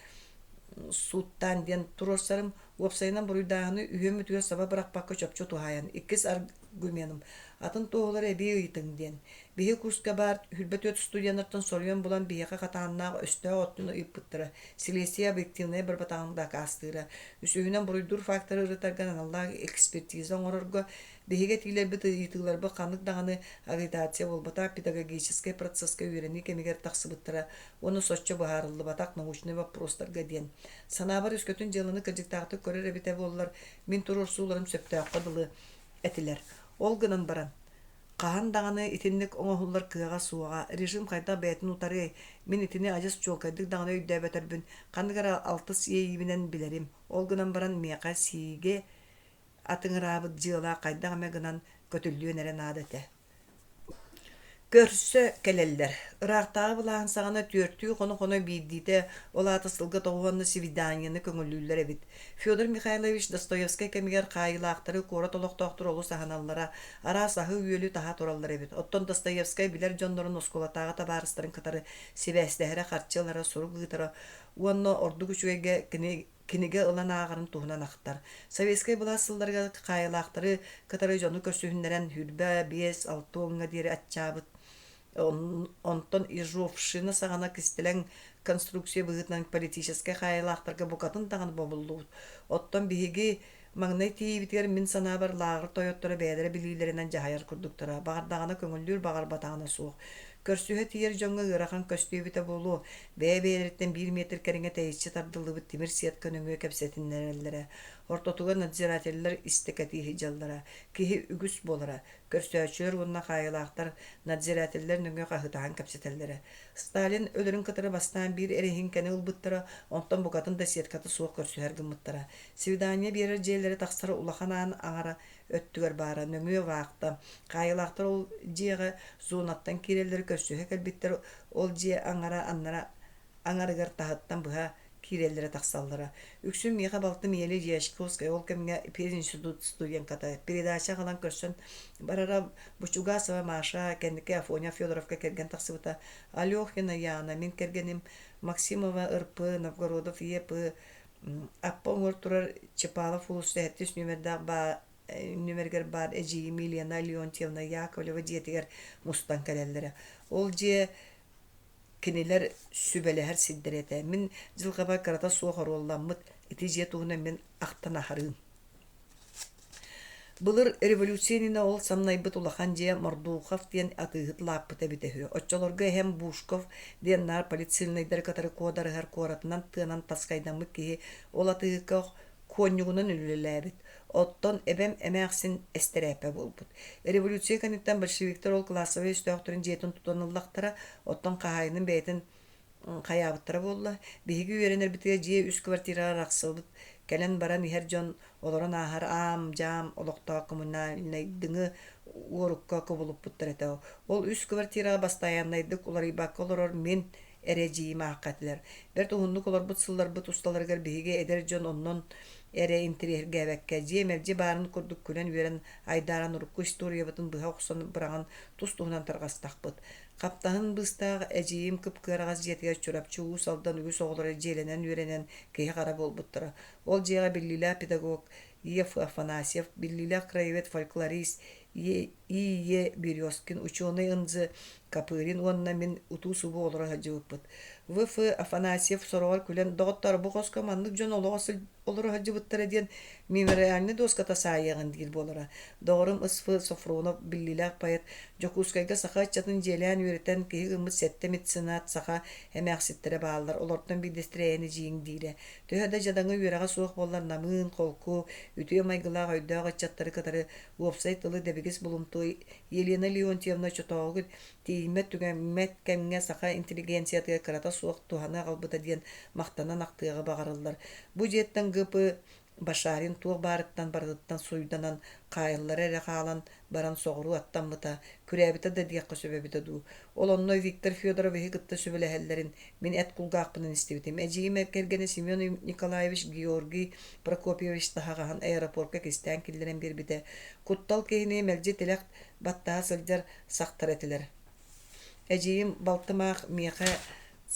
сууттаан диэн туруорсарым, уопсайынан буруйдааһыны үһүөм үтүгэр саба бырахпакка чопчу туһаайан, иккис аргуменым атын туоһулары эбии ыйытыҥ диэн. Биһи курска баар 24 студеннартан соруйан булан биһиэхэ хатааннаах өстөөх оттун ыйыппыттара, силиэстийэ объективнай барбатаҕын дакаастыыра. Үсүһүнэн буруйдуур факторы ырытарга аналлаах экспертиза оҥорорго Биһиги этиилэрбит, ыйытыыларбыт ханнык даҕаны агитация буолбатах, педагогическай процесска үөрэнии кэмигэр тахсыбыттара уонна соччо быһаарыллыбатах научнай боппуруостарга диэн. Санаабар өскөтүн дьыаланы кырдьыктаахтык көрөр эбитэ буоллар, мин туруорсууларым сөптөөххө дылы этилэр. Ол гынан баран, хаһан даҕаны итинник оҥоһуллар кыаҕа суоҕа, режим хайдах бэйэтин утарыай, мин итини адьас чуолкайдык даҕаны өйдөөбөтөрбүн, ханнык эрэ алтыс иэйиибинэн билэрим. Ол гынан баран миэхэ сиигэ атыҥыраабыт дьыала хайдах эмэ гынан көтүллүөн эрэ наада этэ. Көрсө кэлэллэр. Ыраахтааҕы былааһын саҕана түөртүү хоно-хоно биирдиитэ, ол аата сылга тоҕуһуонна свиданиены көҥүллүүллэр эбит. Федор Михайлович Достоевскай кэмигэр хаайыылаахтары куорат олохтоохторо олус аһыналлара, араас аһы-үөлү таһа тураллар эбит. Оттон Достоевскай билэр дьоннорун оскуолатааҕы табаарыстарын кытары сибээстэһэрэ, харчы ылара, сурук ыытара уонна ордук үчүгэйгэ кини кинигэ ылан ааҕарын туһунан ахтар. Советскай былаас сылларыгар хаайылаахтары кытары дьону көрсүһүннэрэн сүүрбэ биэс, алта уоҥҥа диэри аччаабыт. Онтон Ежовщина саҕана кистэлэҥ конструкция быһыытынан политическай хаайылаахтарга букатын даҕаны бобуллубут. Оттон биһиги маҥнай тиийиибитигэр мин санаабар лааҕыр тойотторо бэйэлэрэ билиилэринэн дьаһайар курдуктара. Баҕардаҕына көҥүллүүр, баҕарбатаҕына суох. Көрсүһэ тиийэр дьоҥҥо ыарахан көстүү эбитэ буолуо, бэйэ-бэйэлэриттэн биир метр кэриҥэ тэйиччи тардыллыбыт тимир сетка нөҥүө кэпсэтиннэрэллэрэ. Ортотугар надзирателлэр истэ кэтии сылдьаллара. Киһи үгүс буолара. Көрсөөччүлэр уонна хаайыылаахтар надзирателлэр нөҥүө хаһыытаһан кэпсэтэллэрэ. Сталин өлөрүн кытары бастаан биир эрэһииҥкэни ылбыттара, онтон букатын да сетката суох көрсүһэр гыммыттара. Свидание биэрэр дьиэлэрэ тахсар улахан аан аҥара өттүгэр баара нөҥүө вахта. Хаайыылаахтар ол дьиэҕэ зонаттан киирэллэри көрсүһэ кэлбиттэр ол дьиэ аҥара аннара аҥарыгар таһыттан быһа киирэллэрэ-тахсаллара. Үксүн миэхэ балтым Еля Дьячковская ол кэмҥэ пединститут студентката передача аҕалан көрсөн барара. Бучугасова Маша кэнники Афоня Федоровка кэргэн тахсыбыта. Алехина Яна мин кэргэним, Максимова РП, Новгородов ЕП, Аппа уҥуор турар Чапалов уулусса сэттис нүөмэрдээх баа нүөмэригэр баар эдьиийим Елена Леонтьевна Яковлева дьиэтигэр мустан кэлэллэрэ. Ол дьиэ кинилэр сүбэлэһэр сирдэрэ этэ. Мин дьылҕабар кырата суох оруолламмыт ити дьиэ туһунан мин ахтан аһарыым. Былыр революция иннинэ ол самнайбыт улахан дьиэ Мордухов диэн атыыһыт лааппыта эбитэ үһү. Оччолорго эһэм Бушков диэн наар политсильнайдары кытары куодарыһар куоратынан тыанан таскайдаммыт киһи ол атыыһыкка куонньугунан үлэлээбит. Оттон эбэм эмээхсин эстэрээппэ буолбут. Революция кэнниттэн большевиктар ол кылаассабай өстөөхтөрүн дьиэтин тутан ыллахтара, оттон хаһаайынын бэйэтин хайаабыттара буолла. Биһиги үөрэнэрбитигэр дьиэ үс квартираҕа арахсыбыт, кэлэн-баран иһэр дьон олорон ааһар аам-дьаам олохтоох коммунальнайдыҥы уорукка кубулуппуттар этэ. Ол үс квартираҕа бастайааннайдык уларыйбакка олорор мин эрэ эдьиийим аахха этилэр. Бэрт уһуннук олорбут сылларбыт усталарыгар биһиги эдэр дьон оннун эрэ интэриэһиргээбэккэ, дьиэ мэлдьи баарын курдук күлэн-үөрэн айдааран урукку историябытын быһа охсон быраҕан тус-туһунан тарҕастахпыт. Хаптаһын быыстаах эдьиийим кып-кыараҕас дьиэтигэр Чурапчы Уус Алдан үгүс оҕолоро дьиэлэнэн үөрэнэн киһи-хара буолбуттара. Ол дьиэҕэ биллиилээх педагог Еф Афанасьев, биллиилээх краевед-фольклорист И. Е. Березкин, учуонай Ынзы Копырин уонна мин утуу-субуу олоро сылдьыбыппыт. В. Ф. Афанасьев сороҕор күлэн, «Доҕоттоор, бу хоско маннык дьон олоҕо олоро сылдьыбыттара диэн мемориальнай дуоската саайыаҕын» диир буолара. Доҕорум С. Ф. Софронов, биллиилээх поэт, Дьокуускайга саха ыччатын дьиэлээн үөрэтэн киһи гыммыт сэттэ меценат саха эмээхситтэрэ бааллар, олортон биирдэстэрэ эйэни дьииҥ диирэ. Төһө да дьадаҥы үөрэҕэ суох буоллар намыын, холку, үтүө майгылаах өйдөөх ыччаттары кытары уопсай тылы дэбигис булумтуо Елена Леонтьевна оччотооҕу тиийиммэт-түгэммэт кэмҥэ саха интеллигенциятыгар кырата суох туһаны аҕалбыта диэн махтанан ахтыаҕы баҕарыллар. Бу дьиэттэн ГП Башарин туох баарыттан барытыттан суйданан, хаайыллара эрэ хаалан баран соҕуруу аттаммыта, күрээбитэ да диэххэ сөп эбитэ дуу. Ол онно Виктор Федоровиһы кытта сүбэлэһэллэрин мин эт кулгаахпынан истибитим. Эдьиийим кэргэнэ Семен Николаевич Георгий Прокопьевич таһаҕаһын аэропорка кистээн киллэрэн биэрбитэ. Куттал киһини мэлдьи тилэх баттаһа сылдьар сахтар этилэр. Эдьиийим балтым аах миэхэ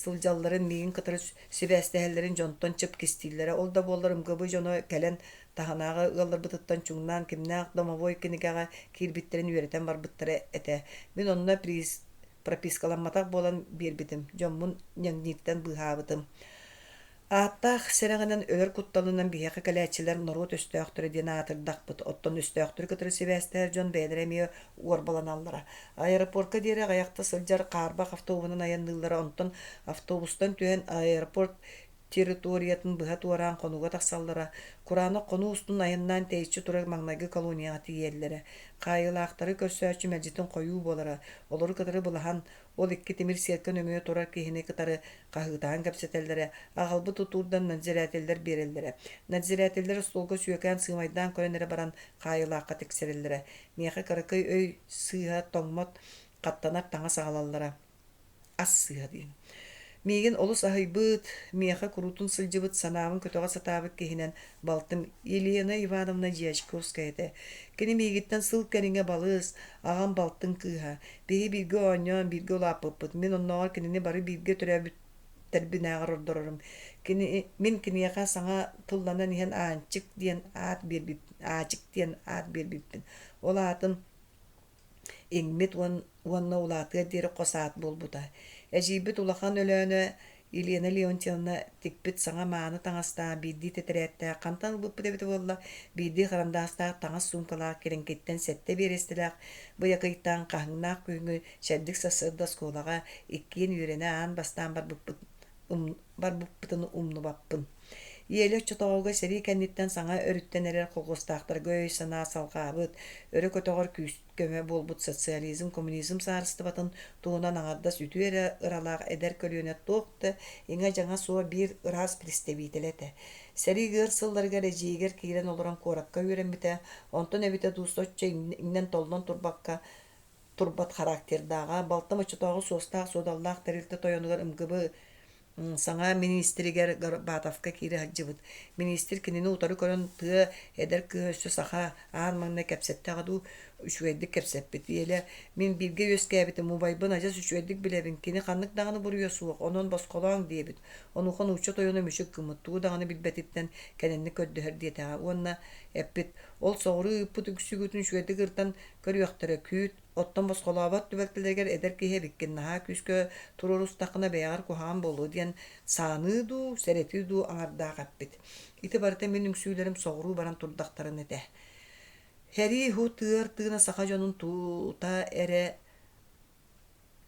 сылдьалларын, миигин кытары сибээстэһэллэрин дьонтон чып кистииллэрэ. Ол да буоллар МГБ дьоно кэлэн таһынааҕы ыалларбытыттан чуҥнаан кимнээх домовой кинигэҕэ киирбиттэрин үөрэтэн барбыттара этэ. Мин онно пропискаламматах буолан биэрбитим, дьоммун ньэҥнииртэн быыһаабытым. Ааттаах сэрэҕинэн өлөр кутталынан биһиэхэ кэлээччилэр норуот өстөөхтөрө диэн аатырдахпыт, оттон өстөөхтөрү кытары сибээстэһэр дьон бэйэлэрэ эмиэ уорбаланаллара. Аэропорка диэри аҕыйахта сылдьар хаарбах автобуһунан айанныыллара, онтон автобустан түһэн аэропорт территориятын быһа туораан хонууга тахсаллара, кураанах хонуу устун айаннаан тэйиччи турар маҥнайгы колонияҕа тиийэллэрэ. Хаайыылаахтары көрсөөччү мэлдьитин хойуу буолара, олору кытары былаһан, Ол икки тимир сиэркэ нөҥүө турар киһини кытары хаһыытаһан кэпсэтэллэрэ, аҕалбыт тутуурдан надзирателлэр биэрэллэрэ. Надзирателлэр остуолга сүөкээн сыымайдаан көрөн эрэ баран хаайыылаахха тиксэрэллэрэ. Миэхэ кыракый өй сыыһа тоҥмот, хаттанар таҥас аҕалаллара. Ас сыыһа диэн. Миигин олус аһыйбыт, миэхэ куруутун сылдьыбыт, санаабын көтөҕө сатаабыт киһинэн балтым Елена Ивановна Дьячковская этэ. Кини миигиттэн сыл кэриҥэ балыс, аҕам балтын кыыһа. Биһи бииргэ оонньоон, бииргэ улааппыппыт. Мин оннооҕор кинини бары бииргэ төрөөбүттэрбинээҕэр ордорорум. Кини, мин киниэхэ саҥа тылланан иһэн Аанчык диэн аат биэрбип, Аачык диэн аат биэрбиппин. Ол аатын иҥмит уонна улаатыар диэри хос аат буолбута. Эдьиийбит Улахан Өлөөнө Елена Леонтьевна тикпит саҥа мааны таҥастаах биирдии тэтэрээттээх хантан ылбыппыт эбитэ буолла, биирдии харандаастаах таҥас суумкалаах кириҥкиттэн сэттэ биэрэстэлээх быйакыйтаан хаһыҥнаах күһүҥҥү чэбдик сарсыарда оскуолаҕа иккиэн үөрэнэ аан бастаан барбыппыт барбыппытын умнубаппын. Иэлэ оччотооҕуга сэрии кэнниттэн саҥа өрүттэн эрэр колхуостаахтарга өй-санаа салҕаабыт, өрө көтөҕөр күүс-көмө буолбут социализм, коммунизм саарыстыбатын туһунан аҥардас үтүө эрэ ыралаах эдэр көлүөнэ туох да иҥэ-дьаҥа суох биир ыраас представителэ этэ. Сэрии ыар сылларыгар эдьиийигэр киирэн олорон куоракка үөрэммитэ, онтон эбитэ дуу соччо иҥнэн-толлон турбакка турбат характердааҕа, балтым оччотооҕу суостаах-суодаллаах тэрилтэ тойонугар МГБ. Саҥа миниистиригэр Горбатовка киирэ сылдьыбыт. Миниистир кинини утары көрөн тыа эдэр кыыһа өссө саха аан маҥнай кэпсэттэҕэ дуу, үчүгэйдик кэпсэппит. Иэлэ, мин бииргэ үөскээбитим, убайбын адьас үчүгэйдик билэбин, кини ханнык даҕаны буруйа суох, онон босхолооҥ диэбит. Онуоха нуучча тойоно мүчүк гыммыт, тугу даҕаны билбэтиттэн кэнэнник көрдөһөр диэтэҕэ уонна эппит, ол соҕуруу ыыппыт үксүгүтүн үчүгэйдик ырытан көрүөхтэрэ, күүт, Оттон босхолообот түбэлтэлэригэр эдэр киһи эбиккин наһаа күүскэ туруорустаххына бэйэҕэр куһаҕан буолуо диэн сааныы дуу, сэрэтии дуу аҥардаах эппит. Ити барыта мин үҥсүүлэрим соҕуруу баран турдахтарын этэ. Сэрии уһу тыар тыына саха дьонун тута эрэ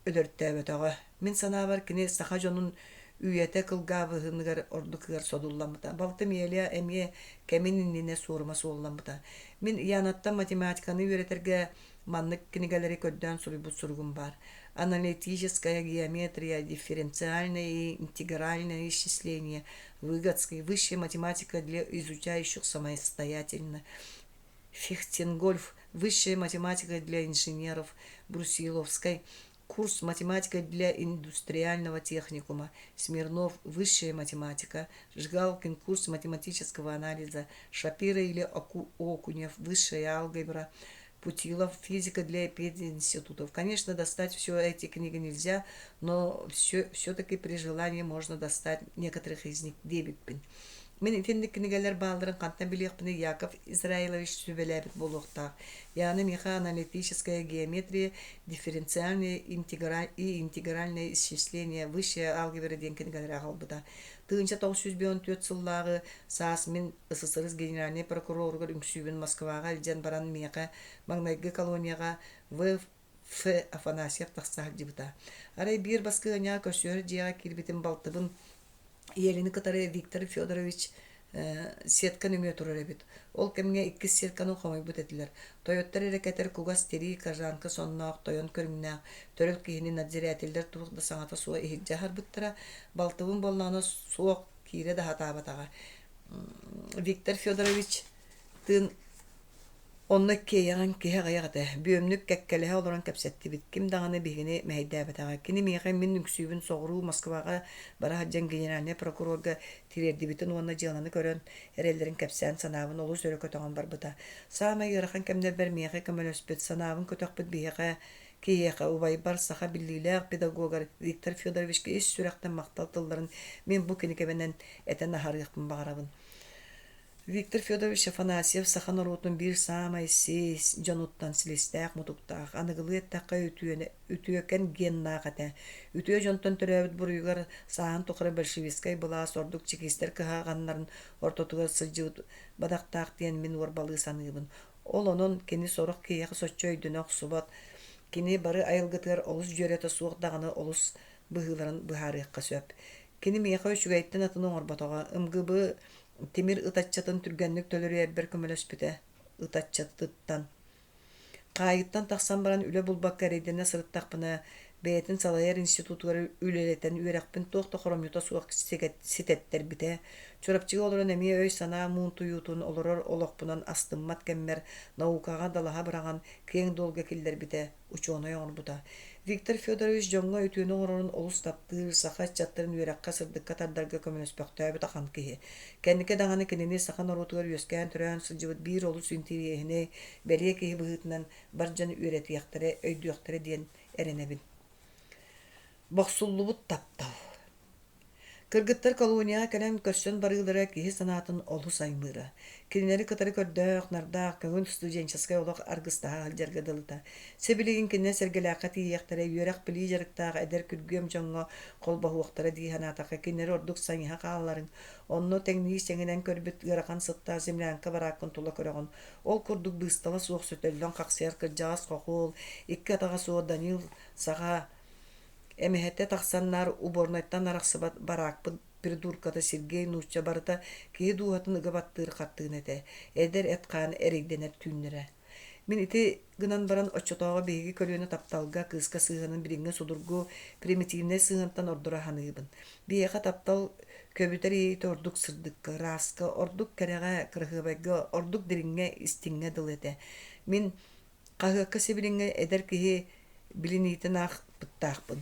өлөртөөбөтөҕө. Мин санаабар кини саха дьонун үйэтэ кылгаабыһыныгар ордук ыар содулламмыта. Балтым Еля эмиэ кэмин иннинэ суорума суолламмыта. Мин Янаттан математиканы үөрэтэргэ маннык кинигэлэри көрдөөн суруйбут суругум баар. Аналитическая геометрия, дифференциальное и интегральное исчисление, Выгодский, высшая математика для изучающих самостоятельно, Фихтенгольф, высшая математика для инженеров, Брусиловской, курс математика для индустриального техникума, Смирнов, высшая математика, Жигалкин, курс математического анализа, Шапира или Окунев, высшая алгебра, Путилов, физика для пединститутов. Конечно, достать все эти книги нельзя, но все, все-таки при желании можно достать некоторых из них диэбиппин. Мин итинник кинигэлэр баалларын хантан билиэхпиний Яков Израилович сүбэлээбит буолуохтаах. Яна миэхэ аналитическая геометрия, дифференциальное и интегральное исчисление, высшая алгебра диэн кинигэлэри аҕалбыта. 1954 сыллааҕы саас мин СССР генеральнай прокуроругар үҥсүүбүн Москваҕа илдьэн баран миэхэ маҥнайгы колонияҕа В. Афанасьев тахса сылдьыбыта. Арай биир баскыһыанньаҕа көрсүһэр дьиэҕэ киирбитим балтыбын Елени кытары Виктор Федорович сетка нөҥүө турар эбит. Ол кэмҥэ иккис сетканы хомуйбут этилэр. Тойоттор эрэ кэтэр кугас тирии кожанка сонноох, тойон көрүҥнээх, төрөл киһини надзирателлэр туох да саҥата суох иһирдьэ аһарбыттара. Балтыбын буоллаҕына суох киирэ да сатаабатаҕа. Виктор Федорович тыын Онно иккиэйэҕин киһи аҕыйах этэ, бүөмнүк кэккэлэһэ олорон кэпсэттибит, ким даҕаны биһигини мэһэйдээбэтэҕэ. Кини миэхэ мин үҥсүүбүн соҕуруу Москваҕа бара сылдьан генеральнай прокурорга тириэрдибитин уонна дьыаланы көрөн эрэллэрин кэпсээн санаабын олус өрө көтөҕөн барбыта. Саамай ыарахан кэмнэрбэр миэхэ көмөлөспүт, санаабын көтөхпүт биһиэхэ киһиэхэ убайбар саха биллиилээх педагогар Виктор Федоровичка ис сүрэхтэн махтал тылларын мин бу кинигэбинэн этэн аһарыахпын баҕарабын. Виктор Федорович Афанасьев саха норуотун биир саамай сиис дьонуттан силистээх-мутуктаах, аныгылыы эттэххэ үтүөнэ, үтүөкэн геннаах этэ. Үтүө дьонтон төрөөбүт буруйугар сааһын тухары большевистскай былаас ордук чекистэр кыһаҕаннарын ортотугар сылдьыбыт бадахтаах диэн мин уорбалыы саныыбын. Ол онон кини сорох киһиэхэ соччо өйдөнө охсубат, кини бары айылгытыгар олус дьүөрэтэ суох даҕаны олус быһыыларын быһаарыахха сөп. Кини миэхэ үчүгэйтэн атыны оҥорботоҕо, МГБ тимир ытаччатын түргэнник төлөрүйэрбэр көмөлөспүтэ ытаччатыттан. Хаайыттан тахсан баран үлэ булбакка эрэйдэнэ сырыттахпына, бэйэтин салайар институтугар үлэлэтэн үөрэхпин туох да хоромньута суох ситэттэрбитэ. Чурапчыга олорон эмиэ өй-санаа муунтуйуутун олорор олохпунан астыммат кэммэр наукаҕа далаһа быраҕан киэҥ дуолга киллэрбитэ, учуонай оҥорбута. Виктор Федорович дьоҥҥо үтүөнү оҥорорун олус таптыыр, саха ыччаттарын үөрэххэ, сырдыкка тардарга көмөлөспөхтөөбүт ахан киһи. Кэнники даҕаны кинини саха норуотугар үөскээн-төрөөн сылдьыбыт биир олус интириэһинэй, бэлиэ киһи быһыытынан бар дьон үөрэтиэхтэрэ, өйдүөхтэрэ диэн эрэнэбин. Бохсуллубут таптал Кыргыттар колонияҕа кэлэн көрсөн барыылара киһи санаатын олус аймыыра. Кинилэри кытары көрдөөх-нардаах, көҥүл студенческай олох аргыстаһа сылдьарга дылыта. Сибилигин кинилэр Сэргэлээххэ тиийиэхтэрэ, үөрэх-билии дьарыктаах эдэр күргүөм дьоҥҥо холбоһуохтара дии санаатахха, кинилэри ордук сайыһа хаалларыҥ. Онно тэҥнии тэҥинэн көрбүт ыарахан сыттаах землянка барааккын тула көрөҕүн. Ол курдук быыстала суох сөтөллөн хахсыйар кырдьаҕас хохуол, икки атаҕа суох Данил саҕа Эмэһэтэ тахсаннар уборнайтан арахсыбат бараакпыт придурката Сергей нуучча барыта киһи дууһатын ыга баттыыр хартыына этэ, эдэр эт-хаан эрэйдэнэр түүннэрэ. Мин ити гынан баран оччотооҕу биһиги көлүөнэ тапталга, кыыска сыһыанын билиҥҥи судургу, примитивнэй сыһыантан ордура саныыбын. Биһиэхэ таптал көбүтэр иэйиитэ ордук сырдыкка, ырааска, ордук кэрэҕэ, кыраһыабайга, ордук дириҥҥэ, истиҥҥэ дылы этэ. Мин Хаһыакка сибилиҥҥэ эдэр киһи билиниитин аахпыттаахпын.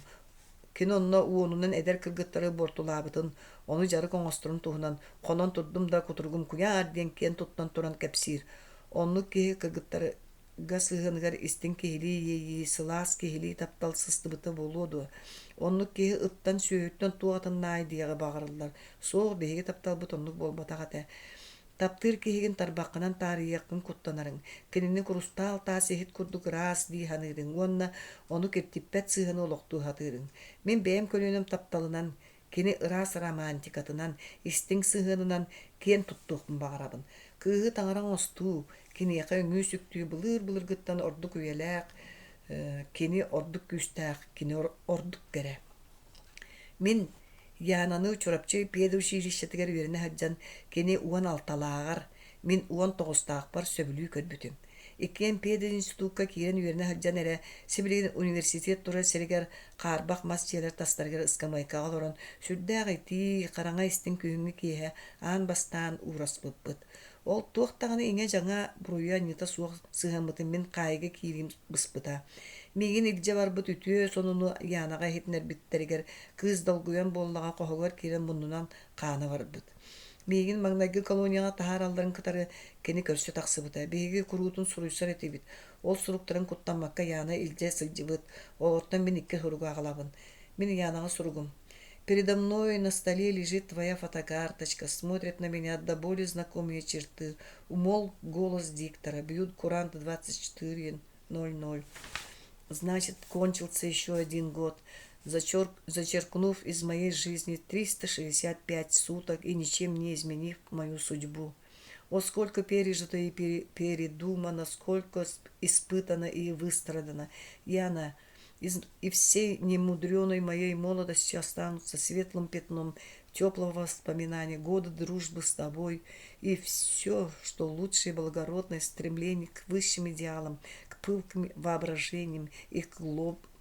Кини онно уонунан эдэр кыргыттары буортулаабытын, ону дьарык оҥосторун туһунан хонон турдум да кутуругум куйаар диэн киэн туттан туран кэпсиир. Оннук киһи кыргыттары га сыһыаныгар истиҥ киһилии иэйии, сылаас киһилии таптал сыстыбыта буолуо дуо? Оннук киһи ыттан, сүөһүттэн туох атыннаай диэҕи баҕарыллар. Суох, биһиги тапталбыт оннук буолбатах этэ. Таптыыр киһигин тарбаххынан таарыйыаххын куттанарыҥ, кинини курустаал таас иһит курдук ыраас дии саныырыҥ уонна ону киртиппэт сыһыаны олохтуу сатыырыҥ. Мин бэйэм көлүөнэм тапталынан, кини ыраас романтикатынан, истиҥ сыһыанынан киэн туттуохпун баҕарабын. Кыыһы таҥара оҥостуу, киниэхэ үҥүү-сүктүү былыыр-былыргыттан ордук үйэлээх, кини ордук күүстээх, кини ордук кэрэ. Мин Янаны Чурапчы педучилищетыгар үөрэнэ сылдьан кини 16-лааҕар, мин 19-таахпар сөбүлүү көрбүтүм. Иккиэн пединститукка киирэн үөрэнэ сылдьан эрэ, сибилигин университет турар сиригэр хаарбах мас дьиэлэр тастарыгар ыскамыайкаҕа олорон, сүрдээх итии, хараҥа истиҥ күһүҥҥү киэһэ аан бастаан уураспыппыт. Ол туох даҕаны иҥэ-дьаҥа, буруйа-анньыта суох сыһыаммытын мин хаайыыга киириим быспыта. Миигин илдьэ барбыт үтүө сонуну Янаҕа иһитиннэрбиттэригэр кыыс долгуйан буоллаҕа хоһугар киирэн муннунан хаана барбыт. Миигин маҥнайгы колонияҕа таһааралларын кытары кини көрсө тахсыбыта. Биһиги куруутун суруйсар этибит. Ол суруктарын куттаммакка Яна илдьэ сылдьыбыт. Олортон мин икки суругу аҕалабын. Мин Янаҕа суругум. Передо мной на столе лежит твоя фотокарточка, смотрят на меня до боли знакомые черты. Умолк голос диктора, бьют курант 24.00. Значит, кончился еще один год, зачеркнув из моей жизни 365 суток и ничем не изменив мою судьбу. О, сколько пережито и передумано, сколько испытано и выстрадано. Яна, и всей немудреной моей молодости останутся светлым пятном теплого воспоминания, годы дружбы с тобой и все, что лучшее благородное стремление к высшим идеалам, к пылким воображениям и к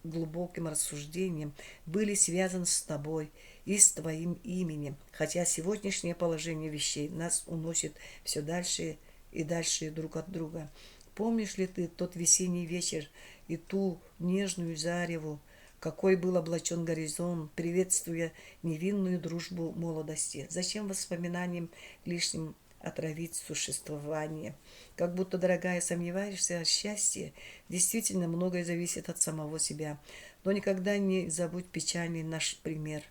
глубоким рассуждениям были связаны с тобой и с твоим именем, хотя сегодняшнее положение вещей нас уносит все дальше и дальше друг от друга. Помнишь ли ты тот весенний вечер и ту нежную зареву, какой был облачен горизонт, приветствуя невинную дружбу молодости? Зачем воспоминаниям лишним отравить существование? Как будто, дорогая, сомневаешься о счастье. Действительно, многое зависит от самого себя. Но никогда не забудь печальный наш пример.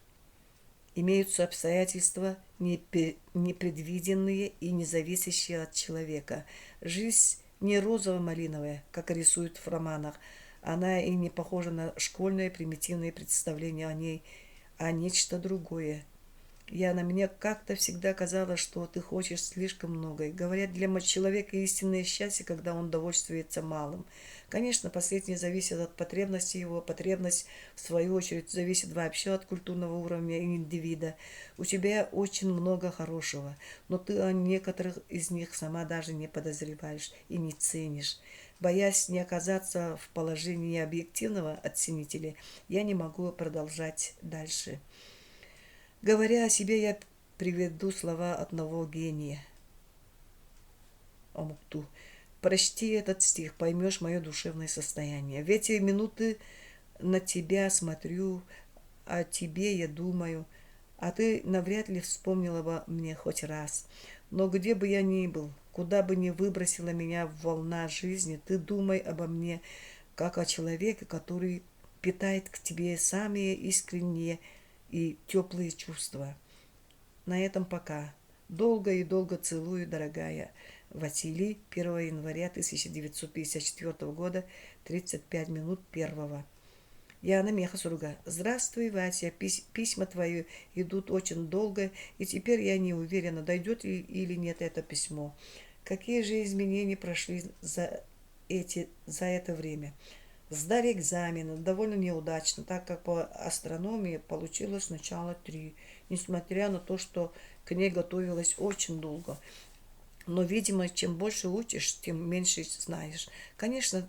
Имеются обстоятельства, непредвиденные и не зависящие от человека. Жизнь не розово-малиновая, как рисуют в романах. Она и не похожа на школьное примитивное представление о ней, а нечто другое. Яна, мне как-то всегда казалось, что ты хочешь слишком многое. Говорят, для человека истинное счастье, когда он довольствуется малым. Конечно, последнее зависит от потребности его. Потребность, в свою очередь, зависит вообще от культурного уровня индивида. У тебя очень много хорошего, но ты о некоторых из них сама даже не подозреваешь и не ценишь. Боясь не оказаться в положении объективного оценителя, я не могу продолжать дальше. Говоря о себе, я приведу слова одного гения. Омукту. Прочти этот стих, поймешь мое душевное состояние. В эти минуты на тебя смотрю, о тебе я думаю, а ты навряд ли вспомнила бы мне хоть раз. Но где бы я ни был, куда бы ни выбросила меня волна жизни, ты думай обо мне, как о человеке, который питает к тебе самые искренние и теплые чувства. На этом пока. Долго и долго целую, дорогая. Василий, 1 января 1954 года, 35 минут первого. Яна миэхэ суруга: «Здравствуй, Вася, письма твои идут очень долго, и теперь я не уверена, дойдет ли или нет это письмо. Какие же изменения прошли за это время? Сдали экзамены довольно неудачно, так как по астрономии получила сначала три, несмотря на то, что к ней готовилась очень долго. Но, видимо, чем больше учишь, тем меньше знаешь. Конечно,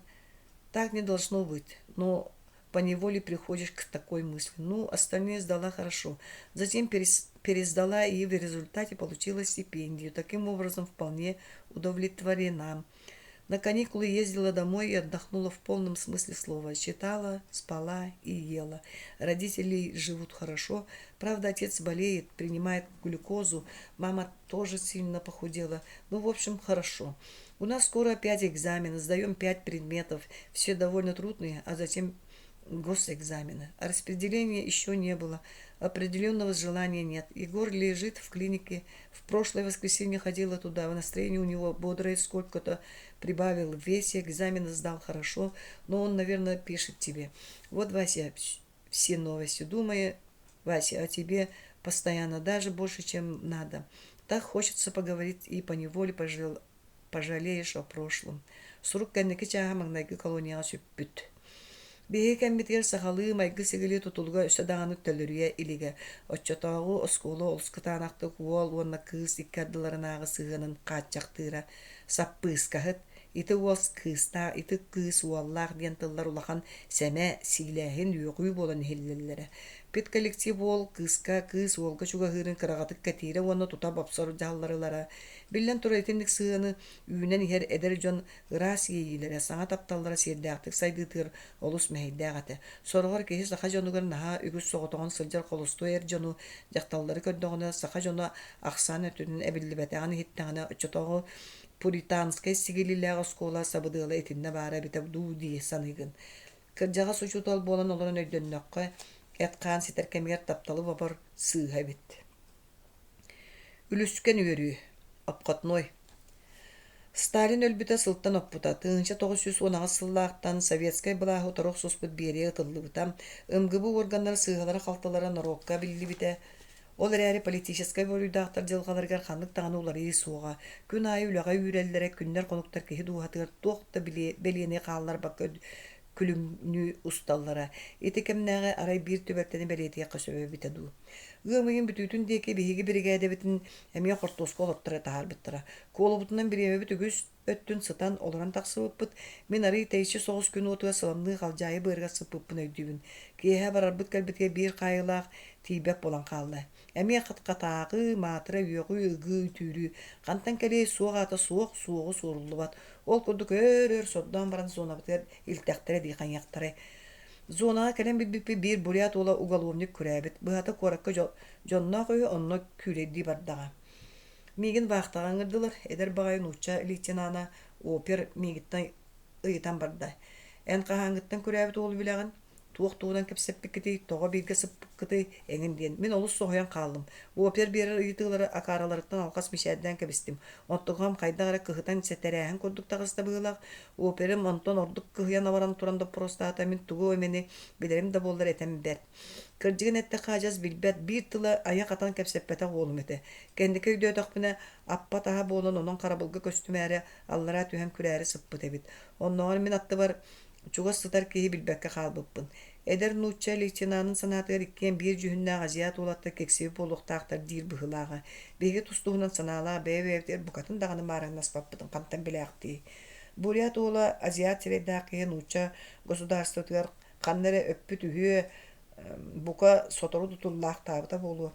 так не должно быть, но поневоле приходишь к такой мысли. Ну, остальные сдала хорошо. Затем пересдала и в результате получила стипендию. Таким образом, вполне удовлетворена. На каникулы ездила домой и отдохнула в полном смысле слова. Читала, спала и ела. Родители живут хорошо. Правда, отец болеет, принимает глюкозу. Мама тоже сильно похудела. Ну, в общем, хорошо. У нас скоро опять экзамены, сдаем пять предметов. Все довольно трудные, а затем госэкзамены. А распределения еще не было. Определенного желания нет. Егор лежит в клинике. В прошлое воскресенье ходила туда. Настроение у него бодрое, сколько-то прибавил в весе, экзамены сдал хорошо, но он, наверное, пишет тебе. Вот, Вася, все новости. Думая, Вася, о тебе постоянно, даже больше, чем надо. Так хочется поговорить и поневоле пожил, пожалеешь о прошлом. Сурук кэнники чааһа маҥнайгы колонияҕа сүппүт. Биһиги кэммитигэр сахалыы майгы-сигили тутулуга өссө даҕаны төлөрүйэ илигэ. Оччотооҕу оскуола олус кытаанахтык уол уонна кыыс икки ардыларынааҕы сыһыанын хааччахтыыра. Саппыыскаһыт, ити уол кыыстаах, ити кыыс уоллаах диэн тыллар улахан сэмэ, сиилээһин, үөҕүү буолан иһиллэллэрэ. Педколлектив уол кыыска, кыыс уолга чугаһыырын кыраҕатык кэтиирэ уонна тута бопсор дьаһаллары ылара. Биллэн турар, итинник сыһыаны үүнэн иһэр эдэр дьон ыраас иэйиилэрэ, саҥа тапталлара сиэрдээхтик сайдыытыгар олус мэһэйдээх этэ. Сороҕор киһи саха дьонугар наһаа үгүс соҕотоҕун сылдьар холостуой эр дьону, дьахталлары көрдөҕүнэ, саха дьоно ахсаан өттүнэн эбиллибэтэҕин иһиттэҕинэ, оччотооҕу пуританскай сигилилээх оскуола сабыдыала итиннэ баара эбитэ дуу дии саныыгын. Кырдьаҕас учуутал буолан олорон өйдөннөххө, эт-хаан ситэр кэмигэр тапталы бобор сыыһа эбит. Үлүскэн үөрүү, обходной. Сталин өлбүтэ сылтан оппута, 1918 сыллаахтан советскай былааһы утары охсуспут Берия ытыллыбыта, МГБ уорганнара сыыһалара-халтылара норуокка биллибитэ. Ол эрээри политическай буруйдаахтар дьылҕаларыгар ханнык даҕаны уларыйыы суоҕа. Күн аайы үлэҕэ үүрэллэрэ, күннэр-хонуктар киһи дууһатыгар туох да бэлиэни хаалларбакка күлүмнүү усталлара. Ити кэмнээҕи арай биир түбэлтэни бэлиэтиэххэ сөбө эбитэ дуу. Ыам ыйын бүтүүтүн диэки биһиги биригээдэбитин эмиэ хортуоска олорторо таһаарбыттара. Куолубутунан бириэмэбит үгүс өттүн сытан, олорон тахсыбыппыт. Мин арыый тэйиччи соҕус күн уотугар сыламныы халдьаайы быарыгар сыппыппын өйдүүбүн. Киэһэ барарбыт кэлбитигэр биир хаайыылаах тиийбэт буолан хаалла. Эмиэ хатааҕыы, маатыра, үөҕүү, ыгыы, үтүүрүү. Хантан кэлиэй суох аата суох, суоҕу суоруллубат. Ол курдук өөр-өр сордоон баран зонабытыгар илтэхтэрэ дии хайыахтарай. Зонаҕа кэлэн билбиппит биир бурят уола уголовник күрээбит. Быһата куоракка дьонноох үһү, онно күүлэйдии бардаҕа. Миигин вахтаҕа ыҥырдылар. Эдэр баҕайы нуучча лейтенана опер миигиттэн ыйытан барда. Эн хаһааҥҥыттан күрээбит уолу билэҕин? Туох туһунан кэпсэппиккитий, тоҕо бииргэ сыппыккытый эҥин диэн. Мин олус соһуйан хааллым. Опер биэрэр ыйытыылары акаараларыттан алҕас мичээрдээн кэбистим. Онтукам хайдах эрэ кыһытан сэтэрээһин курдук таҕыста быһыылаах. Оперым онтон ордук кыһыйан абаран туран доппуруостаата, мин тугу эмэни билэрим да буоллар этэн бэрт. Кырдьыгын эттэххэ адьас билбэт, биир тыла айах атан кэпсэппэтэх уолум этэ. Кэнники өйдөөтөхпүнэ, аппа таһа буолан онон харабылга көстүмээри аллараа түһэн күрээри сыппыт эбит. Оннооҕор мин аттыбар Чугас сытар киһи билбэккэ хаалбыппын. Эдэр нуучча лейтенанын санаатыгар иккиэн биир дьүһүннээх азиат уолаттар киксибит буолуохтаахтар диир быһыылааҕа. Биһиги тус-туһунан санаалаах бэйэ-бэйэбитигэр букатын даҕаны маарыҥнаспаппытын хантан билээхтиий. Бурят уола азиат сирэйдээх киһи нуучча государствотыгар ханна эрэ өппүт үһүө, бука сотору тутуллаахтаабыта буолуо.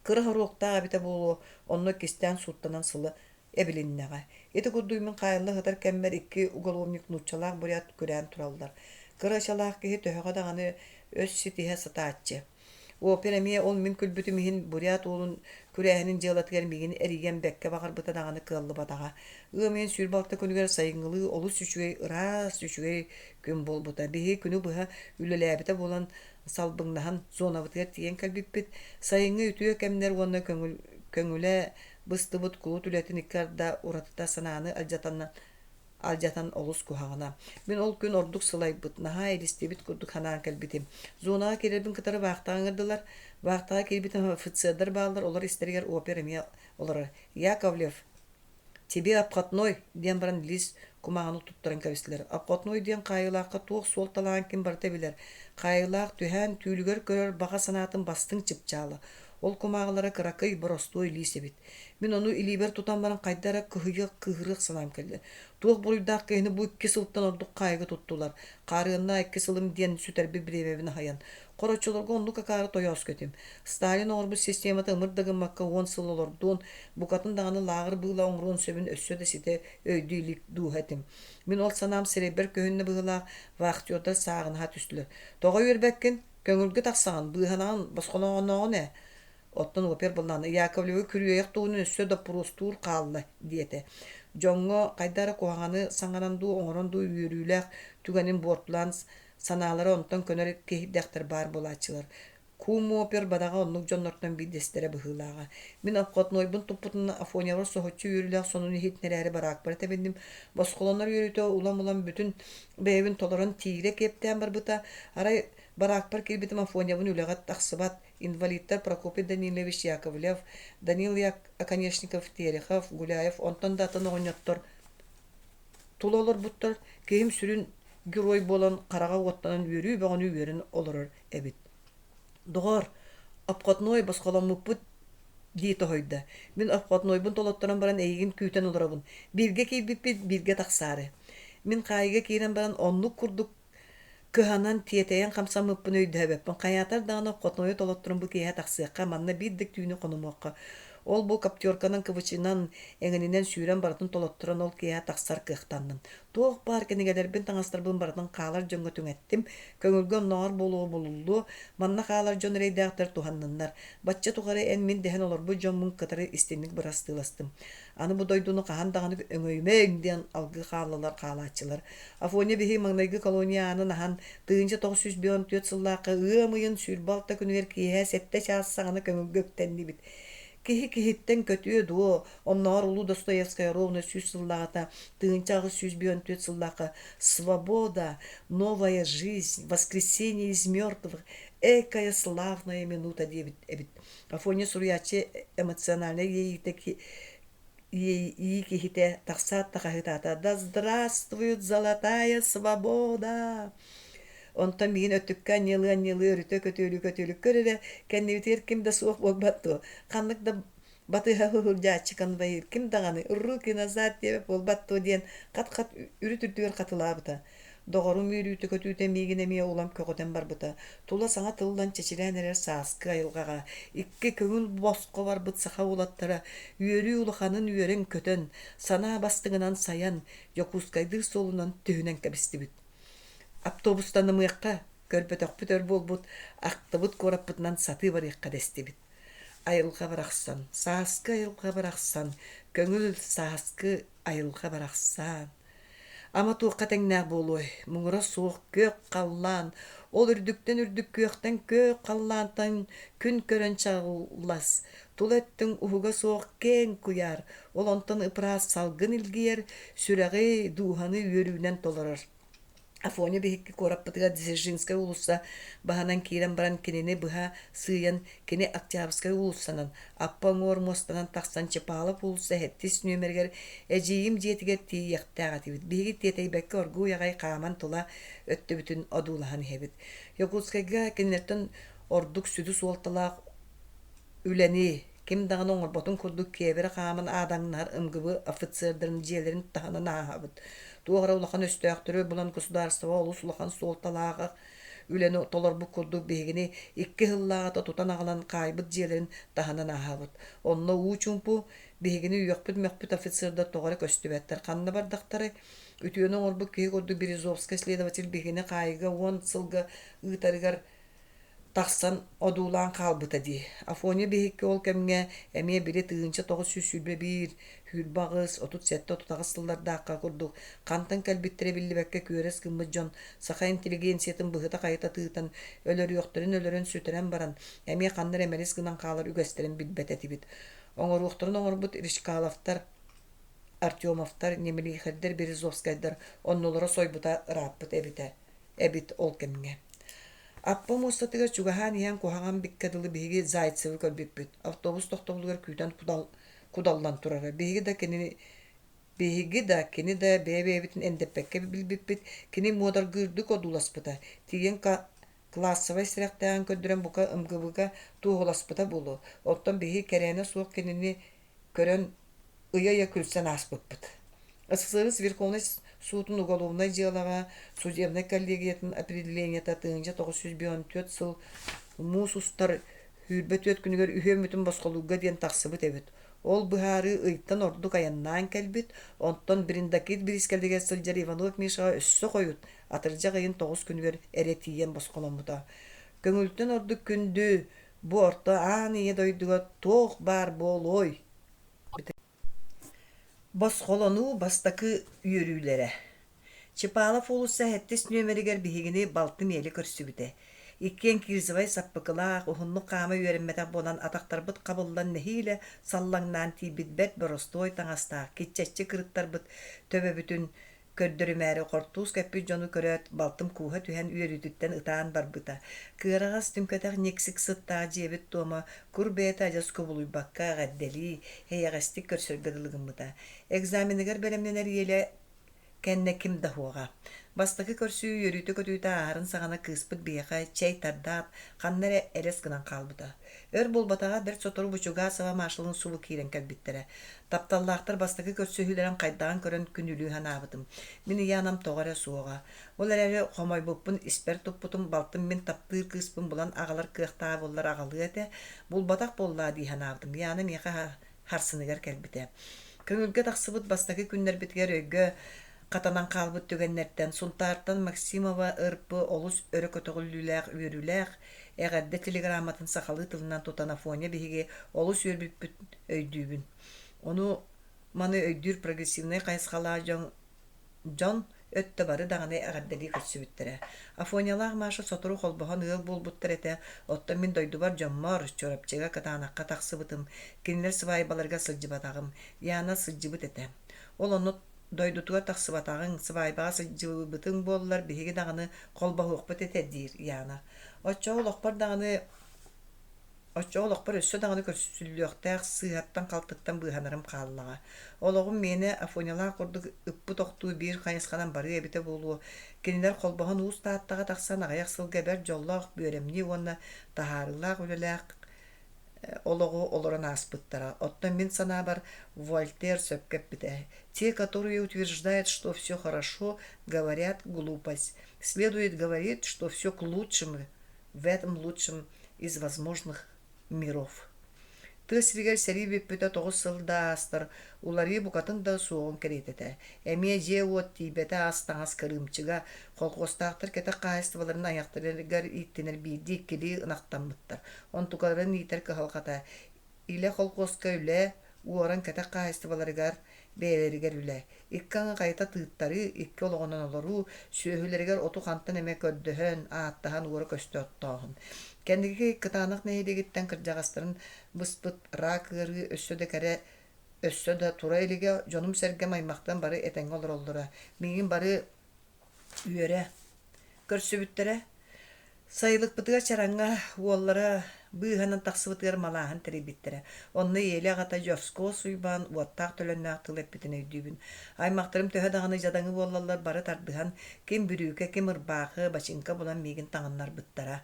Кыра хоруоктаах эбитэ буолуо, онно иккистээн сууттанан сылы эбилиннэҕэ. Ити курдук мин хаайылла сытар кэммэр икки уголовник нууччалаах бурят күрээн тураллар. Кыра ычалаах киһи төһөҕө даҕаны өс ситиһэ сатааччы. Опер эмиэ ол мин күлбүтүм иһин бурят уолун күрээһинин дьыалатыгар миигин эрийэн бэккэ баҕарбыта даҕаны кыаллыбатаҕа. Ыам ыйын 26 күнүгэр сайыҥҥылыы олус үчүгэй, ыраас үчүгэй күн буолбута. Биһиги күнү быһа үлэлээбитэ буолан салбыҥнаһан зонабытыгар тиийэн кэлбиппит. Сайыҥҥы үтүө кэмнэр уонна көҥүл, көҥүлэ быстыбыт кулут үлэтин икки арда уратыта санааны алдьатан алдьатан олус куһаҕана. Мин ол күн ордук сылайбыт, наһаа илистибит курдук санаан кэлбитим. Зонаҕа киирэрбин кытары вахтаҕа ыҥырдылар. Вахтаҕа киирбитим офицердар бааллар, олор истэригэр опер эмиэ олорор. Яковлев, тебе обходной диэн баран лист кумааҕыны туттаран кэбистилэр. Обходной диэн хаайыылаахха туох суолталааҕын ким барыта билэр. Хаайыылаах түһээн түүлүгэр көрөр баҕа санаатын бастыҥ чыпчаала. Ол кумааҕылара кыракый, боростуой лиис эбит. Мин ону илиибэр тутан баран хайда эрэ кыһыйыах, кыыһырыах санаам кэллэ. Туох буруйдаах киһини бу икки сылтан ордук хаайыга туттулар. Хаарыаннаа икки сылым диэн сүтэрбит бириэмэбин аһайан. Хороччуларга оннук акаары тойооску этим. Сталин оҥорбут системата ымыр да гыммакка уон сыл олордуон, букатын даҕаны лааҕыр быыла оҥоруон сөбүн өссө да ситэ өйдүү илик дууһа этим. Мин ол санаам сирэйбэр көһүннэ быһыылаах, вахтердар сааҕынаһа түстүлэр. Тоҕо үөрбэккин? Көҥүлгэ тахсаҕын, быыһанаҕын, босхолооноҕун ээ. Оттон опер былаана Яковлевы күрүөйэх туһунан өссө доппуруостуур хаалла диэтэ. Дьоҥҥо хайда эрэ куһаҕаны саҥаран дуу, оҥорон дуу үөрүүлээх түгэнин буортулаан санаалара онтон көнөр киһийдэхтэр баар буолааччылар. Кум опер бадаҕа оннук дьоннортон биирдэстэрэ быһыылааҕа. Мин обходнойбун туппутунан Афонябар соһуччу үөрүүлээх сонуну иһитиннэрээри бараакпар тэбинним. Босхолонор үөрүүтэ улам-улам бүтүн бэйэбин толорон тиирэ киэптээн барбыта. Арай бараакпар киирбитим Афонябын үлэҕэ тахсыбат инвалидтар Прокопий Данилович Яковлев, Данил Оконешников, Терехов, Гуляев, онтон да атын оҕонньоттор тула олорбуттар. Киһим сүрүн герой буолан хараҕа уоттанан үөрүү бөҕөнү үөрэн олорор эбит. Доҕоор, обходной босхоломмуппут дии тоһуйда. Мин обходнойбун толотторон баран эйигин күүтэн олоробун. Бииргэ киирбиппит, бииргэ тахсаары. Мин хаайыыга киирэн баран оннук курдук Кыһанан, тиэтэйэн хамсаммыппын өйдөөбөппүн. Хайаатар даҕаны хотойу толотторон бу киэһэ тахсыахха, манна биир да түүнү хонумуохха. Ол-бу коптерканан, кыбычынан, эҥининэн сүүрэн барытын толотторон ол киэһэ тахсар кыахтанным. Туох баар кинигэлэрбин, таҥастарбын барытын хаалар дьоҥҥо түҥэттим. Көҥүлгэ оннооҕор буолуоҕу булуллуо, манна хаалар дьон эрэйдээхтэр туһанныннар. Бачча тухары эн-мин дэһэн олорбут дьоммун кытары истиҥник бырастыыластым. Аны бу дойдуну хаһан даҕаны өҥөйүмэҥ диэн алгыы хааллылар хаалааччылар. Афоня биһи маҥнайгы колония аанын аһан, 1954 сыллаахха ыам ыйын 26 күнүгэр киэһэ сэттэ чаас саҕана көҥүлгэ үктэннибит. Киһи киһиттэн көтүө дуо, оннооҕор улуу Достоевскай ровно сүүс сыллааҕыта 1854 сыллаахха «Свобода, новая жизнь, воскресение из мертвых, экая славная минута» диэбит эбит. Афоня суруйааччы эмоциональнай иэйиитэ иэйии киһитэ тахсаат да хаһыытаата «Да здравствует золотая свобода!» Онтон миигин өттүккэ анньыалыы-анньыалыы өрүтэ көтүөлүү-көтүөлүү көр эрэ, кэннибитигэр ким да суох буолбат дуо? Ханнык да батыһа сылдьааччы конвоир ким даҕаны «Руки назад» диэбэт буолбат дуо диэн хат-хат үрүт үрдүгэр хатылаабыта. Доҕорум үөрүүтэ-көтүүтэ миигин эмиэ улам көҕүтэн барбыта. Тула саҥа тыллан чэчирээн эрэр сааскы айылҕаҕа икки көҥүл босхо барбыт саха уолаттара үөрүү улаханын үөрэн-көтөн, санаа бастыҥынан сайан, Дьокуускайдыыр суолунан түһүнэн кэбистибит. Автобустанымыахха, көрбөтөхпүт өр буолбут, ахтыбыт куораппытынан сатыы барыахха дэстибит. Айылҕа барахсан, сааскы айылҕа барахсан, көҥүл сааскы айылҕа барахсан. Ама туохха тэҥнээх буолуой, муҥура суох күөх халлаан, ол үрдүктэн үрдүк күөхтэн күөх халлаантан күн көрөн чаҕыллас, тула өттүҥ уһуга суох киэҥ куйаар, ол онтон ыпыраас салгын илгийэр, сүрэҕи, дууһаны үөрүүнэн толорор. Афоня биһикки куораппытыгар Дзержинскэй уулусса баһынан киирэн баран кинини быһа сыыйан кини Октябрьскай уулуссанан, Аппа уҥуор муостанан тахсан Чапалов уулусса сэттис нүөмэригэр эдьиийим дьиэтигэр тиийиэхтээх этибит. Биһиги тиэтэйбэккэ оргууй аҕай хааман тула өттүбүтүн одуулаһан иһэбит. Якутскайга кинилэртэн ордук сүдү суолталаах үлэни ким даҕаны оҥорботун курдук киэбирэ хааман аадаҥнаһар МГБ офицердарын дьиэлэрин таһынан ааһабыт. Туох эрэ улахан өстөөхтөрү булан государство олус улахан суолталаах үлэни толорбут курдук биһигини икки сыллааҕыта тутан аҕалан хаайбыт дьиэлэрин таһынан ааһабыт. Онно уу чуумпу, биһигини үөхпүт-мөхпүт офицердар тоҕо эрэ көстүбэттэр. Ханна бардахтарай? Үтүөнү оҥорбут киһи курдук Березовскай следователь биһигини хаайыыга уон сылга ыытарыгар тахсан одуулаан хаалбыта дии. Афоня биһикки ол кэмҥэ эмиэ били 1921, 28, 37, 38 сыллардаахха курдук хантан кэлбиттэрэ биллибэккэ күөрэс гыммыт дьон саха интеллигенциятын быһыта-хайыта тыытан, өлөрүөхтэрин өлөрөн сүтэрэн баран, эмиэ ханна эрэ мэлис гынан хаалар үгэстэрин билбэт этибит. Оҥоруохтарын оҥорбут Речкаловтар, Артемовтар, Немилихердэр, Березовскайдар оннулара сойбута ырааппыт эбитэ эбит ол кэмҥэ. Аппа муостатыгар чугаһаан иһэн куһаҕан биккэ дылы биһиги Зайцевы көрбүппүт. Автобус тохтобулугар күүтэн кудаллан турара. Биһиги да кинини Биһиги да, кини да бэйэ-бэйэбитин эндэппэккэ билбиппит, кини муодаргыырдык одууласпыта. Тиийэн. Классовай сүрэхтээҕин көрдөрөн бука МГБ-га туоһуласпыта буолуо. Оттон биһиги кэрээнэ суох кинини көрөн ыйа-ыйа күлсэн ааспыппыт. СССР Верховнай суутун уголовнай дьыалаҕа судебнай коллегиятын определениета 1954 сыл муус устар 24 күнүгэр үһүөммүтүн босхолуурга диэн тахсыбыт эбит. Ол быһаарыы ыйтан ордук айаннаан кэлбит, онтон Бриндакит бириискэлигэр сылдьар Иванов Мишаҕа өссө хойут, атырдьах ыйын тоҕус күнүгэр эрэ тиийэн босхоломмута. Көҥүлтэн ордук күндү бу орто аан ийэ дойдуга туох баар буолуой? Босхолонуу бастакы үөрүүлэрэ Чапалов уулусса сэттис нүөмэригэр биһигини балтым Еля көрсүбүтэ. Иккиэн кирзовай саппыкылаах, уһуннук хаама үөрэммэтэх буолан атахтарбыт хабыллан нэһиилэ саллаҥнаан тиийбит бэрт боростуой таҥастаах, киччэччи кырыттарбыт төбөбүтүн Көрдөрүмээри хортуус кэппит дьону көрөөт, балтым кууһа түһэн үөрүүтүттэн ытаан барбыта. Кыараҕас түҥкэтэх ньиксик сыттаах дьиэбит туома кур бэйэтэ адьас кубулуйбакка эҕэрдэлии, эйэҕэстик көрсөргө дылы гыммыта. Экзаменыгар бэлэмнэнэр Еля кэннэ ким да суоҕа. Бастакы көрсүү үөрүүтэ-көтүүтэ ааһарын саҕана кыыспыт биһиэхэ чэй тардаат, ханна эрэ элэс гынан хаалбыта. Өр буолбатаҕа бэрт сотору Бучугасова Машалыын субу киирэн кэлбиттэрэ. Тапталлаахтар бастакы көрсүһүүлэрин хайдаҕын көрөн күнүүлүү санаабытым. Мин Янам тоҕо эрэ суоҕа. Ол эрээри хомойбуппун испэр туппутум, балтым мин таптыыр кыыспын булан аҕалар кыахтааҕа буоллар аҕалыа этэ, булбатах буоллаа дии санаабытым. Яна миэхэ харсыныгар кэлбитэ. Көҥүлгэ тахсыбыт бастакы күннэрбитигэр өйгө хатанан хаалбыт түгэннэртэн Сунтаартан Максимова РП олус өрө көтөҕүллүүлээх үөрүүлээх эҕэрдэ телеграмматын сахалыы тылынан тутан Афоня биһиги олус үөрбүппүт өйдүүбүн. Ону маны өйдүүр прогрессивнай хайысхалаах дьон дьон өттө бары даҕаны эҕэрдэлии көрсүбүттэрэ. Афонялаах Маша сотору холбоһон ыал буолбуттар этэ, оттон мин дойдубар дьоммор, Чурапчыга Кытаанахха тахсыбытым, кинилэр сыбаайбаларыгар сылдьыбатаҕым. Яна сылдьыбыт этэ. Ол онно дойдутугар тахсыбатаҕыҥ, сыбаайбаҕа сылдьыбытыҥ буоллар, биһиги даҕаны холбоһуохпут этэ, диир Яна. Оччоҕо олохпор даҕаны Оччоҕо олохпор өссө даҕаны көрсүллүөхтээх сыыһаттан-халтыттан быыһанарым хааллаҕа. Олоҕум миэнэ Афонялаах курдук ыппыт охтуу биир хайысханан барыа эбитэ буолуо, кинилэр холбоһон Уус Тааттаҕа тахсан аҕыйах сылга бэрт дьоллоох бүөрэмньи уонна таһаарыылаах үлэлээх олоҕу олорон ааспыттара. Оттон мин санаабар, Вольтер сөпкө эппитэ: «Те, которые утверждают, что все хорошо, говорят глупость. Следует говорить, что все к лучшему, в этом лучшем из возможных миров. Тыа сиригэр сэрии бүппүтэ тоҕус сыл да аастар, уларыы букатын да суоҕун кэриэтэ этэ. Эмиэ дьиэ-уот тиийбэтэ ас-таҥас кырыымчыга, колхуостаахтар кэтэх хаһаайыстыбаларын айахтарыгар ииттинэр биирдии-иккилии ынахтаммыттар. Онтукаларын иитэр кыһалҕата Илэ колхуоска үлэ, уоран кэтэх хаһаайыстыбаларыгар бэйэлэригэр үлэ. Икки аҥы хайыта тыыттарыы, икки олоҕунан олоруу, сүөһүлэригэр оту хантан эмэ көрдөһөн, ааттаһан уора-көстө оттооһун. Кэнники Кытаанах нэһилиэгиттэн кырдьаҕастарын быспыт рак ыарыы өссө да кэрэ өссө да тура илигэ, дьонум-сэргэм аймахтан бары этэҥҥэ олороллоро. Миигин бары үөрэ көрсүбүттэрэ. Сайылыкпытыгар Чараҥҥа уоллара быыһанан тахсыбытыгар малааһын тэрийбиттэрэ. Онно ийэлии аҕата Дьоскуос Уйбаан уоттаах төлөннөөх тыл эппитин өйдүүбүн. Аймахтарым төһө даҕаны дьадаҥы буоллаллар бары тардыһан, ким бүрүүкэ, ким ырбаахы, бачыыҥка булан миигин таҥыннарбыттара.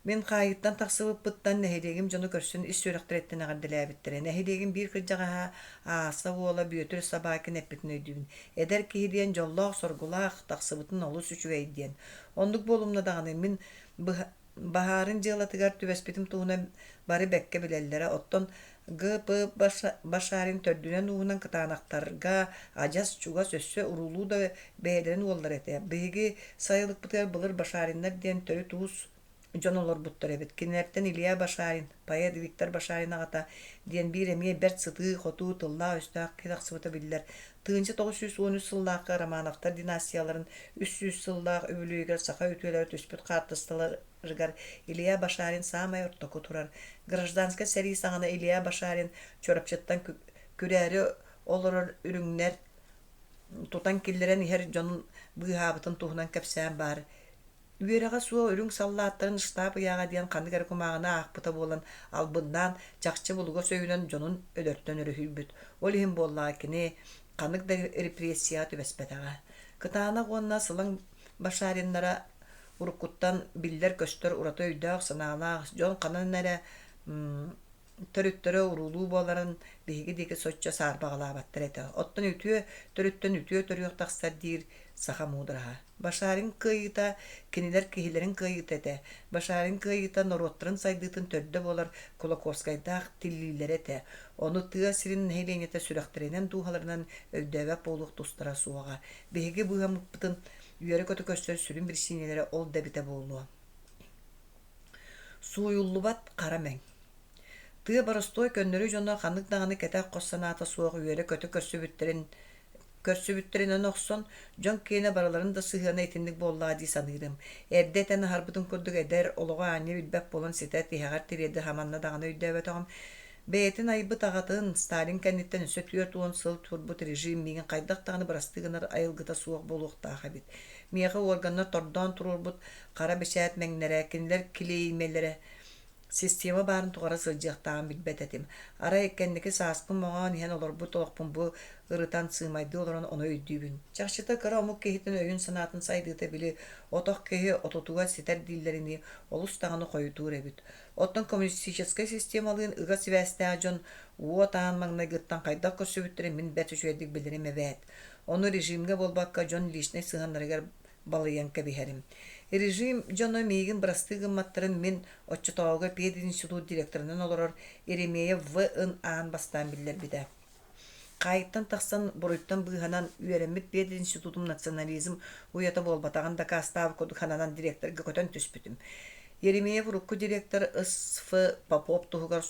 Мин хаайыыттан тахсыбыппыттан нэһилиэгим дьону көрсөн ис сүрэхтэриттэн эҕэрдэлээбиттэрэ. Нэһилиэгим биир кырдьаҕаһа Ааса уола Бүөтүр Собакин эппитин өйдүүбүн. Эдэр киһи диэн дьоллоох-соргулаах, тахсыбытын олус үчүгэй диэн. Оннук буолумна даҕаны мин баһаарын дьыалатыгар түбэспитим туһунан бары бэккэ билэллэрэ. Оттон Г.П. Башарин төрдүнэн-ууһунан кытаанахтарга адьас чугас өссө уруулуу да бэйэлэрин уоллара этэ. Биһиги сайылыкпытыгар былыр Башариннар диэн төрүт уус дьон олорбуттар эбит. Кинилэртэн Илья Башарин, поэт Виктор Башарин аҕата диэн биир эмиэ бэрт сытыы-хотуу тыллаах-өстөөх киһи тахсыбыта биллэр. 1913 сыллаахха Романовтар династияларын 300 сыллаах үбүлүөйүгэр саха үтүөлэрэ түспүт хаартыскаларыгар Илья Башарин саамай ортоку турар. Гражданскай сэрии саҕана Илья Башарин Чурапчыттан күрээри олорор үрүҥнэр тутан киллэрэн иһэр дьонун быыһаабытын туһунан кэпсээн баар. Үөрэҕэ суох үрүҥ саллааттарын штаб ыйааҕа диэн ханнык эрэ кумааҕыны аахпыта буолан, албыннаан, чахчы булугас өйүнэн дьонун өлөртөн өрүһүйбүт. Ол иһин буоллаҕа кини ханнык да репрессияҕа түбэспэтэҕэ. Кытаанах уонна Сылаҥ Башариннара Уруккуттан биллэр-көстөр ураты өйдөөх-санаалаах дьон ханан эрэ төрүттэрэ уруулуу буоларын биһиги диэки соччо саарбаҕалаабаттар этэ. Оттон үтүө төрүттэн үтүө төрүөх тахсар диир саха муудараһа. Башарин кыайыыта кинилэр киһилэрин кыайыыта этэ. Башарин кыайыыта норуоттарын сайдыытын төрдө буолар Кулаковскайдаах тиллиилэрэ этэ. Ону тыа сирин нэһилиэнньэтэ сүрэхтэринэн-дууһаларынан өйдөөбөт буолуох тустара суоҕа. Биһиги быыһаммыппытын үөрэ-көтө көрсөр сүрүн биричиинэлэрэ ол да эбитэ буолуо. Сууйуллубат хара мэҥ. Тыа боростуой көннөрү дьоно ханнык даҕаны кэтэх хос санаата суох үөрэ-көтө көрсүбүттэрин көрсүбүттэринэн охсон, дьон киэнэ барыларын да сыһыана итинник буоллаҕа дии саныырым. Эрдэ этэн аһарбытым курдук эдэр, олоҕу аанньа билбэт буолан ситэ тиһэҕэр тириэрдэ хаманна даҕаны өйдөөбөтөҕүм. Бэйэтин айбыт аҕатын, Сталин кэнниттэн өссө 40 сыл турбут режим миигин хайдах даҕаны бырастыы гынар айылгыта суох буолуохтаах эбит. Миэхэ уорганнар тордоон туруорбут хара бэчээт мэҥнэрэ, кинилэр килиэйимэлэрэ Система баарын тухары сылдьыахтааҕын билбэт этим. Арай кэнники сааспын моҥоон иһэн олорбут олохпун бу ырытан сыымайдыы олорон ону өйдүүбүн. Чахчыта кыра омук киһитин өйүн-санаатын сайдыыта били отох киһи отутугар ситэр дииллэринии олус даҕаны хойутуур эбит. Оттон коммунистическай системалыын ыга сибээстээх дьон уот аан маҥнайгыттан хайдах көрсүбүттэрин мин бэрт үчүгэйдик билэрим эбээт. Ону режимҥэ буолбакка дьон личнэй сыһыаннарыгар балыйан кэбиһэрим. Режим дьоно миигин бырастыы гымматтарын мин оччотооҕуга пединститут директорынан олорор Еремеев В.Н. аан бастаан биллэрбитэ. Хаайыттан тахсан буруйтан быыһанан үөрэммит пединститутум национализм уйата буолбатаҕын дакаастаабыт курдук сананан директорга көтөн түспүтүм. Еремеев урукку директор С.Ф. Попов туһугар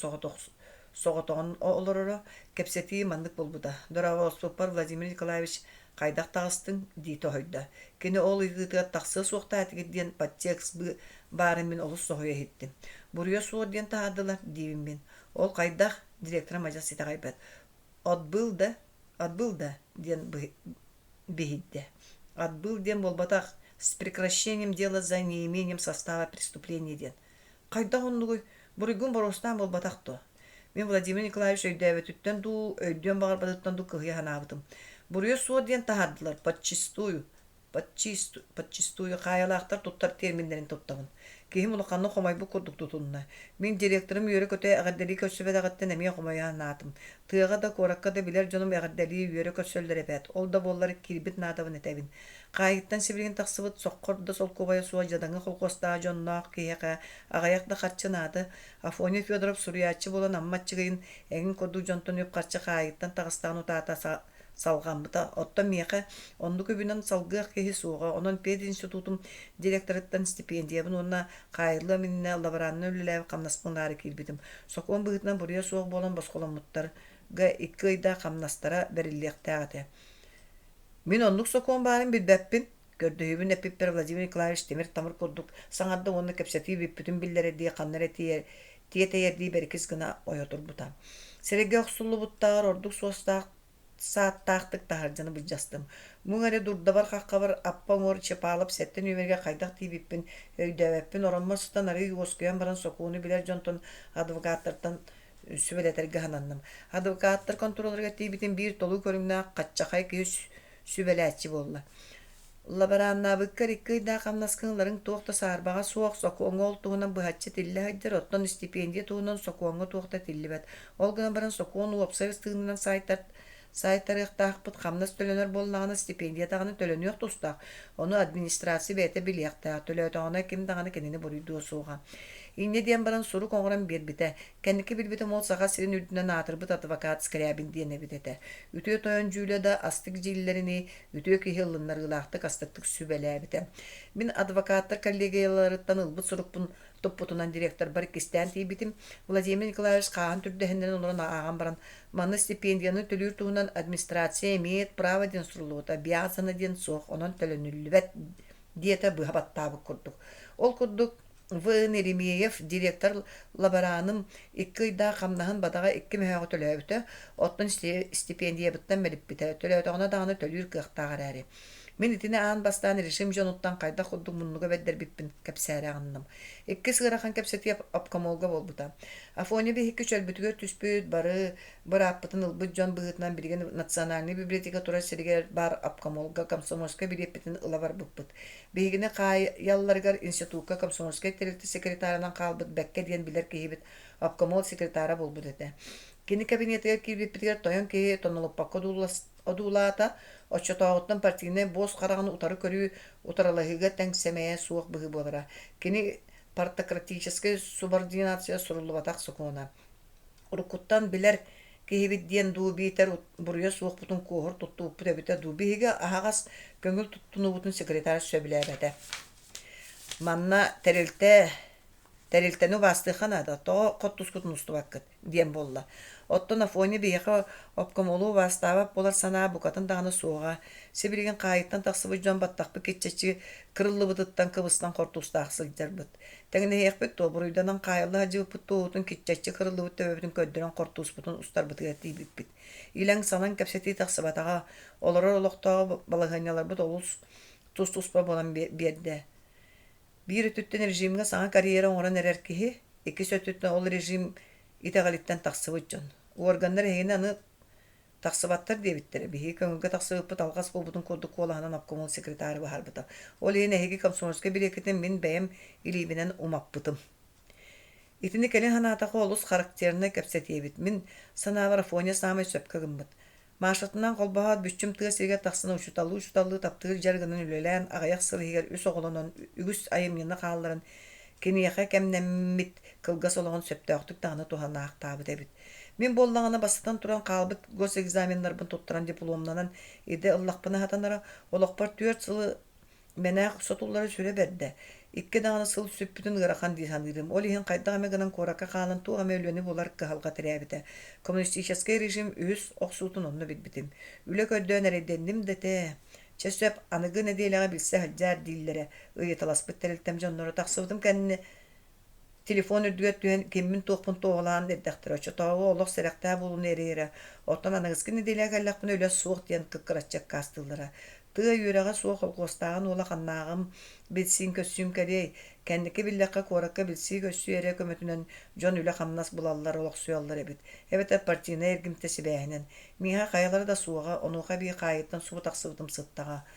соҕотоҕун олороро. Кэпсэтии маннык буолбута. Дорооболоспуппар Владимир Николаевич «Хайдах таҕыстыҥ?» дии тоһуйда. Кини ол ыйытыытыгар тахсыа суохтаах этигит диэн подтекст баарын мин олус соһуйа иһиттим. «Буруйа суох диэн таһаардылар» диибин мин. «Ол хайдах?» директорым адьас итэҕэйбэт. «Отбыл да, отбыл да» диэн биһийдэ. «Отбыл диэн буолбатах, с прекращением дела за неимением состава преступления» диэн. Хайдах оннугуй? Буруйгун боруостаан буолбатах дуо? Мин Владимир Николаевич өйдөөбөтүттэн дуу, өйдүөн баҕарбатыттан дуу кыһыйа санаабытым. Буруйа суох диэн таһаардылар, подчистую. Подчистую хаайалаахтар туттар терминнэрин туттабын. Киһим улаханнык хомойбут курдук тутунна. Мин директорым үөрэ-көтө эҕэрдэлии көрсүбэтэҕиттэн эмиэ хомойо санаатым. Тыаҕа да, куоракка да билэр дьонум эҕэрдэлии үөрэ көрсөллөр эбээт. Ол да буоллар киирбит наадабын этэбин. Хаайыттан сибилигин тахсыбыт соххор да солкуобайа суох дьадаҥы холкуостаах дьонноох киһиэхэ аҕыйах да харчы наада. Афоня Федоров суруйааччы буолан Амма Аччыгыйын эҥин курдук дьонтон үп-харчы хаайыттан таҕыстаҕын утаата салҕаммыта. Оттон миэхэ оннук үбүнэн салгыах киһи суоҕа. Онон пединститутум директорыттан стипендиябын уонна хаайыллыам иннинэ лаборанынан үлэлээбит хамнаспын ылаары киирбитим. Сокуон быһыытынан буруйа суох буолан босхоломмуттарга 2 ыйдаах хамнастара бэриллиэхтээх этэ. Мин оннук сокуон баарын билбэппин, көрдөһүүбүн эппиппэр Владимир Николаевич тимир-тамыр курдук саҥарда уонна кэпсэтии бүппүтүн биллэрэрдии ханна эрэ тиэтэйэрдии бэрикис гына ойо турбута. Сирэйгэ охсуллубуттааҕар ордук суостаах сааттаахтык таһырдьаны былдьастым. Муҥ эрэ дурдабар-хаххабар аппа уҥуор Чапалов сэттэ нүөмэргэ хайдах тиийбиппин өйдөөбөппүн, ороммор сытан арыый уоскуйан баран сокуону билэр дьонтон адвокаттартан сүбэлэтэргэ сананным. Адвокаттар контролларыгар тиийбитим биир толуу көрүҥнээх хаччахай киһи сүбэлээччи буолла. Лабораннаабыккар 2 ыйдаах хамнаскын ыларыҥ туох да саарбаҕа суох, сокуоҥҥа ол туһунан быһаччы этиллэ сылдьар, оттон истипиэндийэ туһунан сокуоҥҥа туох да этиллибэт. Ол гынан баран сокуон уопсай тыынынан саайтарыахтаахпыт, хамнас төлөнөр буоллаҕына стипендия даҕаны төлөнүөх тустаах, ону администрация бэйэтэ билиэхтээх, төлөөтөҕүнэ ким даҕаны кинини буруйдуо суоҕа. Инньэ диэн баран сурук оҥорон биэрбитэ. Кэнники билбитим ол Саха сирин үрдүнэн аатырбыт адвокат Скрябин диэн эбит этэ. Үтүө тойон дьүүлэ да астык дииллэринии, үтүө киһи ылыннарыылаахтык астыктык сүбэлээбитэ. Мин адвокаттар коллегияларыттан ылбыт сурукпун туппутунан директорбар иккистээн тиийбитим. Владимир Николаевич хааһын түрдэһиннэрэн олорон ааҕан баран, манна стипендияны төлүүр туһунан администрация имеет право диэн суруллубута, обязана диэн суох, онон төлөнүллүбэт диэтэ быһа баттаабыт курдук. Ол курдук В. Еремеев директор лабораным 2 ыйдаах хамнаһын бадаҕа 2 мөһөөҕү төлөөбүтэ, оттон стипендиябыттан мэлиппитэ, төлөөтөҕүнэ даҕаны төлүүр кыахтаах эрээри. Мин итини аан бастаан режим дьонуттан хайдах курдук муннуга бэрдэрбиппин кэпсээри аҕынным. Иккис ыарахан кэпсэтии обкомолга буолбута. Афоня биһикки чөлбүтүгэр түспүт, бары бырааппытын ылбыт дьон быһыытынан билигин Национальнай библиотека турар сиригэр баар обкомолга комсомольскай билиэппитин ыла барбыппыт. Биһигини хаайалларыгар институкка комсомольскай тэрилтэ секретарынан хаалбыт Бэккэ диэн билэр киһибит обкомол секретара буолбут этэ. Кини кабинетыгар киирбиппитигэр тойон киһи тонолуппакка одуулаата, оччотооҕуттан партийнай босс хараҕын утары көрүү утарылаһыыга тэҥ сэмэйэ суох быһыы буолара. Кини партократическай субординация суруллубатах сокуона. Уруккуттан билэр киһибит диэн дуу биитэр буруйа суохпутун куоһур туттубуппут эбитэ дуу биһиги аһаҕас көҥүл туттунуубутун секретарь сөбүлээбэтэ. Манна тэрилтэ Тэрилтэни убаастыахха наада, тоҕо хортускутун устубаккыт? диэн буолла. Оттон Афоня биһиэхэ обкомолу убаастаабат буолар санаа букатын даҕаны суоҕа. Сибилигин хаайыттан тахсыбыт дьон баттахпыт киччэччи кырыллыбытыттан кыбыстан хортуустаах сылдьарбыт. Тэҥнэһиэхпит дуо, буруйданан хаайылла сылдьыбыппыт туоһутун киччэччи кырыллыбыт төбөбүтүн көрдөрөн хортууспутун устарбытыгар тиийбиппит. Илэҥ-салаҥ кэпсэтии тахсыбатаҕа, олорор олохтоох балаһыанньаларбыт олус тус-туспа буолан биэрдэ. Биир өттүттэн режимҥэ саҥа карьера оҥорон эрэр киһи, иккис өттүттэн ол режим итэҕэлиттэн тахсыбыт дьон. Уорганнар эһигини аны тахсыбаттар диэбиттэрэ. Биһиги көҥүлгэ тахсыбыппыт алҕас буолбутун курдук куолаһынан обкомол секретара быһаарбыта. Ол иһин эһиги комсомольскай билиэккитин мин бэйэм илиибинэн умаппытым. Итини кэлин санаатахха олус характернай кэпсэтии эбит. Мин санаабар Афоня саамай сөпкө гыммыт. Машатынан холбоһоот бүччүм тыа сиригэр тахсан учууталлыы-учууталлыы таптыыр дьарыгынан үлэлээн аҕыйах сыл иһигэр үс оҕолонон үгүс айымньыны хаалларан киниэхэ кэмнэммит кылгас олоҕун сөптөөхтүк даҕаны туһанаахтаабыт эбит. Мин буоллаҕына бастатан туран хаалбыт госэкзаменнарбын туттаран дипломнанан идэ ыллахпына сатанара, олохпор 4 сылы Мэнээх сотуллара сүрэ бэрдэ. Икки даҕаны сыл сүппүтүн ыарахан дии саныырым. Ол иһин хайдах эмэ гынан куоракка хаалан туох эмэ үлэни булар кыһалҕа тирээбитэ. Коммунистическай режим үһүс охсуутун онно билбитим. Үлэ көрдөөн эрэйдэнним да этэ. Чэ сөп, аныгы нэдиэлэҕэ билсэ сылдьаар дииллэрэ. Ыйыталаспыт тэрилтэм дьонноро тахсыбытым кэннэ Телефон үрдүгэр түһэн киммин-туохпун туоһулаан эрдэхтэрэ. Оччотооҕу олох сэрэхтээх буолууну эрэйэрэ. Оттон аныгыскы нэдиэлэҕэ кэллэхпинэ үлэ суох диэн кыккыраччы аккаастыыллара. Тыа үөрэҕэ суох холкуостааҕын уола ханнааҕым билсиим-көссүүм кэлиэй. Кэнники биллэххэ куоракка билсии-көссүү эрэ көмөтүнэн дьон үлэ-хамнас булаллар, олохсуйаллар эбит. Эбэтэр партийнай эргимтэ сибээһинэн. Миэхэ хайалара да суоҕа, онуоха эбии хаайыттан субу тахсыбытым сыттаҕа.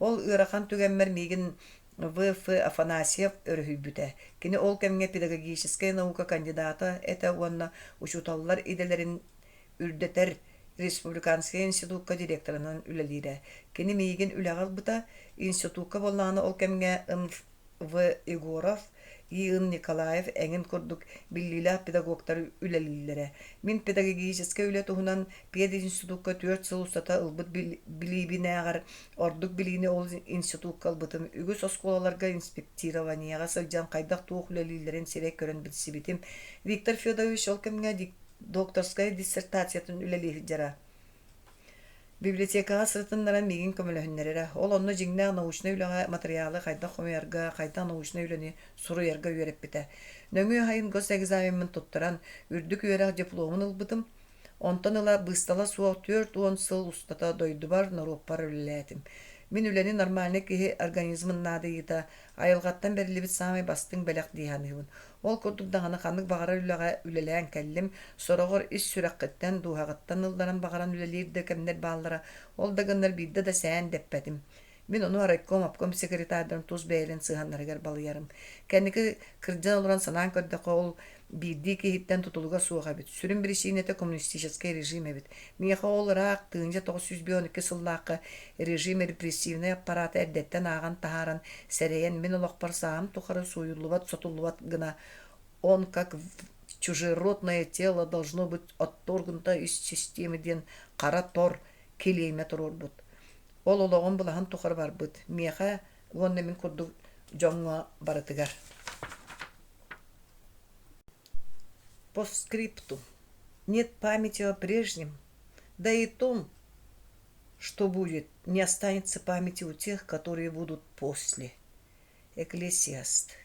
Ол ыарахан түгэммэр миигин В.Ф. Афанасьев өрүһүйбүтэ. Кини ол кэмҥэ педагогическай наука кандидата этэ уонна учууталлар идэлэрин үрдэтэр республиканскай институкка директорынан үлэлиирэ. Кини миигин үлэҕэ ылбыта. Институкка буоллаҕына ол кэмҥэ В. Егоров, И.Н. Николаев эҥин курдук биллиилээх педагогтар үлэлииллэрэ. Мин педагогическай үлэ туһунан пединститукка 4 сыл устата ылбыт билиибинээҕэр Ордук билиини ол институкка ылбытым. Үгүс оскуолаларга инспектированиеҕа сылдьан хайдах-туох үлэлииллэрин сирэй көрөн билсибитим. Виктор Федорович ол кэмҥэ докторскай диссертациятын үлэлии сылдьара. Библиотекаҕа сырытыннаран миигин көмөлөһүннэрэрэ. Ол онно дьиҥнээх научнай үлэҕэ матырыйаалы хайдах хомуйарга, хайдах научнай үлэни суруйарга үөрэппитэ. Нөҥүө сайын госэкзамеммын туттаран, үрдүк үөрэх дипломун ылбытым. Онтон ыла быыстала суох 40 сыл устата дойдубар, норуоппар үлэлээтим. Мин үлэни нормальнай киһи организмын наадыйыыта, айылҕаттан бэриллибит саамай бастыҥ бэлэх дии саныыбын. Ол курдук даҕаны ханнык баҕарар үлэҕэ үлэлээн кэллим, сороҕор ис сүрэххиттэн, дууһаҕыттан ылларан баҕаран үлэлиир да кэмнэр бааллара, ол да гыннар биирдэ да сээн дэппэтим. Мин ону райком, обком секретардарын тус бэйэлэрин сыһыаннарыгар балыйарым. Кэнники кырдьан олорон санаан көрдөххө, ол биирдии киһиттэн тутулуга суох эбит. Сүрүн биричиинэтэ коммунистическай режим эбит. Миэхэ ол ыраах 1952 сыллаахха режим репрессивнай аппарата эрдэттэн ааҕан таһааран, сэрэйэн мин олохпор сааһым тухары сууйуллубат, сотуллубат гына он как чужеродное тело должно быть отторгнуто из системы диэн хара тор килиэймэ туруорбут. Ол олоҕум былаһын тухары барбыт, миэхэ уонна мин курдук дьоҥҥо барытыгар. Постскриптум. Нет памяти о прежнем, да и том, что будет, не останется памяти у тех, которые будут после. Экклесиаст.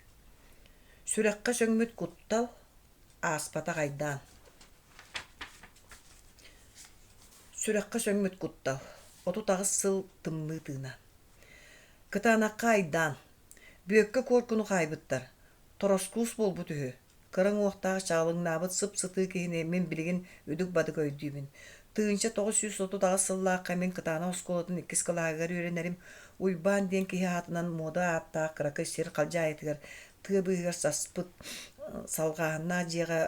Сүрэххэ сөҥмүт куттал, ааспатах айдаан. Сүрэххэ сөҥмүт куттал, 38 сыл тымныы тыына. Кытаанахха айдаан. Бүөккэ Куоркуну хаайбыттар. Тороскуус буолбут үһү. Кыра уҥуохтаах чаҕылыҥнаабыт сып-сытыы киһини мин билигин үдүк-бадык өйдүүбүн. 1938 сыллаахха мин Кытаанах оскуолатын иккис кылааһыгар үөрэнэрим. Уйбаан диэн киһи аатынан муода ааттаах кыракый сир халдьаайытыгар тыа быыһыгар саспыт салҕааһыннаах дьиэҕэ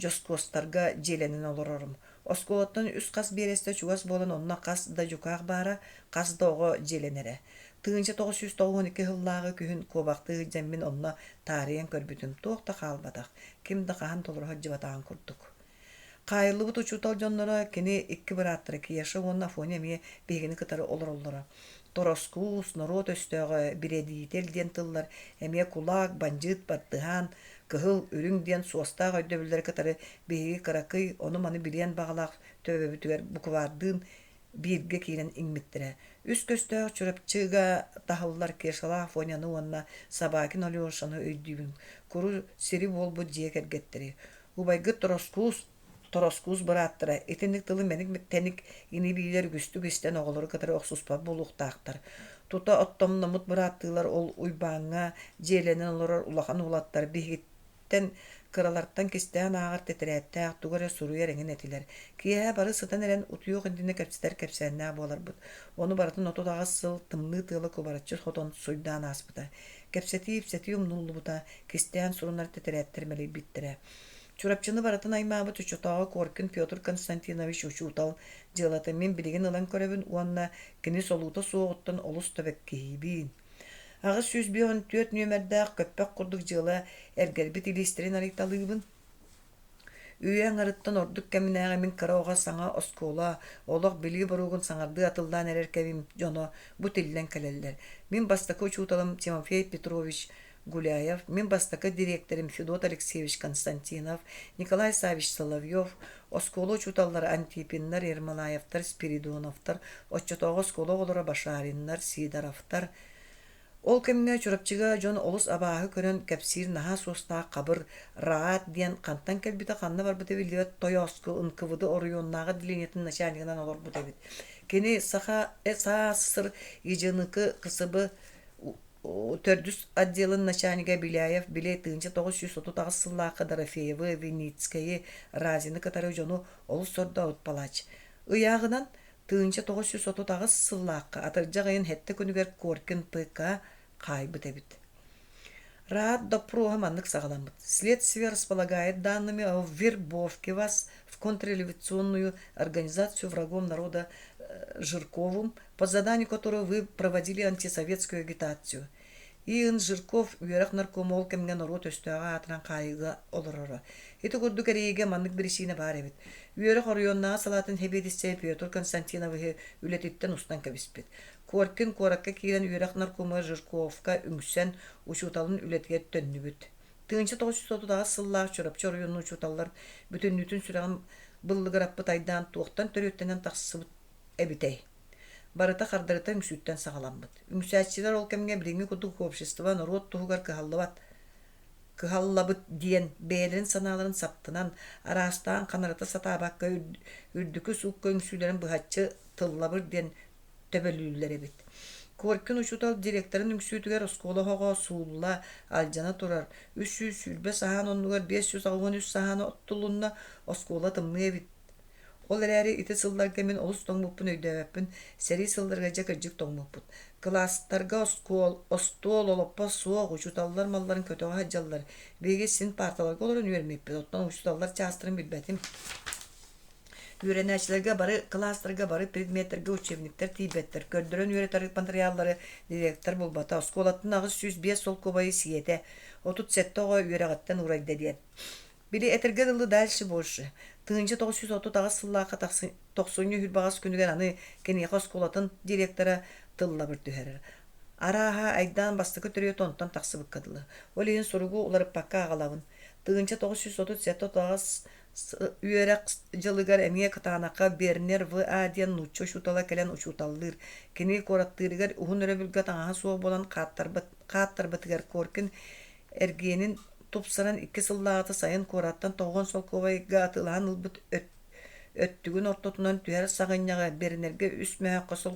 дьоскуостарга дьиэлэнэн олорорум. Оскуолаттан үс хас биэрэстэ чугас буолан онно хас да дьукаах баара, хас да оҕо дьиэлэнэрэ. 1992 сыллааҕы күһүн куобахтыы сылдьан мин онно таарыйан көрбүтүм туох да хаалбатах, ким да хаһан толоро сылдьыбатаҕын курдук. Хаайыллыбыт учуутал дьонноро кини икки бырааттара Кеша уонна Афоня эмиэ биһигини кытары олороллоро. Тороскуус, норуот өстөөҕө, бирэдиитэл диэн тыллар эмиэ кулаак, бандьыыт, баттыһаан, кыһыл, үрүҥ диэн суостаах өйдөбүллэри кытары биһиги кыракый, ону-маны билиэн баҕалаах төбөбүтүгэр буквардыын бииргэ киирэн иҥмиттэрэ. Үс көстөөх Чурапчыга таһыллар Кешалаах Афоняны уонна Собакин Алешаны өйдүүбүн, куру сири буолбут дьиэ кэргэттэри. Убайгыт Тороскуус, Тороскуус бырааттара итинник тылы мэник-тэник ини-биилэр үгүстүк истэн оҕолору кытары охсуспат буолуохтаахтар. Тута оттомноммут бырааттыылар ол Уйбааҥҥа дьиэлэнэн олорор улахан уолаттар биһигиттэн кыралартан кистээн ааҕар тэтэрээттээх тугу эрэ суруйар эҥин этилэр. Киэһэ бары сытан эрэн утуйуох иннинэ кэпсэтэр кэпсээннээх буоларбыт. Ону барытын 38 сыл тымныы тыала кубарыччы хотон суйдаан ааспыта. Кэпсэтии-ипсэтии умнуллубута, кистээн сурунар тэтэрээттэр мэлийбиттэрэ. Чурапчыны барытын аймаабыт оччотооҕу Коркин Петр Константинович учуутал дьыалатын мин билигин ылан көрөбүн уонна кини солуута суоҕуттан олус да бэккиһиибин. 854 нүөмэрдээх көппөх курдук дьыала эргэрбит илиистэрин арыйталыыбын. Үйэ аҥарыттан ордук кэминээҕи мин кыра оҕо саҥа оскуола, олох билии боруогун саҥардыы атыллаан эрэр кэмим дьоно бу тиллэн кэлэллэр. Мин бастакы учууталым Тимофей Петрович Гуляев, мин бастакы дириэктэрим Федот Алексеевич Константинов, Николай Саввич Соловьев, оскуола учууталлара Антипиннар, Ермолаевтар, Спиридоновтар, оччотооҕу оскуола оҕолоро Башариннар, Сидоровтар, Ол кэмҥэ Чурапчыга дьон олус абааһы көрөн кэпсиир наһаа суостаах хабыр Раат диэн хантан кэлбитэ ханна барбыта биллибэт Тойооску НКВД оройуоннааҕы отделениетын начальнигынан олорбут эбит. Кини Саха САССР ИДьНК КСБ төрдүс отделын начальнига Беляев били 1938 сыллаахха Дорофеевы, Виницкэйи, Разины кытары дьону олус сордообут палач. Ыйааҕынан 1938 сыллаахха атырдьах ыйын сэттэ күнүгэр Коркин ПК хаайбыт эбит. Рад доппуруоһа маннык саҕаламмыт. Следствие располагает данными о вербовке вас в контрреволюционную организацию врагом народа Жирковым, по заданию которого вы проводили антисоветскую агитацию. Иин Жирков үөрэх наркома ол кэмҥэ норуот өстөөҕө аатыран хаайыыга олороро. Ити курдук эрэйигэ маннык биричиинэ баар эбит. Үөрэх оройуоннааҕы салаатын сэбиэдиссэйэ Петр Константиновиһы үлэтиттэн устан кэбиспит. Коркин куоракка киирэн үөрэх наркома Жирковка үҥсэн, учууталын үлэтигэр төннүбүт. 1938 сыллаах Чурапчы оройуонун учууталлар бүтүннүүтүн сүрэҕин быллыгыраппыт айдаан туохтан төрүөттэнэн тахсыбыт эбитэй? Барыта хардарыта үҥсүүттэн саҕаламмыт. Үҥсээччилэр ол кэмҥэ билиҥҥи курдук общество норуот туһугар кыһаллыбат кыһаллабыт диэн бэйэлэрин санааларын саптынан, араастаан ханарыта сатаабакка үрдүкү суукка үҥсүүлэрин быһаччы тыллабыр диэн төбөлүүллэр эбит. Коркин учуутал директорын үҥсүүтүгэр оскуола оһоҕо суулла, алдьана турар, 320 саһаан оннугар 583 саһаан оттулунна, оскуола тымныы эбит Ол эрээри ити сылларга мин олус тоҥмуппун өйдөөбөппүн, сэрии сылларыгар дьэ кырдьык тоҥмуппут. Кылаастарга оскуол, остуол, олоппос суох, учууталлар малларын көтөҕө сылдьаллар. Биһиги син паарталарга олорон үөрэммиппит, оттон учууталлар чаастарын билбэтим. Үөрэнээччилэргэ бары кылаастарга бары предметтэргэ учебниктар тиийбэттэр, көрдөрөн үөрэтэр матырыйааллары директор булбата, оскуолаттан 805 солкуобайы сиэтэ, 37 оҕо үөрэҕиттэн уурайда диэн. Били этэргэ дылы дальше больше. 1938 сыллаахха тохсунньу үһүрбаҕас күнүгэр аны киниэхэ оскуолатын директора тыллабыр түһэрэр. Арааһа, айдаан бастакы төрүөтэ онтон тахсыбыкка дылы. Ол иһин суругу уларыппакка аҕалабын. 1937 үөрэх дьылыгар эмиэ Кытаанахха Бернер В.А. диэн нуучча учуутала кэлэн учууталлыыр. Кини куораттыырыгар уһун өрөбүлгэ таҥаһа суох буолан хааттарбытыгар Коркин эргиэнин тупсаран икки сыллааҕыта сайын куораттан тоҕуон солкуобайга атыылаһан ылбыт өттүгүн ортотунан түһэр саҕынньаҕы Бернергэ үс мөһөөххө.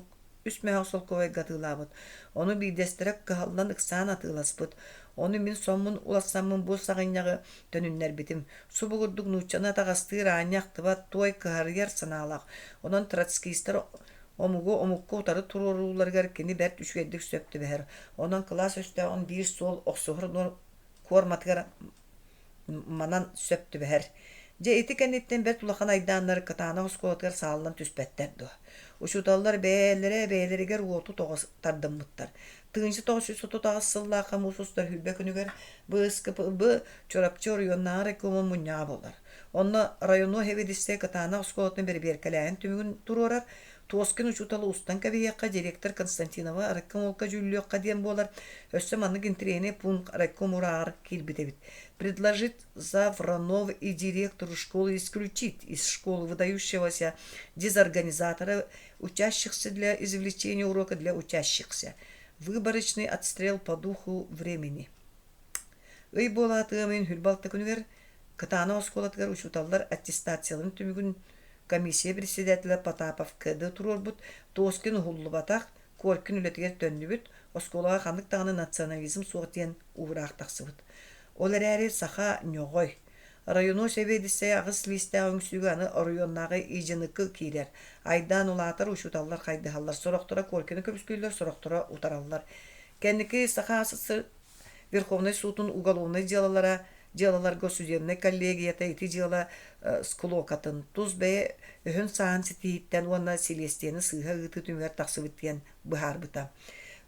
үс мөһөөх солкуобайга атыылаабыт. Ону биирдэстэрэ кыһаллан ыксаан атыыласпыт. Ону мин соммун уларсаммын бу саҕынньаҕы төнүннэрбитим. Субу курдук нууччаны атаҕастыыр аанньа ахтыбат, туой кыһарыйар санаалаах. Онон троцкистар омугу омукка утары туруорууларыгар кини бэрт үчүгэйдик сөп түбэһэр. Онон кылаас өстөөҕүн биир суол охсуһар куорматыгар манан сөп түбэһэр. Дьэ ити кэнниттэн бэрт улахан айдааннар Кытаанах оскуолатыгар сааллан түспэттэр дуо? Учууталлар бэйэлэрэ бэйэлэригэр уоту тоҕо тардыммыттар. 1938 сыллаахха муус устар сүүрбэ күнүгэр БСКПБ Чурапчы оройуоннааҕы райкомун мунньаҕа буолар. Онно районо сэбиэдиссэйэ Кытаанах оскуолатын бэрэбиэркэлээһин түмүгүн туруорар, Тоскин учууталы устан кэбиһиэххэ, директор Константинова райкомолка дьүүллүөххэ диэн буолар. Өссө маннык интэриэһинэй пункт райком урааҕар киирбит эбит. Предложить Завранов и директору школы исключить из школы выдающегося дезорганизатора учащихся для извлечения урока для учащихся. Выборочный отстрел по духу времени. Ый буолаат ыам ыйын хүрбалта күнүгэр Кытаанах оскуолатыгар учууталлар аттестацияларын түмүгүн комиссия председателэ Потапов КД туруорбут, Тоскин уһуллубатах, Коркин үлэтигэр төннүбүт, оскуолаҕа ханнык даҕаны национализм суох диэн уураах тахсыбыт. Ол эрээри саха ньоҕой. Районо сэбиэдиссэйэ аҕыс лиистээх үҥсүүгэ аны оройуоннааҕы ИЖНК киирэр. Айдаан улаатар, учууталлар хайдыһаллар, сорохторо Коркины көмүскүүллэр, сорохторо утараллар. Кэнники Саха АССР Верховнай суутун уголовнай дьыалалара дьыалаларга судебнай коллегията ити дьыала склокатын тус бэйэ өһүн-сааһын ситиһииттэн уонна силиэстийэни сыыһа ыытыы түмүгэр тахсыбыт диэн быһаарбыта.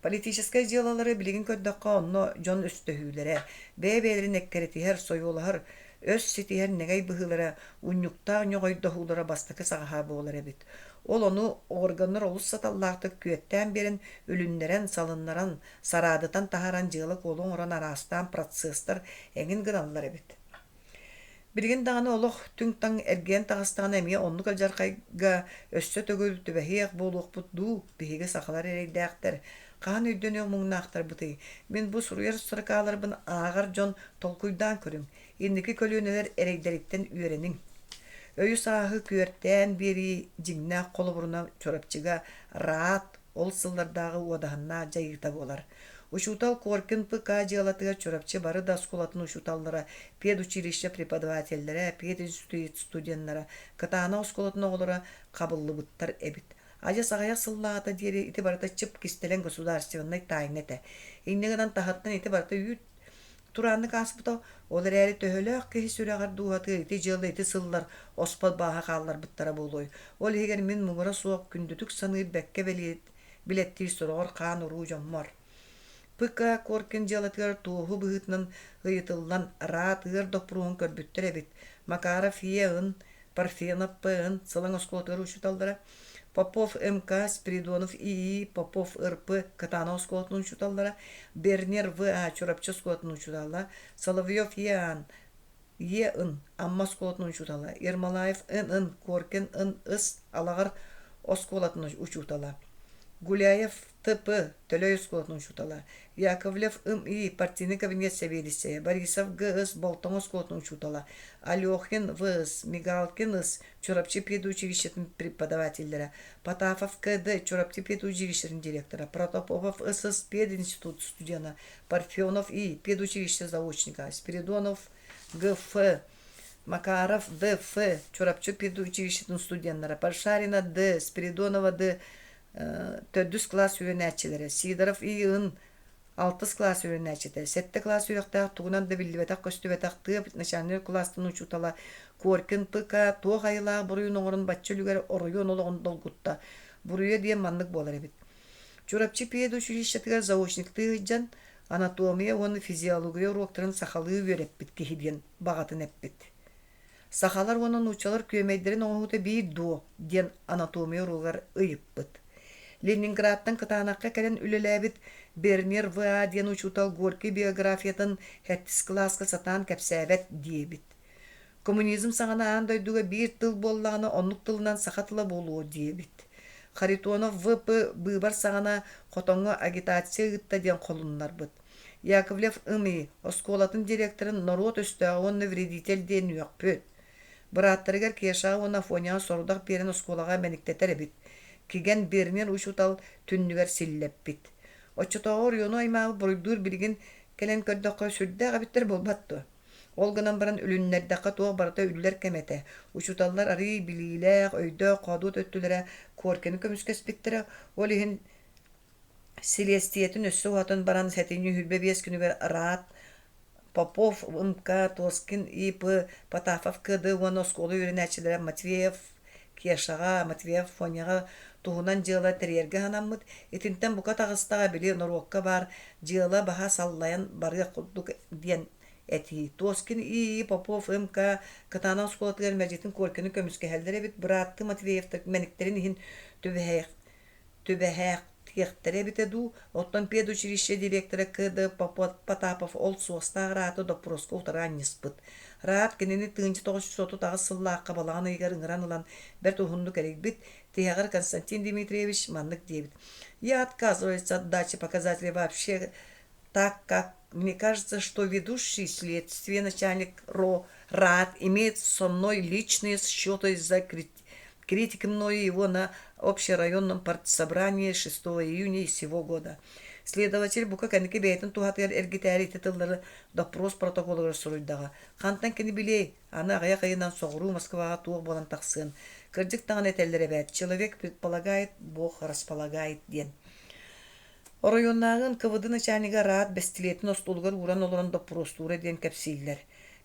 Политическай дьыалалары билигин көрдөххө, онно дьон өстөһүүлэрэ, бэйэ-бэйэлэрин эккирэтиһэр, сойуолаһар, өс ситиһэр нэгэй быһыылара, унньуктаах ньоҕойдоһуулара бастакы саҕаһа буолар эбит. Ол ону органнар олус саталлаахтык күөттээн биэрэн, үлүннэрэн, салыннаран, сараадытан таһааран дьыала-куолу оҥорон араастаан процесстар эҥин гыналлар эбит. Билигин даҕаны олох түҥ-таҥ эргийэн таҕыстаҕына эмиэ оннук алдьархайга өссө төгүл түбэһиэх буолуохпут дуу, биһиги сахалар эрэйдээхтэр. Хаһан өйдөнүөх муҥнаахтарбытый? Мин бу суруйар строкаларбын ааҕар дьон толкуйдаан көрүҥ, инники көлүөнэлэр эрэйдэриттэн үөрэниҥ. Өйү-сааһы күөртээн биэрии дьиҥнээх холобурунан Чурапчыга РААТ ол сыллардааҕы уодаһыннаах дьайыыта буолар. Учуутал Коркин ПК дьыалатыгар Чурапчы бары да оскуолатын учууталлара, педучилище преподавателлэрэ, пединститут студеннара, Кытаанах оскуолатын оҕолоро хабыллыбыттар эбит. Адьас аҕыйах сыллааҕыта диэри ити барыта чып кистэлэҥ государственнай тайна этэ. Инньэ гынан таһыттан ити барыта үүт турааннык ааспыта, ол эрээри төһөлөөх киһи сүрэҕэр дууһатыгар ити дьыала ити сыллар оспот бааһа хаалларбыттара буолуой. Ол иһигэр мин муҥура суох күндүтүк саныыр бэккэ билэттиир сороҕор хаан-уруу дьоммор. ПК Коркин дьыалатыгар туоһу быһыытынан ыйытыллан РААТ ыар доппуруоһун көрбүттэр эбит. Макаров Е.Н. Парфенов П.Н. Сылаҥ оскуолатыгар учууталлара, Попов М.К. Спиридонов И.И. Попов Р.П. Кытаанах оскуолатын учууталлара, Бернер В.А. Чурапчы оскуолатын учуутала, Соловьев Е.Ан. Е.Н. Амма оскуолатын учуутала, Ермолаев Н.Н. Коркин Н.С. Алаҕар оскуолатын учуутала, Гуляев Т.П. Төлөй оскуолатын учуутала, Яковлев М.И. партийнай кабинет сэбиэдиссэйэ, Борисов Г.С. Болтоҥо оскуолатын учуутала, Алехин В.С. Мигалкин С. Чурапчы педучилищетын преподавателлэрэ, Потапов К.Д. Чурапчы педучилищетын директора, Протопопов С.С. пединститут студена, Парфенов И. педучилище заочника, Спиридонов Г.Ф. Макаров Д.Ф. Чурапчы педучилищетын студеннара, Паршарина Д. Спиридонова Д. Төрдүс кылаас үөрэнээччилэрэ Сидоров И.Н. Алтыс кылаас үөрэнээччитэ, сэттэ кылаас үөрэхтээх тугунан да биллибэтэх-көстүбэтэх тыа начальнай кылаастан учуутала Коркин П.К. туох айылаах буруйун оҥорон бачча үлүгэр оройуон олоҕун долгутта. Буруйа диэн маннык буолар эбит. Чурапчы педучилищетыгар заочниктыы сылдьан, анатомия уонна физиология уруоктарын сахалыы үөрэппит киһи диэн баҕатын эппит. Сахалар уонна нууччалар күөмэйдэрин оҥоһуута биир дуо диэн анатомия уруогар ыйыппыт. Ленинградтан Кытаанахха кэлэн үлэлээбит Бернер В.А. диэн учуутал Горький биографиятын сэттис кылааска сатаан кэпсээбэт диэбит. Коммунизм саҕана аан дойдуга биир тыл буоллаҕына оннук тылынан саха тыла буолуо диэбит. Харитонов В.П. быыбар саҕана хотоҥҥо агитация ыытта диэн холуннарбыт. Яковлев ЫМИ оскуолатын директорын норуот өстөөҕө уонна вредитель диэн үөхпүт. Бырааттарыгар Кешаҕа уонна Афоняҕа сорудах биэрэн оскуолаҕа мэниктэтэр эбит. кигэн Вернер учуутал түннүгэр силлэппит. Оччотооҕу оройуону аймаабыт буруйдуур билигин кэлэн көрдөххө сүрдээх эбиттэр буолбат дуо? Ол гынан баран үлүннэрдэххэ туох барыта үллэр кэм этэ. Учууталлар арыый билиилээх, өйдөөх, хоодуот өттүлэрэ Коркины көмүскэспиттэрэ, ол иһин Силиэстийэтин өссө уһатан баран сэтинньи 25 күнүгэр РААТ Попов МК, Тоскин И.П, Потапов К.Д уонна оскуола үөрэнээччилэрэ Матвеев Кешаҕа, Матвеев Фоняҕа туһунан дьыала тэрийэргэ санаммыт. Итинтэн бука таҕыстаҕа били норуокка баар дьыала баһа саллайан барыах курдук диэн этии. Тоскин И.И. Попов МК Кытаанах оскуолатыгар мэлдьитин Коркины көмүскэһэллэр эбит, бырааттыы Матвеевтар мэниктэрин иһин түбэһээхтиэхтэрэ эбитэ дуу, оттон педучилище директора К.Д. Потапов ол суостаах Рааты доппуруоска утары анньыспыт. Раат кинини 1938 сыллаахха балаҕан ыйыгар ыҥыран ылан бэрт уһуннук эрийбит, тиһэҕэр Константин Дмитриевич маннык диэбит: «Я отказываюсь от дачи показателей вообще, так как мне кажется, что ведущий следствие начальник РО РААТ имеет со мной личные счеты из-за критики мною его на общерайонном партсобрании 6 июня сего года. Следователь бука кэнники бэйэтин туһатыгар эргитээри ити тыллары допрос протоколугар суруйдаҕа. Хантан кини билиэй, аны аҕыйах ыйынан соҕуруу Москваҕа туох буолан тахсыан. Кырдьык даҕаны этэллэр эбээт, человек предполагает, Бог располагает диэн. Оройуоннааҕы НКВД начальнига Раат бэстилиэтин остуолугар ууран олорон доппуруостуура диэн кэпсииллэр.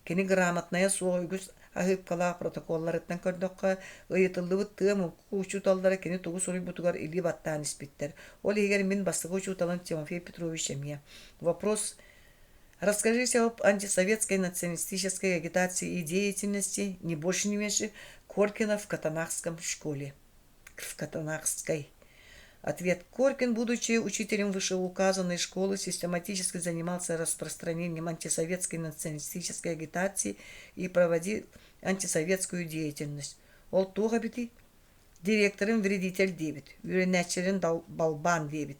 Кини грамотнайа суох үгүс аһыыпкалаах протоколларыттан көрдөххө, ыйытыллыбыт тыа муҥку учууталлара кини тугу суруйбутугар илии баттаан испиттэр. Ол иһигэр мин бастакы учууталым Тимофей Петрович эмиэ. Вопрос Расскажите об антисоветской националистической агитации и деятельности, не больше, не меньше, Коркина в Катанакском школе. В Катанакской. Ответ. Коркин, будучи учителем вышеуказанной школы, систематически занимался распространением антисоветской националистической агитации и проводил антисоветскую деятельность. Ол туох эбитий? Директорын вредитель диэбит, үөрэнээччилэрин балбаан диэбит.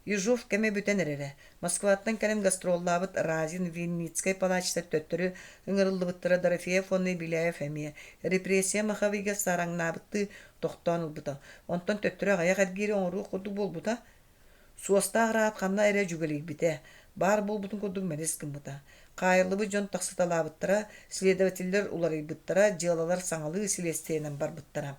Ежов кэмэ бүтэн эрэрэ. Москваттан кэлэн гастроллаабыт Разин, Винницкай палачтар төттөрү ыҥырыллыбыттара Дорофеев уонна Беляев эмиэ. Репрессия маховига саараҥнаабыттыы тохтоон ылбыта. Онтон төттөрү аҕыйах эргиири оҥоруох курдук буолбута. Суостаах ыраат ханна эрэ дьүгэлийбитэ, баар буолбутун курдук мэлис гыммыта. Хаайыллыбыт дьон тахсыталаабыттара, следователлэр уларыйбыттара, дьыалалар саҥалыы силиэстийэнэн барбыттара.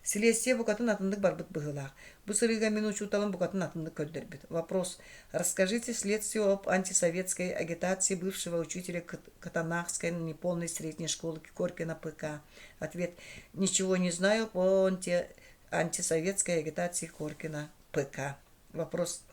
Силиэстийэ букатын атыннык барбыт быһыылаах. Бу сырыыга мин учууталым букатын атыннык көрдөрбүт. Вопрос. Расскажите следствию об антисоветской агитации бывшего учителя Катанахской неполной средней школы Коркина ПК. Ответ. Ничего не знаю по анти антисоветской агитации Коркина ПК. Вопрос.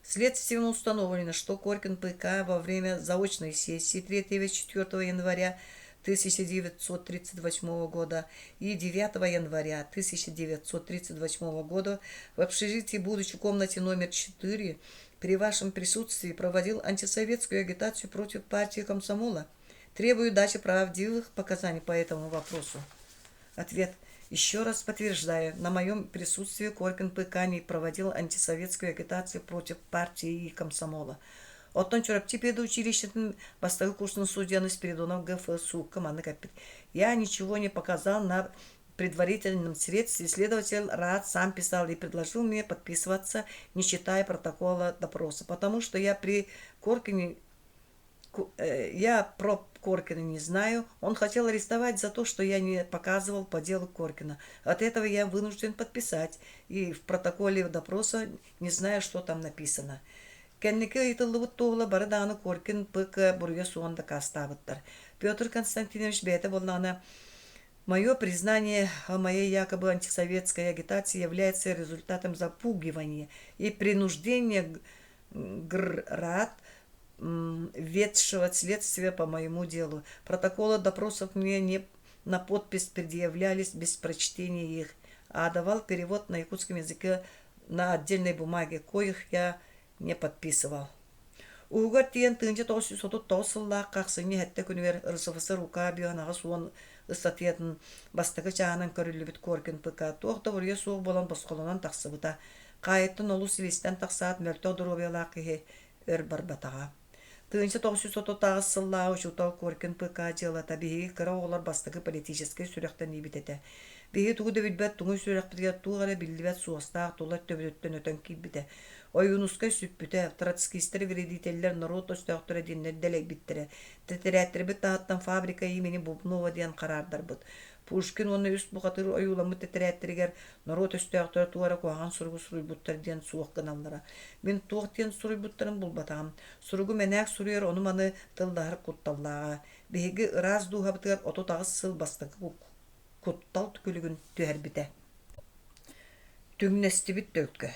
Следствием установлено, что Коркин ПК во время заочной сессии 3-4 января 1938 года и 9 января 1938 года в общежитии, будучи в комнате номер 4, при вашем присутствии проводил антисоветскую агитацию против партии комсомола. Требую дачи правдивых показаний по этому вопросу. Ответ. Еще раз подтверждаю, на моем присутствии Коркин ПК не проводил антисоветскую агитацию против партии и комсомола. Оттон Чурапчы педучилищетын бастакы курсун студены Спиридонов ГФ суукка маннык эппит. Я ничего не показал на предварительном средстве. Следователь Рад сам писал и предложил мне подписываться, не читая протокола допроса, потому что я при Коркине я про Коркина не знаю. Он хотел арестовать за то, что я не показывал по делу Коркина. От этого я вынужден подписать. И в протоколе допроса не знаю, что там написано. Кэнники ыйытыллыбыт туоһула бары даҕаны Коркин ПК буруйа суоҕун дакаастаабыттар. Петр Константинович бэйэтэ буоллаҕына Мое признание о моей якобы антисоветской агитации является результатом запугивания и принуждения ГРАД ведшего следствие по моему делу. Протоколы допросов мне не на подпись предъявлялись без прочтения их, а давал перевод на якутском языке на отдельной бумаге, коих я не подписывал. Уһугар тиийэн 1939 сыллаахха ахсынньы сэттэ күнүгэр РСФСР УК 58 ыстатыйатын бастакы чааһынан көрүллүбүт Коркин ПК туох да буруйа суох буолан босхолонон тахсыбыта. Хаайыттан олус илистэн тахсаат мөлтөх доруобуйалаах киһи өр барбатаҕа. 1938 сыллааҕы учуутал Коркин ПК дьыалата биһиги кыра оҕолор бастакы политическай сүрэхтэниибит этэ. Биһиги тугу да билбэт туҥуй сүрэхпитигэр туох эрэ биллибэт суостаах тула төбөтүттэн өтөн киирбитэ. Ойуунускай сүппүтэ, троцкистар, вредителлэр, норуот өстөөхтөрө диэннэр дэлэйбиттэрэ. Тэтэрээттэрбит таһыттан фабрика имени Бубнова диэн хараардарбыт. Пушкин уонна үс бухатыыр ойууламмыт тэтэрээттэригэр норуот өстөөхтөрө туох эрэ куһаҕан суругу суруйбуттар диэн суох гыналлара. Мин туох диэн суруйбуттарын булбатаҕым. Суругу мэнээк суруйар ону-маны тыллаһар кутталлааҕа. Биһиги ыраас дууһабытыгар 38 сыл бастакы куттал күлүгүн түһэрбитэ. Түҥнэстибит төлкө.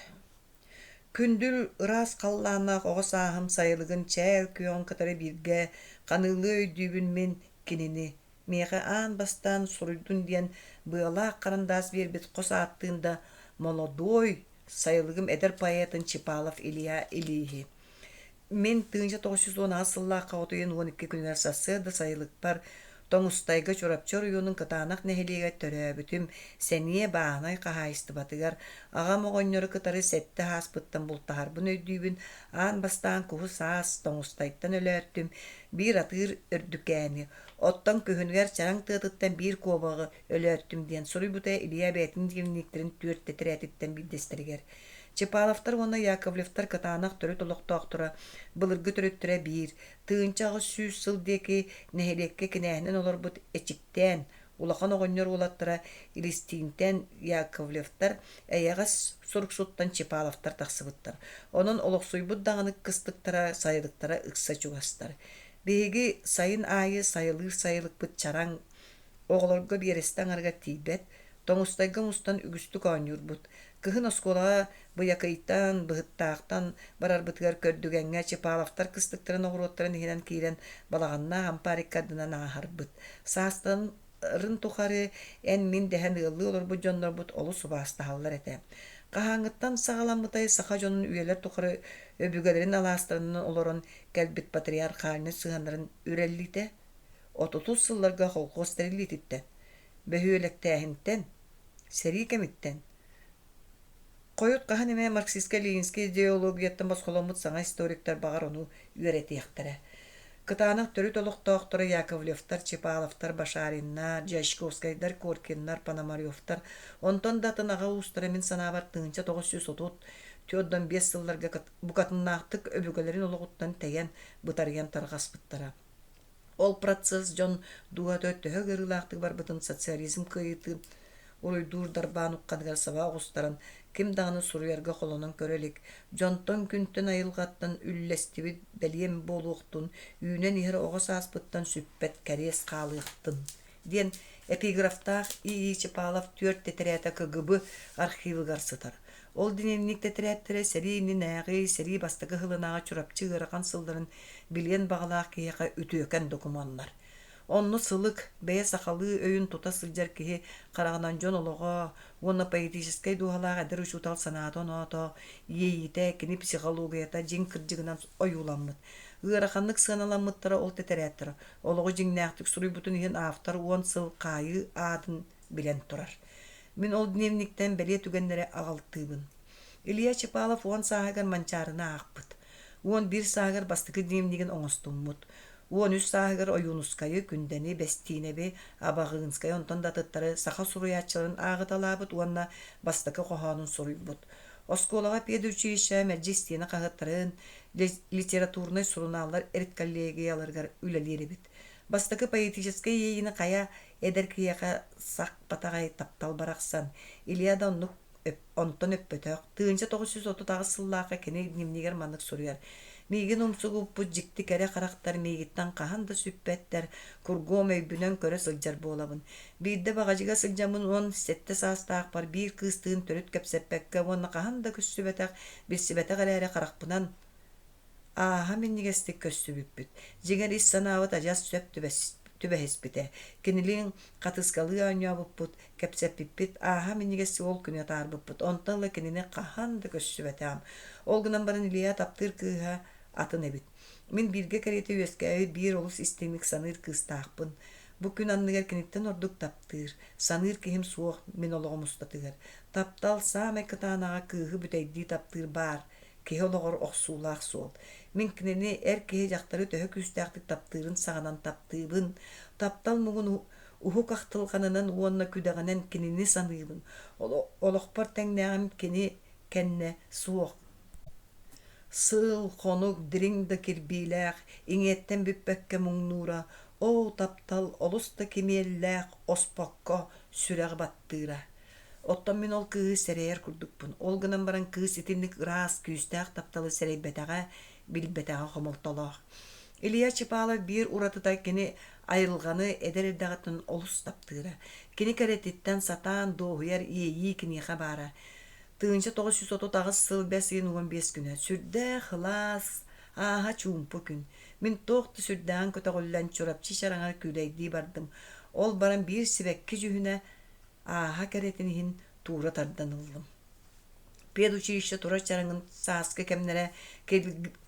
Күндүл ыраас халлааннаах оҕо сааһым сайылыгын чээл күөҕүн кытары бииргэ ханыылыы өйдүүбүн мин кинини. Миэхэ аан бастаан суруйдун диэн быалаах харандаас биэрбит хос ааттыын да молодой сайылыгым эдэр поэтын Чепалов Илья Ильиһи. Мин 1918 сыллаахха от ыйын 12 күнүгэр сарсыарда сайылыкпар Тоҥустайга Чурапчы оройуонун Кытаанах нэһилиэгэр төрөөбүтүм, сэниэ бааһынай хаһаайыстыбатыгар аҕам оҕонньору кытары сэттэ ааспыттан бултаһарбын өйдүүбүн, аан бастаан куһу саас Тоҥустайтан өлөөттүм, биир атыыр өрдүкээни, оттон күһүнүгэр чараҥ тыатыттан биир куобаҕы өлөөттүм диэн суруйбута Илья бэйэтин дневниктэрин түөрт тэтэрээтиттэн биирдэстэригэр. Чепаловтар уонна Яковлевтар кытаанах төрүт олохтоохторо, былыргы төрүттэрэ биир, 1800 сыл диэки нэһилиэккэ кинээһинэн олорбут Эчиктээн, улахан оҕонньор уолаттара Илистиинтэн Яковлевтар, эйэҕэс суруксуттан Чепаловтар тахсыбыттар. Онон олохсуйбут даҕаны кыстыктара, сайылыктара ыкса чугастар. Биһиги сайын аайы сайылыыр сайылыкпыт чараҥ Оҕолорго биэрэстэ аҥарыгар тиийбэт, тоҥустайга мустан үгүстүк оонньуурбут. Кыһын оскуолаҕа Быйакыйтан, Быһыттаахтан барарбытыгар Көрдүгэҥҥэ Чепаловтар кыстыктарын оҕуруоттарын иһинэн киирэн балаҕаннаах ампаар икки ардынан ааһарбыт. Саастарын тухары эн-мин дэһэн ыаллыы олорбут дьоннорбут олус убаастаһаллар этэ. Хаһааҥҥыттан саҕаламмытай саха дьонун үйэлэр тухары өбүгэлэрин алаастарынан олорон кэлбит патриархальнай сыһыаннарын үрэллиитэ? Отутус сылларга холкуос тэриллиититтэн, бөһүөлэктээһинтэн, сэрии кэмиттэн, хойут хаһан эмэ марксистскай-ленинскэй идеологияттан босхоломмут саҥа историктар баҕар ону үөрэтиэхтэрэ. Кытаанах төрүт олохтоохторо Яковлевтар, Чепаловтар, Башариннар, Дьячковскайдар, Коркиннар, Пономаревтар, онтон да атын аҕа уустара мин санаабар 1930-45 сылларга букатыннаахтык өбүгэлэрин олоҕуттан тэйэн, бытарыйан тарҕаспыттара. Ол процесс дьон дууһата төһө ыарыылаахтык барбытын социализм кыайыытын уруйдуур дарбаан ухханыгар саба оҕустаран, ким даҕаны суруйарга холонон көрө илик, дьонтон күнтэн айылҕаттан үллэстибит бэлиэм буолуохтун, үүнэн иһэр оҕо сааспыттан сүппэт кэриэс хаалыахтын диэн эпиграфтаах И. И. Чепалов түөрт тэтэрээтэ КГБ архивыгар сытар. Ол дневник тэтэрээттэрэ сэрии иннинээҕи, сэрии бастакы сылынааҕы Чурапчы ыарахан сылларын билиэн баҕалаах киһиэхэ үтүөкэн докумуоннар. Онно сылык, бэйэ сахалыы өйүн тута сылдьар киһи хараҕынан дьон олоҕо уонна поэтическай дууһалаах эдэр учуутал санаата-оноото, иэйиитэ, кини психологията дьиҥ кырдьыгынан ойууламмыт. Ыараханнык сыаналаммыттара ол тэтэрээттэр Олоҕу дьиҥнээхтик суруйбутун иһин автор уон сыл хаайыы аатын билэн турар. Мин ол дневниктэн бэлиэ түгэннэри аҕалтыыбын. Илья Чепалов уон сааһыгар Манчаарыны аахпыт. 11 сааһыгар бастакы дневнигин оҥостуммут. 13 сааһыгар Ойуунускайы, Күндэни, Бэстиинэби, Абаҕыынскайы онтон да атыттары саха суруйааччыларын ааҕыталаабыт уонна бастакы хоһоонун суруйбут. Оскуолаҕа педучилище мэлдьи истиэнэ хаһыаттарын, литературнай сурунааллар редколлегияларыгар үлэлиир эбит. Бастакы поэтическай иэйиини хайа эдэр киһиэхэ сахпатаҕай таптал барахсан, Илья да оннук онтон өппөтөх. 1938 сыллаахха кини дневнигэр маннык суруйар: «Миигин умсугуппут дьикти кэрэ харахтар миигиттэн хаһан да сүппэттэр, кургуом өйбүнэн көрө сылдьар буолабын. Биирдэ баҕадьыга сылдьаммын 17 саастаахпар биир кыыстыын төрүт кэпсэппэккэ уонна хаһан да көрсүбэтэх, билсибэтэх эрээри харахпынан ааһа минньигэстик көрсүбүппүт. Дьиҥэр ис санаабыт адьас сөп түбэһиспитэ. Кинилиин хатыыскалыы оонньообуппут, кэпсэппиппит, ааһа минньигэстик ол күнү атаарбыппыт. Онтон ыла кинини хаһан да көрсүбэтэҕим. Ол гынан баран Илья таптыыр кыыһа атын эбит. Мин бииргэ кэриэтэ үөскээбит биир олус истиҥник саныыр кыыстаахпын. Бу күн анныгар киниттэн ордук таптыыр, саныыр киһим суох мин олоҕум устатыгар. Таптал саамай кытаанаҕа кыыһы бүтэйдии таптыыр баар, киһи олоҕор охсуулаах суол. Мин кинини эр киһи дьахтары төһө күүстээхтик таптыырын саҕанан таптыыбын. Таптал муҥун Уһук ахтылҕанынан уонна күдэҕинэн кинини саныыбын. Олохпор тэҥнээҕим кини кэннэ суох. Сыл, хонук, дириҥ да кирбиилээх, иҥиэттэн бүппэккэ муҥнуура, оо, таптал олус да кимиэллээх, оспокко сүрэҕи баттыыра. Оттон мин ол кыыһы сэрэйэр курдукпун. Ол гынан баран кыыс итинник ыраас, күүстээх тапталы сэрэйбэтэҕэ, билбэтэҕэ хомолтолоох. Илья Чапалов биир уратыта кини айылҕаны эдэр эрдэҕиттэн олус таптыыра. Кини кэрэтиттэн сатаан дуоһуйар иэйии киниэхэ баара. 1938 сыл бэс ыйын 15 күнэ. Сүрдээх ылаас, ааһа чуумпу күн. Мин туох да сүрдээҕин көтөҕүллэн Чурапчы чараҥар күүлэйдии бардым. Ол баран биир сибэкки дьүһүнэ ааһа кэрэтин иһин туура тардан ыллым. Педучилище турар чараҥын сааскы кэмнэрэ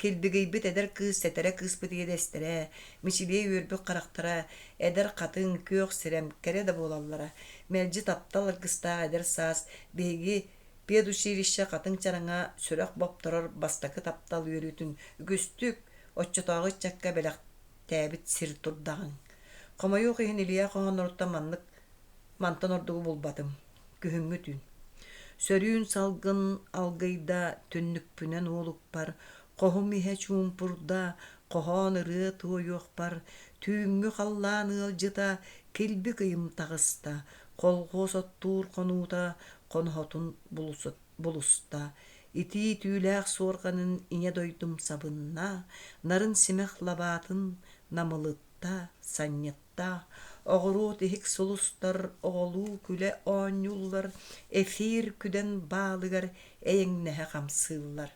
килбигийбит эдэр кыыс сэтэрэ кыыспыт иэдэстэрэ, мичилийэ үөрбүт харахтара, эдэр хатыҥ, күөх сирэм кэрэ да буолаллара. Мэлдьи таптал аргыстаах эдэр саас биһиги педучилище хатыҥ чараҥа сүрэх бопторор бастакы таптал үөрүүтүн үгүстүк оччотооҕу ыччакка бэлэхтээбит сир турдаҕыҥ. Хомойуох иһин Илья хоһоонноруттан маннык мантан ордугу булбатым. Күһүҥҥү түүн. Сөрүүн салгын алгыйда түннүкпүнэн уолукпар, хоһум иһэ чуумпурда, хоһоон ырыа туойуохпар, түүҥҥү халлаан ыалдьыта килбик ыйым таҕыста, колхуос оттуур хонуута хоноһотун булуста, итии түүлээх суорҕанын ийэ дойдум сабынна, нарын симэх лабаатын намылытта, санньытта Оҕуруот иһик сулустар оҕолуу күлэ оонньууллар, эфир күдэн баалыгар эйэҥнэһэ хамсыыллар.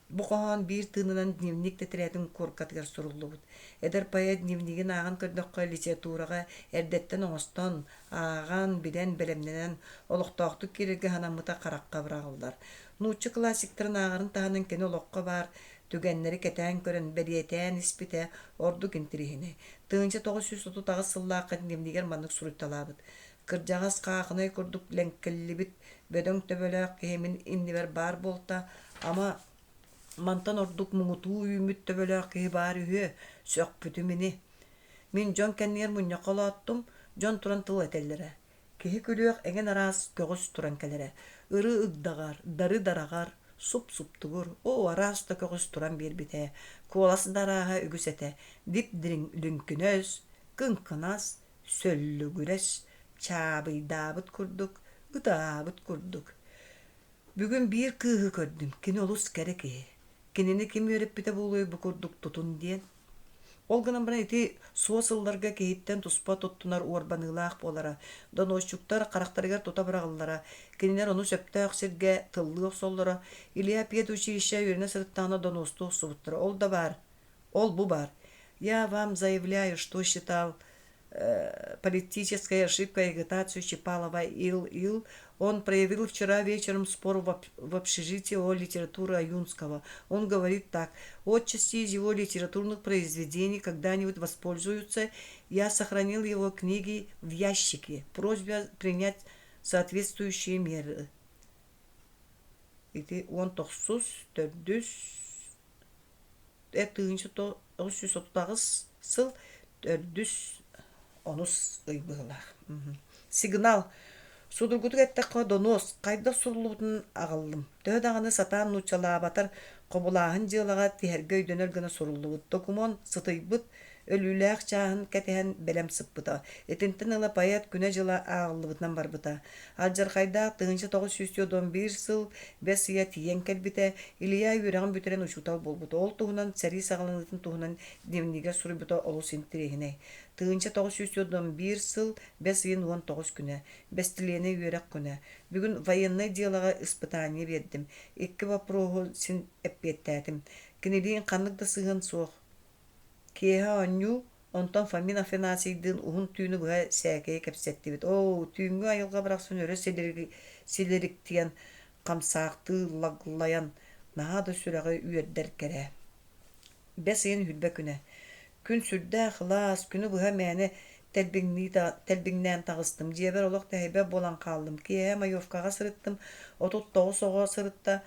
Бу хоһоон биир тыынынан дневник тэтэрээтин куоркатыгар суруллубут. Эдэр поэт дневнигин ааҕан көрдөххө, литератураҕа эрдэттэн оҥостон, ааҕан, билэн, бэлэмнэнэн, олохтоохтук киирэргэ санаммыта харахха быраҕыллар. Нуучча классиктарын ааҕарын таһынан кини олоххо баар түгэннэри кэтээн көрөн, бэлиэтээн испитэ ордук интэриэһинэй. 1938 сыллаахха дневнигэр маннык суруйталаабыт: «Кырдьаҕас хаахынай курдук лэҥкэллибит бөдөҥ төбөлөөх киһи мин иннибэр баар буолта, ама мантан ордук муҥутуу үүммүт төбөлөөх киһи баар үһүө, сөхпүтүм ини. Мин дьон кэннигэр мунньахха олоттум, дьон туран тыл этэллэрэ. Киһи күлүөх эҥин араас көҕүс туран кэлэрэ. Ыры ыгдаҕар, дары дараҕар, суп-суптугур, оо, араас да көҕүс туран биэрбитэ. Куолас да арааһа үгүс этэ. Дип-дириҥ лүҥкүнэс, кыҥкынас, сөллүгүрэс, чаабыйдаабыт курдук, ытаабыт курдук. Бүгүн биир кыыһы көрдүм, кини олус кэрэ киһи. Кинини ким үөрэппитэ буолуой бу курдук тутун диэн. Ол гынан баран ити суо сылларга киһиттэн туспа туттунар уорбаныылаах буолара. Донуосчуктар харахтарыгар тута быраҕыллара. Кинилэр ону сөптөөх сиргэ тыллыы охсоллоро. Илья педучилище үөрэнэ сырыттаҕына донуостуу охсубуттара. Ол да баар. Ол бу баар. Я вам заявляю, что считал политической ошибкой агитацию Чапалова Ил-Ил. Он проявил вчера вечером спор в общежитии о литературе Аюнского. Он говорит так. Отчасти из его литературных произведений когда-нибудь воспользуются. Я сохранил его книги в ящике. Просьба принять соответствующие меры. Ити он тохсус, төрдүс, 1938 сыл төрдүс онус ый быһыылаах. Сигнал. Судургутук эттэххэ, донуос хайдах суруллубутун аҕаллым. Төһө даҕаны сатаан нууччалаабатар, хобулааһын дьыалаҕа тиһэргэ өйдөнөр гына суруллубут. Докумуон сытыйбыт, өлүүлээх чааһын кэтэһэн бэлэм сыппыта. Итинтэн ыла поэт күнэ-дьыла ааҕыллыбытынан барбыта. Алдьархайдаах 1941 сыл бэс ыйа тиийэн кэлбитэ, Илья үөрэҕин бүтэрэн учуутал буолбута. Ол туһунан сэрии саҕаланыытын туһунан дневнигэр суруйбута олус интэриэһинэй. 1941 сыл бэс ыйын 19 күнэ. Бэстилиэнэй үөрэх күнэ. Бүгүн военнай дьыалаҕа испытание биэрдим. Икки боппуруоһу син эппиэттээтим. Кинилиин ханнык да сыһыан суох. Киэһэ оонньуу, онтон Фомин Афанасийдыын уһун түүнү быһа сээкэйи кэпсэттибит. Оо, түүҥҥү айылҕа барахсан өрө силириктийэн, хамсаахтыы лаглайан, наһаа да сүрэҕи үөрдэр кэрэ. Бэс ыйын үрбэ күнэ. Күн сүрдээх ылаас, күнү быһа мээнэ тэлбиҥнээн таҕыстым. Дьиэбэр олох тэһийбэт буолан хааллым. Киэһэ маевкаҕа сырыттым, 39 оҕо сырытта,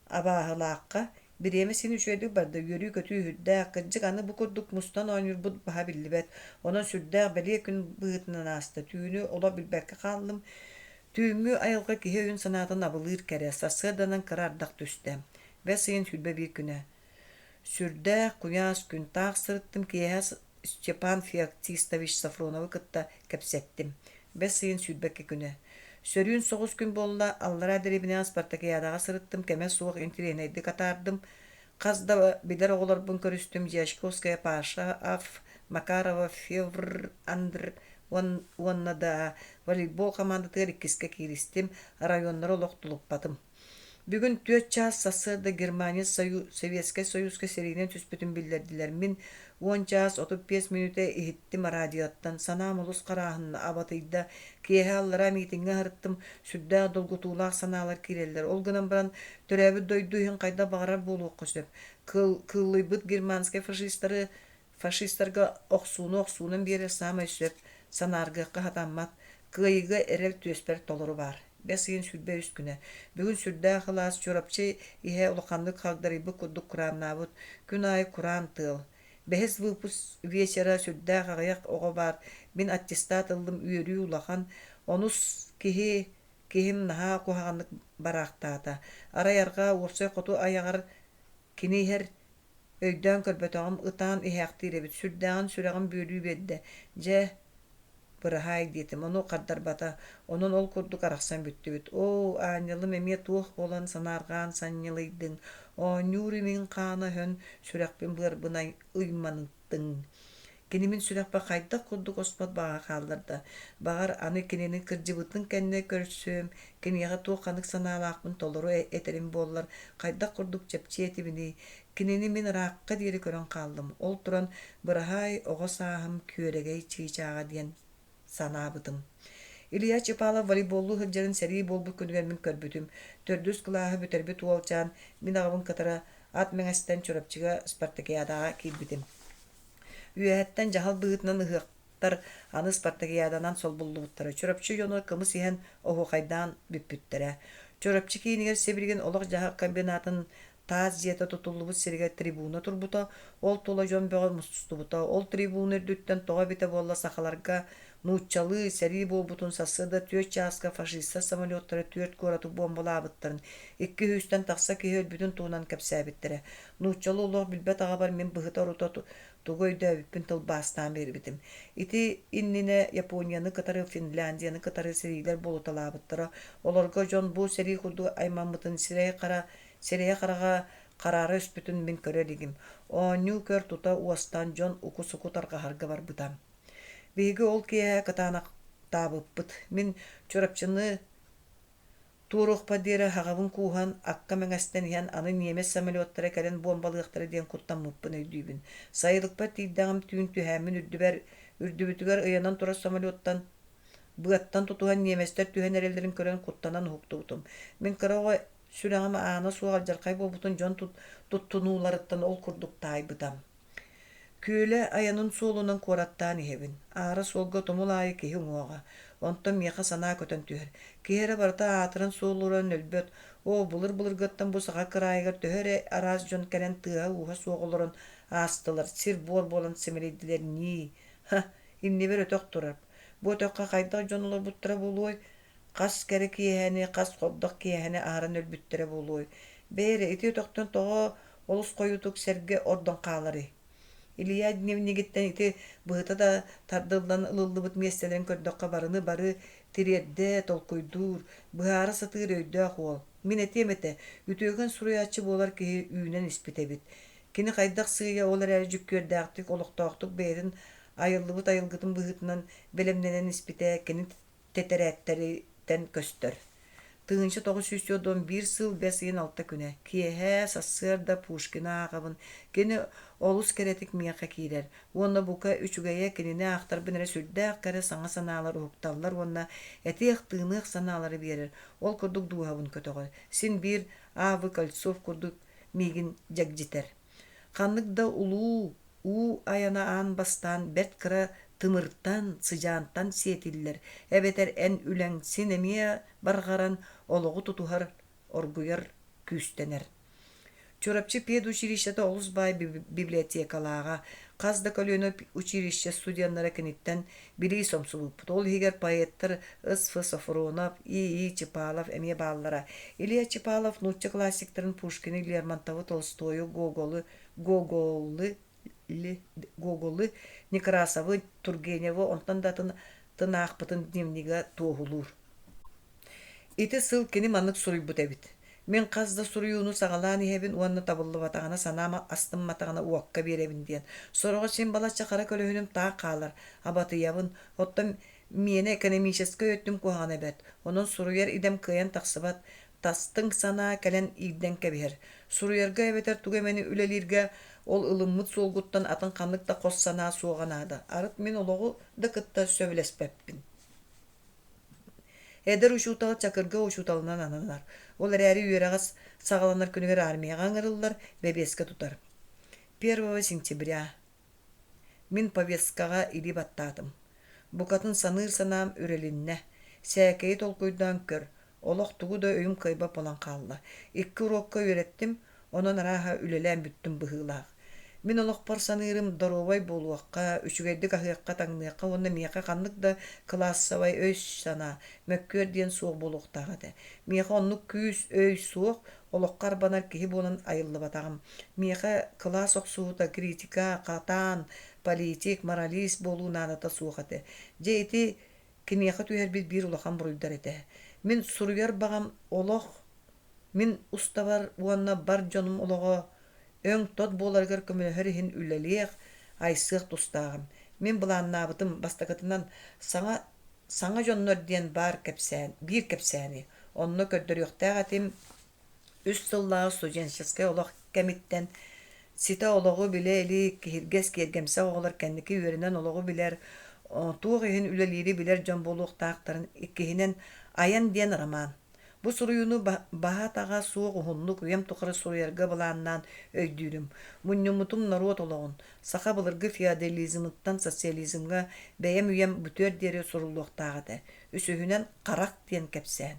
Абааһылаахха. Бириэмэ син үчүгэйдик барда, үөрүү-көтүү сүрдээх, кырдьык аны бу курдук мустан оонньуурбут баһа биллибэт. Онон сүрдээх бэлиэ күн быһыытынан ааста, түүнү олох билбэккэ хааллым. Түүҥҥү айылҕа киһи өйүн-санаатын абылыыр кэрэ, сарсыарданан кыра ардах түстэ. Бэс ыйын 21 күнэ. Сүрдээх куйаас күн таах сырыттым киэһэ Степан Феоктистович Софроновы кытта кэпсэттим. Бэс ыйын 22 күнэ. Сөрүүн соҕус күн буолла, аллараа дэриэбинэҕэ спартакиадаҕа сырыттым, кэмэ суох интэриэһинэйдик атаардым. Хас да билэр оҕолорбун көрүстүм Дьячковская Паша, Аф, Макарова, Февр, Андр уонна да волейбол хамаандатыгар иккискэ кииристим, районнары олох тулуппатым. Бүгүн 4 чаас сарсыарда Германия Советскай Союзка сэриинэн түспүтүн биллэрдилэр. Мин 10 чаас 35 мүнүүтэ иһиттим радиоттан. Санаам олус харааһынна, абатыйда. Киэһэ аллараа миитиҥҥэ аһарыттым. Сүрдээх долгутуулаах санаалар киирэллэр. Ол гынан баран, төрөөбүт дойду иһин хайдах баҕарар буолуохха сөп. Кыыллыйбыт германскай фашистары Фашистарга охсууну охсуунан биэрэр саамай сөп, санааргыахха сатаммат, кыайыыга эрэл түөспэр толору баар. Бэс ыйын 23 күнэ. Бүгүн сүрдээх ылаас Чурапчы иһэ улаханнык хагдарыйбыт курдук курааннаабыт, күн аайы кураан тыал. Бэһис выпуск вечера сүрдээх аҕыйах оҕо баар, мин аттестат ыллым үөрүү улахан, онус киһи киһим наһаа куһаҕаннык бараахтаата. Арай арҕаа уопсай хоту айаҕар кини иһэр Өйдөөн көрбөтөҕүм, ытаан иһээхтиир эбит, сүрдээҕин сүрэҕим бүөлүү биэрдэ, дьэ, быраһаай диэтим, ону хардарбата, онон ол курдук арахсан бүттүбүт. Оо, аанньалым эмиэ туох буолан санаарҕаан санньылыйдыҥ, оонньуур имиҥ хаана өһөн, сүрэхпин быарбын ыйманыттыҥ. Кини мин сүрэхпэр хайдах курдук оспот баҕа хаалларда. Баҕар, аны кинини кырдьыбытын кэннэ көрсүөм, киниэхэ туох-ханнык санаалаахпын толору этэрим буоллар, хайдах курдук чэпчиэ этибиний? Кинини мин ыраахха диэри көрөн хааллым. Ол туран, быраһаай, оҕо сааһым күөрэгэй чыычааҕа диэн санаабытым. Илья Чепалов волейболлуу сылдьарын сэрии буолбут күнүгэр мин көрбүтүм. Төрдүс кылааһы бүтэрбит уолчаан мин аҕабын кытары ат мэҥэстэн Чурапчыга спартакиадаҕа киирбитим. Үөһэттэн дьаһал быһыытынан ыһыахтар аны спартакиаданан солбуллубуттара. Чурапчы дьоно кымыс иһэн оһуохайдаан бүппүттэрэ. Чурапчы киинигэр сибилигин олох-дьаһах комбинатын таас дьиэтэ тутуллубут сиригэр трибуна турбута, ол тула дьон бөҕө мустубута. Ол трибуна үрдүттэн тоҕо эбитэ буолла сахаларга нууччалыы сэрии буолбутун сарсыарда 4 чааска фашистар самолеттара түөрт куораты буомбалаабыттарын, икки сүүстэн тахса киһи өлбүтүн туһунан кэпсээбиттэрэ. Нууччалыы олох билбэт аҕабар мин быһыта-орута тугу өйдөөбүппүн тылбаастаан биэрбитим. Ити иннинэ Японияны кытары Финляндияны кытары сэриилэр буолуталаабыттара. Олорго дьон бу сэрии курдук аймаммытын сирэй-хара сирэйэ-хараҕа хараара өспүтүн мин көрө илигим. Оонньуу-көр тута уостан дьон уку-суку тарҕаһарга барбыта. Биһиги ол киэһэ кытаанахтаабыппыт. Мин Чурапчыны туоруохпар диэри аһаҕабын кууһан, акка мэҥэстэн иһэн аны немец самолеттара кэлэн буомбалыахтара диэн куттаммыппын өйдүүбүн. Сайылыкпар тиийдэҕим түүн түһээммин үрдүбэр, үрдүбүтүгэр ыйанан турар самолеттан быаттан тутуһан немецтэр түһэн эрэллэрин көрөн куттанан уһуктубутум. Мин кыра оҕо сүрэҕим аана суох алдьархай буолбутун дьон туттунууларыттан ол курдук таайбыта. Күөлэ айанын суолунан куораттаан иһэбин. Аара суолга тумул аайы киһи уҥуоҕа. Онтон миэхэ санаа көтөн түһэр. Киһи эрэ барыта аатыран-суоллуран өлбөт. Оо, былыр-былыргыттан бу саха кыраайыгар төһө эрэ араас дьон кэлэн тыаһа-ууһа суох олорон аастылар, сир-буор буолан симэлийдилэр ньии. Һа, иннибэр өтөх турар. Бу өтөххө хайдах дьон олорбуттара буолуой? Хас кэрэ киэһэни, хас хобдох киэһэни аһаран өлбүттэрэ буолуой? Бэйэ эрэ, ити өтөхтөн тоҕо олус хойутук сэргэ ордон хааларый? Илья дневнигиттэн ити быһыта да тардыллан ылыллыбыт миэстэлэрин көрдөххө барыны бары тириэрдэ, толкуйдуур, быһаара сатыыр өйдөөх уол. Мин этиэм этэ, үтүөкэн суруйааччы буолар киһи үүнэн испит эбит. Кини хайдах сыыйа ол эрээри дьүккүөрдээхтик, олохтоохтук бэйэтин айыллыбыт айылгытын быһыытынан бэлэмнэнэн испитэ кини тэтэрээттэриттэн көстөр. 1941 сыл бэс ыйын алта күнэ. Киэһэ, сарсыарда Пушкины ааҕабын. Кини олус кэрэтик миэхэ киирэр. Уонна бука үчүгэйэ кинини аахтарбын эрэ сүрдээх кэрэ саҥа санаалар уһукталлар уонна этиэх-тыыныах санаалары биэрэр. Ол курдук дууһабын көтөҕөр. Син биир А.В. Кольцов курдук миигин дьэгдьитэр. Ханнык да улуу уу айана аан бастаан бэрт кыра тымыртан, сыдьаантан сиэтиллэр, эбэтэр эн үлэҥ син эмиэ барҕаран олоҕу тутуһар, оргуйар күүстэнэр. Чурапчы педучилищета олус баай библиотекалааҕа. Хас да көлүөнэ училище студеннара киниттэн билии сомсубуппут. Ол иһигэр поэттар С.Ф. Софронов, И.И. Чепалов эмиэ бааллара. Илья Чепалов нуучча классиктарын Пушкины, Лермонтовы, Толстойу, Гоголы, Гоголы, Гоголы, Некрасовы, Тургеневы онтон да атын тын аахпытын дневнигэ туоһулуур. Ити сыл кини маннык суруйбут эбит: «Мин хас да суруйууну саҕалаан иһэбин уонна табыллыбатаҕына санаам астымматаҕына уокка биэрэбин диэн. Сороҕо син балачча хара көлөһүнүм таах хаалар, абатыйабын. Оттон миэнэ экономическай өттүм куһаҕана бэрт. Онон суруйар идэм кыайан тахсыбат. Тастыҥ санаа кэлэн иирдэн кэбиһэр. Суруйарга эбэтэр тугу эмэни үлэлииргэ ол ылыммыт суолгуттан атын ханнык да хос санаа суоҕа наада. Арыт мин олоҕу да кытта сөбүлэспэппин. Эдэр учуутал Чакырга учууталынан ананар. Ол эрээри үөрэҕэ саҕаланар күнүгэр армияҕа ыҥырыллар, бэбиэскэ тутар. Первого сентября. Мин повесткаҕа илии баттаатым. Букатын саныыр санаам үрэлиннэ. Сээкэйи толкуйдаан көр, Олох тугу да өйүм кыайбат буолан хаалла. Икки уруокка үөрэттим, онон арааһа үлэлээн бүттүм быһыылаах. Мин олохпор саныырым доруобай буолуохха, үчүгэйдик аһыахха-таҥныахха уонна миэхэ ханнык да кылаассабай өй-санаа, мөккүөр диэн суох буолуохтаах этэ. Миэхэ оннук күүс, өй суох, олоххо арбанар киһи буолан айыллыбатаҕым. Миэхэ кылаас охсуһуута, критика, хатаан, политик, моралист буолуу наадата суох этэ. Дьэ ити Киниэхэ түһэрбит биир улахан буруйдар этэ. Мин суруйар баҕам олох мин устабар уонна бар дьонум олоҕо өҥ-тот буоларыгар көмөлөһөр иһин үлэлиэх, айсыах тустааҕым. Мин былааннаабытым, бастакытынан, саҥа саҥа дьоннор диэн баар кэпсээн, биир кэпсээни. Онно көрдөрүөхтээх этим Үс сыллааҕы студенческай олох кэмиттэн ситэ олоҕу билэ илик, киһиргэс, киэргэмсэх оҕолор кэнники үөрэнэн олоҕу билэр, туох иһин үлэлиири билэр дьон буолуохтаахтарын, иккиһинэн, «Айан» диэн роман. Бу суруйууну баһа-атаҕа суох уһуннук үйэм тухары суруйарга былааннаан өйдүүрүм. Мунньуммутум норуот олоҕун, саха былыргы феодализмыттан социализмҥа бэйэм үйэм бүтүөр диэри суруллуохтаах этэ. Үсүһүнэн, «Харах» диэн кэпсээн.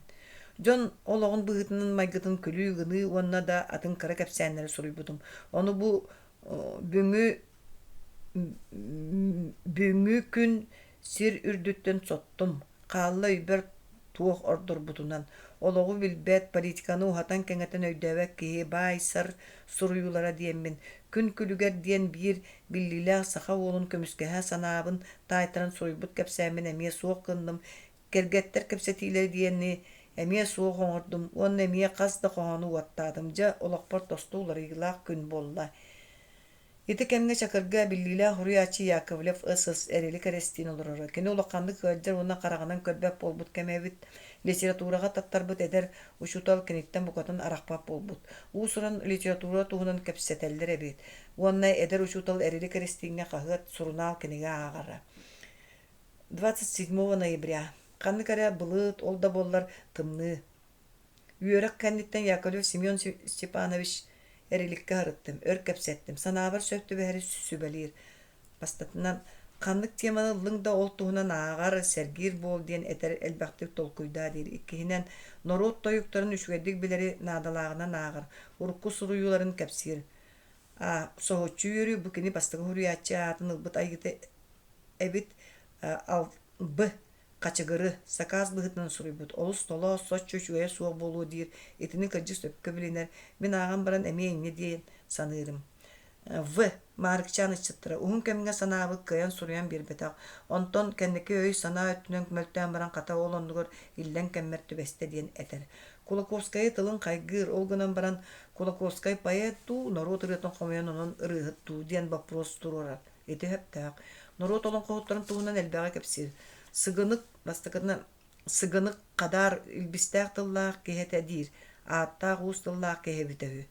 Дьон олоҕун быһыытынан майгытын күлүү-гыныы уонна да атын кыра кэпсээннэри суруйбутум. Ону бу бүгүҥҥү бүгүҥҥү күн сир үрдүттэн соттум, хаалла өйбөр туох ордорбутунан. Олоҕу билбэт, политиканы уһатан-кэҥэтэн өйдөөбөт киһи баайсар суруйуулара диэммин, күн күлүгэр диэн биир биллиилээх саха уолун көмүскэһэ санаабын таайтаран суруйбут кэпсээммин эмиэ суох гынным, кэргэттэр кэпсэтиилэрэ диэни эмиэ суох оҥордум уонна эмиэ хас да хоһоону уоттаатым. Дьэ, олохпор тосту уларыйыылаах күн буолла. Ити кэмҥэ Чакырга биллиилээх уруйааччы Яковлев СС Эрилик Эрэстиин олороро. Кини улаханнык ыалдьар уонна хараҕынан көрбөт буолбут кэмэ эбит. Литератураҕа таттарбыт эдэр учуутал киниттэн букатын арахпат буолбут. Уус-уран литература туһунан кэпсэтэллэр эбит. Уонна эдэр учуутал Эрилик Эрэстииҥҥэ хаһыат, сурунаал, кинигэ ааҕара. 27 ноября. Ханнык эрэ былыт, ол да буоллар тымныы. Үөрэх кэнниттэн Яковлев Семен Степанович Эриликкэ сырыттым, өр кэпсэттим, санаабар сөп түбэһэри сүбэлиир. Бастатынан, ханнык теманы ыллыҥ да ол туһунан ааҕар, сэргиир буол диэн этэр элбэхтик толкуйдаа диир. Иккиһинэн, норуот тойуктарын үчүгэйдик билэри наадалааҕынан ааҕар, урукку суруйууларын кэпсиир. А. Соһуччу үөрүү бу кини бастакы суруйааччы аатын ылбыт айыыта эбит Б. Хачыгыры, сакаас быһыытынан суруйбут, олус толоос, соччо үчүгэйэ суох буолуо диир, итини кырдьык сөпкө билинэр, мин ааҕан баран эмиэ инньэ диэн саныырым. В. Маарыкчаан ыччаттара уһун кэмҥэ санаабыт кыайан суруйан биэрбэтэх, онтон кэнники өй-санаа өттүнэн мөлтөөн баран хата ол оннугар иллэҥ кэммэр түбэстэ диэн этэр. Кулаковскайы тылын хайгыыр, ол гынан баран Кулаковскай поэт дуу, норуот ырыатын хомуйан онон ырыаһыт дуу диэн боппуруос туруорар. Ити сөптөөх. Норуот олоҥхоһуттарын туһунан элбэҕи кэпсиир. Сыгынык, бастакытынан, Сыгынык хадаар илбистээх тыллаах киһи этэ диир, ааттаах уус тыллаах киһи эбитэ үһү.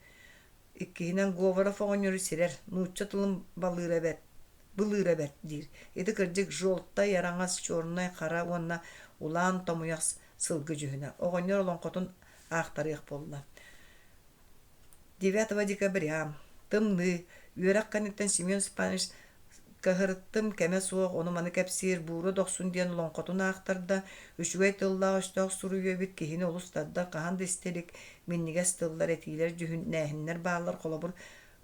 Иккиһинэн, Говоров оҕонньору сирэр, нуучча тылын балыыра бэрт, былыыра бэрт диир. Ити кырдьык желтай, араҥас, чернай, хара уонна улаан томуйах сылгы дьүһүнэ. Оҕонньор олоҥхотун аахтарыах буолла. 9 декабря. Тымныы. Үөрэх кэнниттэн Семен Степанович Кыһырыттым, кэмэ суох ону-маны кэпсиир Буура Дохсун диэн олоҥхотун аахтарда, үчүгэй тыллаах-өстөөх суруйуу эбит, киһини олус тардар, хаһан да истэ илик минньигэс тыллар, этиилэр, дьүһүннээһиннэр бааллар, холобур,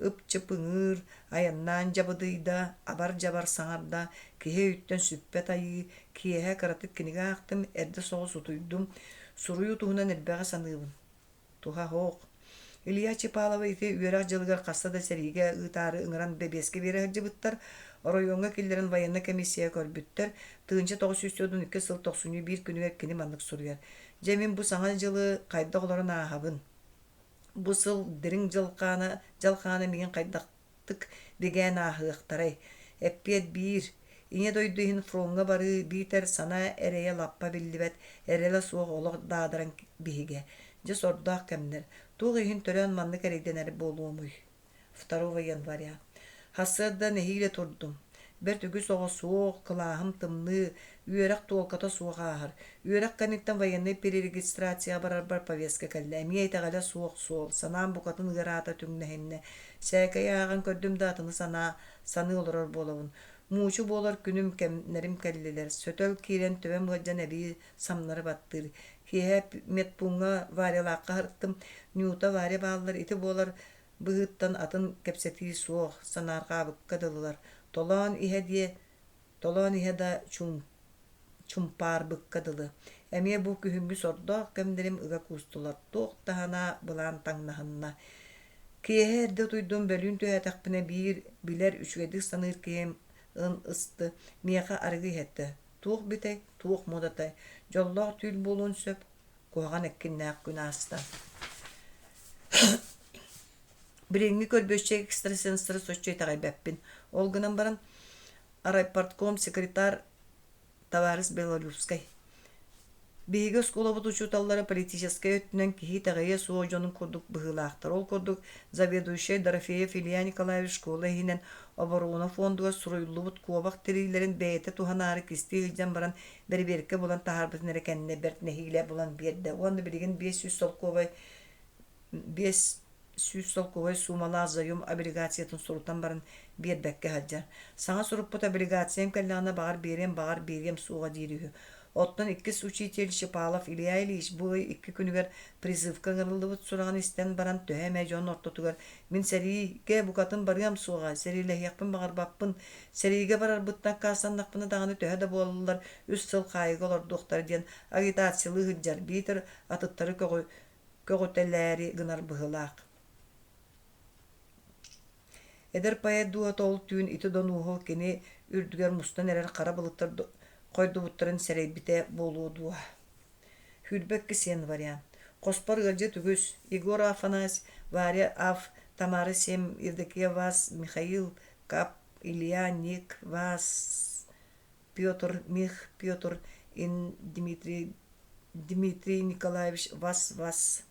ып-чып ыҥыыр, айаннаан дьабыдыйда, абар-дьабар саҥарда, киһи өйүттэн сүппэт айыы, киэһэ кыратык кинигэ аахтым, эрдэ соҕус утуйдум, суруйуу туһунан элбэҕи саныыбын. Туһа суох. Илья Чепалова ити үөрэх дьылыгар хаста да сэриигэ ыытаары ыҥыран бэбиэскэ биэрэ сылдьыбыттар, оройуоҥҥа киллэрэн военнай комиссия көрбүттэр. 1942 сыл тохсунньу биир күнүгэр кини маннык суруйар: «Дьэ мин бу саҥа дьылы хайдах олорон ааһабын? Бу сыл дириҥ дьалхаана, дьалхаана миигин хайдах тык бигээн ааһыахтарай? Эппиэт биир: Ийэ дойду иһин фроҥҥа барыы биитэр санаа эрэйэ лаппа биллибэт, эрэлэ суох олох даадаран биһигэ. Дьэ сордоох кэмнэр. Туох иһин төрөөн маннык эрэйдэнэр буолуомуй? 2 января. Сарсыарда нэһиилэ турдум. Бэрт үгүс оҕо суох, кылааһым тымныы, үөрэх туолката суох ааһар. Үөрэх кэнниттэн военнай перерегистрацияҕа барарбар повестка кэллэ. Эмиэ итэҕэлэ суох суол, санаам букатын ыараата түҥнэһиннэ. Сээкэйи ааҕан көрдүм да атыны санаа, саныы олорор буолабын. Муучу буолар күнүм кэмнэрим кэллилэр. Сөтөл киирэн төбөм ыалдьан эбии самнары баттыыр. Киэһэ медпууҥҥа Варялаахха сырыттым. Нюта, Варя бааллар, ити буолар быһыыттан атын кэпсэтии суох, санаарҕаабыкка дылылар. Толоон иһэ диэ, толоон иһэ да чумпаарбыкка дылы. Эмиэ бу күһүҥҥү сордоох кэмнэрим ыга куустулар, туох да санаа былаан таҥнаһынна. Киэһэ эрдэ утуйдум, бөлүүн түһээтэхпинэ биир билэр, үчүгэйдик саныыр киһим ын ысты, миэхэ арыгы иһэттэ. Туох бүтэй, туох муодатай, дьоллоох түүл буолуон сөп, куһаҕан эккиннээх күн ааста. Билиҥҥи көрбүөччү экстрасенстары соччо итэҕэйбэппин. Ол гынан баран, райпортком секретарь табаарыс Белолюбскай Биһиги оскуолабыт учууталлара политическай өттүнэн киһи итэҕэйиэ суох дьонун курдук быһыылаахтар. Ол курдук заведующай Дорофеев Илья Николаевич школа иһинэн оборона фондугар суруйуллубут куобах тириилэрин бэйэтэ туһанаары кистии сылдьан баран бэрэбиэркэ булан таһаарбытын эрэ кэннэ бэрт нэһиилэ булан биэрдэ уонна билигин 500 солкуобай 500 солкуобай суумалаах заем облигациятын сурутан баран биэрбэккэ сылдьар. Саҥа суруппут облигациям кэллэҕинэ баҕар биэриэм, баҕар биэриэм суоҕа диир үһү. Оттон иккис учитель Чепалов Илья Ильич бу ый икки күнүгэр призывка ыҥырыллыбыт сураҕын истэн баран төһө эмэ дьон ортотугар «Мин сэриигэ букатын барыам суоҕа, сэриилэһиэхпин баҕарбаппын, сэриигэ барарбыттан аккаастаннахпына даҕаны төһө да буоллар үс сыл хаайыыга олордуохтара» диэн агитациялыы сылдьар, биитэр атыттары көҕүтэлээри гынар быһыылаах. Эдэр поэт дууһата ол түүн ити донуоһу кини үрдүгэр мустан эрэр хара былыттар хойдубуттарын сэрэйбитэ буолуо дуо? Сүүрбэккис января. Хоспор ыалдьыт үгүс. Егор Афанась, Варя Аф, Тамара Сем, Евдокия Вас, Михаил Кап, Илья Ник, Вас, Петр Мих, Петр Ин, Дмитрий Дмитрий Николаевич Вас Вас.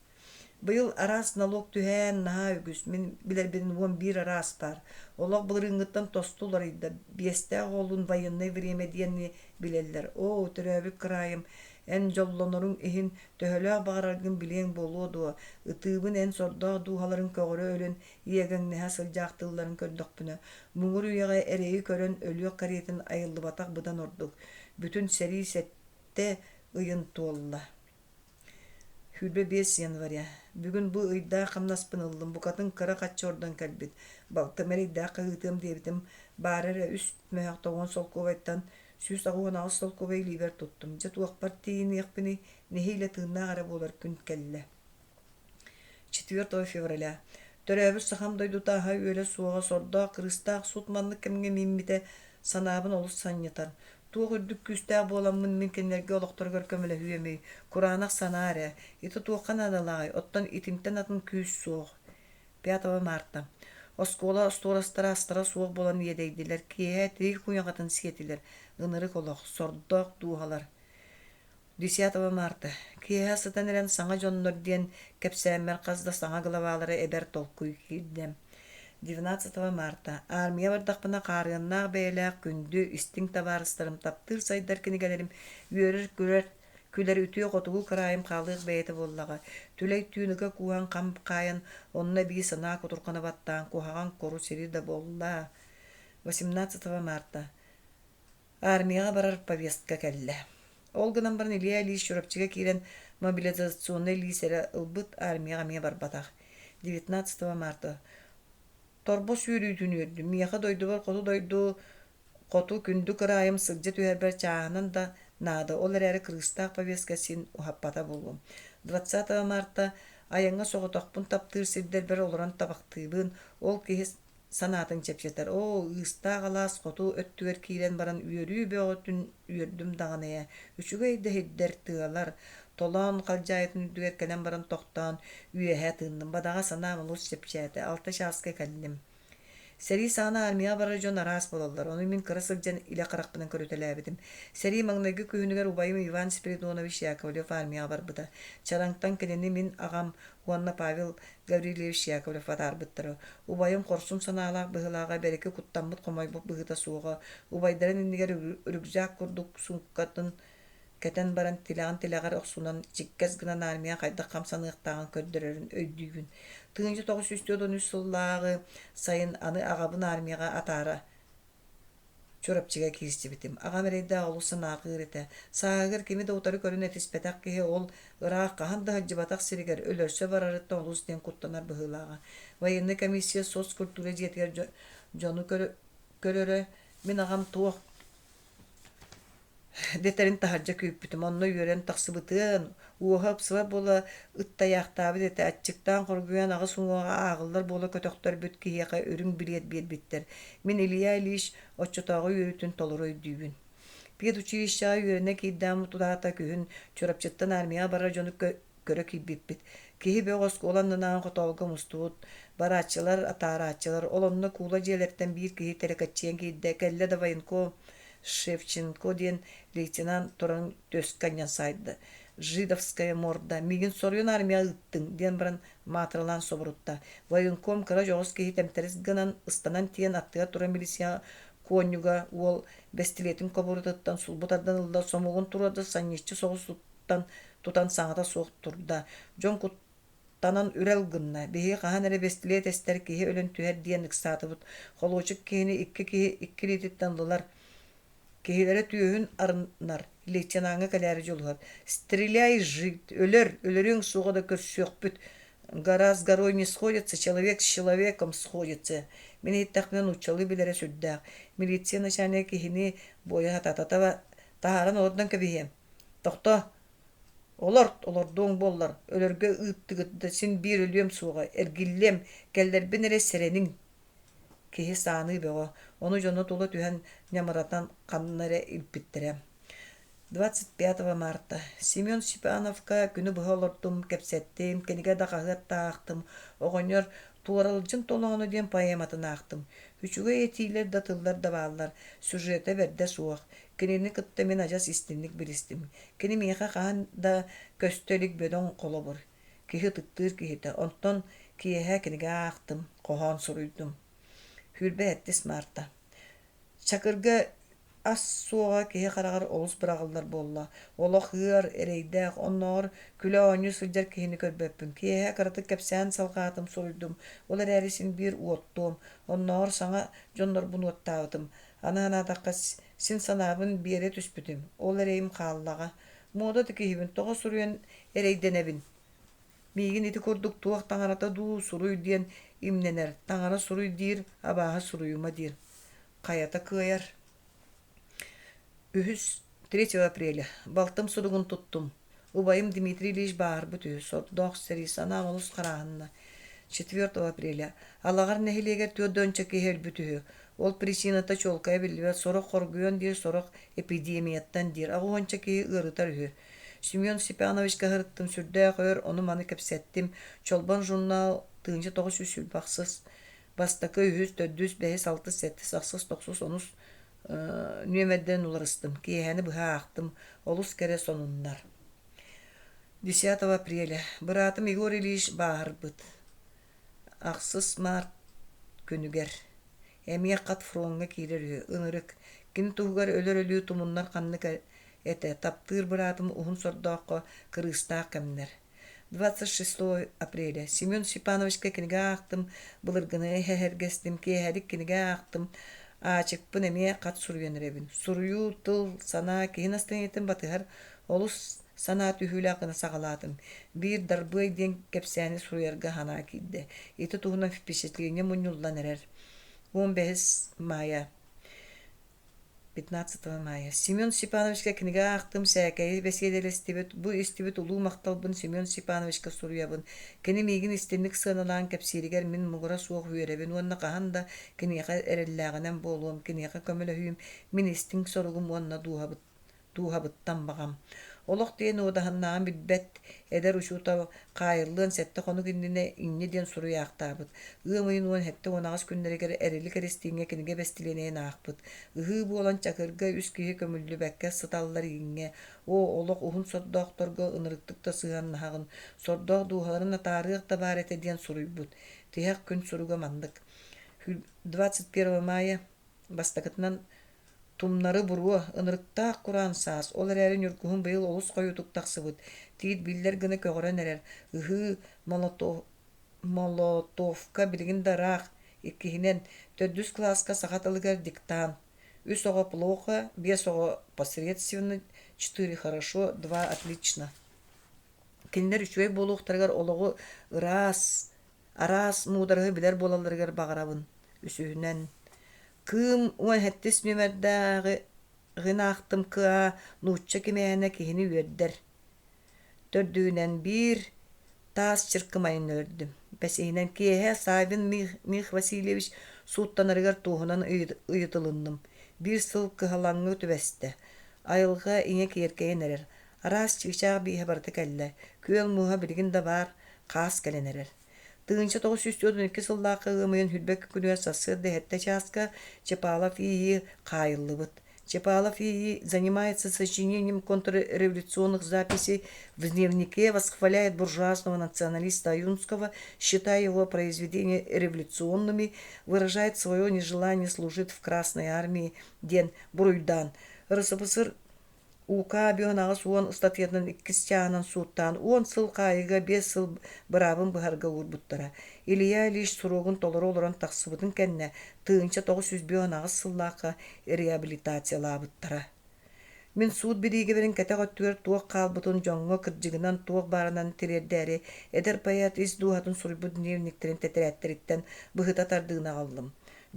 Быйыл араас налог түһээн наһаа үгүс, мин билэрбинэн 11 араас баар. Олох былырыыҥҥыттан тосту уларыйда, биэстээх оҕолуун военное время диэни билэллэр. Оо, төрөөбүт кыраайым, эн дьоллоноруҥ иһин төһөлөөх баҕараргын билиэҥ буолуо дуо, ытыыбын эн сордоох дууһаларыҥ көҕөрө өлөн иэгэҥнэһэ сылдьаах тылларын көрдөхпүнэ, муҥур үйэҕэ эрэйи көрөн өлүөх кэриэтин айыллыбатах быдан ордук. Бүтүн сэрии сэттэ ыйын туолла. 25 января. Бүгүн бу ыйдаах хамнаспын ыллым, букатын кыра хаччы ордон кэлбит. Балтым эрэйдээх хаһыытыам диэбитим, баара эрэ үс мөһөх тоҕуон солкуобайтан 188 солкуобай илиибэр туттум. Дьэ туохпар тиийиниэхпиний, нэһиилэ тыыннаах эрэ буолар күн кэллэ. 4 февраля. Төрөөбүт сахам дойдута аһа-үөлэ суоҕа сордоох кырыыстаах сут маннык кэмҥэ мииммитэ санаабын олус санньытар. Туох үрдүк күүстээх буоламмын мин кинилэргэ олохторугар көмөлөһүөмүй, кураанах санаа эрэ. Ити туохха наадалааҕый, оттон итинтэн атын күүс суох. 5 марта. Оскуола остуорастара астара суох буолан иэдэйдилэр, киэһэ тириил куйаҕатын сиэтилэр, ынырык олох, сордоох дууһалар. 10 марта. Киэһэ сытан эрэн саҥа дьоннор диэн кэпсээммэр хас да саҥа главалары эбэр толкуй киирдэ. 12 марта. Армия бардахпына хаарыаннаах бэйэлээх күндү, истиҥ табаарыстарым, таптыыр сайдар кинигэлэрим, үөрэр-күлэр күлэр үтүө хотугу кыраайым хаалыах бэйэтэ буоллаҕа. Түлэй түүн ыга кууһан хам хаайан, онно эбии санаа кутурҕана баттаан, куһаҕан куру сири да буолла. 18 марта Армияҕа барар повестка кэллэ. Ол гынан баран Илья Ильич Чурапчыга киирэн мобилизационнай лиис эрэ ылбыт, армияҕа эмиэ барбатах. 19 марта Торбос үөрүүтүн үөрдүм. Миэхэ дойдубар хоту дойду хоту күндү кыраайым сылдьа түһэрбэр чааһынан да наада, ол эрээри кырыыстаах повестка син уһаппата буолуо. 20 марта айаҥҥа соҕотохпун таптыыр сирдэрбэр олорон табахтыыбын, ол киһи санаатын чэпчэтэр. Оо, ыыстаах алаас хоту өттүгэр киирэн баран үөрүү бөҕөтүн үөрдүм даҕаны ээ. Үчүгэй да иһирдэр тыалар, толоон халдьаайытын үрдүгэр кэлэн баран тохтоон, үөһэ тыынным. Бадаҕа санаам олус чэпчээтэ. Алта чааска кэллим. Сэрии саҕана армияҕа барар дьон араас буолаллар, ону мин кыра сылдьан илэ харахпынан көрүтэлээбитим. Сэрии маҥнайгы күһүнүгэр убайым Иван Спиридонович Яковлев армияҕа барбыта. Чараҥтан кинини мин аҕам уонна Павел Гаврильевич Яковлев атаарбыттара. Убайым хорсун санаалаах быһыылааҕа, бэрики куттаммыт-хомойбут быһыыта суоҕа. Убайдарын иннигэр рюкзак курдук суумкатын кэтэн баран тилэҕин тилэҕэр охсунан чиккэс гынан армия хайдах хамсаныахтааҕын көрдөрөрүн өйдүүбүн. 1943 сыллааҕы сайын аны аҕабын армияҕа атаара Чурапчыга киирсибитим. Аҕам эрэйдээх олус санаарҕыыр этэ. Сааһыгар кими да утары көрөн этиспэтэх киһи ол ыраах хаһан да сылдьыбатах сиригэр өлөрсө барарыттан олус диэн куттанар быһыылааҕа. Военнай комиссия соцкультура дьиэтигэр дьону көрөрө. Мин аҕам туох дэтэрин таһырдьа күүппүтүм. Онно үөрэн тахсыбытыан, уоһа ыпсыбат буола ыттайаахтаабыт этэ. Аччыктаан хоргуйан аҕыс уҥуоҕа ааҕыллар буола көтөхтөрбүт киһиэхэ үрүҥ билиэт биэрбиттэр. Мин Илья Ильич оччотооҕу үөрүүтүн толору өйдүүбүн. Педучилищеҕа үөрэнэ киирдэҕим утаата күһүн Чурапчыттан армияҕа барар дьону көрө киирбиппит. Киһи бөҕө оскуола аннынааҕы хотоолго мустубут. Барааччылар, атаарааччылар. Ол онно куула дьиэлэртэн биир киһи тэлэкэччийэн киирдэ. Кэллэ да военком Шевченко диэн лейтенант туран түөскэ анньан саайда. «Жидовская морда, миигин соруйан армия ыыттыҥ» диэн баран маатыралаан собурутта. Военком кыра дьоҕус киһи тэмтэрис гынан ыстанан тиийэн аттыгар турар милиция куонньуга уол бэстилиэтин кобурутуттан сулбу тардан ылла, сомугун туруорда, санньыччы соҕус туттан тутан саҥата суох турда. Дьон куттанан үрэл гынна. Биһиги хаһан эрэ бэстилиэт эстэр киһи өлөн түһэр диэн ыксаатыбыт. Холуочук киһини икки киһи икки илиититтэн ыллылар. Киһилэрэ түөһүн арынар, лейтенаҥҥа кэлээри дьулуһар. «Стреляй, жить! Өлөр! Өлөрүөҥ суоҕа да көрсүөхпүт! Гора с горой не сходится, человек с человеком сходится!» Мин иһиттэхпинэ нууччалыы билэрэ сүрдээх. Милиция начальнига киһини буойа сатаата таһааран олордон кэбиһиэм. Тохтоо, олорт, олордуоҥ буоллар, өлөргө ыыттыгыт да син биир өлүөм суоҕа, эргиллиэм, кэллэрбин эрэ сэрэниҥ Киһи сааныы бөҕө, ону дьоно тула түһэн ньамыратан ханна эрэ илпиттэрэ. 25 марта Семен Степановка күнү быһа олордум, кэпсэттим, кинигэ да хаһыат да аахтым, оҕонньор «Туоралдьын толооно» диэн поэматын аахтым. Үчүгэй этиилэр да тыллар да бааллар, сюжета бэрдэ суох. Кинини кытта мин адьас истинник билистим. Кини миэхэ хаһан да көстө илик бөдөҥ холобур. Киһи ытыктыыр киһитэ. Онтон киэһэ кинигэ аахтым, хоһоон суруйдум. 27 марта. Чакырга ас суоҕа киһи хараҕар олус быраҕыллар буолла. Олох ыар, эрэйдээх, оннооҕор күлэ-оонньуу сылдьар киһини көрбөппүн. Киэһэ кыратык кэпсээн салҕаатым, суруйдум. Ол эрээри син биир уоттуом. Оннооҕор саҥа дьоннорбун уоттаабытым. Аны санаатахха, син санаабын биэрэ түспүтүм. Ол эрэйим хааллаҕа. Муода да киһибин тоҕо суруйан эрэйдэнэбин? Миигин ити курдук туох таҥарата дуу суруй диэн имнэнэр, таҥара суруй диир, абааһы суруйума диир. Хайата кыайар. Үһүс 3 апреля. Балтым суругун туттум. Убайым Дмитрий Ильич бааһырбыт үһү. Сордоох сэрии санаам олус харааһынна. 4 апреля. Алаҕар нэһилиэгэр түөрт уонча киһи өлбүт үһү. Ол причината чуолкайа биллибэт. Сорох хоргуйан диир, сорох эпидемияттан диир. Аҕыс уонча киһи ыарытар үһү. Семен Степановичка сырыттым, сүрдээх өр ону-маны кэпсэттим. Чолбон журнал 1928 бастакы, үһүс, төрдүс, бэһис, алтыс, сэттис, ахсыс, тохсус, онус нүөмэрдэрин уларыстым. Киэһэни быһа аахтым. Олус кэрэ сонуннар. 10 апреля. Быраатым Егор Ильич бааһырбыт. Ахсыс март күнүгэр эмиэ хат фроҥҥа киирэр үһү, ынырык. Кини туһугар өлөр өлүү тумуннар ханнык этэ, таптыыр быраатым уһун сордооххо кырыыстаах кэмнэр. 26 апреля. Семен Степановичка кинигэ аахтым, былыргыны эһэргэстим, киэһэлик кинигэ аахтым. Аачыкпын эмиэ хат суруйан эрэбин. Суруйуу, тыл, санаа киһи настырыанньатын батыһар олус санаа түһүүлээх гына саҕалаатым. Биир Дарбыай диэн кэпсээни суруйарга санаа киирдэ. Ити туһунан впечатление мунньуллан эрэр. 15 Маайа 15 мая. Семен Степановичка кинигэ аахтым, сээкэйи бэсиэдэлэстибит. Бу истибит улуу махталбын Семен Степановичка суруйабын. Кини миигин истинник сыаналаан кэпсииригэр мин муҥура суох үөрэбин уонна хаһан да киниэхэ эрэллээҕинэн буолуом, киниэхэ көмөлөһүүм мин истиҥ соругум уонна дууһабыт дууһабыттан баҕам. Олох диэн уодаһыннааҕын билбэт эдэр учуутал хаайыллыан сэттэ хонук иннинэ инньэ диэн суруйаахтаабыт. Ыам ыйын 17-18 күннэригэр Эрилик Эристииҥҥэ кинигэ бэстилиэнэйин аахпыт. Ыһыы буолан Чакырга үс киһи көмүллүбэккэ сыталлар ииҥҥэ. Оо, олох уһун сордоохторго ынырыктык да сыһыаннаһаҕын, сордоох дууһаларын атаарыах да баар этэ диэн суруйбут. Тиһэх күн суруга маннык. 21 мая бастакытынан Тумнары буруо, ынырыктаах кураан саас, ол эрээри ньургуһун быйыл олус хойуутук тахсыбыт, тиит биллэр гына көҕөрөн эрэр, ыһыы молотовка билигин да ыраах, иккиһинэн, төрдүс кылааска саха тылыгар диктант, үс оҕо плохо, биэс оҕо посредственно, четыре хорошо, два отлично. Кинилэр үчүгэй буолуохтарыгар олоҕу ыраас, араас муудараһы билэр буолалларыгар баҕарабын. Үсүһүнэн, Кыым 17 нүөмэрдээҕи аахтым кыа нуучча кимээнэ киһини үөрдэр. Төрдүһүнэн биир таас чыркымайын өлөрдүм. Бэсиһинэн киэһэ Савин Мих Васильевич сууттанарыгар туоһунан ыйытылынным. Биир сыл кыһалаҥҥа түбэстэ. Айылҕа ийэ киэркэйэн эрэр. Араас чыычаах бииһэ барыта кэллэ. Күөл мууһа билигин да баар, хаас кэлэн эрэр. 1942 сыллаахха ыам ыйын сүүрбэ күнүгэр сарсыарда сэттэ чааска Чепалов И.И. хаайыллыбыт. Чепалов И.И. занимается сочинением контрреволюционных записей в дневнике, восхваляет буржуазного националиста Аюнского, считая его произведения революционными, выражает свое нежелание служить в Красной армии диэн буруйдаан РСФСР УК 80 ыстатыйатынан иккис чааһынан сууттаан 10 сыл хаайыыга 5 сыл быраабын быһарга уурбуттара. Илья Ильич суругун толору олорон тахсыбытын кэннэ 1958 сыллаахха реабилитациялаабыттара. Мин суут бириигэбэрин кэтэх өттүгэр туох хаалбытын дьоҥҥо кырдьыгынан туох баарынан тириэрдээри эдэр поэт ис дууһатын суруйбут дневниктэрин тэтэрээттэриттэн быһыта тардыыны аҕаллым.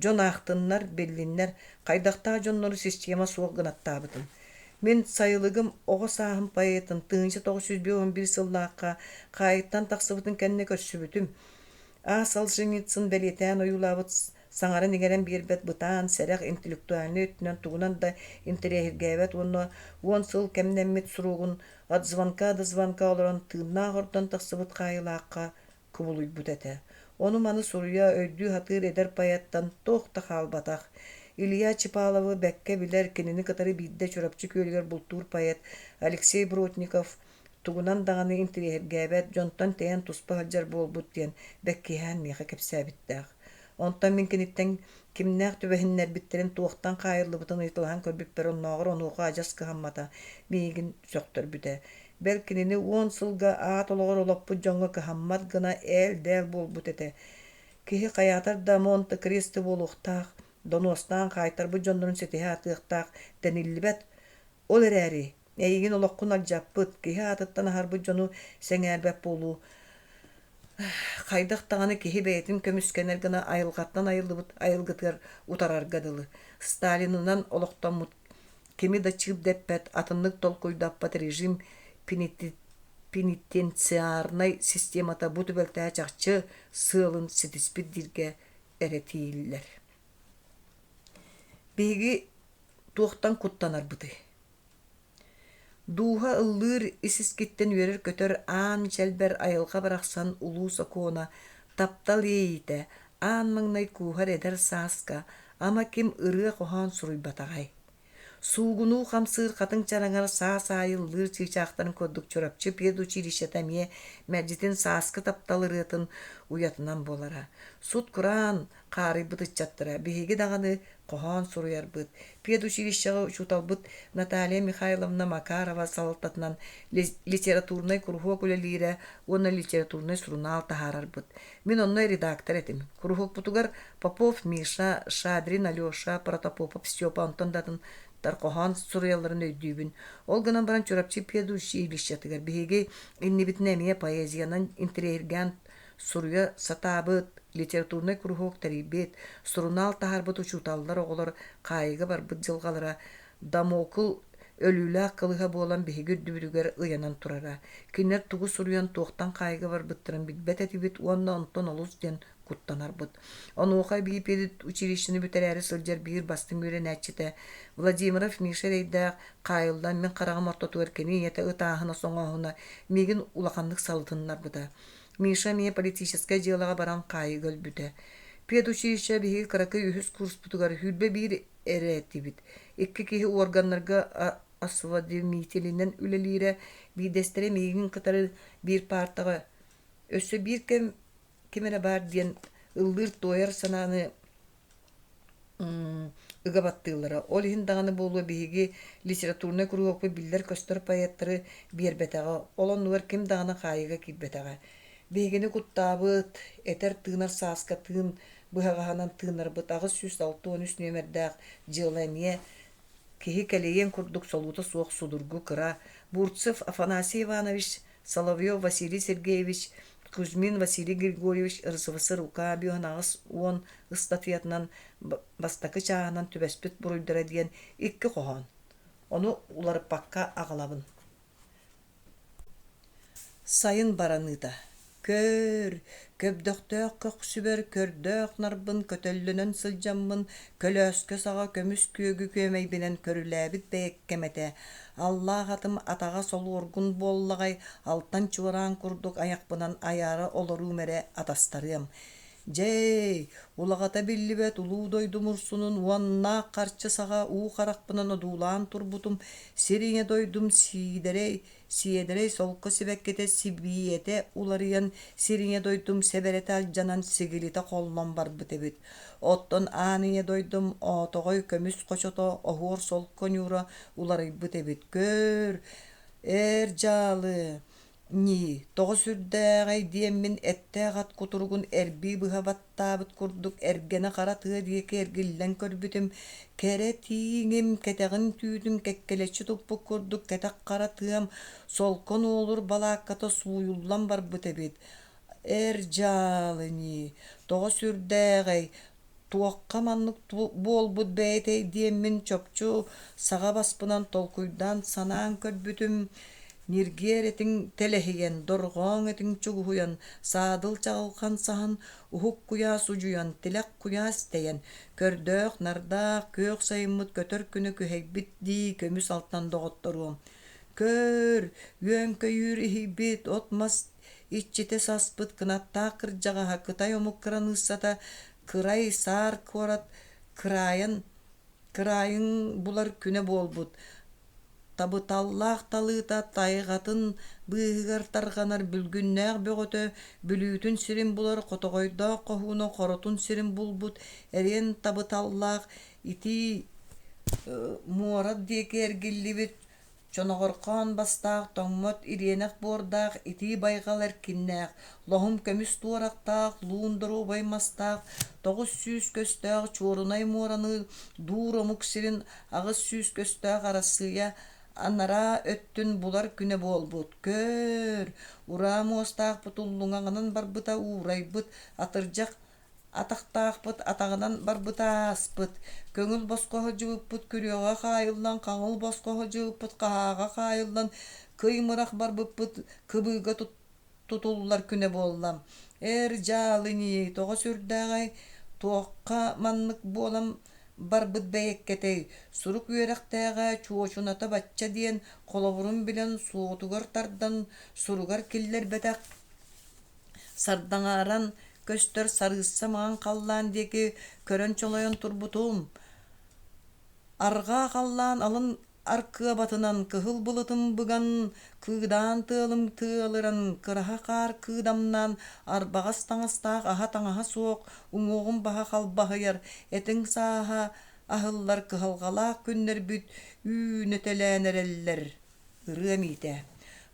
Дьон аахтыннар, биллиннэр, хайдахтаах дьоннору система суох гынаттаабытын. Мин сайылыгым оҕо сааһым поэтын 1951 сыллаахха хаайыттан тахсыбытын кэннэ көрсүбүтүм. А. Солженицын бэлиэтээн ойуулаабыт саҥаран-иҥэрэн биэрбэт бытаан, сэрэх, интеллектуальнай өттүнэн тугунан да интэриэһиргээбэт уонна 10 сыл кэмнэммит суругун от звонка до звонка олорон тыыннаах ордон тахсыбыт хаайыылаахха кубулуйбут этэ. Ону-маны суруйа, өйдүү сатыыр эдэр поэттан туох да хаалбатах. Илья Чепаловы бэккэ билэр, кинини кытары биирдэ Чурапчы күөлүгэр бултуур поэт Алексей Бродников тугунан даҕаны интэриэһиргээбэт, дьонтон тэйэн туспа сылдьар буолбут диэн бэккиһээн миэхэ кэпсээбиттээх. Онтон мин киниттэн кимнээх түбэһиннэрбиттэрин, туохтан хаайыллыбытын ыйыталаһан көрбүппэр оннооҕор онуоха адьас кыһаммата, миигин сөхтөрбүтэ. Бэл кинини 10 сылга аат олоҕор олоппут дьоҥҥо кыһаммат гына ээл-дээл буолбут этэ. Киһи хайаатар да Монте-Кристо буолуохтаах, донуостаан хаайтарбыт дьоннорун ситиһэ сатыахтаах дэниллибэт. Ол эрээри, эйигин олоххун алдьаппыт, киһи аатыттан аһарбыт дьону сэҥээрбэт буолуу хайдах даҕаны киһи бэйэтин көмүскэнэр гына айылҕаттан айыллыбыт айылгытыгар утарарга дылы. Сталинынан олохтоммут кими да чыып дэппэт, атыннык толкуйдаппат режим пенитенциарнай системата бу түбэлтэҕэ чахчы сыалын ситиспит дииргэ эрэ тиийиллэр. Биһиги туохтан куттанарбытый? Дууһа ыллыыр ис-искиттэн үөрэр-көтөр аан чэлбэр айылҕа барахсан улуу сокуона, таптал иэйиитэ, аан маҥнай кууһар эдэр сааска ама ким ырыа-хоһоон суруйбатаҕай? Суугунуу хамсыыр хатыҥ чараҥар саас аайы ыллыыр чыычаахтарын курдук Чурапчы педучилищета эмиэ мэлдьитин сааскы таптал ырыатын уйатынан буолара. Сут-кураан, хаарыйбыт ыччаттара биһиги даҕаны хоһоон суруйарбыт. Педучилищеҕа учууталбыт Наталья Михайловна Макарова салалтатынан литературнай куруһуок үлэлиирэ уонна литературнай сурунаал таһаарарбыт. Мин онно редактор этим. Куруһуокпутугар Попов Миша, Шадрин Алеша, Протопопов Степа онтон да атын хоһоон суруйалларын өйдүүбүн. Ол гынан баран Чурапчы педучилищетыгар биһиги иннибитинэ эмиэ поэзиянан интэриэһиргээн суруйа сатаабыт, литературнай куруһуок тэрийбит, сурунаал таһаарбыт учууталлар оҕолор хаайыыга барбыт дьылҕалара Дамокл өлүүлээх кылыһа буолан биһиги үрдүбүтүгэр ыйанан турара. Кинилэр тугу суруйан туохтан хаайыыга барбыттарын билбэт этибит уонна онтон олус диэн куттанарбыт. Онуоха эбии педучилищены бүтэрээри сылдьар биир бастыҥ үөрэнээччитэ Владимиров Миша эрэйдээх хаайыллан мин хараҕым ортотугар кини ийэтэ ытааһына-соҥооһуна миигин улаханнык салытыннарбыта. Миша эмиэ политическай дьыалаҕа баран хаайыыга өлбүтэ. Педучилище биһиги кыракый үһүс курспутугар 21 эрэ этибит. Икки киһи уорганнарга осведомителинэн үлэлиирэ, биирдэстэрэ миигин кытары биир паартаҕа өссө биир кэм ким эрэ баар диэн ыллыыр-туойар санааны ыга баттыыллара. Ол иһин даҕаны буолуо биһиги литературнай куруһуокпут биллэр-көстөр поэттары биэрбэтэҕэ, ол оннугар ким даҕаны хаайыыга киирбэтэҕэ. Биһигини куттаабыт, этэр-тыынар сааска тыын быһаҕаһынан тыынарбыт 863 нүөмэрдээх дьыала эмиэ киһи кэлэйиэн курдук солуута суох судургу кыра Бурцев Афанасий Иванович, Соловьев Василий Сергеевич, Кузьмин Василий Григорьевич РСФСР УК 80 ыстатыйатынан бастакы чааһынан түбэспит буруйдара диэн икки хоһоон. Ону уларыппакка аҕалабын. Сайын бараныыта Көр, көбдөхтөөх көхсүбэр көрдөөх нарбын көтөллөнөн сылдьаммын көлөөскө саҕа көмүс күөгү күөмэйбинэн көрүлээбит бэйэккэм этэ. Аллаах атым атаҕа солуоргун буоллаҕай, алтан чуораан курдук айахпынан айаара олоруум эрэ атастарыам. Дьэй, улаҕата биллибэт улуу дойдум урсунун уоннаах харчы саҕа уу харахпынан одуулаан турбутум, сир ийэ дойдум сиидэрэй Сиэдэрэй солко сибэккитэ сибиэтэ уларыйан, сир ийэ дойдум сэбэрэтэ алдьанан сигилитэ холлон барбыт эбит. Оттон аан ийэ дойдум оотоҕой көмүс хочото оһуор солко ньуура уларыйбыт эбит. Көр, эр дьаалы, ньии, тоҕо сүрдээҕэй диэммин эттээх ат кутуругун эрбии быһа баттаабыт курдук эргэнэ хара тыа диэки эргиллэн көрбүтүм, кэрэ тииҥим кэтэҕин түүтүн кэккэлэччи туппут курдук кэтэх хара тыам солко нуолур балаакката сууйуллан барбыт эбит. Эр дьаалы ньии, тоҕо сүрдээҕэй, туохха маннык буолбут бэйэтэй диэммин чопчу саҕа баспынан толкуйдаан санаан көрбүтүм, ньиргиэр этиҥ тэлэһийэн, дорҕоон этиҥ чугуһуйан, саадыл чаҕылхан саһан, уһук куйаас удьуйан, тилэх куйаас тэйэн, көрдөөх-нардаах күөх сайыммыт көтөр күнэ күһэйбит дии көмүс алтан доҕотторуом. Көр, үөн-көйүүр иһийбит, от-мас иччитэ саспыт кынаттаах кырдьаҕаһа кытай омук кыраныыссата кырай саар куорат кыраайын кыраайын булар күнэ буолбут Табыталлаах талыыта тайҕатын быыһыгар тарҕанар бүлгүннээх бөҕөтө Бүлүүтүн сирин булар хотоҕойдоох хоһууна хоротун сирин булбут эриэн табыталлаах итии муора диэки эргиллибит Чоноҕорхоон бастаах тоҥмот ириэнэх буордаах итии байҕал эркиннээх, лоһум көмүс туорахтаах, луун доруобай мастаах, 900 көстөөх чуорунай муораны дуур омук сирин 800 көстөөх Арассыыйа анараа өттүн булар күнэ буолбут. Көр, ураа муостаахпыт уллуҥаҕынан барбыта уурайбыт, атырдьах Атахтаахпыт атаҕынан барбыта ааспыт, көҥүл босхо сылдьыбыппыт күрүөҕэ хаайыллан, хаҥыл босхо сылдьыбыппыт хаһааҕа хаайыллан, кый мырах барбыппыт кыбыыга тутуллар күнэ буолла. Эр дьаалы ньии, тоҕо сүрдээҕэй, туохха маннык буолан барбыт бэйэккэтэй, сурук үөрэхтээҕэ чуочуната бачча диэн холобурун билэн суотугар тардан суругар киллэрбэтэх Сардаҥаран көстөр сарыысса маҥан халлаан диэки көрөн чолойон турбутум. Арҕаа халлаан алын Аркыабатынан кыһыл былытым быган, кыыдаан тыалым тыалыран, кыраһа хаар кыыдамнаан, арбаҕас таҥастаах аһа-таҥаһа суох, уҥуоҕум баһа халбаһыйар, этиҥ сааһа аһыллар кыһалҕалаах күннэрбит үүнэтэлээн эрэллэр. Ырыа Миитээ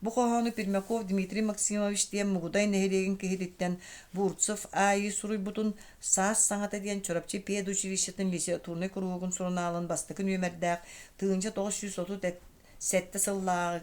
Бу хоһоону Пермяков Дмитрий Максимович диэн Мугудай нэһилиэгин киһититтэн Бурцев А.И. суруйбутун «Саас саҥата» диэн Чурапчы педучилищетын литературнай куруһуогун сурунаалын бастакы нүөмэрдээх 1937 сыллааҕы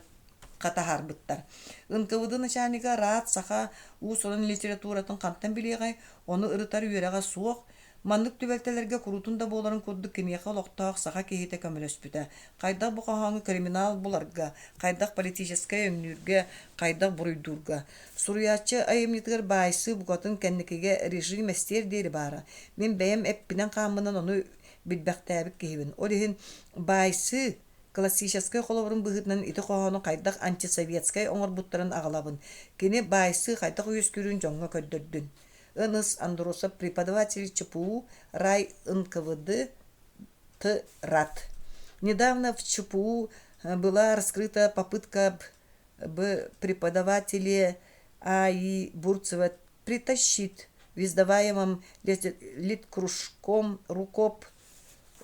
таһаарбыттар. НКВД начальнига Рад саха уус-уран литературатын хантан билиэҕэй, ону ырытар үөрэҕэ суох, Маннык түбэлтэлэргэ куруутун да буоларын курдук киниэхэ олохтоох саха киһитэ көмөлөспүтэ. Хайдах бу хоһооҥҥо криминал буларга, хайдах политическай өҥнүүргэ, хайдах буруйдуурга. Суруйааччы айымньытыгар баайсыы букатын кэнникигэ режим эстиэр диэри баара. Мин бэйэм эппинэн-хааммынан ону билбэхтээбит киһибин. Ол иһин баайсыы классическай холобурун быһыытынан ити хоһоону хайдах антисоветскай оҥорбуттарын аҕалабын. Кини баайсыы хайдах үөскүүрүн дьоҥҥо көрдөрдүн. Н.С. Андросов, преподаватель ЧПУ РАЙ НКВД Т. РАТ. Недавно в ЧПУ была раскрыта попытка Б. преподавателя А.И. Бурцева притащить в издаваемом литкружком рукоп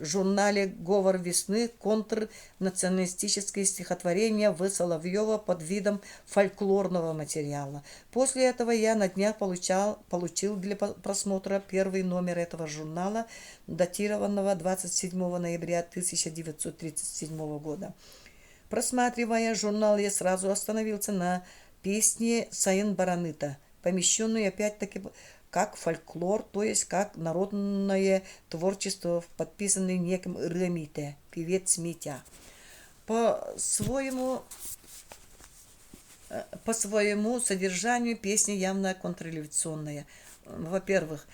журнале «Говор весны» контрнационалистические стихотворения В. Соловьева под видом фольклорного материала. После этого я на днях получал, получил для просмотра первый номер этого журнала, датированного 27 ноября 1937 года. Просматривая журнал, я сразу остановился на песне «Сайын Бараныта», помещенную опять-таки как фольклор, то есть как народное творчество, подписанное неким Ырыа певец Митя. По своему по своему содержанию песня явно контрреволюционная. Во-первых,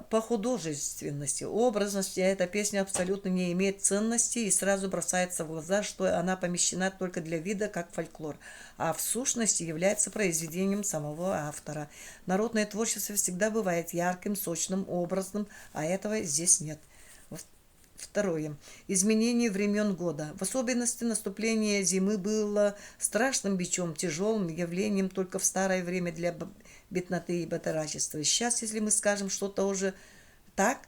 по художественности, образности эта песня абсолютно не имеет ценности и сразу бросается в глаза, что она помещена только для вида как фольклор, а в сущности является произведением самого автора. Народное творчество всегда бывает ярким, сочным, образным, а этого здесь нет. Второе. Изменение времен года. В особенности наступление зимы было страшным бичом, тяжелым явлением только в старое время для бедноты и батрачества. Сейчас, если мы скажем что-то уже так,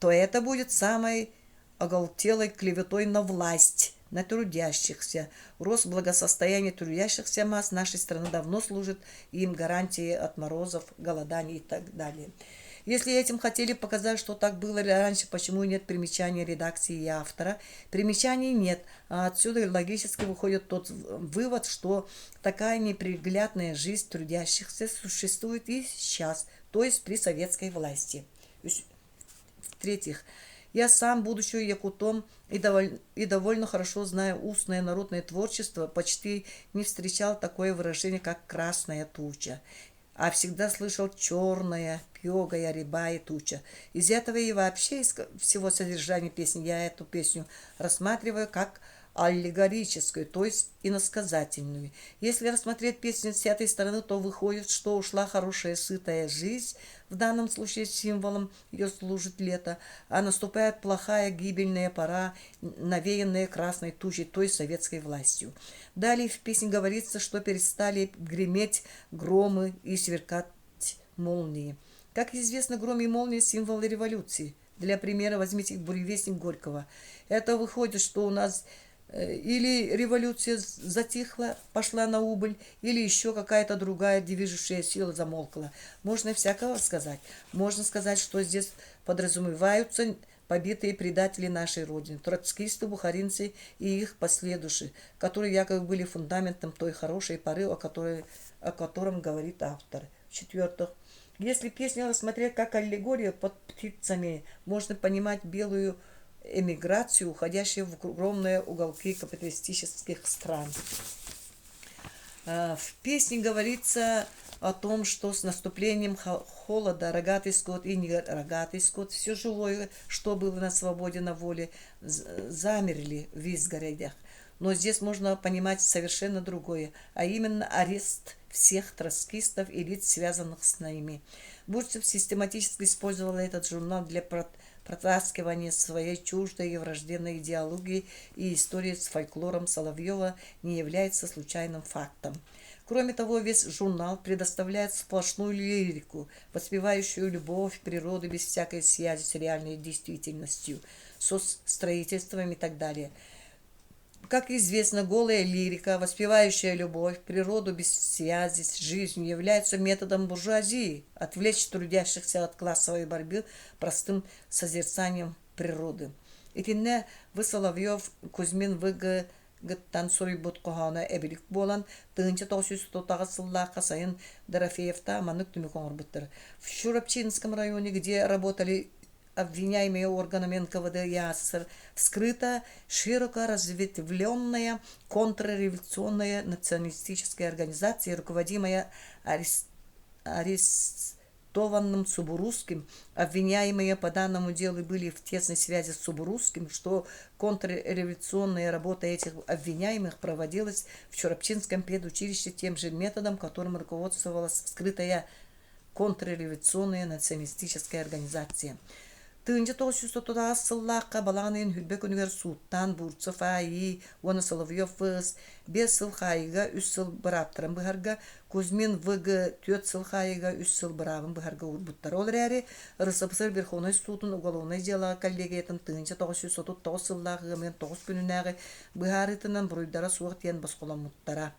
то это будет самой оголтелой клеветой на власть, на трудящихся. Рост благосостояния трудящихся масс нашей страны давно служит им гарантией от морозов, голоданий и так далее. Если этим хотели показать, что так было раньше, почему нет примечаний редакции и автора? Примечаний нет. А отсюда логически выходит тот вывод, что такая неприглядная жизнь трудящихся существует и сейчас, то есть при советской власти. В-третьих, я сам, будучи якутом и, доволь, и довольно хорошо зная устное народное творчество, почти не встречал такое выражение, как «красная туча», а всегда слышал «черная», «пегая», «рябая туча». Из этого и вообще из всего содержания песни я эту песню рассматриваю как аллегорическую, то есть иносказательную. Если рассмотреть песню с этой стороны, то выходит, что ушла хорошая сытая жизнь, в данном случае символом ее служит лето, а наступает плохая гибельная пора, навеянная красной тучей, то есть советской властью. Далее в песне говорится, что перестали греметь громы и сверкать молнии. Как известно, гром и молнии – символы революции. Для примера возьмите буревестник Горького. Это выходит, что у нас или революция затихла, пошла на убыль, или еще какая-то другая движущая сила замолкла. Можно всякого сказать. Можно сказать, что здесь подразумеваются побитые предатели нашей Родины, троцкисты, бухаринцы и их последующие, которые якобы были фундаментом той хорошей поры, о, которой, о котором говорит автор. В-четвертых, если песню рассмотреть как аллегорию под птицами, можно понимать белую эмиграцию, уходящую в укромные уголки капиталистических стран. В песне говорится о том, что с наступлением холода рогатый скот и не рогатый скот, все живое, что было на свободе, на воле, замерли в изгородях. Но здесь можно понимать совершенно другое, а именно арест всех троцкистов и лиц, связанных с ними. Бурцев систематически использовал этот журнал для протаскивание своей чуждой и враждебной идеологии и истории с фольклором Соловьева не является случайным фактом. Кроме того, весь журнал предоставляет сплошную лирику, воспевающую любовь природы без всякой связи с реальной действительностью, соцстроительством и так далее. Как известно, голая лирика, воспевающая любовь, природу без связи с жизнью, является методом буржуазии отвлечь трудящихся от классовой борьбы простым созерцанием природы. Итиннэ В. Соловьев, Кузьмин В. Гыттан суруйбут хоһооно эбилик буолан, 1938 сыллаахха сайын Дорофеевтаах маннык түмүк оҥорбуттар. В Чурапчинском районе, где работали обвиняемые органами НКВД и СССР, вскрыта широко разветвленная контрреволюционная националистическая организация, руководимая арестованным Субурусским. Обвиняемые по данному делу были в тесной связи с Субурусским, что контрреволюционная работа этих обвиняемых проводилась в Чурапчинском педучилище тем же методом, которым руководствовалась вскрытая контрреволюционная националистическая организация. 1938 сыллаахха балаҕан ыйын хүрбэ күнүгэр сууттаан Бурцев А.И. уонна Соловьев В.С. биэс сыл хаайыыга үс сыл бырааптарын быһарга, Кузьмин В.Г. түөрт сыл хаайыыга үс сыл быраабын быһарга уурбуттар. Ол эрээри РСФСР Верховнай суутун уголовнай дьыалаҕа коллегиятын 1939 сыллаах ыам ыйын тоҕус күнүнээҕи быһаарыытынан буруйдара суох диэн босхоломмуттара.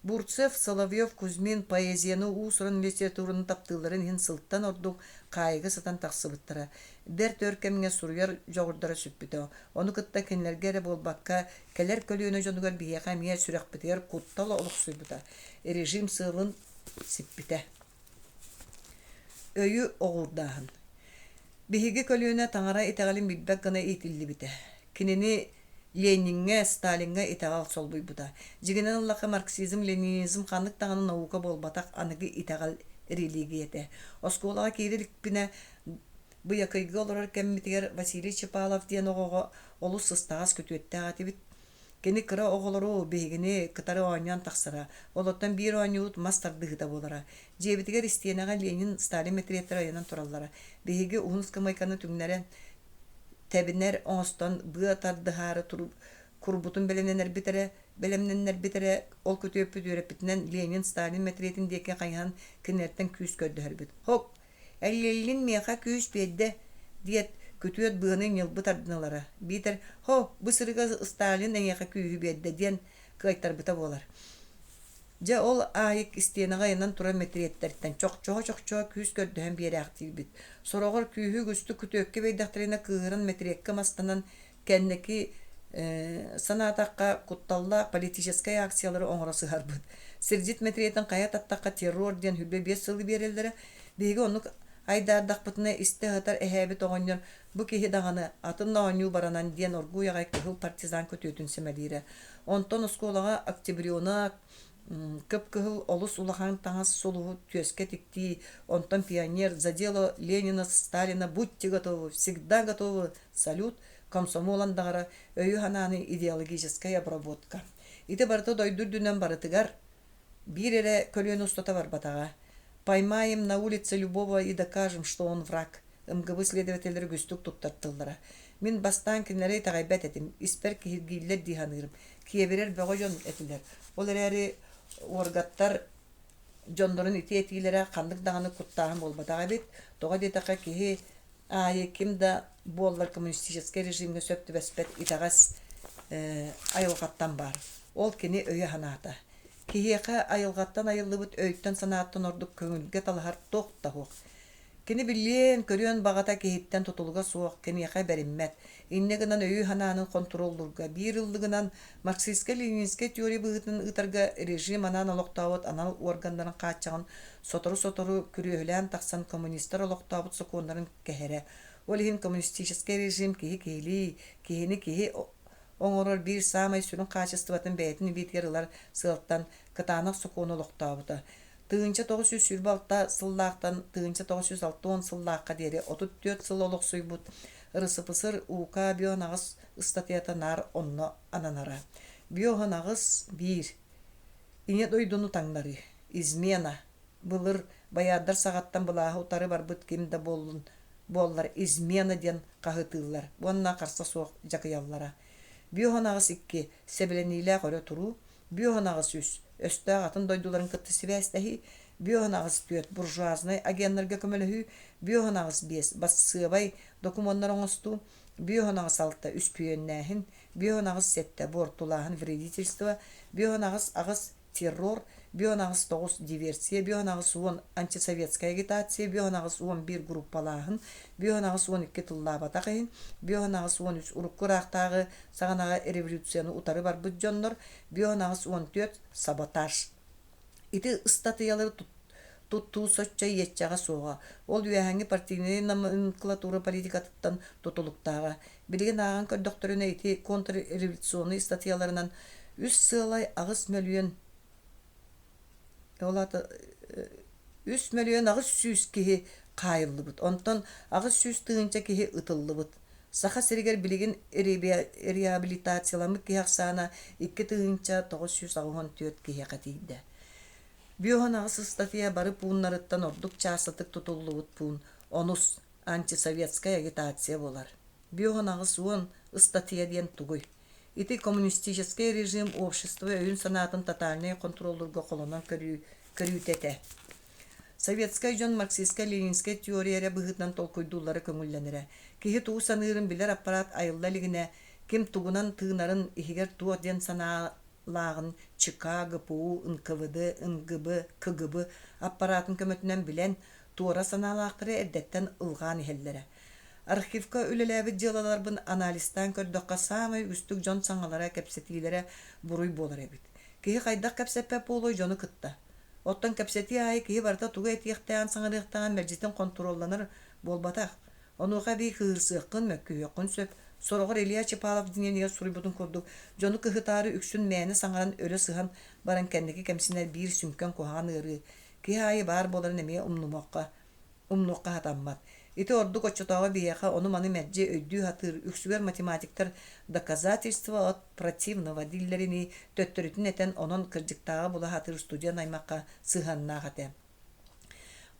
Бурцев, Соловьев, Кузьмин поэзияны уус-уран литератураны таптыылларын иһин сылтан ордук хаайыыга сытан тахсыбыттара. Бэрт өр кэмҥэ суруйар дьоҕурдара сүппүтэ. Ону кытта кинилэргэ эрэ буолбакка, кэлэр көлүөнэ дьонугар биһиэхэ эмиэ сүрэхпитигэр куттал олохсуйбута, режим сыалын сиппитэ. Өйү оҕуурдааһын. Биһиги көлүөнэ таҥара итэҕэлин билбэт гына иитиллибитэ. Кинини Лениҥҥэ, Сталиҥҥа итэҕэл солбуйбута. Дьиҥинэн ыллахха, марксизм-ленинизм ханнык даҕаны наука буолбатах, аныгы итэҕэл религиятэ. Оскуолаҕа киирэ иликпинэ Быйакыйга олорор кэммитигэр Василий Чепалов диэн оҕоҕо олус сыстаҕас күтүөттээх этибит. Кини кыра оҕолору биһигини кытары оонньоон тахсара. Олортон биир оонньуубут мас тардыһыыта буолара. Дьиэбитигэр истиэнэҕэ Ленин, Сталин мэтириэттэрэ ыйанан тураллара. Биһиги уһун ыскамыайканы түҥнэрэн, тэбинэр оҥостон быа тардыһаары курбутун бэлэмнэнэрбит эрэ, бэлэмнэннэрбит эрэ, ол күтүөппүт үөрэппитинэн Ленин, Сталин мэтириэтин диэки хайыһан кинилэртэн күүс көрдөһөрбүт. Хоп! Эллиллин миэхэ күүс биэрдэ, диэт, күтүөт быаны ньылбы тардан ылара. Биитэр «Һо, бу сырыыга Сталин эйиэхэ күүһү биэрдэ» диэн кыайтарбыта буолар. Дьэ, ол аайы истиэнэҕэ ыйанан турар мэтириэттэртэн чохчоһо-чохчоһо күүс көрдөһөн биэрээхтиирбит. Сороҕор күүһү үгүстүк күтүөккэ биэрдэхтэринэ кыыһыран мэтириэккэ мастанан, кэнники санаатахха, кутталлаах политическай акциялары оҥоро сыһарбыт. Сирдьит мэтириэтин хайа таттахха террор диэн хүлбэ биэс сылы биэрэллэрэ. Биһиги оннук айдаардахпытына истэ сытар эһээбит оҕонньор бу киһи даҕаны атын оонньуу баранан диэн оргууй аҕай кыһыл партизан күтүөтүн сэмэлиирэ. Онтон оскуолаҕа октябренок, кып-кыһыл олус улахан таҥас сулуһу түөскэ тиктии, онтон пионер за дело Ленина, Сталина будьте готовы, всегда готовы, салют, комсомол андаҕара, өйү-санааны идеологическая обработка. Ити барыта дойду үрдүнэн барытыгар биир эрэ көлүөнэ устата барбатаҕа. Поймаем на улице любого и докажем, что он враг. МГБ следователлэрэ үгүстүк туттар тыллара. Мин бастаан кинилэри итэҕэйбэт этим, испэр киһиргииллэр дии саныырым. Киэбирэр бөҕө дьон этилэр. Ол эрээри уоргаттар дьоннорун ити этиилэрэ ханнык даҕаны куттааһын буолбатах эбит. Тоҕо диэтэххэ, киһи аайы ким да буоллар коммунистическай режимҥэ сөп түбэспэт итэҕэс айылҕаттан баар. Ол кини өйө-санаата. Киһиэхэ айылҕаттан айыллыбыт өйтөн-санааттан ордук көҥүлгэ талаһар туох да суох. Кини билиэн-көрүөн баҕата киһиттэн тутулуга суох, киниэхэ бэриммэт. Инньэ гынан өйү-санааны хонтуруоллуурга, биир ыллыгынан марксистскай-ленинскэй теория быһыытынан ыытарга режим анаан олохтообут анал уорганнарын хааччаҕын сотору-сотору күрүөһүлээн тахсан коммунистар олохтообут сокуоннарын кэһэрэ. Ол иһин коммунистическай режим киһи киһилии, киһини киһи оҥорор биир саамай сүрүн хаачыстыбатын бэйэтин илиитигэр ылар сыалтан кытаанах сокуону олохтообута. 1926 сыллаахтан 1960 сыллаахха диэри 34 сыл олохсуйбут РСФСР УК биоанаҕас ыстатыйата наар онно ананара. Биоанаҕыс биир. Ийэ дойдуну таҥнарыы. Измена. Былыр, байаардар саҕаттан былааһы утары барбыт ким да буоллун. буоллар измена диэн хаһыытыыллар уонна харса суох дьакыйаллара. 58 2 сэбилэниилээх өрө туруу, 58 3 өстөөх атын дойдуларын кытта сибээстэһии, 58 4 буржуазнай агеннарга көмөлөһүү, 58 5 бассыабай докумуоннары оҥостуу, 58 6 үспүйүөннээһин, 58 7 буортулааһын вредительство, 58 8 террор, 58 9 диверсия, 58 10 антисоветская агитация, 58 11 группалааһын, 58 12 тыллаабатах иһин, 58 13 урукку ыраахтааҕы саҕанаҕа революцияны утары барбыт дьоннор, 58 14 саботаж. Ити ыстатыйалары туттуу соччо иэччэҕэ суоҕа, ол үөһээҥҥи партийнай номенклатура политикатыттан тутулуктааҕа. Билигин ааҕан көрдөхтөрүнэ ити контрреволюционнай ыстатыйаларынан үс сыалай аҕыс мөлүйүөн ол аата 3 800 000 киһи хаайыллыбыт, онтон 800 000 киһи ытыллыбыт. Саха сиригэр билигин реабилитацияламмыт киһи ахсаана 2984 киһиэхэ тиийдэ. 58 ыстатыйа бары пууннарыттан ордук чаастатык тутуллубут пуун онус антисоветская агитация буолар. 58 10 ыстатыйа диэн тугуй? Ити коммунистическай режим общество өйүн-санаатын тотальнай хонтуруоллуурга холонон көрүү, көрүүтэ этэ. Советскай дьон марксистскай-ленинскэй теория эрэ быһыытынан толкуйдууллара көҥүллэнэрэ. Киһи тугу саныырын билэр аппарат айылла илигинэ, ким тугунан тыынарын, иһигэр туох диэн санаалааҕын ЧК, ГПУ, НКВД, НГБ, КГБ аппаратын көмөтүнэн билэн, туора санаалаахтары эрдэттэн ылҕаан иһэллэрэ. Архивка үлэлээбит дьыалаларбын анализтаан көрдөххө, саамай үгүстүк дьон саҥалара, кэпсэтиилэрэ буруй буолар эбит. Киһи хайдах кэпсэппэт буолуой дьону кытта? Оттон кэпсэтии аайы киһи барыта тугу этиэхтээҕин, саҥарыахтааҕын мэлдьитин хонтуруолланар буолбатах. Онуоха эбии кыыһырсыаххын, мөккүһүөххүн сөп. Сороҕор Илья Чепалов дневнигэр суруйбутун курдук, дьону кыһытаары үксүн мээнэ саҥаран өлө сыһан баран кэнники кэмсинэр биир сүҥкэн куһаҕан ыарыы киһи аайы баар буоларын эмиэ умнумуохха умнуохха сатаммат. Ити ордук оччотооҕу биһиэхэ ону-маны мэлдьи өйдүү сатыыр, үксүгэр математиктар доказательство от противного дииллэринии төттөрүтүн этэн, онон кырдьыктааҕы була сатыыр студент аймахха сыһыаннаах этэ.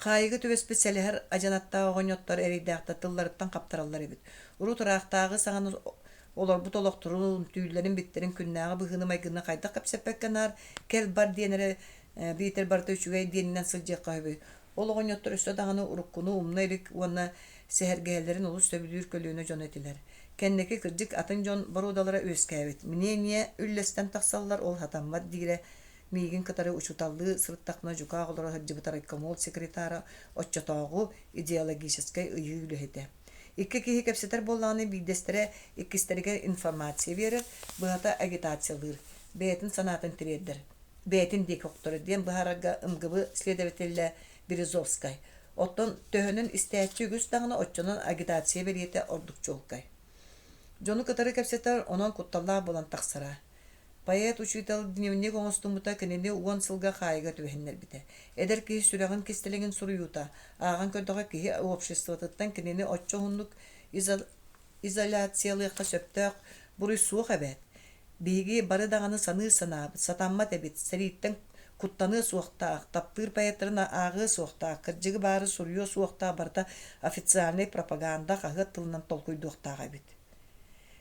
Хаайыыга түбэспит сэлэһэр адьынаттаах оҕонньоттор эрэйдээхтэр тылларыттан хаптараллар эбит. Урут ыраахтааҕы саҕана олорбут олохторун, түүллэрин-биттэрин күннээҕи быһыыны-майгыны хайдах кэпсэппэккэ наар кэл-бар диэн эрэ биитэр барыта үчүгэй диэнинэн сылдьыахха сөбүй. Ол оҕонньоттор өссө даҕаны уруккуну умна илик уонна сэһэргэһэллэрин олус сөбүлүүр көлүөнэ дьоно этилэр. Кэнники кырдьык атын дьон боруодалара үөскээбит. Мнение үллэстэн тахсаллар, ол сатаммат диирэ миигин кытары учууталлыы сырыттахпына дьукаах олоро сылдьыбыт райкомол секретара оччотооҕу идеологическай ыйыы үлэһитэ. Икки киһи кэпсэтэр буоллаҕына биирдэстэрэ иккистэригэр информация биэрэр, быһата агитациялыыр, бэйэтин санаатын тириэрдэр. Бэйэтин диэки охторо диэн быһаарарга МГБ следователэ Березовскай. Оттон төһөнөн истээччи үгүс даҕаны оччонон агитация бэлиэтэ ордук чуолкай. Дьону кытары кэпсэтэр онон кутталлаах буолан тахсара. Поэт учуутал дневник оҥостуммута кинини 10 сылга хаайыыга түбэһиннэрбитэ. Эдэр киһи сүрэҕин кистэлэҥин суруйуута, ааҕан көрдөҕө киһи обществотыттан кинини оччо уһуннук изоляциялыахха сөптөөх буруй суох эбээт. Биһиги бары даҕаны саныыр санаабыт, сатаммат эбит, сэрииттэн куттаныа суохтаах, таптыыр поэттарын ааҕыа суохтаах, кырдьыгы баары суруйуо суохтаах барыта официальнай пропаганда хаһыат тылынан толкуйдуохтаах эбит.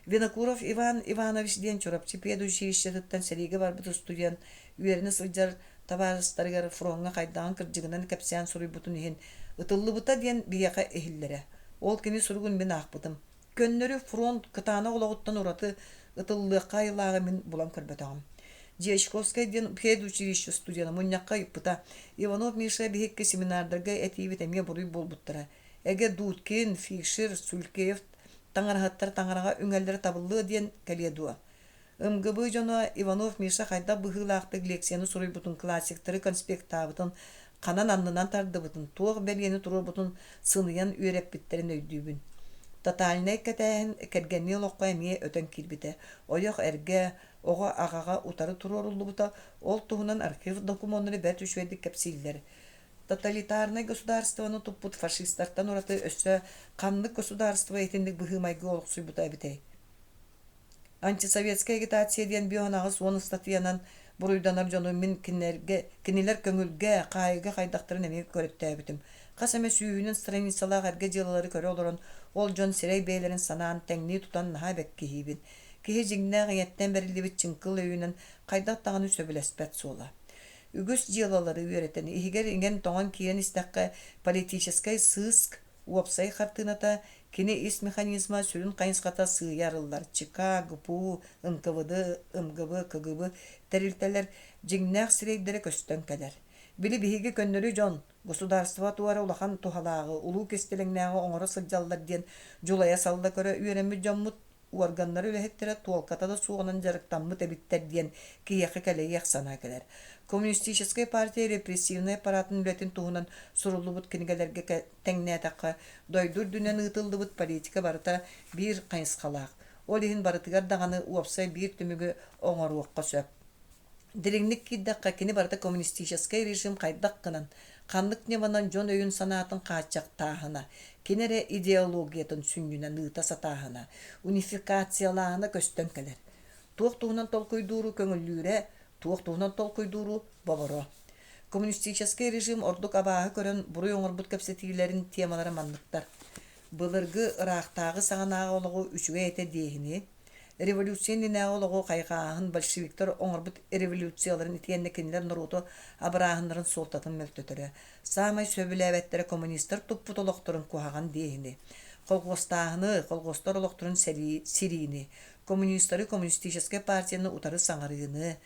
Винокуров Иван Иванович диэн Чурапчы педучилищетыттан сэриигэ барбыт устудьуон үөрэнэ сылдьар табаарыстарыгар фроҥҥа хайдаҕын кырдьыгынан кэпсээн суруйбутун иһин ытыллыбыта диэн биһиэхэ иһиллэрэ. Ол кини суругун мин аахпытым. Көннөрү фронт кытаанах олоҕуттан ураты ытыллыахха айылааҕы мин булан көрбөтөҕүм. Дьячковскай диэн педучилище студена мунньахха ыйыппыта. Иванов Миша биһикки семинардарга этиибит эмиэ буруй буолбуттара. Эгэ Дудкин, Фишер, Сулькеев таҥараһыттар таҥараҕа үҥэллэрэ табыллыа диэн кэлиэ дуо? МГБ дьоно Иванов Миша хайдах быһыылаахтык лекцияны суруйбутун, классиктары конспектаабытын, ханан аннынан тардыбытын, туох бэлиэни туруорбутун сыныйан үөрэппиттэрин өйдүүбүн. Тотальнай кэтээһин кэргэннии олоххо эмиэ өтөн киирбитэ. Ойох эргэ, оҕо аҕаҕа утары туруоруллубута, ол туһунан архив докумуоннары бэрт үчүгэйдик кэпсииллэр. Тоталитарнай государствоны туппут фашистартан ураты өссө ханнык государство итинник быһыы-майгы олохсуйбута эбитэй? Антисоветская агитация диэн 58 10 ыстатыйанан буруйданар дьону мин кинилэргэ, кинилэр көҥүлгэ, хаайыыга хайдахтарын эмиэ көрөттөөбүтүм. Хас эмэ сүүһүнэн страницалаах эргэ дьыалалары көрө олорон, ол дьон сирэй бэйэлэрин санаан, тэҥнии тутан наһаа бэккиһиибин. Киһи дьиҥнээх ийэттэн бэриллибит чыҥкыл өйүнэн хайдах даҕаны сөбүлэспэт суола. Үгүс дьыалалары үөрэтэн, иһигэр иҥэн-тоҥон киирэн истэххэ, политическай сыыск уопсай хартыыната, кини ис механизма сүрүн хайысхата сыыйа арыллар. ЧК, ГПУ, НКВД, МГБ, КГБ тэрилтэлэр дьиҥнээх сирэйдэрэ көстөн кэлэр. Били биһиги көннөрү дьон, государство туора улахан туһалааҕы, улуу кистэлэҥнээҕи оҥоро сылдьаллар диэн дьулайа-салла көрө үөрэммит дьоммут уорганнар үлэһиттэрэ туолката да суоҕунан дьарыктаммыт эбиттэр диэн киһиэхэ кэлэйиэх санаа кэлэр. Коммунистическай партия репрессивнай аппаратын үлэтин туһунан суруллубут кинигэлэргэ тэҥнээтэххэ, дойду үрдүнэн ыытыллыбыт политика барыта биир хайысхалаах. Ол иһин барытыгар даҕаны уопсай биир түмүгү оҥоруохха сөп. Дириҥник киирдэххэ, кини барыта коммунистическай режим хайдах гынан, ханнык ньыманан дьон өйүн-санаатын хааччахтааһына, кини эрэ идеологиятын сүнньүнэн ыыта сатааһына, унификациялааһына көстөн кэлэр. Туох туһунан толкуйдууру көҥүллүүрэ, туох туһунан толкуйдууру боборо. Коммунистическай режим ордук абааһы көрөн буруй оҥорбут кэпсэтиилэрин темалара манныктар: былыргы ыраахтааҕы саҕанааҕы олоҕу үчүгэй этэ диэһини, Революция иннинээҕи олоҕу хайҕааһын большевиктар оҥорбут революцияларын итиэннэ кинилэр норуоту абырааһыннарын суолтатын мөлтөтөрө. Саамай сөбүлээбэттэрэ коммунистар туппут олохторун куһаҕан диэһини, колхуостааһыны, колхуостар олохторун сириини, коммунистары коммунистическай партияны утары саҥарыыны,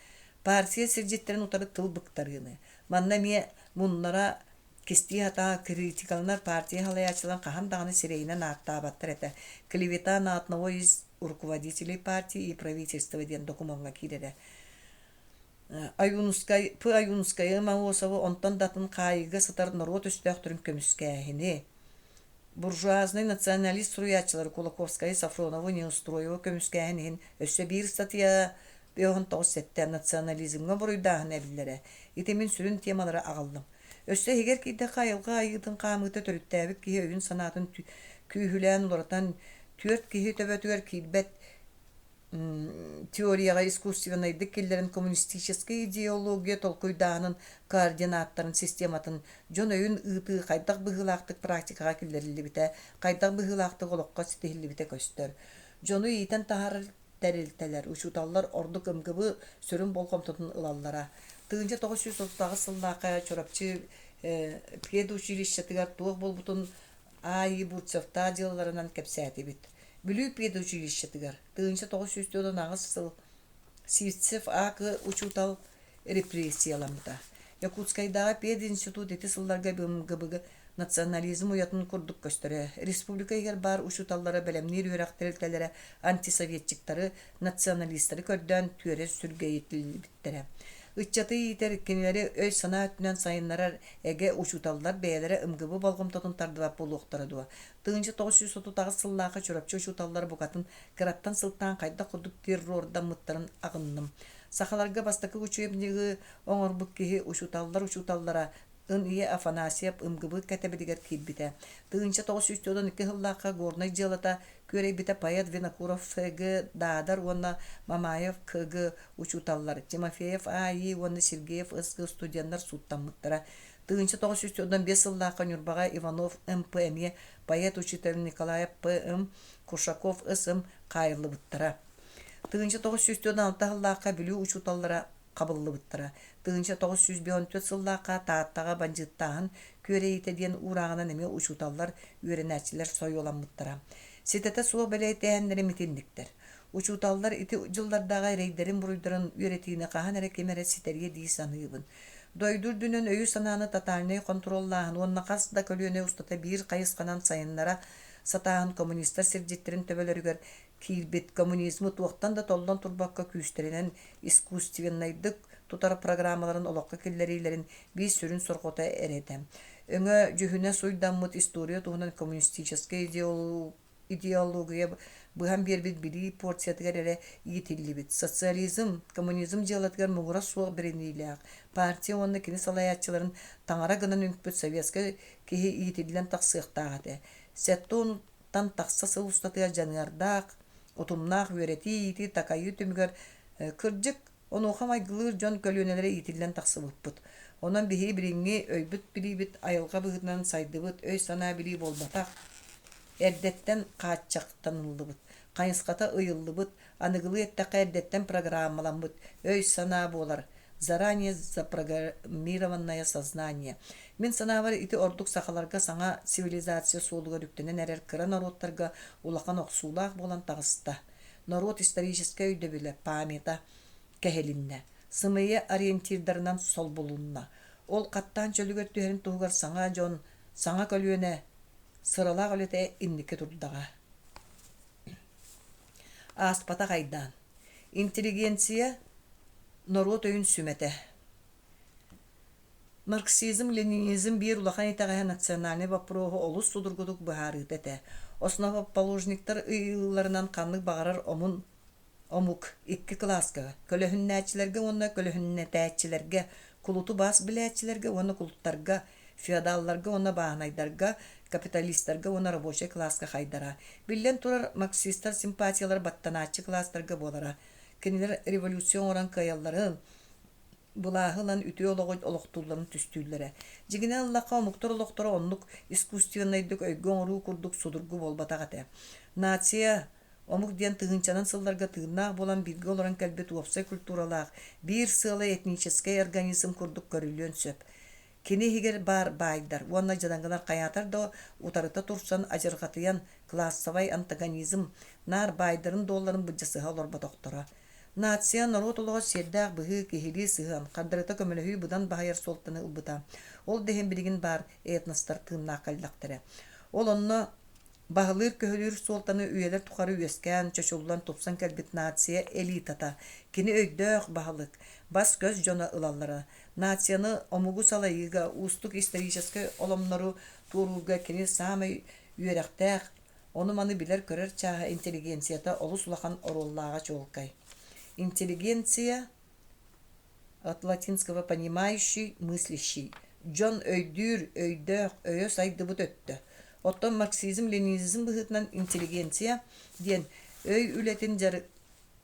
партия сирдьиттэрин утары тыл быктарыыны. Манна эмиэ муннара Кистии сатаан критикаланар партия салайааччыларын хаһан даҕаны сирэйинэн ааттаабаттар этэ. «Клевета на одного из руководителей партии и правительства» диэн докумуоҥҥа киирэрэ. Ойуунускай, П. Ойуунускайы, Маосовы, онтон да атын хаайыыга сытар норуот өстөөхтөрүн көмүскээһини, буржуазнай националист суруйааччылары Кулаковскайы, Софронову, Неустроеву көмүскээһин иһин өссө биир ыстатыйа 59 сэттэ национализмҥа буруйдааһын эбиллэрэ. Ити мин сүрүн темалары аҕаллым. Өссө иһигэр киирдэххэ айылҕа айыытын хаамыыта төрүттээбит киһи өйүн-санаатын күүһүлээн уларытан түөрт киһи төбөтүгэр киирбэт теорияҕа искусственнайдык киллэрэн коммунистическай идеология толкуйдааһынын координаттарын систематын дьон өйүн ыытыы хайдах быһыылаахтык практикаҕа киллэриллибитэ, хайдах быһыылаахтык олоххо ситиһиллибитэ көстөр. Дьону иитэн таһаарар тэрилтэлэр, учууталлар ордук МГБ сүрүн болҕомтотун ылаллара. 1938 сыллаахха Чурапчы педучилищетыгар туох буолбутун А.И. Бурцевтаах дьыалаларынан кэпсээтибит. Бүлүү педучилищетыгар 1948 сыл Сивцев А.К. учуутал репрессияламмыта. Якутскайдааҕы пединститут ити сылларга МГБ национализм уйатын курдук көстөрө. Республика иһигэр баар учууталлары бэлэмниир үөрэх тэрилтэлэрэ антисоветчиктары, националистары көрдөөн түөрэ сүргэйитиллибиттэрэ. Ыччаты иитэр, кинилэри өй-санаа өттүнэн сайыннарар эгэ учууталлар бэйэлэрэ МГБ болҕомтотун тардыбат буолуохтара дуо? 1938 сыллаахха Чурапчы учууталлара букатын кыраттан сылтаан хайдах курдук террордаммыттарын аҕынным. Сахаларга бастакы учебнигы оҥорбут киһи учууталлар учууталлара Ын Ийэ Афанасьев МГБ кэтэбилигэр киирбитэ. 1942 сыллаахха Горнай дьыалата күөрэйбитэ поэт Винокуров Ф.Г. Даадар уонна Мамаев К.Г. учууталлар, Тимофеев А.И. уонна Сергеев С.Г. студеннар сууттаммыттара. 1995 сыллаахха Ньурбаҕа Иванов М.П. эмиэ поэт-учитель Николаев П.М. Кушаков С.М. хаайыллыбыттара. 1946 сыллаахха Бүлүү учууталлара хабыллыбыттара. 1954 сыллаахха Тааттаҕа бандьыыттааһын күөрэйиитэ диэн уурааҕынан эмиэ учууталлар, үөрэнээччилэр сойуоламмыттара. Ситэтэ суох бэлиэтээһиннэрим итинниктэр. Учууталлар ити дьыллардааҕы эрэйдэрин-буруйдарын үөрэтиини хаһан эрэ ким эрэ ситэриэ дии саныыбын. Дойду үрдүнэн өйү-санааны тотальнай хонтуруоллааһын уонна хас да көлүөнэ устата биир хайысханан сайыннара сатааһын коммунистар сирдьиттэрин төбөлөрүгэр киирбит коммунизмы туохтан да толлон турбакка күүстэринэн искусственнайдык тутар программаларын олоххо киллэриилэрин биир сүрүн сорҕото эрэ этэ. Өҥө-дьүһүнэ суйдаммыт история туһунан коммунистическай идеология быһан биэрбит билии порциятыгар эрэ иитиллибит. Социализм, коммунизм дьыалатыгар муҥура суох бэриниилээх партия уонна кини салайааччыларын таҥара гынан үҥпүт советскай киһи иитиллэн тахсыахтаах этэ. Сэттэ тан тахса сыл устатыгар дьаныардаах, утумнаах үөрэтии-иитии, такайыы түмүгэр кырдьык. Онуоха майгылыыр дьон көлүөнэлэрэ иитиллэн тахсыбыппыт. Онон биһиги билиҥҥи өйбүт-билиибит айылҕа быһыытынан сайдыбыт өй-санаа билии буолбатах, эрдэттэн хааччахтаныллыбыт, хайысхата ыйыллыбыт, аныгылыы эттэххэ эрдэттэн программаламмыт өй-санаа буолар, заранее запрограммированное сознание. Мин санаабар ити ордук сахаларга саҥа цивилизация суолугар үктэнэн эрэр кыра норуоттарга улахан охсуулаах буолан таҕыста. Норуот историческай өйдөбүлэ, памята кэһилиннэ, сымыйа ориентирдарынан солбулунна. Ол хаттаан чөлүгэр түһэрин туһугар саҥа дьон, саҥа көлүөнэ сыралаах үлэтэ инники турдаҕа. Ааспатах айдаан. Интеллигенция норуот өйүн сүмэтэ. Марксизм-ленинизм биир улахан итэҕэһэ национальнай боппуруоһу олус судургутук быһаарыыта этэ. Основоположниктар ыйыыларынан ханнык баҕарар омун омук икки кылааска көлөһүннээччилэргэ уонна көлөһүннэтээччилэргэ, кулуту бас билээччилэргэ уонна кулуттарга, феодалларга уонна бааһынайдарга, капиталистарга уонна рабочай кылааска хайдара. Биллэн турар, марксистар симпатиялара баттанааччы кылаастарга буолара. Кинилэр революция оҥорон кыайалларын, былааһы ылан үтүө олоҕу олохтуулларын түстүүллэрэ. Дьиҥинэн ыллахха, омуктар олохторо оннук искусственнайдык өйгө оҥоруу курдук судургу буолбатах этэ. Нация, омук диэн тыһыынчанан сылларга тыыннаах буолан бииргэ олорон кэлбит уопсай культуралаах, биир сыалай этническэй организм курдук көрүллүөн сөп. Кини иһигэр баар баайдар уонна дьадаҥылар хайаатар да утарыта турсан адьырҕатыйан классовай антагонизм наар баайдарын-дуолларын былдьасыһа олорботохторо. Нация, норуот олоҕор сиэрдээх быһыы, киһилии сыһыан, хардарыта көмөлөһүү быдан баһыйар суолтаны ылбыта. Ол да иһин билигин баар этностар тыыннаах кэллэхтэрэ. Ол онно Баһылыыр-көһүлүүр суолтаны үйэлэр тухары үөскээн, чочуллан, тупсан кэлбит нация элитата, кини өйдөөх баһылык, бас-көс дьоно ылаллара. Нацияны, омугу салайыыга уустук историческай оломнору туоруурга кини саамай үөрэхтээх, ону-маны билэр-көрөр чааһа интеллигенцията олус улахан оруоллааҕа чуолкай. Интеллигенция от латинского понимающий, мыслящий дьон өйдүүр, өйдөөх, өйө сайдыбыт өттө. Оттон марксизм-ленинизм быһыытынан интеллигенция диэн өй үлэтин дьарык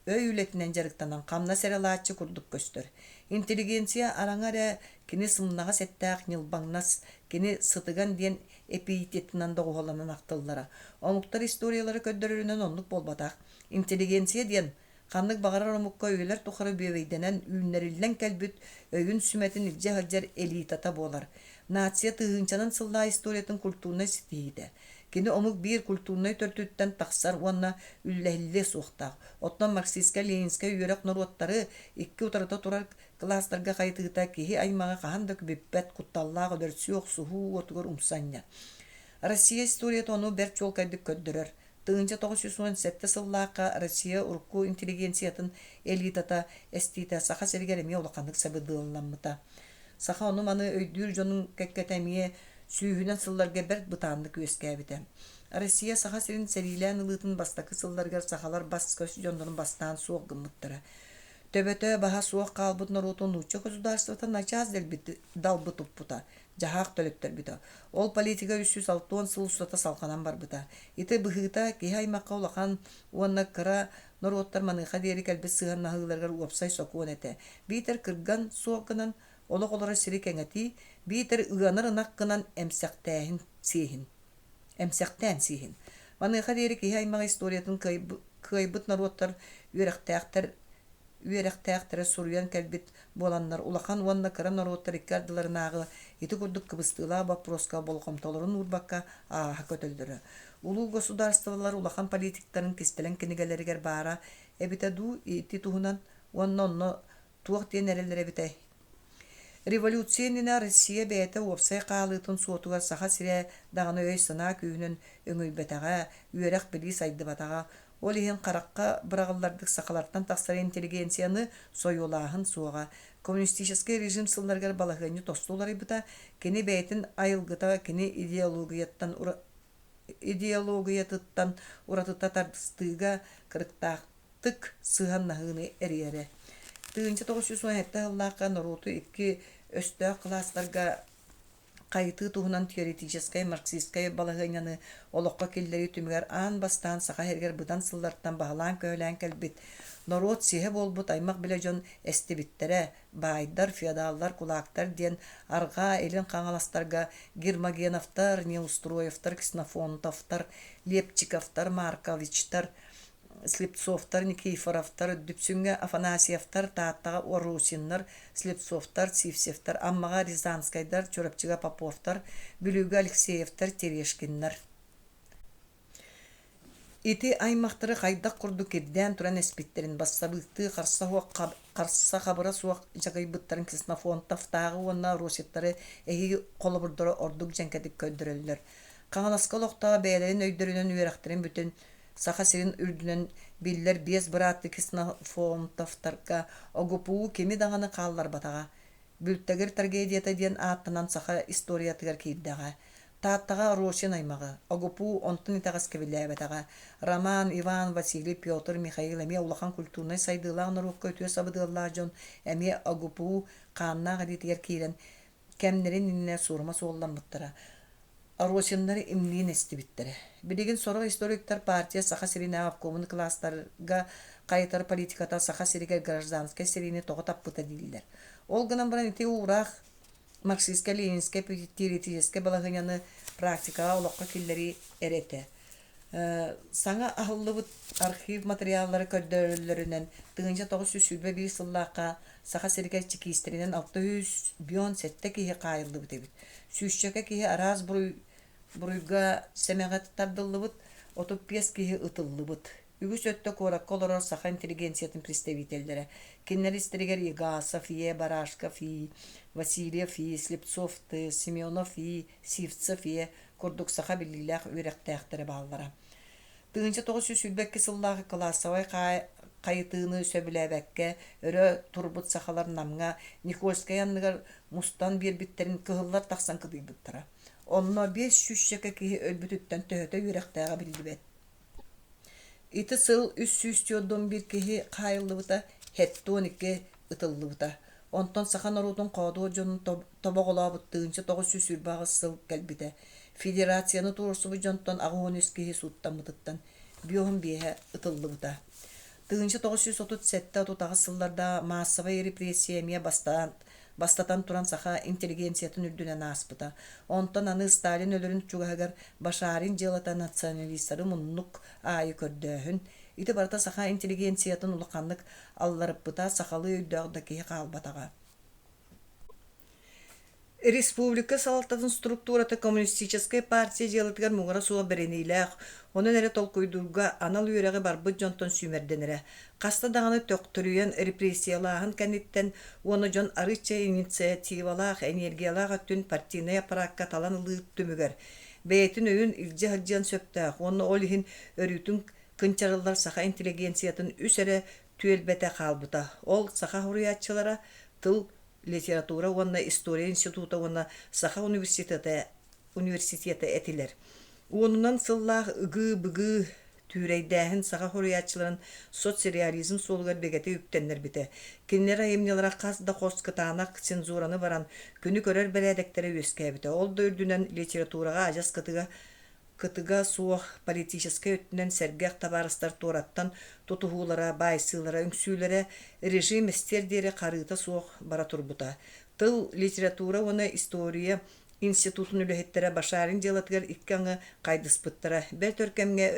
өй үлэтинэн дьарыктанан хамнас эрэ ылааччы курдук көстөр. Интеллигенция араҥа эрэ кини сымнаҕас эттээх ньылбаҥнас, кини сытыган диэн эпитетынан доҕуһуолланан ахтыллара. Омуктар историялара көрдөрөрүнэн оннук буолбатах. Интеллигенция диэн Ханнык баҕарар омукка үйэлэр тухары бүөбэйдэнэн үүннэриллэн кэлбит өйүн сүмэтин илдьэ сылдьар элитата буолар. Нация тыһыынчанан сыллаах историятын культурнай ситиһиитэ. Кини омук биир культурнай төрдүттэн тахсар уонна үллэһиллиэ суохтаах. Оттон марксистскай-ленинскэй үөрэх норуоттары икки утарыта турар кылаастарга хайытыыта киһи аймаҕы хаһан да бүппэт кутталлаах өлөрсүү-охсуһуу уотугар умса анньар. Россия историята ону бэрт чуолкайдык көрдөрөр. 1917 сыллаахха Россия урукку интеллигенциятын элитата эстиитэ Саха сиригэр эмиэ улаханнык сабыдыалламмыта. Саха ону-маны өйдүүр дьонун кэккэтэ эмиэ сүүһүнэн сылларга бэрт бытааннык үөскээбитэ. Россия Саха сирин сэриилээн ылыытын бастакы сылларыгар сахалар бас-көс дьоннорун бастаан суох гыммыттара. Төбөтө баһа суох хаалбыт норуоту нуучча государствота начаас далбы туппута, дьаһаах төлөттөрбүтэ. Ол политика 360 сыл устата салҕанан барбыта. Ити быһыыта киһи аймахха улахан уонна кыра норуоттар маныаха диэри кэлбит сыһыаннаһыыларыгар уопсай сокуон этэ. Биитэр кырган суох гынан олох олорор сири кэҥэтии, биитэр ыанар ынах гынан эмсэхтээһин сиэһин. Эмсэхтээн сиэһин. Маныаха диэри киһи аймах историятын кыайбыт норуоттар үөрэхтээхтэр үөрэхтээхтэрэ суруйан кэлбит буоланнар, улахан уонна кыра норуоттар икки ардыларынааҕы ити курдук кыбыстыылаах боппуруоска болҕомтолорун уурбакка ааһа көтөллөрө. Улуу государстволар улахан политиктарын кистэлэҥ кинигэлэригэр баара эбитэ дуу ити туһунан уонна онно туох диэн эрэллэр эбитэй? Революция иннинэ Россия бэйэтэ уопсай хаалыытын суотугар Саха сирэ даҕаны өй-санаа күүһүнэн өҥөйбөтөҕө, үөрэх-билии сайдыбатаҕа. Ол иһин харахха быраҕыллардык сахалартан тахсар интеллигенцияны сойуолааһын суоҕа. Коммунистическай режим сылларыгар балаһыанньа тосту уларыйбыта, кини бэйэтин айылгыта кини идеологияттан идеологиятыттан уратыта тардыстыыга кырыктаахтык сыһыаннаһыыны эрийэрэ. 1917 сыллаахха норуоту икки өстөөх кылаастарга. хайытыы туһунан теоретическай марксистскай балаһыанньаны олоххо киллэрии түмүгэр аан бастаан Саха сиригэр быдан сыллартан баһылаан-көһүлээн кэлбит норуот сиһэ буолбут аймах-билэ дьон эстибиттэрэ, баайдар, феодаллар, кулаактар диэн арҕаа илин хаҥаластарга Гермогеновтар, Неустроевтар, Ксенофонтовтар, Лепчиковтар, Марковичтар, Слепцовтар, Никифоровтар, Дүпсүҥҥэ Афанасьевтар, Тааттаҕа Орусиннар, Слепцовтар, Сивцевтэр, Аммаҕа Рязанскайдар, Чурапчыга Поповтар, Бүлүүгэ Алексеевтар, Терешкиннэр. Ити аймахтары хайдах курдук кирдээн туран эспиттэрин, бассабыыктыы харса-хабыра суох дьаҕыйбыттарын Ксенофонтовтааҕы уонна Роситтары эһиги холобурдара ордук дьэҥкэтик көрдөрөллөр. Хаҥаласка олохтоох бэйэлэрин өйдөрүнэн үөрэхтэрин бүтэн Саха сирин үрдүнэн биллэр биэс бырааттыы Ксенофонтовтарга ОГПУ кими даҕаны хаалларбатаҕа. Бүлтэгир трагедията диэн ааттанан саха историятыгар киирдэҕэ. Тааттаҕа Рощин аймаҕы, ОГПУ онтон итэҕэс кэбилээбэтэҕэ. Роман, Иван, Василий, Петр, Михаил эмиэ улахан культурнай сайдыылаах норуокка үтүө сабыдыаллаах дьон эмиэ ОГПУ хааннаах илиитигэр киирэн кэмнэрин иннинэ суорума суолламмыттара. Росиннары имниин эстибиттэрэ. Билигин сорох историктар партия Саха сиринээҕи обкомун кылаастарга хайытар политиката Саха сиригэр гражданскай сэриини тоҕо таппыта дииллэр. Ол гынан баран ити уураах марксистскай-ленинскэй теоретическэй балаһыанньаны практикаҕа олоххо киллэрии эрэ этэ. Саҥа аһыллыбыт архив матырыйааллара көрдөрөллөрүнэн, 1921 сыллаахха Саха сиригэр чекистэринэн 657 киһи хаайыллыбыт эбит. Сүүсчэкэ киһи араас буруйга сэмэҕэ тардыллыбыт, 35 киһи ытыллыбыт. Үгүс өттө куоракка олорор саха интеллигенциятын представителлэрэ. Кинилэр истэригэр Егасов Е, Барашков И, Васильев И, Слепцов Т, Семенов И, Сивцев Е курдук саха биллиилээх үөрэхтээхтэрэ бааллара. 1922 сыллааҕы кылаассабай хайытыыны сөбүлээбэккэ өрө турбут сахалар Намҥа Никольскай анныгар мустан биэрбиттэрин кыһыллар тахсан кыдыйбыттара. Онно биэс сүүсчэкэ киһи өлбүтүттэн төһөтө үөрэхтээҕэ биллибэт. Ити сыл 341 киһи хаайыллыбыта, 72 ытыллыбыта. Онтон саха норуотун хоодуот дьонун тобоҕолообут 1928 сыл кэлбитэ. Федерацияны туруорсубут дьонтон 83 киһи сууттаммытыттан 55-э ытыллыбыта. 1937-38 сылларда маассабай репрессия эмиэ бастаан Бастатан туран саха интеллигенциятын үрдүнэн ааспыта. Онтон аны Сталин өлөрүн чугаһыгар Башарин дьыалата националистары муннук аайы көрдөөһүн, ити барыта саха интеллигенциятын улаханнык алларыппыта, сахалыы өйдөөх да киһи хаалбатаҕа. Республика салалтатын структурата коммунистическай партия дьыалатыгар муҥура суох бэриниилээх, онон эрэ толкуйдуурга анал үөрэҕи барбыт дьонтон сүүмэрдэнэрэ. Хаста даҕаны төхтөрүйэн репрессиялааһын кэнниттэн уонна дьон арыычча инициативалаах, энергиялаах өттүн партийнай аппараакка талан ылыы түмүгэр, бэйэтин өйүн илдьэ сылдьыан сөптөөх уонна ол иһин өрүүтүн кынчарыллар саха интеллигенциятын үс эрэ түөлбэтэ хаалбыта. Ол саха суруйааччылара тыл, литература уонна история института уонна Саха университета университета этилэр. Уонунан сыллаах ыгыы-быгыы түүрэйдээһин саха суруйааччыларын соцреализм суолугар бигэтик үктэннэрбитэ. Кинилэр айымньылара хас да хос кытаанах цензураны баран, күнү көрөр бэрээдэктэрэ үөскээбитэ. Ол да үрдүнэн литератураҕа адьас кытыга кытыга суох политическай өттүнэн сэргэх табаарыстар туораттан тутуһуулара, баайсыылара, үҥсүүлэрэ режим эстиэр диэри харыыта суох бара турбута. Тыл, литература уонна история институтун үлэһиттэрэ Башарин дьыалатыгар икки аҥы хайдыспыттара. Бэрт өр кэмҥэ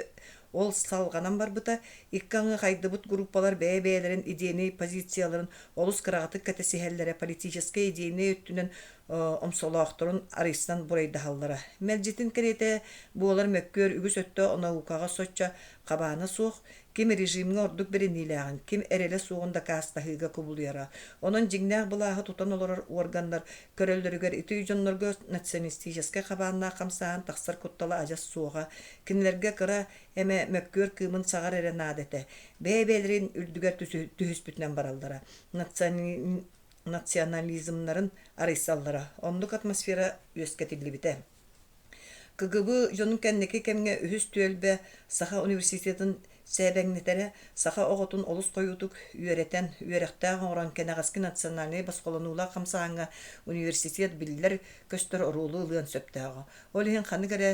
ол салҕанан барбыта. Икки аҥы хайдыбыт группалар бэйэ-бэйэлэрин идиэйнэй позицияларын олус кыраҕытык кэтэсиһэллэрэ, политическай идиэйнэй өттүнэн омсолоохторун арыйсан бурайдаһаллара. Мэлдьитин кэриэтэ буолар мөккүөр үгүс өттө наукаҕа соччо хабаана суох, ким режимҥэ ордук бэриниилээҕин, ким эрэлэ суоҕун дакаастаһыыга кубулуйара. Онон дьиҥнээх былааһы тутан олорор уорганнар көрөллөрүгэр ити дьоннорго националистическай хабааннаах хамсааһын тахсар куттала адьас суоҕа. Кинилэргэ кыра эмэ мөккүөр кыымын саҕар эрэ наада этэ. Бэйэ-бэйэлэрин үрдүгэр түһүспүтүнэн бараллара. Национализмнарын арыйсаллара. Оннук атмосфера үөскэтиллибитэ. КГБ дьонун кэнники кэмҥэ үһүс түөлбэ Саха университетын Сээбэҥнэтэрэ саха оҕотун олус хойуутук үөрэтэн, үөрэхтээх оҥорон кэнэҕэски национальнай босхолонуулаах хамсааһыҥҥа университет биллэр-көстөр оруолу ылыан сөптөөҕө. Ол иһин ханнык эрэ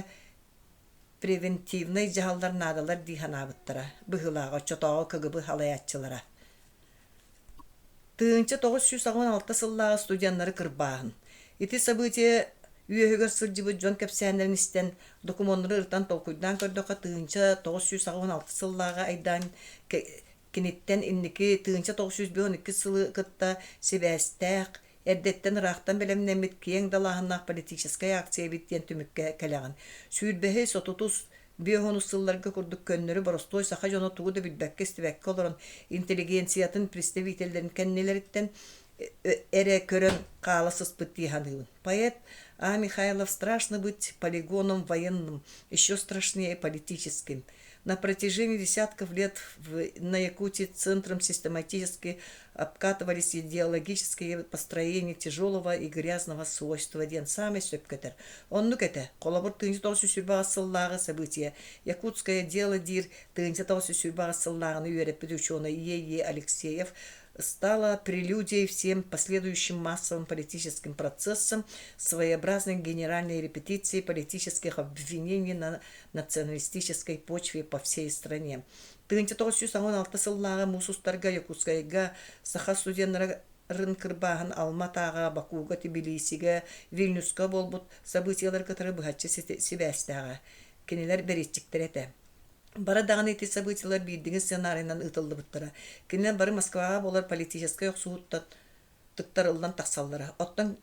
превентивнэй дьаһаллар наадалар дии санаабыттара быһыылааҕа оччотооҕу КГБ салайааччылара. 1986 сыллааҕы студеннары кырбааһын. Ити событие үөһүгэр сылдьыбыт дьон кэпсээннэрин истэн, докумуоннары ырытан толкуйдаан көрдөххө, 1986 сыллааҕы айдаан киниттэн инники 1952 сылы кытта сибээстээх, эрдэттэн ыраахтан бэлэмнэммит киэҥ далааһыннаах политическай акция эбит диэн түмүккэ кэлэҕин. Сүүрбэһис, отутус, 50 сылларга курдук көннөрү боростуой саха дьоно тугу да билбэккэ-истибэккэ олорон интеллигенциятын представителлэрин кэннилэриттэн эрэ көрөн хаала сыспыт дии саныыбын. Поэт А. Михайлов «Страшно быть полигоном военным, еще страшнее политическим». На протяжении десятков лет в, на Якутии центром систематически обкатывались идеологические построения тяжелого и грязного свойства диэн саамай сөпкө этэр. Оннук этэ. Холобур, 1928 сыллааҕы событие «Якутское дело» диир 1928 сыллааҕыны үөрэппит учуонай Е. Е. Алексеев стала прелюдией всем последующим массовым политическим процессам, своеобразной генеральной репетицией политических обвинений на националистической почве по всей стране. 1916 сыллааҕы муус устарга Якутскайга саха студеннара рын кырбааһын Алма-Атаҕа, Бакуга, Тбилисигэ, Вильнюска буолбут событиелары кытары быһаччы сибээстээҕэ. Кинилэр бэриэтчиктэрэ этэ. Бары даҕаны ити событиелар биирдиҥи сценарийынан ыытыллыбыттара. Кинилэр бары Москваҕа буолар политическай охсуһууттан тыктарыллан тахсаллара. Оттон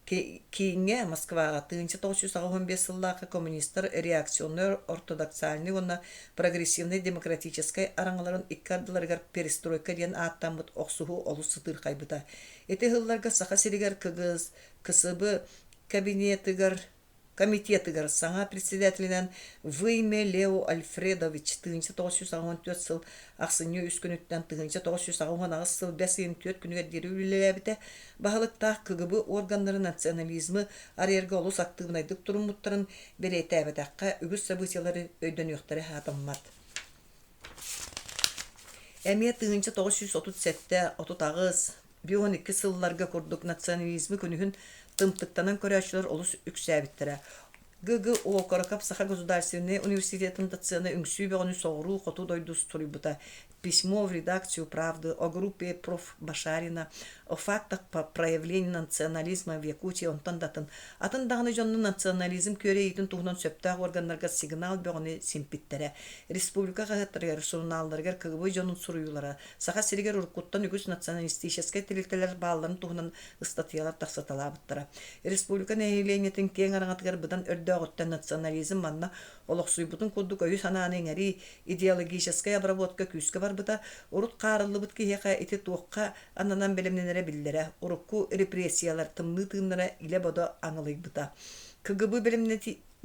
Кииҥҥэ Москваҕа 1985 сыллаахха коммунистар реакционнай ортодоксальнай уонна прогрессивнай демократическай араҥаларын икки ардыларыгар перестройка диэн ааттаммыт охсуһуу олус сытыырхайбыта. Ити сылларга Саха сиригэр КГС, КСБ кабинетыгар комитетыгар саҥа председателинэн Вымя Лео Альфредович 1984 сыл ахсынньы үс күнүттэн 1988 сыл бэс ыйын түөрт күнүгэр диэри үлэлээбитэ. Баһылыктаах КГБ органнары национализмы арыйарга олус актыыбынайдык туруммуттарын бэлиэтээбэтэххэ, үгүс событиелары өйдөнүөхтэрэ сатаммат. Эмиэ 1937-38, 52 сылларга курдук национализмы күнүһүн тымтыктанан көрөөччүлэр олус үксээбиттэрэ. ГГО Короков Саха государственнай университетын доцена үҥсүү бөҕөнү соҕуруу хоту дойду суруйбута. Письмо в редакцию «Правды» о группе проф. Башарина, о фактах проявления национализма в Якутии онтон да атын. Атын даҕаны дьонно национализм күөрэйиитин туһунан сөптөөх органнарга сигнал бөҕөнү симпиттэрэ. Республика хаһыаттарыгар, сурунаалларыгар КГБ дьонун суруйуулара, Саха сиригэр уруккуттан үгүс националистическай тэрилтэлэр баалларын туһунан ыстатыйалар тахсыталаабыттара. Республика нэһилиэнньэтин киэҥ араҥатыгар быдан өрдөөҕүттэн национализм манна олохсуйбутун курдук өйү-санааны иҥэрии, идеологическай обработка күүскэ барбыта, урут хаарыллыбыт киһиэхэ ити туохха ананан бэлэмнэнэрэ биллэрэ, урукку репрессиялар тымныы тыыннара илэ-бодо аҥылыйбыта. КГБ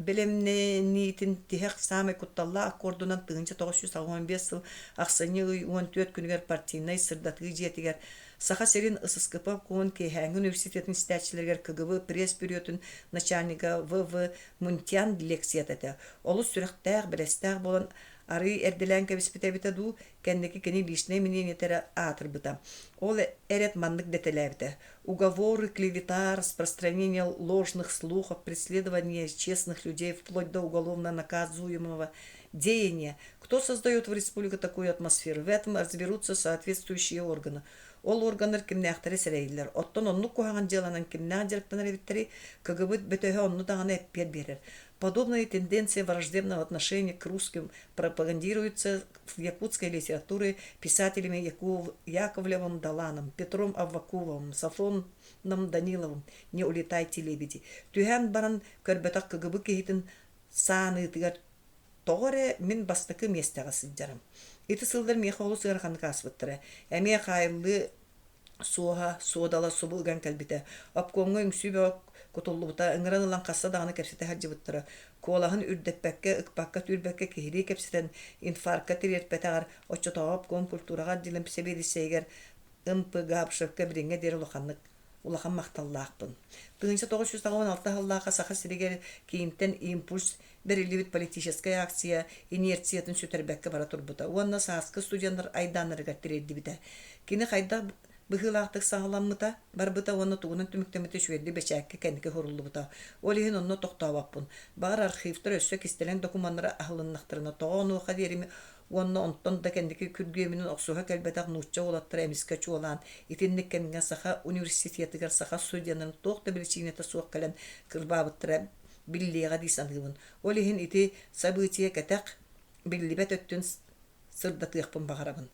бэлэмнэниитин тиһэх саамай кутталлаах аккордунан 1985 сыл ахсынньы ый 14 күнүгэр партийнай сырдатыы дьиэтигэр Саха сирин ССКП обкомун киэһээҥҥи университетын истээччилэригэр КГБ пресс-бюротун начальнига В.В. Мунтян лекцията этэ. Олус сүрэхтээх, бэлэстээх буолан арыый эрдэлээн кэбиспитэ эбитэ дуу, кэнники кини личнэй мнениетэ эрэ аатырбыта. Ол эрэт маннык дэтэлээбитэ: Уговоры, клевета, распространение ложных слухов, преследование честных людей вплоть до уголовно наказуемого деяния. Кто создает в республике такую атмосферу? В этом разберутся соответствующие органы. Ол органнар кимнээхтэри сэрэйиллэр. Оттон оннук куһаҕан дьыаланан кимнээх дьарыктанар эбиттэрий, КГБ бөтөһө онну даҕаны эппиэт биэрэр. Подобные тенденции враждебного отношения к русским пропагандируются в якутской литературе писателями Яковлевым Даланом, Петром Аввакумовым, Сафоном Даниловым «Не улетайте, лебеди». Түһээн баран көрбөтөх КГБ киһитин сааныытыгар тоҕо эрэ мин бастакы миэстэҕэ сылдьарым. Ити сыллар миэхэ олус ыараханнык ааспыттара. Эмиэ хаайыллыы суоһа, суодала субу ыган кэлбитэ. Обкомҥа үҥсүү бөҕө кутуллубута, ыҥыран ылан хаста даҕаны кэпсэтэ сылдьыбыттара. Куолаһын үрдэппэккэ, ыкпакка-түүрбэккэ киһилии кэпсэтэн инфаркка тириэрпэтэҕэр, оччотооҕу обком культураҕа отделын сэбиэдиссэйигэр М.П. Габышевка билиҥҥэ диэри улаханнык улахан махталлаахпын. 1986 сыллаахха Саха сиригэр киинтэн импульс бэриллибит политическай акция инерциятын сүтэрбэккэ бара турбута уонна сааскы студеннар айдааннарыгар тириэрдибитэ. Кини хайдах быһыылаахтык саҕаламмыта, барбыта уонна тугунан түмүктэммитэ үчүгэйдик бэчээккэ кэнники суруллубута. Ол иһин онно тохтообоппун. Баҕар, архивтар өссө кистэлэҥ докумуоннара аһылыннахтарына, тоҕо онуоха диэри уонна онтон да кэнники күргүөмүнэн охсуһа кэлбэтэх нуучча уолаттара эмискэ чуолаан итинник кэмҥэ Саха университетыгар саха студеннарын туох да биричиинэтэ суох кэлэн кырбаабыттара биллиэҕэ дии саныыбын. Ол иһин ити событие кэтэх, биллибэт өттүн сырдатыахпын баҕарабын.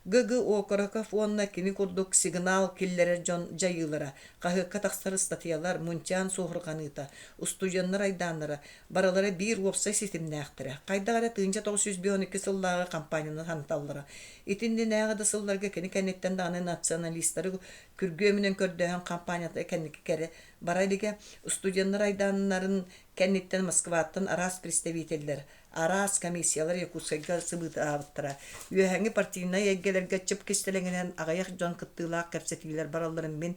Г.Г. Окороков уонна кини курдук сигнал киллэрэр дьон дьайыылара, хаһыакка тахсар ыстатыйалар, Мунтян суоһурҕаныыта, устудьуоннар айдааннара барылара биир уопсай ситимнээхтэрэ. Хайдах эрэ 1952 сыллааҕы хампаанньаны санаталлара. Ити иннинээҕи да сылларга кини кэнниттэн даҕаны националистары күргүөмүнэн көрдөөһүн хампаанньата кэнники кэрэ бара илигэ. Студеннар айдааннарын кэнниттэн Москваттан араас представителлэр, араас комиссиялар Якутскайга сыбыытаабыттара. Үөһээҥҥи партийнай эйгэлэргэ чып кистэлэҥинэн аҕыйах дьон кыттыылаах кэпсэтиилэр баралларын мин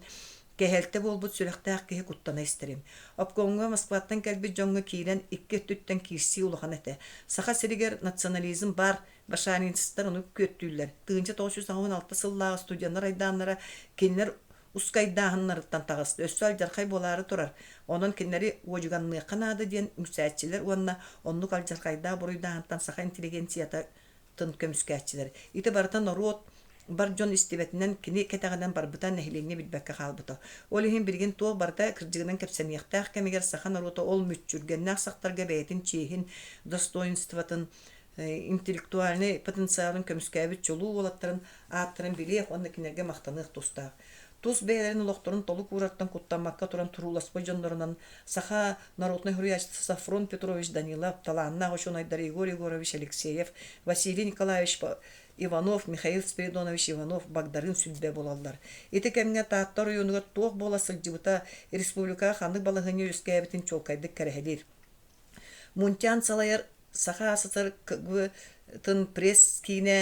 кэһэлтэ буолбут сүрэхтээх киһи куттана истэрим. Обкомҥа Москваттан кэлбит дьоҥҥо киирэн икки өттүттэн киирсии улахан этэ. Саха сиригэр национализм баар, башаринецтар ону күөттүүллэр. 1986 сыллааҕы студеннар айдааннара кинилэр ускайдааһыннарыттан таҕыста, өссө алдьархай буолаары турар, онон кинилэри уодьуганныахха наада диэн үҥсээччилэр уонна оннук алдьархайдаах буруйдааһынтан саха интеллигенциятын көмүскээччилэр. Ити барыта норуот бар дьон истибэтинэн кини кэтэҕинэн барбыта нэһилиэнньэ билбэккэ хаалбыта. Ол иһин билигин туох барыта кырдьыгынан кэпсэниэхтээх кэмигэр саха норуота ол мүччүргэннээх сахтарга бэйэтин чиэһин, достоинствотын, интеллектуальнай потенциалын көмүскээбит чулуу уолаттарын ааттарын билиэх уонна кинилэргэ махтаныах тустаах. Тус бэйэлэрин олохторун толук уурартан куттаммакка туран турууласпыт дьоннорунан саха народнай суруйааччыта Софрон Петрович Данилов, талааннаах учуонайдар Егор Егорович Алексеев, Василий Николаевич Иванов, Михаил Спиридонович Иванов, Багдарыын Сүлбэ буолаллар. Ити кэмҥэ Таатта оройуонугар туох буола сылдьыбыта, республикаҕа ханнык балаһыанньа үөскээбитин чуолкайдык кэрэһэлиир. Мунтян салайар Саха АССР КГБ-тын пресс-киинэ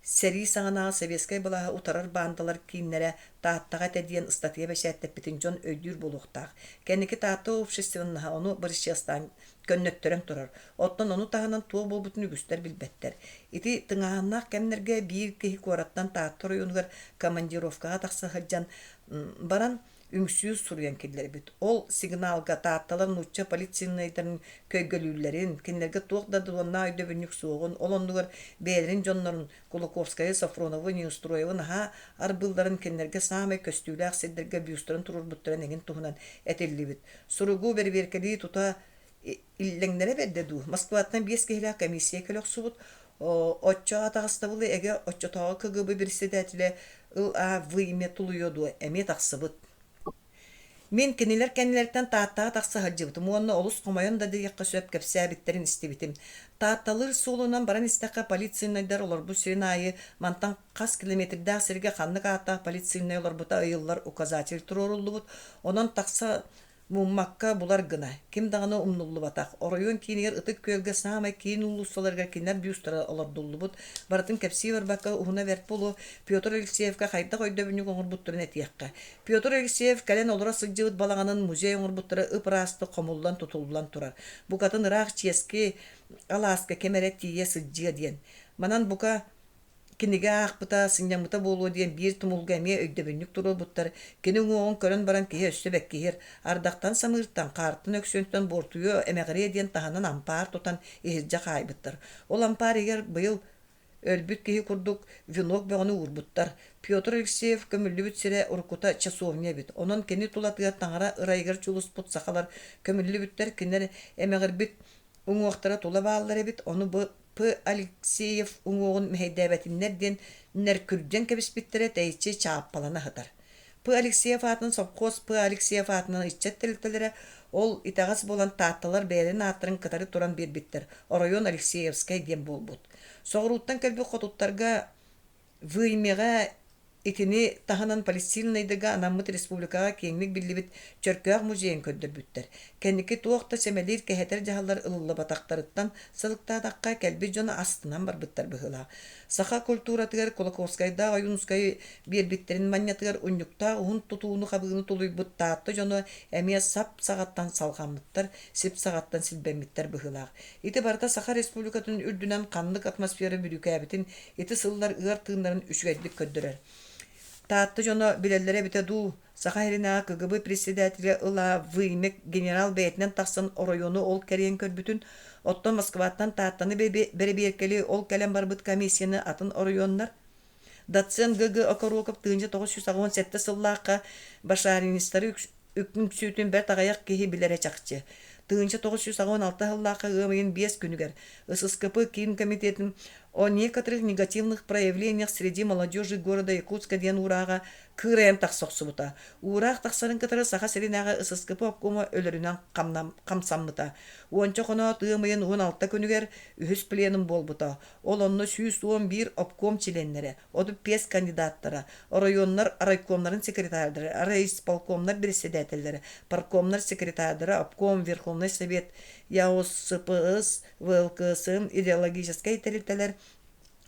сэрии саҕанааҕы советскай былааһы утарар баандалар кииннэрэ Тааттаҕа этэ диэн ыстатыйа бэчээттэппитин дьон өйдүүр буолуохтаах. Кэнники Таатта общественноһа ону бырысчыастаан көннөттөрөн турар. Оттон ону таһынан туох буолбутун үгүстэр билбэттэр. Ити тыҥааһыннаах кэмнэргэ биир киһи куораттан Таатта оройуонугар командировкаҕа тахса сылдьан баран үҥсүү суруйан киллэрбит. Ол сигналга таатталар нуучча полицейнайдарын көйгөлүүллэрин, кинилэргэ туох да дуоннаах өйдөбүнньүк суоҕун, ол оннугар бэйэлэрин дьоннорун Кулаковскайы, Софроновы, Неустроевы наһаа арбыылларын кинилэргэ саамай көстүүлээх сирдэргэ бюстарын туруорбуттарын эҥин туһунан этиллибит. Суругу бэрэбиэркэлии тута иллэҥнэрэ бэрдэ дуу, Москваттан биэс киһилээх комиссия кэлэ охсубут. Оччо атаҕастабылы эгэ оччотооҕу КГБ председателэ Ыл-а вымя тулуйуо дуо, эмиэ тахсыбыт. Мин кинилэр кэннилэриттэн Тааттаҕа тахса сылдьыбытым уонна олус хомойон да диэххэ сөп кэпсээбиттэрин истибитим. Таатталыыр суолунан баран истэххэ полицейнайдар олорбут сирин аайы мантан хас километрдаах сиргэ ханнык ааттаах полицейнай олорбута ыйыллар указатель туруоруллубут. Онон тахса Муммакка булар гына, ким даҕаны умнуллубатах. Оройуон киинигэр Ытык Күөлгэ саамай киин уулуссаларыгар кинилэр бюстара олордуллубут. Барытын кэпсии барбакка уһуна бэрт буолуо, Петр Алексеевка хайдах өйдөбүнньүк оҥорбуттарын этиэххэ. Петр Алексеев кэлэн олоро сылдьыбыт балаҕанын музей оҥорбуттара ып-ыраастык хомуллан тутуллан турар. Букатын ыраах чиэски алааска ким эрэ тиийэ сылдьыа диэн. Манан бука Кинигэ аахпыта, сынньаммыта буолуо диэн биир тумулга эмиэ өйдөбүнньүк туруорбуттар, кини уҥуоҕун көрөн баран киһи өссө бэккиһиэр, ардахтан самыыртан, хаартан өксүөнтэн буортуйуо, эмэҕириэ диэн таһынан ампаар тутан иһирдьэ хаайбыттар. Ол ампаар иһигэр быйыл өлбүт киһи курдук венок бөҕөнү уурбуттар. Петр Алексеев көмүллүбүт сирэ уруккута часовня эбит. Онон кини тулатыгар таҥара ырайыгар дьулуспут сахалар көмүллүбүттэр, кинилэр эмэҕирбит уҥуохтара тула бааллар эбит, ону бу П. Алексеев уҥуоҕун мэһэйдээбэтиннэр диэн нэркүрдьэн кэбиспиттэрэ тэйиччи чааппалана сытар. П. Алексеев аатынан сопхуос П. Алексеев аатынан ыччат тэрилтэлэрэ ол итэҕэс буолан Таатталар бэйэлэрин ааттарын кытары туран биэрбиттэр, оройуон Алексеевскай диэн буолбут. Соҕурууттан кэлбит хотуттарга Вымеҕэ Итини таһынан Палестинайдыга анаммыт республикаҕа киэҥник биллибит Чөркөөх музейын көрдөрбүттэр. Кэнники туох да сэмэлиир-кэһэтэр дьаһаллар ылыллыбатахтарыттан сылыктаатахха, кэлбит дьон астынан барбыттар быһыылаах. Саха культуратыгар Кулаковскайдаах Ойуунускайы биэрбиттэрин манньатыгар унньуктаах уһун тутууну-хабыыны тулуйбут Таатта дьоно эмиэ сап саҕаттан салҕаммыттар, сип саҕаттан силбэммиттэр быһыылаах. Ити барыта Саха Республикатын үрдүнэн ханнык атмосфера бүрүүкээбитин ити сыллар ыар тыыннарын үчүгэйдик көрдөрөр. Таатта дьоно билэллэрэ эбитэ дуу, Саха сиринээҕи КГБ председателэ ыла Вымек генерал бэйэтинэн тахсан оройуону ол кэрийэн көрбүтүн, оттон Москваттан Тааттаны бэрэбиэркэлии ол кэлэн барбыт комиссияны атын оройуоннар Доцент Г.Г. Окороков 1987 сыллаахха башаринистары үҥсүүтүн бэрт аҕыйах киһи билэрэ чахчы. 1986 сыллаахха ыам ыйын биэс күнүгэр ССКП Киин комитетин «О некоторых негативных проявлениях среди молодежи города Якутска» диэн уурааҕа кыырайан тахса охсубута. Уураах тахсарын кытары Саха сиринээҕи ССКП обкома өлөрүнэн хамсаммыта. Уонча хоноот ыам ыйын 16 күнүгэр үһүс пленум буолбута. Ол онно 111 обком чилиэннэрэ, 35 кандидаттара, оройуоннар райкомнарын секретардара, райисполкомнар председателлэрэ, парткомнар секретардара, обком, Верховный Совет, ЯОСПС, ВЛКСМ, идеологическай тэрилтэлэр,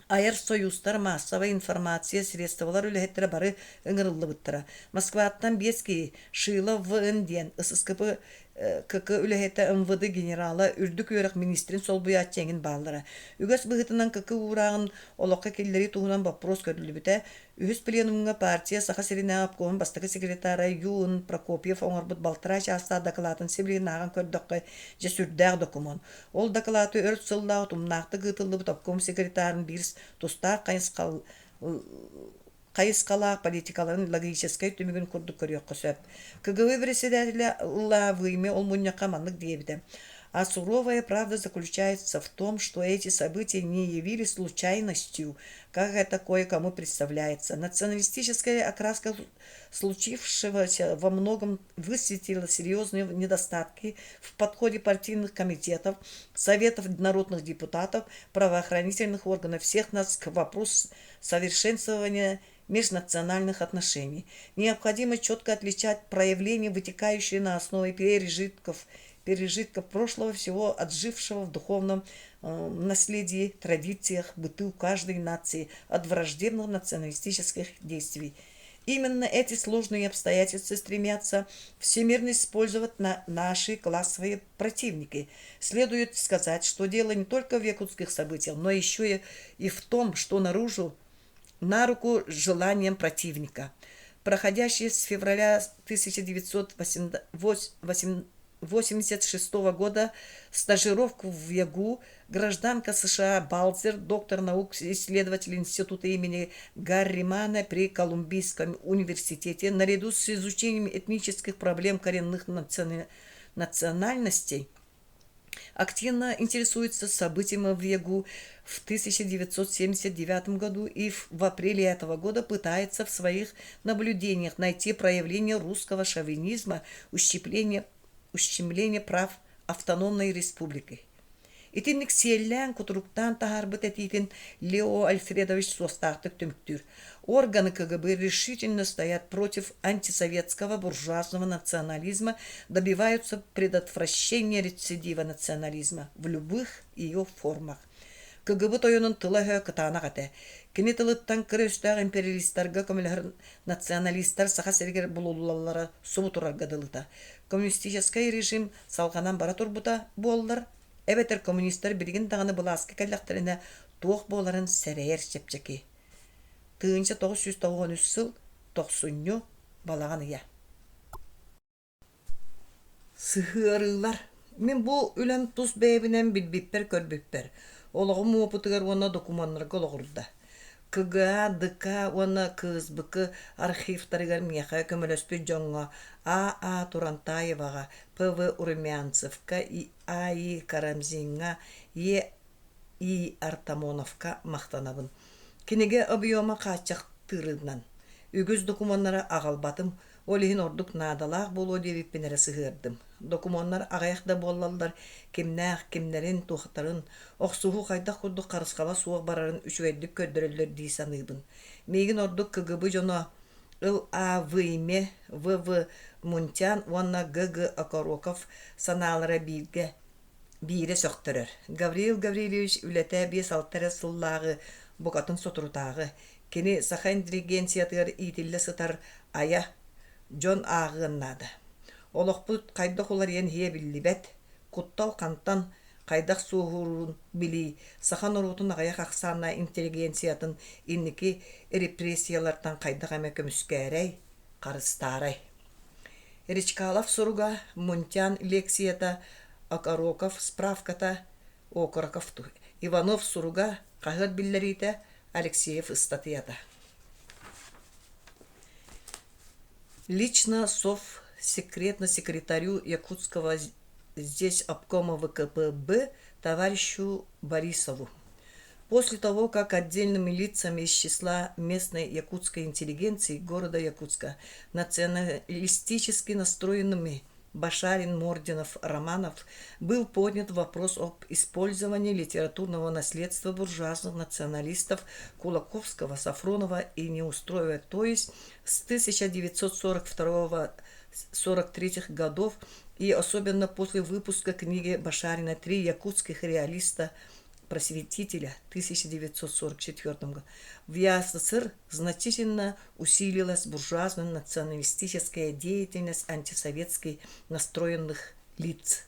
айар сойуустар, маассабай информация средстволар үлэһиттэрэ бары ыҥырыллыбыттара. Москваттан биэс киһи Шилов В.Н. диэн ССКП КК үлэһитэ МВД генерала, үрдүк үөрэх министрин солбуйааччы эҥин бааллара. Үгэс быһыытынан КК уурааҕын олоххо киллэрии туһунан боппуруос көрүллүбүтэ. Үһүс пленумҥа партия Саха сиринээҕи обкомун бастакы секретара Ю.Н. Прокопьев оҥорбут балтараа чаастаах дакылаатын сибилигин ааҕан көрдөххө, дьэ сүрдээх докумуон. Ол дакылааты өр сыллаах утумнаахтык ыытыллыбыт обком секретарын биир тустаах хайысхалаах политикаларын логическай түмүгүн курдук көрүөххэ сөп. КГБ председателэ Лавыйме ол мунньахха маннык диэбитэ: А суровая правда заключается в том, что эти события не явились случайностью, как это кое-кому представляется. Националистическая окраска случившегося во многом высветила серьезные недостатки в подходе партийных комитетов, советов народных депутатов, правоохранительных органов всех нас к вопросу совершенствования межнациональных отношений. Необходимо четко отличать проявления, вытекающие на основе пережитков прошлого, всего отжившего в духовном наследии, традициях, быту каждой нации от враждебных националистических действий. Именно эти сложные обстоятельства стремятся всемирно использовать на наши классовые противники. Следует сказать, что дело не только в якутских событиях, но еще и в том, что наружу на руку желаниям противника. Проходящий с февраля 1986 года стажировку в ЯГУ гражданка США Балзер, доктор наук, исследователь института имени Гарримана при Колумбийском университете, наряду с изучением этнических проблем коренных национальностей, активно интересуется событиями в ЯГУ в 1979 году и в апреле этого года пытается в своих наблюдениях найти проявление русского шовинизма, ущемление прав автономной республики. Итинник сиэллээн кутуруктаан таһаарбыт этиитин Лео Альфредович суостаахтык түмүктүүр. Органы КГБ решительно стоят против антисоветского буржуазного национализма, добиваются предотвращения рецидива национализма в любых ее формах. КГБ тойонун тыла-өһө кытаанах этэ. Кини тылыттан кыра өстөөх империалистарга көмөлөһөр националистар Саха сиригэр булуллаллара субу турарга дылыта. Коммунистическай режим салҕанан бара турбута буоллар, эбэтэр коммунистар билигин даҕаны былааска кэллэхтэринэ туох буоларын сэрэйэр чэпчэки. 1993 сыл тохсунньу балаҕан ыйа. Сыһыарыылар. Мин бу үлэм тус бэйэбинэн билбиппэр-көрбүппэр, олоҕум уопутугар уонна докумуоннарга олоҕурда. КГА, ДК уонна КСБК архивтарыгар миэхэ көмөлөспүт дьоҥҥо А.А. Турантаеваҕа, П.В. Румянцевка, А.И. Карамзиҥҥа, Е.И. Артамоновка махтанабын. Кинигэ объема хааччахтыырынан үгүс докумуоннары аҕалбатым. Ол иһин ордук наадалаах буолуо диэбиппин эрэ сыһыардым. Докумуоннар аҕыйах да буоллаллар, кимнээх, кимнэрин, туохтарын, охсуһуу хайдах курдук харысхала суох барарын үчүгэйдик көрдөрөллөр дии саныыбын. Миигин ордук КГБ дьоно Л.А. Выйме, В.В. Мунтян уонна Г.Г. Окороков санаалара бииргэ биирэ сөхтөрөр. Гавриил Гаврильевич үлэтэ 5-6 эрэ сыллааҕы букатын соторутааҕы. Кини саха интеллигенциятыгар иитиллэ сытар айа дьон ааҕыан наада. Олохпут хайдах уларыйан иһиэ биллибэт, куттал хантан, хайдах суоһуурун билии, саха норуотун аҕыйах ахсааннаах интеллигенциятын инники репрессиялартан хайдах эмэ көмүскээрэй, харыстаарай. Речкалов суруга, Мунтян лекцията, Окороков справката, Окороков Иванов суруга, хаһыат биллэриитэ, Алексеев ыстатыйата. Лично сов секретно секретарю Якутского здесь обкома ВКПБ товарищу Борисову. После того, как отдельными лицами из числа местной якутской интеллигенции города Якутска, националистически настроенными Башарин, Мординов, Романов, был поднят вопрос об использовании литературного наследства буржуазных националистов Кулаковского, Сафронова и Неустроева, то есть с 1942-43 годов и особенно после выпуска книги Башарина «Три якутских реалиста просветителя» 1944 году в ЯССР значительно усилилась буржуазно-националистическая деятельность антисоветски настроенных лиц.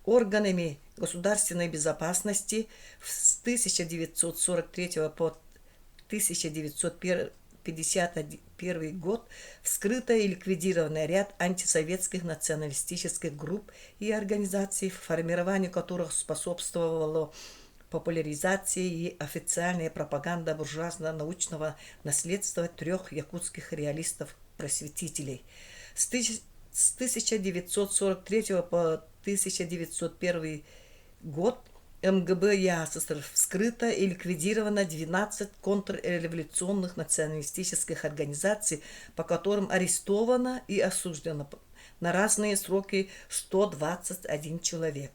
Органами государственной безопасности с 1943 по 1951 год вскрыто и ликвидировано ряд антисоветских националистических групп и организаций, формированию которых способствовало популяризация и официальная пропаганда буржуазно-научного наследства трех якутских реалистов-просветителей. С 1943 по 1901 год МГБ ЯССР вскрыто и ликвидировано 12 контрреволюционных националистических организаций, по которым арестовано и осуждено на разные сроки 121 человек.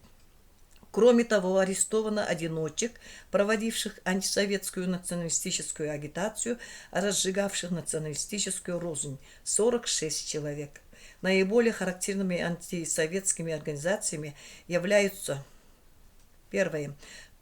Кроме того, арестовано одиночек, проводивших антисоветскую националистическую агитацию, разжигавших националистическую рознь – 46 человек. Наиболее характерными антисоветскими организациями являются Первое.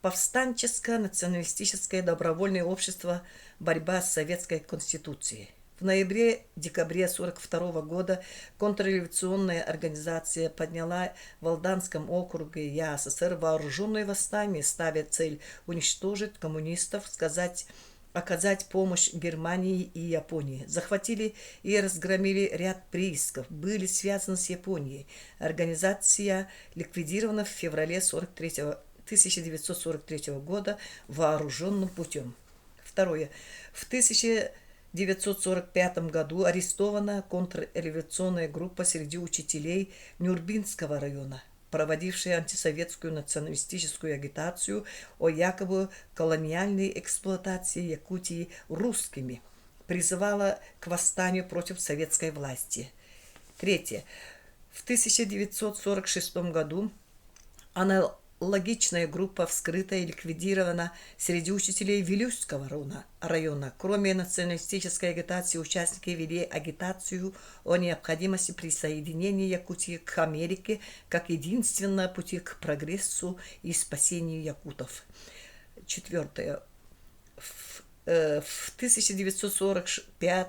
Повстанческое националистическое добровольное общество «Борьба с советской конституцией». В ноябре-декабре 1942 года контрреволюционная организация подняла в Алданском округе ЯССР вооруженное восстание, ставя цель уничтожить коммунистов, сказать, оказать помощь Германии и Японии. Захватили и разгромили ряд приисков, были связаны с Японией. Организация ликвидирована в феврале 43, 1943 года вооруженным путем. Второе. В 1945 году арестована контрреволюционная группа среди учителей Нюрбинского района, проводившая антисоветскую националистическую агитацию о якобы колониальной эксплуатации Якутии русскими, призывала к восстанию против советской власти. Третье. В 1946 году Аналогичная группа вскрыта и ликвидирована среди учителей Вилюйского района. Кроме националистической агитации, участники вели агитацию о необходимости присоединения Якутии к Америке как единственного пути к прогрессу и спасению якутов. Четвертое. В, в 1945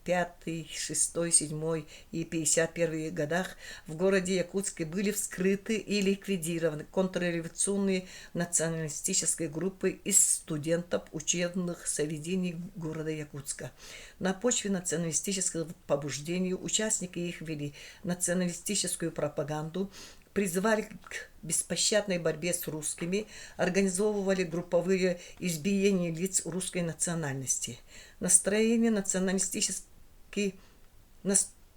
5, 6, 7 и 51 годах в городе Якутске были вскрыты и ликвидированы контрреволюционные националистические группы из студентов учебных заведений города Якутска. На почве националистических побуждений участники их вели националистическую пропаганду, призывали к беспощадной борьбе с русскими, организовывали групповые избиения лиц русской национальности. Настроение националистически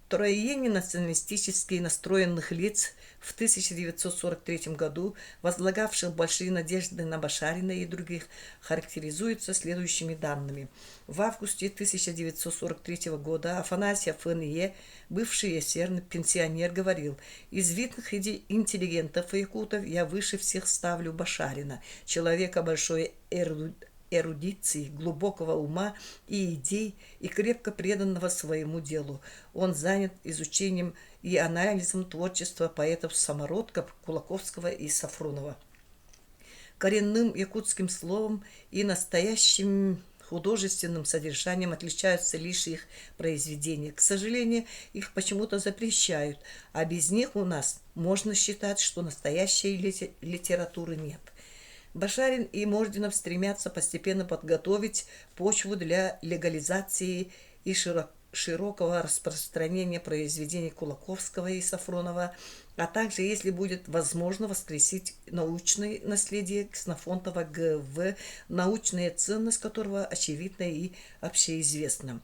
Троение националистически настроенных лиц в 1943 году, возлагавших большие надежды на Башарина и других, характеризуется следующими данными. В августе 1943 года Афанасьев Н.Е., бывший эсерный пенсионер, говорил, «Из видных интеллигентов и якутов я выше всех ставлю Башарина, человека большой эрудиции, глубокого ума и идей и крепко преданного своему делу. Он занят изучением и анализом творчества поэтов Самородков, Кулаковского и Сафронова. Коренным якутским словом и настоящим художественным содержанием отличаются лишь их произведения. К сожалению, их почему-то запрещают, а без них у нас можно считать, что настоящей литературы нет. Башарин и Мординов стремятся постепенно подготовить почву для легализации и широкого распространения произведений Кулаковского и Сафронова, а также, если будет возможно, воскресить научное наследие Ксенофонтова Г.В., научная ценность которого очевидна и общеизвестна.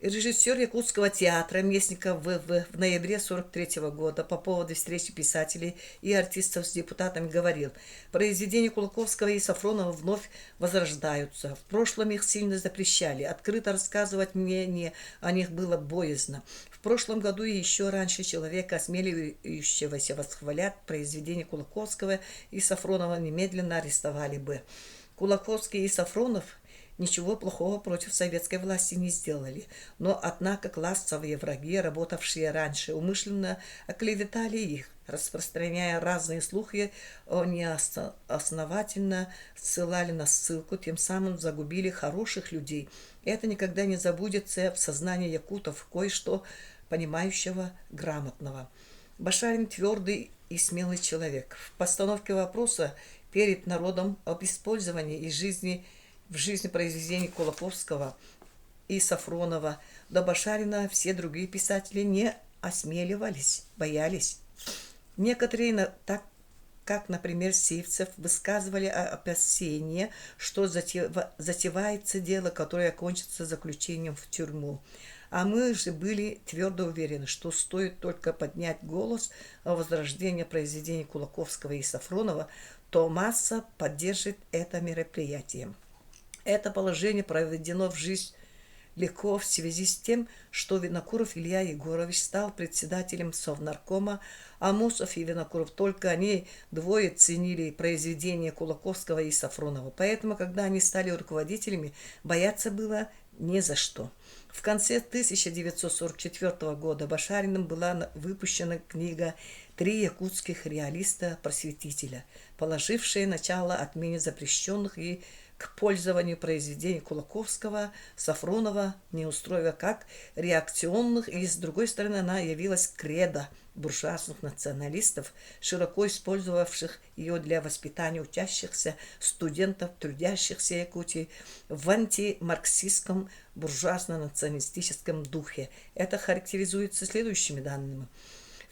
Режиссер Якутского театра Местников В.В. в ноябре 1943 года по поводу встречи писателей и артистов с депутатами говорил, произведения Кулаковского и Сафронова вновь возрождаются. В прошлом их сильно запрещали. Открыто рассказывать мне о них было боязно. В прошлом году и еще раньше человека, осмеливающегося восхвалять произведения Кулаковского и Сафронова, немедленно арестовали бы. Кулаковский и Сафронов ничего плохого против советской власти не сделали. Но, однако, классовые враги, работавшие раньше, умышленно оклеветали их, распространяя разные слухи, они основательно ссылали на ссылку, тем самым загубили хороших людей. Это никогда не забудется в сознании якутов, кое-что понимающего грамотного. Башарин твердый и смелый человек. В постановке вопроса перед народом об использовании и жизни в жизни произведений Кулаковского и Сафронова до Башарина все другие писатели не осмеливались, боялись. Некоторые, так как, например, Сивцев, высказывали опасения, что затевается дело, которое окончится заключением в тюрьму. А мы же были твердо уверены, что стоит только поднять голос о возрождении произведений Кулаковского и Сафронова, то масса поддержит это мероприятие. Это положение проведено в жизнь легко в связи с тем, что Винокуров Илья Егорович стал председателем Совнаркома, а Мусов и Винокуров только они двое ценили произведения Кулаковского и Сафронова. Поэтому, когда они стали руководителями, бояться было не за что. В конце 1944 года Башариным была выпущена книга «Три якутских реалиста-просветителя», положившая начало отмене запрещенных и к пользованию произведений Кулаковского, Сафронова, Неустроева как реакционных, и, с другой стороны, она явилась кредо буржуазных националистов, широко использовавших ее для воспитания учащихся студентов, трудящихся Якутии в антимарксистском буржуазно-националистическом духе. Это характеризуется следующими данными.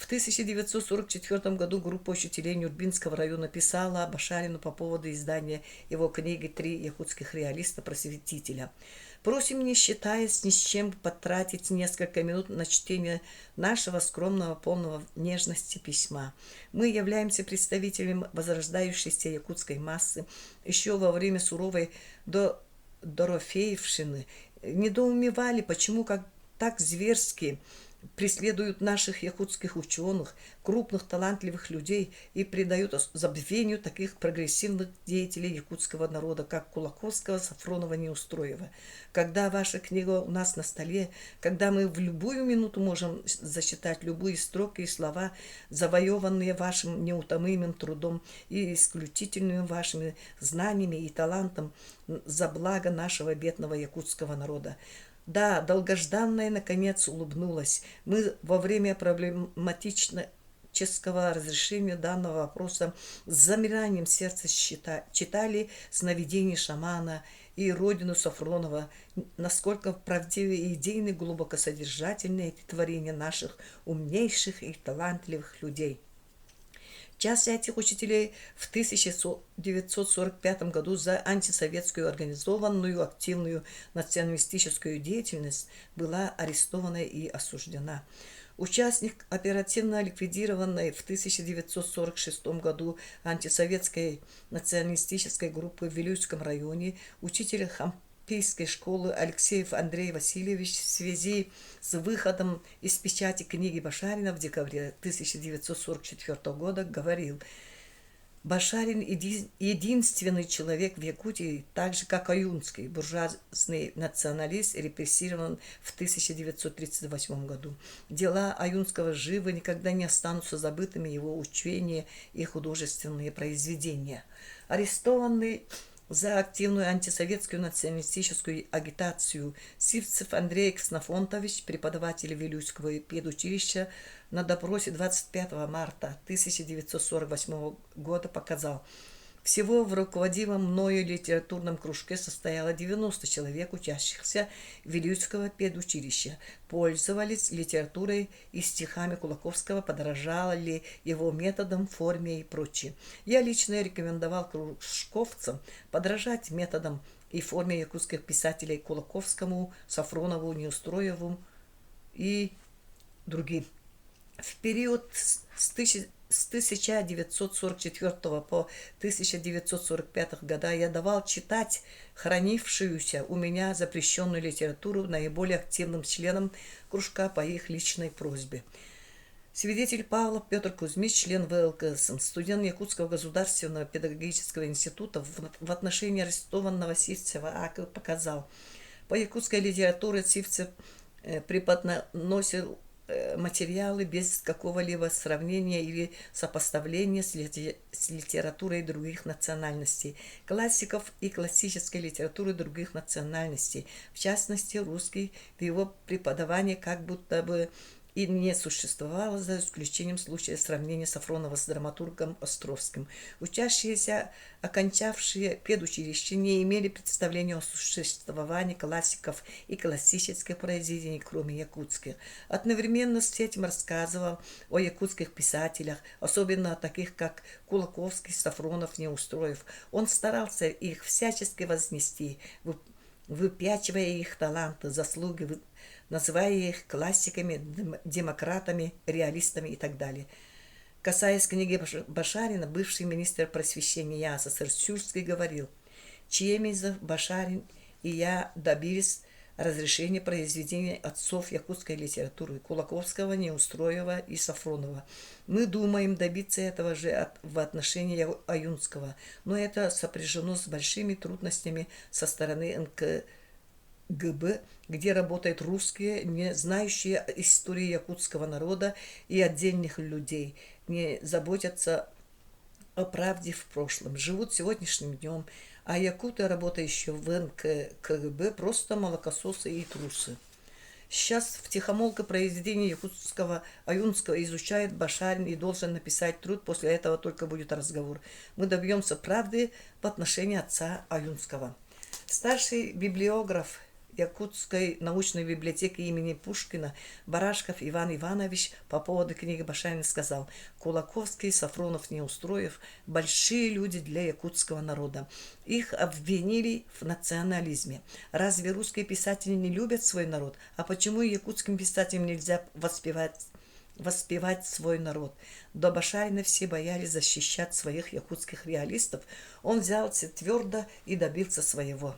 В 1944 году группа учителей Нюрбинского района писала Башарину по поводу издания его книги «Три якутских реалиста-просветителя». Просим, не считаясь ни с чем, потратить несколько минут на чтение нашего скромного, полного нежности письма. Мы являемся представителем возрождающейся якутской массы еще во время суровой до Дорофеевщины. Недоумевали, почему как так зверски преследуют наших якутских ученых, крупных талантливых людей и придают забвению таких прогрессивных деятелей якутского народа, как Кулаковского, Сафронова, Неустроева. Когда ваша книга у нас на столе, когда мы в любую минуту можем зачитать любые строки и слова, завоеванные вашим неутомимым трудом и исключительными вашими знаниями и талантом за благо нашего бедного якутского народа. Да, долгожданная наконец улыбнулась. Мы во время проблематического разрешения данного вопроса с замиранием сердца читали сновидения шамана и родину Сафронова, насколько правдивы и идейны глубокосодержательны эти творения наших умнейших и талантливых людей. Часть этих учителей в 1945 году за антисоветскую организованную активную националистическую деятельность была арестована и осуждена. Участник оперативно ликвидированной в 1946 году антисоветской националистической группы в Вилюйском районе, учитель Хампийской школы Алексеев Андрей Васильевич в связи с выходом из печати книги Башарина в декабре 1944 года говорил – Башарин единственный человек в Якутии, так же как Аюнский, буржуазный националист, репрессирован в 1938 году. Дела Аюнского живы, никогда не останутся забытыми его учения и художественные произведения. Арестованный за активную антисоветскую националистическую агитацию Сивцев Андрей Кснофонтович, преподаватель Вилюйского педучилища, на допросе 25 марта 1948 года показал, всего в руководимом мною литературном кружке состояло 90 человек, учащихся Вилюйского педучилища. Пользовались литературой и стихами Кулаковского, подражали его методам, форме и прочее. Я лично рекомендовал кружковцам подражать методам и форме якутских писателей Кулаковскому, Софронову, Неустроеву и другим. В период с 1944 по 1945 года я давал читать хранившуюся у меня запрещенную литературу наиболее активным членам кружка по их личной просьбе. Свидетель Павлов Петр Кузьмич, член ВЛКСМ, студент Якутского государственного педагогического института в отношении арестованного Сивцева А.К. показал. По якутской литературе Сивцев преподносил материалы без какого-либо сравнения или сопоставления с литературой других национальностей, классиков и классической литературы других национальностей, в частности, русский в его преподавании как будто бы и не существовало, за исключением случая сравнения Софронова с драматургом Островским. Учащиеся, окончавшие педучилище, не имели представления о существовании классиков и классических произведений, кроме якутских. Одновременно с этим рассказывал о якутских писателях, особенно о таких, как Кулаковский, Софронов, Неустроев. Он старался их всячески вознести, выпячивая их таланты, заслуги, называя их классиками, демократами, реалистами и так далее. Касаясь книги Башарина, бывший министр просвещения СССР Сюрский говорил, Чемезов, Башарин и я добились разрешения произведений отцов якутской литературы Кулаковского, Неустроева и Софронова. Мы думаем добиться этого же в отношении Аюнского, но это сопряжено с большими трудностями со стороны НКГБ, где работают русские, не знающие истории якутского народа и отдельных людей, не заботятся о правде в прошлом, живут сегодняшним днем, а якуты, работающие в НКГБ, просто молокососы и трусы. Сейчас втихомолку произведение якутского Аюнского изучает Башарин и должен написать труд, после этого только будет разговор. Мы добьемся правды в отношении отца Аюнского. Старший библиограф Якутской научной библиотеки имени Пушкина Барашков Иван Иванович по поводу книги Башарина сказал, Кулаковский, Софронов, Неустроев – большие люди для якутского народа. Их обвинили в национализме. Разве русские писатели не любят свой народ? А почему якутским писателям нельзя воспевать свой народ? До Башарина все боялись защищать своих якутских реалистов. Он взялся твердо и добился своего.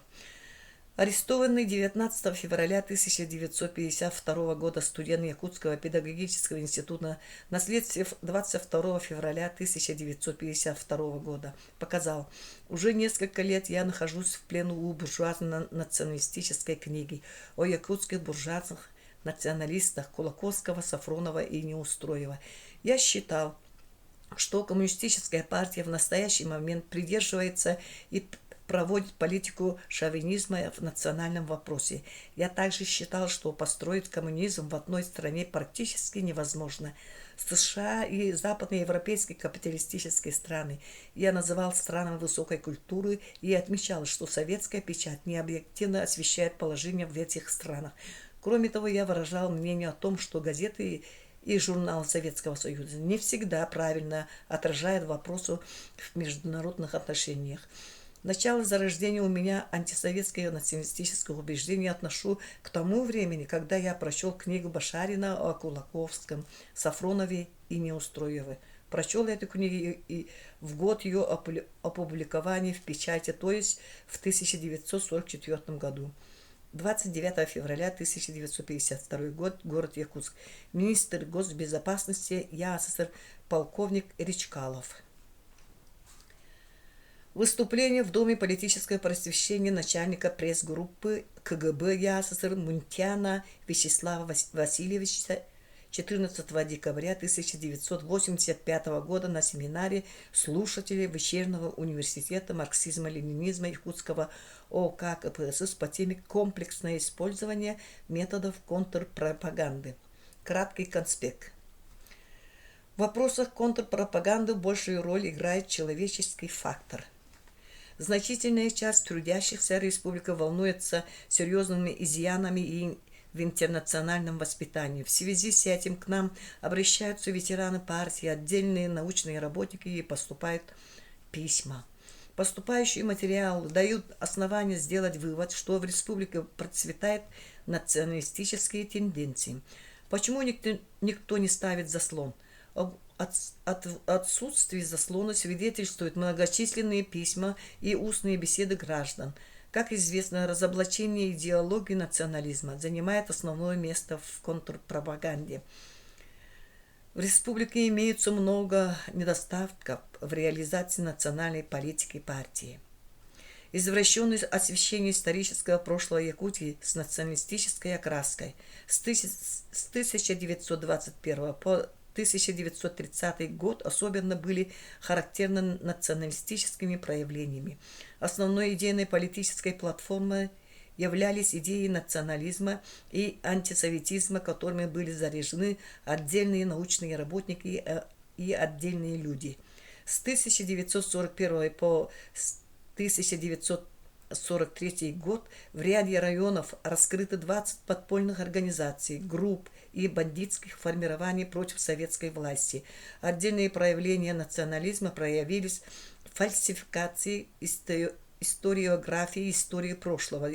Арестованный 19 февраля 1952 года студент Якутского педагогического института на следствии 22 февраля 1952 года показал, уже несколько лет я нахожусь в плену у буржуазно-националистической книги о якутских буржуазных националистах Кулаковского, Софронова и Неустроева. Я считал, что коммунистическая партия в настоящий момент придерживается и проводит политику шовинизма в национальном вопросе. Я также считал, что построить коммунизм в одной стране практически невозможно. США и западноевропейские капиталистические страны я называл странами высокой культуры и отмечал, что советская печать необъективно освещает положение в этих странах. Кроме того, я выражал мнение о том, что газеты и журналы Советского Союза не всегда правильно отражают вопросы в международных отношениях. Начало зарождения у меня антисоветских националистических убеждений отношу к тому времени, когда я прочел книгу Башарина о Кулаковском, Сафронове и Неустроеве. Прочел эту книгу и в год ее опубликования в печати, то есть в 1944 году. 29 февраля 1952 год, город Якутск. Министр госбезопасности ЯССР полковник Речкалов. Выступление в Доме политического просвещения начальника пресс-группы КГБ ЯССР Мунтяна Вячеслава Васильевича 14 декабря 1985 года на семинаре слушателей Вечернего университета марксизма-ленинизма Якутского ОК КПСС по теме «Комплексное использование методов контрпропаганды». Краткий конспект. В вопросах контрпропаганды большую роль играет человеческий фактор. Значительная часть трудящихся республики волнуется серьезными изъянами и в интернациональном воспитании. В связи с этим к нам обращаются ветераны партии, отдельные научные работники и поступают письма. Поступающие материалы дают основания сделать вывод, что в республике процветают националистические тенденции. Почему никто, никто не ставит заслон? Об от, от, отсутствии заслона свидетельствуют многочисленные письма и устные беседы граждан. Как известно, разоблачение идеологии национализма занимает основное место в контрпропаганде. В республике имеются много недостатков в реализации национальной политики партии. Извращенное освещение исторического прошлого Якутии с националистической окраской с 1921 по 1930 год особенно были характерны националистическими проявлениями. Основной идейной политической платформой являлись идеи национализма и антисоветизма, которыми были заряжены отдельные научные работники и отдельные люди. С 1941 по 1943 год в ряде районов раскрыты 20 подпольных организаций, групп и бандитских формирований против советской власти. Отдельные проявления национализма проявились в фальсификации историографии истории прошлого,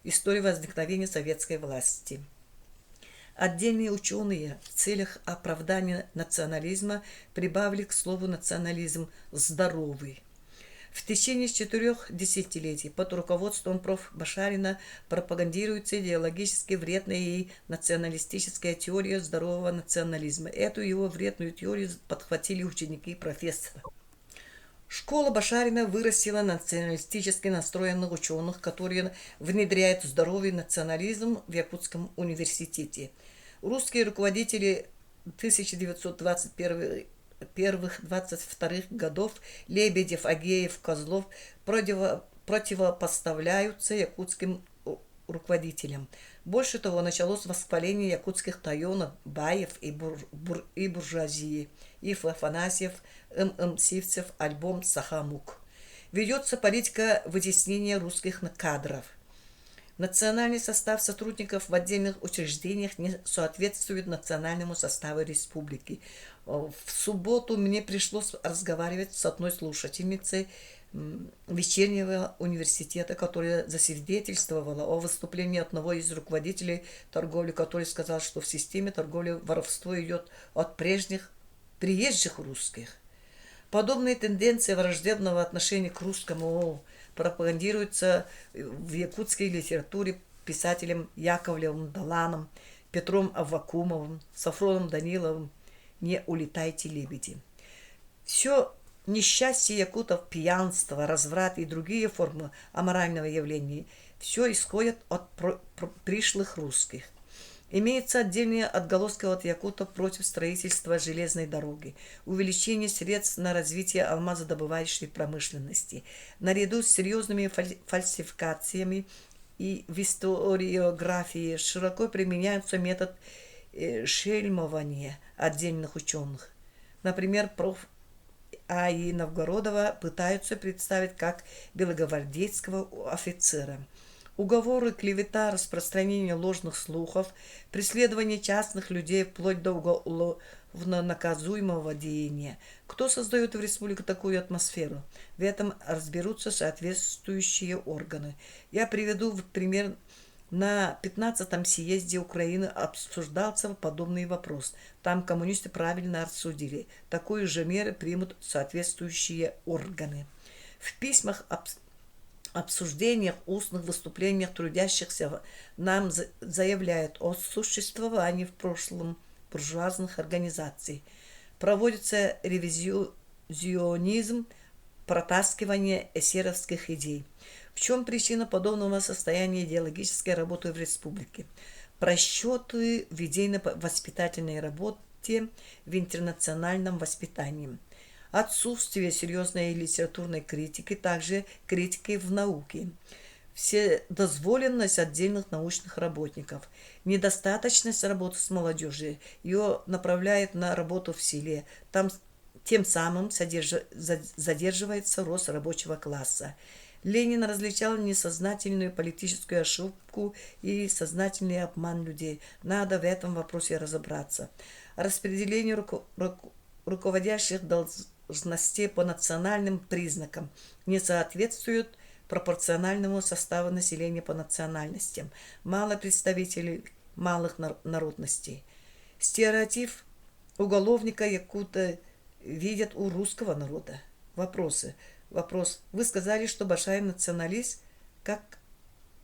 истории возникновения советской власти. Отдельные ученые в целях оправдания национализма прибавили к слову национализм «здоровый». В течение четырех десятилетий под руководством проф. Башарина пропагандируется идеологически вредная и националистическая теория здорового национализма. Эту его вредную теорию подхватили ученики профессора. Школа Башарина вырастила националистически настроенных ученых, которые внедряют здоровый национализм в Якутском университете. Русские руководители 1921 первых 22 годов Лебедев, Агеев, Козлов противопоставляются якутским руководителям. Больше того, началось восхваление якутских тойонов, баев и, бур, бур, и буржуазии. Ив Афанасьев, М.М. Сивцев, альбом «Сахамук». Ведется политика вытеснения русских кадров. Национальный состав сотрудников в отдельных учреждениях не соответствует национальному составу республики. В субботу мне пришлось разговаривать с одной слушательницей вечернего университета, которая засвидетельствовала о выступлении одного из руководителей торговли, который сказал, что в системе торговли воровство идет от прежних приезжих русских. Подобные тенденции враждебного отношения к русскому пропагандируются в якутской литературе писателем Яковлевым Даланом, Петром Аввакумовым, Софроном Даниловым «Не улетайте, лебеди». Все несчастье якутов, пьянство, разврат и другие формы аморального явления все исходят от пришлых русских. Имеются отдельные отголоски от якутов против строительства железной дороги, увеличение средств на развитие алмазодобывающей промышленности. Наряду с серьезными фальсификациями и в историографии широко применяются метод шельмования отдельных ученых. Например, проф. А. И. Новгородова пытаются представить как белогвардейского офицера. Уговоры, клевета, распространение ложных слухов, преследование частных людей вплоть до уголовно наказуемого деяния. Кто создает в республике такую атмосферу? В этом разберутся соответствующие органы. Я приведу в пример на 15-м съезде Украины обсуждался подобный вопрос. Там коммунисты правильно рассудили. Такую же меры примут соответствующие органы. В письмах обсуждениях, устных выступлениях трудящихся нам заявляют о существовании в прошлом буржуазных организаций. Проводится ревизионизм, протаскивание эсеровских идей. В чем причина подобного состояния идеологической работы в республике? Просчеты в идейно-воспитательной работе в интернациональном воспитании. Отсутствие серьезной литературной критики, также критики в науке. Вседозволенность отдельных научных работников. Недостаточность работы с молодежью. Ее направляют на работу в селе. Там тем самым задерживается рост рабочего класса. Ленин различал несознательную политическую ошибку и сознательный обман людей. Надо в этом вопросе разобраться. Распределение руководящих должностей по национальным признакам не соответствует пропорциональному составу населения по национальностям. Мало представителей малых народностей. Стереотип уголовника якута видят у русского народа. Вопросы. Вопрос. Вы сказали, что Башаев националист. Как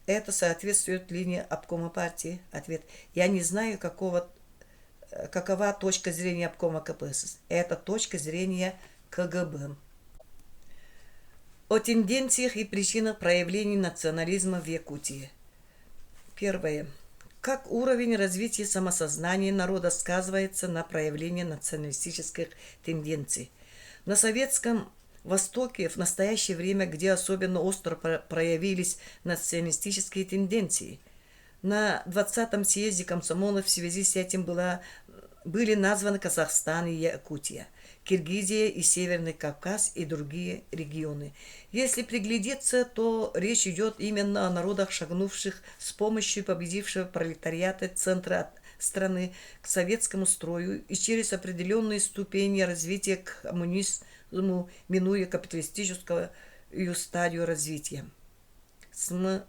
это соответствует линии обкома партии? Ответ. Я не знаю, какого, какова точка зрения обкома КПСС. Это точка зрения КГБ. О тенденциях и причинах проявлений национализма в Якутии. Первое. Как уровень развития самосознания народа сказывается на проявлении националистических тенденций? На Советском Востоке в настоящее время, где особенно остро проявились националистические тенденции. На 20-м съезде комсомола в связи с этим была, были названы Казахстан и Якутия, Киргизия и Северный Кавказ и другие регионы. Если приглядеться, то речь идет именно о народах, шагнувших с помощью победившего пролетариата центра страны к советскому строю и через определенные ступени развития к коммунизму, минуя капиталистическую стадию развития. См.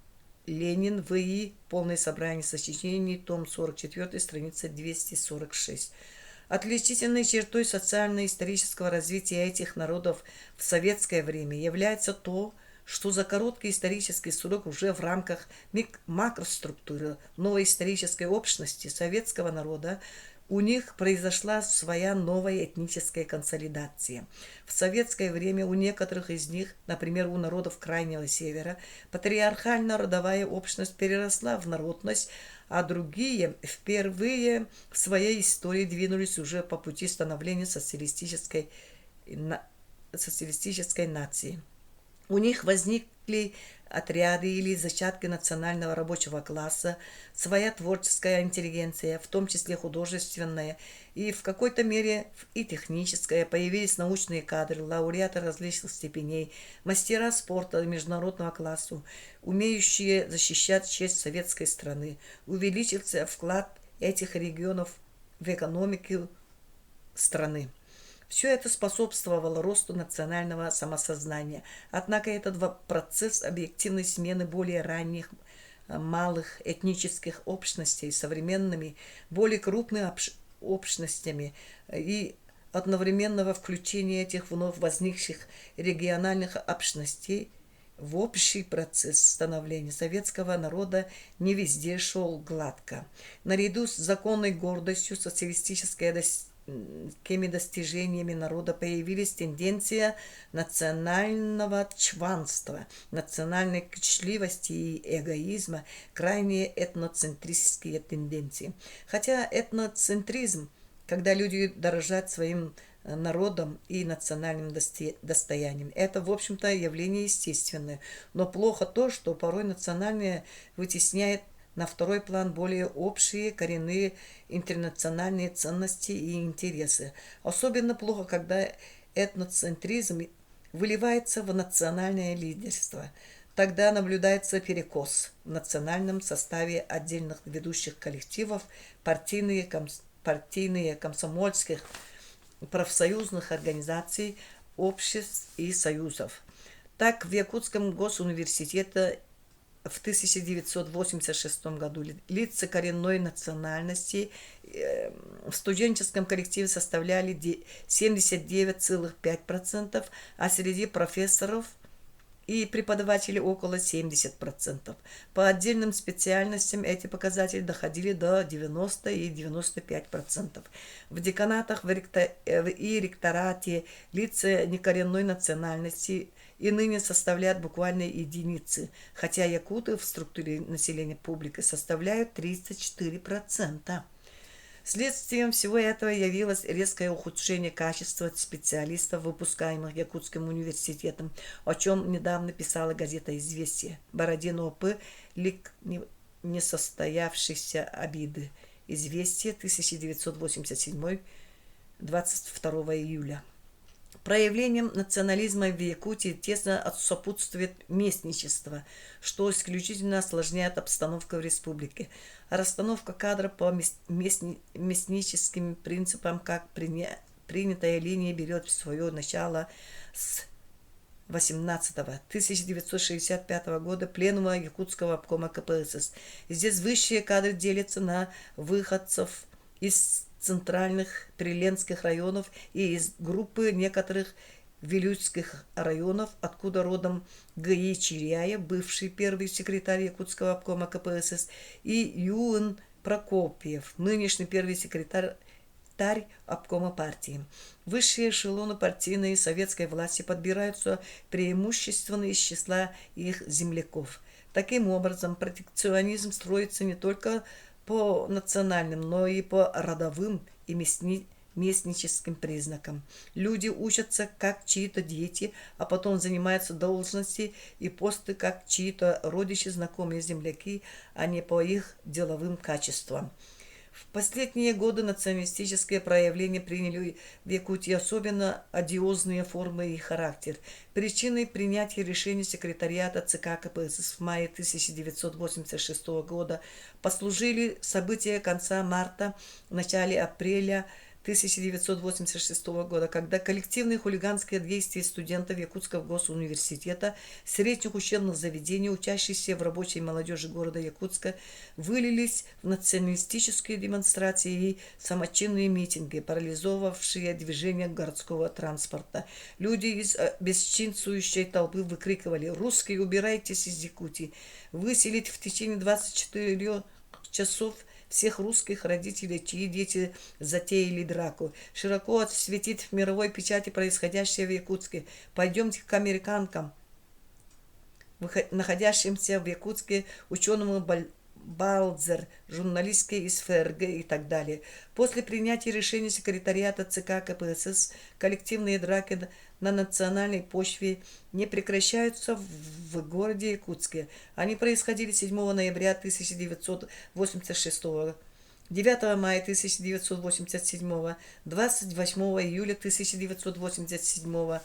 Ленин, В.И. Полное собрание сочинений, том 44, страница 246. Отличительной чертой социально-исторического развития этих народов в советское время является то, что за короткий исторический срок уже в рамках макроструктуры новой исторической общности советского народа у них произошла своя новая этническая консолидация. В советское время у некоторых из них, например, у народов Крайнего Севера, патриархально-родовая общность переросла в народность, а другие впервые в своей истории двинулись уже по пути становления социалистической, социалистической нации. У них возникли отряды или зачатки национального рабочего класса, своя творческая интеллигенция, в том числе художественная, и в какой-то мере и техническая, появились научные кадры, лауреаты различных степеней, мастера спорта международного класса, умеющие защищать честь советской страны. Увеличился вклад этих регионов в экономику страны. Все это способствовало росту национального самосознания. Однако этот процесс объективной смены более ранних малых этнических общностей современными, более крупными общностями и одновременного включения этих вновь возникших региональных общностей в общий процесс становления советского народа не везде шел гладко. Наряду с законной гордостью социалистической достижениями народа появились тенденция национального чванства, национальной кичливости и эгоизма, крайние этноцентристские тенденции. Хотя этноцентризм, когда люди дорожат своим народом и национальным достоянием. Это, в общем-то, явление естественное. Но плохо то, что порой национальное вытесняет на второй план более общие коренные интернациональные ценности и интересы. Особенно плохо, когда этноцентризм выливается в национальное лидерство. Тогда наблюдается перекос в национальном составе отдельных ведущих коллективов, партийные, партийные комсомольских, профсоюзных организаций, обществ и союзов. Так, в Якутском госуниверситете в 1986 году лица коренной национальности в студенческом коллективе составляли 79,5%, а среди профессоров и преподавателей около 70%. По отдельным специальностям эти показатели доходили до 90 и 95%. В деканатах и ректорате лица некоренной национальности и ныне составляют буквально единицы, хотя якуты в структуре населения публики составляют 34%. Следствием всего этого явилось резкое ухудшение качества специалистов, выпускаемых Якутским университетом, о чем недавно писала газета «Известия». Бородин О.П. Лик несостоявшейся обиды. «Известия», 1987, 22 июля. Проявлением национализма в Якутии тесно сопутствует местничество, что исключительно осложняет обстановку в республике. Расстановка кадров по местническим принципам, как принятая линия, берет свое начало с 18 1965 года Пленума Якутского обкома КПСС. Здесь высшие кадры делятся на выходцев из центральных Приленских районов и из группы некоторых Вилюйских районов, откуда родом Г.И. Чиряев, бывший первый секретарь Якутского обкома КПСС, и Юэн Прокопьев, нынешний первый секретарь обкома партии. Высшие эшелоны партийной и советской власти подбираются преимущественно из числа их земляков. Таким образом, протекционизм строится не только по национальным, но и по родовым и местническим признакам. Люди учатся как чьи-то дети, а потом занимаются должности и посты как чьи-то родичи, знакомые, земляки, а не по их деловым качествам. В последние годы националистические проявления приняли в Якутии особенно одиозные формы и характер. Причиной принятия решения секретариата ЦК КПСС в мае 1986 года послужили события конца марта, начале апреля 1986 года, когда коллективные хулиганские действия студентов Якутского госуниверситета, средних учебных заведений, учащихся в рабочей молодежи города Якутска, вылились в националистические демонстрации и самочинные митинги, парализовавшие движение городского транспорта. Люди из бесчинствующей толпы выкрикивали: «Русские, убирайтесь из Якутии!», «Выселить в течение 24 часов всех русских родителей, чьи дети затеяли драку, широко осветить в мировой печати происходящее в Якутске, пойдемте к американкам, находящимся в Якутске, ученому Балдзер, журналистке из ФРГ и так далее. После принятия решения секретариата ЦК КПСС коллективные драки на национальной почве не прекращаются в городе Якутске. Они происходили 7 ноября 1986, 9 мая 1987, 28 июля 1987,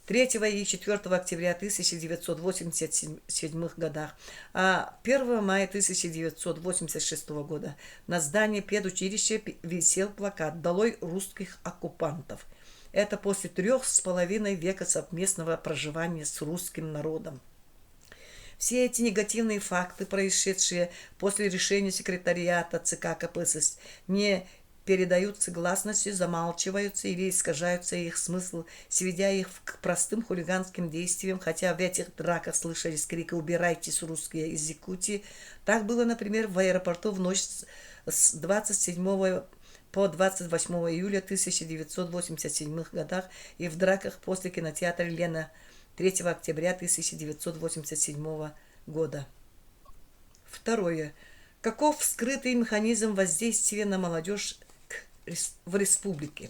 3 и 4 октября 1987 годах, а 1 мая 1986 года на здании педучилища висел плакат «Долой русских оккупантов». Это после 3,5 века совместного проживания с русским народом. Все эти негативные факты, происшедшие после решения секретариата ЦК КПСС, не передаются гласности, замалчиваются или искажаются их смысл, сведя их к простым хулиганским действиям, хотя в этих драках слышались крики «Убирайтесь, русские, из Якутии». Так было, например, в аэропорту в ночь с 27 по 28 июля 1987 годах и в драках после кинотеатра «Лена» 3 октября 1987 года. Второе. Каков скрытый механизм воздействия на молодежь в республике?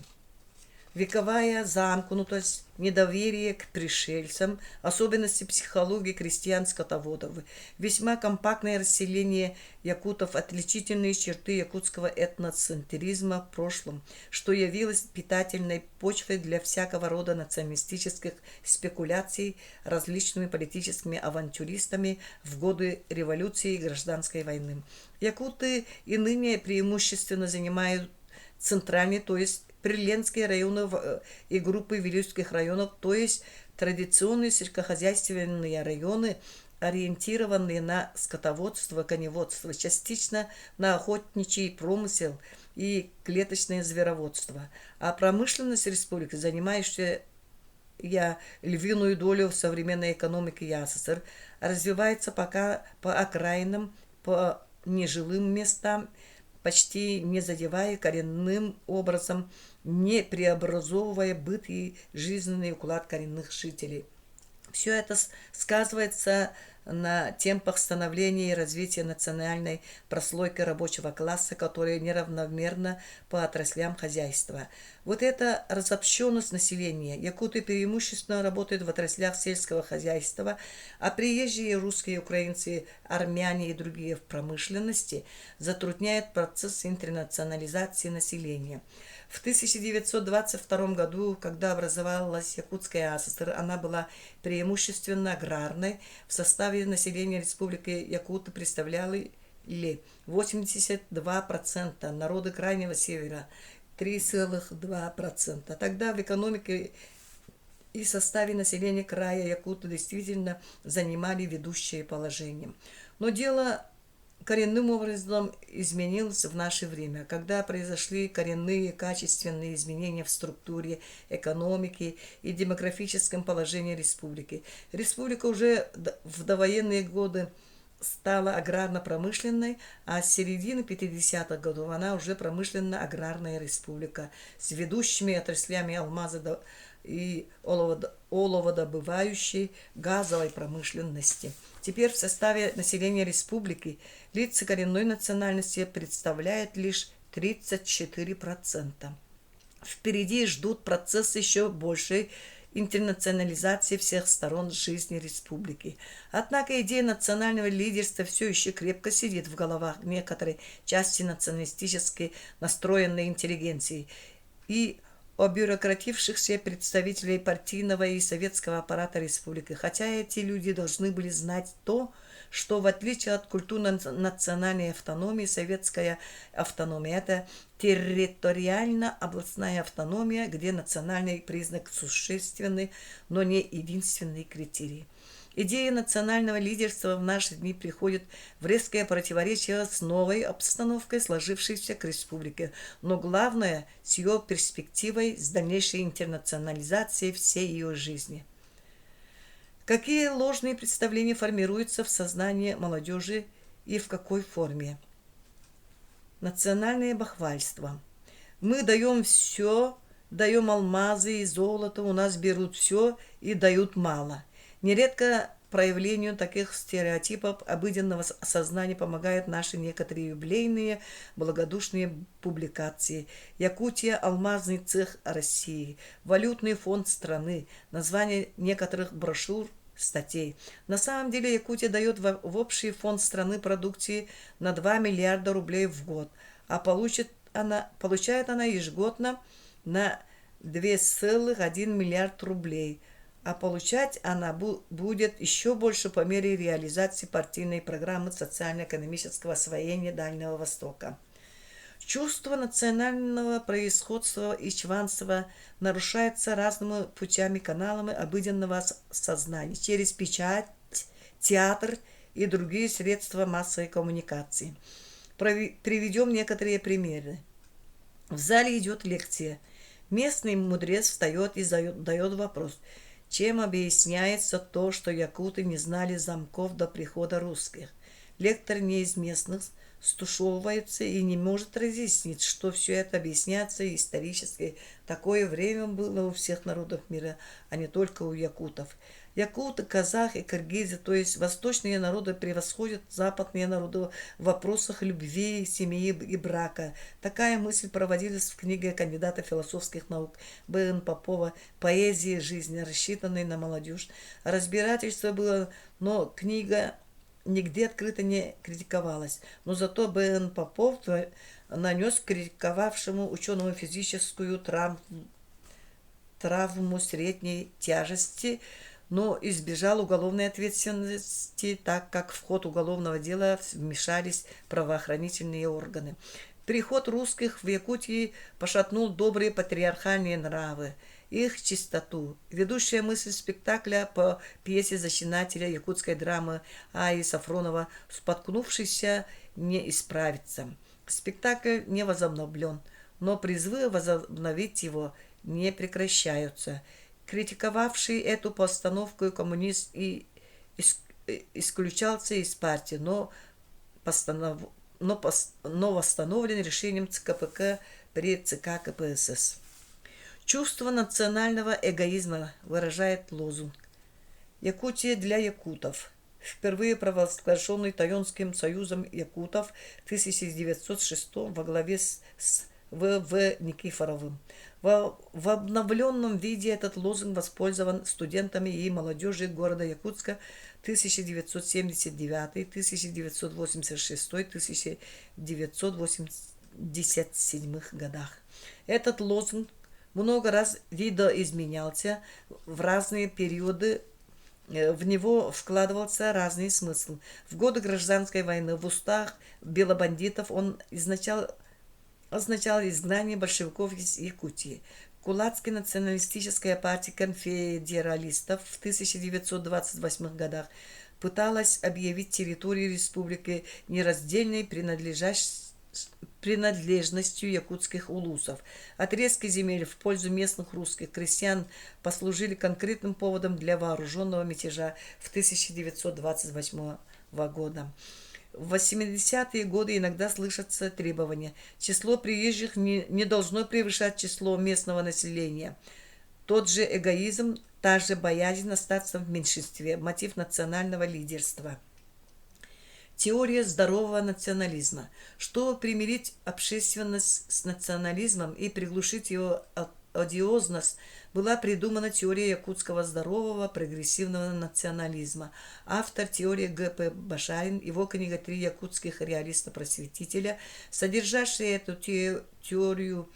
В Вековая замкнутость, недоверие к пришельцам, особенности психологии крестьян-скотоводов, весьма компактное расселение якутов, отличительные черты якутского этноцентризма в прошлом, что явилось питательной почвой для всякого рода националистических спекуляций различными политическими авантюристами в годы революции и гражданской войны. Якуты и ныне преимущественно занимают центральные, то есть Приленские районы и группы Вилюйских районов, то есть традиционные сельскохозяйственные районы, ориентированные на скотоводство, коневодство, частично на охотничий промысел и клеточное звероводство. А промышленность республики, занимающая я львиную долю в современной экономике ЯССР, развивается пока по окраинам, по нежилым местам, почти не задевая коренным образом, не преобразовывая быт и жизненный уклад коренных жителей. Все это сказывается на темпах становления и развития национальной прослойки рабочего класса, которая неравномерна по отраслям хозяйства. Вот эта разобщенность населения. Якуты преимущественно работают в отраслях сельского хозяйства, а приезжие русские, украинцы, армяне и другие в промышленности затрудняет процесс интернационализации населения. В 1922 году, когда образовалась Якутская АССР, она была преимущественно аграрной. В составе населения Республики Якуты представляли 82% народы Крайнего Севера, 3,2%. Тогда в экономике и составе населения края якуты действительно занимали ведущее положение. Но дело коренным образом изменилось в наше время, когда произошли коренные качественные изменения в структуре экономики и демографическом положении республики. Республика уже в довоенные годы стала аграрно-промышленной, а с середины 50-х годов она уже промышленно-аграрная республика с ведущими отраслями алмаза и оловодобывающей газовой промышленности. Теперь в составе населения республики лица коренной национальности представляют лишь 34%. Впереди ждут процесс еще большей интернационализации всех сторон жизни республики. Однако идея национального лидерства все еще крепко сидит в головах некоторой части националистически настроенной интеллигенции и обюрократившихся представителей партийного и советского аппарата республики. Хотя эти люди должны были знать то, что в отличие от культурно-национальной автономии, советская автономия – это территориально-областная автономия, где национальный признак существенный, но не единственный критерий. Идея национального лидерства в наши дни приходит в резкое противоречие с новой обстановкой, сложившейся к республике, но главное – с ее перспективой, с дальнейшей интернационализацией всей ее жизни. Какие ложные представления формируются в сознании молодежи и в какой форме? Национальное бахвальство. Мы даем все, даем алмазы и золото, у нас берут все и дают мало. Нередко проявлению таких стереотипов обыденного сознания помогают наши некоторые юбилейные благодушные публикации. Якутия – алмазный цех России, валютный фонд страны, название некоторых брошюр, статей. На самом деле Якутия дает в общий фонд страны продукции на 2 миллиарда рублей в год, а получит она, получает она ежегодно на 2,1 миллиард рублей – а получать она будет еще больше по мере реализации партийной программы социально-экономического освоения Дальнего Востока. Чувство национального происходства и чванства нарушается разными путями, каналами обыденного сознания через печать, театр и другие средства массовой коммуникации. Приведем некоторые примеры. В зале идет лекция. Местный мудрец встает и задает вопрос – чем объясняется то, что якуты не знали замков до прихода русских? Лектор не из местных, Стушевывается и не может разъяснить, что все это объясняется исторически. Такое время было у всех народов мира, а не только у якутов. Якуты, казахи, кыргызы, то есть восточные народы превосходят западные народы в вопросах любви, семьи и брака. Такая мысль проводилась в книге кандидата философских наук Б.Н. Попова «Поэзия жизни», рассчитанной на молодежь. Разбирательство было, но книга нигде открыто не критиковалась. Но зато Б.Н. Попов нанес критиковавшему ученому физическую травму средней тяжести, но избежал уголовной ответственности, так как в ход уголовного дела вмешались правоохранительные органы. Приход русских в Якутии пошатнул добрые патриархальные нравы, их чистоту. Ведущая мысль спектакля по пьесе зачинателя якутской драмы А.И. Софронова «Споткнувшийся не исправится». Спектакль не возобновлен, но призывы возобновить его не прекращаются. Критиковавший эту постановку коммунист и исключался из партии, но, постанов... но, пос... но восстановлен решением ЦКПК при ЦК КПСС. Чувство национального эгоизма выражает лозунг «Якутия для якутов», впервые провозглашенный Тойонским союзом якутов в 1906 во главе с В. В. Никифоровым. В, в обновленном виде этот лозунг воспользован студентами и молодежью города Якутска 1979, 1986, 1987 годах. Этот лозунг много раз видоизменялся в разные периоды в него вкладывался разный смысл. В годы гражданской войны в устах белобандитов он изначал, означал изгнание большевиков из Якутии. Кулацкая националистическая партия конфедералистов в 1928 годах пыталась объявить территорию республики нераздельной принадлежностью якутских улусов. Отрезки земель в пользу местных русских крестьян послужили конкретным поводом для вооруженного мятежа в 1928 года. В 80-е годы иногда слышатся требования. Число приезжих не, не должно превышать число местного населения. Тот же эгоизм, та же боязнь остаться в меньшинстве, мотив национального лидерства – Теория здорового национализма. Чтобы примирить общественность с национализмом и приглушить его одиозность, была придумана теория якутского здорового прогрессивного национализма. Автор теории Г.П. Башарин, его книга «Три якутских реалиста-просветителя», содержащая эту теорию,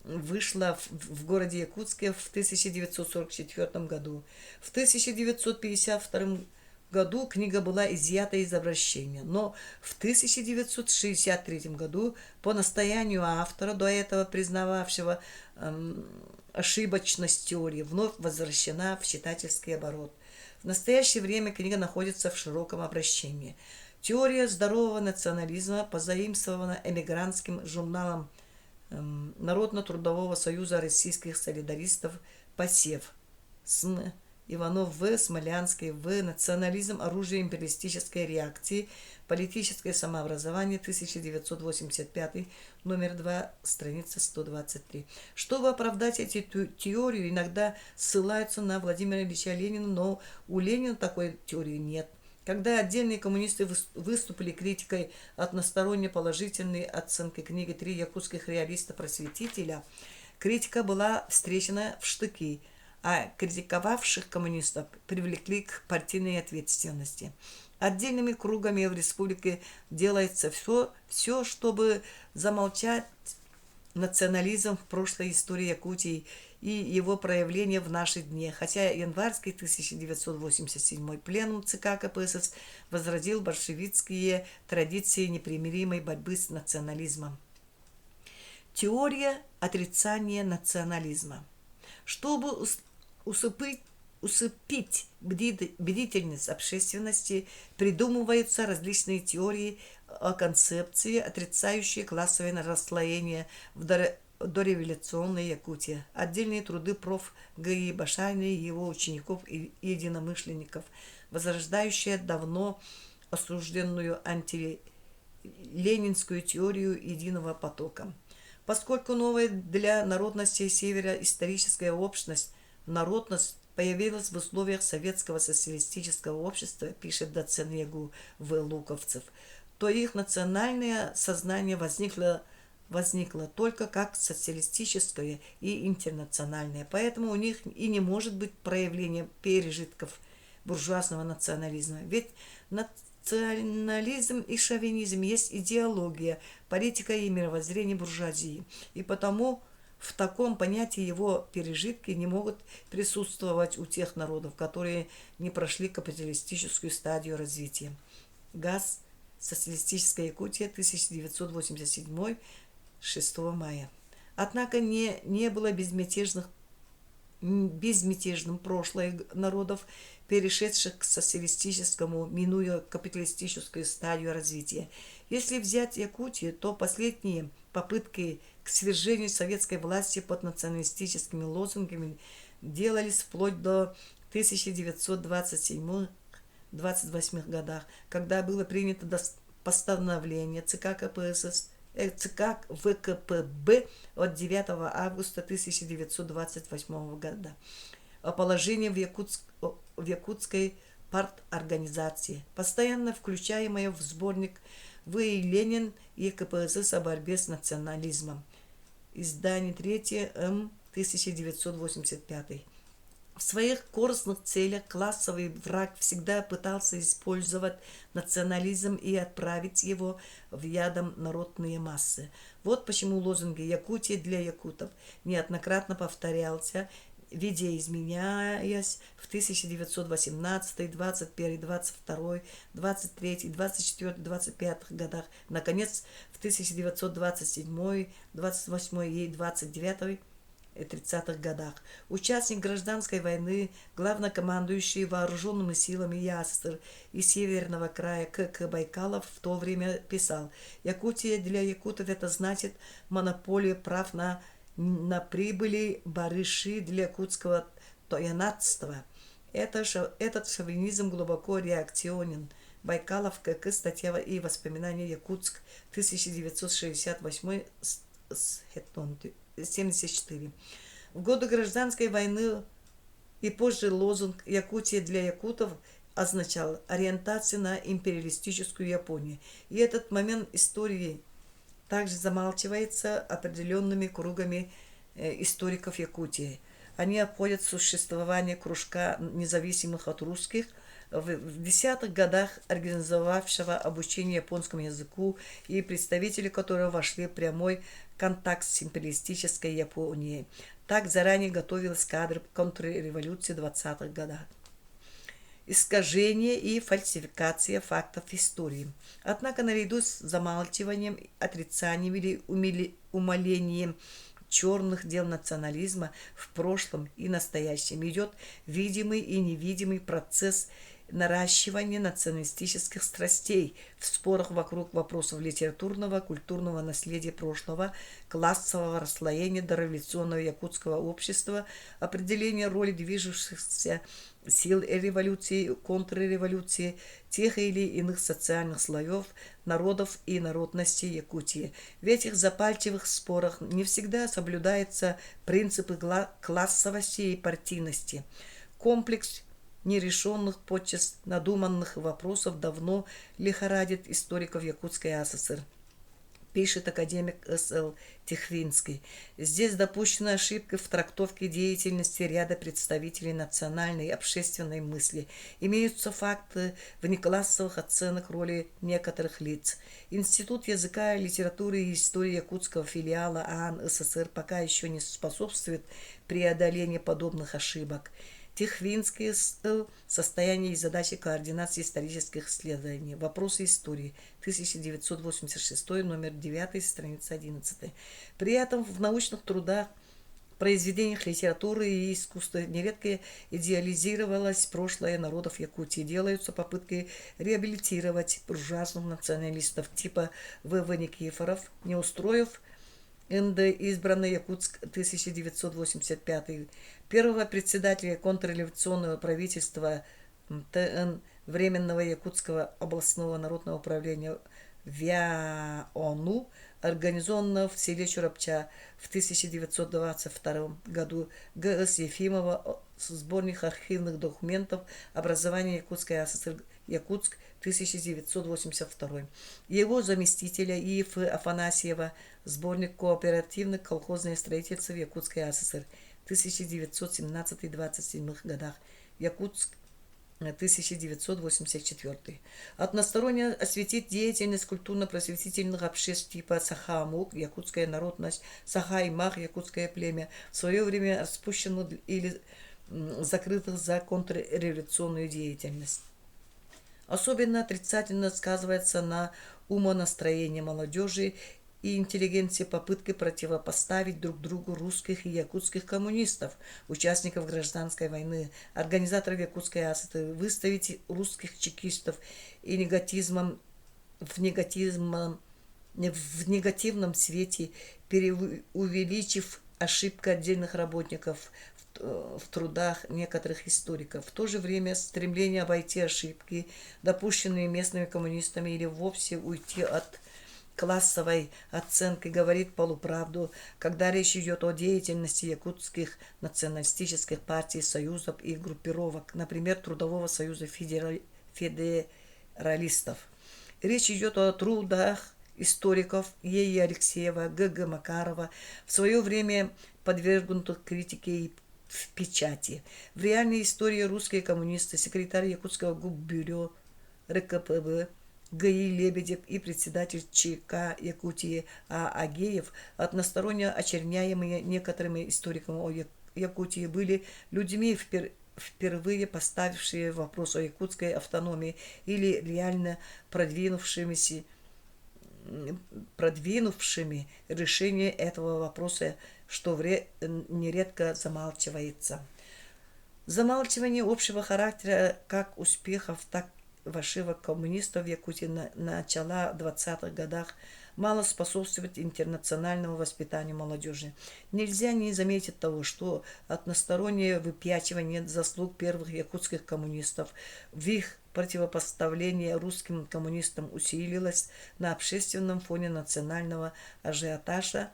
вышла в, в городе Якутске в 1944 году. В 1952 году книга была изъята из обращения, но в 1963 году по настоянию автора, до этого признававшего эм, ошибочность теории, вновь возвращена в читательский оборот. В настоящее время книга находится в широком обращении. Теория здорового национализма позаимствована эмигрантским журналом эм, Народно-трудового союза российских солидаристов «Посев». См. Иванов В., Смолянский В. Национализм. Оружие империалистической реакции. Политическое самообразование. 1985. Номер 2. Страница 123. Чтобы оправдать эти теорию, иногда ссылаются на Владимира Ильича Ленина, но у Ленина такой теории нет. Когда отдельные коммунисты выступили критикой односторонне положительной оценки книги «Три якутских реалиста-просветителя», критика была встречена в штыки – а критиковавших коммунистов привлекли к партийной ответственности. Отдельными кругами в республике делается все, все чтобы замолчать национализм в прошлой истории Якутии и его проявление в наши дни. Хотя январский 1987 пленум ЦК КПСС возродил большевистские традиции непримиримой борьбы с национализмом. Теория отрицания национализма. Чтобы усыпить, усыпить бдительность общественности, придумываются различные теории о концепции, отрицающие классовое расслоение в дореволюционной Якутии. Отдельные труды проф. Г.И. Башарина и его учеников и единомышленников, возрождающие давно осужденную ленинскую теорию единого потока. Поскольку новая для народностей Севера историческая общность, народность появилась в условиях советского социалистического общества, пишет доцент ЯГУ В. Луковцев, то их национальное сознание возникло только как социалистическое и интернациональное. Поэтому у них и не может быть проявления пережитков буржуазного национализма. Ведь национализм и шовинизм есть идеология, политика и мировоззрение буржуазии. И потому в таком понятии его пережитки не могут присутствовать у тех народов, которые не прошли капиталистическую стадию развития. ГАЗ «Социалистическая Якутия», 1987, 6 мая. Однако не, не было безмятежных безмятежным прошлое народов, перешедших к социалистическому, минуя капиталистическую стадию развития. Если взять Якутию, то последние попытки к свержению советской власти под националистическими лозунгами делались вплоть до 1927-28 годах, когда было принято постановление ЦК КПСС ЦК ВКПБ от 9 августа 1928 года о положении в, Якутск, в якутской парторганизации, постоянно включаемое в сборник «В. И. Ленин и КПСС о борьбе с национализмом». Издание 3 М 1985. В своих корыстных целях классовый враг всегда пытался использовать национализм и отправить его в ядом народные массы. Вот почему лозунги «Якутия для якутов» неоднократно повторялся, видоизменяясь в 1918, 21, 22, 23, 24, 25 годах, наконец, в 1927, 28 и 29 30-х годах. Участник гражданской войны, главнокомандующий вооруженными силами ЯССР и Северного края К.К. Байкалов в то время писал: «Якутия для якутов – это значит монополия прав на, на прибыли барыши для якутского тойонатства». Это, этот шовинизм глубоко реакционен. Байкалов КК, статья и воспоминания Якутск, 1968 74. В годы гражданской войны и позже лозунг «Якутия для якутов» означал ориентацию на империалистическую Японию. И этот момент истории также замалчивается определенными кругами историков Якутии. Они обходят существование кружка независимых от русских в десятых годах организовавшего обучение японскому языку и представители которого вошли в прямой контакт с империалистической Японией. Так заранее готовилась кадры контрреволюции 20-х годах искажение и фальсификация фактов истории. Однако наряду с замалчиванием, отрицанием или умалением черных дел национализма в прошлом и настоящем идет видимый и невидимый процесс наращивания националистических страстей в спорах вокруг вопросов литературного, культурного наследия прошлого, классового расслоения дореволюционного якутского общества, определения роли движущихся сил революции, контрреволюции, тех или иных социальных слоев, народов и народностей Якутии. В этих запальчивых спорах не всегда соблюдаются принципы классовости и партийности. Комплекс нерешенных, подчас надуманных вопросов давно лихорадит историков Якутской АССР пишет академик С.Л. Тихвинский. Здесь допущена ошибка в трактовке деятельности ряда представителей национальной и общественной мысли. Имеются факты внеклассовых оценок роли некоторых лиц. Институт языка, литературы и истории якутского филиала АН СССР пока еще не способствует преодолению подобных ошибок. Тихвинский СЛ «Состояние и задачи координации исторических исследований. Вопросы истории. 1986, номер 9, страница 11. При этом в научных трудах произведениях литературы и искусства нередко идеализировалось прошлое народов Якутии. Делаются попытки реабилитировать буржуазных националистов типа В.В. Никифоров, Неустроев, Н.Д. Избранный Якутск, 1985. Первого председателя контрреволюционного правительства Т.Н. Временного Якутского областного народного управления ВЯОНУ, организованного в селе Чурапча в 1922 году Г.С. Ефимова, сборник архивных документов образования Якутской АССР Якутск, 1982. Его заместителя И.Ф. Афанасьева, сборник кооперативных колхозных строительств Якутской АССР, 1917-27 годах, Якутск, 1984. Односторонне осветить деятельность культурно-просветительных обществ типа Саха-Амук, якутская народность, Саха-Аймах, якутское племя, в свое время распущенных или закрытых за контрреволюционную деятельность. Особенно отрицательно сказывается на умонастроении молодежи и интеллигенции попытки противопоставить друг другу русских и якутских коммунистов, участников гражданской войны, организаторов Якутской АСТ, выставить русских чекистов и негатизмом, в, негатизмом, в негативном свете, преувеличив ошибки отдельных работников в трудах некоторых историков. В то же время стремление обойти ошибки, допущенные местными коммунистами, или вовсе уйти от классовой оценки, говорит полуправду, когда речь идет о деятельности якутских националистических партий, союзов и группировок, например, Трудового союза федералистов. Речь идет о трудах историков Е. Алексеева, Г. Г. Макарова, в свое время подвергнутых критике и в печати. В реальной истории русские коммунисты, секретарь Якутского губбюро РКПБ Г.И. Лебедев и председатель ЧК Якутии А. Агеев, односторонне очерняемые некоторыми историками о Якутии, были людьми, впервые поставившие вопрос о якутской автономии или реально продвинувшимися продвинувшими решение этого вопроса, что нередко замалчивается. Замалчивание общего характера как успехов, так и ошибок коммунистов в Якутии на начала 20-х годах мало способствует интернациональному воспитанию молодежи. Нельзя не заметить того, что одностороннее выпячивание заслуг первых якутских коммунистов в их противопоставление русским коммунистам усилилось на общественном фоне национального ажиотажа,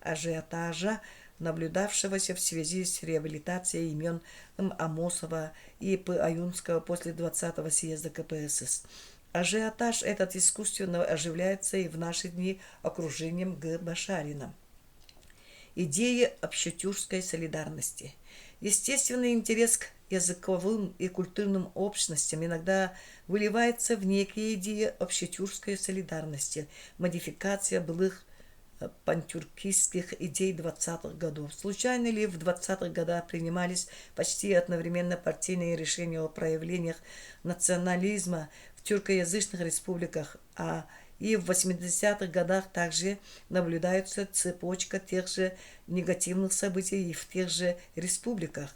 ажиотажа наблюдавшегося в связи с реабилитацией имен М. Амосова и П. Аюнского после 20-го съезда КПСС. Ажиотаж этот искусственно оживляется и в наши дни окружением Г. Башарина. Идеи общетюркской солидарности. Естественный интерес к языковым и культурным общностям иногда выливается в некие идеи общетюркской солидарности, модификация былых пантюркистских идей 20-х годов. Случайно ли в 20-х годах принимались почти одновременно партийные решения о проявлениях национализма в тюркоязычных республиках, а и в 80-х годах также наблюдается цепочка тех же негативных событий и в тех же республиках.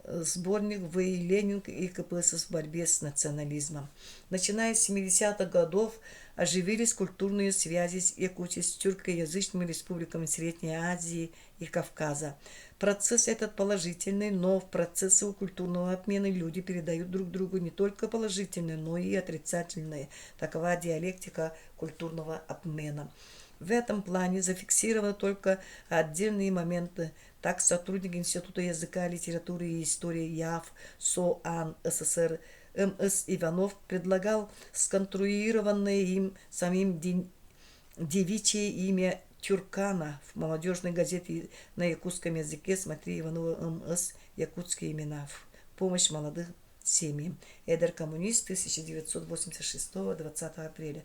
Сборник В. Ленин и КПСС в борьбе с национализмом. Начиная с 70-х годов оживились культурные связи с Якутией с тюркоязычными республиками Средней Азии и Кавказа. Процесс этот положительный, но в процессе культурного обмена люди передают друг другу не только положительные, но и отрицательные. Такова диалектика культурного обмена. В этом плане зафиксированы только отдельные моменты. Так, сотрудник Института языка, литературы и истории ЯФ СОАН СССР М.С. Иванов предлагал сконструированное им самим девичье имя Тюркана в молодежной газете на якутском языке «Смотри Иванова М.С. Якутские имена» в помощь молодых семьям. Эдэр коммунист 1986 20 апреля.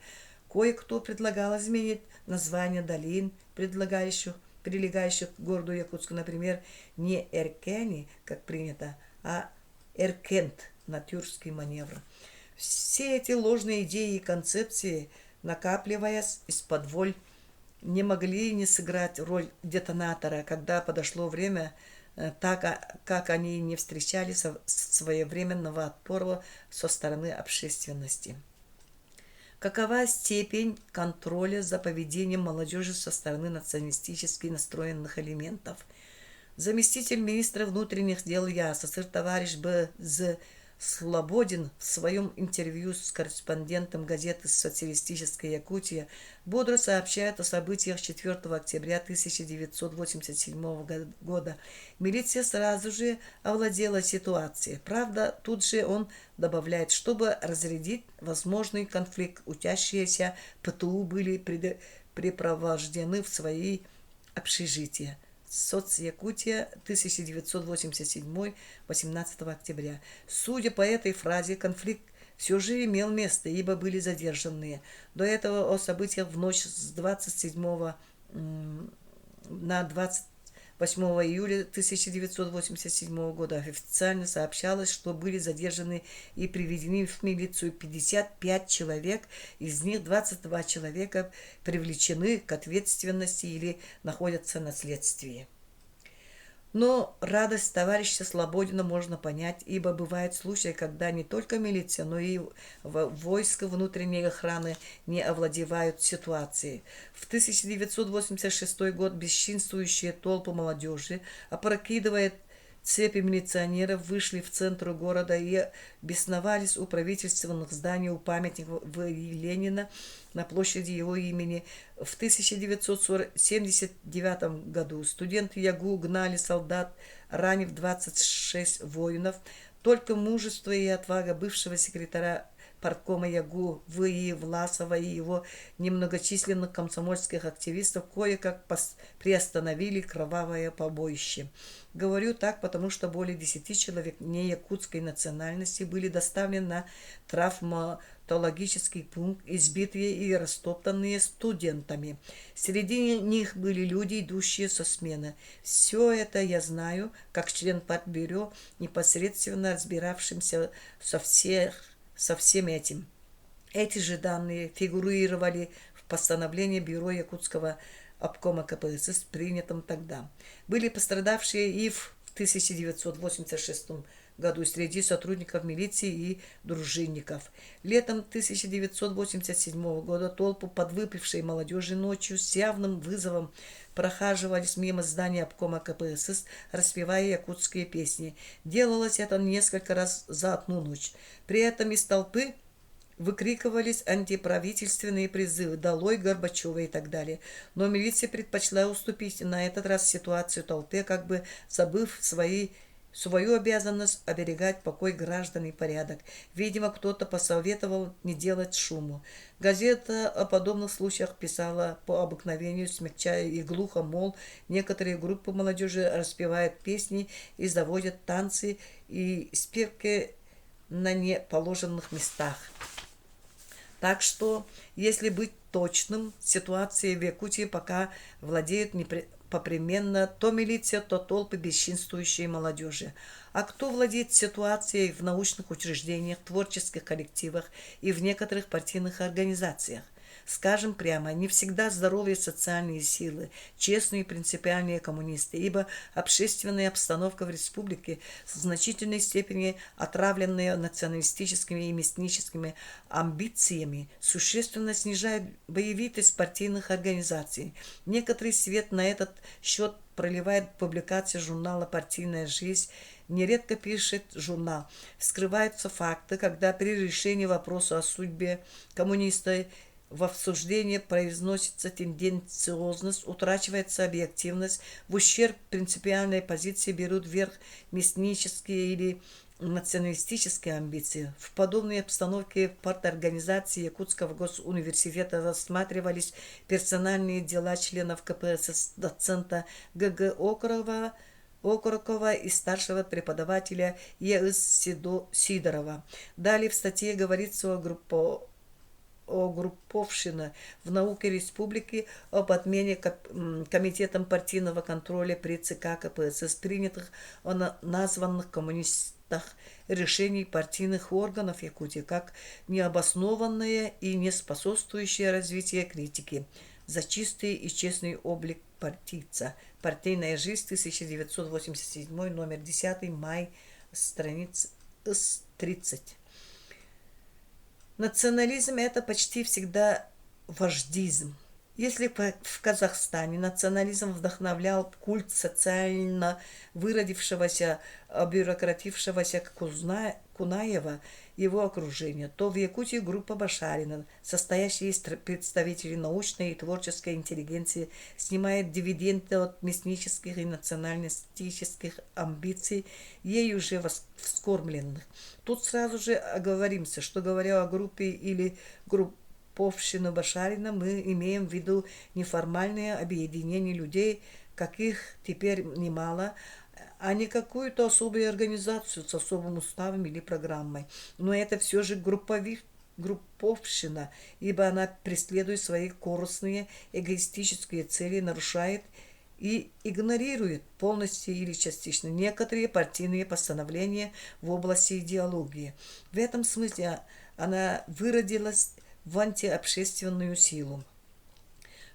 Кое-кто предлагал изменить название долин, предлагающих, прилегающих к городу Якутску, например, не Эркени, как принято, а Эркент на тюркский маневр. Все эти ложные идеи и концепции, накапливаясь исподволь, не могли не сыграть роль детонатора, когда подошло время, так как они не встречали своевременного отпора со стороны общественности. Какова степень контроля за поведением молодежи со стороны националистически настроенных элементов? Заместитель министра внутренних дел ЯССР товарищ Б. З. Слободин в своем интервью с корреспондентом газеты «Социалистическая Якутия» бодро сообщает о событиях 4 октября 1987 года. Милиция сразу же овладела ситуацией. Правда, тут же он добавляет, чтобы разрядить возможный конфликт, учащиеся ПТУ были препровождены в свои общежития. Соцякутия, 1987, 18 октября. Судя по этой фразе, конфликт все же имел место, ибо были задержанные. До этого о событиях в ночь с 27 на 28 июля 1987 года официально сообщалось, что были задержаны и приведены в милицию 55 человек, из них 22 человека привлечены к ответственности или находятся на следствии. Но радость товарища Слободина можно понять, ибо бывают случаи, когда не только милиция, но и войско внутренней охраны не овладевают ситуацией. В 1986 год бесчинствующие толпы молодежи, опрокидывая цепи милиционеров, вышли в центр города и бесновались у правительственных зданий, у памятника Ленина на площади его имени. В 1979 году студенты ЯГУ гнали солдат, ранив 26 воинов. Только мужество и отвага бывшего секретаря парткома ЯГУ В.И. Власова и его немногочисленных комсомольских активистов кое-как приостановили кровавое побоище. Говорю так, потому что более 10 человек не якутской национальности были доставлены на травматологический пункт, избитые и растоптанные студентами. Среди них были люди, идущие со смены. Все это я знаю, как член партбюро, непосредственно разбиравшимся со, всех, со всем этим. Эти же данные фигурировали в постановлении Бюро Якутского обкома КПСС, принятом тогда. Были пострадавшие и в 1986 году среди сотрудников милиции и дружинников. Летом 1987 года толпу подвыпившей молодежи ночью с явным вызовом прохаживались мимо здания обкома КПСС, распевая якутские песни. Делалось это несколько раз за одну ночь. При этом из толпы выкрикивались антиправительственные призывы «Долой Горбачева» и так далее. Но милиция предпочла уступить на этот раз ситуацию толпе, как бы забыв свои свою обязанность оберегать покой граждан и порядок. Видимо, кто-то посоветовал не делать шуму. Газета о подобных случаях писала по обыкновению, смягчая и глухо, мол, некоторые группы молодежи распевают песни и заводят танцы и спевки на неположенных местах. Так что, если быть точным, ситуацией в Якутии пока владеют непременно то милиция, то толпы бесчинствующей молодежи. А кто владеет ситуацией в научных учреждениях, творческих коллективах и в некоторых партийных организациях? Скажем прямо, не всегда здоровые социальные силы, честные и принципиальные коммунисты, ибо общественная обстановка в республике в значительной степени отравленная националистическими и местническими амбициями, существенно снижает боевитость партийных организаций. Некоторый свет на этот счет проливает публикация журнала «Партийная жизнь». Нередко пишет журнал. Вскрываются факты, когда при решении вопроса о судьбе коммуниста в обсуждении произносится тенденциозность, утрачивается объективность, в ущерб принципиальной позиции берут верх местнические или националистические амбиции. В подобной обстановке в парторганизации Якутского госуниверситета рассматривались персональные дела членов КПСС доцента Г.Г. Окорова, Окорокова и старшего преподавателя Е.С. Сидорова. Далее в статье говорится о группе о групповщина в науке республики, об отмене Комитетом партийного контроля при ЦК КПСС принятых о названных коммунистах решений партийных органов Якутии как необоснованное и не способствующее развитию критики за чистый и честный облик партийца. Партийная жизнь, 1987, номер 10, май, страниц 30. Национализм – это почти всегда вождизм. Если в Казахстане национализм вдохновлял культ социально выродившегося, обюрократившегося Кунаева и его окружения, то в Якутии группа Башарина, состоящая из представителей научной и творческой интеллигенции, снимает дивиденды от мяснических и националистических амбиций, ей уже вскормленных. Тут сразу же оговоримся, что говоря о группе или групповщину Башарина, мы имеем в виду неформальное объединение людей, каких теперь немало, а не какую-то особую организацию с особым уставом или программой. Но это все же групповщина, ибо она преследует свои корыстные, эгоистические цели, нарушает и игнорирует полностью или частично некоторые партийные постановления в области идеологии. В этом смысле она выродилась в антиобщественную силу.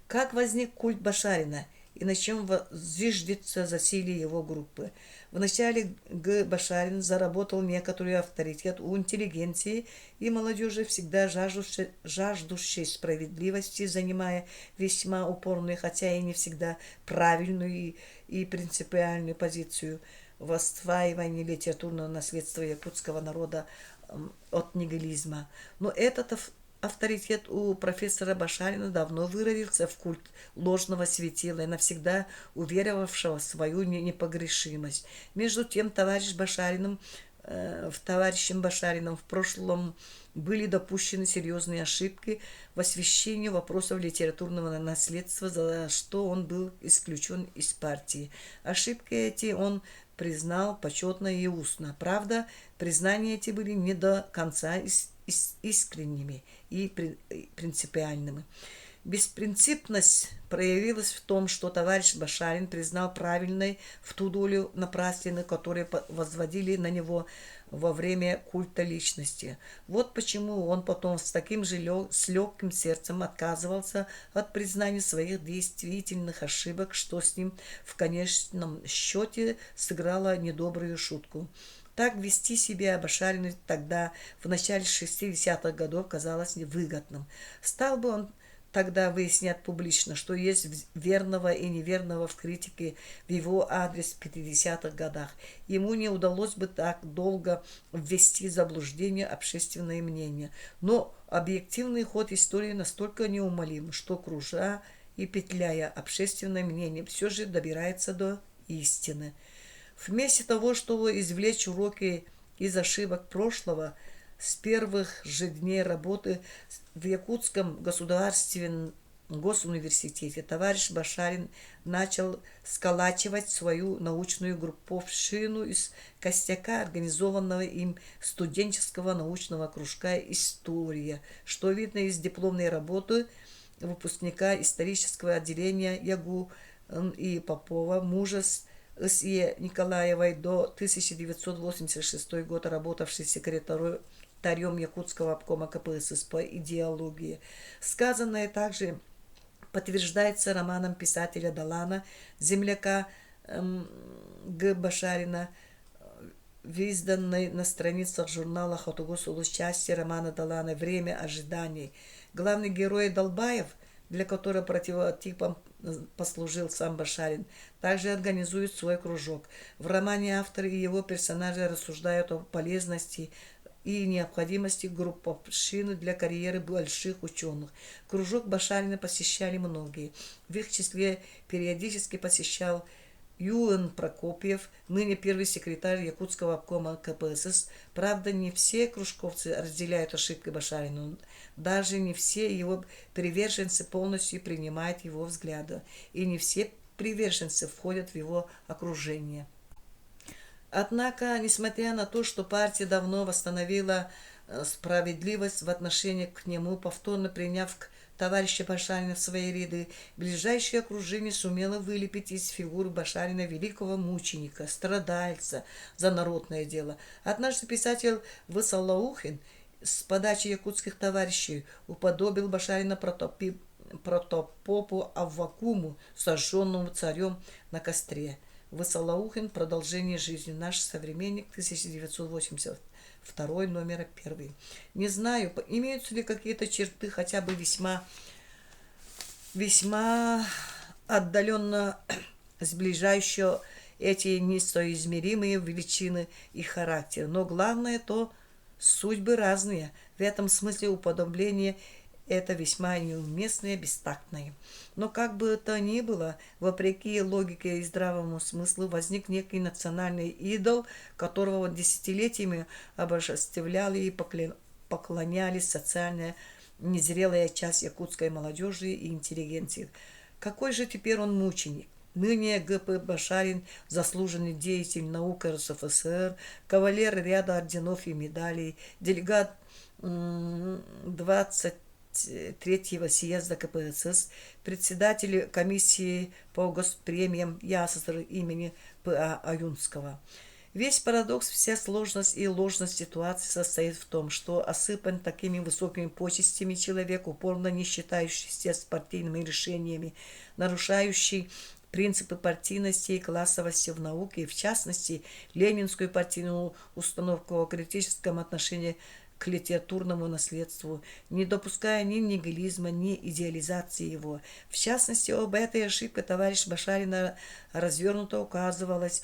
Как возник культ Башарина и на чем зиждется засилие его группы? Вначале Г. Башарин заработал некоторый авторитет у интеллигенции и молодежи, всегда жаждущей, жаждущей справедливости, занимая весьма упорную, хотя и не всегда правильную и, и принципиальную позицию в осваивании литературного наследства якутского народа от нигилизма. Но этот авторитет у профессора Башарина давно выродился в культ ложного светила и навсегда уверовавшего в свою непогрешимость. Между тем, товарищ Башариным, э, в товарищем Башарином в прошлом были допущены серьезные ошибки в освещении вопросов литературного наследства, за что он был исключен из партии. Ошибки эти он признал почетно и устно. Правда, признания эти были не до конца искренними и принципиальными. Беспринципность проявилась в том, что товарищ Башарин признал правильной в ту долю напраслины, которые возводили на него во время культа личности. Вот почему он потом с таким же лег, с легким сердцем отказывался от признания своих действительных ошибок, что с ним в конечном счете сыграло недобрую шутку. Так вести себя Башарину тогда, в начале 60-х годов, казалось невыгодным. Стал бы он тогда выяснять публично, что есть верного и неверного в критике в его адрес в 50-х годах. Ему не удалось бы так долго ввести в заблуждение общественное мнение. Но объективный ход истории настолько неумолим, что, кружа и петляя общественное мнение, все же добирается до истины. Вместо того, чтобы извлечь уроки из ошибок прошлого, с первых же дней работы в Якутском государственном госуниверситете товарищ Башарин начал сколачивать свою научную групповщину из костяка организованного им студенческого научного кружка «История», что видно из дипломной работы выпускника исторического отделения ЯГУ и Попова, мужа С.Е. Николаевой, до 1986 года работавшей секретарем Якутского обкома КПСС по идеологии. Сказанное также подтверждается романом писателя Далана, земляка Г. Башарина, изданной на страницах журнала «Хотугу сулус» части романа Далана «Время ожиданий». Главный герой Долбаев, для которого противотипом послужил сам Башарин, также организует свой кружок. В романе автор и его персонажи рассуждают о полезности и необходимости групповщины для карьеры больших ученых. Кружок Башарина посещали многие. В их числе периодически посещал Юэн Прокопьев, ныне первый секретарь Якутского обкома КПСС. Правда, не все кружковцы разделяют ошибки Башарина. Даже не все его приверженцы полностью принимают его взгляды. И не все приверженцы входят в его окружение. Однако, несмотря на то, что партия давно восстановила справедливость в отношении к нему, повторно приняв к товарища Башарина в свои ряды, ближайшее окружение сумело вылепить из фигуры Башарина великого мученика, страдальца за народное дело. Однажды писатель Высолаухин с подачи якутских товарищей уподобил Башарина протопи, протопопу Аввакуму, сожженному царем на костре. Высолаухин «Продолжение жизни. Наш современник», 1982, номер первый. Не знаю, имеются ли какие-то черты, хотя бы весьма Весьма отдаленно сближающего эти несоизмеримые величины и характер. Но главное то, судьбы разные. В этом смысле уподобление это весьма неуместное, бестактное. Но как бы то ни было, вопреки логике и здравому смыслу, возник некий национальный идол, которого десятилетиями обожествляли и поклонялись социальная незрелая часть якутской молодежи и интеллигенции. Какой же теперь он мученик? Ныне Г.П. Башарин – заслуженный деятель наук РСФСР, кавалер ряда орденов и медалей, делегат 23-го съезда КПСС, председатель комиссии по госпремиям ЯССР имени П.А. Аюнского. Весь парадокс, вся сложность и ложность ситуации состоит в том, что осыпан такими высокими почестями человек, упорно не считающийся с партийными решениями, нарушающий принципы партийности и классовости в науке, и в частности, ленинскую партийную установку о критическом отношении к литературному наследству, не допуская ни нигилизма, ни идеализации его. В частности, об этой ошибке товарищ Башарина развернуто указывалось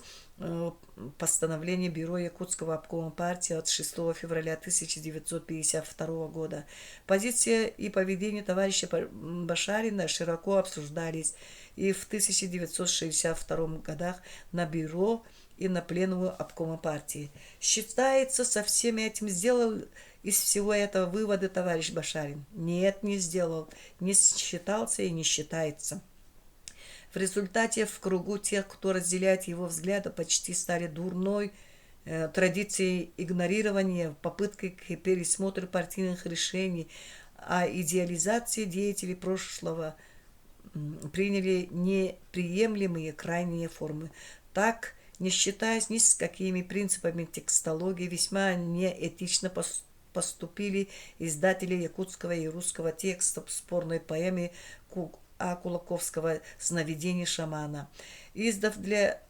постановление Бюро Якутского обкома партии от 6 февраля 1952 года. Позиция и поведение товарища Башарина широко обсуждались и в 1962 годах на бюро и на пленуму обкома партии. Считается, со всем этим сделал из всего этого выводы товарищ Башарин? Нет, не сделал, не считался и не считается. В результате в кругу тех, кто разделяет его взгляды, почти стали дурной традицией игнорирования, попыткой к пересмотру партийных решений, а идеализации деятелей прошлого приняли неприемлемые крайние формы. Так, не считаясь ни с какими принципами текстологии, весьма неэтично поступили издатели якутского и русского текстов спорной поэмы А. Кулаковского «Сновидение шамана». Издав для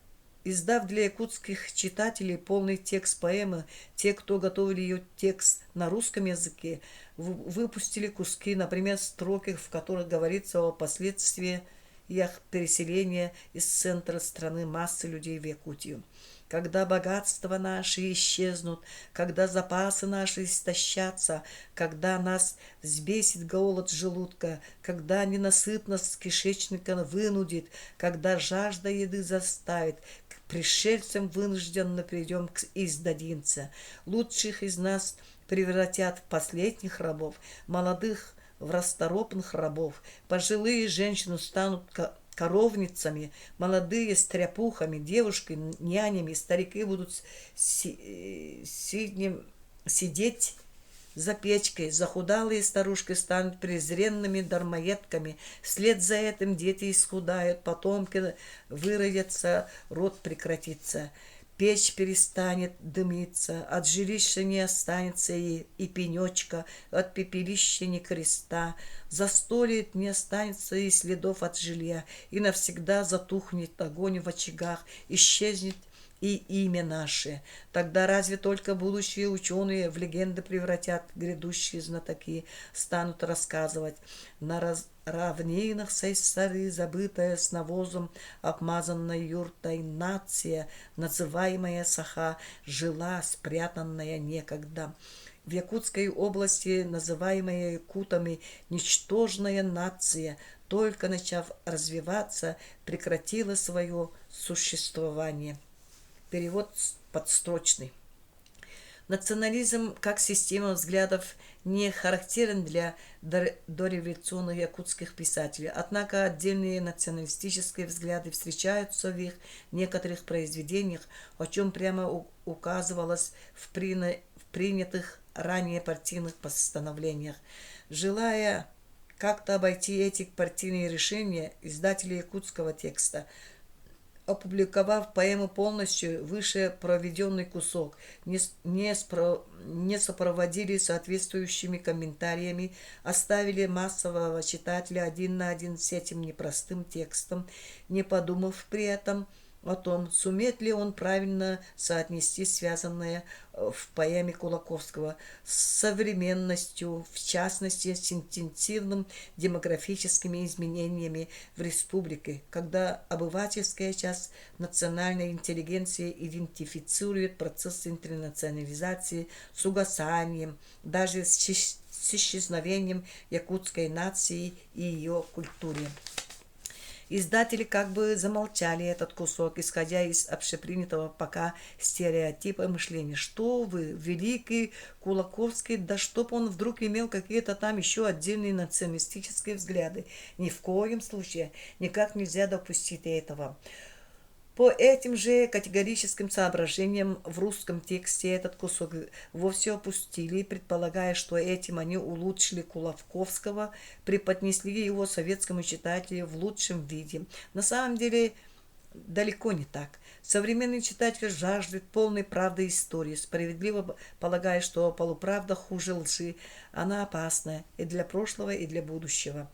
Издав для якутских читателей полный текст поэмы, те, кто готовили ее текст на русском языке, выпустили куски, например, строки, в которых говорится о последствиях переселения из центра страны массы людей в Якутию. Когда богатства наши исчезнут, когда запасы наши истощатся, когда нас взбесит голод желудка, когда ненасытность кишечника вынудит, когда жажда еды заставит, к пришельцам вынужденно придем к издадимся. Лучших из нас превратят в последних рабов, молодых в расторопных рабов, пожилые женщины станут коровницами, молодые стряпухами, девушки нянями, старики будут сиднем, сидеть за печкой, захудалые старушки станут презренными дармоедками. Вслед за этим дети исхудают, потомки выродятся, род прекратится. Печь перестанет дымиться, от жилища не останется и, и пенечка, от пепелища ни креста. Застолит не останется и следов от жилья, и навсегда затухнет огонь в очагах, исчезнет и имя наше. Тогда разве только будущие ученые в легенды превратят грядущие знатоки, станут рассказывать. На раз равнинах Сайсары, забытая с навозом, обмазанной юртой нация, называемая Саха, жила, спрятанная некогда. В Якутской области, называемая якутами, ничтожная нация, только начав развиваться, прекратила свое существование. Перевод подстрочный. Национализм как система взглядов не характерен для дореволюционных якутских писателей. Однако отдельные националистические взгляды встречаются в их некоторых произведениях, о чем прямо указывалось в принятых ранее партийных постановлениях. Желая как-то обойти эти партийные решения, издатели якутского текста – опубликовав поэму полностью, выше проведенный кусок, не, не, спро, не сопроводили соответствующими комментариями, оставили массового читателя один на один с этим непростым текстом, не подумав при этом О том, сумеет ли он правильно соотнести связанное в поэме Кулаковского с современностью, в частности, с интенсивным демографическими изменениями в республике, когда обывательская часть национальной интеллигенции идентифицирует процесс интернационализации с угасанием, даже с исчезновением якутской нации и ее культуре. Издатели как бы замолчали этот кусок, исходя из общепринятого пока стереотипа мышления. Что вы, великий Кулаковский, да чтоб он вдруг имел какие-то там еще отдельные националистические взгляды. Ни в коем случае, никак нельзя допустить этого. По этим же категорическим соображениям в русском тексте этот кусок вовсе опустили, предполагая, что этим они улучшили Кулаковского, преподнесли его советскому читателю в лучшем виде. На самом деле далеко не так. Современный читатель жаждет полной правды истории, справедливо полагая, что полуправда хуже лжи, она опасна и для прошлого, и для будущего.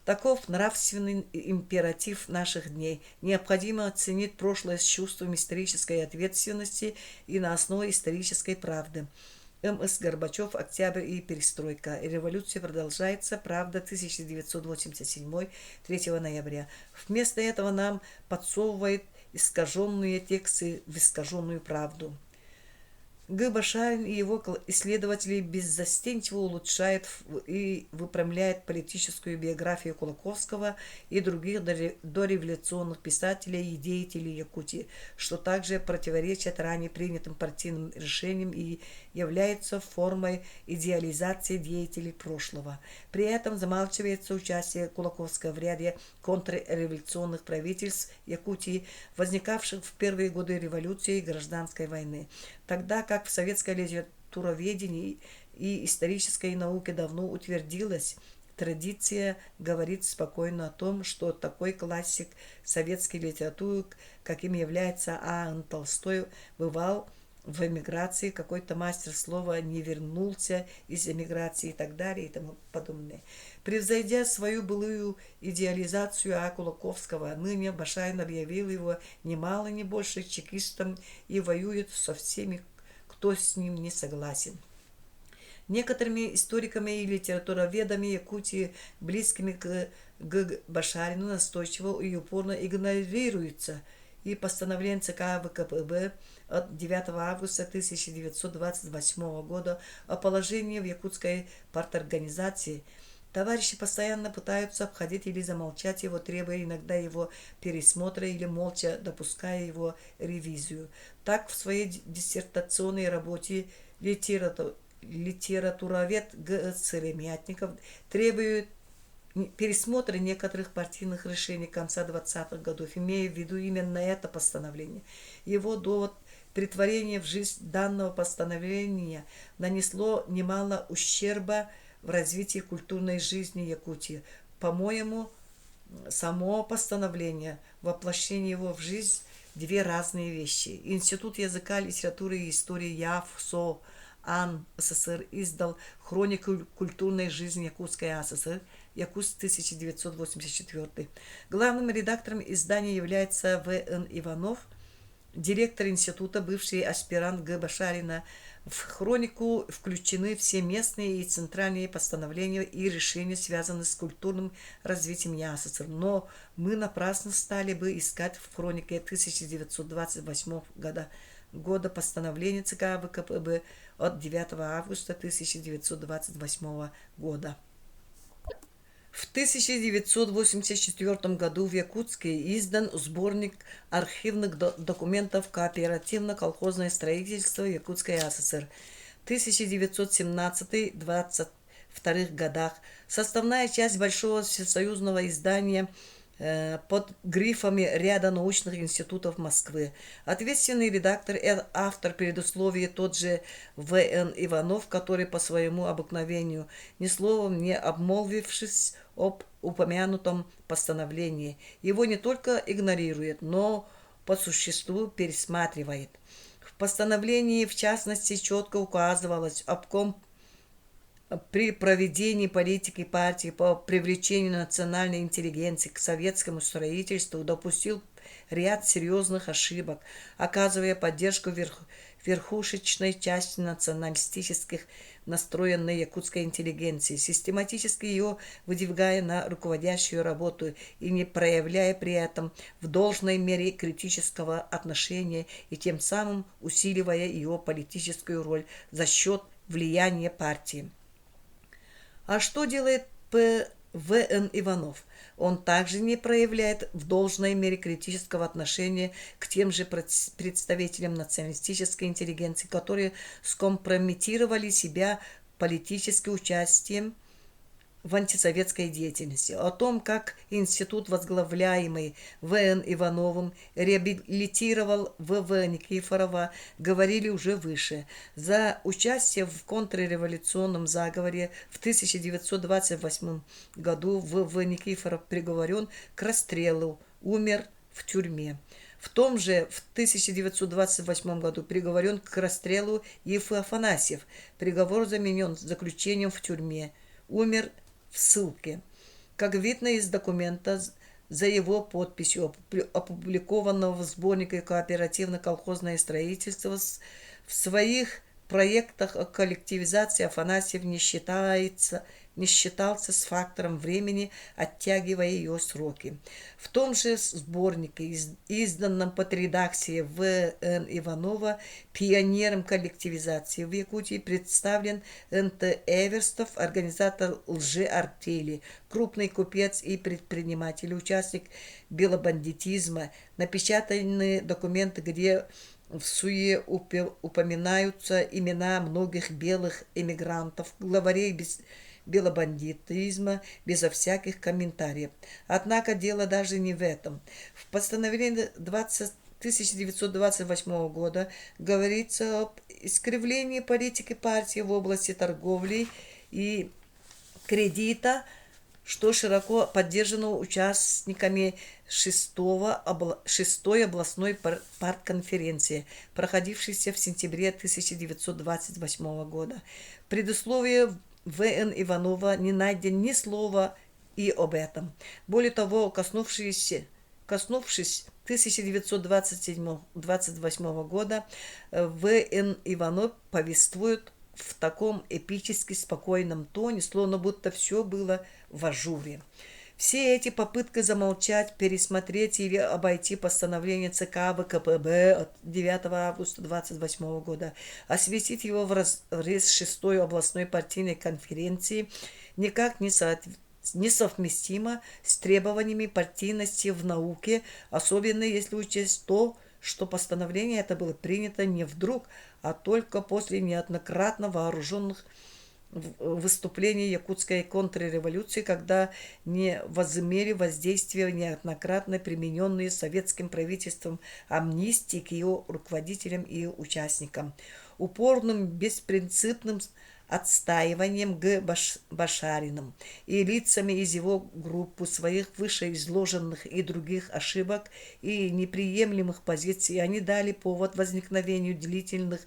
Таков нравственный императив наших дней. Необходимо оценить прошлое с чувством исторической ответственности и на основе исторической правды. М.С. Горбачев, «Октябрь и перестройка». Революция продолжается. Правда, 1987, 3 ноября. Вместо этого нам подсовывает искаженные тексты в искаженную правду. Г. Башарин и его исследователи беззастенчиво улучшают и выпрямляют политическую биографию Кулаковского и других дореволюционных писателей и деятелей Якутии, что также противоречит ранее принятым партийным решениям и является формой идеализации деятелей прошлого. При этом замалчивается участие Кулаковского в ряде контрреволюционных правительств Якутии, возникавших в первые годы революции и гражданской войны. Тогда как в советской литературоведении и исторической науке давно утвердилась традиция говорить спокойно о том, что такой классик советской литературы, каким является А. Н. Толстой, бывал в эмиграции, какой-то мастер слова не вернулся из эмиграции и так далее и тому подобное. Превзойдя свою былую идеализацию А. Кулаковского, ныне Башарин объявил его ни мало ни больше чекистом и воюет со всеми, кто с ним не согласен. Некоторыми историками и литературоведами Якутии, близкими к Г. Башарину, настойчиво и упорно игнорируются и постановление ЦК ВКПБ от 9 августа 1928 года о положении в якутской парторганизации. Товарищи постоянно пытаются обходить или замолчать его, требуя иногда его пересмотра или молча допуская его ревизию. Так, в своей диссертационной работе литературовед Г. Сыромятников требует пересмотра некоторых партийных решений конца 20-х годов, имея в виду именно это постановление. Его довод претворение в жизнь данного постановления нанесло немало ущерба в развитии культурной жизни Якутии. По-моему, само постановление, воплощение его в жизнь – две разные вещи. Институт языка, литературы и истории ЯФСО АН СССР издал хронику культурной жизни Якутской АССР Якутск 1984. Главным редактором издания является В.Н. Иванов, директор института, бывший аспирант Г. Башарина. В хронику включены все местные и центральные постановления и решения, связанные с культурным развитием ЯССР. Но мы напрасно стали бы искать в хронике 1928 года, года постановления ЦК ВКПБ от 9 августа 1928 года. В 1984 году в Якутске издан сборник архивных документов «Кооперативно-колхозное строительство Якутской АССР» 1917-22 годах. Составная часть большого всесоюзного издания под грифами ряда научных институтов Москвы. Ответственный редактор и автор предисловия тот же В.Н. Иванов, который по своему обыкновению, ни словом не обмолвившись об упомянутом постановлении, его не только игнорирует, но по существу пересматривает. В постановлении, в частности, четко указывалось обком при проведении политики партии по привлечению национальной интеллигенции к советскому строительству допустил ряд серьезных ошибок, оказывая поддержку верхушечной части националистических настроенной якутской интеллигенции, систематически ее выдвигая на руководящую работу и не проявляя при этом в должной мере критического отношения и тем самым усиливая ее политическую роль за счет влияния партии. А что делает П. В. Н. Иванов? Он также не проявляет в должной мере критического отношения к тем же представителям националистической интеллигенции, которые скомпрометировали себя политическим участием в антисоветской деятельности, о том, как институт, возглавляемый В.Н. Ивановым, реабилитировал В.В. Никифорова, говорили уже выше. За участие в контрреволюционном заговоре в 1928 году В.В. Никифоров приговорен к расстрелу, умер в тюрьме. В том же в 1928 году приговорен к расстрелу Еф Афанасьев. Приговор заменен заключением в тюрьме. Умер в ссылке. Как видно из документа, за его подписью, опубликованного в сборнике «Кооперативно-колхозное строительство», в своих проектах о коллективизации Афанасьев не считается не считался с фактором времени, оттягивая ее сроки. В том же сборнике, изданном под редакцией В. Н. Иванова, пионером коллективизации в Якутии представлен Н. Т. Эверстов, организатор лжеартели, крупный купец и предприниматель, участник белобандитизма. Напечатаны документы, где в суе упоминаются имена многих белых эмигрантов, главарей без белобандитизма безо всяких комментариев. Однако дело даже не в этом. В постановлении 20 1928 года говорится об искривлении политики партии в области торговли и кредита, что широко поддержано участниками 6-й областной партконференции, проходившейся в сентябре 1928 года. В предисловии В.Н. Иванова не найден ни слова и об этом. Более того, коснувшись, коснувшись 1927 года, В.Н. Иванов повествует в таком эпически спокойном тоне, словно будто все было в ажуре. Все эти попытки замолчать, пересмотреть или обойти постановление ЦК ВКПБ от 9 августа 1928 года, осветить его в разрез 6-й областной партийной конференции никак не несовместимо с требованиями партийности в науке, особенно если учесть то, что постановление это было принято не вдруг, а только после неоднократно вооруженных выступлений якутской контрреволюции, когда не возымели воздействия неоднократно примененные советским правительством амнистии к ее руководителям и участникам. Упорным, беспринципным отстаиванием Г. Башариным и лицами из его группы своих вышеизложенных и других ошибок и неприемлемых позиций они дали повод возникновению длительных,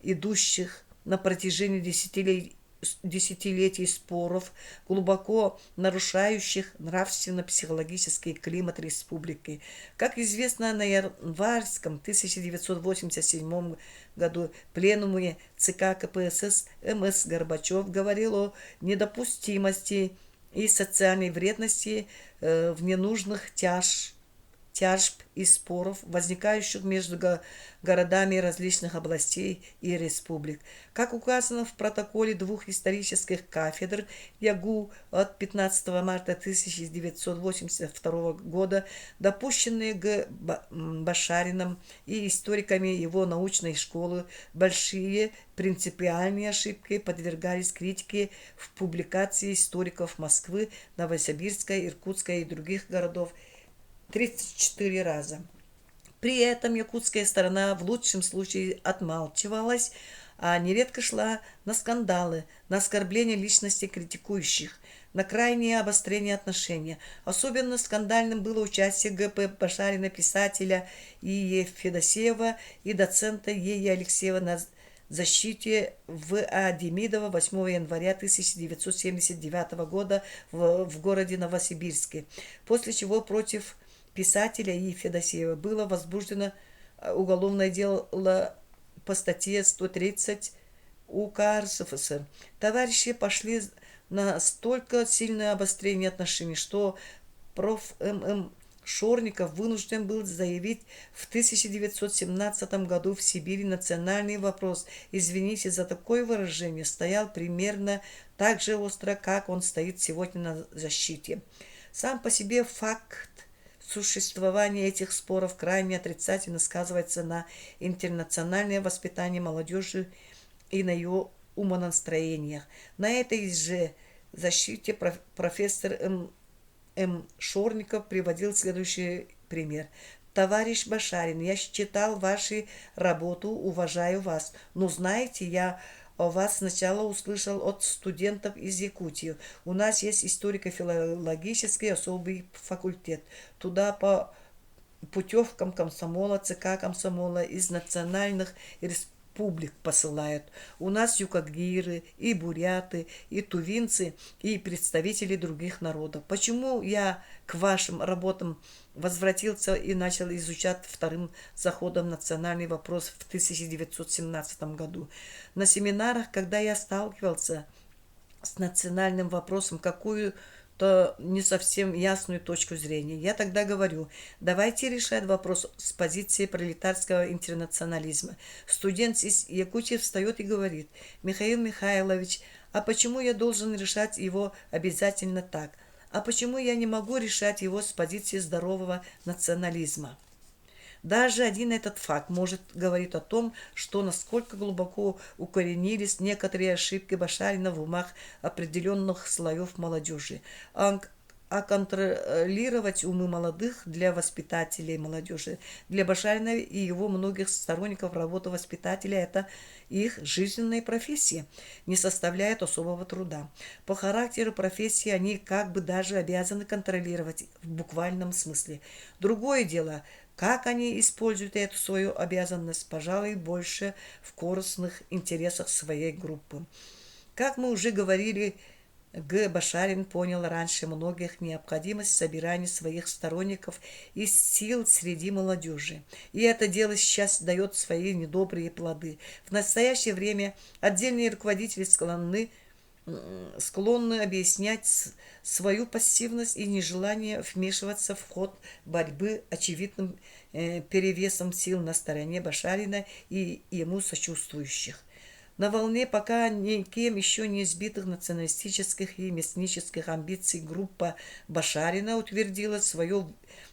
идущих на протяжении десятилетий десятилетий споров, глубоко нарушающих нравственно-психологический климат республики. Как известно, на январском 1987 году пленуме ЦК КПСС М.С. Горбачев говорил о недопустимости и социальной вредности э, в ненужных тяж тяжб и споров, возникающих между городами различных областей и республик. Как указано в протоколе двух исторических кафедр ЯГУ от 15 марта 1982 года, допущенные Г. Башариным и историками его научной школы большие принципиальные ошибки подвергались критике в публикации историков Москвы, Новосибирска, Иркутска и других городов 34 раза. При этом якутская сторона в лучшем случае отмалчивалась, а нередко шла на скандалы, на оскорбление личности критикующих, на крайнее обострение отношений. Особенно скандальным было участие Г.П. Башарина, писателя И.Е. Федосеева и доцента Е.Е. Алексеева на защите В.А. Демидова 8 января 1979 года в, в городе Новосибирске, после чего против писателя И. Федосеева было возбуждено уголовное дело по статье 130 УК РСФСР. Товарищи пошли на столько сильное обострение отношений, что проф. М. Шорников вынужден был заявить в 1917 году в Сибири национальный вопрос, извините за такое выражение, стоял примерно так же остро, как он стоит сегодня на защите. Сам по себе факт существования этих споров крайне отрицательно сказывается на интернациональное воспитание молодежи и на ее умонастроениях. На этой же защите профессор М. М. Шорников приводил следующий пример. Товарищ Башарин, я читал вашу работу, уважаю вас, но знаете, я о вас сначала услышал от студентов из Якутии. У нас есть историко-филологический особый факультет. Туда по путевкам комсомола, ЦК комсомола из национальных республик посылают. У нас юкагиры, и буряты, и тувинцы, и представители других народов. Почему я к вашим работам возвратился и начал изучать вторым заходом национальный вопрос в 1917 году? На семинарах, когда я сталкивался с национальным вопросом, какую то не совсем ясную точку зрения. Я тогда говорю, давайте решать вопрос с позиции пролетарского интернационализма. Студент из Якутии встает и говорит, Михаил Михайлович, а почему я должен решать его обязательно так? А почему я не могу решать его с позиции здорового национализма? Даже один этот факт может говорить о том, что насколько глубоко укоренились некоторые ошибки Башарина в умах определенных слоев молодежи. А контролировать умы молодых для воспитателей молодежи. Для Башарина и его многих сторонников работа воспитателя – это их жизненная профессия, не составляет особого труда. По характеру профессии они как бы даже обязаны контролировать в буквальном смысле. Другое дело – как они используют эту свою обязанность, пожалуй, больше в корыстных интересах своей группы. Как мы уже говорили, Г. Башарин понял раньше многих необходимость собирания своих сторонников и сил среди молодежи. И это дело сейчас дает свои недобрые плоды. В настоящее время отдельные руководители склонны склонны объяснять свою пассивность и нежелание вмешиваться в ход борьбы очевидным перевесом сил на стороне Башарина и ему сочувствующих. На волне пока никем еще не сбитых националистических и местнических амбиций группа Башарина утвердила свое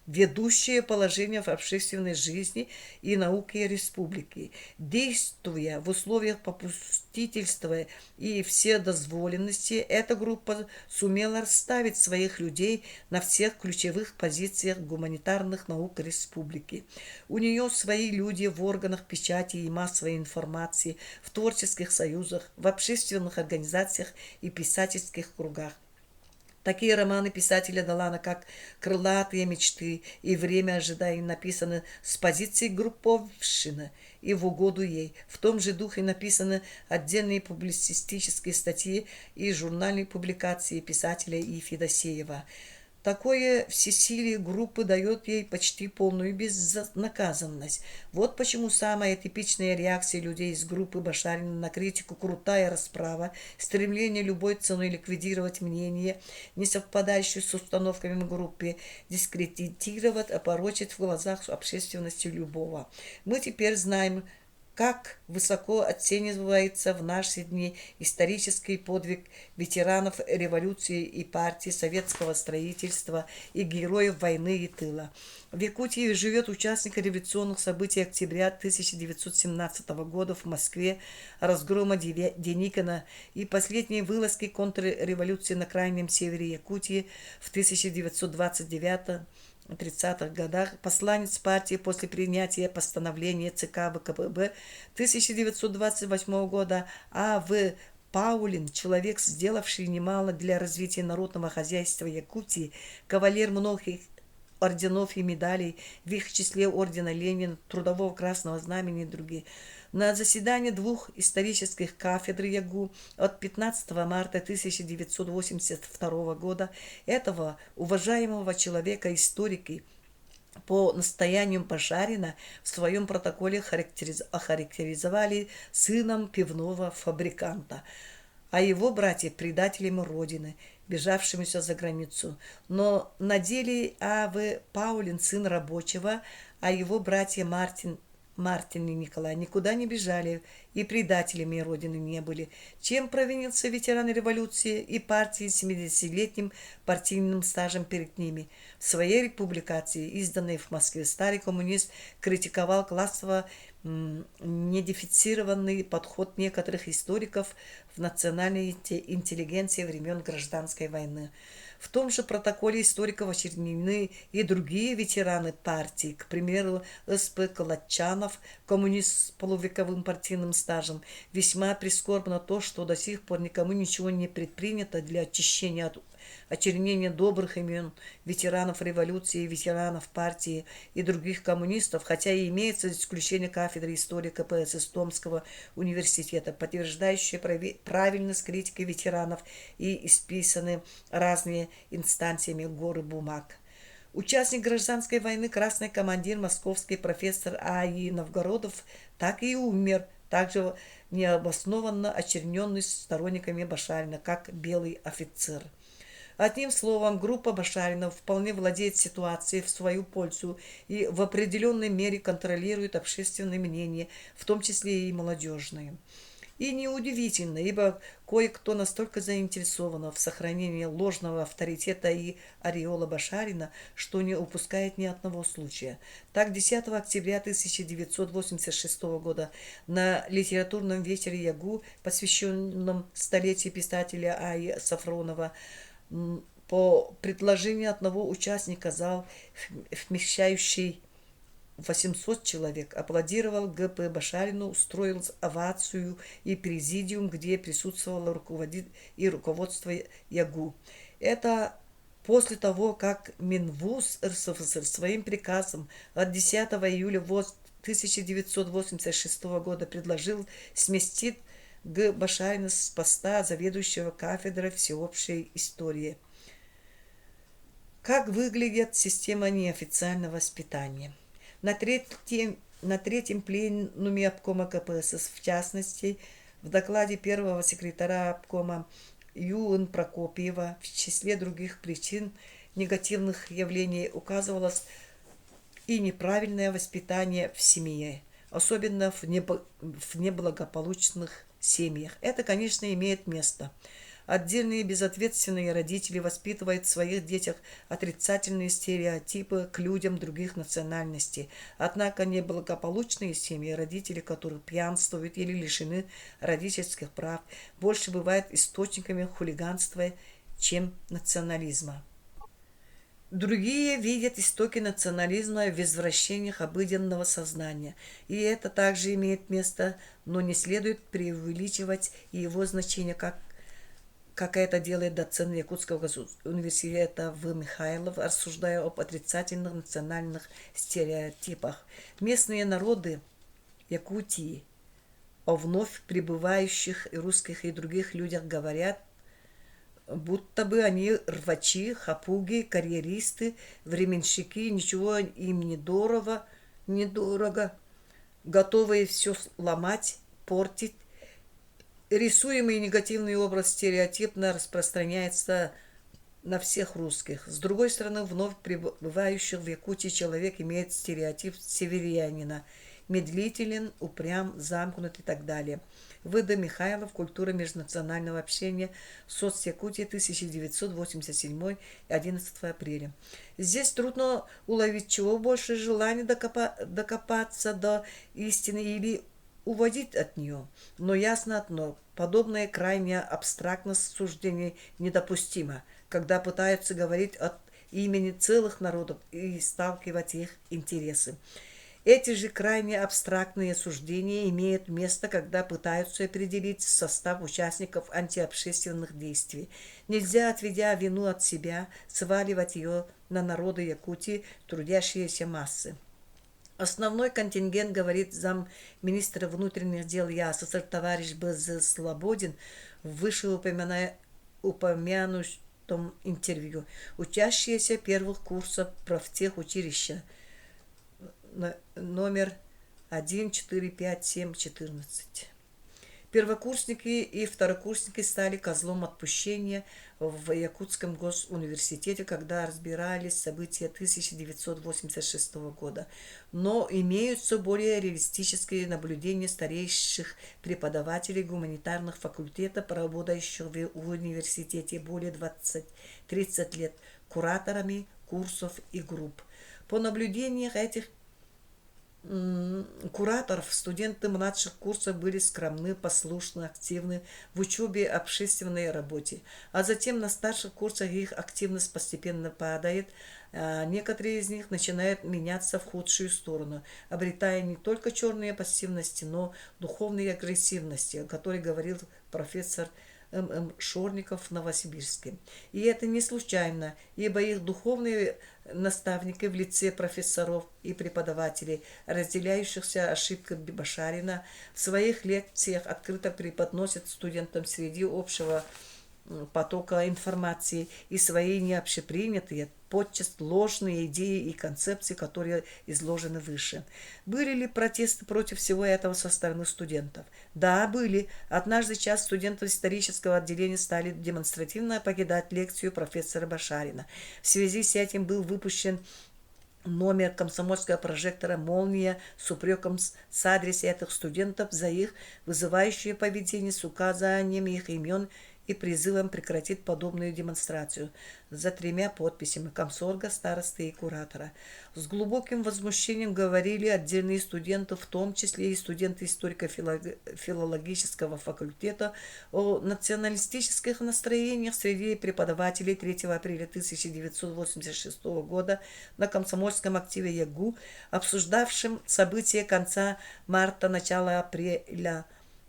ведущее положение в общественной жизни и науке республики. Действуя в условиях попустительства и вседозволенности, эта группа сумела расставить своих людей на всех ключевых позициях гуманитарных наук республики. У нее свои люди в органах печати и массовой информации, в творческих союзах, в общественных организациях и писательских кругах. Такие романы писателя Далана, как «Крылатые мечты» и «Время ожидания» написаны с позиции групповщины и в угоду ей. В том же духе написаны отдельные публицистические статьи и журнальные публикации писателя И. Федосеева. Такое всесилие группы дает ей почти полную безнаказанность. Вот почему самая типичная реакция людей из группы Башарина на критику – крутая расправа, стремление любой ценой ликвидировать мнение, не совпадающее с установками группы, дискредитировать, опорочить в глазах общественности любого. Мы теперь знаем, как высоко оценивается в наши дни исторический подвиг ветеранов революции и партии советского строительства и героев войны и тыла. В Якутии живет участник революционных событий октября 1917 года в Москве, разгрома Деникина и последней вылазки контрреволюции на крайнем севере Якутии в 1929 30-х годах, посланец партии после принятия постановления ЦК ВКПБ 1928 года А.В. Паулин, человек, сделавший немало для развития народного хозяйства Якутии, кавалер многих орденов и медалей, в их числе ордена Ленина, Трудового Красного Знамени и другие. На заседании двух исторических кафедр ЯГУ от 15 марта 1982 года этого уважаемого человека историки По настоянию Башарина в своем протоколе охарактеризовали сыном пивного фабриканта, а его братья предателями Родины, бежавшимися за границу. Но на деле А.В. Паулин сын рабочего, а его братья Мартин и Николай никуда не бежали и предателями Родины не были. Чем провинился ветеран революции и партии с 70-летним партийным стажем перед ними? В своей публикации, изданной в Москве, старый коммунист критиковал классово недифференцированный подход некоторых историков в национальной интеллигенции времен Гражданской войны. В том же протоколе историков очернены и другие ветераны партии, к примеру, С.П. Калачанов, коммунист с полувековым партийным стажем. Весьма прискорбно то, что до сих пор никому ничего не предпринято для очищения от очернения добрых имен ветеранов революции, ветеранов партии и других коммунистов, хотя и имеется исключение кафедры истории КПСС Томского университета, подтверждающее правильность критики ветеранов и исписаны разные инстанциями горы бумаг. Участник гражданской войны, красный командир, московский профессор А.И. Новгородов так и умер, также необоснованно очерненный сторонниками Башарина, как белый офицер. Одним словом, группа Башарина вполне владеет ситуацией в свою пользу и в определенной мере контролирует общественное мнение, в том числе и молодежное. И неудивительно, ибо кое-кто настолько заинтересован в сохранении ложного авторитета и ореола Башарина, что не упускает ни одного случая. Так, 10 октября 1986 года на литературном вечере ЯГУ, посвященном столетию писателя А.И. Сафронова, по предложению одного участника зал, вмещающий 800 человек, аплодировал Г.П. Башарину, устроил овацию и президиум, где присутствовало и руководство ЯГУ. Это после того, как Минвуз РСФСР своим приказом от 10 июля 1986 года предложил сместить Г. Башарина с поста заведующего кафедрой всеобщей истории. Как выглядит система неофициального воспитания? На третьем пленуме обкома КПСС, в частности, в докладе первого секретаря обкома Ю.Н. Прокопьева в числе других причин негативных явлений указывалось и неправильное воспитание в семье, особенно в неблагополучных семьях. Это, конечно, имеет место. Отдельные безответственные родители воспитывают в своих детях отрицательные стереотипы к людям других национальностей. Однако неблагополучные семьи, родители которых пьянствуют или лишены родительских прав, больше бывают источниками хулиганства, чем национализма. Другие видят истоки национализма в извращениях обыденного сознания. И это также имеет место, но не следует преувеличивать его значение, как это делает доцент Якутского университета В. Михайлов, рассуждая об отрицательных национальных стереотипах. Местные народы Якутии о вновь прибывающих и русских и других людях говорят, будто бы они рвачи, хапуги, карьеристы, временщики, ничего им не дорого, недорого, готовые все ломать, портить. Рисуемый негативный образ стереотипно распространяется на всех русских. С другой стороны, вновь прибывающих в Якутии человек имеет стереотип северянина – медлителен, упрям, замкнут и так далее. В.Д. Михайлов «Культура межнационального общения. Соц. Якутии, 1987, 11 апреля». Здесь трудно уловить, чего больше желание докопаться до истины или уводить от нее. Но ясно одно – подобное крайняя абстрактность суждений недопустима, когда пытаются говорить от имени целых народов и сталкивать их интересы. Эти же крайне абстрактные суждения имеют место, когда пытаются определить состав участников антиобщественных действий. Нельзя, отведя вину от себя, сваливать ее на народы Якутии, трудящиеся массы. Основной контингент, говорит замминистра внутренних дел ЯССР товарищ Б.З. Слободин в вышеупомянутом интервью, учащиеся первых курсов профтехучилища. Номер 1, 4, 5, 7, 14. Первокурсники и второкурсники стали козлом отпущения в Якутском госуниверситете, когда разбирались события 1986 года. Но имеются более реалистические наблюдения старейших преподавателей гуманитарных факультетов, работающих в университете более 20-30 лет, кураторами курсов и групп. По наблюдениям этих кураторов студенты младших курсов были скромны, послушны, активны в учебе, общественной работе. А затем на старших курсах их активность постепенно падает, а некоторые из них начинают меняться в худшую сторону, обретая не только черные пассивности, но духовные агрессивности, о которой говорил профессор М. Шорников в Новосибирске. И это не случайно, ибо их духовные наставники в лице профессоров и преподавателей, разделяющихся ошибками Башарина, в своих лекциях открыто преподносят студентам среди общего потока информации и свои необщепринятые, подчас ложные идеи и концепции, которые изложены выше. Были ли протесты против всего этого со стороны студентов? Да, были. Однажды часть студентов исторического отделения стали демонстративно покидать лекцию профессора Башарина. В связи с этим был выпущен номер комсомольского прожектора «Молния» с упреком с адрес этих студентов за их вызывающее поведение с указанием их имен и призывом прекратить подобную демонстрацию за тремя подписями комсорга, старосты и куратора. С глубоким возмущением говорили отдельные студенты, в том числе и студенты историко-филологического факультета, о националистических настроениях среди преподавателей 3 апреля 1986 года на комсомольском активе ЯГУ, обсуждавшем события конца марта, начала апреля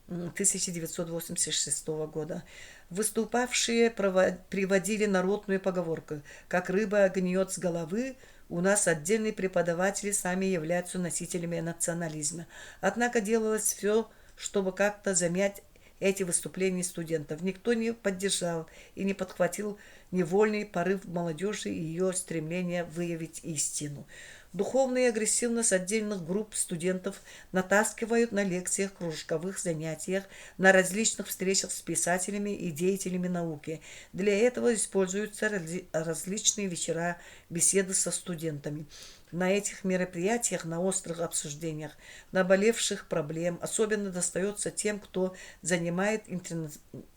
1986 года. Выступавшие приводили народную поговорку «Как рыба гниет с головы», у нас отдельные преподаватели сами являются носителями национализма. Однако делалось все, чтобы как-то замять эти выступления студентов. Никто не поддержал и не подхватил невольный порыв молодежи и ее стремление выявить истину. Духовная агрессивность отдельных групп студентов натаскивают на лекциях, кружковых занятиях, на различных встречах с писателями и деятелями науки. Для этого используются различные вечера, беседы со студентами. На этих мероприятиях, на острых обсуждениях наболевших проблем особенно достается тем, кто занимает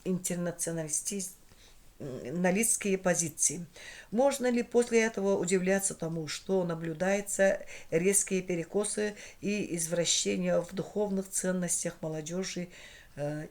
интернационалистические позиции. Можно ли после этого удивляться тому, что наблюдаются резкие перекосы и извращения в духовных ценностях молодежи,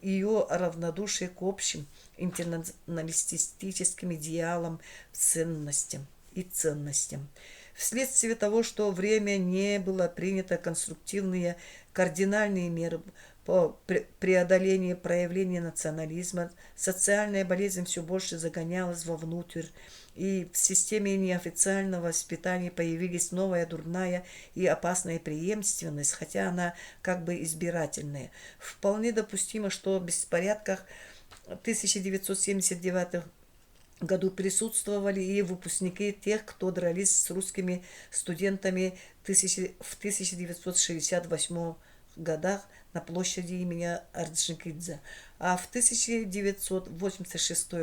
ее равнодушие к общим интернационалистическим идеалам ценностям и ценностям? Вследствие того, что время не было принято конструктивные кардинальные меры по преодолению проявления национализма, социальная болезнь все больше загонялась вовнутрь, и в системе неофициального воспитания появилась новая дурная и опасная преемственность, хотя она как бы избирательная. Вполне допустимо, что в беспорядках 1979 году присутствовали и выпускники тех, кто дрались с русскими студентами в 1968 годах на площади имени Орджоникидзе. А в 1986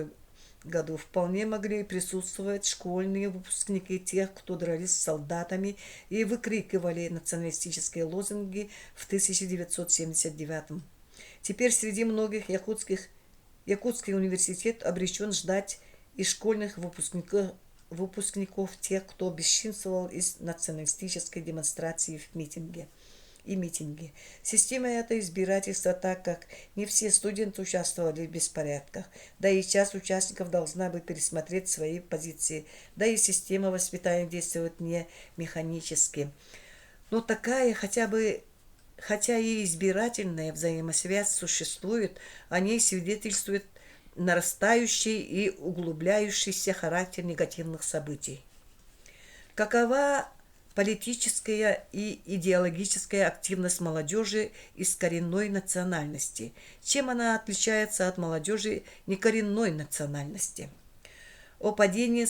году вполне могли присутствовать школьные выпускники тех, кто дрались с солдатами и выкрикивали националистические лозунги в 1979. Теперь среди многих якутских, Якутский университет обречен ждать и школьных выпускников, выпускников тех, кто бесчинствовал из националистической демонстрации в митинге и митинги. Система эта избирательства, так как не все студенты участвовали в беспорядках, да и часть участников должна бы пересмотреть свои позиции, да и система воспитания действует не механически. Но такая хотя бы хотя и избирательная взаимосвязь существует, о ней свидетельствует нарастающий и углубляющийся характер негативных событий. Какова политическая и идеологическая активность молодежи из коренной национальности? Чем она отличается от молодежи некоренной национальности? О падении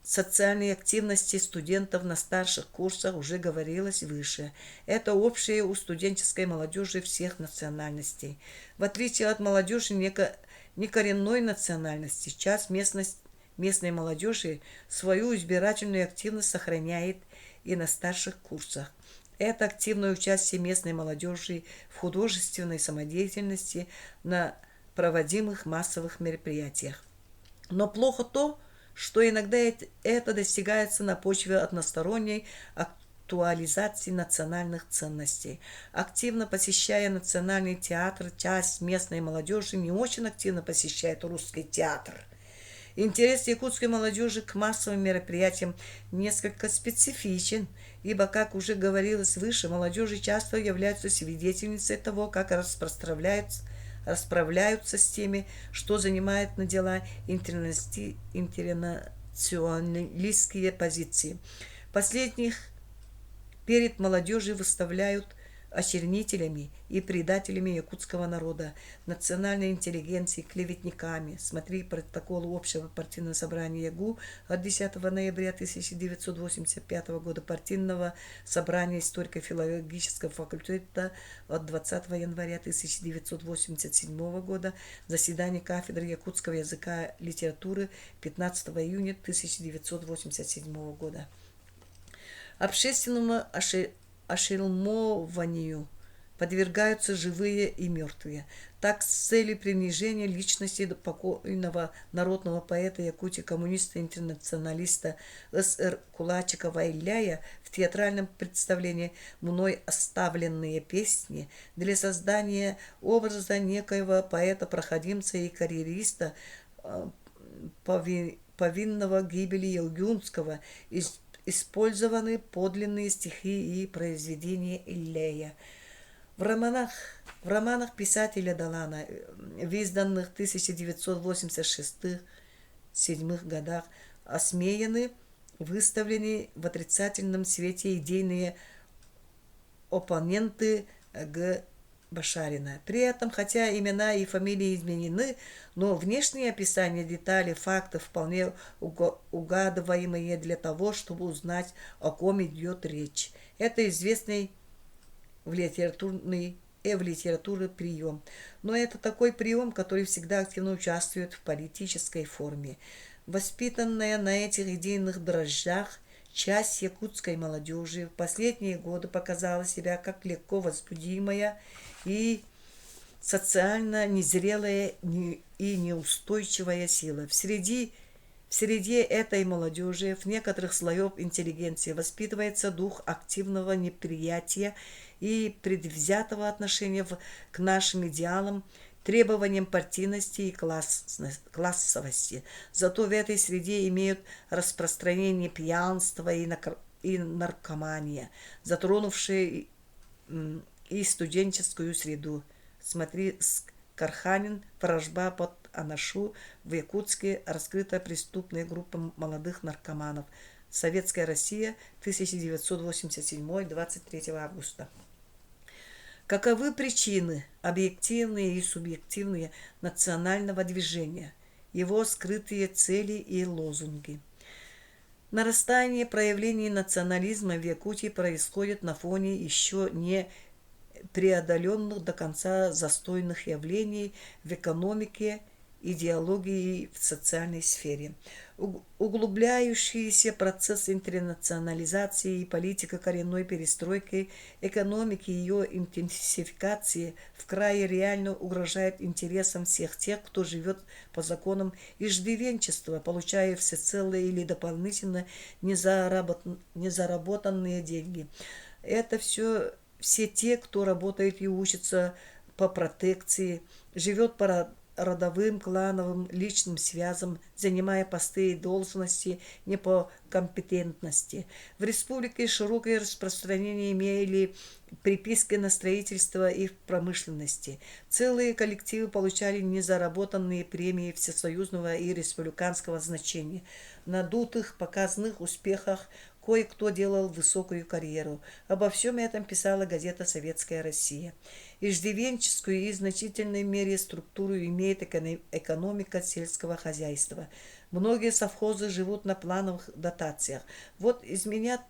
социальной активности студентов на старших курсах уже говорилось выше. Это общее у студенческой молодежи всех национальностей. В отличие от молодежи некоренной национальности, часть местность, местной молодежи свою избирательную активность сохраняет и на старших курсах. Это активное участие местной молодежи в художественной самодеятельности на проводимых массовых мероприятиях. Но плохо то, что иногда это достигается на почве односторонней актуализации национальных ценностей. Активно посещая национальный театр, часть местной молодежи не очень активно посещает русский театр. Интерес якутской молодежи к массовым мероприятиям несколько специфичен, ибо, как уже говорилось выше, молодежи часто являются свидетельницей того, как распространяются расправляются с теми, что занимают на дела интернационалистские позиции. Последних перед молодежью выставляют очернителями и предателями якутского народа, национальной интеллигенции, клеветниками. Смотри протокол Общего партийного собрания ЯГУ от 10 ноября 1985 года, партийного собрания историко-филологического факультета от 20 января 1987 года, заседание кафедры якутского языка и литературы 15 июня 1987 года. Общественному ошельмованию подвергаются живые и мертвые. Так, с целью принижения личности покойного народного поэта Якутии, коммуниста-интернационалиста С.Р. Кулачикова Ильяя в театральном представлении «Мной оставленные песни» для создания образа некоего поэта-проходимца и карьериста, повинного гибели Елгюнского, использованы подлинные стихи и произведения Иллея. В романах, в романах писателя Далана, в изданных 1986-7 годах, осмеяны, выставлены в отрицательном свете идейные оппоненты Г. Башарина. При этом, хотя имена и фамилии изменены, но внешнее описание деталей, фактов вполне угадываемые для того, чтобы узнать, о ком идет речь. Это известный в литературный в литературе прием. Но это такой прием, который всегда активно участвует в политической форме. Воспитанная на этих идейных дрожжах, часть якутской молодежи в последние годы показала себя как легко возбудимая и социально незрелая и неустойчивая сила. В среде, в среде этой молодежи, в некоторых слоев интеллигенции воспитывается дух активного неприятия и предвзятого отношения к нашим идеалам, требованиям партийности и классовости. Зато в этой среде имеют распространение пьянства и наркомания, затронувшие и студенческую среду. Смотри, Карханин, Ворожба под Анашу, в Якутске раскрыта преступная группа молодых наркоманов. Советская Россия, 1987, 23 августа. Каковы причины, объективные и субъективные, национального движения, его скрытые цели и лозунги? Нарастание проявлений национализма в Якутии происходит на фоне еще не преодоленных до конца застойных явлений в экономике, идеологии в социальной сфере. Углубляющийся процесс интернационализации и политика коренной перестройки экономики и ее интенсификации в крае реально угрожает интересам всех тех, кто живет по законам иждивенчества, получая всецело или дополнительно незаработанные деньги. Это все, все те, кто работает и учится по протекции, живет по родовым, клановым, личным связям, занимая посты и должности не по компетентности. В республике широкое распространение имели приписки на строительство и в промышленности. Целые коллективы получали незаработанные премии всесоюзного и республиканского значения. На дутых показных успехах Кое-кто делал высокую карьеру. Обо всем этом писала газета «Советская Россия». Иждивенческую и в значительной мере структуру имеет экономика сельского хозяйства. Многие совхозы живут на плановых дотациях. Вот изменят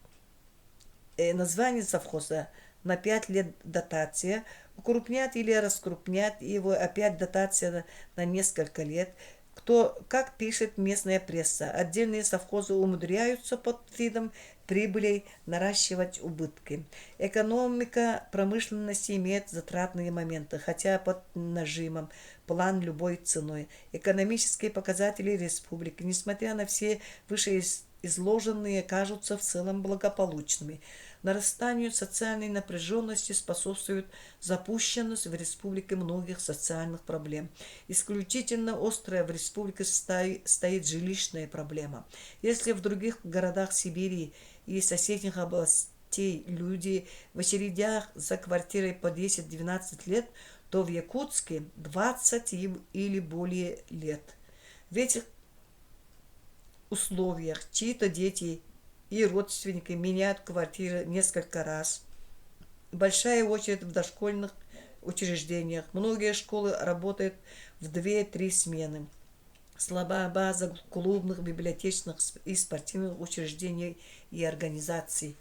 название совхоза на 5 лет дотация, укрупнят или раскрупнят его, опять дотация на несколько лет. Кто, как пишет местная пресса, отдельные совхозы умудряются под видом прибылей наращивать убытки. Экономика промышленности имеет затратные моменты, хотя под нажимом план любой ценой. Экономические показатели республики, несмотря на все вышеизложенные, кажутся в целом благополучными. Нарастанию социальной напряженности способствует запущенность в республике многих социальных проблем. Исключительно острая в республике стоит жилищная проблема. Если в других городах Сибири и соседних областей люди в очередях за квартирой по 10-12 лет, то в Якутске 20 или более лет. В этих условиях чьи-то дети и родственники меняют квартиры несколько раз. Большая очередь в дошкольных учреждениях. Многие школы работают в 2-3 смены. Слабая база клубных, библиотечных и спортивных учреждений и организаций.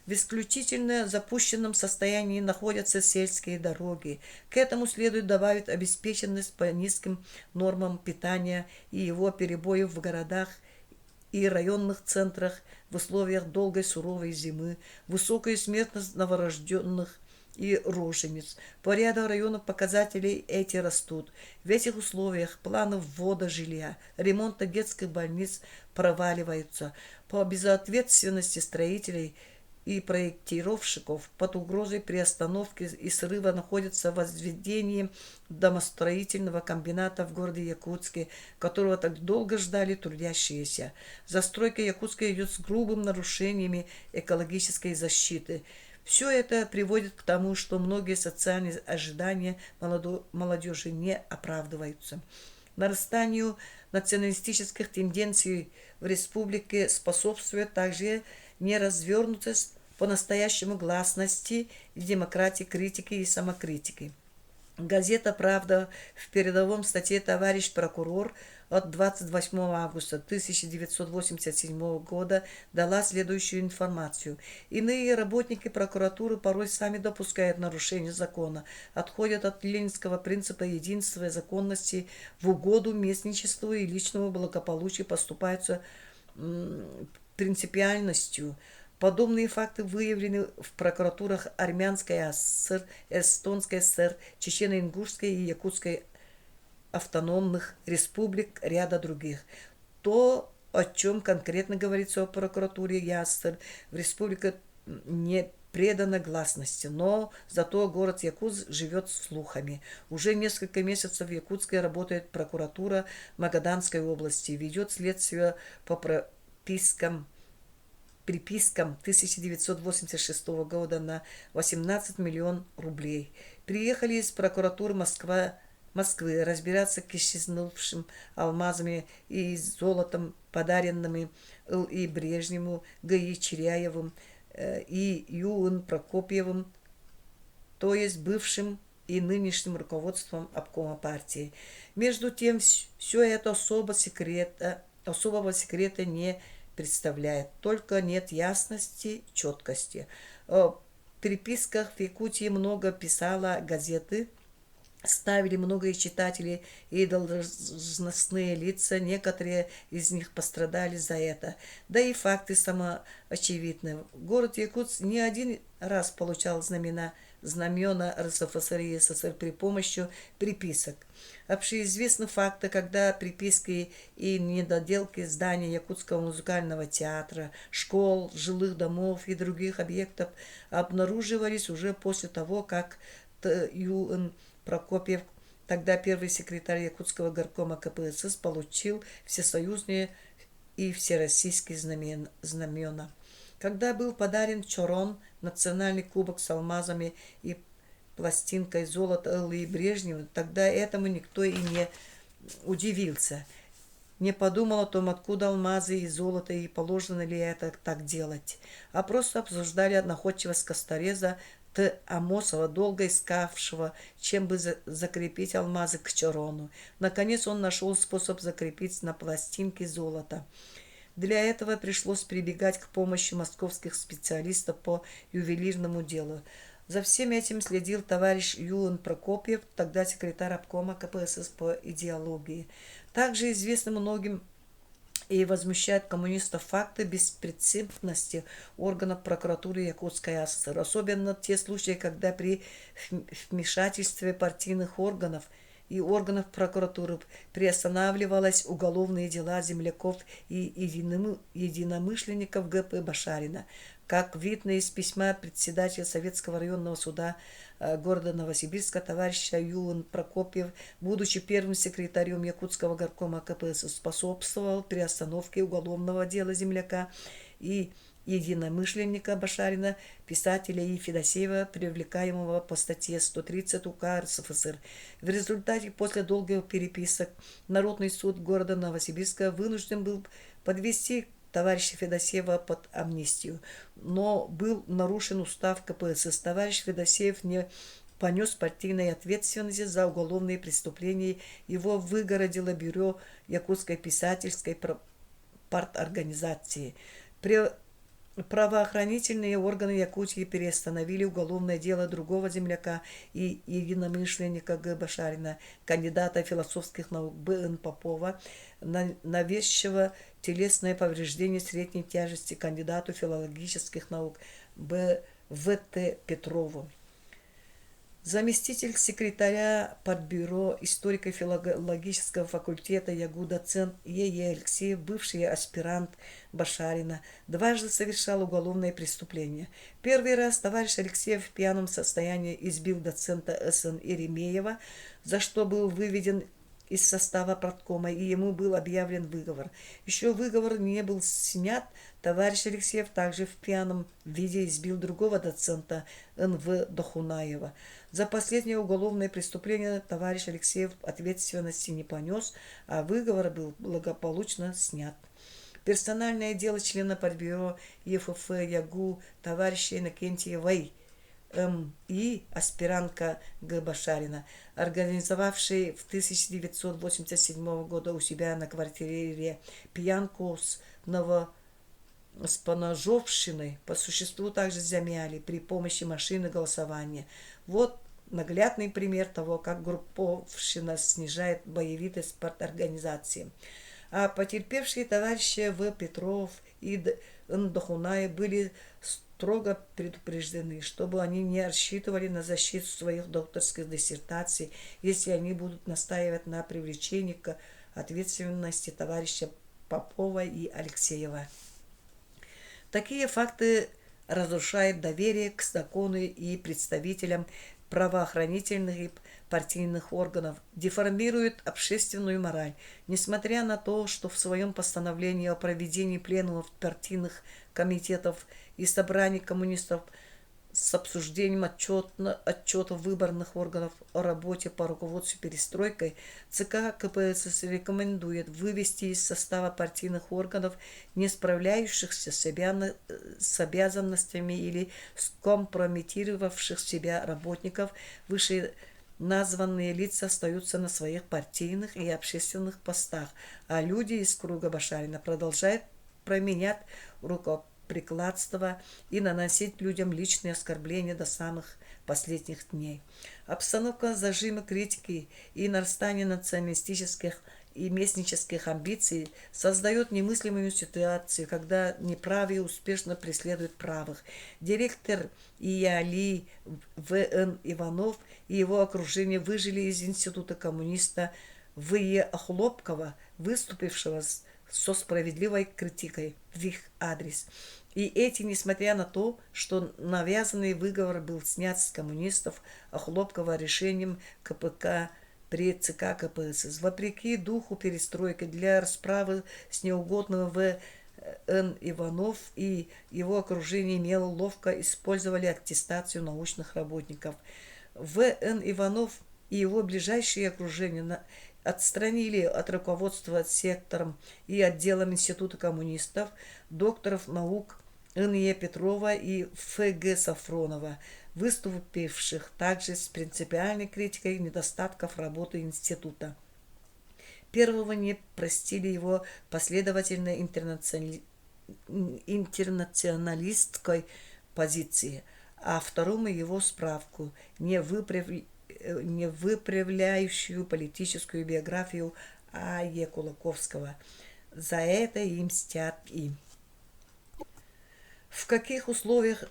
В исключительно запущенном состоянии находятся сельские дороги. К этому следует добавить обеспеченность по низким нормам питания и его перебоев в городах и районных центрах в условиях долгой суровой зимы, высокую смертность новорожденных и рожениц. По ряду районов показатели эти растут. В этих условиях планы ввода жилья, ремонта детских больниц проваливаются. По безответственности строителей и проектировщиков под угрозой приостановки и срыва находится возведение домостроительного комбината в городе Якутске, которого так долго ждали трудящиеся. Застройка Якутска идет с грубым нарушениями экологической защиты. Все это приводит к тому, что многие социальные ожидания молодежи не оправдываются. Нарастанию националистических тенденций в республике способствует также неразвернутость по-настоящему гласности, демократии, критики и самокритики. Газета «Правда» в передовом статье «Товарищ прокурор» от 28 августа 1987 года дала следующую информацию. Иные работники прокуратуры порой сами допускают нарушение закона, отходят от ленинского принципа единства и законности в угоду местничеству и личному благополучию поступаются принципиальностью. Подобные факты выявлены в прокуратурах Армянской ССР, Эстонской ССР, Чечено-Ингушской и Якутской автономных республик, ряда других. То, о чем конкретно говорится о прокуратуре ЯССР, в республике не предана гласности, но зато город Якутск живет слухами. Уже несколько месяцев в Якутске работает прокуратура Магаданской области, ведет следствие по пропискам припискам 1986 года на 18 миллион рублей. Приехали из прокуратуры Москва, Москвы разбираться к исчезнувшим алмазами и золотом, подаренными Л. И. Брежневу, Г. И. Чиряевым и Ю. Н. Прокопьевым, то есть бывшим и нынешним руководством обкома партии. Между тем, все это особо секрета, особого секрета не представляет. Только нет ясности, четкости. О переписках в Якутии много писала газеты, ставили многие читатели и должностные лица, некоторые из них пострадали за это. Да и факты самоочевидны. Город Якутск не один раз получал знамена знамена РСФСР и СССР при помощи приписок. Общеизвестны факты, когда приписки и недоделки зданий Якутского музыкального театра, школ, жилых домов и других объектов обнаруживались уже после того, как Т. Ю. Н. Прокопьев, тогда первый секретарь Якутского горкома КПСС, получил всесоюзные и всероссийские знамена. Когда был подарен Чорон, национальный кубок с алмазами и пластинкой золота Л. И. Брежневу, тогда этому никто и не удивился. Не подумал о том, откуда алмазы и золото, и положено ли это так делать, а просто обсуждали находчивость костореза Т. Амосова, долго искавшего, чем бы закрепить алмазы к чорону. Наконец он нашел способ закрепить на пластинке золото. Для этого пришлось прибегать к помощи московских специалистов по ювелирному делу. За всем этим следил товарищ Юн Прокопьев, тогда секретарь обкома КПСС по идеологии. Также известны многим и возмущают коммунистов факты беспринципности органов прокуратуры Якутской АССР, особенно те случаи, когда при вмешательстве партийных органов и органов прокуратуры приостанавливалось уголовные дела земляков и единомышленников Г.П. Башарина. Как видно из письма председателя Советского районного суда города Новосибирска товарища Юн Прокопьев, будучи первым секретарем Якутского горкома КПСС, способствовал приостановке уголовного дела земляка и единомышленника Башарина, писателя И. Федосеева, привлекаемого по статье 130 УК РСФСР. В результате, после долгих переписок, Народный суд города Новосибирска вынужден был подвести товарища Федосеева под амнистию. Но был нарушен устав КПСС. Товарищ Федосеев не понес партийной ответственности за уголовные преступления. Его выгородило бюро Якутской писательской парторганизации. Правоохранительные органы Якутии приостановили уголовное дело другого земляка и единомышленника Г. Башарина, кандидата философских наук Б. Н. Попова, навесшего телесное повреждение средней тяжести кандидату филологических наук Б. В. Т. Петрову. Заместитель секретаря партбюро историко-филологического факультета ЯГУ доцент Е. Е. Алексеев, бывший аспирант Башарина, дважды совершал уголовное преступление. Первый раз товарищ Алексеев в пьяном состоянии избил доцента С. Н. Еремеева, за что был выведен из состава парткома, и ему был объявлен выговор. Еще выговор не был снят, товарищ Алексеев также в пьяном виде избил другого доцента Н.В. Дохунаева. За последнее уголовное преступление товарищ Алексеев ответственности не понес, а выговор был благополучно снят. Персональное дело члена партбюро ЕФФ ЯГУ товарища Иннокентьевой М.И. аспирантка Г. Башарина, организовавшей в 1987 году у себя на квартире пьянку с новоспоножовщиной, по существу также замяли при помощи машины голосования. Вот наглядный пример того, как групповщина снижает боевитость парторганизации. А потерпевшие товарищи В. Петров и Н. Дохунаев были строго предупреждены, чтобы они не рассчитывали на защиту своих докторских диссертаций, если они будут настаивать на привлечении к ответственности товарища Попова и Алексеева. Такие факты разрушают доверие к закону и представителям правоохранительных и партийных органов, деформируют общественную мораль. Несмотря на то, что в своем постановлении о проведении пленумов партийных комитетов и собраний коммунистов с обсуждением отчетов выборных органов о работе по руководству перестройкой, ЦК КПСС рекомендует вывести из состава партийных органов не справляющихся с обязанностями или скомпрометировавших себя работников. Вышеназванные лица остаются на своих партийных и общественных постах, а люди из круга Башарина продолжают променять рукоприкладство и наносить людям личные оскорбления до самых последних дней. Обстановка зажима критики и нарастание националистических и местнических амбиций создает немыслимую ситуацию, когда неправые успешно преследуют правых. Директор ИАЛИ В.Н. Иванов и его окружение выжили из института коммуниста В.Е. Охлопкова, выступившего со справедливой критикой в их адрес. И эти, несмотря на то, что навязанный выговор был снят с коммунистов Охлопкова решением КПК при ЦК КПСС. Вопреки духу перестройки для расправы с неугодным В. Н. Иванов и его окружение имело ловко использовали аттестацию научных работников. В. Н. Иванов и его ближайшее окружение Отстранили от руководства сектором и отделом Института коммунистов докторов наук Н.Е. Петрова и Ф.Г. Сафронова, выступивших также с принципиальной критикой недостатков работы института. Первого не простили его последовательной интернационалистской позиции, а второму его справку, не, выправ... не выправляющую политическую биографию А. Е. Кулаковского. За это и мстят им. В каких условиях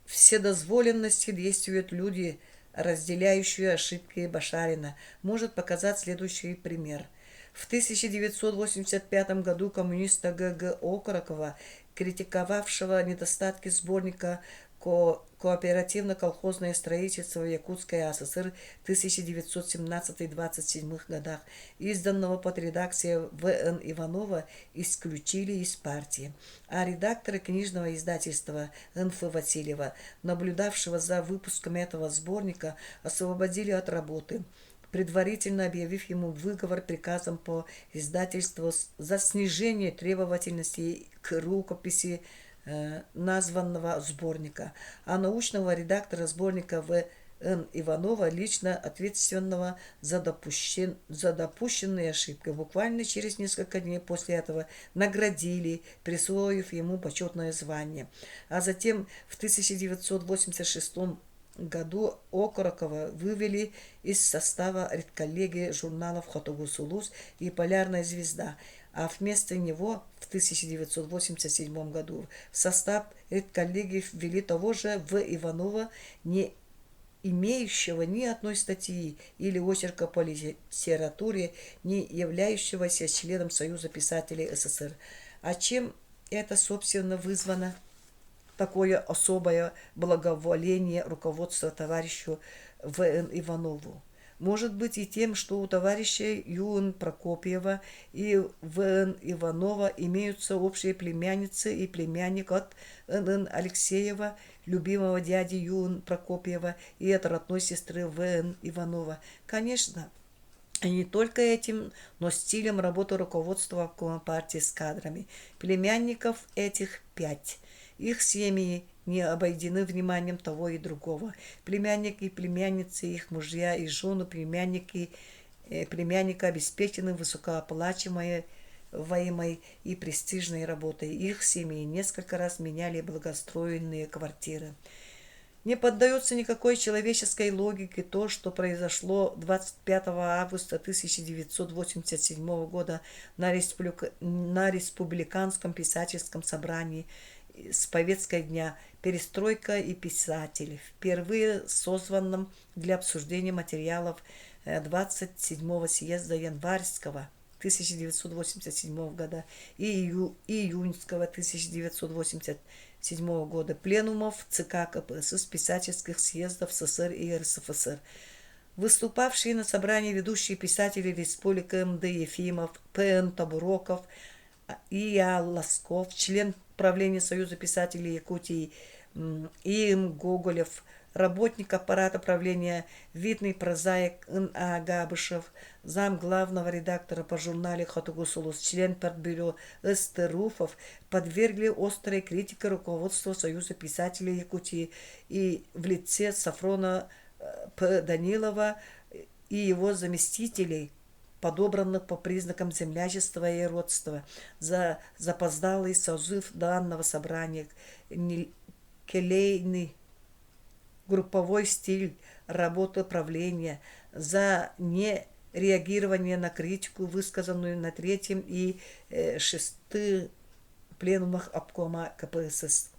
вседозволенности действуют люди, разделяющие ошибки Башарина, может показать следующий пример. В 1985 году коммуниста Г.Г. Окорокова, критиковавшего недостатки сборника «Кооперативно-колхозное строительство в Якутской АССР 1917-27 годах», изданного под редакцией В.Н. Иванова, исключили из партии. А редактора книжного издательства Н.Ф. Васильева, наблюдавшего за выпуском этого сборника, освободили от работы предварительно объявив ему выговор приказом по издательству за снижение требовательности к рукописи названного сборника, а научного редактора сборника В. Н. Иванова, лично ответственного за, допущен, за допущенные ошибки, буквально через несколько дней после этого наградили, присвоив ему почетное звание. А затем в 1986 году Окорокова вывели из состава редколлегии журналов «Хотугу Сулус» и «Полярная звезда», а вместо него в 1987 году в состав редколлегии ввели того же В. Иванова, не имеющего ни одной статьи или очерка по литературе, не являющегося членом Союза писателей СССР. А чем это, собственно, вызвано? Такое особое благоволение руководства товарищу В.Н. Иванову. Может быть и тем, что у товарища Ю.Н. Прокопьева и В.Н. Иванова имеются общие племянницы и племянник от Н.Н. Алексеева, любимого дяди Ю.Н. Прокопьева и от родной сестры В.Н. Иванова. Конечно, и не только этим, но стилем работы руководства обкома партии с кадрами. Племянников этих пять. Их семьи не обойдены вниманием того и другого. Племянники и племянницы, их мужья и жены, племянники, племянника обеспечены высокооплачиваемой и престижной работой. Их семьи несколько раз меняли благоустроенные квартиры. Не поддается никакой человеческой логике то, что произошло 25 августа 1987 года на, республика... на Республиканском писательском собрании с повесткой дня «Перестройка и писатель», впервые созванном для обсуждения материалов 27-го съезда январского 1987 года и июньского 1987 года пленумов ЦК КПСС писательских съездов СССР и РСФСР. Выступавшие на собрании ведущие писатели Республики М.Д. Ефимов, П.Н. Табуроков, И.А. Лосков, член правления Союза писателей Якутии И.М. Гоголев, работник аппарата правления, видный прозаик Н.А. Габышев, зам главного редактора по журнале «Хотугу Сулус», член партбюро С.Т. Руфов, подвергли острой критике руководства Союза писателей Якутии и в лице Сафрона П. Данилова и его заместителей, подобранных по признакам землячества и родства, за запоздалый созыв данного собрания, келейный групповой стиль работы правления, за нереагирование на критику, высказанную на третьем и шестых пленумах обкома КПСС.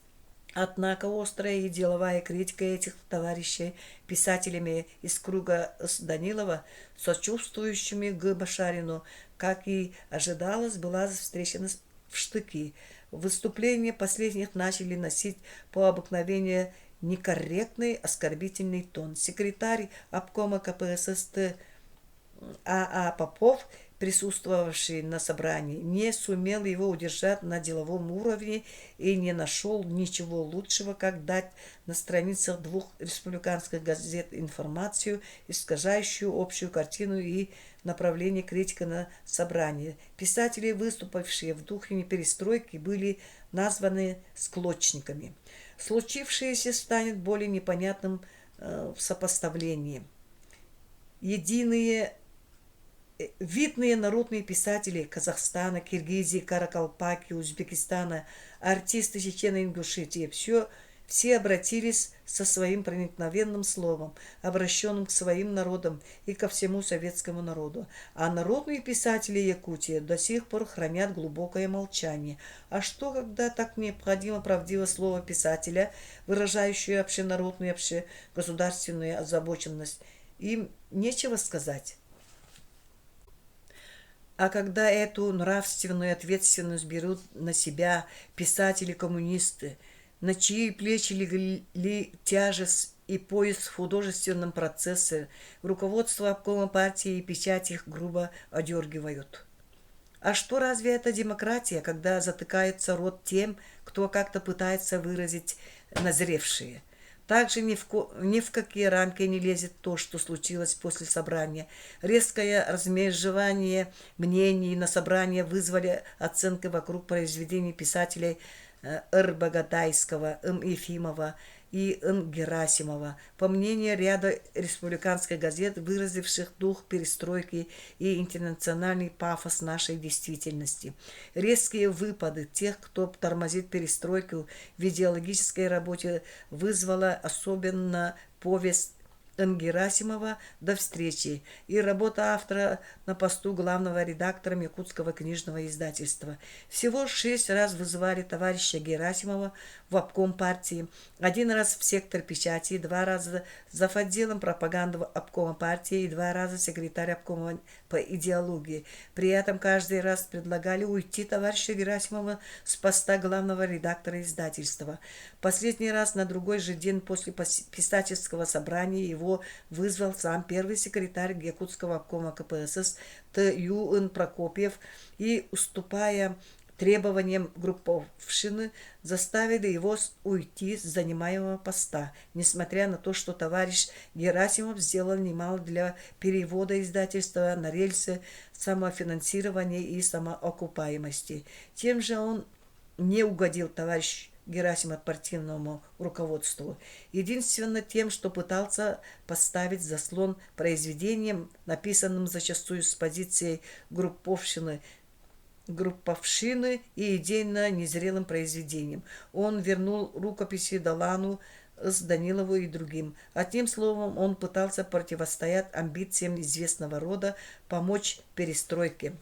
Однако острая и деловая критика этих товарищей писателями из круга С. Данилова, сочувствующими Г. Башарину, как и ожидалось, была встречена в штыки. Выступления последних начали носить по обыкновению некорректный оскорбительный тон. Секретарь обкома КПСС Т. А. А. Попов присутствовавший на собрании, не сумел его удержать на деловом уровне и не нашел ничего лучшего, как дать на страницах двух республиканских газет информацию, искажающую общую картину и направление критики на собрании. Писатели, выступавшие в духе перестройки, были названы склочниками. Случившееся станет более непонятным в сопоставлении. Единые видные народные писатели Казахстана, Киргизии, Каракалпакии, Узбекистана, артисты Чечено-Ингушетии все обратились со своим проникновенным словом, обращенным к своим народам и ко всему советскому народу. А народные писатели Якутии до сих пор хранят глубокое молчание. А что, когда так необходимо правдивое слово писателя, выражающее общенародную и общегосударственную озабоченность, им нечего сказать? А когда эту нравственную ответственность берут на себя писатели-коммунисты, на чьи плечи легли тяжесть и пояс в художественном процессе, руководство обкома партии и печать их грубо одергивают. А что разве это демократия, когда затыкается рот тем, кто как-то пытается выразить назревшее? Также ни в какие рамки не лезет то, что случилось после собрания. Резкое размежевание мнений на собрании вызвали оценки вокруг произведений писателей Р. Богатайского, М. Ефимова и Н. Герасимова. По мнению ряда республиканских газет, выразивших дух перестройки и интернациональный пафос нашей действительности. Резкие выпады тех, кто тормозит перестройку в идеологической работе, вызвала особенно повесть Н. Герасимова «До встречи» и работа автора на посту главного редактора Якутского книжного издательства. Всего 6 раз вызывали товарища Герасимова в обком партии, 1 раз в сектор печати, 2 раза зав. Отделом пропаганды обкома партии и 2 раза секретарь обкома по идеологии. При этом каждый раз предлагали уйти товарища Герасимова с поста главного редактора издательства. Последний раз на другой же день после писательского собрания его вызвал сам первый секретарь Якутского обкома КПСС Т. Ю. Н. Прокопьев и, уступая требованиям групповщины, заставили его уйти с занимаемого поста, несмотря на то, что товарищ Герасимов сделал немало для перевода издательства на рельсы самофинансирования и самоокупаемости. Тем же он не угодил товарищ Герасимов партийному руководству. Единственно тем, что пытался поставить заслон произведениям, написанным зачастую с позицией групповщины и идейно незрелым произведением. Он вернул рукописи Далану, с Данилову и другим. Одним словом, он пытался противостоять амбициям известного рода, помочь перестройке.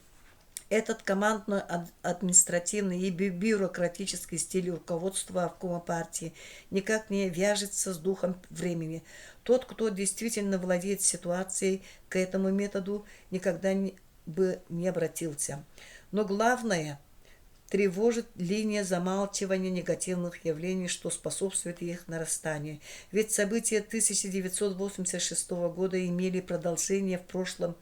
Этот командно-административный и бюрократический стиль руководства обкома партии никак не вяжется с духом времени. Тот, кто действительно владеет ситуацией, к этому методу никогда бы не обратился. Но главное, тревожит линия замалчивания негативных явлений, что способствует их нарастанию. Ведь события 1986 года имели продолжение в прошлом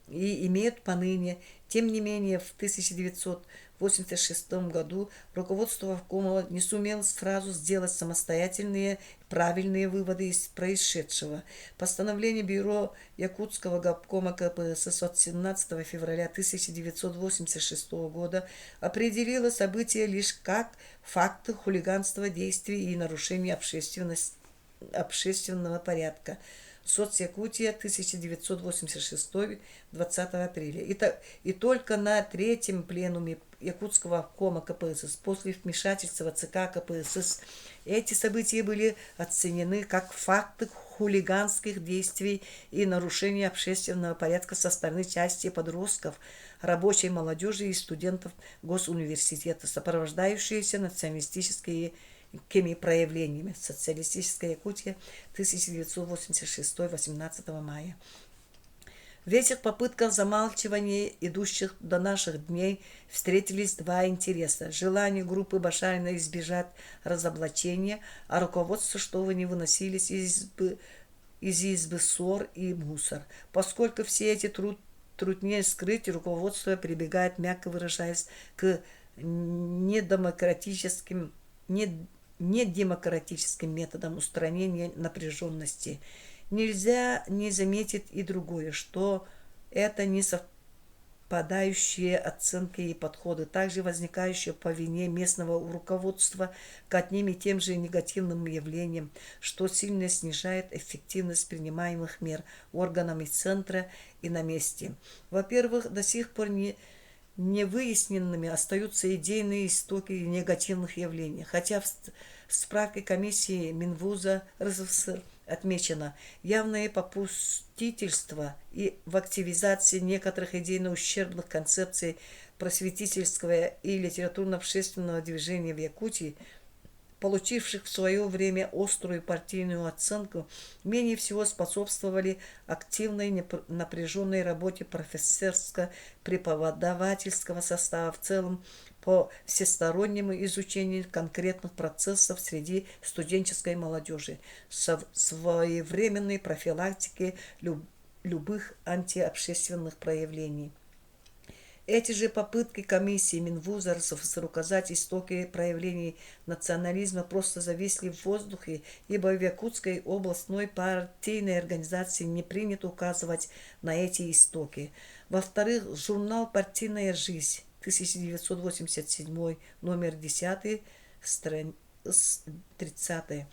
и имеют поныне. Тем не менее, в 1986 году руководство обкома не сумело сразу сделать самостоятельные правильные выводы из происшедшего. Постановление Бюро Якутского обкома КПСС от 17 февраля 1986 года определило события лишь как факты хулиганства, действий и нарушения общественного порядка. Соцякутия, 1986, 20 апреля. И только на третьем пленуме Якутского обкома КПСС после вмешательства ЦК КПСС эти события были оценены как факты хулиганских действий и нарушения общественного порядка со стороны части подростков, рабочей молодежи и студентов госуниверситета, сопровождающиеся националистическими проявлениями. Социалистическая Якутия, 1986, 18 мая. В этих попытках замалчивания, идущих до наших дней, встретились два интереса. Желание группы Башарина избежать разоблачения, а руководство, чтобы не выносились из избы ссор и мусор. Поскольку все эти труднее скрыть, руководство прибегает, мягко выражаясь, к недемократическим, недемократическим методам устранения напряженности. Нельзя не заметить и другое, что это не совпадающие оценки и подходы, также возникающие по вине местного руководства к одним и тем же негативным явлениям, что сильно снижает эффективность принимаемых мер органами центра и на месте. Во-первых, до сих пор не невыясненными остаются идейные истоки негативных явлений. Хотя в справке комиссии Минвуза РСФСР отмечено явное попустительство и в активизации некоторых идейно ущербных концепций просветительского и литературно-общественного движения в Якутии, получивших в свое время острую партийную оценку, менее всего способствовали активной напряженной работе профессорско-преподавательского состава в целом по всестороннему изучению конкретных процессов среди студенческой молодежи, своевременной профилактике любых антиобщественных проявлений. Эти же попытки комиссии Минвуза РСФСР указать истоки проявлений национализма просто зависли в воздухе, ибо в Якутской областной партийной организации не принято указывать на эти истоки. Во-вторых, журнал «Партийная жизнь» 1987, номер 10, страница 30.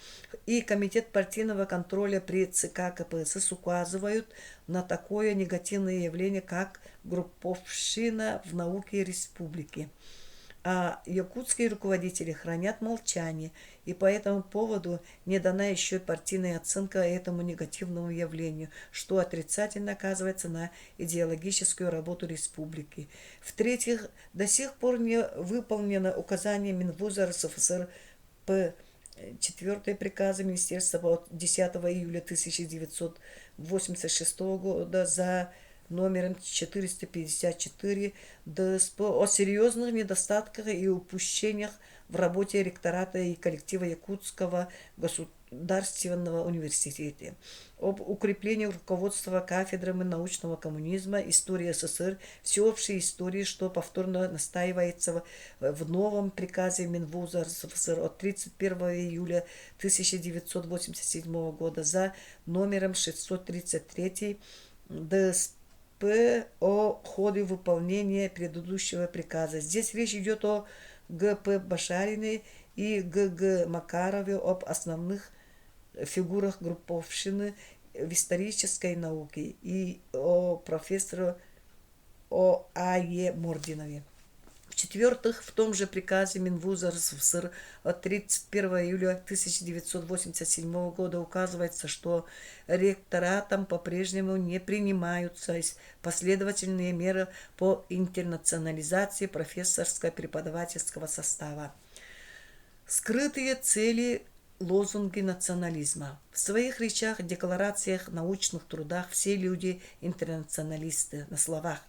И Комитет партийного контроля при ЦК КПСС указывают на такое негативное явление, как групповщина в науке республики. А якутские руководители хранят молчание, и по этому поводу не дана еще партийная оценка этому негативному явлению, что отрицательно оказывается на идеологическую работу республики. В-третьих, до сих пор не выполнено указание Минвуза РСФСР П. 4 приказа Министерства от 10 июля 1986 года за номером 454 ДСП о серьезных недостатках и упущениях в работе ректората и коллектива Якутского государственного университета, об укреплении руководства кафедрами научного коммунизма, истории СССР, всеобщей истории, что повторно настаивается в новом приказе Минвуза РСФСР от 31 июля 1987 года за номером 633 ДСП о ходе выполнения предыдущего приказа. Здесь речь идет о Г.П. Башариной и Г.Г. Макарове, об основных фигурах групповщины в исторической науке и о профессоре О. А. Е. Мординове. В-четвертых, в том же приказе Минвуза РСФСР от 31 июля 1987 года указывается, что ректоратом по-прежнему не принимаются последовательные меры по интернационализации профессорско-преподавательского состава. Скрытые цели лозунги национализма. В своих речах, декларациях, научных трудах все люди интернационалисты на словах.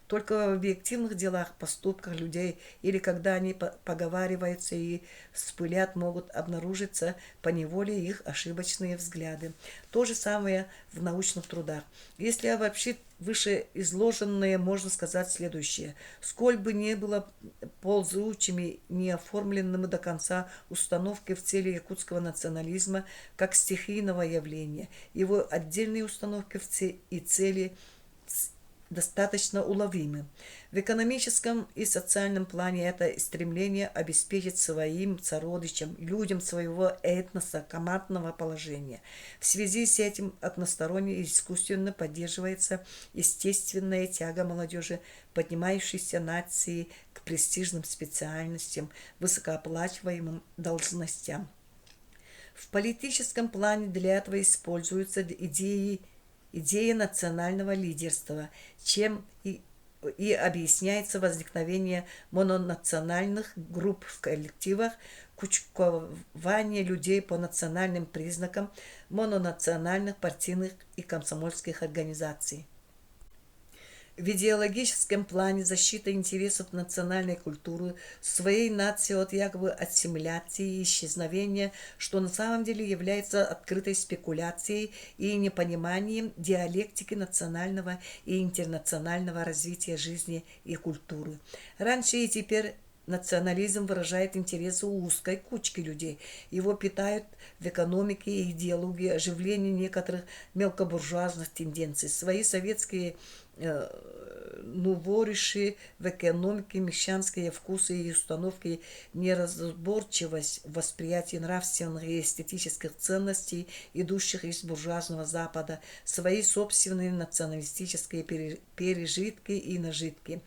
Только в объективных делах, поступках людей или когда они поговариваются и вспылят, могут обнаружиться поневоле их ошибочные взгляды. То же самое в научных трудах. Если обобщить вышеизложенное, можно сказать следующее. Сколь бы ни было ползучими, не оформленными до конца установки в цели якутского национализма как стихийного явления, его отдельные установки и цели достаточно уловимы. В экономическом и социальном плане это стремление обеспечить своим сородичам, людям своего этноса, командного положения. В связи с этим односторонне и искусственно поддерживается естественная тяга молодежи, поднимающейся нации к престижным специальностям, высокооплачиваемым должностям. В политическом плане для этого используются идеи идея национального лидерства, чем и, и объясняется возникновение мононациональных групп в коллективах, кучкование людей по национальным признакам мононациональных партийных и комсомольских организаций. В идеологическом плане защита интересов национальной культуры своей нации от якобы ассимиляции и исчезновения, что на самом деле является открытой спекуляцией и непониманием диалектики национального и интернационального развития жизни и культуры. Раньше и теперь национализм выражает интересы узкой кучки людей. Его питают в экономике и идеологии оживление некоторых мелкобуржуазных тенденций. Свои советские нувориши в экономике, мещанские вкусы и установки, неразборчивость в восприятии нравственных и эстетических ценностей, идущих из буржуазного Запада, свои собственные националистические пережитки и нажитки.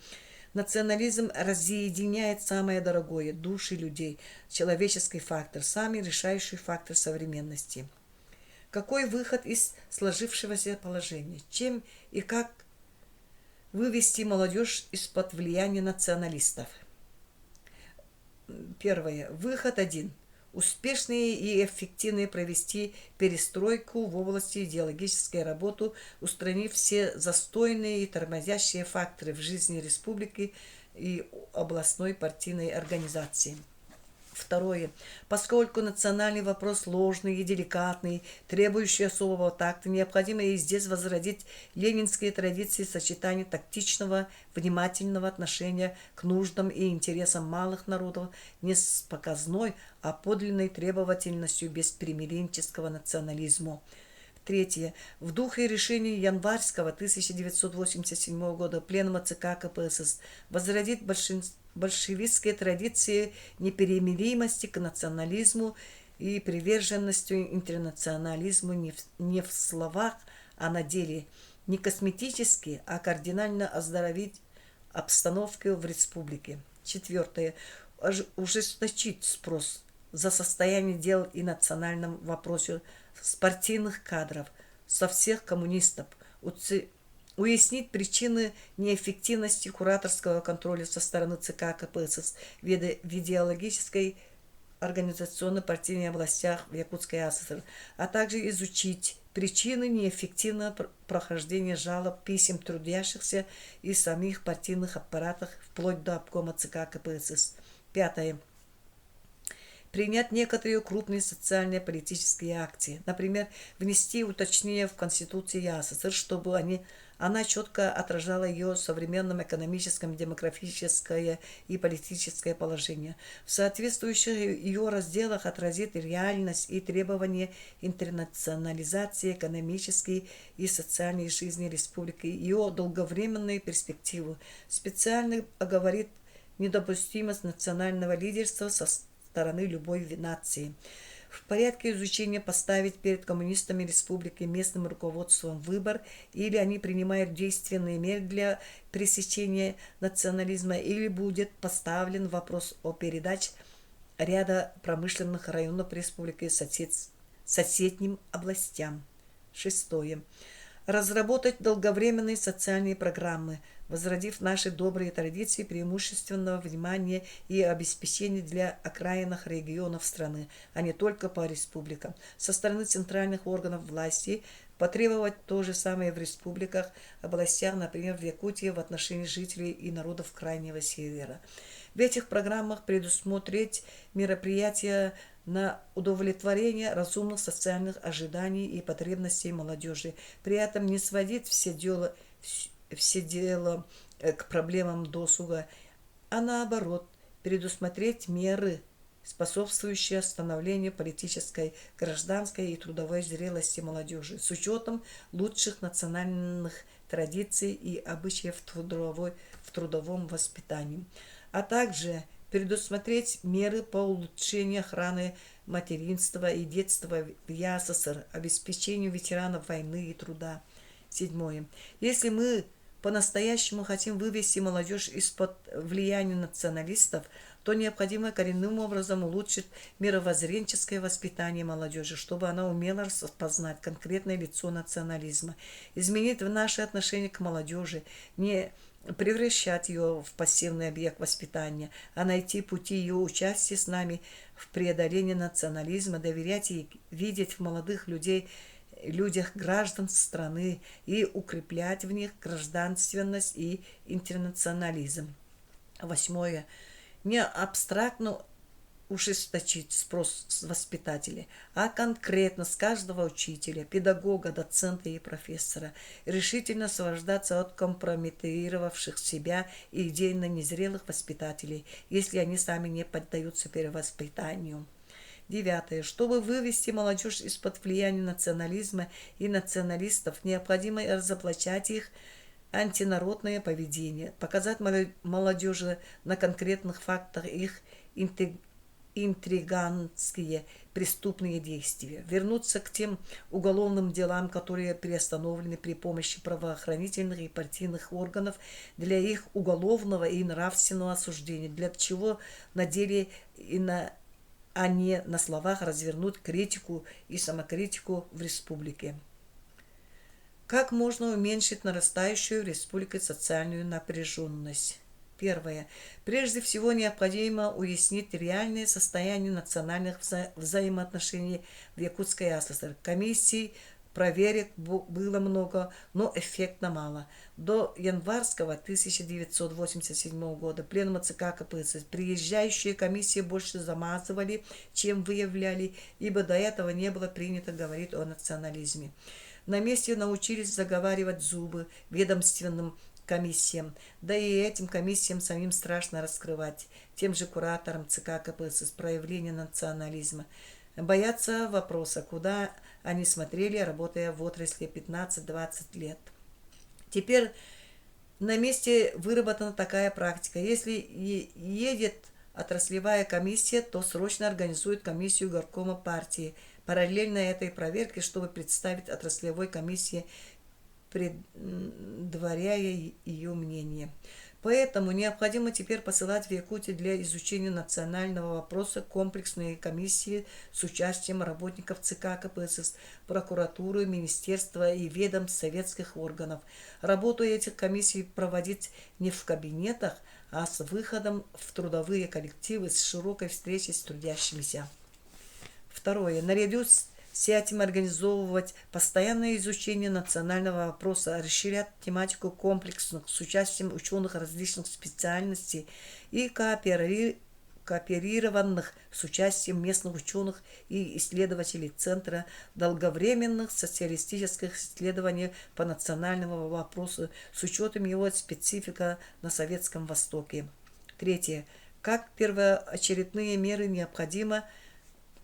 Национализм разъединяет самое дорогое – души людей, человеческий фактор, самый решающий фактор современности. Какой выход из сложившегося положения? Чем и как вывести молодежь из-под влияния националистов? Первое. Выход один. Успешные и эффективные провести перестройку в области идеологической работы, устранив все застойные и тормозящие факторы в жизни республики и областной партийной организации. Второе. Поскольку национальный вопрос сложный и деликатный, требующий особого такта, необходимо и здесь возродить ленинские традиции сочетания тактичного, внимательного отношения к нуждам и интересам малых народов не с показной, а подлинной требовательностью беспримиренческого национализма. Третье. В духе решений январского 1987 года Пленума ЦК КПСС возродить большевистские традиции непримиримости к национализму и приверженностью интернационализму не в, не в словах, а на деле, не косметически, а кардинально оздоровить обстановку в республике. Четвертое. Ужесточить спрос за состояние дел и национальном вопросе с партийных кадров, со всех коммунистов, уяснить причины неэффективности кураторского контроля со стороны ЦК КПСС в идеологической организационно-партийной областях в Якутской АССР, а также изучить причины неэффективного прохождения жалоб, писем трудящихся и самих партийных аппаратах вплоть до обкома ЦК КПСС. Пятое принять некоторые крупные социальные политические акции. Например, внести уточнение в Конституцию СССР, чтобы они, она четко отражала ее современном экономическом, демографическое и политическое положение. В соответствующих ее разделах отразит реальность и требования интернационализации экономической и социальной жизни республики, ее долговременные перспективы. Специально оговорит недопустимость национального лидерства со стороны любой нации. В порядке изучения поставить перед коммунистами республики местным руководством выбор, или они принимают действенные меры для пресечения национализма, или будет поставлен вопрос о передаче ряда промышленных районов республики сосед, соседним областям. Шестое. Разработать долговременные социальные программы, возродив наши добрые традиции преимущественного внимания и обеспечения для окраинных регионов страны, а не только по республикам. Со стороны центральных органов власти потребовать то же самое в республиках, областях, например, в Якутии в отношении жителей и народов Крайнего Севера. В этих программах предусмотреть мероприятия на удовлетворение разумных социальных ожиданий и потребностей молодежи. При этом не сводить все дело, все дело э, к проблемам досуга, а наоборот предусмотреть меры, способствующие становлению политической, гражданской и трудовой зрелости молодежи с учетом лучших национальных традиций и обычаев в, трудовой, в трудовом воспитании, а также предусмотреть меры по улучшению охраны материнства и детства в ЯССР, обеспечению ветеранов войны и труда. Седьмое. Если мы по-настоящему хотим вывести молодежь из-под влияния националистов, то необходимо коренным образом улучшить мировоззренческое воспитание молодежи, чтобы она умела распознать конкретное лицо национализма, изменить в наше отношение к молодежи, не превращать ее в пассивный объект воспитания, а найти пути ее участия с нами в преодолении национализма, доверять ей, видеть в молодых людей людях граждан страны и укреплять в них гражданственность и интернационализм. Восьмое. Не абстрактно ужесточить спрос с воспитателей, а конкретно с каждого учителя, педагога, доцента и профессора, решительно освобождаться от компрометировавших себя и идейно незрелых воспитателей, если они сами не поддаются перевоспитанию. Девятое. Чтобы вывести молодежь из-под влияния национализма и националистов, необходимо разоблачать их антинародное поведение, показать молодежи на конкретных фактах их интриганские преступные действия, вернуться к тем уголовным делам, которые приостановлены при помощи правоохранительных и партийных органов для их уголовного и нравственного осуждения, для чего на деле и на а не на словах развернуть критику и самокритику в республике. Как можно уменьшить нарастающую в республике социальную напряженность? Первое. Прежде всего необходимо уяснить реальное состояние национальных вза взаимоотношений в Якутской АССР. Комиссий проверок было много, но эффектно мало. До январского 1987 года пленума ЦК КПСС приезжающие комиссии больше замазывали, чем выявляли, ибо до этого не было принято говорить о национализме. На месте научились заговаривать зубы ведомственным комиссиям. Да и этим комиссиям самим страшно раскрывать, тем же кураторам ЦК КПСС проявление национализма. Боятся вопроса, куда они смотрели, работая в отрасли 15-20 лет. Теперь на месте выработана такая практика. Если едет отраслевая комиссия, то срочно организует комиссию горкома партии. Параллельно этой проверке, чтобы представить отраслевой комиссии предваряя ее мнение. Поэтому необходимо теперь посылать в Якутию для изучения национального вопроса комплексные комиссии с участием работников ЦК КПСС, прокуратуры, министерства и ведомств советских органов. Работу этих комиссий проводить не в кабинетах, а с выходом в трудовые коллективы с широкой встречей с трудящимися. Второе. Наряду с этим организовывать постоянное изучение национального вопроса, расширять тематику комплексных с участием ученых различных специальностей и кооперированных с участием местных ученых и исследователей Центра долговременных социалистических исследований по национальному вопросу с учетом его специфика на Советском Востоке. Третье. Как первоочередные меры необходимо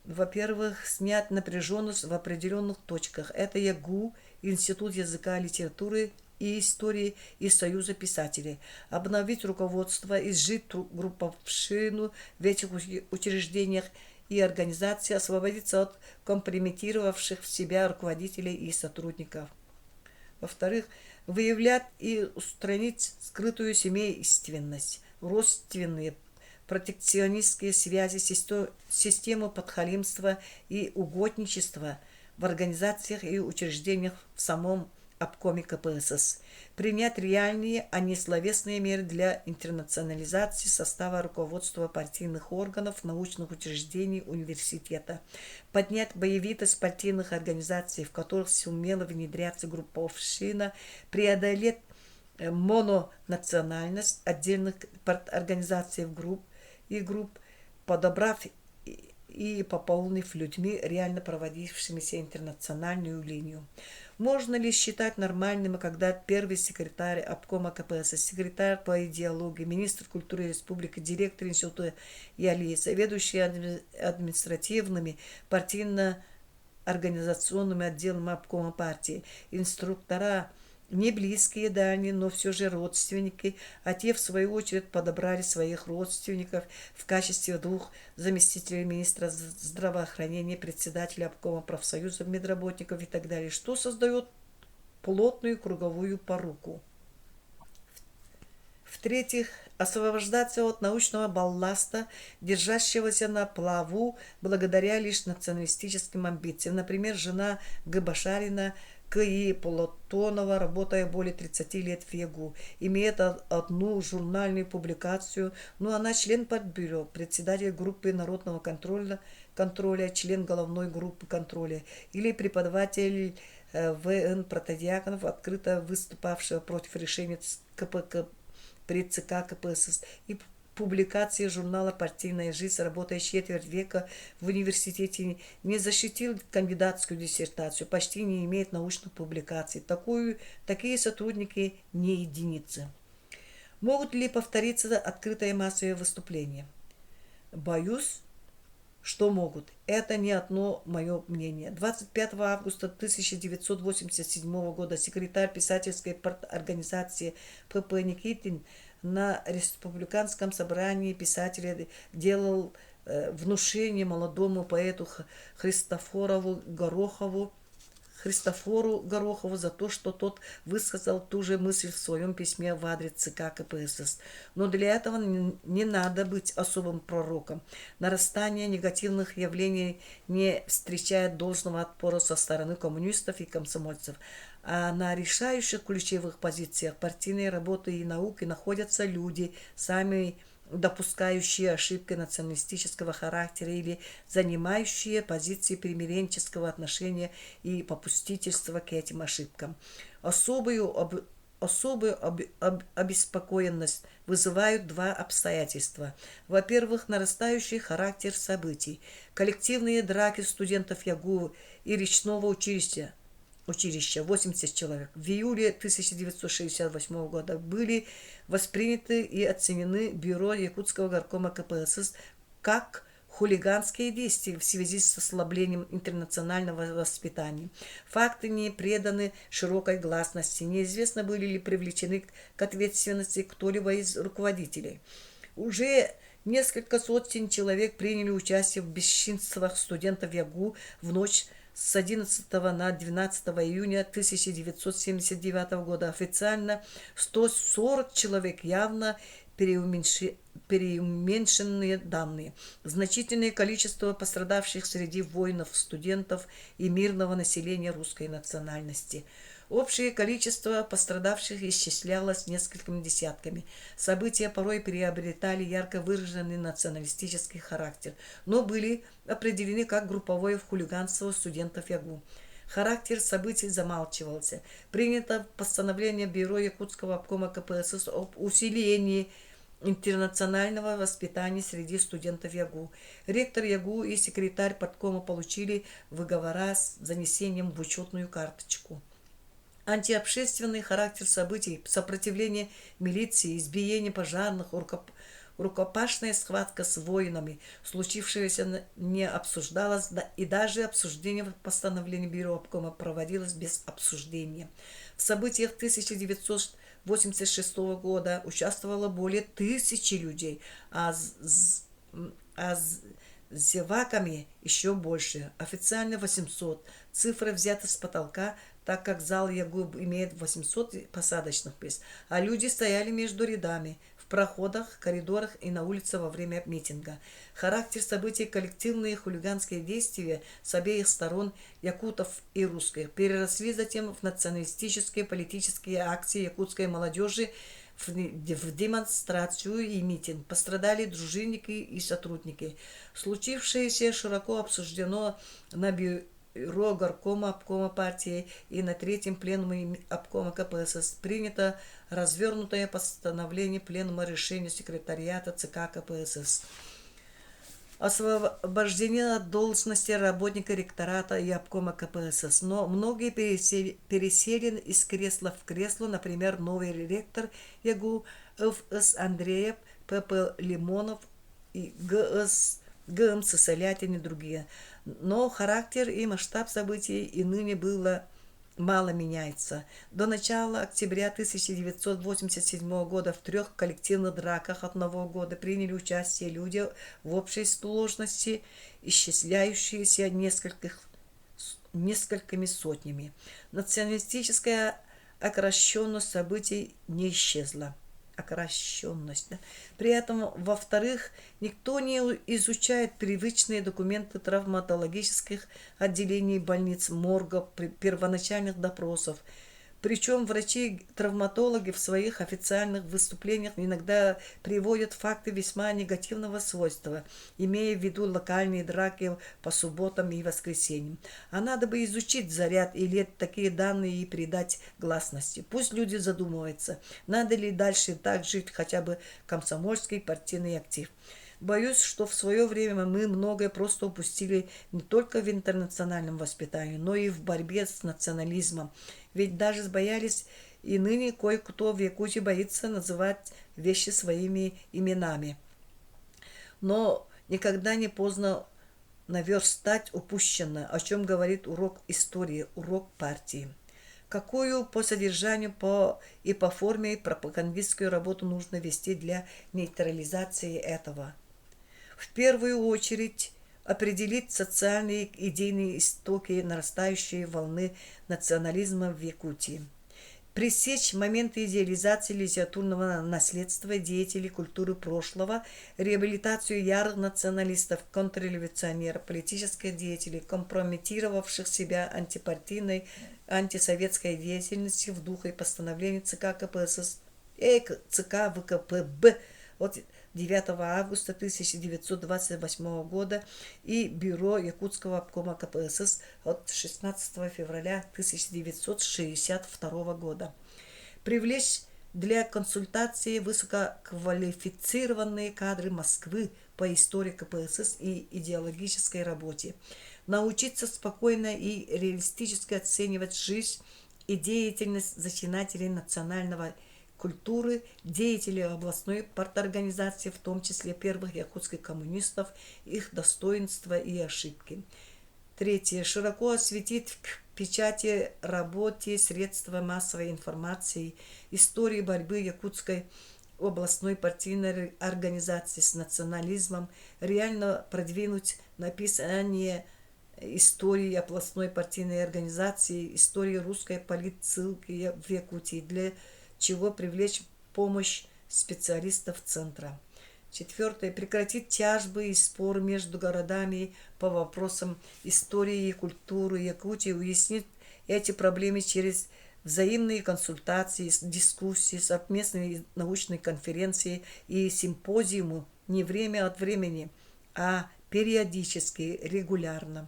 во-первых, снять напряженность в определенных точках. Это ЯГУ, Институт языка, литературы и истории и Союза писателей. Обновить руководство, изжить групповщину в этих учреждениях и организациях, освободиться от компрометировавших себя руководителей и сотрудников. Во-вторых, выявлять и устранить скрытую семейственность, родственные протекционистские связи, систему подхалимства и угодничества в организациях и учреждениях в самом обкоме КПСС. Принять реальные, а не словесные меры для интернационализации состава руководства партийных органов, научных учреждений университета. Поднять боевитость партийных организаций, в которых сумела внедряться групповщина, преодолеть мононациональность отдельных организаций в групп и групп, подобрав и пополнив людьми, реально проводившимися интернациональную линию. Можно ли считать нормальным, когда первый секретарь обкома КПСС, секретарь по идеологии, министр культуры республики, директор института ЯЛИ, заведующий административными, партийно-организационными отделами обкома партии, инструктора, не близкие дальние, но все же родственники, а те, в свою очередь, подобрали своих родственников в качестве двух заместителей министра здравоохранения, председателя обкома профсоюза медработников и так далее, что создает плотную круговую поруку. В-третьих, освобождаться от научного балласта, держащегося на плаву благодаря лишь националистическим амбициям. Например, жена Г. Башарина, К.И. Платонова, работая более 30 лет в ЕГУ, имеет одну журнальную публикацию, но она член политбюро, председатель группы народного контроля, контроля, член головной группы контроля или преподаватель В.Н. Протодьяконов, открыто выступавшего против решения КПК при ЦК КПСС и публикации журнала «Партийная жизнь», работая четверть века в университете, не защитил кандидатскую диссертацию, почти не имеет научных публикаций. Такие сотрудники не единицы. Могут ли повториться открытое массовое выступление? Боюсь, что могут. Это не одно мое мнение. 25 августа 1987 года секретарь писательской организации П.П. Никитин на республиканском собрании писателей делал внушение молодому поэту Христофорову Горохову Христофору Горохову за то, что тот высказал ту же мысль в своем письме в адрес ЦК КПСС. Но для этого не надо быть особым пророком. Нарастание негативных явлений не встречает должного отпора со стороны коммунистов и комсомольцев. А на решающих ключевых позициях партийной работы и науки находятся люди, сами допускающие ошибки националистического характера или занимающие позиции примиренческого отношения и попустительства к этим ошибкам. Особую, об, особую об, об, обеспокоенность вызывают два обстоятельства. Во-первых, нарастающий характер событий. Коллективные драки студентов ЯГУ и речного училища училища 80 человек в июле 1968 года были восприняты и оценены бюро Якутского горкома КПСС как хулиганские действия в связи с ослаблением интернационального воспитания. Факты не преданы широкой гласности. Неизвестно, были ли привлечены к ответственности кто-либо из руководителей. Уже несколько сотен человек приняли участие в бесчинствах студентов ЯГУ в ночь с 11 на 12 июня 1979 года. Официально 140 человек явно переуменьшенные данные. Значительное количество пострадавших среди воинов, студентов и мирного населения русской национальности. Общее количество пострадавших исчислялось несколькими десятками. События порой приобретали ярко выраженный националистический характер, но были определены как групповое хулиганство студентов ЯГУ. Характер событий замалчивался. Принято постановление Бюро Якутского обкома КПСС об усилении интернационального воспитания среди студентов ЯГУ. Ректор ЯГУ и секретарь парткома получили выговора с занесением в учетную карточку. Антиобщественный характер событий, сопротивление милиции, избиение пожарных, рукопашная схватка с воинами, случившееся не обсуждалось, и даже обсуждение постановления Бюро обкома проводилось без обсуждения. В событиях 1986 года участвовало более тысячи людей, а с, а с зеваками еще больше. Официально 800. Цифра взята с потолка, так как зал ЯГУ имеет 800 посадочных мест, а люди стояли между рядами, в проходах, коридорах и на улице во время митинга. Характер событий коллективные хулиганские действия с обеих сторон, якутов и русских, переросли затем в националистические политические акции якутской молодежи, в, в демонстрацию и митинг. Пострадали дружинники и сотрудники. Случившееся широко обсуждено на бюро горкома обкома партии и на третьем пленуме обкома КПСС принято развернутое постановление пленума решения секретариата ЦК КПСС. Освобождение от должности работника ректората и обкома КПСС. Но многие пересели, пересели из кресла в кресло, например, новый ректор ЯГУ Ф.С. Андреев, П.П. Лимонов и Г.С. Г.М. Сысолятин и другие. Но характер и масштаб событий и ныне было мало меняется. До начала октября 1987 года в трех коллективных драках одного года приняли участие люди в общей сложности, исчисляющиеся нескольких, несколькими сотнями. Националистическая окрашенность событий не исчезла. Окращенность. Да? При этом, во-вторых, никто не изучает привычные документы травматологических отделений больниц, моргов, первоначальных допросов. Причем врачи-травматологи в своих официальных выступлениях иногда приводят факты весьма негативного свойства, имея в виду локальные драки по субботам и воскресеньям. А надо бы изучить заряд и лет такие данные и придать гласности. Пусть люди задумываются, надо ли дальше так жить хотя бы комсомольский партийный актив. Боюсь, что в свое время мы многое просто упустили не только в интернациональном воспитании, но и в борьбе с национализмом. Ведь даже боялись, и ныне кое-кто в Якутии боится называть вещи своими именами. Но никогда не поздно наверстать упущенное, о чем говорит урок истории, урок партии. Какую по содержанию по, и по форме пропагандистскую работу нужно вести для нейтрализации этого? В первую очередь определить социальные и идейные истоки нарастающей волны национализма в Якутии пресечь моменты идеализации литературного наследства деятелей культуры прошлого, реабилитацию ярых националистов, контрреволюционеров, политических деятелей, компрометировавших себя антипартийной, антисоветской деятельностью в духе постановлений ЦК КПСС, э, ЦК ВКПБ от 9 августа 1928 года и Бюро Якутского обкома КПСС от 16 февраля 1962 года. Привлечь для консультации высококвалифицированные кадры Москвы по истории КПСС и идеологической работе. Научиться спокойно и реалистически оценивать жизнь и деятельность зачинателей национального культуры, деятелей областной парторганизации, в том числе первых якутских коммунистов, их достоинства и ошибки. Третье. Широко осветить в печати работе средства массовой информации истории борьбы якутской областной партийной организации с национализмом, реально продвинуть написание истории областной партийной организации, истории русской политсылки в Якутии, для чего привлечь помощь специалистов центра. Четвертое. Прекратить тяжбы и споры между городами по вопросам истории и культуры Якутии, уяснить эти проблемы через взаимные консультации, дискуссии, совместные научные конференции и симпозиумы не время от времени, а периодически, регулярно.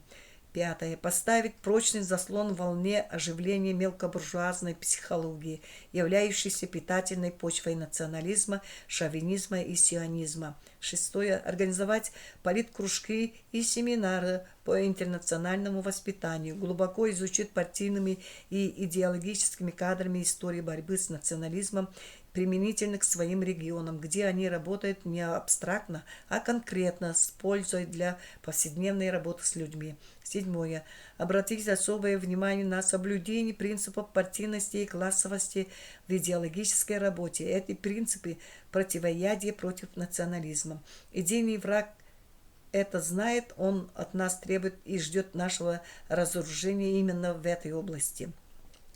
Пятое. Поставить прочный заслон волне оживления мелкобуржуазной психологии, являющейся питательной почвой национализма, шовинизма и сионизма. Шестое. Организовать политкружки и семинары по интернациональному воспитанию, глубоко изучить партийными и идеологическими кадрами истории борьбы с национализмом применительно к своим регионам, где они работают не абстрактно, а конкретно, с пользой для повседневной работы с людьми. Седьмое. Обратить особое внимание на соблюдение принципов партийности и классовости в идеологической работе. Эти принципы противоядие против национализма. Идейный враг это знает, он от нас требует и ждет нашего разоружения именно в этой области.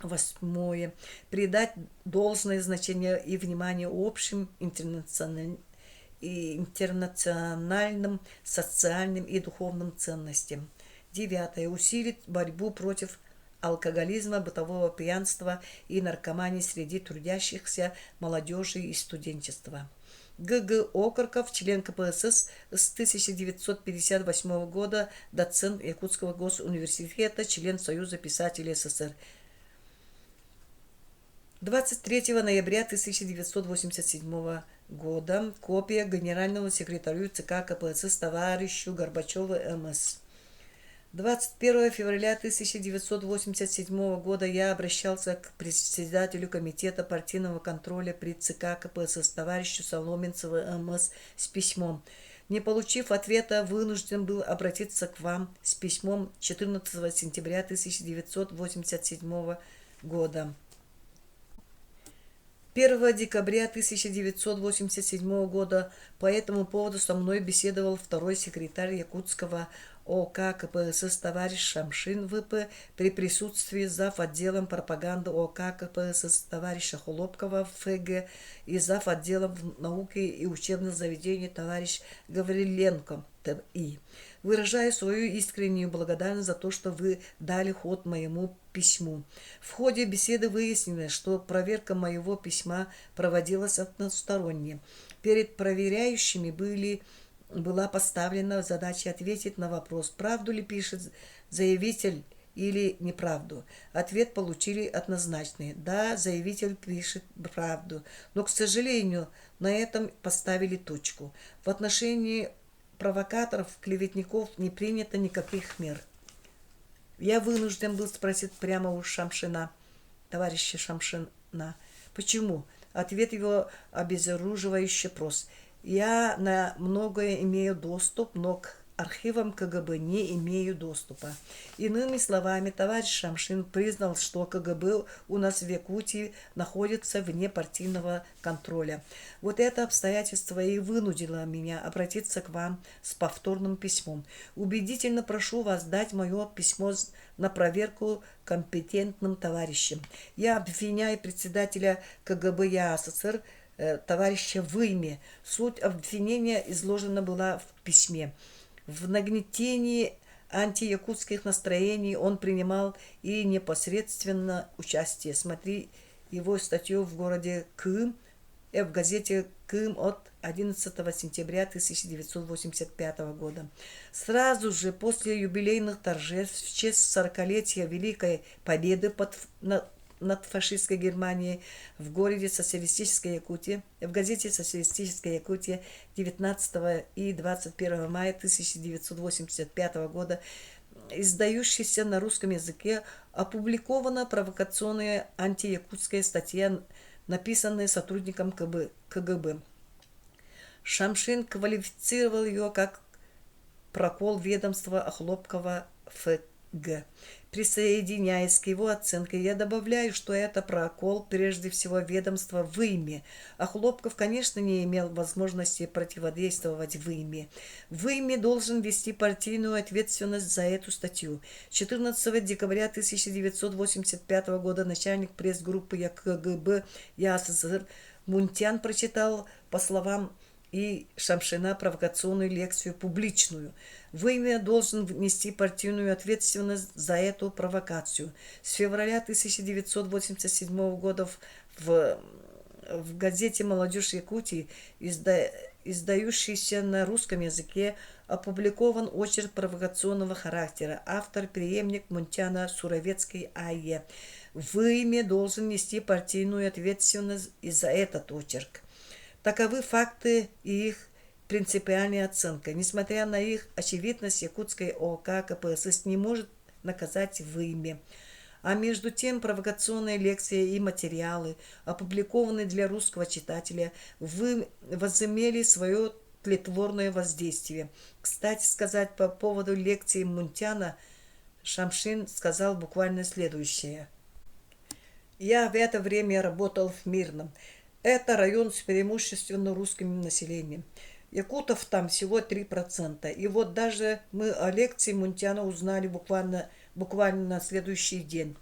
Восьмое. Придать должное значение и внимание общим интернациональным, социальным и духовным ценностям. Девятое. Усилить борьбу против алкоголизма, бытового пьянства и наркомании среди трудящихся, молодежи и студенчества. Г.Г. Окорков, член КПСС с 1958 года, доцент Якутского госуниверситета, член Союза писателей СССР. 23 ноября 1987 года копия генеральному секретарю ЦК КПСС товарищу Горбачеву М.С. 21 февраля 1987 года я обращался к председателю комитета партийного контроля при ЦК КПСС товарищу Соломенцеву М.С. с письмом. Не получив ответа, вынужден был обратиться к вам с письмом 14 сентября 1987 года. 1 декабря 1987 года по этому поводу со мной беседовал второй секретарь Якутского ОК КПСС товарищ Шамшин В.П. при присутствии зав. Отделом пропаганды ОК КПСС товарища Хлопкова Ф.Г. и зав. Отделом науки и учебных заведений товарищ Гавриленко Т.И. Выражаю свою искреннюю благодарность за то, что вы дали ход моему письму. В ходе беседы выяснилось, что проверка моего письма проводилась односторонне. Перед проверяющими были была поставлена задача ответить на вопрос, правду ли пишет заявитель или неправду. Ответ получили однозначный. Да, заявитель пишет правду. Но, к сожалению, на этом поставили точку. В отношении провокаторов, клеветников не принято никаких мер. Я вынужден был спросить прямо у Шамшина, товарища Шамшина, почему? Ответ его обезоруживающе прост. Я на многое имею доступ, но к архивам КГБ не имею доступа. Иными словами, товарищ Шамшин признал, что КГБ у нас в Якутии находится вне партийного контроля. Вот это обстоятельство и вынудило меня обратиться к вам с повторным письмом. Убедительно прошу вас дать мое письмо на проверку компетентным товарищам. Я обвиняю председателя КГБ ЯССР товарища Выйме. Суть обвинения изложена была в письме. В нагнетении антиякутских настроений он принимал и непосредственно участие. Смотри его статью в городе Кым, в газете «Кым» от 11 сентября 1985 года. Сразу же после юбилейных торжеств в честь сорокалетия Великой Победы под, на, над фашистской Германией в городе Социалистической Якутии, в газете «Социалистическая Якутия» 19 и 21 мая 1985 года, издающейся на русском языке, опубликована провокационная антиякутская статья, написанная сотрудником КБ, КГБ. Шамшин квалифицировал ее как прокол ведомства Охлопкова Ф.Г. Присоединяясь к его оценке, я добавляю, что это прокол прежде всего ведомства Выйме. А Хлопков, конечно, не имел возможности противодействовать Выйме. Выйме должен вести партийную ответственность за эту статью. 14 декабря 1985 года начальник пресс-группы КГБ ЯССР Мунтян прочитал, по словам и Шамшина провокационную лекцию публичную. Вымя должен нести партийную ответственность за эту провокацию. С февраля 1987 года в, в газете «Молодежь Якутии», изда, издающейся на русском языке, опубликован очерк провокационного характера. Автор – преемник Мунтяна Суровецкий А.Е. Вымя должен нести партийную ответственность и за этот очерк. Таковы факты и их принципиальная оценка. Несмотря на их очевидность, Якутская ОК КПСС не может наказать вымя. А между тем провокационные лекции и материалы, опубликованные для русского читателя, вы возымели свое тлетворное воздействие. Кстати сказать, по поводу лекции Мунтяна Шамшин сказал буквально следующее. Я в это время работал в Мирном. Это район с преимущественно русским населением. Якутов там всего 3%. И вот даже мы о лекции Мунтяна узнали буквально, буквально на следующий день.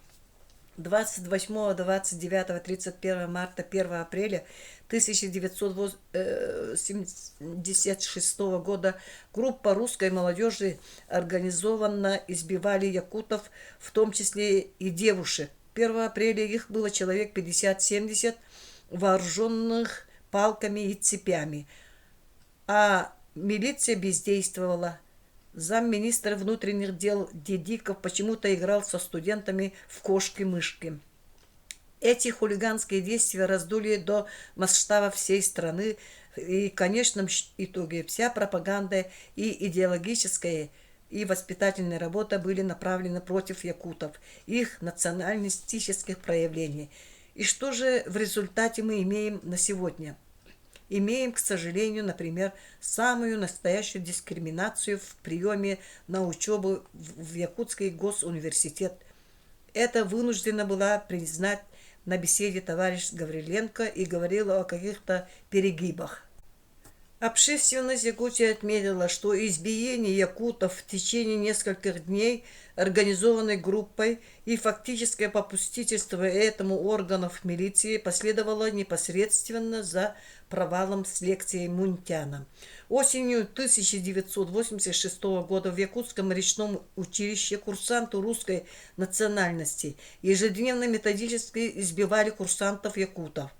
28, 29, 31 марта, 1 апреля 1976 года группа русской молодежи организованно избивали якутов, в том числе и девушек. 1 апреля их было человек 50-70, вооруженных палками и цепями. А милиция бездействовала. Замминистра внутренних дел Дедиков почему-то играл со студентами в кошки-мышки. Эти хулиганские действия раздули до масштаба всей страны, и в конечном итоге вся пропаганда и идеологическая, и воспитательная работа были направлены против якутов, их националистических проявлений. И что же в результате мы имеем на сегодня? Имеем, к сожалению, например, самую настоящую дискриминацию в приеме на учебу в Якутский госуниверситет. Это вынуждена была признать на беседе товарищ Гавриленко и говорила о каких-то перегибах. Общественность Якутии отметила, что избиение якутов в течение нескольких дней организованной группой и фактическое попустительство этому органов милиции последовало непосредственно за провалом с лекцией Мунтяна. Осенью 1986 года в Якутском речном училище курсанты русской национальности ежедневно методически избивали курсантов-якутов.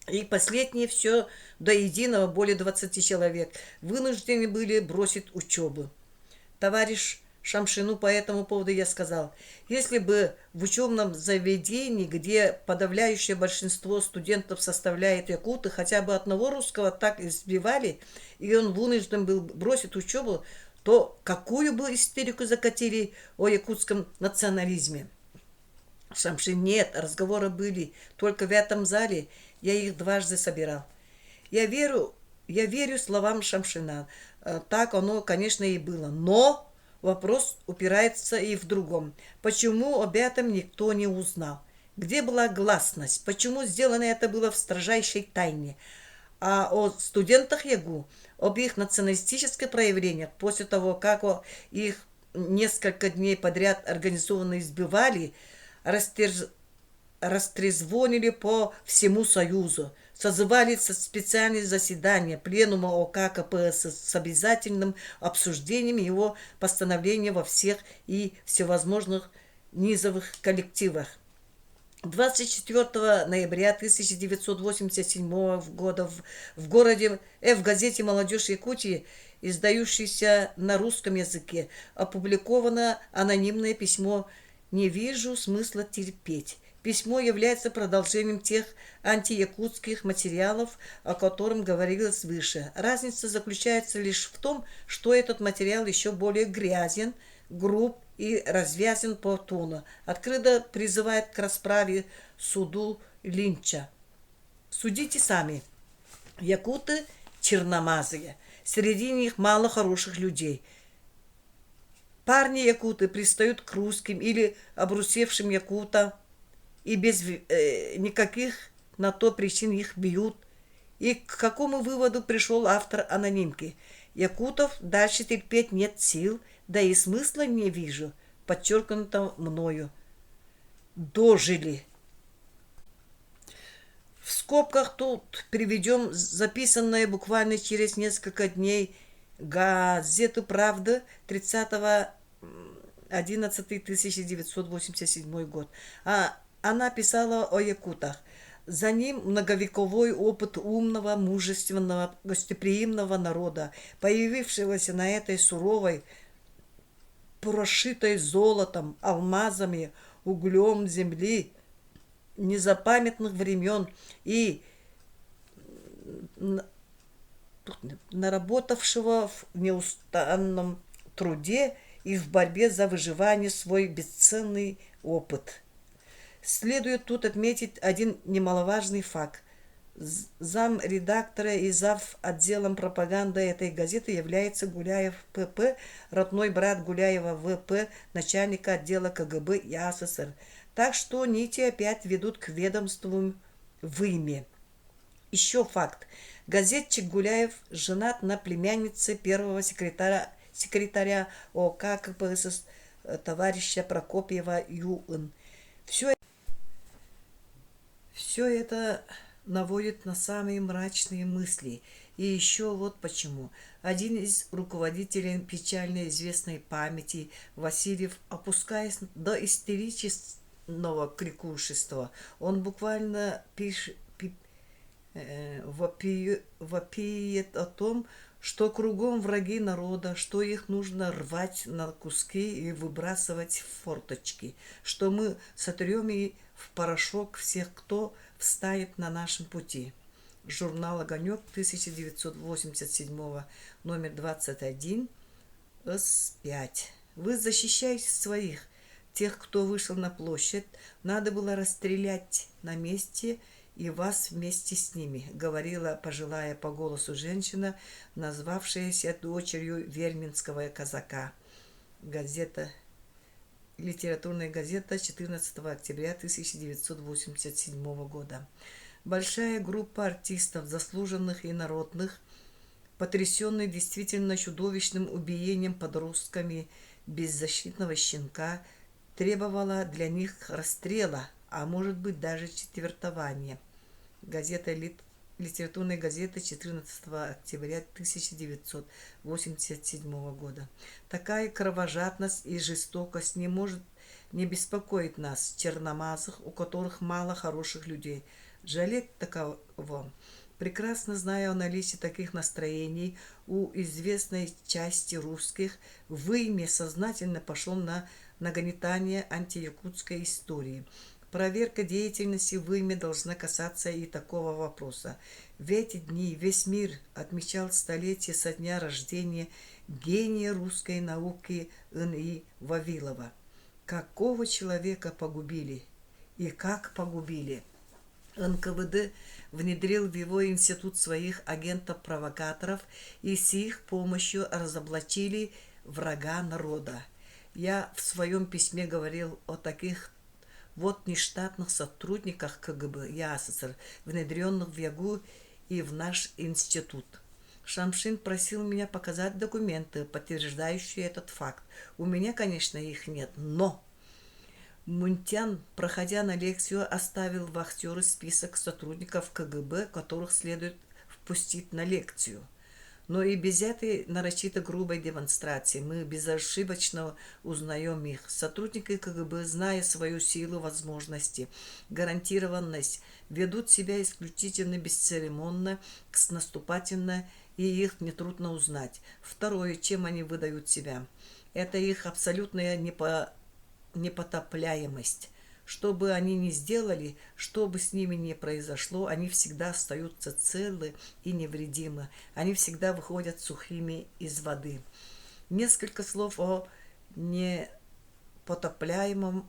И последние все до единого, более 20 человек, вынуждены были бросить учебу. Товарищ Шамшину по этому поводу я сказал, если бы в учебном заведении, где подавляющее большинство студентов составляет якуты, хотя бы одного русского так избивали, и он вынужден был бросить учебу, то какую бы истерику закатили о якутском национализме? Шамшин, нет, разговоры были только в этом зале, я их дважды собирал. Я верю, я верю словам Шамшина. Так оно, конечно, и было. Но вопрос упирается и в другом. Почему об этом никто не узнал? Где была гласность? Почему сделано это было в строжайшей тайне? А о студентах ЯГУ, об их националистических проявлениях после того, как их несколько дней подряд организованно избивали, растерз... растрезвонили по всему Союзу, созывали специальные заседания Пленума ОК КПСС с обязательным обсуждением его постановления во всех и всевозможных низовых коллективах. 24 ноября 1987 года в, в городе э, в газете «Молодежь Якутии», издающейся на русском языке, опубликовано анонимное письмо «Не вижу смысла терпеть». Письмо является продолжением тех антиякутских материалов, о котором говорилось выше. Разница заключается лишь в том, что этот материал еще более грязен, груб и развязен по тону. Открыто призывает к расправе суду Линча. Судите сами. Якуты черномазые. Среди них мало хороших людей. Парни якуты пристают к русским или обрусевшим якутам и без э, никаких на то причин их бьют. И к какому выводу пришел автор анонимки? Якутов дальше терпеть нет сил, да и смысла не вижу, подчеркнуто мною. Дожили. В скобках тут приведем записанное буквально через несколько дней газету «Правда» 30 11 1987 год. А она писала о якутах. За ним многовековой опыт умного, мужественного, гостеприимного народа, появившегося на этой суровой, прошитой золотом, алмазами, углем земли незапамятных времен и наработавшего в неустанном труде и в борьбе за выживание свой бесценный опыт. Следует тут отметить один немаловажный факт. Зам редактора и зав. отделом пропаганды этой газеты является Гуляев П.П., родной брат Гуляева В.П., начальника отдела КГБ ЯССР. Так что нити опять ведут к ведомству в имя. Еще факт. Газетчик Гуляев женат на племяннице первого секретаря, секретаря ОК КПСС товарища Прокопьева Ю.Н. Все, все это наводит на самые мрачные мысли. И еще вот почему. Один из руководителей печально известной памяти, Васильев, опускаясь до истерического крикушества, он буквально пиш, пи, э, вопи, вопиет о том, что кругом враги народа, что их нужно рвать на куски и выбрасывать в форточки, что мы сотрем и в порошок всех, кто встанет на нашем пути. Журнал «Огонек» 1987 номер 21, С5. Вы защищаете своих, тех, кто вышел на площадь. Надо было расстрелять на месте и вас вместе с ними, говорила пожилая по голосу женщина, назвавшаяся дочерью вельминского казака. Газета Литературная газета 14 октября 1987 года. Большая группа артистов, заслуженных и народных, Потрясенный действительно чудовищным убиением подростками беззащитного щенка, требовала для них расстрела, а может быть даже четвертования. Газета «Литературная газета» 14 октября 1987 года. Такая кровожадность и жестокость не может не беспокоить нас, черномазых, у которых мало хороших людей. Жалеть таково. Прекрасно зная о наличии таких настроений у известной части русских, Вымя сознательно пошел на нагнетание антиякутской истории. Проверка деятельности Вымя должна касаться и такого вопроса. В эти дни весь мир отмечал столетие со дня рождения гения русской науки Н.И. Вавилова. Какого человека погубили и как погубили? НКВД внедрил в его институт своих агентов-провокаторов и с их помощью разоблачили врага народа. Я в своем письме говорил о таких вот нештатных сотрудниках КГБ ЯССР, внедренных в ЯГУ и в наш институт. Шамшин просил меня показать документы, подтверждающие этот факт. У меня, конечно, их нет, но Мунтян, проходя на лекцию, оставил вахтеру список сотрудников КГБ, которых следует впустить на лекцию. Но и без этой нарочито грубой демонстрации мы безошибочно узнаем их. Сотрудники КГБ, зная свою силу, возможности, гарантированность, ведут себя исключительно бесцеремонно, наступательно, и их нетрудно узнать. Второе, чем они выдают себя, это их абсолютная непотопляемость. Что бы они ни сделали, что бы с ними ни произошло, они всегда остаются целы и невредимы. Они всегда выходят сухими из воды. Несколько слов о непотопляемом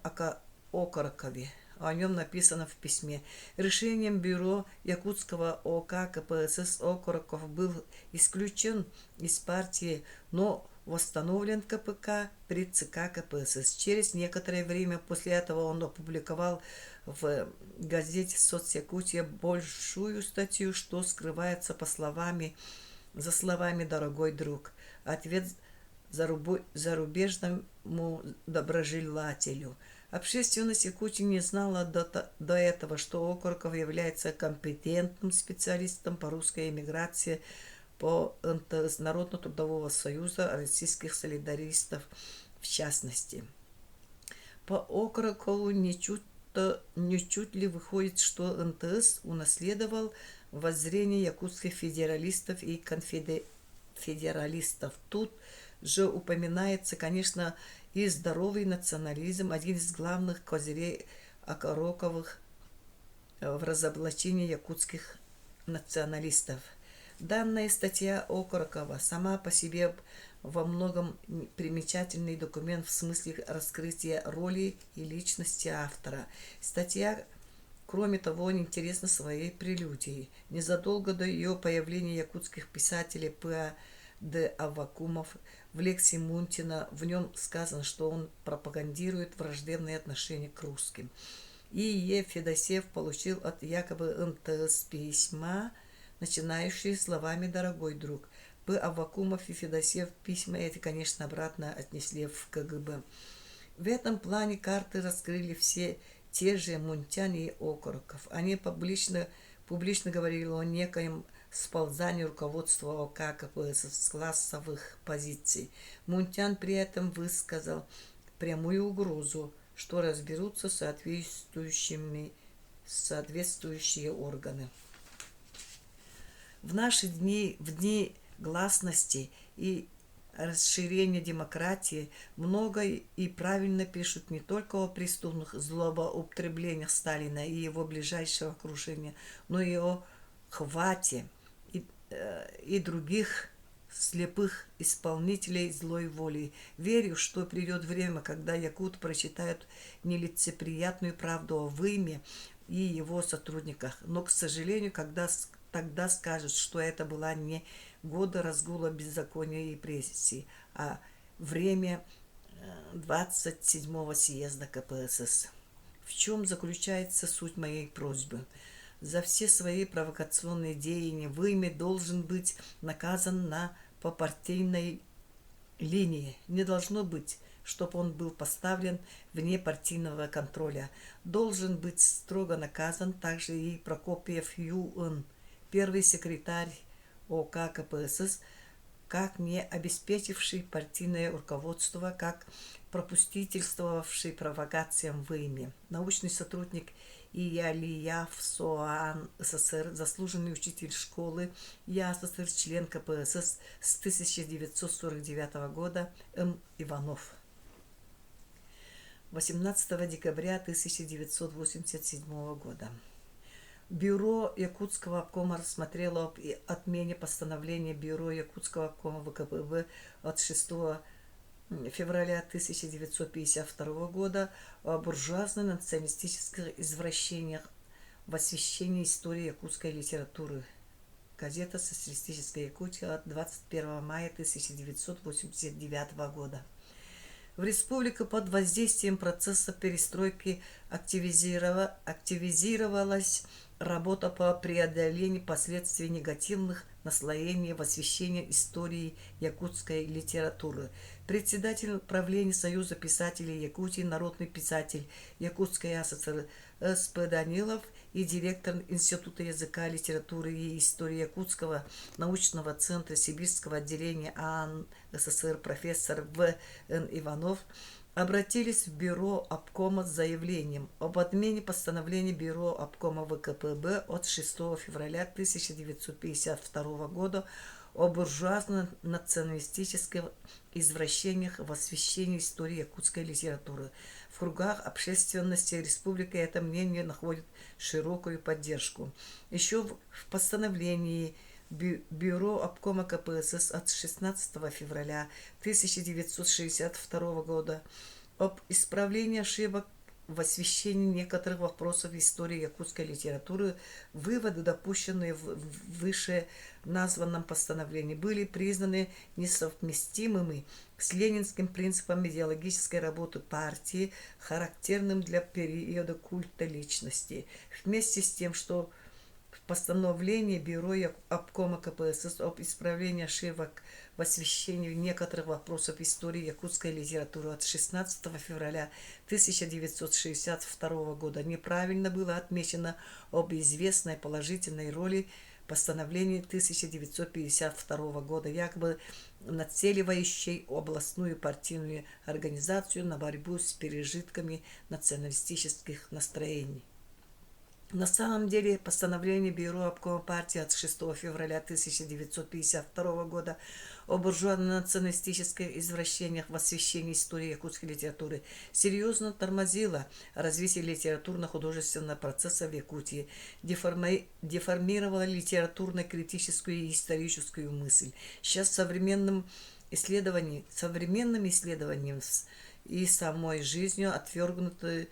Окорокове. О нем написано в письме. Решением бюро Якутского ОК КПСС Окороков был исключен из партии, но восстановлен КПК при ЦК КПСС. Через некоторое время после этого он опубликовал в газете «Соцякутия» большую статью, что скрывается по словами, за словами «дорогой друг». Ответ зарубежному доброжелателю. Общественность Якутии не знала до, до этого, что Окороков является компетентным специалистом по русской эмиграции по НТС Народно-трудового союза российских солидаристов в частности. По Окорокову ничуть, ничуть ли выходит, что НТС унаследовал воззрение якутских федералистов и конфедералистов. Тут же упоминается, конечно, и здоровый национализм, один из главных козырей Окороковых в разоблачении якутских националистов. Данная статья Окорокова сама по себе во многом примечательный документ в смысле раскрытия роли и личности автора. Статья, кроме того, интересна своей прелюдией. Незадолго до ее появления якутских писателей П. Д. Аввакумов в лекции Мунтина в нем сказано, что он пропагандирует враждебные отношения к русским. И. Е. Федосеев получил от якобы МТС письма, начинающие словами «дорогой друг». П. Аввакумов и Федосеев письма эти, конечно, обратно отнесли в КГБ. В этом плане карты раскрыли все те же Мунтян и Окороков. Они публично, публично говорили о некоем сползании руководства ОК КПСС с классовых позиций. Мунтян при этом высказал прямую угрозу, что разберутся соответствующими, соответствующие органы. В наши дни, в дни гласности и расширения демократии много и правильно пишут не только о преступных злоупотреблениях Сталина и его ближайшего окружения, но и о хвате и, и других слепых исполнителей злой воли. Верю, что придет время, когда якут прочитают нелицеприятную правду о Выме и его сотрудниках. Но, к сожалению, когда тогда скажут, что это была не годы разгула беззакония и прессии, а время 27-го съезда КПСС. В чем заключается суть моей просьбы? За все свои провокационные деяния вымя должен быть наказан на по партийной линии. Не должно быть, чтоб он был поставлен вне партийного контроля. Должен быть строго наказан также и Прокопьев Ю.Н., первый секретарь ОК КПСС, как не обеспечивший партийное руководство, как пропустительствовавший провокациям в Научный сотрудник Иялияв СОАН СССР, заслуженный учитель школы ЯССР, член КПСС с 1949 года М. Иванов. 18 декабря 1987 года. Бюро Якутского обкома рассмотрело об отмене постановления Бюро Якутского обкома ВКПБ от 6 февраля 1952 года о буржуазно-националистических извращениях в освещении истории якутской литературы. Газета «Социалистическая Якутия» от 21 мая 1989 года. В республике под воздействием процесса перестройки активизировалась работа по преодолению последствий негативных наслоений в освещении истории якутской литературы. Председатель правления Союза писателей Якутии, народный писатель Якутской АССР С.П. Данилов и директор Института языка, литературы и истории Якутского научного центра Сибирского отделения ААН СССР профессор В. Н. Иванов обратились в Бюро обкома с заявлением об отмене постановления Бюро обкома ВКПБ от 6 февраля 1952 года о буржуазно-националистических извращениях в освещении истории якутской литературы. В кругах общественности республики это мнение находит широкую поддержку. Еще в постановлении Бюро обкома КПСС от 16 февраля 1962 года об исправлении ошибок в освещении некоторых вопросов истории якутской литературы выводы, допущенные в выше названном постановлении, были признаны несовместимыми с ленинским принципом идеологической работы партии, характерным для периода культа личности. Вместе с тем, что в постановлении Бюро обкома КПСС об исправлении ошибок в освещении некоторых вопросов истории якутской литературы от 16 февраля 1962 года неправильно было отмечено об известной положительной роли постановления 1952 года, якобы нацеливающей областную партийную организацию на борьбу с пережитками националистических настроений. На самом деле постановление Бюро обкома партии от 6 февраля 1952 года о буржуазно-националистических извращениях в освещении истории якутской литературы серьезно тормозило развитие литературно-художественного процесса в Якутии, деформировало литературно-критическую и историческую мысль. Сейчас современным исследованием, современным исследованием и самой жизнью отвергнуты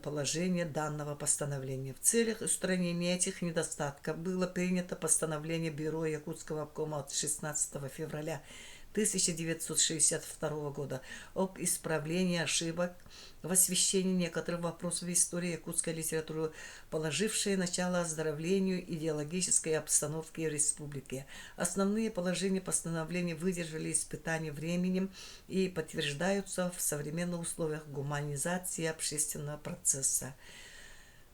положение данного постановления. В целях устранения этих недостатков было принято постановление Бюро Якутского обкома от 16 февраля 1962 года об исправлении ошибок в освещении некоторых вопросов истории якутской литературы, положившее начало оздоровлению идеологической обстановки в республике. Основные положения постановления выдержали испытания временем и подтверждаются в современных условиях гуманизации общественного процесса.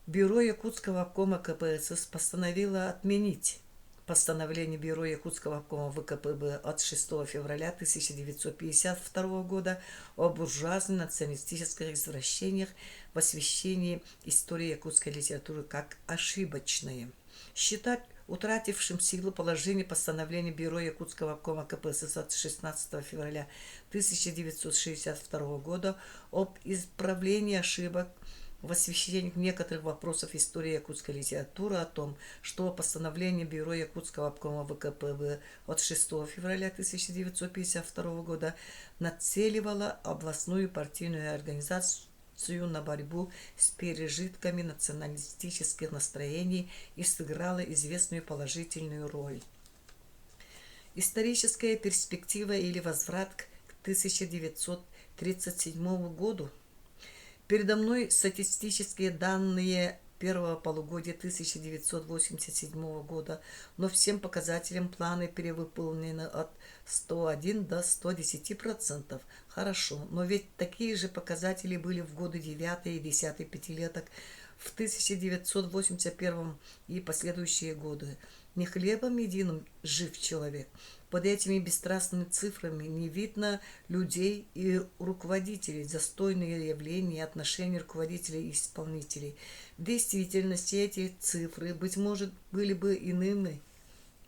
Бюро Якутского обкома КПСС постановило отменить постановление Бюро Якутского обкома ВКПБ от 6 февраля 1952 года о буржуазно-националистических извращениях в освещении истории якутской литературы как ошибочное. Считать утратившим силу положение постановления Бюро Якутского обкома КПСС от 16 февраля 1962 года об исправлении ошибок в освещении некоторых вопросов истории якутской литературы о том, что постановление Бюро Якутского обкома ВКПБ от 6 февраля 1952 года нацеливало областную партийную организацию на борьбу с пережитками националистических настроений и сыграла известную положительную роль. Историческая перспектива или возврат к 1937 году. Передо мной статистические данные первого полугодия 1987 года, но всем показателям планы перевыполнены от 101 до 110%. Хорошо, но ведь такие же показатели были в годы 9 и 10 пятилеток, в 1981 и последующие годы. Не хлебом единым жив человек. Под этими бесстрастными цифрами не видно людей и руководителей, застойные явления и отношения руководителей и исполнителей. В действительности эти цифры, быть может, были бы иными.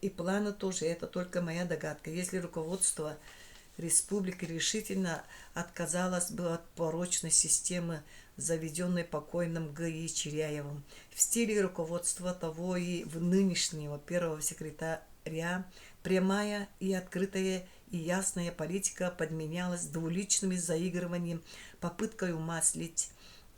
И планы тоже, это только моя догадка. Если руководство республики решительно отказалось бы от порочной системы, заведенной покойным Г.И. Чиряевым, в стиле руководства того и в нынешнего первого секретаря прямая и открытая и ясная политика подменялась двуличными заигрыванием, попыткой умаслить,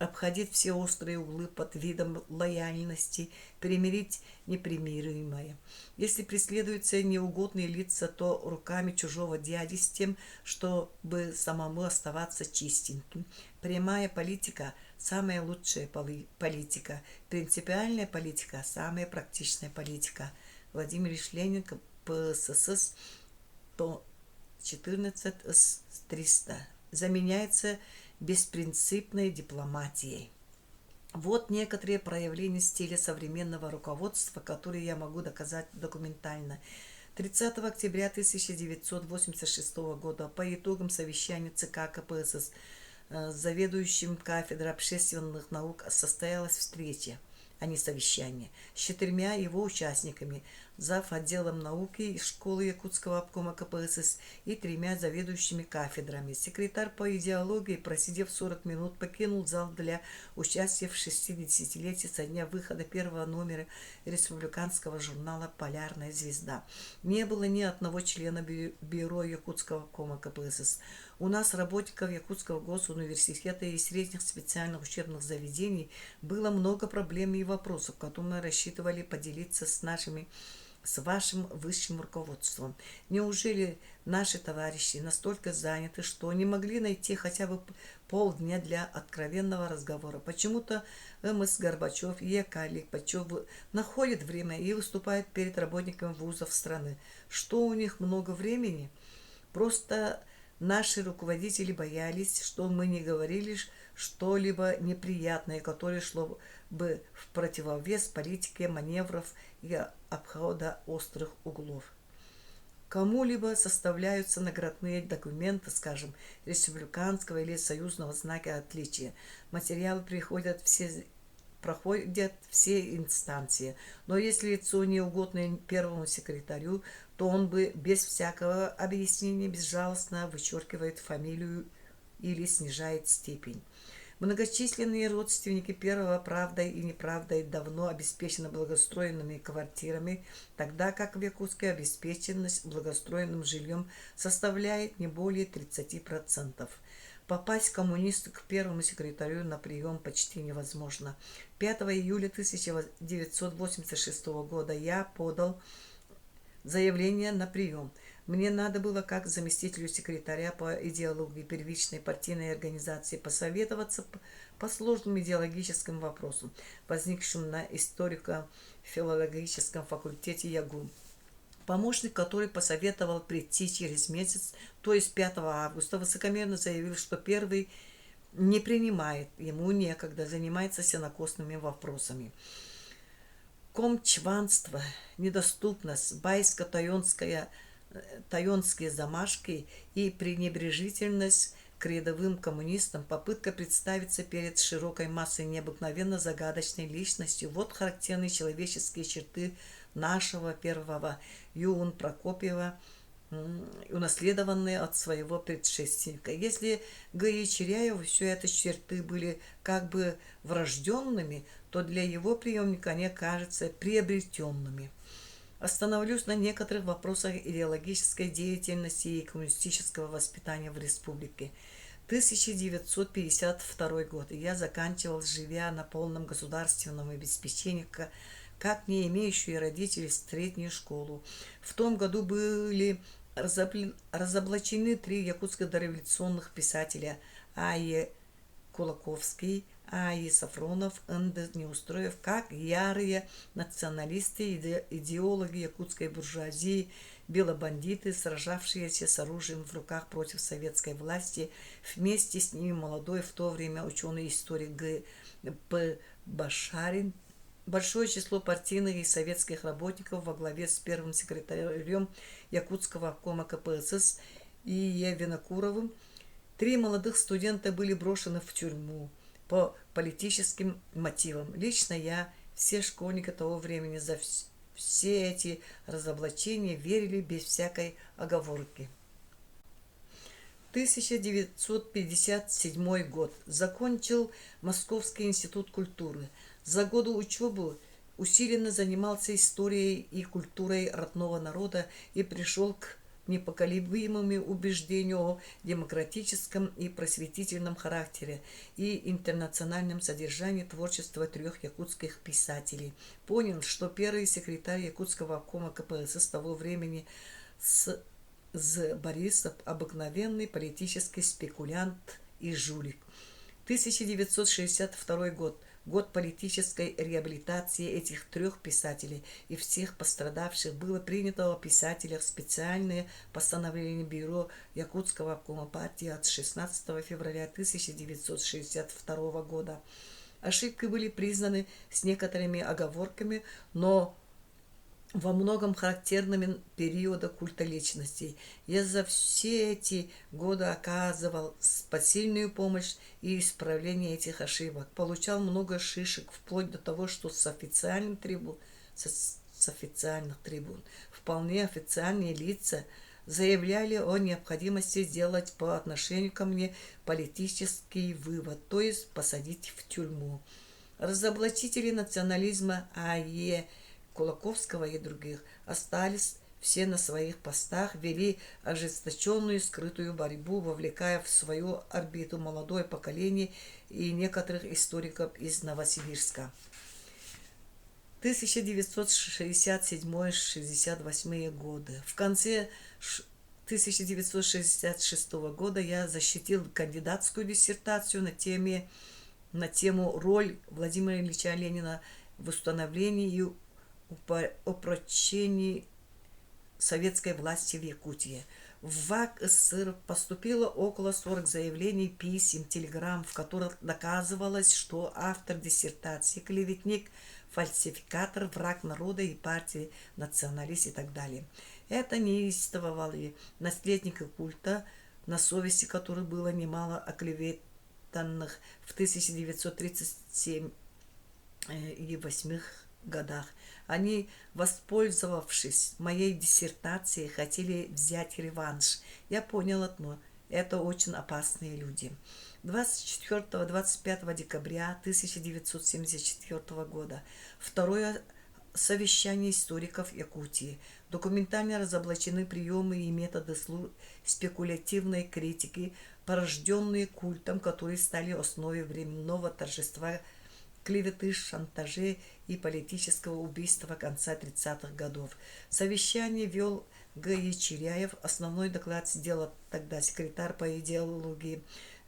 обходить все острые углы под видом лояльности, примирить непримиримое. Если преследуются неугодные лица, то руками чужого дяди с тем, чтобы самому оставаться чистеньким. Прямая политика – самая лучшая политика. Принципиальная политика – самая практичная политика. Владимир Ильич Ленин, КПСС, 114 с 300. Заменяется беспринципной дипломатией. Вот некоторые проявления стиля современного руководства, которые я могу доказать документально. 30 октября 1986 года по итогам совещания ЦК КПСС с заведующим кафедрой общественных наук состоялась встреча а не совещание, с четырьмя его участниками, зав. Отделом науки из школы Якутского обкома КПСС и тремя заведующими кафедрами. Секретарь по идеологии, просидев 40 минут, покинул зал для участия в 60-летии со дня выхода первого номера республиканского журнала «Полярная звезда». Не было ни одного члена бюро Якутского обкома КПСС. У нас, работников Якутского госуниверситета и средних специальных учебных заведений, было много проблем и вопросов, которые мы рассчитывали поделиться с нашими с вашим высшим руководством. Неужели наши товарищи настолько заняты, что не могли найти хотя бы полдня для откровенного разговора? Почему-то М.С. Горбачев и Е.К. Липачев находят время и выступают перед работниками вузов страны. Что у них много времени? Просто наши руководители боялись, что мы не говорили что-либо неприятное, которое шло бы в противовес политике маневров и обхода острых углов. Кому-либо составляются наградные документы, скажем, республиканского или союзного знака отличия. Материалы приходят все проходят все инстанции. Но если лицо не угодно первому секретарю, то он бы без всякого объяснения безжалостно вычеркивает фамилию или снижает степень. Многочисленные родственники первого правдой и неправдой давно обеспечены благоустроенными квартирами, тогда как в Якутске обеспеченность благоустроенным жильем составляет не более 30%. Попасть коммунисту к первому секретарю на прием почти невозможно. 5 июля 1986 года я подал заявление на прием. Мне надо было, как заместителю секретаря по идеологии первичной партийной организации, посоветоваться по сложным идеологическим вопросам, возникшим на историко-филологическом факультете ЯГУ. Помощник, который посоветовал прийти через месяц, то есть 5 августа, высокомерно заявил, что первый не принимает, ему некогда, занимается сенокосными вопросами. Комчванство, недоступность, байско-тойонская тойонские замашки и пренебрежительность к рядовым коммунистам, попытка представиться перед широкой массой необыкновенно загадочной личностью – вот характерные человеческие черты нашего первого Юун Прокопьева, унаследованные от своего предшественника. Если Г.И. Чиряеву все это черты были как бы врожденными, то для его преемника они кажутся приобретенными. Остановлюсь на некоторых вопросах идеологической деятельности и коммунистического воспитания в республике. 1952 год. Я заканчивал, живя на полном государственном обеспечении, как не имеющие родители среднюю школу. В том году были разоблачены три якутских дореволюционных писателя А. Е. Кулаковский, А. И. Софронов, Н. Д. Неустроев как ярые националисты, идеологи якутской буржуазии, белобандиты, сражавшиеся с оружием в руках против советской власти, вместе с ними молодой в то время ученый-историк Г. П. Башарин, большое число партийных и советских работников во главе с первым секретарем Якутского обкома КПСС И. Е. Винокуровым. Три молодых студента были брошены в тюрьму по политическим мотивам. Лично я, все школьники того времени за все эти разоблачения верили без всякой оговорки. 1957 год. Закончил Московский институт культуры. За годы учебы усиленно занимался историей и культурой родного народа и пришел к непоколебимому убеждению о демократическом и просветительном характере и интернациональном содержании творчества трех якутских писателей. Понял, что первый секретарь Якутского обкома КПСС того времени С. З. Борисов – обыкновенный политический спекулянт и жулик. 1962 год – год политической реабилитации этих трех писателей и всех пострадавших, было принято о писателях специальное постановление Бюро Якутского обкома партии от 16 февраля 1962 года. Ошибки были признаны с некоторыми оговорками, но во многом характерными периода культа личностей. Я за все эти годы оказывал посильную помощь и исправление этих ошибок. Получал много шишек, вплоть до того, что с официальным трибун, с, с официальных трибун вполне официальные лица заявляли о необходимости сделать по отношению ко мне политический вывод, то есть посадить в тюрьму. Разоблачители национализма А.Е. Кулаковского и других остались все на своих постах, вели ожесточенную скрытую борьбу, вовлекая в свою орбиту молодое поколение и некоторых историков из Новосибирска. 1967-68 годы. В конце 1966 года я защитил кандидатскую диссертацию на, теме, на тему «Роль Владимира Ильича Ленина в установлении и упрочении советской власти в Якутии». В ВАК СССР поступило около 40 заявлений, писем, телеграмм, в которых доказывалось, что автор диссертации – клеветник, фальсификатор, враг народа и партии, националист и так далее. Это неистовывали наследники культа, на совести которых было немало оклеветанных в 1937 и 8 годах. Они, воспользовавшись моей диссертацией, хотели взять реванш. Я понял одно – это очень опасные люди. 24-25 декабря 1974 года второе совещание историков Якутии. Документально разоблачены приемы и методы спекулятивной критики, порожденные культом, которые стали основой временного торжества клеветы, шантажей и политического убийства конца 30-х годов. Совещание вел Г. Е. Чиряев. Основной доклад сделал тогда секретарь по идеологии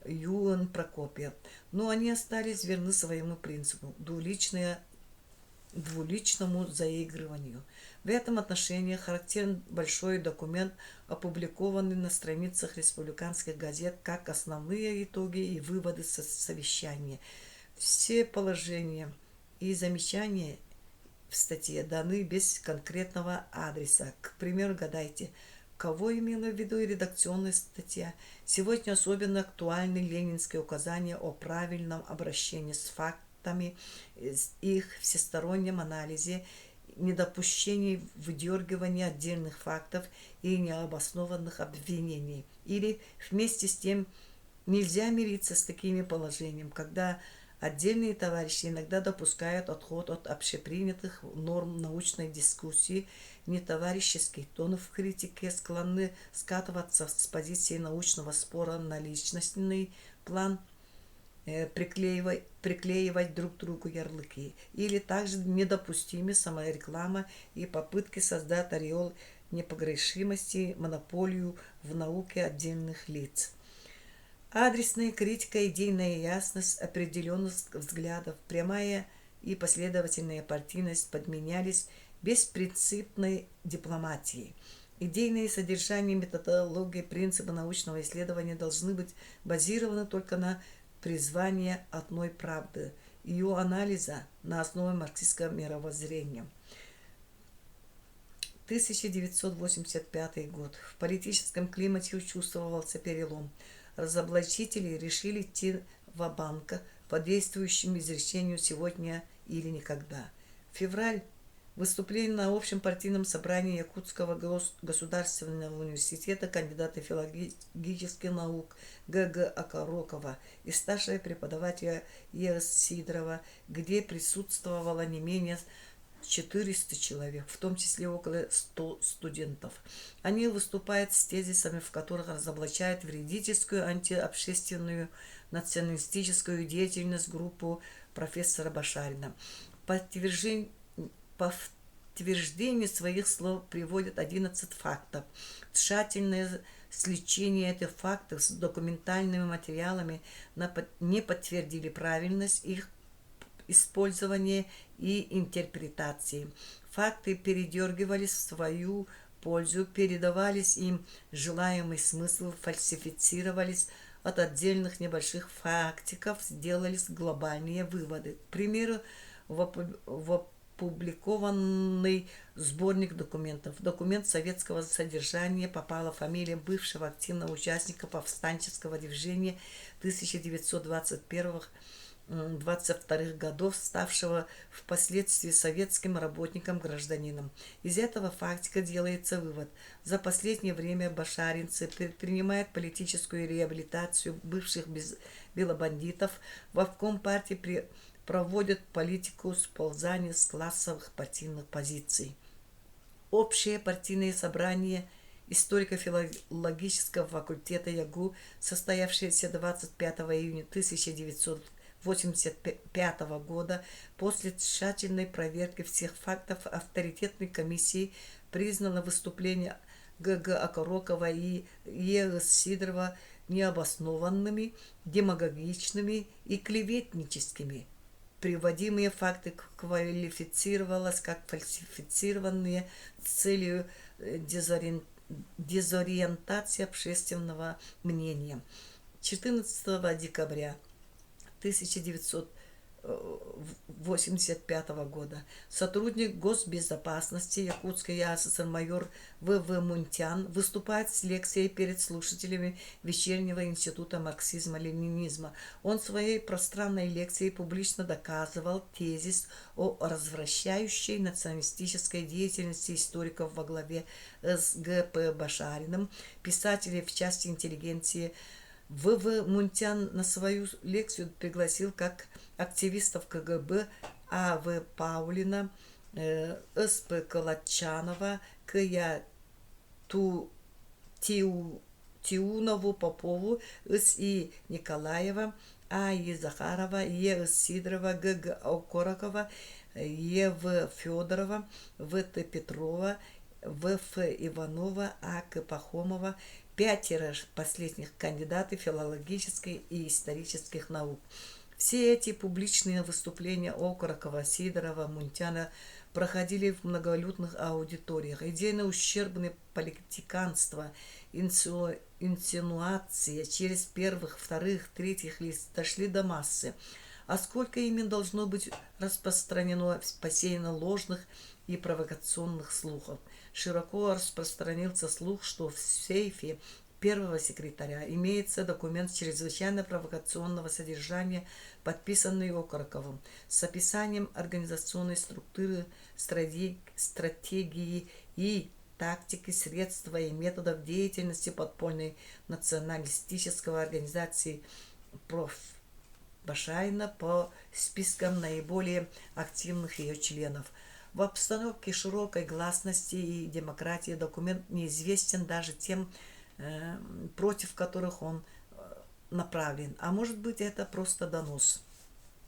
Юэн Прокопьев. Но они остались верны своему принципу – двуличное двуличному заигрыванию. В этом отношении характерен большой документ, опубликованный на страницах республиканских газет как основные итоги и выводы совещания. Все положения и замечания в статье даны без конкретного адреса. К примеру, гадайте, кого имела в виду редакционная статья. Сегодня особенно актуальны ленинские указания о правильном обращении с фактами, их всестороннем анализе, недопущении выдергивания отдельных фактов и необоснованных обвинений. Или вместе с тем нельзя мириться с такими положениями, когда отдельные товарищи иногда допускают отход от общепринятых норм научной дискуссии, нетоварищеский тон в критике, склонны скатываться с позиции научного спора на личностный план, приклеивать, приклеивать друг другу ярлыки. Или также недопустимы самореклама и попытки создать ореол непогрешимости, монополию в науке отдельных лиц. Адресная критика, идейная ясность, определенность взглядов, прямая и последовательная партийность подменялись беспринципной дипломатией. Идейное содержание, методология, принципы научного исследования должны быть базированы только на призвании одной правды, ее анализа на основе марксистского мировоззрения. 1985 год. В политическом климате чувствовался перелом. Разоблачители решили идти ва-банк по действующему изречению «сегодня или никогда». Февраль. Выступление на общем партийном собрании Якутского государственного университета кандидата филологических наук Г.Г. Окорокова и старшего преподавателя Е.С. Сидорова, где присутствовало не менее 400 человек, в том числе около 100 студентов. Они выступают с тезисами, в которых разоблачают вредительскую, антиобщественную, националистическую деятельность группу профессора Башарина. По подтверждению своих слов приводят 11 фактов. Тщательное сличение этих фактов с документальными материалами не подтвердили правильность их использования и интерпретации. Факты передергивались в свою пользу, передавались им желаемый смысл, фальсифицировались, от отдельных небольших фактиков сделались глобальные выводы. К примеру, в опубликованный сборник документов. В документ советского содержания попала фамилия бывшего активного участника повстанческого движения 1921 22 годов, ставшего впоследствии советским работником-гражданином. Из этого фактика делается вывод. За последнее время башаринцы предпринимают политическую реабилитацию бывших белобандитов, в обком партии проводят политику сползания с классовых партийных позиций. Общее партийное собрание историко-филологического факультета ЯГУ, состоявшееся 25 июня 1985 года, после тщательной проверки всех фактов авторитетной комиссией признало выступление Г.Г. Окорокова и Е.С. Сидорова необоснованными, демагогичными и клеветническими. Приводимые факты квалифицировалось как фальсифицированные с целью дезориентации общественного мнения. 14 декабря 1985 года сотрудник госбезопасности Якутской АССР майор В.В. Мунтян выступает с лекцией перед слушателями Вечернего института марксизма-ленинизма. Он своей пространной лекцией публично доказывал тезис о развращающей националистической деятельности историков во главе с Г.П. Башариным, писателей в части интеллигенции. В.В. Мунтян на свою лекцию пригласил как активистов КГБ А.В. Паулина, С.П. Калачанова, К.Я. Ту, Тиу, Тиунову Попову, С.И. Николаева, А.И. Захарова, Е.С. Сидорова, Г.Г. Окорокова, Е.В. Федорова, В.Т. Петрова, В.Ф. Иванова, А.К. Пахомова, пятеро последних кандидаты филологических и исторических наук. Все эти публичные выступления Окорокова, Сидорова, Мунтяна проходили в многолюдных аудиториях. Идейно ущербное политиканство, инсинуация через первых, вторых, третьих лиц дошли до массы. А сколько ими должно быть распространено, посеяно ложных и провокационных слухов. Широко распространился слух, что в сейфе первого секретаря имеется документ чрезвычайно провокационного содержания, подписанный Окороковым, с описанием организационной структуры, стратегии и тактики, средства и методов деятельности подпольной националистической организации проф. Башарина по спискам наиболее активных ее членов. В обстановке широкой гласности и демократии документ неизвестен даже тем, против которых он направлен. А может быть, это просто донос.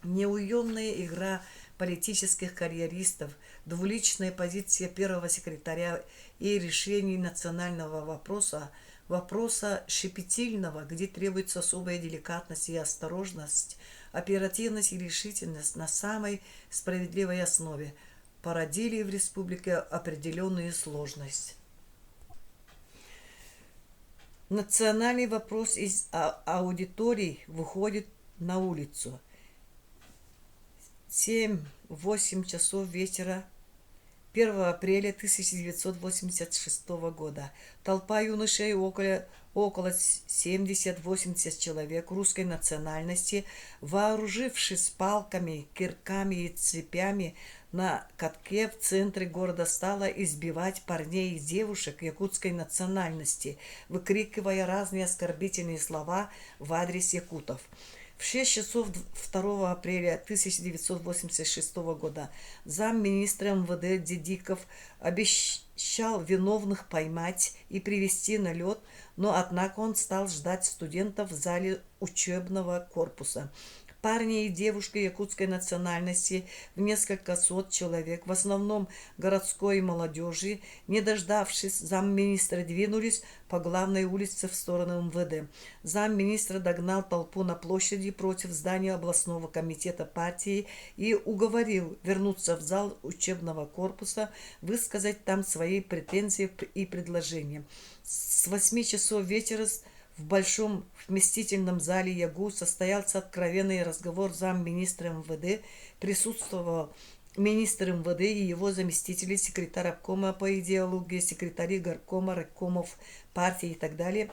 Неуемная игра политических карьеристов, двуличная позиция первого секретаря и решение национального вопроса Вопроса щепетильного, где требуется особая деликатность и осторожность, оперативность и решительность на самой справедливой основе, породили в республике определенную сложность. Национальный вопрос из аудиторий выходит на улицу. 7-8 часов вечера 1 апреля 1986 года толпа юношей около, около 70-80 человек русской национальности, вооружившись палками, кирками и цепями, на катке в центре города стала избивать парней и девушек якутской национальности, выкрикивая разные оскорбительные слова в адрес якутов. В 6 часов 2 апреля 1986 года замминистра МВД Дедиков обещал виновных поймать и привести на лед, но однако он стал ждать студентов в зале учебного корпуса. Парни и девушки якутской национальности в несколько сот человек, в основном городской молодежи, не дождавшись замминистра, двинулись по главной улице в сторону МВД. Замминистра догнал толпу на площади против здания областного комитета партии и уговорил вернуться в зал учебного корпуса, высказать там свои претензии и предложения. С 8 часов вечера в Большом вместительном зале ЯГУ состоялся откровенный разговор замминистра МВД. Присутствовал министр МВД и его заместители, секретарь обкома по идеологии, секретари горкома, райкомов партии и так далее.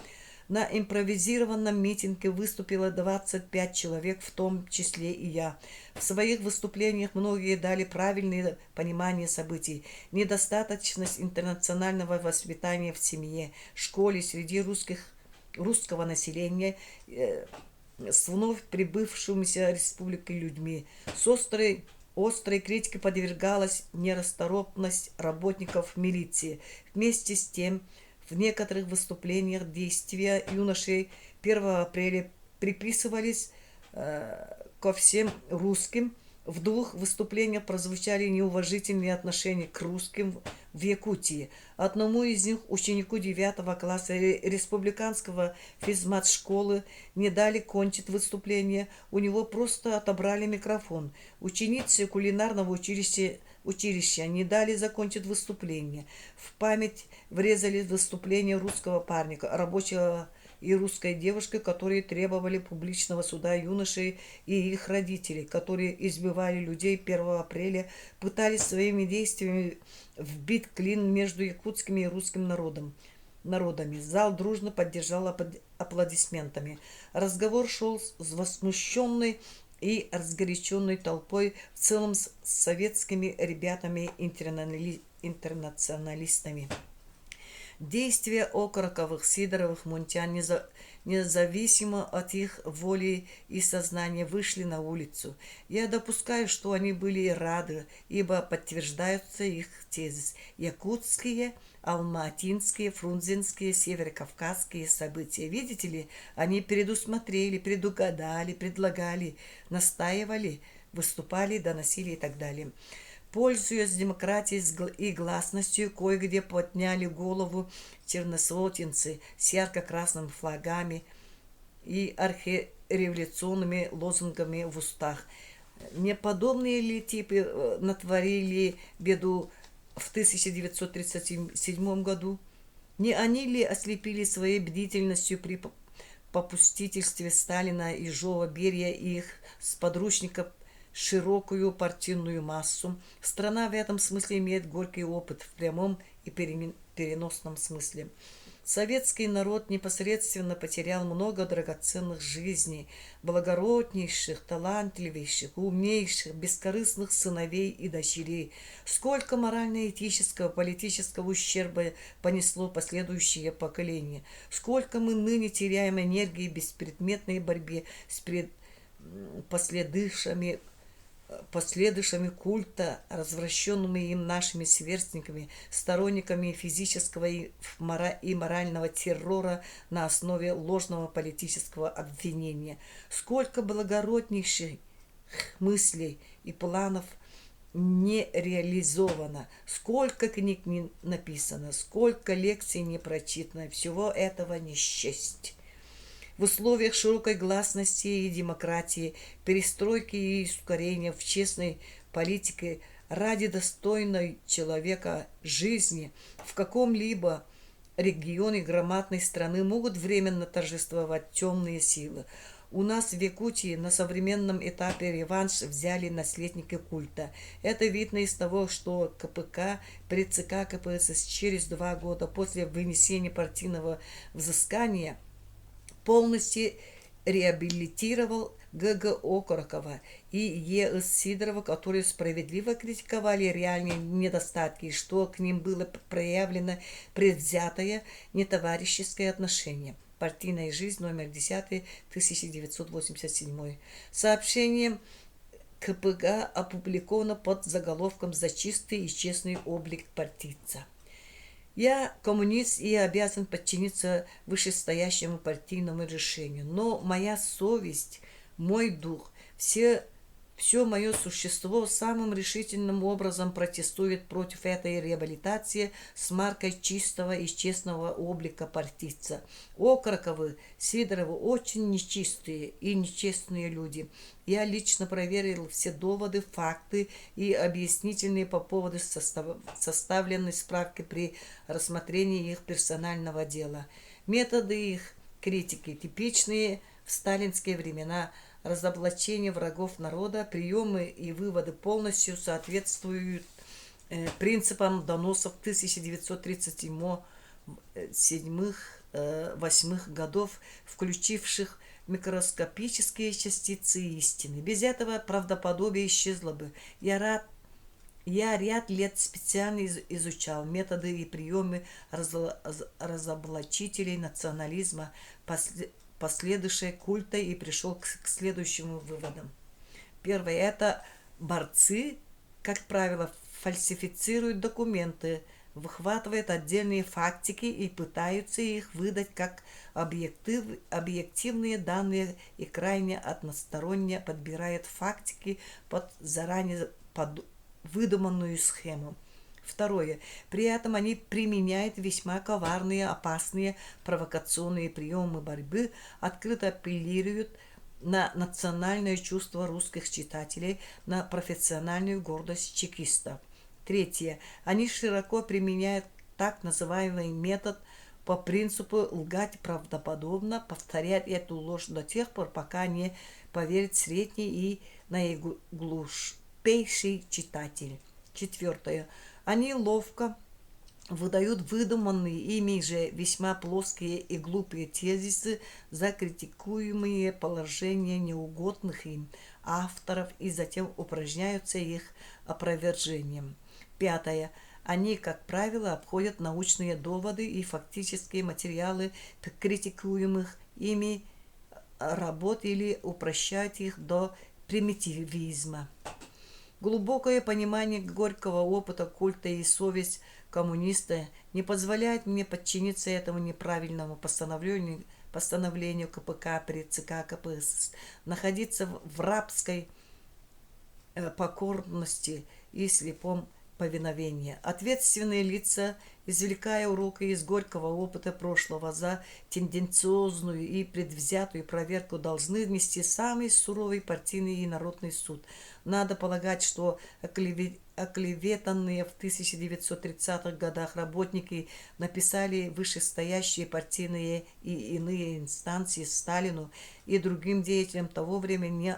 На импровизированном митинге выступило 25 человек, в том числе и я. В своих выступлениях многие дали правильное понимание событий. Недостаточность интернационального воспитания в семье, школе, среди русских русского населения э, с вновь прибывшимися республикой людьми. С острой, острой критике подвергалась нерасторопность работников милиции. Вместе с тем, в некоторых выступлениях действия юношей 1 апреля приписывались э, ко всем русским. В двух выступлениях прозвучали неуважительные отношения к русским в Якутии. Одному из них, ученику 9 класса республиканского физмат-школы, не дали кончить выступление, у него просто отобрали микрофон. Ученице кулинарного училища, училища не дали закончить выступление. В память врезали выступление русского парня, рабочего и русской девушки, которые требовали публичного суда юношей и их родителей, которые избивали людей 1 апреля, пытались своими действиями вбить клин между якутским и русским народом народами. Зал дружно поддержал аплодисментами. Разговор шел с возмущенной и разгоряченной толпой, в целом с советскими ребятами-интернационалистами. Действия Окороковых, Сидоровых, Мунтян, независимо от их воли и сознания, вышли на улицу. Я допускаю, что они были рады, ибо подтверждаются их тезис. Якутские, алматинские, фрунзенские, северокавказские события. Видите ли, они предусмотрели, предугадали, предлагали, настаивали, выступали, доносили и так далее. Пользуясь демократией и гласностью, кое-где подняли голову черносотенцы с ярко-красными флагами и архиреволюционными лозунгами в устах. Не подобные ли типы э, натворили беду в 1937 году? Не они ли ослепили своей бдительностью при попустительстве Сталина, Ежова, Берия и их сподручников широкую партийную массу. Страна в этом смысле имеет горький опыт в прямом и переносном смысле. Советский народ непосредственно потерял много драгоценных жизней, благороднейших, талантливейших, умнейших, бескорыстных сыновей и дочерей. Сколько морально-этического, политического ущерба понесло последующее поколение. Сколько мы ныне теряем энергии в беспредметной борьбе с пред... последышами последующими культа, развращенными им нашими сверстниками, сторонниками физического и морального террора на основе ложного политического обвинения. Сколько благороднейших мыслей и планов не реализовано, сколько книг не написано, сколько лекций не прочитано, всего этого не счесть. В условиях широкой гласности и демократии, перестройки и ускорения в честной политике ради достойной человека жизни в каком-либо регионе громадной страны могут временно торжествовать темные силы. У нас в Якутии на современном этапе реванш взяли наследники культа. Это видно из того, что КПК при ЦК КПСС через 2 года после вынесения партийного взыскания полностью реабилитировал Г. Г. Окорокова и Е. С. Сидорова, которые справедливо критиковали реальные недостатки, и что к ним было проявлено предвзятое нетоварищеское отношение. Партийная жизнь, номер 10, 1987. Сообщение КПГ опубликовано под заголовком «За чистый и честный облик партийца». Я коммунист и обязан подчиниться вышестоящему партийному решению. Но моя совесть, мой дух, все мое существо самым решительным образом протестует против этой реабилитации с маркой чистого и честного облика партийца. Окороковы, Сидоровы очень нечистые и нечестные люди. Я лично проверил все доводы, факты и объяснительные по поводу составленной справки при рассмотрении их персонального дела. Методы их критики, типичные в сталинские времена разоблачения врагов народа, приемы и выводы полностью соответствуют принципам доносов 1937-8 годов, включивших микроскопические частицы истины. Без этого правдоподобие исчезло бы. Я ряд лет специально изучал методы и приемы разоблачителей национализма, последующей культа и пришел к следующим выводам. Первое – это борцы, как правило, фальсифицируют документы, выхватывают отдельные фактики и пытаются их выдать как объективные данные и крайне односторонне подбирают фактики под заранее выдуманную схему. Второе. При этом они применяют весьма коварные, опасные провокационные приемы борьбы, открыто апеллируют на национальное чувство русских читателей, на профессиональную гордость чекистов. Третье. Они широко применяют так называемый метод по принципу лгать правдоподобно, повторять эту ложь до тех пор, пока не поверит средний и наиглупейший читатель. Четвертое. Они ловко выдают выдуманные ими же весьма плоские и глупые тезисы за критикуемые положения неугодных им авторов и затем упражняются их опровержением. Пятое. Они, как правило, обходят научные доводы и фактические материалы критикуемых ими работ или упрощают их до примитивизма. Глубокое понимание горького опыта культа и совесть коммуниста не позволяет мне подчиниться этому неправильному постановлению КПК при ЦК КПСС, находиться в рабской покорности и слепом повиновении. Ответственные лица, извлекая уроки из горького опыта прошлого за тенденциозную и предвзятую проверку, должны нести самый суровый партийный и народный суд. Надо полагать, что оклеветанные в 1930-х годах работники написали вышестоящие партийные и иные инстанции Сталину и другим деятелям того времени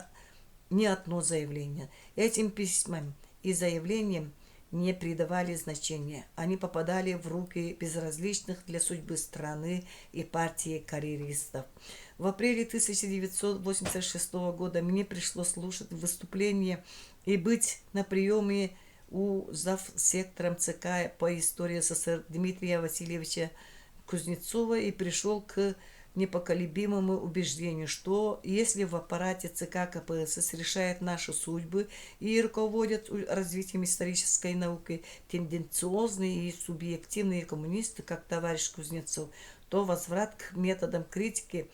не одно заявление. Этим письмам и заявлениям не придавали значения. Они попадали в руки безразличных для судьбы страны и партии карьеристов. В апреле 1986 года мне пришлось слушать выступление и быть на приеме у зав. Сектором ЦК по истории СССР Дмитрия Васильевича Кузнецова и пришел к непоколебимому убеждению, что если в аппарате ЦК КПСС решает наши судьбы и руководят развитием исторической науки тенденциозные и субъективные коммунисты, как товарищ Кузнецов, то возврат к методам критики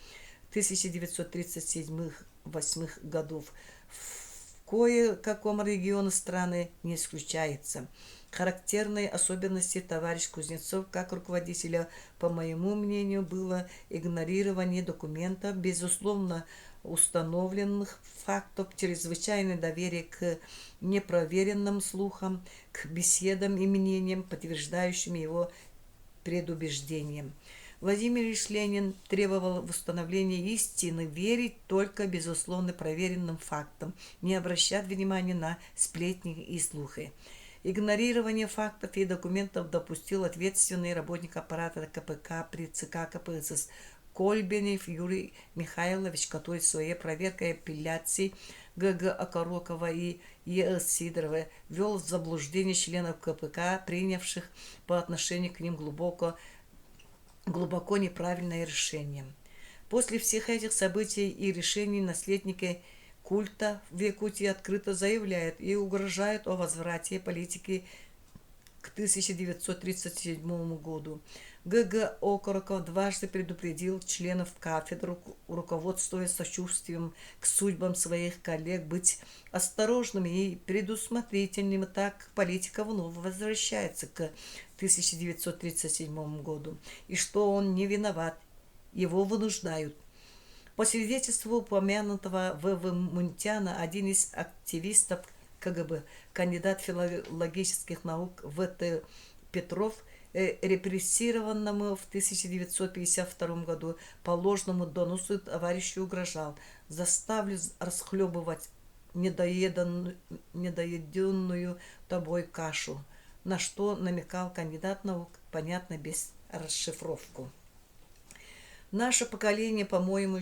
1937-8 годов в кое-каком регионе страны не исключается. Характерной особенностью товарищ Кузнецов как руководителя, по моему мнению, было игнорирование документов, безусловно, установленных фактов, чрезвычайное доверие к непроверенным слухам, к беседам и мнениям, подтверждающим его предубеждениям. Владимир Ильич Ленин требовал восстановления истины, верить только безусловно проверенным фактам, не обращать внимания на сплетни и слухи. Игнорирование фактов и документов допустил ответственный работник аппарата КПК при ЦК КПСС Кольбенев Юрий Михайлович, который своей проверкой апелляций Г.Г. Окорокова и Е.С. Сидорова ввел в заблуждение членов КПК, принявших по отношению к ним глубоко, глубоко неправильное решение. После всех этих событий и решений наследники культа в Якутии открыто заявляют и угрожают о возврате политики к 1937 году. Г.Г. Окороков дважды предупредил членов кафедры, руководствуясь сочувствием к судьбам своих коллег, быть осторожными и предусмотрительными, так как политика вновь возвращается к 1937 году, и что он не виноват, его вынуждают. По свидетельству упомянутого В.В. Мунтяна, один из активистов КГБ, кандидат филологических наук В.Т. Петров, репрессированному в 1952 году по ложному доносу товарищу угрожал: «Заставлю расхлебывать недоеденную тобой кашу», на что намекал кандидат наук, понятно, без расшифровку. Наше поколение, по моему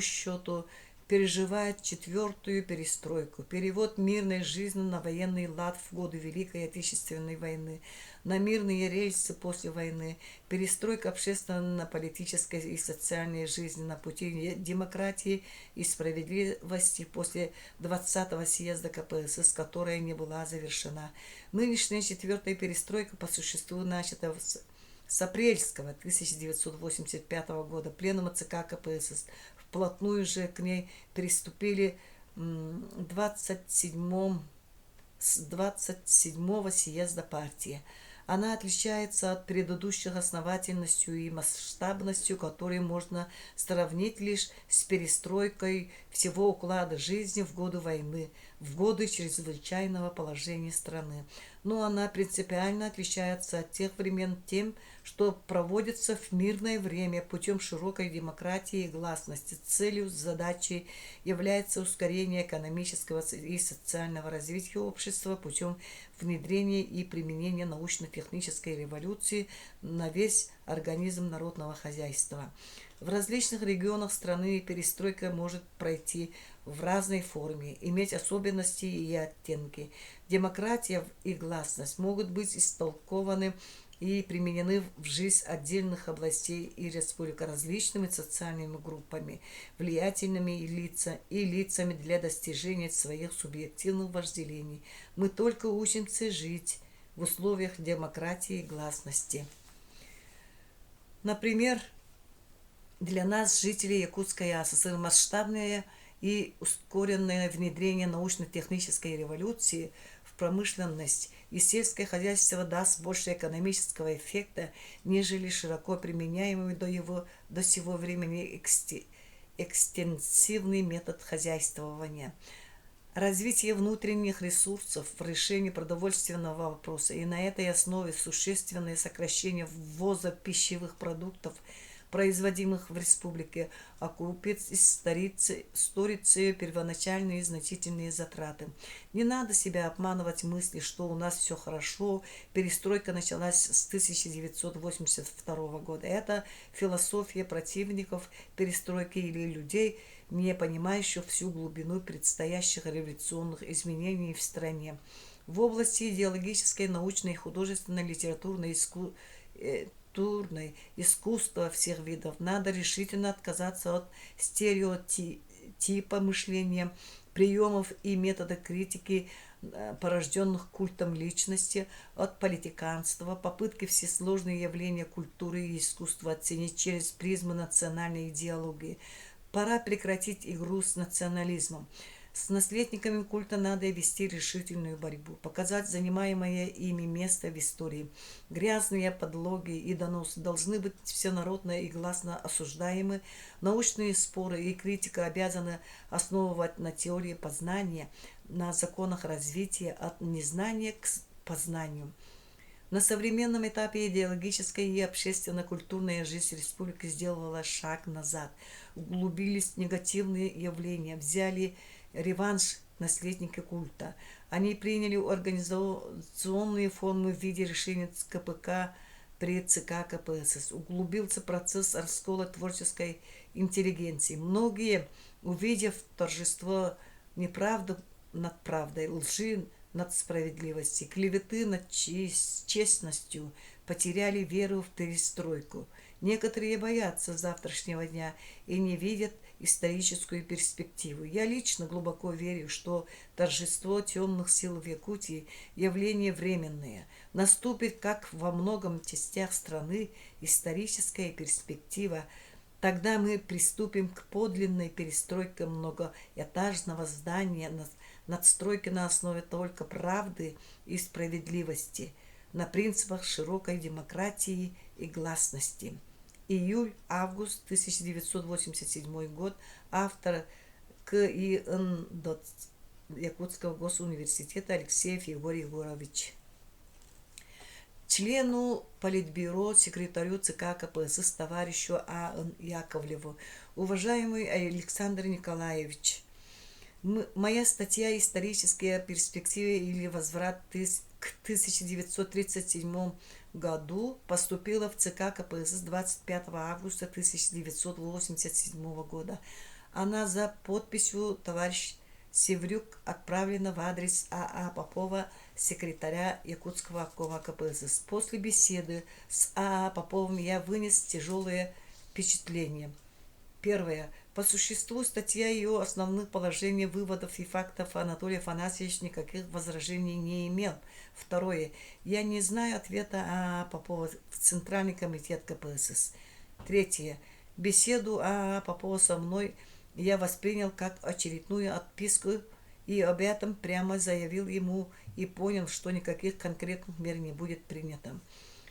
счету, переживает четвертую перестройку, перевод мирной жизни на военный лад в годы Великой Отечественной войны, на мирные рельсы после войны, перестройка общественно-политической и социальной жизни на пути демократии и справедливости после 20-го съезда КПСС, которая не была завершена. Нынешняя четвертая перестройка по существу начата с апрельского 1985 года пленума ЦК КПСС. Вплотную же к ней приступили 27 с 27-го съезда партии. Она отличается от предыдущих основательностью и масштабностью, которые можно сравнить лишь с перестройкой всего уклада жизни в годы войны, в годы чрезвычайного положения страны. Но она принципиально отличается от тех времен тем, что проводится в мирное время путем широкой демократии и гласности. Целью задачи является ускорение экономического и социального развития общества путем внедрения и применения научно-технической революции на весь организм народного хозяйства. В различных регионах страны перестройка может пройти в разной форме, иметь особенности и оттенки. Демократия и гласность могут быть истолкованы и применены в жизнь отдельных областей и республик различными социальными группами, влиятельными и, лица, и лицами для достижения своих субъективных вожделений. Мы только учимся жить в условиях демократии и гласности. Например, для нас, жителей Якутской АССР, масштабное и ускоренное внедрение научно-технической революции в промышленность и сельское хозяйство даст больше экономического эффекта, нежели широко применяемый до, его, до сего времени экстенсивный метод хозяйствования. Развитие внутренних ресурсов в решении продовольственного вопроса и на этой основе существенное сокращение ввоза пищевых продуктов – производимых в республике, окупит сторицей первоначальные значительные затраты. Не надо себя обманывать мысли, что у нас все хорошо, перестройка началась с 1982 года. Это философия противников перестройки или людей, не понимающих всю глубину предстоящих революционных изменений в стране. В области идеологической, научной, художественной, литературной, иску культурной, искусства всех видов. Надо решительно отказаться от стереотипа мышления, приемов и метода критики, порожденных культом личности, от политиканства, попытки все сложные явления культуры и искусства оценить через призму национальной идеологии. Пора прекратить игру с национализмом. С наследниками культа надо вести решительную борьбу, показать занимаемое ими место в истории. Грязные подлоги и доносы должны быть всенародно и гласно осуждаемы. Научные споры и критика обязаны основывать на теории познания, на законах развития от незнания к познанию. На современном этапе идеологическая и общественно-культурная жизнь республики сделала шаг назад. Углубились негативные явления, взяли реванш наследники культа. Они приняли организационные формы в виде решения КПК при ЦК КПСС. Углубился процесс раскола творческой интеллигенции. Многие, увидев торжество неправды над правдой, лжи над справедливостью, клеветы над честностью, потеряли веру в перестройку. Некоторые боятся завтрашнего дня и не видят историческую перспективу. Я лично глубоко верю, что торжество темных сил в Якутии – явление временное. Наступит, как во многом частях страны, историческая перспектива. Тогда мы приступим к подлинной перестройке многоэтажного здания, надстройки на основе только правды и справедливости, на принципах широкой демократии и гласности. Июль-август 1987 год. Автор КИН Якутского госуниверситета Алексеев Егор Егорович. Члену Политбюро, секретарю ЦК КПСС товарищу А. Н. Яковлеву. Уважаемый Александр Николаевич, моя статья «Исторические перспективы или возврат к 1937 году» поступила в ЦК КПСС 25 августа 1987 года. Она за подписью товарищ Севрюк отправлена в адрес А. А. Попова, секретаря Якутского обкома КПСС. После беседы с А. А. Поповым я вынес тяжелое впечатление. Первое. По существу статья ее основных положений, выводов и фактов Анатолий Афанасьевич никаких возражений не имел. Второе. Я не знаю ответа А. А. Попова в Центральный комитет КПСС. Третье. Беседу А. А. Попова со мной я воспринял как очередную отписку и об этом прямо заявил ему и понял, что никаких конкретных мер не будет принято.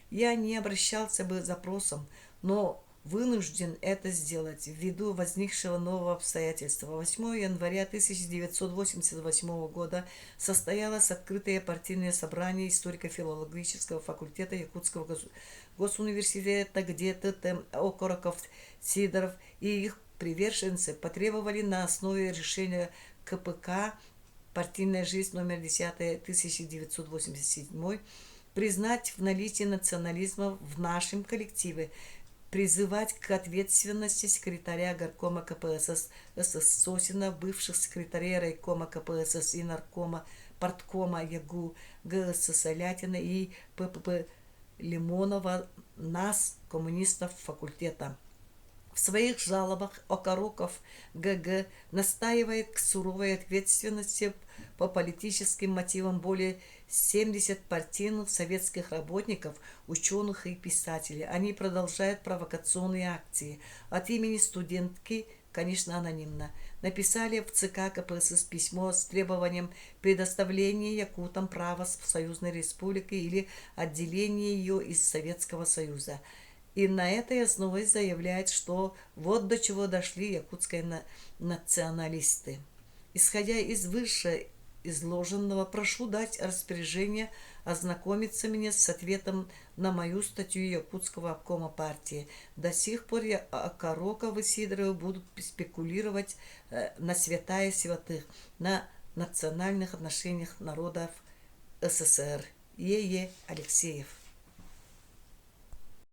Я не обращался бы с запросом, но вынужден это сделать ввиду возникшего нового обстоятельства. 8 января 1988 года состоялось открытое партийное собрание историко-филологического факультета Якутского госуниверситета, где Т.Т. Окороков, Сидоров и их приверженцы потребовали на основе решения КПК «Партийная жизнь» номер 10 1987 признать в наличии национализма в нашем коллективе, призывать к ответственности секретаря горкома КПСС СС Сосина, бывших секретарей райкома КПСС и наркома парткома ЯГУ ГСС Солятина и ППП Лимонова, нас, коммунистов факультета. В своих жалобах Окороков ГГ настаивает к суровой ответственности по политическим мотивам более 70 партийных советских работников, ученых и писателей. Они продолжают провокационные акции. От имени студентки, конечно, анонимно, написали в ЦК КПСС письмо с требованием предоставления якутам права в Союзной Республике или отделения ее из Советского Союза. И на этой основе заявляет, что вот до чего дошли якутские националисты. Исходя из выше изложенного, прошу дать распоряжение ознакомиться мне с ответом на мою статью Якутского обкома партии. До сих пор я Окороковы Сидоровы будут спекулировать на святая святых, на национальных отношениях народов СССР. Е. Е. Алексеев.